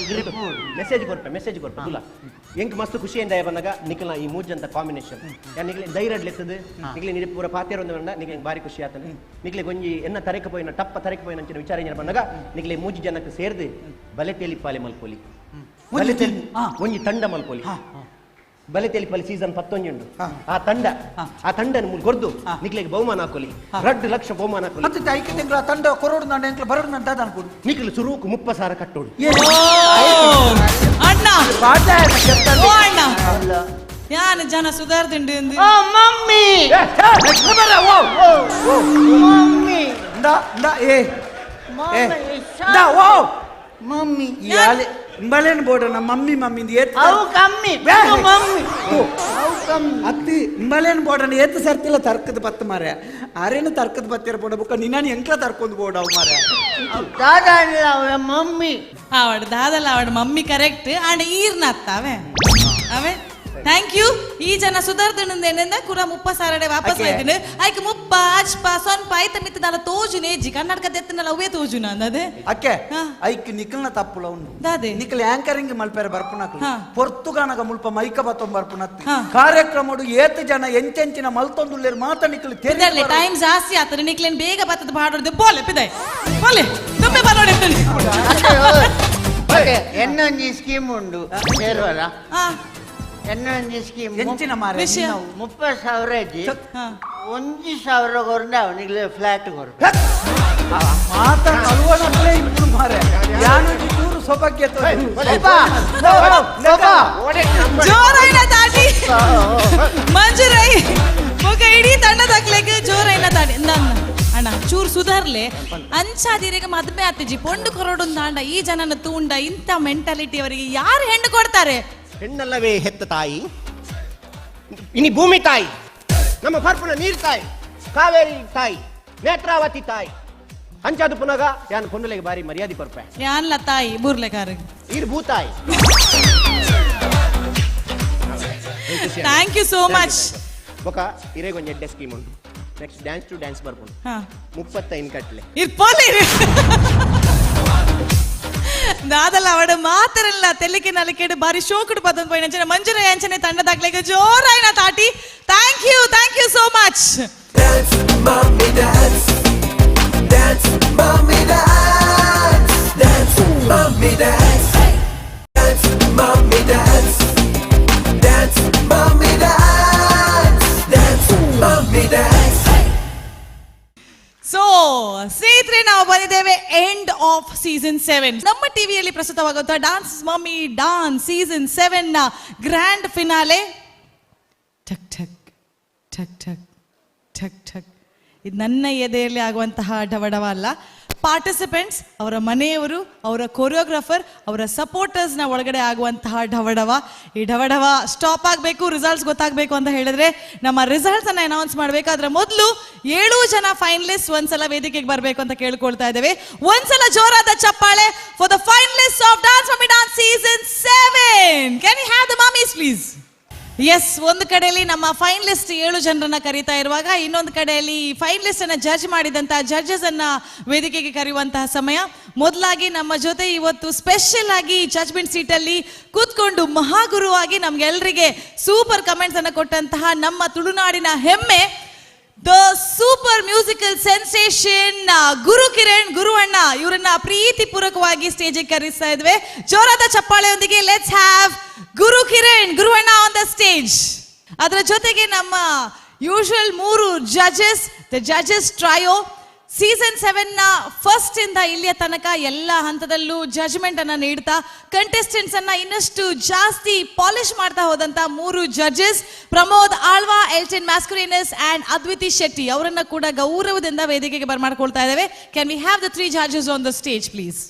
ಮೆಸೇಜ್ ಕೊರ್ಪೆ ಮೆಸೇಜ್ ಕೊರ್ಪೆ ದುಲ ಎಂಕ್ ಮಸ್ತ್ ಖುಷಿ ಆಯ್ದ ಬನ್ನಗ ನಿಖಲ ಈ ಮೂಜಂತ ಕಾಂಬಿನೇಷನ್ ಯಾನ್ ನಿಕ್ಲೆ ಧೈರ್ಯ ಲೆತ್ತದು ನಿಕ್ಲೆ ನಿರೆ ಪೂರ ಪಾತೇರ ಒಂದು ಬಂಡ ನಿಕ್ಲೆ ಬಾರಿ ಖುಷಿ ಆತನೆ ನಿಕ್ಲೆ ಒಂಜಿ ಎನ್ನ ತರೆಕ ಪೋಯಿನ ಟಪ್ಪ ತರೆಕ ಪೋಯಿನ ಅಂಚಿನ ವಿಚಾರ ಏನ ಬನ್ನಗ ನಿಕ್ಲೆ ಮೂಜಿ ಜನಕ್ಕೆ ಸೇರ್ದು ಬಲೆ ತೇಲಿಪಾಲೆ ಮಲ್ಪೊಲಿ ಬಲೆ ತೇಲಿ ಒಂಜಿ ತಂಡ ಮಲ್ಪೊಲಿ ಬಲೆ ತೆಲಿಪಲ್ಲಿ ಸೀಸನ್ 11 ಉಂಡು ಆ ತಂಡ ಆ ತಂಡನ ಕೊರ್ದು ನಿಕ್ಲೆಗೆ ಬಹುಮಾನ ಹಾಕೊಲಿ 2 ಲಕ್ಷ ಬಹುಮಾನ ಹಾಕೊಲಿ ಮತ್ತೆ ಐಕೆ ತಿಂಗಳ ತಂಡ ಕೊರೋಡು ನಾಡ ಎಂಕ್ಲ ಬರೋಡು ನಂಟ ಅನ್ಕೊಡು ನಿಕ್ಲು ಸುರೂಕು 30,000 ಕಟ್ಟೋಡು ಅಣ್ಣ ಅಣ್ಣ ಯಾನ್ ಜನ ಸುಧಾರ್ದುಂಡು ಎಂದು ಓ ಮಮ್ಮಿ ಮಮ್ಮಿ ಇಂದ ಇಂದ ಏ ಓ ಮಮ್ಮಿ ಯಾಲೆ ಇಂಬಲೇನು ಬೋಡಣ ಮಮ್ಮಿ ಮಮ್ಮಿ ಏತ್ ಅವು ಕಮ್ಮಿ ಮಮ್ಮಿ ಅವು ಕಮ್ಮಿ ಅತ್ತಿ ಇಂಬಲೇನು ಬೋಡಣ ಏತ್ ಸರ್ತಿಲ್ಲ ತರ್ಕದ ಬತ್ತ ಮಾರ್ಯ ಆರೇನು ತರ್ಕದ ಬತ್ತಿರ ಬೋಡ ಬುಕ್ಕ ನಿನ್ನ ಎಂಕ್ಲ ತರ್ಕೊಂಡು ಬೋಡ ಅವು ಮಾರ್ಯ. ದಾದಾ ಅಲ್ಲ ಅವ ಮಮ್ಮಿ. ಆವಡ್ ದಾದಲ್ಲ ಆವಡ್ ಮಮ್ಮಿ ಕರೆಕ್ಟ್ ಅಂಡ್ ಈರ್ನ ಅತ್ತ ಅವೇ ಅವೇ. Thank you. ಈ ಜನ ಸುಧಾರ್ದಣ್ಣಂದ ಕುರ 30 ಸಾವಿರ ವಾಪಸ್ ಹೋಯ್ತೀನಿ. ಆಯ್ಕೆ 30 ಅಜ್ಪ ಸೊನ್ಪ ಐತ ಮಿತ್ತದಲ್ಲ ತೋಜುನೆ ಏಜಿ ಕನ್ನಡಕ ದೆತ್ತನಲ್ಲ ಅವೇ ತೋಜುನ ಅಂದದೆ. ಅಕ್ಕೆ ಐಕ್ ನಿಖಲ್ನ ತಪ್ಪುಲ ಉಂಡು ದಾದೆ ನಿಖಲ್ ಆಂಕರಿಂಗ್ ಮಲ್ಪೆರೆ ಬರ್ಪುನಕ್ಲು ಪೊರ್ತುಗಾನಗ ಮುಲ್ಪ ಮೈಕ ಬತ್ತೊಂದು ಬರ್ಪುನತ್ತಿ ಕಾರ್ಯಕ್ರಮಡು ಏತ್ ಜನ ಎಂಚೆಂಚಿನ ಮಲ್ತೊಂದುಲ್ಲೇರು ಮಾತ ನಿಖಲ್ ಪಿದರ್ಲೆ ಟೈಮ್ ಜಾಸ್ತಿ ಆತದೆ ನಿಕ್ಲೇನ್ ಬೇಗ ಬತ್ತದ ಬಾಡೋದು ಬೋಲೆ ಪಿದಾಯ್ ಬೋಲೆ ತುಂಬೆ ಬರೋಡೆ. ಎನ್ನೊಂಜಿ ಸ್ಕೀಮ್ ಉಂಡು ಸೇರುವರ ಎನ್ನೊಂಜಿ ಸ್ಕೀಮ್ ಎಂಚಿನ ಮಾರ್ರೆ ವಿಷಯ? 30 ಸಾವಿರ ಇಜ್ಜಿ 1,000 ಕೊರ್ಂಡ ಅವನಿಗೆ ಫ್ಲಾಟ್ ಕೊರ್ಪ. ಮಾತ ಕಲ್ವನಕ್ಲೇ ಇಬ್ಬರು ಮಾರ್ರೆ ಯಾನೊಂಜಿ ಚೂರು ಸೊಬಕ್ಕೆ ಜೋರೈನ ತಾಟಿ ಮಂಜುರೈ ಮುಖ ಇಡೀ ತಂಡದಾಕ್ಲೆಗ್ ಜೋರೈನ ತಾಟಿ ನನ್ನ ಅಣ್ಣ ಚೂರು ಸುಧಾರ್ಲೆ ಅಂಚಾದಿರಿಗೆ ಮದ್ಮೆ ಆತಿಜಿ ಪೊಂಡು ಕೊರಡೊಂದು ಈ ಜನನ ತೂಂಡ ಇಂಥ ಮೆಂಟಾಲಿಟಿ ಅವರಿಗೆ ಯಾರು ಹೆಣ್ಣು ಕೊಡ್ತಾರೆ? ಹೆಣ್ಣಲ್ಲವೇ ಹೆತ್ತ ತಾಯಿ, ಇನಿ ಭೂಮಿ ತಾಯಿ, ನಮ್ಮ ಪರ್ಪುನ ನೀರು ತಾಯಿ, ಕಾವೇರಿ ತಾಯಿ, ನೇತ್ರಾವತಿ ತಾಯಿ. ಅಂಚಾದು ಪುನಗ ಯಾನ್ ಪೊನ್ನುಲೆಗೆ ಬಾರಿ ಮರ್ಯಾದೆ ಕೊರ್ಪೆ. ಯಾನ್ಲ ತಾಯಿ ಬೂರ್ಲೆ ಕಾರ್ ಇರ್ ಭೂತಾಯಿ. Thank you so much. ಬೊಕ ಇರೆಗೊಂಜಿ ಎಡ್ಡೆ ಸ್ಕೀಮ್ ಉಂಟು. ನೆಕ್ಸ್ಟ್ ಡ್ಯಾನ್ಸ್ ಟು ಡ್ಯಾನ್ಸ್ ಬರ್ಪುಂಡು 35 ಕಟ್ಲೆ ಇರ್ಪೋಲೆ ದಾದಲ್ಲ ಅವಡ ಮಾತರಲ್ಲ ತೆಲಿಕೆ ನಲಿಕೆಡು ಬಾರಿ ಶೋಕುಡು ಪದನ್ ಪೋಯಿನ ಅಂಚನೆ ಮಂಜುರ ಅಂಚನೆ ತಂಡದಾಗ್ಲೆಗ್ ಜೋರಾಯಿನ ತಾಟಿ. Thank you, thank you so much. Dance mummy dance, dance mummy dance, dance mummy dance, dance mummy dance, dance mummy dance, dance mummy dance. So ಸ್ನೇಹಿತರೆ, ನಾವು ಬಂದಿದ್ದೇವೆ ಎಂಡ್ ಆಫ್ ಸೀಸನ್ 7. ನಮ್ಮ ಟಿವಿಯಲ್ಲಿ ಪ್ರಸ್ತುತವಾಗುವಂತಹ ಡಾನ್ಸ್ ಮಮ್ಮಿ ಡಾನ್ಸ್ ಸೀಸನ್ 7 ನ grand finale. ಠಕ್ ಠಕ್ ಠಕ್ ಠಕ್ ಠಕ್ ಠಕ್. ಇದು ನನ್ನ ಎದೆಯಲ್ಲಿ ಆಗುವಂತಹ ಡವಡವ ಅಲ್ಲ. ಪಾರ್ಟಿಸಿಪೆಂಟ್ಸ್, ಅವರ ಮನೆಯವರು, ಅವರ ಕೊರಿಯೋಗ್ರಾಫರ್, ಅವರ ಸಪೋರ್ಟರ್ಸ್ನ ಒಳಗಡೆ ಆಗುವಂತಹ ಢವಢವ. ಈ ಢವಢವ ಸ್ಟಾಪ್ ಆಗಬೇಕು, ರಿಸಲ್ಟ್ಸ್ ಗೊತ್ತಾಗಬೇಕು ಅಂತ ಹೇಳಿದ್ರೆ ನಮ್ಮ ರಿಸಲ್ಟ್ಸನ್ನು ಅನೌನ್ಸ್ ಮಾಡಬೇಕು. ಅದರ ಮೊದಲು 7 ಜನ ಫೈನಲಿಸ್ಟ್ ಒಂದ್ಸಲ ವೇದಿಕೆಗೆ ಬರಬೇಕು ಅಂತ ಕೇಳ್ಕೊಳ್ತಾ ಇದ್ದೇವೆ. ಒಂದ್ಸಲ ಜೋರಾದ ಚಪ್ಪಾಳೆ for the finalist of dance mummy dance season 7. Can you have the mummies please? Yes, ಒಂದು ಕಡೆಯಲ್ಲಿ ನಮ್ಮ ಫೈನಲಿಸ್ಟ್ 7 ಜನರನ್ನ ಕರೀತಾ ಇರುವಾಗ ಇನ್ನೊಂದು ಕಡೆಯಲ್ಲಿ ಫೈನಲಿಸ್ಟ್ ಅನ್ನ ಜಡ್ಜ್ ಮಾಡಿದಂತಹ ಜಡ್ಜಸ್ ಅನ್ನ ವೇದಿಕೆಗೆ ಕರೆಯುವಂತಹ ಸಮಯ. ಮೊದಲಾಗಿ ನಮ್ಮ ಜೊತೆ ಇವತ್ತು ಸ್ಪೆಷಲ್ ಆಗಿ ಜಡ್ಜ್ಮೆಂಟ್ ಸೀಟಲ್ಲಿ ಕೂತ್ಕೊಂಡು ಮಹಾಗುರುವಾಗಿ ನಮ್ಗೆಲ್ಲರಿಗೆ ಸೂಪರ್ ಕಮೆಂಟ್ಸ್ ಅನ್ನ ಕೊಟ್ಟಂತಹ ನಮ್ಮ ತುಳುನಾಡಿನ ಹೆಮ್ಮೆ, the super musical sensation Guru Kiran Guru ಅಣ್ಣ ಇವರನ್ನ ಪ್ರೀತಿಪೂರ್ವಕವಾಗಿ ಸ್ಟೇಜಿಗೆ ಕರೆಸ್ತಾ ಇದ್ವಿ. ಜೋರಾದ ಚಪ್ಪಾಳೆಯೊಂದಿಗೆ let's have ಗುರು ಕಿರಣ್ ಗುರು ಅಣ್ಣ ಆನ್ the stage. ಅದರ ಜೊತೆಗೆ ನಮ್ಮ usual 3 judges, the judges trio, season 7 ನ ಫಸ್ಟ್ ಇಂದ ಇಲ್ಲಿಯ ತನಕ ಎಲ್ಲ ಹಂತದಲ್ಲೂ ಜಡ್ಜ್ಮೆಂಟ್ ಅನ್ನ ನೀಡ್ತಾ ಕಂಟೆಸ್ಟೆಂಟ್ಸ್ ಅನ್ನ ಇನ್ನಷ್ಟು ಜಾಸ್ತಿ ಪಾಲಿಶ್ ಮಾಡ್ತಾ ಹೋದಂತ 3 judges Pramod Alva, Elton Mascarenhas and Adviti Shetty ಅವರನ್ನ ಕೂಡ ಗೌರವದಿಂದ ವೇದಿಕೆಗೆ ಬರಮಾಡ್ಕೊಳ್ತಾ ಇದ್ದೇವೆ. Can we have the 3 judges on the stage please?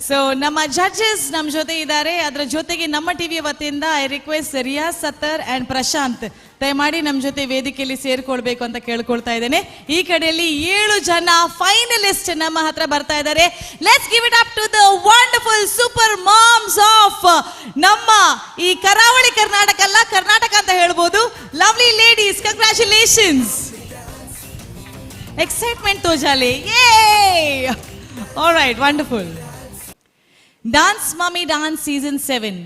So ನಮ್ಮ ಜಡ್ಜಸ್ ನಮ್ಮ ಜೊತೆ ಇದ್ದಾರೆ. ಅದರ ಜೊತೆಗೆ ನಮ್ಮ ಟಿವಿಯ ವತಿಯಿಂದ I request Riyaz Sattar and Prashanth ದಯಮಾಡಿ ನಮ್ಮ ಜೊತೆ ವೇದಿಕೆಯಲ್ಲಿ ಸೇರ್ಕೊಳ್ಬೇಕು ಅಂತ ಕೇಳ್ಕೊಳ್ತಾ ಇದ್ದೇನೆ. ಈ ಕಡೆಯಲ್ಲಿ 7 ಜನ ಫೈನಲಿಸ್ಟ್ ನಮ್ಮ ಹತ್ರ ಬರ್ತಾ ಇದ್ದಾರೆ. Let's give it up to the wonderful super moms of ನಮ್ಮ ಈ ಕರಾವಳಿ ಕರ್ನಾಟಕ ಅಲ್ಲ, ಕರ್ನಾಟಕ ಅಂತ ಹೇಳ್ಬೋದು. Lovely ladies, congratulations. ಎಕ್ಸೈಟ್ಮೆಂಟ್ ತೋಜಾಲೆ. ಏ all right, wonderful. Dance mummy dance season 7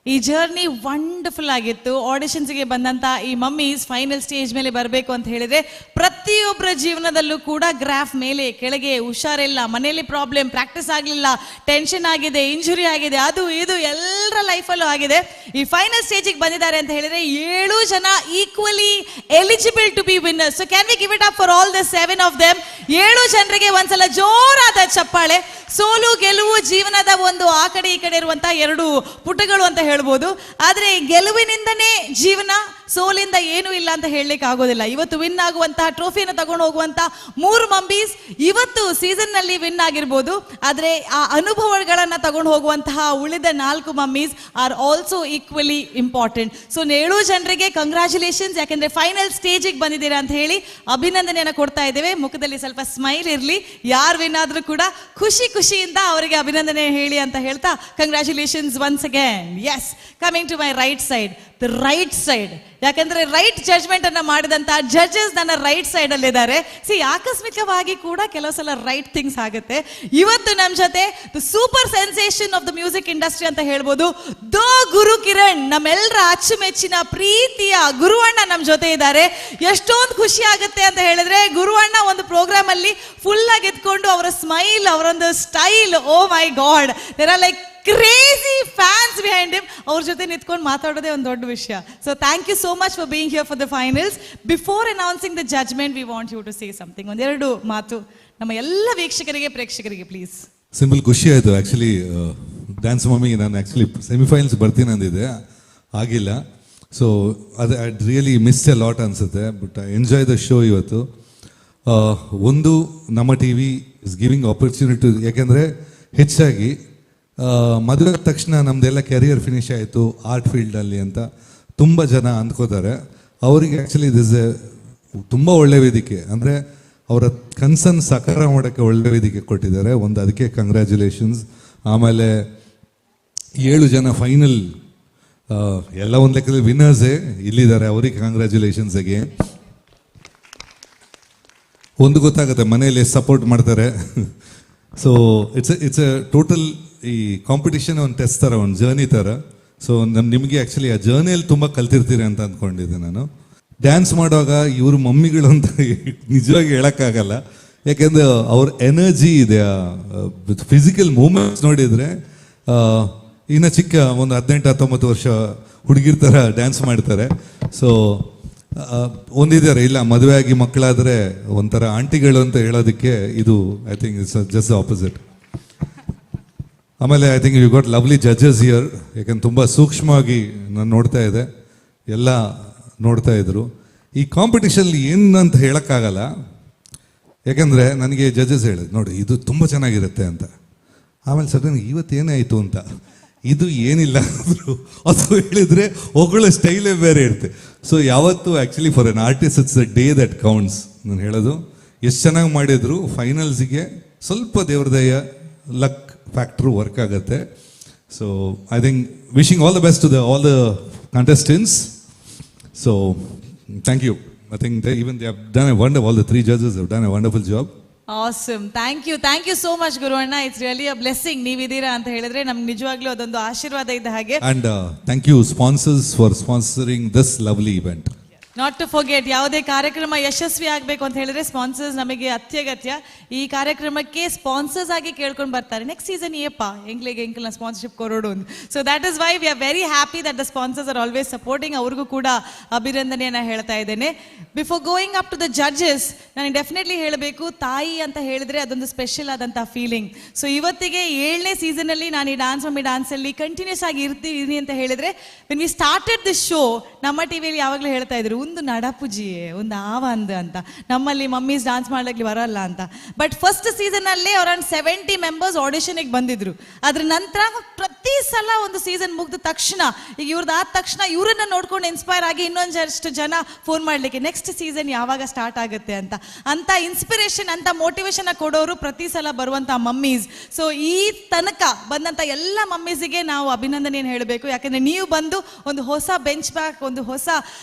ಈ ಜರ್ನಿ ವಂಡರ್ಫುಲ್ ಆಗಿತ್ತು. ಆಡಿಷನ್ಸ್ಗೆ ಬಂದಂಥ ಈ ಮಮ್ಮೀಸ್ ಫೈನಲ್ ಸ್ಟೇಜ್ ಮೇಲೆ ಬರಬೇಕು ಅಂತ ಹೇಳಿದ್ರೆ ಪ್ರತಿಯೊಬ್ಬರ ಜೀವನದಲ್ಲೂ ಕೂಡ ಗ್ರಾಫ್ ಮೇಲೆ ಕೆಳಗೆ, ಹುಷಾರಿಲ್ಲ, ಮನೆಯಲ್ಲಿ ಪ್ರಾಬ್ಲಮ್, ಪ್ರಾಕ್ಟೀಸ್ ಆಗಲಿಲ್ಲ, ಟೆನ್ಷನ್ ಆಗಿದೆ, ಇಂಜುರಿ ಆಗಿದೆ, ಅದು ಇದು ಎಲ್ಲರ ಲೈಫಲ್ಲೂ ಆಗಿದೆ. ಈ ಫೈನಲ್ ಸ್ಟೇಜಿಗೆ ಬಂದಿದ್ದಾರೆ ಅಂತ ಹೇಳಿದ್ರೆ 7 ಜನ equally eligible to be winners. So can we give it up for all the 7 of them? 7 ಜನರಿಗೆ ಒಂದ್ಸಲ ಜೋರಾದ ಚಪ್ಪಾಳೆ. ಸೋಲು ಗೆಲುವು ಜೀವನದ ಒಂದು ಆ ಕಡೆ ಈ ಕಡೆ ಇರುವಂತಹ 2 ಪುಟಗಳು ಅಂತ ಹೇಳ್ಬೋದು. ಆದ್ರೆ ಗೆಲುವಿನಿಂದನೇ ಜೀವನ, ಸೋಲಿಂದ ಏನೂ ಇಲ್ಲ ಅಂತ ಹೇಳಲಿಕ್ಕೆ ಆಗೋದಿಲ್ಲ. ಇವತ್ತು ವಿನ್ ಆಗುವಂತಹ, ಟ್ರೋಫಿಯನ್ನು ತಗೊಂಡು ಹೋಗುವಂತಹ ಮೂರು ಮಮ್ಮೀಸ್ ಇವತ್ತು ಸೀಸನ್ ನಲ್ಲಿ ವಿನ್ ಆಗಿರ್ಬೋದು. ಆದ್ರೆ ಆ ಅನುಭವಗಳನ್ನ ತಗೊಂಡು ಹೋಗುವಂತಹ ಉಳಿದ ನಾಲ್ಕು mummies are also equally important. So ಏಳು ಜನರಿಗೆ ಕಂಗ್ರ್ಯಾಚುಲೇಷನ್ಸ್, ಯಾಕೆಂದ್ರೆ ಫೈನಲ್ ಸ್ಟೇಜಿಗೆ ಬಂದಿದ್ದೀರಾ ಅಂತ ಹೇಳಿ ಅಭಿನಂದನೆಯನ್ನು ಕೊಡ್ತಾ ಇದ್ದೇವೆ. ಮುಖದಲ್ಲಿ ಸ್ವಲ್ಪ ಸ್ಮೈಲ್ ಇರಲಿ, ಯಾರು ವಿನ್ ಆದ್ರೂ ಕೂಡ ಖುಷಿ ಖುಷಿಯಿಂದ ಅವರಿಗೆ ಅಭಿನಂದನೆ ಹೇಳಿ ಅಂತ ಹೇಳ್ತಾ congratulations once again. Yes, coming to my right side, the right side, ಯಾಕಂದ್ರೆ ರೈಟ್ ಜಡ್ಜ್ಮೆಂಟ್ ಅನ್ನ ಮಾಡಿದಂತ ಜಡ್ಜಸ್ ನನ್ನ ರೈಟ್ ಸೈಡ್ ಅಲ್ಲಿ ಇದ್ದಾರೆ. ಸಿ, ಆಕಸ್ಮಿಕವಾಗಿ ಕೂಡ ಕೆಲವು ಸಲ ರೈಟ್ ಥಿಂಗ್ಸ್ ಆಗುತ್ತೆ. ಇವತ್ತು ನಮ್ಮ ಜೊತೆ the super sensation of the music industry ಅಂತ ಹೇಳ್ಬೋದು, the ಗುರು ಕಿರಣ್, ನಮ್ಮೆಲ್ಲರ ಅಚ್ಚುಮೆಚ್ಚಿನ ಪ್ರೀತಿಯ ಗುರುವಣ್ಣ ನಮ್ಮ ಜೊತೆ ಇದ್ದಾರೆ. ಎಷ್ಟೊಂದು ಖುಷಿ ಆಗುತ್ತೆ ಅಂತ ಹೇಳಿದ್ರೆ, ಗುರುವಣ್ಣ ಒಂದು ಪ್ರೋಗ್ರಾಮ್ ಅಲ್ಲಿ ಫುಲ್ ಆಗಿ ಎತ್ಕೊಂಡು ಅವರ ಸ್ಮೈಲ್, ಅವರೊಂದು style, oh my god, there are like crazy fans behind him. ಅವ್ರ ಜೊತೆ ನಿಂತ್ಕೊಂಡು ಮಾತಾಡೋದೇ ಒಂದು ದೊಡ್ಡ ವಿಷಯ. So thank you so much for being here for the finals. Before announcing the judgement, we want you to say something, ಒಂದೆರಡು ಮಾತು ನಮ್ಮ ಎಲ್ಲ ವೀಕ್ಷಕರಿಗೆ, ಪ್ರೇಕ್ಷಕರಿಗೆ ಪ್ಲೀಸ್. ಸಿಂಪಲ್ ಖುಷಿ ಆಯಿತು ಆ್ಯಕ್ಚುಲಿ. ಡ್ಯಾನ್ಸ್ ಮಮ್ಮಿಗೆ ನಾನು ಆ್ಯಕ್ಚುಲಿ ಸೆಮಿಫೈನಲ್ಸ್ ಬರ್ತೀನಿ ಅಂದಿದ್ದೆ, ಆಗಿಲ್ಲ. ಸೊ ಅದು I really miss a lot ಅನಿಸುತ್ತೆ, but I enjoy the show ಇವತ್ತು. ಒಂದು ನಮ್ಮ ಟಿವಿ is giving opportunity, ಯಾಕೆಂದರೆ ಹೆಚ್ಚಾಗಿ ಮದುವೆ ಆದ ತಕ್ಷಣ ನಮ್ಮದೆಲ್ಲ ಕೆರಿಯರ್ ಫಿನಿಶ್ ಆಯಿತು ಆರ್ಟ್ ಫೀಲ್ಡಲ್ಲಿ ಅಂತ ತುಂಬ ಜನ ಅಂದ್ಕೋತಾರೆ. ಅವರಿಗೆ ಆ್ಯಕ್ಚುಲಿ this A ತುಂಬ ಒಳ್ಳೆ ವೇದಿಕೆ, ಅಂದರೆ ಅವರ ಕನಸನ್ನು ಸಾಕಾರ ಮಾಡೋಕ್ಕೆ ಒಳ್ಳೆ ವೇದಿಕೆ ಕೊಟ್ಟಿದ್ದಾರೆ. ಒಂದು ಅದಕ್ಕೆ ಕಂಗ್ರ್ಯಾಚುಲೇಷನ್ಸ್. ಆಮೇಲೆ 7 ಜನ ಫೈನಲ್ ಎಲ್ಲ ಒಂದು ಲೆಕ್ಕದಲ್ಲಿ ವಿನ್ನರ್ಸೇ ಇಲ್ಲಿದ್ದಾರೆ, ಅವರಿಗೆ ಕಂಗ್ರ್ಯಾಚುಲೇಷನ್ಸ್ ಅಗೇನ್. ಒಂದು ಗೊತ್ತಾಗುತ್ತೆ ಮನೆಯಲ್ಲಿ ಸಪೋರ್ಟ್ ಮಾಡ್ತಾರೆ. So it's a total ಈ ಕಾಂಪಿಟಿಷನ್ ಒಂದು ಟೆಸ್ಟ್ ಥರ, ಒಂದು ಜರ್ನಿ ಥರ. ಸೊ ನಿಮಗೆ ಆ್ಯಕ್ಚುಲಿ ಆ ಜರ್ನಿಯಲ್ಲಿ ತುಂಬ ಕಲ್ತಿರ್ತೀರಿ ಅಂತ ಅಂದ್ಕೊಂಡಿದ್ದೆ ನಾನು. ಡ್ಯಾನ್ಸ್ ಮಾಡುವಾಗ ಇವರು ಮಮ್ಮಿಗಳು ಅಂತ ನಿಜವಾಗಿ ಹೇಳೋಕ್ಕಾಗಲ್ಲ, ಯಾಕೆಂದರೆ ಅವ್ರ ಎನರ್ಜಿ ಇದೆ, ಫಿಸಿಕಲ್ ಮೂಮೆಂಟ್ಸ್ ನೋಡಿದರೆ ಇನ್ನು ಚಿಕ್ಕ ಒಂದು 18-19 ವರ್ಷ ಹುಡುಗಿರ್ ಥರ ಡ್ಯಾನ್ಸ್ ಮಾಡ್ತಾರೆ. ಸೊ ಒಂದಿದ್ದಾರೆ ಇಲ್ಲ, ಮದುವೆ ಆಗಿ ಮಕ್ಕಳಾದರೆ ಒಂಥರ ಆಂಟಿಗಳು ಅಂತ ಹೇಳೋದಕ್ಕೆ ಇದು I think it's just opposite. ಆಮೇಲೆ I think you got lovely judges here, ಯಾಕಂದ್ರೆ ತುಂಬ ಸೂಕ್ಷ್ಮವಾಗಿ ನಾನು ನೋಡ್ತಾ ಇದ್ದೆ, ಎಲ್ಲ ನೋಡ್ತಾ ಇದ್ರು. ಈ ಕಾಂಪಿಟಿಷನ್ ಏನಂತ ಹೇಳೋಕ್ಕಾಗಲ್ಲ, ಯಾಕಂದರೆ ನನಗೆ ಜಡ್ಜಸ್ ಹೇಳಿದ್ರು ನೋಡಿ ಇದು ತುಂಬ ಚೆನ್ನಾಗಿರುತ್ತೆ ಅಂತ. ಆಮೇಲೆ ಸಡನ್ ಇವತ್ತೇನಾಯಿತು ಅಂತ, ಇದು ಏನಿಲ್ಲ ಅಂದರು, ಅದು ಹೇಳಿದರೆ ಹೊಗಳೋ ಸ್ಟೈಲೇ ಬೇರೆ ಇರುತ್ತೆ. ಸೊ ಯಾವತ್ತೂ actually for an artist it's the day that counts. ನಾನು ಹೇಳೋದು ಎಷ್ಟು ಚೆನ್ನಾಗಿ ಮಾಡಿದ್ರು ಫೈನಲ್ಸಿಗೆ ಸ್ವಲ್ಪ ದೇವ್ರ ದಯ, ಲಕ್ ಫ್ಯಾಕ್ಟ್ರು ವರ್ಕ್ ಆಗುತ್ತೆ. So I think wishing all the best to the all the contestants. So thank you. I think even they have done a wonder, all the 3 judges have done a wonderful job. Awesome, thank you, thank you so much ಗುರುವಣ್ಣ. It's really a blessing ನೀವಿದ್ದೀರಾ ಅಂತ ಹೇಳಿದ್ರೆ ನಮ್ಗೆ ನಿಜವಾಗ್ಲೂ ಅದೊಂದು ಆಶೀರ್ವಾದ ಇದ್ದ ಹಾಗೆ. And thank you sponsors for sponsoring this lovely event. Not to forget, ಯಾವುದೇ ಕಾರ್ಯಕ್ರಮ ಯಶಸ್ವಿ ಆಗಬೇಕು ಅಂತ ಹೇಳಿದ್ರೆ ಸ್ಪಾನ್ಸರ್ಸ್ ನಮಗೆ ಅತ್ಯಗತ್ಯ. ಈ ಕಾರ್ಯಕ್ರಮಕ್ಕೆ ಸ್ಪಾನ್ಸರ್ಸ್ ಆಗಿ ಕೇಳ್ಕೊಂಡು ಬರ್ತಾರೆ, ನೆಕ್ಸ್ಟ್ ಸೀಸನ್ ಏಪ್ಪ ಎಂಗ್ಲಿಗೆ ಎಂಕಲ್ನ ಸ್ಪಾನ್ಸರ್ಶಿಪ್ ಕೊರೋಡು. So that is why we are very happy that the sponsors are always supporting. ಅವ್ರಿಗೂ ಕೂಡ ಅಭಿನಂದನೆಯನ್ನು ಹೇಳ್ತಾ ಇದ್ದೇನೆ. Before going up to the judges, ನಾನು ಡೆಫಿನೆಟ್ಲಿ ಹೇಳಬೇಕು, ತಾಯಿ ಅಂತ ಹೇಳಿದ್ರೆ ಅದೊಂದು ಸ್ಪೆಷಲ್ ಆದಂಥ ಫೀಲಿಂಗ್. ಸೊ ಇವತ್ತಿಗೆ 7ನೇ ಸೀಸನಲ್ಲಿ ನಾನು ಈ ಡಾನ್ಸ್ ಮಮ್ಮಿ ಡಾನ್ಸಲ್ಲಿ ಕಂಟಿನ್ಯೂಸ್ ಆಗಿ ಇರ್ತೀನಿ ಅಂತ ಹೇಳಿದ್ರೆ, when we started this show ನಮ್ಮ ಟಿ ವಿಯಲ್ಲಿ ಯಾವಾಗಲೂ ಹೇಳ್ತಾ ಇದ್ರು, ಒಂದು ನಡಪುಜಿಯೇ ಒಂದು ಆವಂದು ಅಂತ, ನಮ್ಮಲ್ಲಿ ಮಮ್ಮೀಸ್ ಡಾನ್ಸ್ ಮಾಡ್ಲಿಕ್ಕೆ ಬರಲ್ಲ ಅಂತ. ಬಟ್ ಫಸ್ಟ್ ಸೀಸನಲ್ಲಿ ಅರೌಂಡ್ 70 ಮೆಂಬರ್ಸ್ ಆಡಿಷನಿಗೆ ಬಂದಿದ್ರು. ಅದ್ರ ನಂತರ ಪ್ರತಿ ಸಲ ಒಂದು ಸೀಸನ್ ಮುಗಿದ ತಕ್ಷಣ, ಈಗ ಇವ್ರದ್ದು ಆದ ತಕ್ಷಣ ಇವರನ್ನ ನೋಡ್ಕೊಂಡು ಇನ್ಸ್ಪೈರ್ ಆಗಿ ಇನ್ನೊಂದಷ್ಟು ಜನ ಫೋನ್ ಮಾಡಲಿಕ್ಕೆ ನೆಕ್ಸ್ಟ್ ಸೀಸನ್ ಯಾವಾಗ ಸ್ಟಾರ್ಟ್ ಆಗುತ್ತೆ ಅಂತ, ಅಂತ ಇನ್ಸ್ಪಿರೇಷನ್, ಅಂತ ಮೋಟಿವೇಶನ್ ಕೊಡೋರು ಪ್ರತಿ ಸಲ ಬರುವಂಥ ಮಮ್ಮೀಸ್. ಸೊ ಈ ತನಕ ಬಂದಂಥ ಎಲ್ಲ ಮಮ್ಮೀಸಿಗೆ ನಾವು ಅಭಿನಂದನೆಯನ್ನು ಹೇಳಬೇಕು, ಯಾಕಂದರೆ ನೀವು ಬಂದು ಒಂದು ಹೊಸ ಬೆಂಚ್ ಬ್ಯಾಕ್, ಒಂದು ಹೊಸ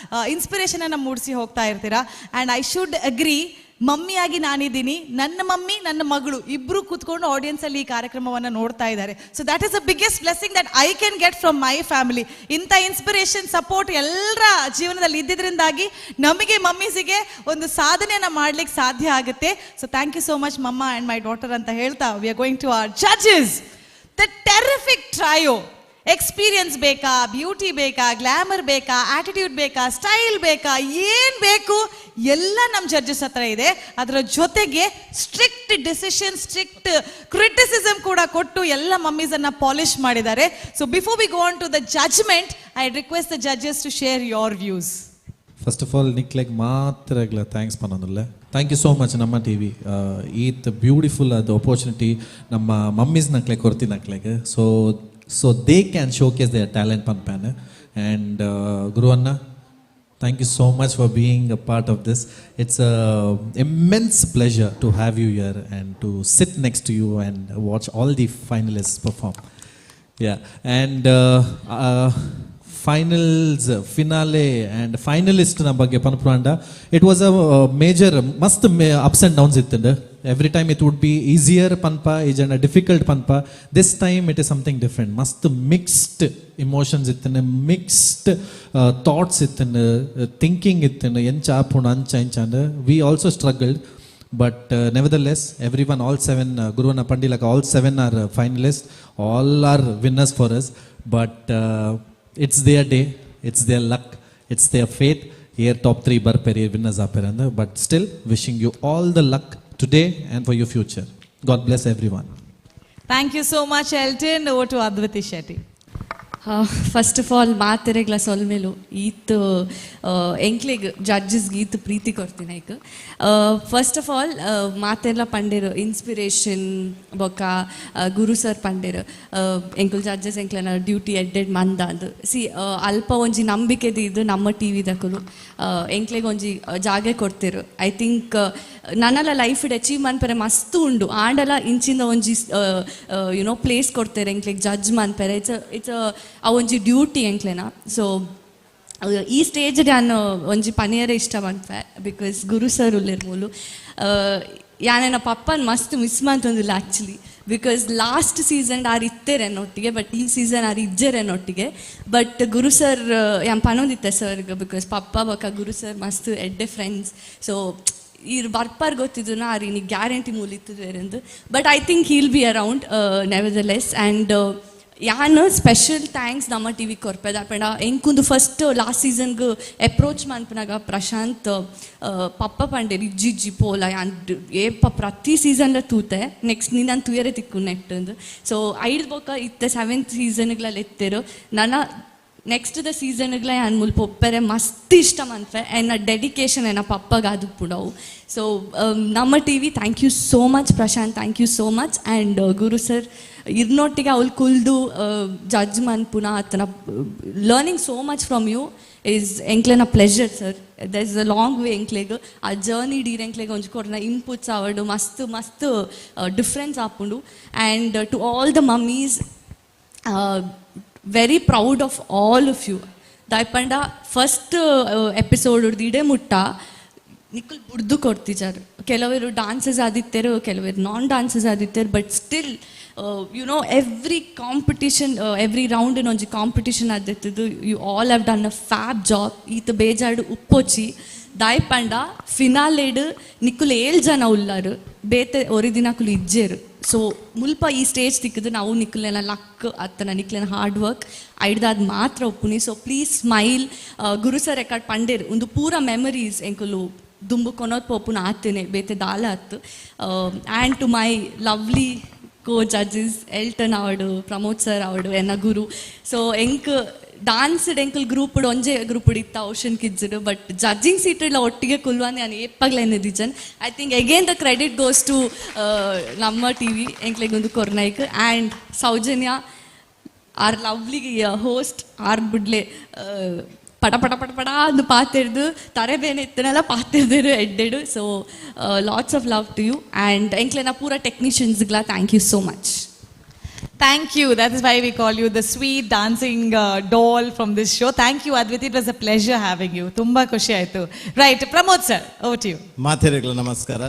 ಇನ್ಸ್ಪಿರೇಷನ್ ಅನ್ನು ಮೂಡಿಸಿ ಹೋಗ್ತಾ ಇರ್ತೀರಾ. ಆ್ಯಂಡ್ I should agree, ಮಮ್ಮಿಯಾಗಿ ನಾನಿದ್ದೀನಿ, ನನ್ನ ಮಮ್ಮಿ ನನ್ನ ಮಗಳು ಇಬ್ಬರು ಕೂತ್ಕೊಂಡು ಆಡಿಯನ್ಸಲ್ಲಿ ಈ ಕಾರ್ಯಕ್ರಮವನ್ನು ನೋಡ್ತಾ ಇದ್ದಾರೆ. So that is the biggest blessing that I can get from my family. ಇಂಥ ಇನ್ಸ್ಪಿರೇಷನ್, ಸಪೋರ್ಟ್ ಎಲ್ಲರ ಜೀವನದಲ್ಲಿ ಇದ್ದಿದ್ರಿಂದಾಗಿ ನಮಗೆ ಮಮ್ಮೀಸಿಗೆ ಒಂದು ಸಾಧನೆಯನ್ನು ಮಾಡ್ಲಿಕ್ಕೆ ಸಾಧ್ಯ ಆಗುತ್ತೆ. So thank you so much mamma and my daughter ಅಂತ ಹೇಳ್ತಾ we are going to our judges. The terrific trio. Experience ಬೇಕಾ, ಬ್ಯೂಟಿ ಬೇಕಾ, ಗ್ಲ್ಯಾಮರ್ ಬೇಕಾ, ಆಟಿಟ್ಯೂಡ್ ಬೇಕಾ, ಸ್ಟೈಲ್ ಬೇಕಾ, ಏನು ಬೇಕು ಎಲ್ಲ ನಮ್ಮ ಜಡ್ಜಸ್ ಹತ್ರ ಇದೆ. ಅದರ ಜೊತೆಗೆ ಸ್ಟ್ರಿಕ್ಟ್ ಡಿಸಿಷನ್, ಸ್ಟ್ರಿಕ್ಟ್ ಕ್ರಿಟಿಸಿಸಮ್ ಕೂಡ ಕೊಟ್ಟು ಎಲ್ಲ ಮಮ್ಮೀಸನ್ನು ಪಾಲಿಷ್ ಮಾಡಿದ್ದಾರೆ. So before we go on to the judgement, I request the judges to share your views. First of all ನಿಕ್ಲೆಗ್ ಮಾತ್ರಗ್ಲ thanks ಪನ್ನೊಂದುಲ್ಲೆ. Thank you so much Namma TV ಈತ್ ಬ್ಯೂಟಿಫುಲ್ ಅದು opportunity ನಮ್ಮ ಮಮ್ಮೀಸ್ ನಕ್ಲೆ ಕೊರ್ತಿ ನಕ್ಲೆಗ್, so they can showcase their talent ಪನ್ಪ್ಯಾನ್. And Guru Anna, thank you so much for being a part of this. It's a immense pleasure to have you here and to sit next to you and watch all the finalists perform. Yeah, and finals, finale and finalist ನ ಬಗ್ಗೆ ಪನ್ಪುಂಡ, it was a major ಮಸ್ತ್ ups and downs ಇತ್ತಂಡು. Every time it would be easier ಪನ್ಪ ಈಜಂಡ difficult ಪನ್ಪ. This time it is something different. ಮಸ್ತ್ mixed emotions ಇತ್ತಂಡು, ಮಿಕ್ಸ್ಡ್ ಥಾಟ್ಸ್ ಇತ್ತಂಡು, ಥಿಂಕಿಂಗ್ ಇತ್ತಂಡು, ಎಂಚ ಆಪುಂಡು ಅಂಚ ಇಂಚ. We also struggled, but nevertheless everyone, all seven, ಗುರುವನ ಪಂಡಿಲಕ all seven are finalist, all are winners for us. But it's their day, it's their luck, it's their fate. Here top 3 ಬರ್ಪೇರಿ, winners ಆಪೇರ್ ಅಂದ. But still wishing you all the luck today and for your future. God bless everyone. Thank you so much, Elton. Over to Adviti Shetty. First of all ಮಾತೆರೆಗ್ಲ ಸೊಲ್ಮೆಲು ಈತ್ ಎಂಕ್ಲೆಗ್ ಜಡ್ಜಸ್ಗೆ ಈತ್ ಪ್ರೀತಿ ಕೊರ್ತೀನಿ ಐಕ್. First of ಆಲ್ ಮಾತೆಲ್ಲ ಪಂಡೇರು inspiration ಬೊಕ್ಕ ಗುರು sir ಪಂಡೇರು ಎಂಕುಲ್ judges ಎಂಕ್ಲೆನ duty ಎಡ್ಡೆಡ್ ಮಂದ ಅಂದ್. ಸಿ, ಅಲ್ಪ ಒಂಜಿ ನಂಬಿಕೆ ಇದು ನಮ್ಮ ಟಿ ವಿದಕುಲು ಎಂಕ್ಲೆಗ್ ಒಂಜಿ ಜಾಗೆ ಕೊಡ್ತಿರು. I think ನನಲ ಲೈಫ್ ಅಚೀವ್ ಮನ್ಪೆರೆ ಮಸ್ತ್ ಉಂಡು, ಆಂಡಲ ಇಂಚಿಂದ ಒಂಜಿ ಯುನೋ ಪ್ಲೇಸ್ ಕೊಡ್ತೇರೆ ಎಂಕ್ಲೆಗ್ ಜಡ್ಜ್ ಮನ್ಪೆರೆ. It's it's ಆ ಒಂಜಿ ಡ್ಯೂಟಿ ಎಂಕ್ಲೆನ. ಸೊ ಈ ಸ್ಟೇಜ್ ಯಾನ್ ಒಂಜಿ ಪನಿಯರೆ ಇಷ್ಟ ಮನ್ಪೆ, because Guru sir ಉಲ್ಲೆರ್ ಮೂಲು. ಯಾನೆನ ಪಪ್ಪನ್ ಮಸ್ತ್ ಮಿಸ್ ಮಂತೊಂದಿಲ್ಲ ಆ್ಯಕ್ಚುಲಿ, because last season ಆರ್ ಇತ್ತೇರೆ ಎನ್ನೊಟ್ಟಿಗೆ, ಬಟ್ ಈ ಸೀಸನ್ ಆರ್ ಇಜ್ಜೆರೆ ಎನ್ನೊಟ್ಟಿಗೆ. ಬಟ್ ಗುರು ಸರ್ ಯಾನ್ ಪನೊಂದಿತ್ತೆ ಸರ್ಗ್, because ಪಪ್ಪ ಬೊಕ್ಕ ಗುರು ಸರ್ ಮಸ್ತ್ ಎಡ್ಡೆ ಫ್ರೆಂಡ್ಸ್. ಸೊ ಈರ್ ಬರ್ಪಾರ್ ಗೊತ್ತಿದ್ದು ಆರ್ ಇನಿ ಗ್ಯಾರಂಟಿ ಮೂಲಿತ್ತದು. But I think he'll be around nevertheless. And ಯಾನ್ special thanks Namma T V ಕೊರ್ಪೆದ ಪಂಡ ಎಂಕೊಂದು ಫಸ್ಟ್ ಲಾಸ್ಟ್ ಸೀಸನ್ಗೆ ಅಪ್ರೋಚ್ ಮನ್ಪನಾಗ ಪ್ರಶಾಂತ್ ಪಪ್ಪ ಪಂಡೇರ್ ಇಜ್ಜಿ ಇಜ್ಜಿ ಪೋಲ ಯಾನ್ ಏಪ ಪ್ರತಿ ಸೀಸನ್ಲ ತೂತೆ, ನೆಕ್ಸ್ಟ್ ನೀನು ತುಯರೆ ತಿಕ್ಕು ನೆಟ್ ಅಂದು. ಸೊ ಐದು ಬೊಕ್ಕ ಇತ್ತೆ ಸೆವೆಂತ್ ಸೀಸನ್ಗ್ಲ ಎತ್ತೇರು. ನನ್ನ ನೆಕ್ಸ್ಟ್ the ಸೀಸನ್ಗ್ಲ ಯಾನ್ ಮುಲ್ಪ ಒಪ್ಪೆರೆ ಮಸ್ತ್ ಇಷ್ಟ ಮನ್ಪೆ ಎನ್ನ ಡೆಡಿಕೇಶನ್ ಎನ್ನ ಪಪ್ಪಗ ಅದು ಪುಡವು. ಸೊ ನಮ್ಮ TV thank you so much. Prashanth, thank you so much. And Guru sir ಇರ್ನೊಟ್ಟಿಗೆ ಅವ್ಳು ಕುಲ್ದು ಜಡ್ಜ್ ಮನ್ಪುನ ಆತನ learning so much from you is ಎಂಕ್ಲೆನ pleasure sir. There is a long way ಎಂಕ್ಲೆಗ್ ಆ ಜರ್ನಿ ಡೀರ್ ಎಂಕ್ಲೆಗ್ ಒಂಜಿ ಕೊರ್ನ ಇನ್ಪುಟ್ಸ್ ಆವಡು ಮಸ್ತ್ ಮಸ್ತ್ ಡಿಫ್ರೆನ್ಸ್ ಆಪುಂಡು. And to all the mummies, very proud of all of you. ದಾಯಪಂಡ first episode ಇಡೇ ಮುಟ್ಟ ನಿಕ್ಕುಲ್ ಬುಡ್ದು ಕೊಡ್ತಿಜಾರು. ಕೆಲವರು ಡಾನ್ಸಸ್ ಆದಿತ್ತೇರು, ಕೆಲವರು ನಾನ್ ಡಾನ್ಸಸ್ ಆದಿತ್ತೇರು, but still every competition, every round ಒಂಜಿ ಕಾಂಪಿಟಿಷನ್ ಆದಿತ್ತದು. You all have done a fab job. ಈತ ಬೇಜಾಡು ಉಪ್ಪೊಚಿ ದಾಯಪಂಡ ಫಿನಾಲೇಡ್ ನಿಕ್ಕುಲ್ ಏಳು ಜನ ಉಲ್ಲಾರು, ಬೇತೆ ಒರಿದಿನಕುಲು ಇಜ್ಜೇರು. ಸೊ ಮುಲ್ಪ ಈ ಸ್ಟೇಜ್ ತಿಕ್ಕದು ನಾವು ನಿಕ್ಕುಲೆನ ಲಕ್ ಅತ್ತನ ನಿಕ್ಲೆನ ಹಾರ್ಡ್ ವರ್ಕ್ ಐಡ್ದಾದ್ ಮಾತ್ರ ಒಪ್ಪುನಿ. So please smile. Guru sir record ಪಂಡೇರ್ ಒಂದು ಪೂರ ಮೆಮರೀಸ್ ಎಂಕುಲು ದುಂಬು ಕೊನೋದ್ ಪೋಪುನ ಆತೇನೆ ಬೇತೆ ದಾಲ ಅತ್ತು. And to my lovely co judges Elton ಅವಡು, Pramod sir ಅವಡು, ಎನ್ನ ಗುರು. ಸೊ ಎಂಕ್ ಡಾನ್ಸ್ ಎಂಕಲ್ ಗ್ರೂಪ್ ಒಂಜೆ ಗ್ರೂಪ್ ಇತ್ತ ocean kids, but judging seat ಇಲ್ಲ ಒಟ್ಟಿಗೆ ಕುಲ್ವಾನ್ ನಾನು ಏಪಾಗ್ಲ ಎನ್ನದಿಜನ್. I think again the credit goes to ನಮ್ಮ ಟಿ ವಿ ಎಂಕ್ಲೆಗ್ ಒಂದು ಕೊರ್ನೈಕ್. And Soujanya our lovely host R ಬುಡ್ಲೆ ಪಟ ಪಟ ಪಟ ಪಟ ಅಂದು ಪಾತಿರ್ದು ತರೆ ಬೇನೆ ಇತ್ತನೆಲ್ಲ ಪಾತಿರ್ದಿರು ಎಡ್ಡೆಡು. So lots of love to you and ಎಂಕ್ಲೆನ ಪೂರ ಟೆಕ್ನಿಷಿಯನ್ಸ್ಗ್ಲ thank you so much. Thank you. That is why we call you the sweet dancing doll from this show. Thank you, Adviti. It was a pleasure having you. ತುಂಬಾ ಖುಷಿ ಆಯ್ತು. Right, Pramod sir, over to you. ಮಾತೆರೆಗ್ಲ ನಮಸ್ಕಾರ.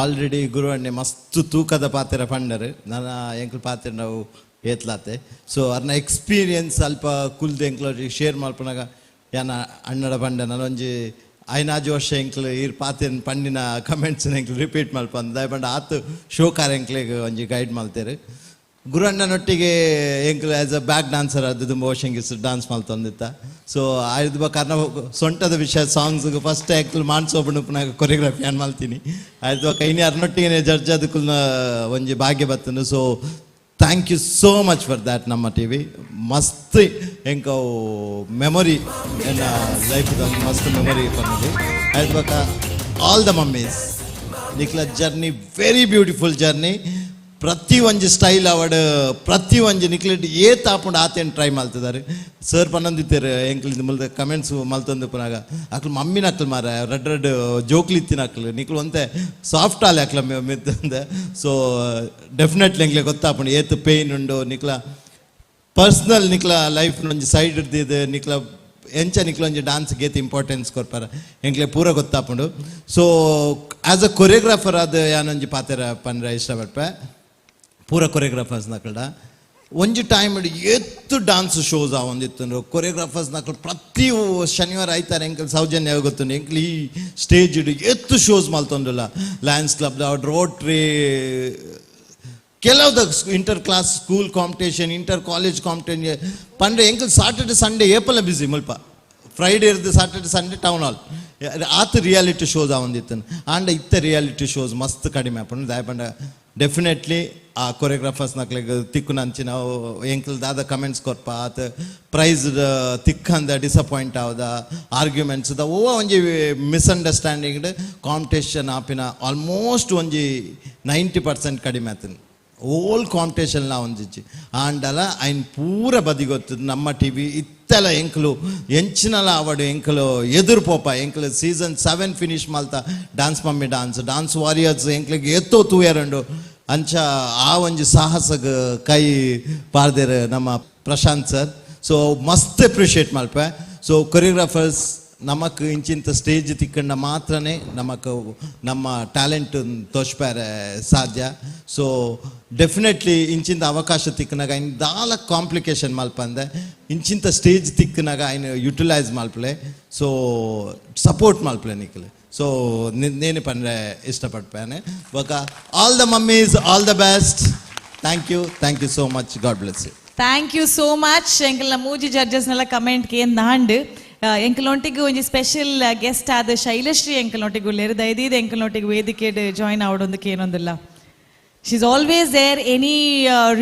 Already ಗುರುವಣ್ಣೆ ಮಸ್ತ್ ತೂಕದ ಪಾತೆರ ಪಂಡರು, ನನ್ನ ಎಂಕ್ಲು ಪಾತೆರ ನಾವು ಏತ್ಲಾತೆ. ಸೊ ಅರ್ನ ಎಕ್ಸ್ಪೀರಿಯನ್ಸ್ ಅಲ್ಪ ಕುಲ್ದು ಎಂಕ್ಲು ಶೇರ್ ಮಲ್ಪನಾಗ ಯಾನ ಅಣ್ಣಡ ಪಂಡ ನಾನೊಂಜಿ ಐನಾಜು ವರ್ಷ ಎಂಕ್ಲು ಈರ್ ಪಾತೆನ್ ಪಂಡಿನ ಕಮೆಂಟ್ಸ್ ಎಂಕ್ಲು ರಿಪೀಟ್ ಮಲ್ಪಂದು ದಾಯ ಪಂಡ ಆತು ಶೋಕಾರ ಎಂಕ್ಲೆಗ್ ಒಂಜಿ ಗೈಡ್ ಮಲ್ತೇರು. ಗುರುಅಣ್ಣನೊಟ್ಟಿಗೆ ಎಂಕ್ಲು ಆ್ಯಸ್ ಅ ಬ್ಯಾಕ್ ಡಾನ್ಸರ್ ಅದು ತುಂಬ ವರ್ಷಂಗಿಸ್ ಡಾನ್ಸ್ ಮಲ್ತೊಂದಿತ್ತ. ಸೊ ಆಯ್ದು ಬೊಕ್ಕ ಅರ್ನ ಸೊಂಟದ ವಿಷಯ ಸಾಂಗ್ಸ್ಗೆ ಫಸ್ಟ್ ಎಂಕ್ಲು ಮಾನ್ಸೋಬುಣಪುನಾಗ ಕೊರಿಯೋಗ್ರಫಿ ಅನ್ ಮಲ್ತೀನಿ. ಆಯ್ದು ಬೊಕ್ಕ ಇನಿ ಅರ್ನೊಟ್ಟಿಗೆ ಜಡ್ಜ್ ಅದಕ್ಕುಲ್ನ ಒಂಜಿ ಭಾಗ್ಯ ಬತ್ತನು. So thank Thank you so much for that. Namma TV ಮಸ್ತ್ ಎಂಕ ಮೆಮೊರಿ, ಎನ್ನ ಲೈಫ್ ಮಸ್ತ್ ಮೆಮೊರಿ ಪನ್ನದು. ಬೊಕ ಆಲ್ the mummies, ನಿಕ್ಲ ಜರ್ನಿ ವೆರಿ ಬ್ಯೂಟಿಫುಲ್ ಜರ್ನಿ. ಪ್ರತಿ ಒಂಜಿ ಸ್ಟೈಲ್ ಅವಡ್, ಪ್ರತಿ ಒಂಜಿ ನಿಕ್ಲೆಟ್ ಏತ್ ಆಪುಂಡು ಆತೇನು ಟ್ರೈ ಮಲ್ತಿದ್ದಾರೆ. ಸರ್ ಪನ್ನೊಂದಿತ್ತೇರು ಎಂಕ್ಲು ಮುಲ್ದ ಕಮೆಂಟ್ಸ್ ಮಲ್ತೊಂದು ಪುನಾಗ ಅಕ್ಲು ಮಮ್ಮಿನ ಅಕ್ಲು ಮಾರ ರಡ್ ರಡ್ ಜೋಕ್ಲಿ ಇತ್ತಿನ ಅಕ್ಲು ನಿಕ್ಲು ಒಂತೆ ಸಾಫ್ಟ್ ಆಲೆ ಅಕ್ಲ ಮಿತ್ತಂದೆ. ಸೊ ಡೆಫಿನೆಟ್ಲಿ ಎಂಕ್ಲೆ ಗೊತ್ತಾಪುಂಡು ಏತ್ ಪೇಯ್ನ್ ಉಂಡು. ನಿಕ್ಲ ಪರ್ಸ್ನಲ್ ನಿಕ್ಲ ಲೈಫ್ ಒಂಜಿ ಸೈಡ್ ಇರ್ದಿದ್ದು ನಿಕ್ಲ ಎಂಚ ನಿಕ್ಲ ಒಂಜಿ ಡಾನ್ಸ್ ಗೇತ್ ಇಂಪಾರ್ಟೆನ್ಸ್ ಕೊರ್ಪಾರ ಎಂಕ್ಲೆ ಪೂರ ಗೊತ್ತಾಪುಂಡು. ಸೊ ಆ್ಯಸ್ ಅ ಕೊರಿಯೋಗ್ರಾಫರ್ ಅದು ಯಾನೊಂಜಿ ಪಾತೆರ ಪಂಡ್ರೆ ಇಷ್ಟಪಡ್ಪೆ. ಪೂರ ಕೊರಿಯೋಗ್ರಾಫರ್ಸ್ ನಕಲ್ಡ ಒಂಜಿ ಟೈಮ್ ಎತ್ತು ಡಾನ್ಸ್ ಶೋಸ್ ಆವೊಂದಿತ್ತು. ಕೊರಿಯೋಗ್ರಾಫರ್ಸ್ ನಕಲ್ ಪ್ರತಿ ಶನಿವಾರ ಐತಾರೆ ಎಂಕಲ್ ಸೌಜನ್ಯ ಗೊತ್ತುಂಡು ಎಂಕಲ್ ಈ ಸ್ಟೇಜ್ ಎತ್ತು ಶೋಸ್ ಮಲ್ತೊಂದುಲ್ಲ. ಲಯನ್ಸ್ ಕ್ಲಬ್, ರೋಟ್ರಿ, ಕೆಲವುದ inter class school competition, inter college competition ಪಂಡ್ರೆ ಎಂಕಲ್ ಸಾಟರ್ಡೆ ಸಂಡೇ ಏಪಲ ಬಿಸಿ ಮುಲ್ಪ. ಫ್ರೈಡೇ ಇರ್ದು ಸಾಟರ್ಡೆ ಸಂಡೇ ಟೌನ್ ಹಾಲ್ ಆತ ರಿಯಾಲಿಟಿ ಶೋಸ್ ಆವೊಂದಿತ್ತು. ಆಂಡ ಇತ್ತ ರಿಯಾಲಿಟಿ ಶೋಸ್ ಮಸ್ತ್ ಕಡಿಮೆ ಆಪುಂಡು. ದಾಯಪಂಡ ಡೆಫಿನೆಟ್ಲಿ ಆ ಕೊರಿಯೋಗ್ರಾಫರ್ಸ್ ನಕ್ಲೆಗ್ ತಿಕ್ಕುನಂಚಿನ ಎಂಕಲ್ ದಾದ ಕಮೆಂಟ್ಸ್ ಕೊರ್ಪ ಆತ ಪ್ರೈಸ್ ತಿಕ್ಕಂದ ಡಿಸಪಾಯಿಂಟ್ ಆವದ ಆರ್ಗ್ಯುಮೆಂಟ್ಸ್ ದ ಓ ಒಂಜಿ ಮಿಸ್ಅಂಡರ್ಸ್ಟ್ಯಾಂಡಿಂಗ್ ಕಾಂಪಿಟೇಷನ್ ಆಪಿನ ಆಲ್ಮೋಸ್ಟ್ ಒಂಜಿ 90% ಕಡಿಮೆ ಆತನ ಓಲ್ ಕಾಂಪಿಟೇಷನ್ ಒಂಜಿಜ್ಜಿ. ಆಂಡಲ ಐನ್ ಪೂರ ಬದಿಗೊತ್ತು ನಮ್ಮ ಟಿ ವಿ ಇತ್ತೆಲ ಎಂಕಲು ಎಂಚಿನಲ ಅವಡು ಎಂಕಲು ಎದುರು ಪೋಪ ಎಂಕಲು ಸೀಸನ್ 7 ಫಿನಿಶ್ ಮಲ್ತ dance mummy dance, dance warriors ಎಂಕ್ಲಿಗೆ ಎತ್ತೋ ತೂಯರಂಡು. ಅಂಚ ಆ ಒಂಜಿ ಸಾಹಸಗ ಕೈ ಪಾರ್ದೇರು ನಮ್ಮ ಪ್ರಶಾಂತ್ ಸರ್. ಸೊ ಮಸ್ತ್ ಅಪ್ರಿಷಿಯೇಟ್ ಮಲ್ಪೆ. ಸೊ ಕೊರಿಯೋಗ್ರಾಫರ್ಸ್ ನಮಕ್ ಇಂಚಿಂತ ಸ್ಟೇಜ್ ತಿಕ್ಕಂಡ ಮಾತ್ರನೇ ನಮಕ್ ನಮ್ಮ ಟ್ಯಾಲೆಂಟ್ ತೋಚ್ಪಾರೆ ಸಾಧ್ಯ. ಸೊ ಡೆಫಿನೆಟ್ಲಿ ಇಂಚಿಂತ ಅವಕಾಶ ತಿಕ್ಕನಾಗ ಐನ್ ದಾಲ ಕಾಂಪ್ಲಿಕೇಶನ್ ಮಲ್ಪಂದೆ ಇಂಚಿಂತ ಸ್ಟೇಜ್ ತಿಕ್ಕನಾಗ ಐನ್ ಯುಟಿಲೈಸ್ ಮಲ್ಪಲೆ. ಸೊ ಸಪೋರ್ಟ್ ಮಲ್ಪಲೆ ನಿಕ್ಲೆ. ಸೊ ನೇನು ಪಂಡ್ರೆ ಇಷ್ಟಪಡ್ಪೇನೆ. ಬೊಕ all the mummies all the best. Thank you, thank you so much. God bless you. Thank you so much. ಎಂಕಲ್ನ ಮೂಜಿ ಜಡ್ಜಸ್ನೆಲ್ಲ ಕಮೆಂಟ್ ಕೇನ್ ದಾಂಡ್ ಎಂಕಲೊಂಟಿಗೆ ಒಂಜಿ ಸ್ಪೆಷಲ್ ಗೆಸ್ಟ್ ಆದ ಶೈಲಶ್ರೀ ಎಂಕಲೊಂಟಿಗೆ ಉಲ್ಲೇರು. ದಯದೀದ್ ಎಂಕಲೊಂಟಿಗೆ ವೇದಿಕೆ join ಆವಡೊಂದಕ್ಕೆ ಏನೊಂದಿಲ್ಲ. She is always there. Any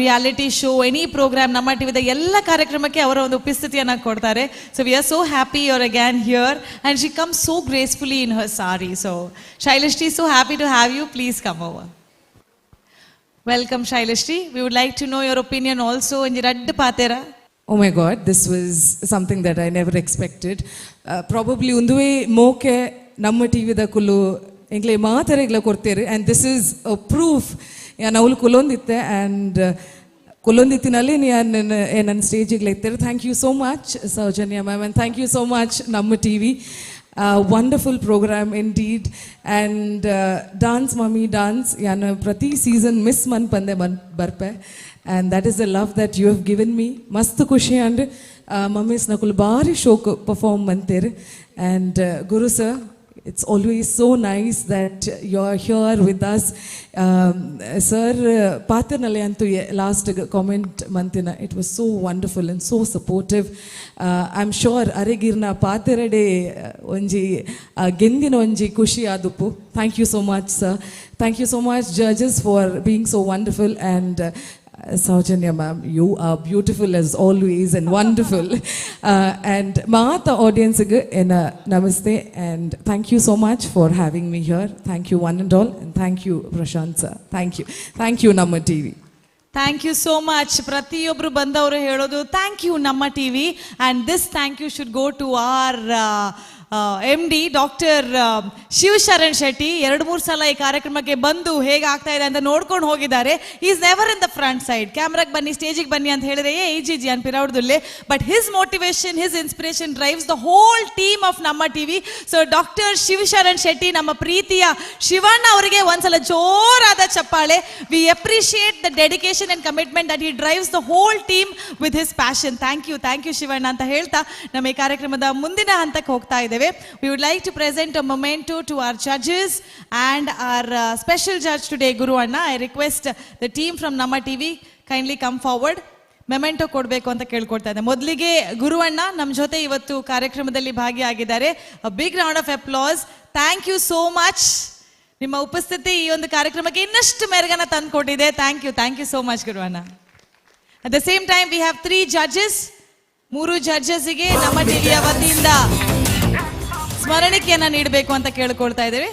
reality show, any program, ನಮ್ಮ ಟಿವಿದ ಎಲ್ಲ ಕಾರ್ಯಕ್ರಮಕ್ಕೆ ಅವರ ಒಂದು ಉಪಸ್ಥಿತಿಯನ್ನು ಕೊಡ್ತಾರೆ. So we are so happy you're again here and she come so gracefully in her sari. So Shailashree, so happy to have you. Please come over. Welcome Shailashree. We would like to know your opinion also. ಒಂಜಿ ರಡ್ಡ್ ಪಾತೆರ. Oh my God, this was something that I never expected. Probably ಉಂದುವೆ ಮೋಕೆ ನಮ್ಮ ಟಿವಿದ Kullu ಎಂಕ್ಲೆ ಮಾತೆರೆಗ್ಲ ಕೊಡ್ತೇರು. And this is a proof. ಯಾನ್ ಅವ್ಲು ಕುಲೊಂದಿತ್ತೆ and ಕುಲೊಂದಿತ್ತಿನಲ್ಲಿ ಯಾನ್ ನನ್ನ ಸ್ಟೇಜಿಗೆ ಇತ್ತೇರು. Thank you so much Soujanya ma'am and thank you so much ನಮ್ಮ TV. Wonderful program indeed. And dance mummy dance ಯಾನ್ ಪ್ರತಿ season miss ಮನ್ ಪಂದೆ ಮನ್ ಬರ್ಪೆ. And that is the love that you have given me. ಮಸ್ತ್ ಖುಷಿ and mummies Nakul ಭಾರಿ ಶೋಕ್ perform ಮಂತೇರು. And Guru sir, it's always so nice that you are here with us. Sir, ಪಾತ್ರನಲ್ಲೇ ಅಂತೂ ಲಾಸ್ಟ್ ಕಾಮೆಂಟ್ ಮಂತಿನ it was so wonderful and so supportive. I am sure ಅರೆಗಿರ್ನ ಪಾತೆರಡೆ ಒಂಜಿ ಗೆಂದಿನ ಒಂಜಿ ಖುಷಿ ಆದುಪ್ಪು. Thank you so much sir. Thank you so much judges for being so wonderful. And Saujanya ma'am, you are beautiful as always and wonderful. And ಮಾತ audience ಎನ್ನ namaste and thank you so much for having me here. Thank you one and all and thank you Prashant sir. Thank you. Thank you Namma TV. Thank you so much. ಪ್ರತಿಯೊಬ್ಬರು ಬಂದವರು ಹೇಳೋದು thank you ನಮ್ಮ TV. And this thank you should go to our MD doctor Shivasharan Shetty. 2-3 ಸಲ ಈ ಕಾರ್ಯಕ್ರಮಕ್ಕೆ ಬಂದು ಹೇಗೆ ಆಗ್ತಾ ಇದೆ ಅಂತ ನೋಡ್ಕೊಂಡು ಹೋಗಿದ್ದಾರೆ. Is never in the front side. ಕ್ಯಾಮ್ರಾಗೆ ಬನ್ನಿ, ಸ್ಟೇಜಿಗೆ ಬನ್ನಿ ಅಂತ ಹೇಳಿದ್ರೆ ಏ ಈಜಿ ಜಿ ಅನ್ಪಿರವ್ರದುಲ್ಲೆ. But his motivation, his inspiration drives the whole team of Namma TV. ಸೊ ಡಾಕ್ಟರ್ ಶಿವಶರಣ್ ಶೆಟ್ಟಿ, ನಮ್ಮ ಪ್ರೀತಿಯ ಶಿವಣ್ಣ ಅವರಿಗೆ ಒಂದ್ಸಲ ಜೋರಾದ ಚಪ್ಪಾಳೆ. We appreciate the dedication and commitment that he drives the whole team with his passion. Thank you, thank you Shivanna ಅಂತ ಹೇಳ್ತಾ ನಮ್ಮ ಈ ಕಾರ್ಯಕ್ರಮದ ಮುಂದಿನ ಹಂತಕ್ಕೆ ಹೋಗ್ತಾ ಇದ್ದೇವೆ. We would like to present a memento to our judges and our special judge today, Guru Anna. I request the team from Namma TV kindly come forward. Memento ಕೊಡಬೇಕು ಅಂತ ಕೇಳ್ಕೊಳ್ತಾ ಇದ್ದೆ. ಮೊದಲಿಗೆ ಗುರು ಅಣ್ಣ ನಮ್ಮ ಜೊತೆ ಇವತ್ತು ಕಾರ್ಯಕ್ರಮದಲ್ಲಿ ಭಾಗಿಯಾಗಿದ್ದಾರೆ. Big round of applause. Thank you so much. ನಿಮ್ಮ ಉಪಸ್ಥಿತಿ ಈ ಒಂದು ಕಾರ್ಯಕ್ರಮಕ್ಕೆ ಇನ್ನಷ್ಟು ಮೆರುಗನ್ನ ತಂದುಕೊಟ್ಟಿದೆ. Thank you, thank you so much Guru Anna. At the same time we have 3 judges. 3 ಜಡ್ಜಸ್ಗೆ ನಮ್ಮ ಟಿವಿಯ ವತಿಯಿಂದ ಸ್ಮರಣಿಕೆಯನ್ನ ನೀಡಬೇಕು ಅಂತ ಕೇಳಿಕೊಳ್ತಾ ಇದ್ದೇವೆ.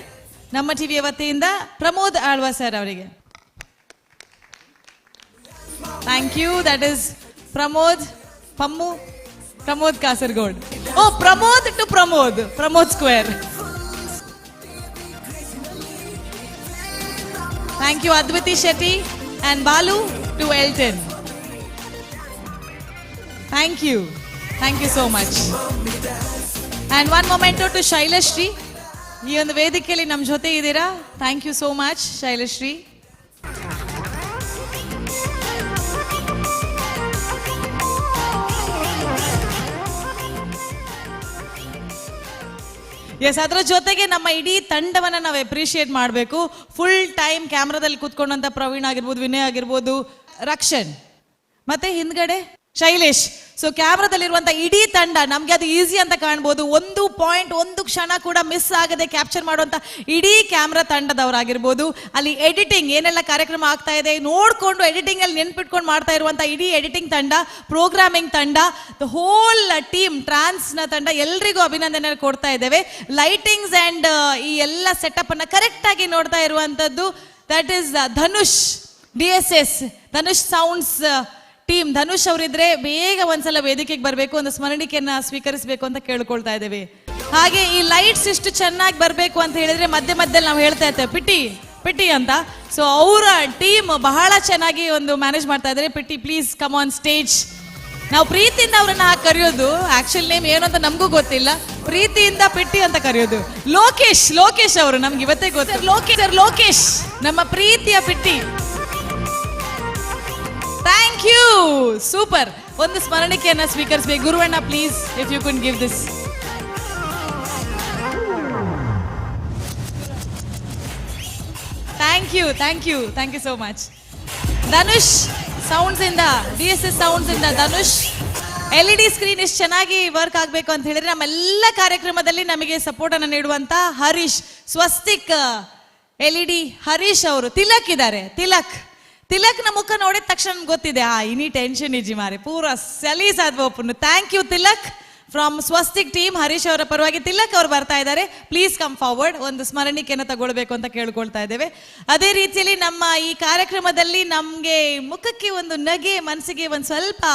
ನಮ್ಮ ಟಿವಿಯ ವತಿಯಿಂದ ಪ್ರಮೋದ್ ಆಳ್ವಾ ಸರ್ ಅವರಿಗೆ thank you. That is Pramod Pammu, Pramod Kasaragod. Oh, Pramod to Pramod, Pramod square. Thank you Adviti Shetty and Balu to Elton. Thank you, thank you so much. And one memento to Shailashree. ಈ ಒಂದು ವೇದಿಕೆಯಲ್ಲಿ ನಮ್ಮ ಜೊತೆ ಇದ್ದೀರಾ, thank you so much Shailashree. Yes, ಅದರ ಜೊತೆಗೆ ನಮ್ಮ ಇಡೀ ತಂಡವನ್ನ ನಾವು ಅಪ್ರಿಷಿಯೇಟ್ ಮಾಡಬೇಕು. ಫುಲ್ ಟೈಮ್ ಕ್ಯಾಮ್ರಾದಲ್ಲಿ ಕೂತ್ಕೊಂಡಂತ ಪ್ರವೀಣ್ ಆಗಿರ್ಬೋದು, ವಿನಯ್ ಆಗಿರ್ಬೋದು, ರಕ್ಷಣ್, ಮತ್ತೆ ಹಿಂದ್ಗಡೆ ಶೈಲೇಶ್. ಸೊ ಕ್ಯಾಮ್ರಾದಲ್ಲಿರುವಂಥ ಇಡೀ ತಂಡ, ನಮ್ಗೆ ಅದು ಈಸಿ ಅಂತ ಕಾಣ್ಬೋದು, 1.1 ಕ್ಷಣ ಕೂಡ ಮಿಸ್ ಆಗದೆ ಕ್ಯಾಪ್ಚರ್ ಮಾಡುವಂಥ ಇಡೀ ಕ್ಯಾಮ್ರಾ ತಂಡದವರಾಗಿರ್ಬೋದು, ಅಲ್ಲಿ ಎಡಿಟಿಂಗ್ ಏನೆಲ್ಲ ಕಾರ್ಯಕ್ರಮ ಆಗ್ತಾ ಇದೆ ನೋಡಿಕೊಂಡು ಎಡಿಟಿಂಗಲ್ಲಿ ನೆನ್ಪಿಟ್ಕೊಂಡು ಮಾಡ್ತಾ ಇರುವಂಥ ಇಡೀ ಎಡಿಟಿಂಗ್ ತಂಡ, ಪ್ರೋಗ್ರಾಮಿಂಗ್ ತಂಡ, the whole team, ಟ್ರಾನ್ಸ್ನ ತಂಡ, ಎಲ್ರಿಗೂ ಅಭಿನಂದನೆ ಕೊಡ್ತಾ ಇದ್ದೇವೆ. ಲೈಟಿಂಗ್ಸ್ ಆ್ಯಂಡ್ ಈ ಎಲ್ಲ ಸೆಟಪ್ಪನ್ನು ಕರೆಕ್ಟಾಗಿ ನೋಡ್ತಾ ಇರುವಂಥದ್ದು that is Dhanush, DSS, Dhanush sounds team. Dhanush ಅವರಿದ್ರೆ ಬೇಗ ಒಂದ್ಸಲ ವೇದಿಕೆಗೆ ಬರಬೇಕು, ಒಂದು ಸ್ಮರಣಿಕೆಯನ್ನ ಸ್ವೀಕರಿಸಬೇಕು ಅಂತ ಕೇಳ್ಕೊಳ್ತಾ ಇದ್ದೇವೆ. ಹಾಗೆ ಈ ಲೈಟ್ಸ್ ಇಷ್ಟು ಚೆನ್ನಾಗಿ ಬರಬೇಕು ಅಂತ ಹೇಳಿದ್ರೆ ಮಧ್ಯೆ ಮಧ್ಯದಲ್ಲಿ ನಾವು ಹೇಳ್ತಾ ಇರ್ತೇವೆ ಪಿಟಿ ಪಿಟಿ ಅಂತ. ಸೊ ಅವರ ಟೀಮ್ ಬಹಳ ಚೆನ್ನಾಗಿ ಒಂದು ಮ್ಯಾನೇಜ್ ಮಾಡ್ತಾ ಇದ್ದಾರೆ. PT please come on stage. ನಾವು ಪ್ರೀತಿಯಿಂದ ಅವರನ್ನ ಹಾಗೆ ಕರೆಯೋದು, ಆಕ್ಚುಲ್ ನೇಮ್ ಏನು ಅಂತ ನಮಗೂ ಗೊತ್ತಿಲ್ಲ, ಪ್ರೀತಿಯಿಂದ ಪಿಟ್ಟಿ ಅಂತ ಕರೆಯೋದು. ಲೋಕೇಶ್, ಲೋಕೇಶ್ ಅವರು ನಮ್ಗೆ ಇವತ್ತೇ ಗೊತ್ತು. ಲೋಕೇಶ್ ಸರ್, ಲೋಕೇಶ್ ನಮ್ಮ ಪ್ರೀತಿಯ ಪಿಟ್ಟಿ. Thank you, super. ಒಂದು ಸ್ಮರಣಿಕೆಯನ್ನ ಸ್ವೀಕರಿಸಬೇಕು. ಗುರುವಣ್ಣ please, if you can give this. Thank you, thank you, thank you so much. Dhanush sounds ಇಂದ, DSS sounds ಇಂದ ಧನುಷ್. LED screen ಇಷ್ಟು ಚೆನ್ನಾಗಿ ವರ್ಕ್ ಆಗಬೇಕು ಅಂತ ಹೇಳಿದ್ರೆ ನಮ್ಮೆಲ್ಲ ಕಾರ್ಯಕ್ರಮದಲ್ಲಿ ನಮಗೆ ಸಪೋರ್ಟ್ ಅನ್ನು ನೀಡುವಂತ ಹರೀಶ್, ಸ್ವಸ್ತಿಕ್ LED Harish ಅವರು. ತಿಲಕ್ ಇದ್ದಾರೆ, ತಿಲಕ್. ತಿಲಕ್ನ ಮುಖ ನೋಡಿದ ತಕ್ಷಣ ನಮ್ಗೆ ಗೊತ್ತಿದೆ, ಇನಿ ಟೆನ್ಷನ್ ಇಜ್ಜಿ ಮಾರೆ, ಪೂರ ಸಲೀಸ್ ಆದ್ವಪ್ಪನು. Thank you Tilak from Swastik team. Harish ಅವರ ಪರವಾಗಿ ತಿಲಕ್ ಅವರು ಬರ್ತಾ ಇದ್ದಾರೆ, ಪ್ಲೀಸ್ ಕಮ್ ಫಾರ್ವರ್ಡ್. ಒಂದು ಸ್ಮರಣಿಕೆಯನ್ನು ತಗೊಳ್ಬೇಕು ಅಂತ ಕೇಳ್ಕೊಳ್ತಾ ಇದ್ದೇವೆ. ಅದೇ ರೀತಿಯಲ್ಲಿ ನಮ್ಮ ಈ ಕಾರ್ಯಕ್ರಮದಲ್ಲಿ ನಮ್ಗೆ ಮುಖಕ್ಕೆ ಒಂದು ನಗೆ, ಮನಸ್ಸಿಗೆ ಒಂದು ಸ್ವಲ್ಪ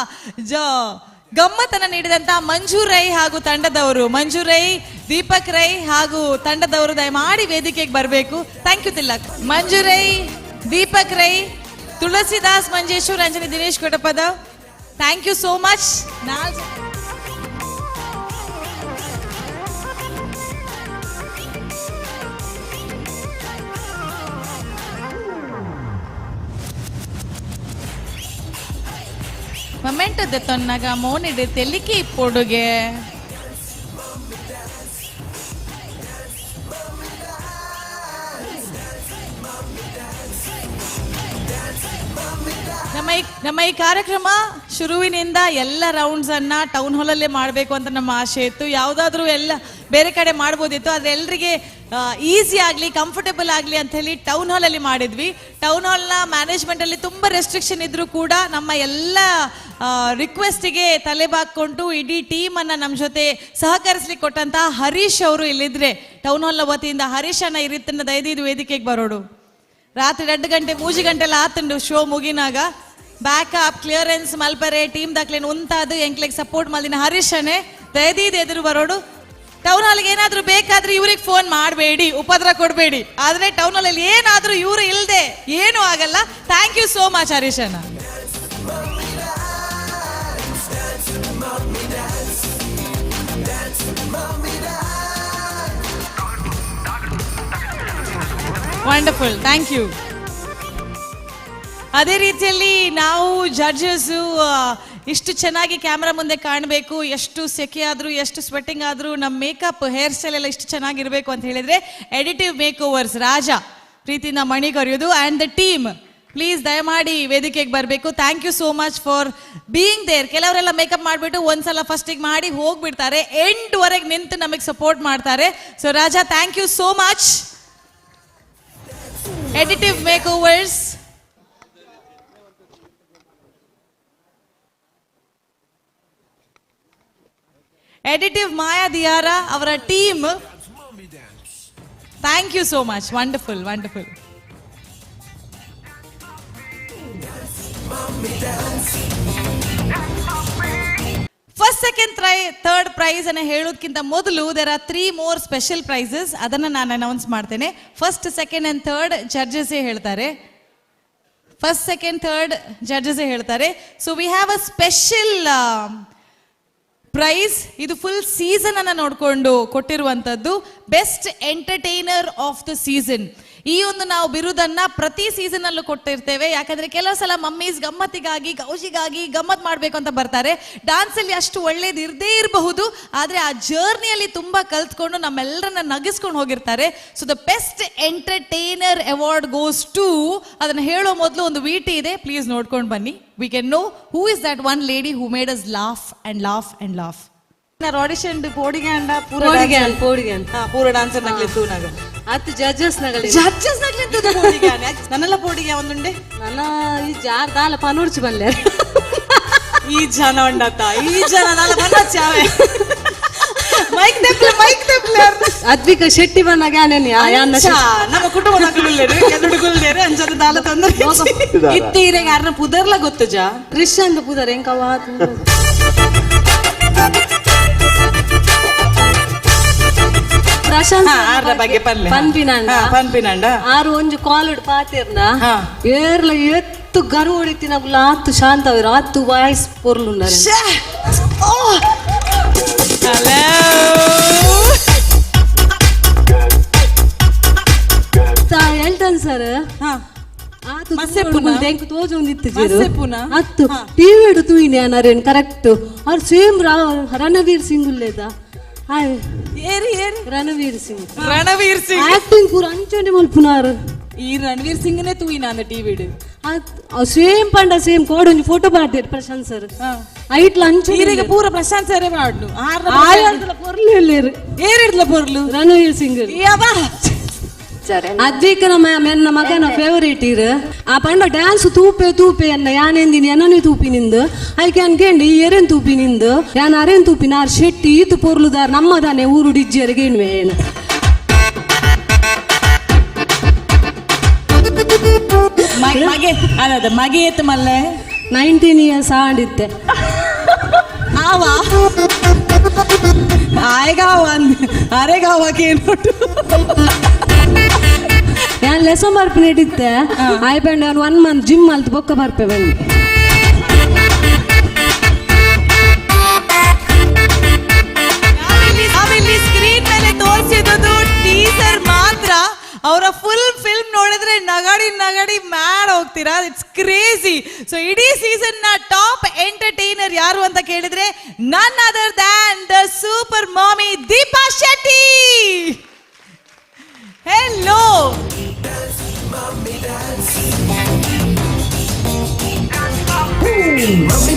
ಗಮ್ಮತ್ತನ್ನು ನೀಡಿದಂತ ಮಂಜು ರೈ ಹಾಗೂ ತಂಡದವರು, ಮಂಜು ರೈ, ದೀಪಕ್ ರೈ ಹಾಗೂ ತಂಡದವರು ದಯಮಾಡಿ ವೇದಿಕೆಗೆ ಬರಬೇಕು. Thank you Tilak. Manju Rai, Deepak Rai, Tulasidas Manjeshwar, Anjani Dinesh Kotapadav, thank you so much. Memento ದೆತ್ತೊನ್ನಾಗ ಮೋನಿಡೆ ತೆಲಿಕೆ ಇಪ್ಪೊಡುಗೆ. ನಮ್ಮ ಈ ಕಾರ್ಯಕ್ರಮ ಶುರುವಿನಿಂದ ಎಲ್ಲ ರೌಂಡ್ಸ್ ಅನ್ನ ಟೌನ್ ಹಾಲಲ್ಲೇ ಮಾಡಬೇಕು ಅಂತ ನಮ್ಮ ಆಸೆ ಇತ್ತು. ಯಾವುದಾದ್ರೂ ಎಲ್ಲ ಬೇರೆ ಕಡೆ ಮಾಡ್ಬೋದಿತ್ತು, ಆದ್ರೆ ಎಲ್ರಿಗೆ ಈಸಿ ಆಗಲಿ, ಕಂಫರ್ಟೇಬಲ್ ಆಗಲಿ ಅಂತ ಹೇಳಿ ಟೌನ್ ಹಾಲಲ್ಲಿ ಮಾಡಿದ್ವಿ. ಟೌನ್ ಹಾಲ್ನ ಮ್ಯಾನೇಜ್ಮೆಂಟಲ್ಲಿ ತುಂಬ ರೆಸ್ಟ್ರಿಕ್ಷನ್ ಇದ್ರೂ ಕೂಡ ನಮ್ಮ ಎಲ್ಲ ರಿಕ್ವೆಸ್ಟಿಗೆ ತಲೆಬಾಗ್ಕೊಂಡು ಇಡೀ ಟೀಮನ್ನು ನಮ್ಮ ಜೊತೆ ಸಹಕರಿಸ್ಲಿಕ್ಕೆ ಕೊಟ್ಟಂತಹ ಹರೀಶ್ ಅವರು ಇಲ್ಲಿದ್ರೆ ಟೌನ್ ಹಾಲ್ನ ವತಿಯಿಂದ ಹರೀಶ್ ಅನ್ನ ಈ ರೀತಿಯ ದಯದೀದು ವೇದಿಕೆಗೆ ಬರೋಡು. ರಾತ್ರಿ 2 ಗಂಟೆ 3 ಗಂಟೆಲ್ಲ ಆತಂಡು ಶೋ ಮುಗಿನಾಗ ಬ್ಯಾಕಪ್ ಕ್ಲಿಯರೆನ್ಸ್ ಮಲ್ಪರೆ ಟೀಮ್ ದಾಕ್ಲೇನು ಉಂತಾದು ಎಂಕ್ಲೆಗ್ ಸಪೋರ್ಟ್ ಮಲ್ದಿನ ಹರೀಶನೇ ದಯದೀದ್ ಎದುರು ಬರೋಡು. ಟೌನ್ ಹಾಲ್ಗೆ ಏನಾದ್ರೂ ಬೇಕಾದ್ರೆ ಇವ್ರಿಗೆ ಫೋನ್ ಮಾಡಬೇಡಿ, ಉಪದ್ರ ಕೊಡಬೇಡಿ. ಆದ್ರೆ ಟೌನ್ ಹಾಲಲ್ಲಿ ಏನಾದ್ರೂ ಇವ್ರು ಇಲ್ಲದೆ ಏನೂ ಆಗಲ್ಲ. Thank you so much ಹರೀಶಣ್ಣ. Wonderful, thank you. ಅದೇ ರೀತಿಯಲ್ಲಿ ನಾವು ಜಡ್ಜಸ್ಸು ಇಷ್ಟು ಚೆನ್ನಾಗಿ ಕ್ಯಾಮ್ರಾ ಮುಂದೆ ಕಾಣಬೇಕು, ಎಷ್ಟು ಸೆಕೆ ಆದರೂ ಎಷ್ಟು ಸ್ವೆಟ್ಟಿಂಗ್ ಆದರೂ ನಮ್ಮ ಮೇಕಪ್ ಹೇರ್ ಸ್ಟೈಲ್ ಎಲ್ಲ ಇಷ್ಟು ಚೆನ್ನಾಗಿರಬೇಕು ಅಂತ ಹೇಳಿದ್ರೆ ಎಡಿಟಿವ್ ಮೇಕ್ ಓವರ್ಸ್ ರಾಜ ಪ್ರೀತಿನ ಮಣಿ ಕರೆಯೋದು ಆ್ಯಂಡ್ the team please ದಯಮಾಡಿ ವೇದಿಕೆಗೆ ಬರಬೇಕು. Thank you so much for being there. ಕೆಲವರೆಲ್ಲ ಮೇಕಪ್ ಮಾಡಿಬಿಟ್ಟು ಒಂದ್ಸಲ ಫಸ್ಟಿಗೆ ಮಾಡಿ ಹೋಗ್ಬಿಡ್ತಾರೆ, ಎಂಡ್ವರೆಗೆ ನಿಂತು ನಮಗೆ ಸಪೋರ್ಟ್ ಮಾಡ್ತಾರೆ. So Raja, thank you so much. Editive makeovers. Editive Maya Diyara ಅವರ team. Thank you so much. Wonderful, wonderful. First, second, third prize ಅನ್ನು ಹೇಳೋದಕ್ಕಿಂತ ಮೊದಲು there are 3 more special prizes. ಅದನ್ನು ನಾನು ಅನೌನ್ಸ್ ಮಾಡ್ತೇನೆ. ಫಸ್ಟ್, ಸೆಕೆಂಡ್ ಅಂಡ್ ಥರ್ಡ್ ಜಡ್ಜಸ್ಸೇ ಹೇಳ್ತಾರೆ. ಫಸ್ಟ್, ಸೆಕೆಂಡ್, ಥರ್ಡ್ ಜಡ್ಜಸ್ಸೇ ಹೇಳ್ತಾರೆ. So we have a special prize. ಇದು ಫುಲ್ ಸೀಸನ್ ಅನ್ನು ನೋಡಿಕೊಂಡು ಕೊಟ್ಟಿರುವಂಥದ್ದು, best entertainer of the season. ಈ ಒಂದು ನಾವು ಬಿರುದನ್ನ ಪ್ರತಿ ಸೀಸನ್ ಅಲ್ಲೂ ಕೊಟ್ಟಿರ್ತೇವೆ. ಯಾಕಂದ್ರೆ ಕೆಲವು ಸಲ ಮಮ್ಮೀಸ್ ಗಮ್ಮತ್ತಿಗಾಗಿ, ಗೌಜಿಗಾಗಿ ಗಮ್ಮತ್ ಮಾಡಬೇಕು ಅಂತ ಬರ್ತಾರೆ. ಡಾನ್ಸ್ ಅಲ್ಲಿ ಅಷ್ಟು ಒಳ್ಳೇದು ಇರದೇ ಇರಬಹುದು, ಆದ್ರೆ ಆ ಜರ್ನಿಯಲ್ಲಿ ತುಂಬಾ ಕಲ್ತ್ಕೊಂಡು ನಮ್ಮೆಲ್ಲರನ್ನ ನಗಿಸ್ಕೊಂಡು ಹೋಗಿರ್ತಾರೆ. So the best entertainer award goes to, ಅದನ್ನ ಹೇಳೋ ಮೊದಲು ಒಂದು ವಿಟಿ ಇದೆ, ಪ್ಲೀಸ್ ನೋಡ್ಕೊಂಡು ಬನ್ನಿ. We can know who is that one lady who made us laugh and laugh and laugh. Audition ಪೋಡಿಗೆ ಪೋಡಿಗೆ ಪೂರ ಡಾನ್ಸರ್ ನಗಲಿ ತೂನಾಗ ಅತ್ತು ಜಡ್ಜಸ್ ನಗಲಿ ಜಡ್ಜಸ್ ನಗಲಿ ಪೋಡಿಗೆ ನನ್ನೆಲ್ಲ ಪೋಡಿಗೆ ಒಂದುಂಡೆ ನನ್ನ ಈ ಜಾರ್ ದಾಲ ಪನೋಡ್ಚು ಬಲ್ಲೆ ಈ ಜನ ಉಂಡತ್ತ ಈ ಜನ ದಾಲ ಪನ್ನೋಡ್ಚಾವೆ ಮೈಕ್ ತೆಪ್ಲೆ ಮೈಕ್ ತೆಪ್ಲೆ ಅದ್ವಿಕ ಶೆಟ್ಟಿ ಬಂದಾಗ ನಮ್ಮ ಕುಟುಂಬ ನಕಲುಲ್ಲೇರು ಎದುರು ಗುಲ್ಲೇರು ಅಂಚದ ದಾಲ ತೊಂದರೆ ಇತ್ತೀರೆ ಯಾರನ್ನ ಪುದರ್ಲ ಗೊತ್ತುಜಾ ಕ್ರಿಶ್ಚಿಯನ್ ಪುದರ್ ಎಂಕವ ಪ್ರಶಾಂತ್ ಬಗ್ಗೆ ಪನ್ಪಿನಂಡ ಪನ್ಪಿನಂಡ ಆರು ಒಂಜಿ ಕಾಲುಡ್ ಪಾತಿರ್ನ ಏರ್ಲ ಎತ್ತು ಗರು ಹೊಡಿತಿನ ಆತು ಶಾಂತವಿರು ಆತು ವಾಯ್ಸ್ ಪೊರ್ಲುಂಡಾರೆ. ಹೇಳ್ತಾನೆ ಸರ್ ಅತ್ತು ಟಿವಿ ತೂಯಿನಿ ಅನ್ನಾರೇನು ಕರೆಕ್ಟ್ ಅವ್ರು ಸೇಮ್ ರಣವೀರ್ ಸಿಂಗ್ ಉಲ್ಲೇದ. ರಣವೀರ್ ಸಿಂಗ್ ರಣವೀರ್ ಸಿಂಗ್ ಆಕ್ಟಿಂಗ್ ಪೂರ ಅಂಚನೆ ಮಲ್ಪುನಾರು. ಈ ರಣವೀರ್ ಸಿಂಗ್ ನೇ ತೂಯಿನ ಅಂದ ಟಿವಿ ಸೇಮ್ ಪಂಡ ಸೇಮ್ ಕೋಡ್ ಒಂಜಿ ಫೋಟೋ ಪಾಡ್ದೇರು ಪ್ರಶಾಂತ್ ಸರ್ ಐಟ್ಲ ಅಂಚೆ ಈರೆಗೆ ಪೂರ ಪ್ರಶಾಂತ್ ಸರ್ ಮಾಡ್ಲು ಪೊರ್ಲು ಇಲ್ಲೇರು ಏರಿಡ್ಲ ಪೊರ್ಲು ರಣವೀರ್ ಸಿಂಗ್ ಅದ್ವಿಕನ ಮೆನ್ನ ಮಗನ ಫೇವರೇಟ್ ಇರು. ಆ ಪಂಡ ಡ್ಯಾನ್ಸ್ ತೂಪೆ ತೂಪೆ ಅನ್ನ ಯಾನೆಂದಿನಿ ಎನ್ನನೇ ತೂಪಿ ನಿಂದು ಐಕೆ ಅನ್ಕೇಂಡಿ ಈ ಎರೇನ್ ತೂಪಿ ನಿಂದು ಯಾನ್ ಅರೇನ್ ತೂಪಿ ನಾರ್ ಶೆಟ್ಟಿ ಈತು ಪೊರ್ಲುದಾರ್ ನಮ್ಮದಾನೆ ಊರು ಡಿಜ್ಜಿಯರಿಗೆ ಏನ್ವೆ ಏನು ಮಗೆ ಅದ ಮಗೆ ಏತ್ ಮಲ್ಲೆ 19 ಇಯರ್ಸ್ ಆಂಡಿತ್ತೆ ಆವಾ ಆಯ್ಗಾವ ಅರೆಗಾವಕ್ಕೆ ನೋಟು ಯಾನ್ ಲೆಸನ್ ಬರ್ಪೆ ಇತ್ತೆ ಆಯ್ ಬಂಡೆ 1 ಮಂತ್ ಜಿಮ್ ಅಲ್ತ್ ಬೊಕ್ಕ ಬರ್ಪೆ ಬನ್ನಿ. ನಾವಿಲ್ಲಿ ಸ್ಕ್ರೀನ್ ಮೇಲೆ ತೋರಿಸಿದ್ದು ಟೀಸರ್ ಮಾತ್ರ. ಅವರ ಫುಲ್ ಫಿಲ್ಮ್ ನೋಡಿದ್ರೆ ನಗಡಿ ನಗಡಿ ಮ್ಯಾಡ್ ಹೋಗ್ತೀರಾ. It's crazy. So ಇಡೀ ಸೀಸನ್ ನ ಟಾಪ್ ಎಂಟರ್ಟೈನರ್ ಯಾರು ಅಂತ ಕೇಳಿದ್ರೆ none other than the super mommy Deepa Shetty. Hello mummy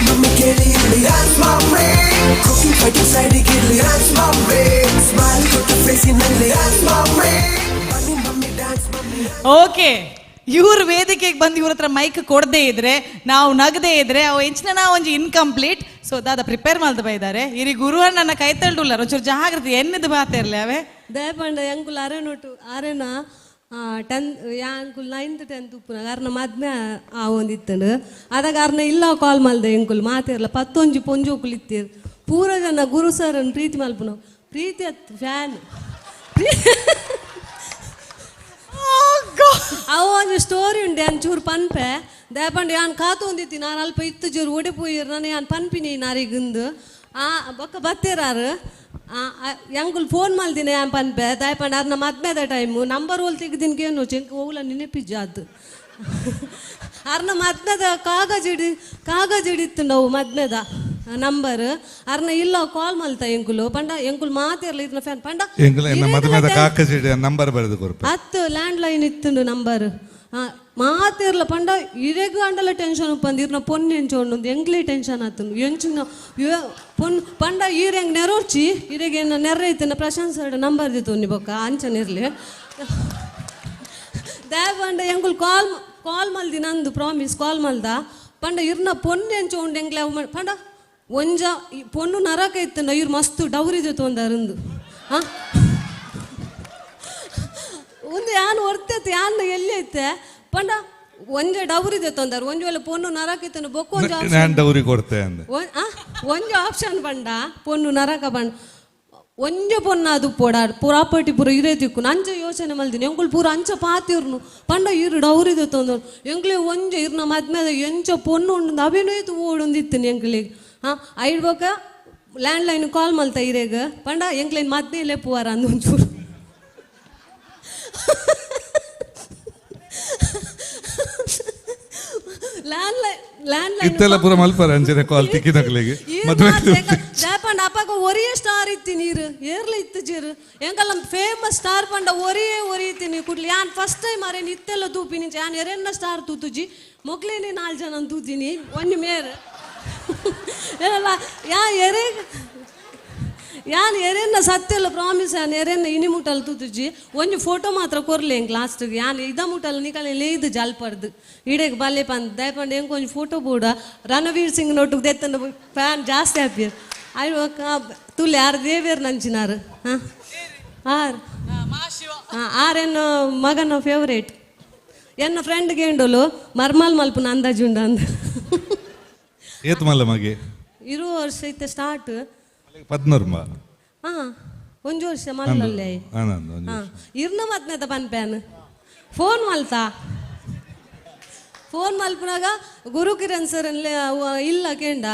mummy ಕೇಳಿ ಇಲ್ಲಿ dance mummy cooking fighting ಸೈಡಿಗೆ ಇಲ್ಲಿ ಡ್ಯಾನ್ಸ್ ಮಮ್ಮಿ ಸ್ಮೈಲ್ ಕೊಟ್ಟು ಫೇಸಿನಲ್ಲಿ ಡ್ಯಾನ್ಸ್ ಮಮ್ಮಿ ಬನ್ನಿ ಮಮ್ಮಿ ಡ್ಯಾನ್ಸ್ ಮಮ್ಮಿ. ಓಕೆ, ಇವ್ರ ವೇದಿಕೆಗೆ ಬಂದು ಇವ್ರ ಹತ್ರ ಮೈಕ್ ಕೊಡದೇ ಇದ್ರೆ, ನಾವು ನಗದೇ ಇದ್ರೆ ಅವು ಎಂಚಿನ ಒಂಜಿ ಇನ್ಕಂಪ್ಲೀಟ್. ಸೊ ದಾದ ಪ್ರಿಪೇರ್ ಮಾಡ್ದ ಬೈದಾರೆ ಇರಿ ಗುರುವಣ್ಣ ನನ್ನ ಕೈ ತಳ್ಳುಲ್ಲ ಒಂಚೂರು ಜಾಗೃತಿ ಎನ್ನದು ಬಾತಿರ್ಲಿ ಅವೇ ದಯಪಂಡ ಎಂಕುಲು ಅರೆನೊಟ್ಟು ಅರೆನ ಟೆನ್ ಯಾಂಕುಲ್ 9th 10th ಉಪ್ಪುನಾಗ ಅರ್ನ ಮದ್ಮೆ ಆವೊಂದಿತ್ತಂಡು ಅದಾಗ ಅರ್ನ ಇಲ್ಲ ಕಾಲ್ ಮಲ್ದೆ ಎಂಕುಲು ಮಾತಿರ್ಲ ಪತ್ತೊಂಜಿ ಪೊಂಜೋಕುಲು ಇತ್ತೀರ್ ಪೂರ ಜನ ಗುರು ಸರನ್ ಪ್ರೀತಿ ಮಲ್ಪುನ ಪ್ರೀತಿ ಅತ್ ಫ್ಯಾನ್ ಅವು ಒಂಜಿ ಸ್ಟೋರಿ ಉಂಡೆ ಅಂಚೂರು ಪನ್ಪೆ ದಯಪಂಡ ಯಾನ್ ಕಾತೊಂದಿತ್ತಿ ನಾನು ಅಲ್ಪ ಇತ್ತು ಜೋರು ಒಡೆ ಪೋಯಿರ್ ನಾನು ಯಾನ್ ಪನ್ಪಿನಿ ನಾರಿಗುಂದು ಆ ಬೊಕ್ಕ ಬತ್ತೀರಾರು ಎಂಕುಲು ಫೋನ್ ಮಲ್ದಿನ ಯಾನ್ ಪನ್ಪೆ ದಯಪಂಡ ಅರ್ನ ಮದ್ಮೆದ ಟೈಮು ನಂಬರ್ ಓಲ್ ತೆಗ್ದಿನ್ಕೇನು ಚೆಂಕ್ ಹೋಗ್ಲ ನೆನಪಿಜ್ಜ ಅದು ಅರ್ನ ಮದ್ಮೆದ ಕಾಗಜಿಡಿ ಕಾಗಜಿಡಿತ್ತು ನಾವು ಮದ್ಮೆದ ನಂಬರ್ ಅರ್ನ ಇಲ್ಲ ಕಾಲ್ ಮಲ್ತ ಎಂಕುಲು ಪಂಡ ಎಂಕುಲು ಮಾತಿರ್ಲ ಇರ್ನ ಫ್ಯಾನ್ ಪಂಡ ಎಂಕುಲು ಎನ್ನ ಮದ್ಮೆದ ಕಾಕಜಿಡಿ ನಂಬರ್ ಬರೆದು ಕೊರ್ಪೆ ಹತ್ತು ಲ್ಯಾಂಡ್ ಲೈನ್ ಇತ್ತು ನಂಬರ್ ಮಾತಿರ್ಲ ಪಂಡ ಇರೆಗು ಅಂಡಲ ಟೆನ್ಷನ್ ಉಪ್ಪಂದು ಇರ್ನ ಪೊನ್ನು ಎಂಚು ಉಂಡು ಎಂಕ್ಲೇ ಟೆನ್ಷನ್ ಆತನು ಎಂಚಿನ ಪೊನ್ ಪಂಡ ಈರ್ ಹೆಂಗೆ ನೆರೋರ್ಚಿ ಇರೆಗೆ ನೆರ್ರ ಇತ್ತಿನ ಪ್ರಶಾಂತ್ ಸರ್ ನಂಬರ್ ದಿತ್ತು ನಿ ಬೊಕ್ಕ ಅಂಚನೆ ಇರಲಿ ದಯ ಪಂಡ ಎಂಕುಲು ಕಾಲ್ ಕಾಲ್ ಮಲ್ದಿ ನಂದು ಪ್ರಾಮಿಸ್ ಕಾಲ್ ಮಲ್ದ ಪಂಡ ಇರ್ನ ಪೊನ್ನು ಎಂಚು ಉಂಡು ಎಂಕ್ಲೆ ಅವು ಪಂಡ ಒಂಜ ಪೊಣ್ಣು ನರಕ ಇತ್ತಂಡ ಇವ್ರು ಮಸ್ತ್ ಡೌರಿ ತೊಂದರಿಂದು ಹಾಂ ಒಂದು ಯಾನ್ ಒರ್ತೈತೆ ಯಾನ್ ಎಲ್ಲಿ ಐತೆ ಪಂಡ ಒಂಜೆ ಡೌರಿ ತೊಂದರೆ ಒಂಜಿ ವೇಳೆ ಪೊಣ್ಣು ನರಕ ಇತ್ತಂಡ ಬೊಕ್ಕ ಒಂಜಿ ನಾನು ಆಪ್ಷನ್ ಡೌರಿ ಕೊಡ್ತೆ ಅಂದೆ. ಒಂಜಿ ಆಪ್ಷನ್ ಪಂಡ ಪೊಣ್ಣು ನರಕ ಪಂಡ ಒಂಜೆ ಪೊನ್ನ ಅದು ಪೋಡ ಪ್ರಾಪರ್ಟಿ ಪೂರ ಇರೇ ತಿಕ್ಕು ಅಂಚ ಯೋಚನೆ ಮಲ್ದಿನಿ ಎಂಕುಲು ಪೂರ ಅಂಚ ಪಾತಿರ್ನು ಪಂಡ ಇರು ಡೌರಿ ತೊಂದರು ಎಂಕ್ಲೆ ಒಂಜೆ ಇರ್ನ ಮದ್ಮೇದ ಎಂಚ ಪೊಣ್ಣು ಉಂಡು ಅಭಿನಯ ಓಡೊಂದಿತ್ತಿನಿ ಎಂಕ್ಲೆಗ್ ಹಾಂ ಐಡ್ಬೋಕ ಲ್ಯಾಂಡ್ ಲೈನ್ ಕಾಲ್ ಮಲ್ತ ಇರೇಗ ಪಂಡ ಎಂಕ್ಲೇನ್ ಮದ್ಮೇಲೆ ಪೂವಾರ ಅಂದ ಒಂಚೂರು ಲ್ಯಾಂಡ್ ಲೈನ್ ಲ್ಯಾಂಡ್ ಲೈನ್ ಇತ್ತೆಲ್ಲ ಪೂರ ಮಲ್ಪರ ಅಂಚನೆ ಕಾಲ್ ತಿಕ್ಕಿನಕ್ಲೆಗೆ ಮದುವೆ ಜಾಪಂಡ ಅಪ್ಪಗ ಒರಿಯೇ ಸ್ಟಾರ್ ಇತ್ತಿ ನೀರು ಏರ್ಲ ಇತ್ತು ಜೀರು ಎಂಕಲ್ಲ ಫೇಮಸ್ ಸ್ಟಾರ್ ಪಂಡ ಒರಿಯೇ ಒರಿತೀನಿ ಕುಡ್ಲಿ ಯಾನ್ ಫಸ್ಟ್ ಟೈಮ್ ಅರೇನು ಇತ್ತೆಲ್ಲ ತೂಪಿನಿ ಯಾನ್ ಎರೆನ್ನ ಸ್ಟಾರ್ ತೂತುಜಿ ಮೊಗ್ಲೇನೆ ನಾಲ್ ಜನ ತೂತೀನಿ ಒಂಜಿ ಮೇರ್ ಏನಲ್ಲ ಯಾ ಎರೆ ಯಾನ್ ಎರೆನ್ನ ಸತ್ಯಲ್ಲ ಪ್ರಾಮಿಸ್ ಯಾನ್ ಎರೆನ್ನ ಇನಿ ಮುಟ್ಟಲ್ ತೂತುಜಿ ಒಂಜಿ ಫೋಟೋ ಮಾತ್ರ ಕೊರ್ಲೆ ಎಂಕ್ ಲಾಸ್ಟ್ಗೆ ಯಾನ್ ಇದ ಮುಟ್ಟಲ್ ನಿಕಲೆ ಲೇದು ಜಲ್ಪರ್ದು ಇಡೆಗ್ ಬಲ್ಲೆ ಪಂದ್ ದಯಪಂಡ ಎಂಕ್ ಒಂಜಿ ಫೋಟೋ ಬೋಡ ರಣವೀರ್ ಸಿಂಗ್ ನೊಟ್ಟುಗ್ ದೆತ್ತಂಡ ಫ್ಯಾನ್ ಜಾಸ್ತಿ ಹ್ಯಾಪಿ ಅಯ್ಯೋ ತುಲೆ ಆರ್ ದೇವೇರ್ ನಂಚಿನಾರು ಹಾಂ ಆರ್ ಹಾಂ ಆರ್ ಎನ್ನ ಮಗನ ಫೇವ್ರೇಟ್ ಎನ್ನ ಫ್ರೆಂಡ್ ಗೇಂಡೋಲು ಮರ್ಮಲ್ ಮಲ್ಪುನ ಅಂದಾಜುಂಡ ಅಂದ ಏತ್ ಮಲ್ಲ ಮಗೆ ಇರುವ ವರ್ಷ ಇತ್ತೆ ಸ್ಟಾರ್ಟ್ ಪದ್ನೂರ್ಮ ಹಾಂ ಒಂಜಿ ವರ್ಷ ಮಲ್ಲಲ್ಲೇ ಆನಂದ್ ಒಂಜಿ ಹಾಂ ಇರ್ನ ಮತ್ನೆತ ಪನ್ಪ್ಯಾನ್ ಫೋನ್ ಮಲ್ತಾ ಫೋನ್ ಮಲ್ಪುನಾಗ ಗುರು ಕಿರಣ್ ಸರ್ ಇಲ್ಲ ಕೇಂಡ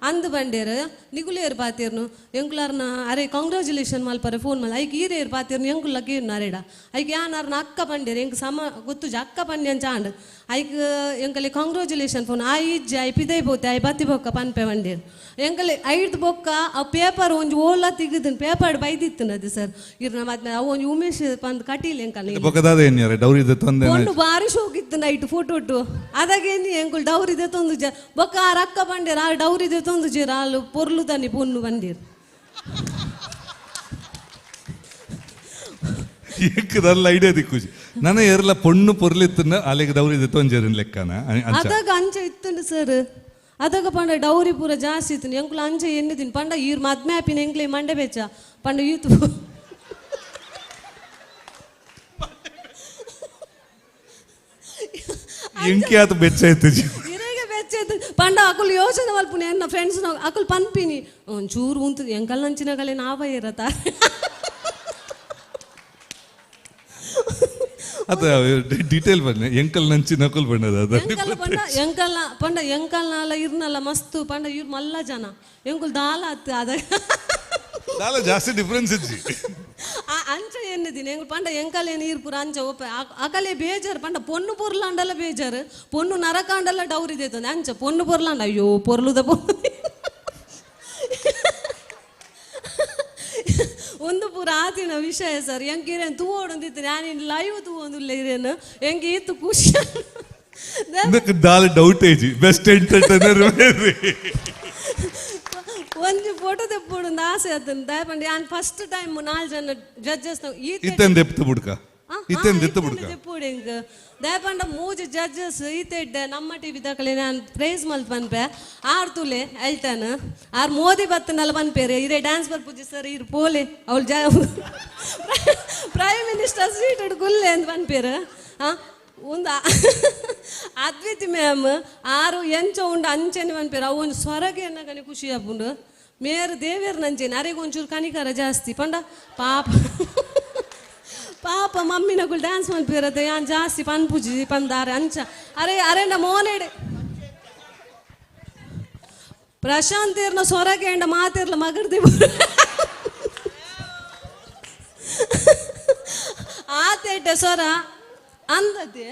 ಅಂದ್ ಬಂಡೇರು ನಿಗುಲೇರು ಪಾತಿರ್ನು ಎಂಕುಲಾರ್ನ ಅರೆ ಕಂಗ್ರಾಚುಲೇಷನ್ ಮಲ್ಪರೆ ಫೋನ್ ಮಲ್ ಐಕ್ ಈರೇರು ಪಾತಿರ್ನು ಎಂಕುಲ್ಲ ಕೇರ್ನು ಅರೇಡ ಐಕ್ ಯಾನಾರ್ನ ಅಕ್ಕ ಬಂಡೇರು ಎಂಕ್ ಸಮ ಗೊತ್ತುಜ ಅಕ್ಕ ಪಂಡ್ಯನ್ ಚಾಂಡ್ ಐಕ್ ಎಂಕಲೆ ಕಂಗ್ರಾಚುಲೇಷನ್ ಫೋನ್ ಆಯ್ ಇಜ್ಜೆ I ಪಿದೈ ಪೋತೆ I ಬತ್ತಿ ಬೊಕ್ಕ ಪನ್ಪೆ ಬಂಡೇರು ಎಂಕಲೆ ಐದು ಬೊಕ್ಕ ಆ ಪೇಪರ್ ಒಂಜಿ ಓಲ ತಿಗುದನ್ ಪೇಪರ್ ಬೈದಿತ್ತು ಅದು ಸರ್ ಇರ್ನ ಮತ್ತೆ ಅವು ಒಂಜಿ ಉಮೇಶ್ ಪಂದ್ ಕಟೀಲ್ ಎಂಕಲೆ ಬೊಕ್ಕದಾದ ಏನ್ಯಾರೆ ಡೌರಿ ತೊಂದೆ ಪೊಣ್ಣು ಬಾರಿ ಶೋಕಿತ್ತು ನೈಟ್ ಫೋಟೋ ಇಟ್ಟು ಅದಾಗೇನಿ ಎಂಕುಲು ಡೌರಿದೆ ತೊಂದು ಜ ಬೊಕ್ಕ ಆ ರಕ್ಕ ಬಂಡೇರು ಆ ಡೌರಿದೆ ತೊಂದು ಜೀರ ಅಲ್ಲು ಪೊರ್ಲು ತನ್ನಿ ಪೊಣ್ಣು ಬಂಡೀರು ಏಕದಲ್ಲ ಐಡಿಯಾ ದಿಕ್ಕುಜಿ ನನ್ನ ಏರ್ಲ ಪೊಣ್ಣು ಪೊರ್ಲಿತ್ತನ್ನ ಅಲ್ಲಿಗೆ ಡೌರಿ ತೊಂಜೇರಿನ ಲೆಕ್ಕನ ಅಂಚ ಅದಾಗ ಅಂಚ ಇತ್ತುಂಡು ಸರ್ ಅದಾಗ ಪಂಡ ಡೌರಿ ಪೂರ ಜಾಸ್ತಿ ಇತ್ತು ಎಂಕುಲು ಅಂಚ ಎನ್ನಿದ್ದೀನಿ ಪಂಡ ಈರ್ ಮದ್ಮೆ ಆಪಿನ ಎಂಕ್ಲೆ ಮಂಡೆ ಬೆಚ್ಚ ಪಂಡ ಈತು ಎಂಕಿ ಆತ ಬೆಚ್ಚ ಇತ್ತು ಜಿ. ಇರೆಗೆ ಬೆಚ್ಚ ಇತ್ತು ಪಂಡ ಅಕುಲು ಯೋಚನೆ ಮಲ್ಪುನಿ ಎನ್ನ ಫ್ರೆಂಡ್ಸ್ ಅಕುಲು ಪನ್ಪಿನಿ ಒಂಚೂರು ಉಂತು ಎಂಕಲ್ ನಂಚಿನ ಕಲೆ ನಾವ ಇರತ್ತ ಅದ ಡೀಟೇಲ್ ಬನ್ನಿ ಎಂಕಲ್ ನಂಚಿ ನಕುಲ್ ಬಣ್ಣದ ಅದು ಎಂಕಲ್ ಪಂಡ ಎಂಕಲ್ನ ಪಂಡ ಎಂಕಲ್ನಾಲ ಇರ್ನಲ್ಲ ಮಸ್ತು ಪಂಡ ಇವ್ರು ಮಲ್ಲ ಜನ ಎಂಕುಲ್ ದಾಲ ಅತ್ತು ಅದ ದಾಲ ಜಾಸ್ತಿ ಡಿಫ್ರೆನ್ಸ್ ಇಜ್ಜಿ ಅಂಚ ಎನ್ನಿದ್ದೀನಿ ಎಂಕುಲು ಪಂಡ ಎಂಕಲ್ ಏನು ಈರ್ ಪೂರ ಅಂಚ ಒಪ್ಪ ಅಕಲೆ ಬೇಜಾರು ಪಂಡ ಪೊಣ್ಣು ಪೊರ್ಲಾಂಡಲ್ಲ ಬೇಜಾರು ಪೊಣ್ಣು ನರಕಾಂಡಲ್ಲ ಡೌರಿದೆ ಅಂಚ ಪೊಣ್ಣು ಪೊರ್ಲಾಂಡ ಅಯ್ಯೋ ಪೊರ್ಲುದ ಪೊಣ್ಣು ಒಂದು ಪೂರ ಆತಿನ ವಿಷಯ ಸರ್ ಎಂಕ್ ತೂವೊಡೊಂದಿತ್ತು ನಾನು ಲೈವ್ ತೂವೊಂದುಲ್ಲ ಇರೇನು ಎಂಕ್ ಈತು ಖುಷಿ ಇದಕ್ಕೆ ದಾಲ ಡೌಟ್ ಏಜಿ ಬೆಸ್ಟ್ ಎಂಟರ್ಟೈನರ್ ಒಂಜಿ ಫೋಟೋ ತೆಪ್ಪೊಡೊಂದು ಆಸೆ ಆತನ ದಯಪಂಡ ಯಾನ್ ಫಸ್ಟ್ ಟೈಮ್ ನಾಲ್ ಜನ ಜಡ್ಜಸ್ ಇತ್ತೆಂದ ಎಪ್ತು ಬುಡ್ಕ ಇತ್ತೆಂದ ಎತ್ತು ಬುಡ್ಕ ತೆಪ್ಪೊಡು ಎಂಕ್ ದಯಪಂಡ ಮೂಜಿ ಜಡ್ಜಸ್ ಈತೆ ನಮ್ಮ ಟಿವಿ ದಾಕಲೆ ನಾನು ಪ್ರೈಸ್ ಮಲ್ತ್ ಪನ್ಪೆ ಆರ್ ತುಲೆ ಎಲ್ಟನ್ ಆರ್ ಮೋದಿ ಬತ್ತನಲ್ಲ ಪನ್ಪೇರೆ ಇರೇ ಡ್ಯಾನ್ಸ್ ಬರ್ಪುಜಿ ಸರ್ ಇರ್ ಪೋಲೆ ಅವಳು ಜ ಪ್ರೈಮ್ ಮಿನಿಸ್ಟರ್ ಸೀಟ್ ಗುಲ್ಲೆ ಅಂತ ಪನ್ಪೇರು ಆ ಒಂದು ಅದ್ವಿತಿ ಮ್ಯಾಮ್ ಆರು ಎಂಚ ಉಂಡು ಅಂಚೆನೆ ಪನ್ಪೇರು ಅವು ಒಂದು ಸ್ವರಗೆ ಎನ್ನಗನೆ ಖುಷಿ ಆಪುಂಡು ಮೇರು ದೇವೇರ್ ನಂಚೆನೆ ಅರೆಗೆ ಒಂಚೂರು ಕನಿಕರ ಜಾಸ್ತಿ ಪಂಡ ಪಾಪ ಪಾಪ ಮಮ್ಮಿನಗುಳು ಡ್ಯಾನ್ಸ್ ಮಲ್ಪಿರತ್ತೆ ಯಾನ್ ಜಾಸ್ತಿ ಪನ್ಪುಜಿ ಪಂದಾರೆ ಅಂಚ ಅರೆ ಅರೆಂಡ ಮೋನೆಡೆ ಪ್ರಶಾಂತ್ ಇರ್ನ ಸೊರಗೆ ಎಂಡ ಮಾತಿರ್ಲ ಮಗರ್ದಿ ಆತೇಟ ಸೊರ ಅಂದತೆ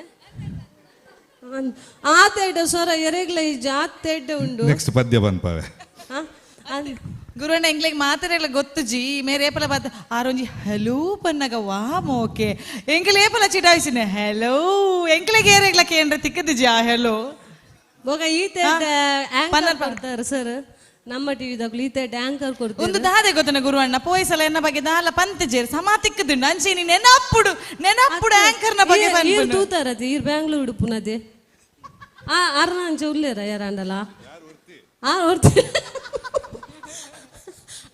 ಆತೇಟ ಸೊರ ಎರೆಗ್ಲ ಇಜ್ಜ ಆತೇಟ ಉಂಡು ನೆಕ್ಸ್ಟ್ ಪದ್ಯ ಪನ್ಪಾವೆ ಗುರುವಣ್ಣ ಎಂಗ್ಲೆಗ್ ಮಾತಾಡಲ್ಲ ಗೊತ್ತು ಜಿ ಮೇರೆ ಏಪಲ ಬಾತ ಆರೊಂಜಿ ಹಲೋ ಪನ್ನಗ ವಾ ಮೋಕೆ ಎಂಕಲ್ ಏಪಲ ಚಿಟಾಯಿಸಿನ ಹಲೋ ಎಂಕ್ಲೆಗ್ ಏರೆಗ್ಲ ಕೇಂದ್ರ ತಿಕ್ಕದು ಜಿ ಆ ಹಲೋ ಬೊಗ ಈತೇಟ ಆಂಕರ್ ಕೊಡ್ತಾರೆ ಸರ್ ನಮ್ಮ ಟಿವಿದಾಗ್ಲು ಈತೇಟ ಆಂಕರ್ ಕೊಡ್ತಾರೆ ಒಂದು ದಾದೆ ಗೊತ್ತನ ಗುರುವಣ್ಣ ಪೋಯ್ಸಲ ಎನ್ನ ಬಗ್ಗೆ ದಾಲ ಪಂತ ಜೇರ್ ಸಮ ತಿಕ್ಕದು ಅಂಚೆ ನೀ ನೆನಪ್ಪುಡು ನೆನಪ್ಪುಡು ಆಂಕರ್ನ ಬಗ್ಗೆ ಈರ್ ಪನ್ಪುನು. ತೂತಾರತೆ ಈರ್ ಬ್ಯಾಂಗ್ಳೂರ್ ಉಡುಪುನದೆ ಆ ಅರ್ನ ಅಂಚೆ ಉಲ್ಲೇರ ಯಾರಾಂಡಲ ಆ ಒರ್ತಿ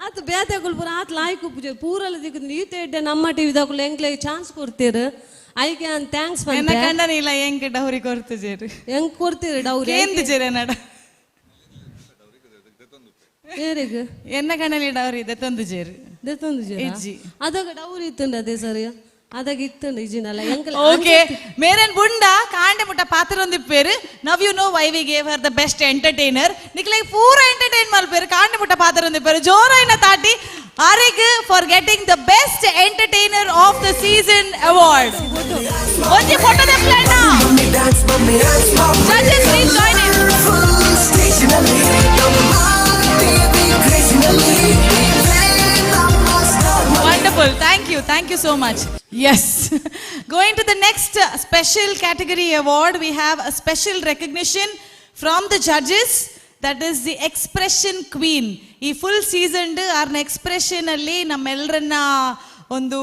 ಆತು ಬೇತೆಗುಲ್ ಪೂರ ಆತ್ ಲಾಯ್ಕ್ ಉಪ್ಪುಜೆ ಪೂರಲ ದಿಕ್ಕು ಈತ ಎಡ್ಡೆ ನಮ್ಮ ಟಿವಿ ದಕುಲು ಎಂಕ್ಲೆ ಚಾನ್ಸ್ ಕೊಡ್ತೀರು ಐಕೆ ಅನ್ thanks. ಎನ್ನ ಕಂಡನಿಲ್ಲ ಎಂಕ್ ಡೌರಿ ಕೊರ್ತುಜೆರ್. ಎಂಕ್ ಕೊಡ್ತೀರಿ ಡೌರಿ? ಕೇಂದುಜೆರ್ ಎನ್ನಡ. ಏರೆಗ್? ಎನ್ನ ಕಂಡನಿ ಡೌರಿ ದೆತ್ತೊಂದುಜೆರ್. ದೆತ್ತೊಂದುಜೆರ್? ಇಜ್ಜಿ. ಅದಾಗ ಡೌರಿ ಇತ್ತುಂಡ ಅದೇ ಸರಿ ಅದಾಗ ಇತ್ತುಂಡು ಇಜಿನಲ್ಲ ಎಂಕಲ್. ಓಕೆ, ಮೇರನ್ ಬುಂಡ ಕಾಂಡೆ ಮುಟ್ಟ ಪಾತ್ರೊಂದಿಪ್ಪೇರು. Now you know why we gave her the best entertainer. ನಿಕ್ಲೆ ಪೂರ ಎಂಟರ್ಟೈನ್ ಮಲ್ಪೇರು, ಕಾಂಡೆ ಮುಟ್ಟ ಪಾತ್ರೊಂದಿಪ್ಪೇರು. ಜೋರಾಯಿನ ತಾಟಿ ಆರೆಗ್ for getting the best entertainer of the season award. ಒಂಜಿ photo ದೆಪ್ಲಣ್ಣ. Judges, please join in. Wonderful. Thank you. Thank you so much. Yes. Going to the next special category award, we have a special recognition from the judges. That is the Expression Queen. ಈ full season ಆರ್ನ expression ಅಲ್ಲಿ ನಮ್ಮೆಲ್ಲರನ್ನ ಒಂದು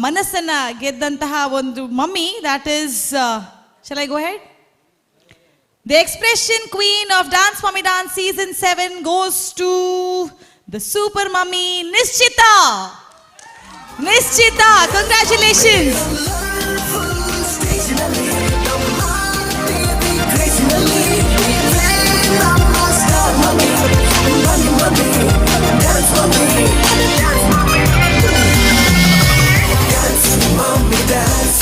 ಮನಸ್ಸನ್ನ ಗೆದ್ದಂತಹ ಒಂದು mummy. That is, shall I go ahead? The Expression Queen of Dance Mummy Dance Season 7 goes to the Super Mummy Nishchita. Nishchita, congratulations. Mommy dance.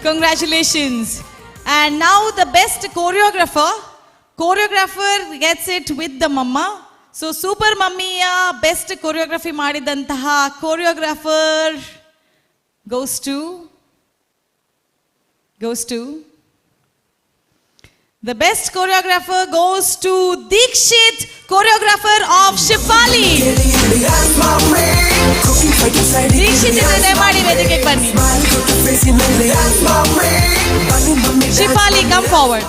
Congratulations. And now the best choreographer. Choreographer gets it with the mama. So Super Mummyಯ best choreography ಮಾಡಿದಂತಹ choreographer goes to the best choreographer goes to Dikshit, choreographer of Shifali. Dikshit ಇದನ್ನೇ ದಯಮಾಡಿ ವೇದಿಕೆಗೆ ಬನ್ನಿ. Shifali, come forward.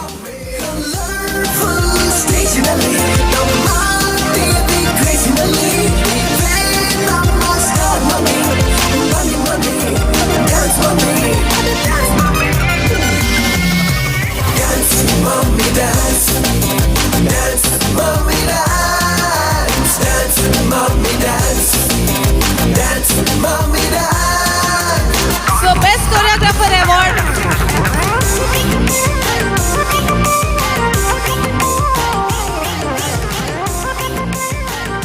Mommy dance, dance, mommy dance, dance, mommy dance, dance, mommy dance. So best choreographer award.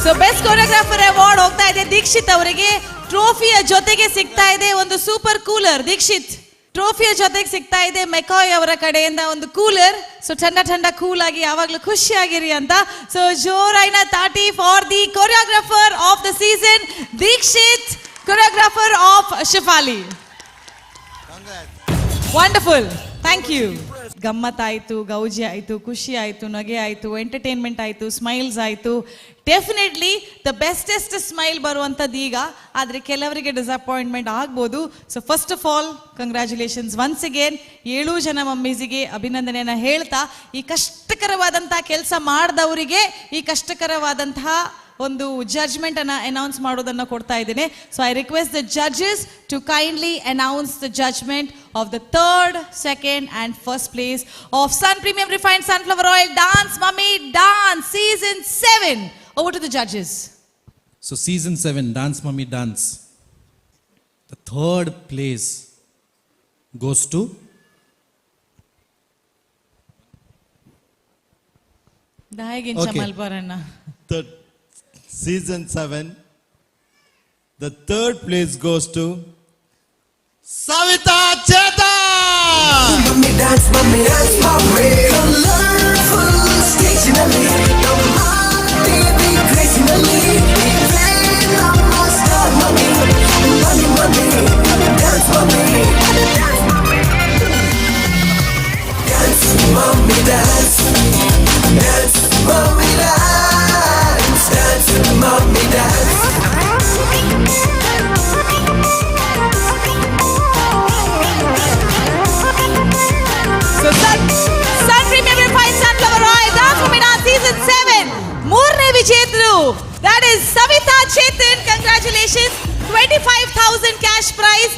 So best choreographer award ಹೋಗ್ತಾ ಇದೆ ದೀಕ್ಷಿತ್ ಅವರಿಗೆ. ಟ್ರೋಫಿಯ ಜೊತೆಗೆ ಸಿಗ್ತಾ ಇದೆ ಒಂದು ಸೂಪರ್ ಕೂಲರ್. ದೀಕ್ಷಿತ್, ಟ್ರೋಫಿಯ ಜೊತೆಗೆ ಸಿಗ್ತಾ ಇದೆ ಮೆಕಾಯ್ ಅವರ ಕಡೆಯಿಂದ ಒಂದು ಕೂಲರ್. ಸೊ ಠಂಡ ಠಂಡ ಕೂಲ್ ಆಗಿ ಯಾವಾಗಲೂ ಖುಷಿಯಾಗಿರಿ ಅಂತ. ಸೊ ಜೋರಾಯ್ನ ತಾಟಿ for the choreographer of the season, Dikshit, choreographer of Shifali. Wonderful, thank you. ಗಮ್ಮತ್ತಾಯಿತು, ಗೌಜಿ ಆಯಿತು, ಖುಷಿ ಆಯಿತು, ನಗೆ ಆಯಿತು, ಎಂಟರ್ಟೈನ್ಮೆಂಟ್ ಆಯಿತು, ಸ್ಮೈಲ್ಸ್ ಆಯಿತು. ಡೆಫಿನೆಟ್ಲಿ the ಬೆಸ್ಟೆಸ್ಟ್ ಸ್ಮೈಲ್ ಬರುವಂಥದ್ದು ಈಗ. ಆದರೆ ಕೆಲವರಿಗೆ ಡಿಸಪಾಯಿಂಟ್ಮೆಂಟ್ ಆಗ್ಬೋದು. So first of all, congratulations once again. ಏಳು ಜನ ಮಮ್ಮೀಸಿಗೆ ಅಭಿನಂದನೆಯನ್ನು ಹೇಳ್ತಾ, ಈ ಕಷ್ಟಕರವಾದಂಥ ಕೆಲಸ ಮಾಡಿದವರಿಗೆ ಈ ಕಷ್ಟಕರವಾದಂತಹ ಒಂದು ಜಡ್ಜ್ಮೆಂಟ್ ಅನ್ನ ಅನೌನ್ಸ್ ಮಾಡೋದನ್ನು ಕೊಡ್ತಾ ಇದ್ದೇನೆ. So I request the judges to kindly announce the judgment of the third, second and first place of Sun Premium Refined Sunflower Oil Dance Mummy Dance Season 7. Over to the judges. So season 7, Dance Mummy Dance. The third place goes to ದಾಯಿಗಿಂಚ Okay. ಮಲ್ಪರಣ್ಣ. The season 7, the third place goes to Savita Chetan. Mummy dance, mummy dance, mummy. Colorful stationally, ನಮ್ಮ TV crazyನಲ್ಲಿ. ನಮ್ಮ star mummy, mummy, mummy, dance mummy, dance mummy. Dance, mummy, dance, dance, mummy, dance, dance, mummy, dance. So Sun Premium Refined Sunflower Oil Dance Mummy Dance Season 7 ಮೂರನೇ ವಿಜೇತರು, that is Savita Chetan. Congratulations. 25,000 cash prize,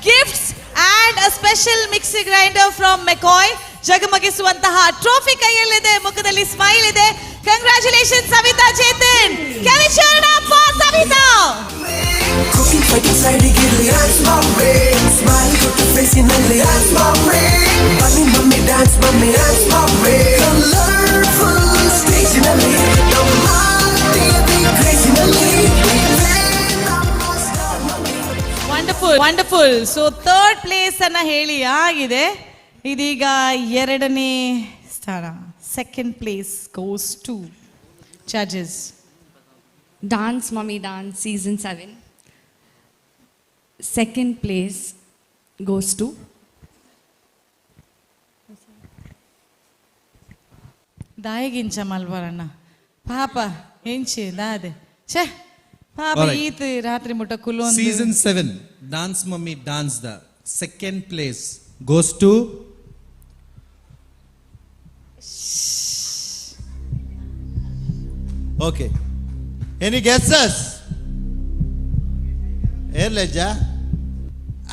gifts and a special mixie grinder from McCoy. ಜಗಮಗಿಸುವಂತಹ trophy ಕೈಯಲ್ಲಿದೆ, ಮುಖದಲ್ಲಿ smile ಇದೆ. Congratulation Savita Chetan. Can we cheer it up for Savita? Cooking, fighting, side Gilli dance mummy, smile ಕೊಟ್ಟು ಫೇಸಿನಲ್ಲಿ dance mummy, ಬನ್ನಿ mummy dance mummy dance mummy, colourful ಸ್ಟೇಜಿನಲ್ಲಿ Namma TV ಕ್ರೇಜಿನಲ್ಲಿ. Wonderful, wonderful. So third place ಅನ್ನ ಹೇಳಿ ಆಗಿದೆ. ಇದೀಗ ಎರಡನೇ ಸ್ಥಾನ, second place goes to judges. Dance Mummy Dance Season 7. Second place goes to ದಾಯಿಗಿಂಚ ಮಲ್ಬರಣ್ಣ ಪಾಪ ಎಂಚಿ ದಾದೆ ಛೇ ಪಾಪ. Alright. ಈತ್ ರಾತ್ರಿ ಮುಟ್ಟ ಕುಲು. Season 7 Dance Mummy Dance the second place goes to Okay. Any guesses? Air Leja.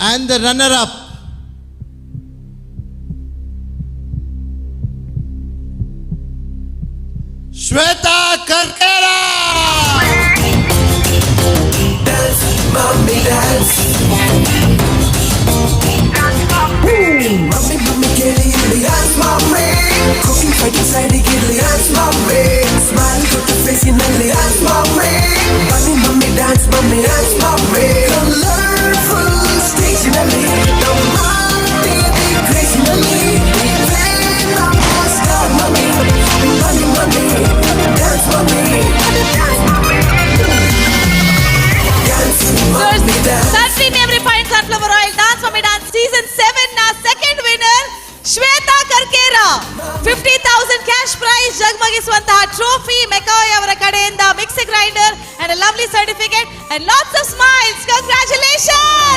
And the runner up. Shweta Karkera. Dance, mummy dance. Mummy mummy ಕೇಳಿ ಇಲ್ಲಿ dance mummy, cooking fighting side Gilli dance mummy, smile ಕೊಟ್ಟು ಫೇಸಿನಲ್ಲಿ dance mummy, ಬನ್ನಿ mummy dance mummy dance mummy, colourful ಸ್ಟೇಜಿನಲ್ಲಿ Namma TV ಕ್ರೇಜಿನಲ್ಲಿ ನಮ್ಮ star mummy, ಬನ್ನಿ mummy dance mummy dance mummy dance mummy dance. Sun Premium Refined Sunflower Oil Dance Mummy Dance Season 7 ನ second winner Shweta Karkera. 50,000 cash prize, ಜಗಮಗಿಸುವಂತಹ trophy, ಮೆಕಾಯ್ ಅವರ ಕಡೆಯಿಂದ mixie grinder and lovely certificate and lots of smiles. Congratulation.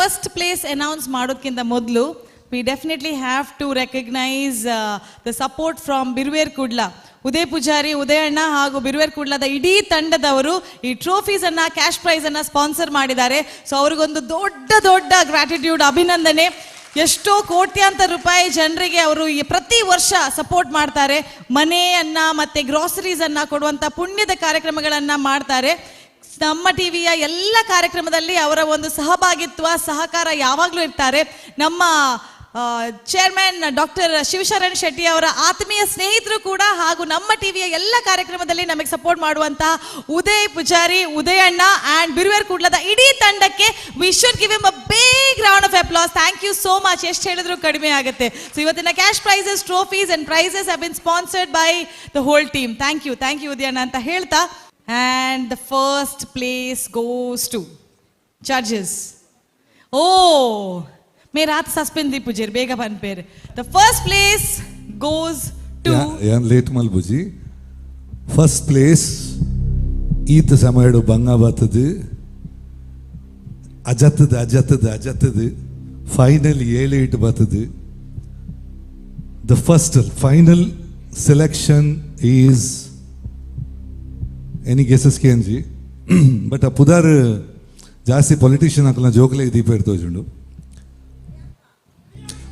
First place announce ಮಾಡೋದಕ್ಕಿಂತ ಮೊದಲು we definitely have to recognise the support from Birver Kudla. Uday Poojary, ಉದಯಣ್ಣ ಹಾಗೂ ಬಿರುವೇರ್ ಕುಡ್ಲದ ಇಡೀ ತಂಡದವರು ಈ trophies ಅನ್ನ, ಕ್ಯಾಶ್ ಪ್ರೈಸ್ ಅನ್ನ ಸ್ಪಾನ್ಸರ್ ಮಾಡಿದ್ದಾರೆ. ಸೊ ಅವ್ರಿಗೊಂದು ದೊಡ್ಡ ದೊಡ್ಡ ಗ್ರಾಟಿಟ್ಯೂಡ್, ಅಭಿನಂದನೆ. ಎಷ್ಟೋ ಕೋಟ್ಯಾಂತರ ರೂಪಾಯಿ ಜನರಿಗೆ ಅವರು ಈ ಪ್ರತಿ ವರ್ಷ ಸಪೋರ್ಟ್ ಮಾಡ್ತಾರೆ. ಮನೆಯನ್ನ ಮತ್ತೆ ಗ್ರಾಸರೀಸ್ ಅನ್ನ ಕೊಡುವಂತ ಪುಣ್ಯದ ಕಾರ್ಯಕ್ರಮಗಳನ್ನ ಮಾಡ್ತಾರೆ. ನಮ್ಮ ಟಿವಿಯ ಎಲ್ಲ ಕಾರ್ಯಕ್ರಮದಲ್ಲಿ ಅವರ ಒಂದು ಸಹಭಾಗಿತ್ವ, ಸಹಕಾರ ಯಾವಾಗಲೂ ಇರ್ತಾರೆ. ನಮ್ಮ ಚೇರ್ಮನ್ ಡಾಕ್ಟರ್ ಶಿವಶರಣ್ ಶೆಟ್ಟಿ ಅವರ ಆತ್ಮೀಯ ಸ್ನೇಹಿತರು ಕೂಡ ಹಾಗೂ ನಮ್ಮ ಟಿವಿಯ ಎಲ್ಲ ಕಾರ್ಯಕ್ರಮದಲ್ಲಿ ನಮಗೆ ಸಪೋರ್ಟ್ ಮಾಡುವಂತಹ ಉದಯ್ ಪೂಜಾರಿ, ಉದಯಣ್ಣ ಆ್ಯಂಡ್ ಬಿರುವೇರ್ ಕುಡ್ಲದ ಇಡೀ ತಂಡಕ್ಕೆ we should give him a big round of applause. Thank you so much. ಎಷ್ಟು ಹೇಳಿದ್ರು ಕಡಿಮೆ ಆಗುತ್ತೆ. ಸೊ ಇವತ್ತಿನ cash prizes, trophies and prizes have been sponsored by the whole team. Thank you, thank you ಉದಯಣ್ಣ ಅಂತ ಹೇಳ್ತಾ, and the first place goes to judges. ಓ ಮೇ ರಾತ್ ಸಸ್ಪೆಂಡ್ ದೀಪುಜೇರ್ ಬೇಗ ಪನ್ಪೇರ್. The first place goes to ಏನ್ ಲೇಟ್ ಮಲ್ಬುಜಿ. ಫಸ್ಟ್ ಪ್ಲೇಸ್ ಈತ ಸಮಯಡು ಬಂಗ ಬರ್ತದೆ, ಅಜತ್ತದ ಅಜತ್ತದ ಅಜತ್ತದ ಫೈನಲ್ ಏಳು ಇಟ್ಟು ಬರ್ತದೆ. The first final selection is, any guesses ಕೇಂಜಿ? But ಆ ಪುದಾರ್ ಜಾಸ್ತಿ ಪೊಲಿಟಿಷಿಯನ್ ಹಾಕಲ್ಲ, ಜೋಕಲೆ ದೀಪ ಇರ್ತೋಜುಂಡು.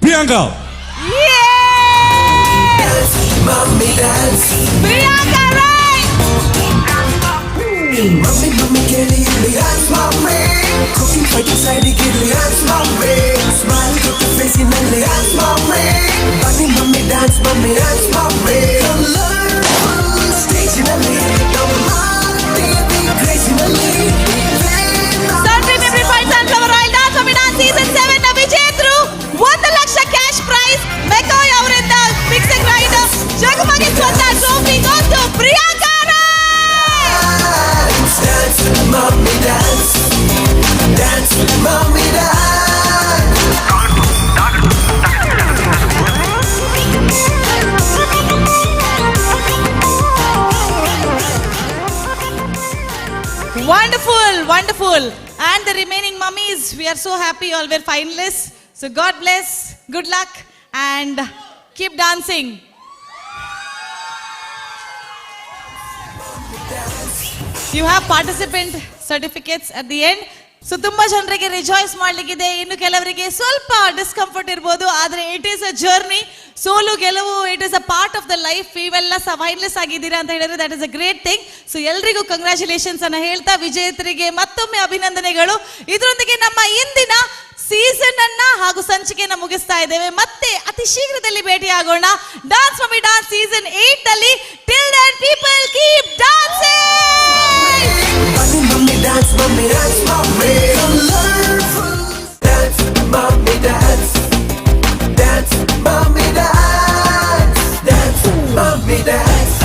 Priyanka. Mummy dance. Priyanka Rai. Mummy mummy ಕೇಳಿ ಇಲ್ಲಿ dance mummy, cooking fighting side Gilli dance mummy, smile ಕೊಟ್ಟು ಫೇಸಿನಲ್ಲಿ ಡ್ಯಾನ್ಸ್ ಮಮ್ಮಿ, ಬನ್ನಿ mummy dance mummy dance mummy, colourful ಸ್ಟೇಜಿನಲ್ಲಿ Namma TV ಕ್ರೇಜಿನಲ್ಲಿ. Sun Premium Refined Sunflower Oil Dance Mummy Dance Season 7 ನ ವಿಜೇತರು, 1 ಲಕ್ಷ cash prize, ಮೆಕಾಯ್ ಅವರಿಂದ ಮಿಕ್ಸಿ ಗ್ರೈಂಡರ್, ಜಗಮಗಿಸುವಂತ trophy goes to Priyanka Rai. Dance, mummy dance, dance, mummy dance. Wonderful, wonderful. And the remaining mummies, we are so happy all were finalists. So God bless, good luck and keep dancing. You have participant certificates at the end. So ತುಂಬಾ ಜನರಿಗೆ rejoice ಮಾಡ್ಲಿಕ್ಕಿದೆ, ಇನ್ನು ಕೆಲವರಿಗೆ ಸ್ವಲ್ಪ discomfort ಇರ್ಬೋದು, ಆದ್ರೆ it is a journey. ಸೋಲು ಗೆಲುವು it is a part of the life. ಇವೆಲ್ಲ ಫೈನಲಿಸ್ಟ್ ಆಗಿದ್ದೀರಾ ಅಂತ ಹೇಳಿದ್ರೆ that is a great thing. So ಎಲ್ರಿಗೂ ಕಂಗ್ರ್ಯಾಚುಲೇಷನ್ಸ್ ಅನ್ನ ಹೇಳ್ತಾ ವಿಜೇತರಿಗೆ ಮತ್ತೊಮ್ಮೆ ಅಭಿನಂದನೆಗಳು. ಇದರೊಂದಿಗೆ ನಮ್ಮ ಇಂದಿನ ಸೀಸನ್ ಅನ್ನ ಹಾಗೂ ಸಂಚಿಕೆಯನ್ನ ಮುಗಿಸ್ತಾ ಇದ್ದೇವೆ. ಮತ್ತೆ ಅತಿ ಶೀಘ್ರದಲ್ಲಿ ಭೇಟಿಯಾಗೋಣ ಡಾನ್ಸ್ ಮಮ್ಮಿ ಡಾನ್ಸ್ ಸೀಸನ್ 8 ಅಲ್ಲಿ. Till then people keep dancing. Mummy dance, mummy dance, mummy. Colorful. Dance, mummy dance. Dance, mummy dance. Dance, mummy dance.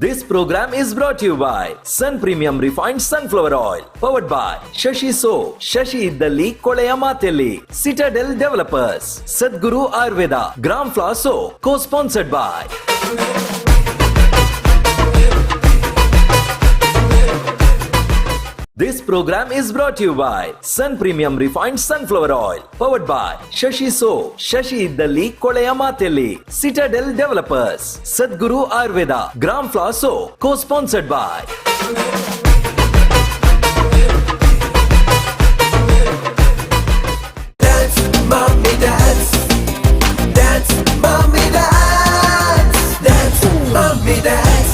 This program is brought to you by Sun Premium Refined Sunflower Oil, powered by Shashi Soap, Shashi Iddalli Koleya Matelli, Citadel Developers, Sadguru Ayurveda, Gram Flour Soap, co-sponsored by. This program is brought to you by Sun Premium Refined Sunflower Oil, powered by Shashi Soap, Shashi Iddalli Koleya Matelli, Citadel Developers, Sadguru Ayurveda, Gram Flour Soap, co-sponsored by. Dance, mummy dance. Dance, mummy dance. Dance, mummy dance.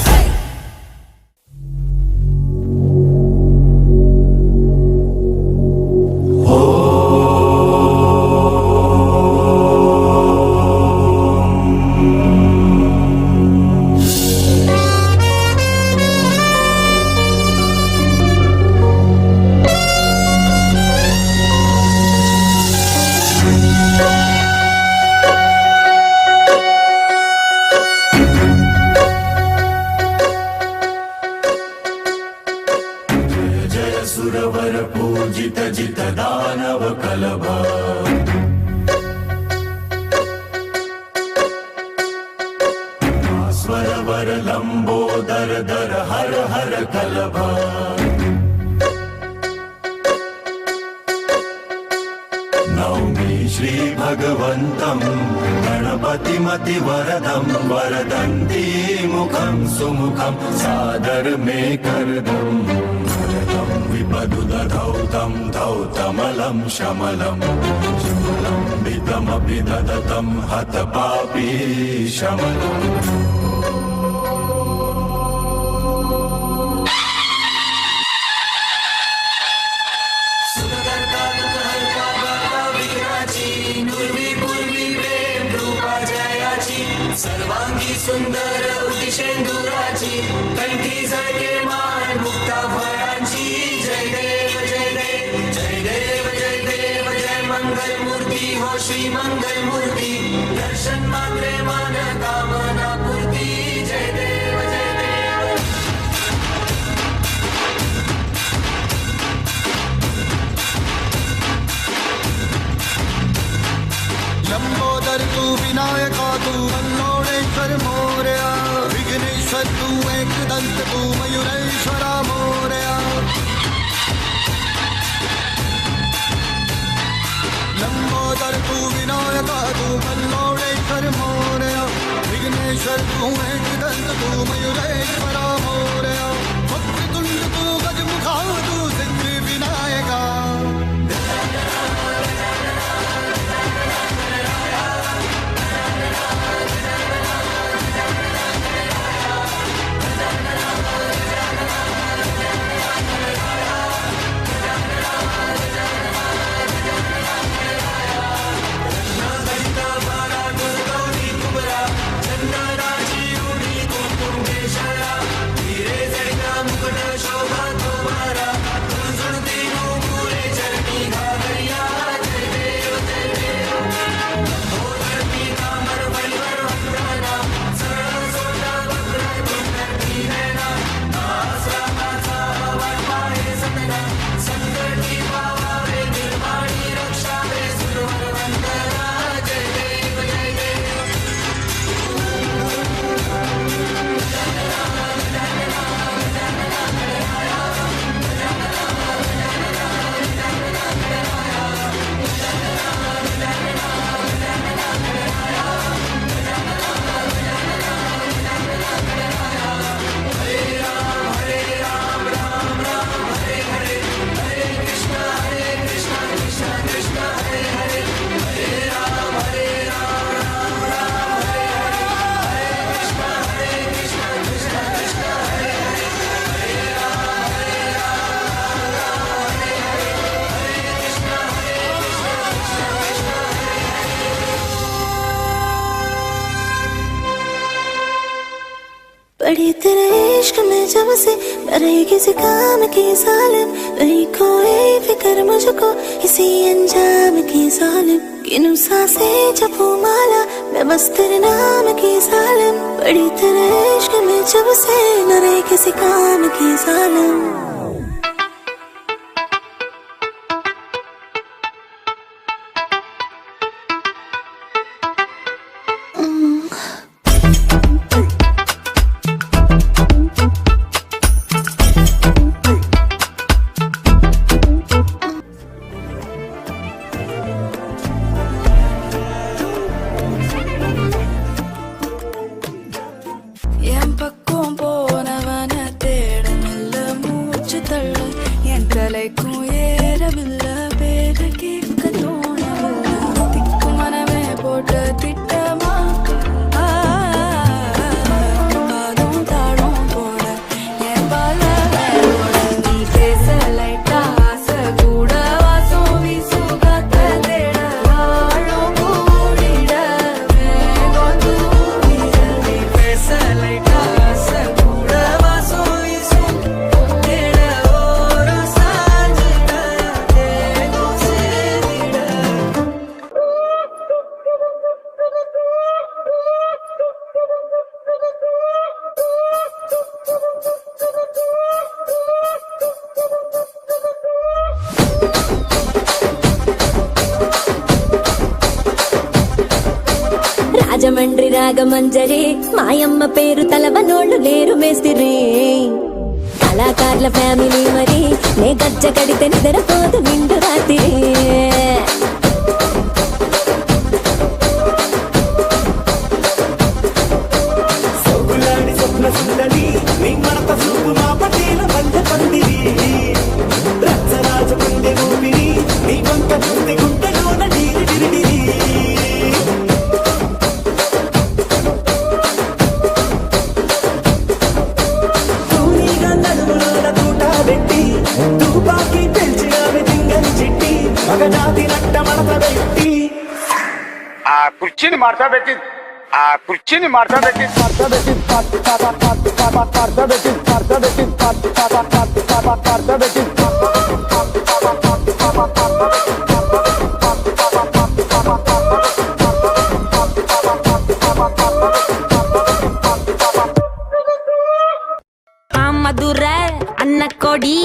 जय सुरवर पूजित जित दानव कलभ स्वरवर लंबोदर दर हर हर कलभ नौमि श्री भगवन्तं गणपतिमतिवरदं वरदन्ती मुखं सुमुखं सादर मे करदं वरदं विपदुदधौ तं धौतमलं शमलं शमलम्बितमपि ददतं हतपापी शमलम्। सर्वांगी सुंदर उदिशेंदुराची कंठी झळके मान मुक्ता फळांची। जय देव जय देव जय देव जय देव जय मंगल मूर्ती हो श्री मंगल मूर्ती दर्शन मात्रे मान कामना पूर्ती। जय देव जय देव। लंबोदर तू विनायका तू वल्लोणेश्वर मोरया विघ्नेश्वर तू एकदंत तू मयूरेश्वरा मोरया। लंबोदर तू विनायका तू वल्लोणेश्वर मोरया विघ्नेश्वर तू एकदंत तू मयूरेश्वरा मोरया वक्रतुंड तू गजमुखा तू सिद्धि विनायका। Shut up. पड़ी तेरे इश्क में जब से मैं रही किसी काम की जालिम, नहीं कोई फिक्र मुझको किसी अंजाम की जालिम। गिनूं सांसें जपूं माला मैं बस तेरे नाम की जालिम, पड़ी तेरे इश्क में जब से न रही किसी काम की जालिम। என் பக்கம் போனவன தேடமில்ல, மூச்சு தள்ள என் தலைக்கும் ஏறவில்ல, பேர கேட்க தோணவில்லை, திக்கு மனமே போட்ட திட்டமா பாதம் தாழம் போட என் பால போட. நீ பேச லைட்டா ஆசை கூட வாசம் வீசு காத்த தேட ஆழம் கூடிட மேகம் தூவிட. நீ பேச லைட்டா ஆசை கூட வாசம் வீசும் தேட ஓரம் சாஞ்சிட தேகம் சேரிட. రాజమండ్రి రాగమంజరి మాయమ్మ పేరు తలవనోళ్ళు లేరు మేస్తిరి, కళాకారుల ఫ్యామిలీ మరి నే గజ్జ కడితే నిద్రపోదు నిండు రాత్రి. సొగులాడి స్వప్న సుందరి నీ మడత సూపు మా పటేల మల్లె పందిరి, రచ్చరాజ గుండె ఊపిరి నీ వంక చూస్తే గుండెలోన నీరు డిరిడిరి. తూనీగా నడుములోన తూటా పెట్టి తుపాకీ పెంచినామె తింగని చిట్టి, మగజాతి నట్ట మడత పెట్టి ఆ కుర్చీని మార్చా పెట్టి, ఆ కుర్చీని మార్చా పెట్టి, మార్చా పెట్టి, మార్చా పెట్టి, మార్చా పెట్టి, మార్చా పెట్టి. மதுர அன்ன கொடி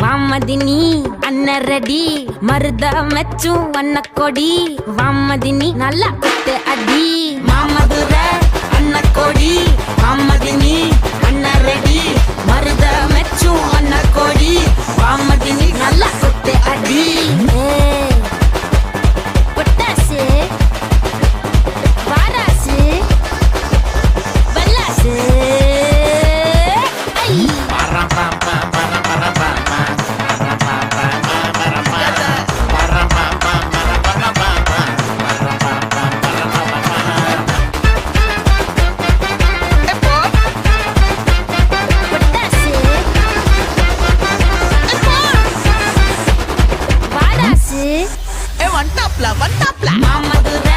வாமதினி அன்ன ரெடி, மருத மெச்சும் அன்ன கொடி வாமதினி நல்லா குத்து அடி. மாமதுர அன்ன கொடி வாமதினி அன்ன ரெடி, மருத மெச்சும் அன்ன கொடி வாமதினி நல்லா குத்து அடி. பொட்டாசு வாராசு வல்லாசு ஐ. வாராசு ஏ ஒன் டாப்ல, ஒன் டாப்ல. மாமதுர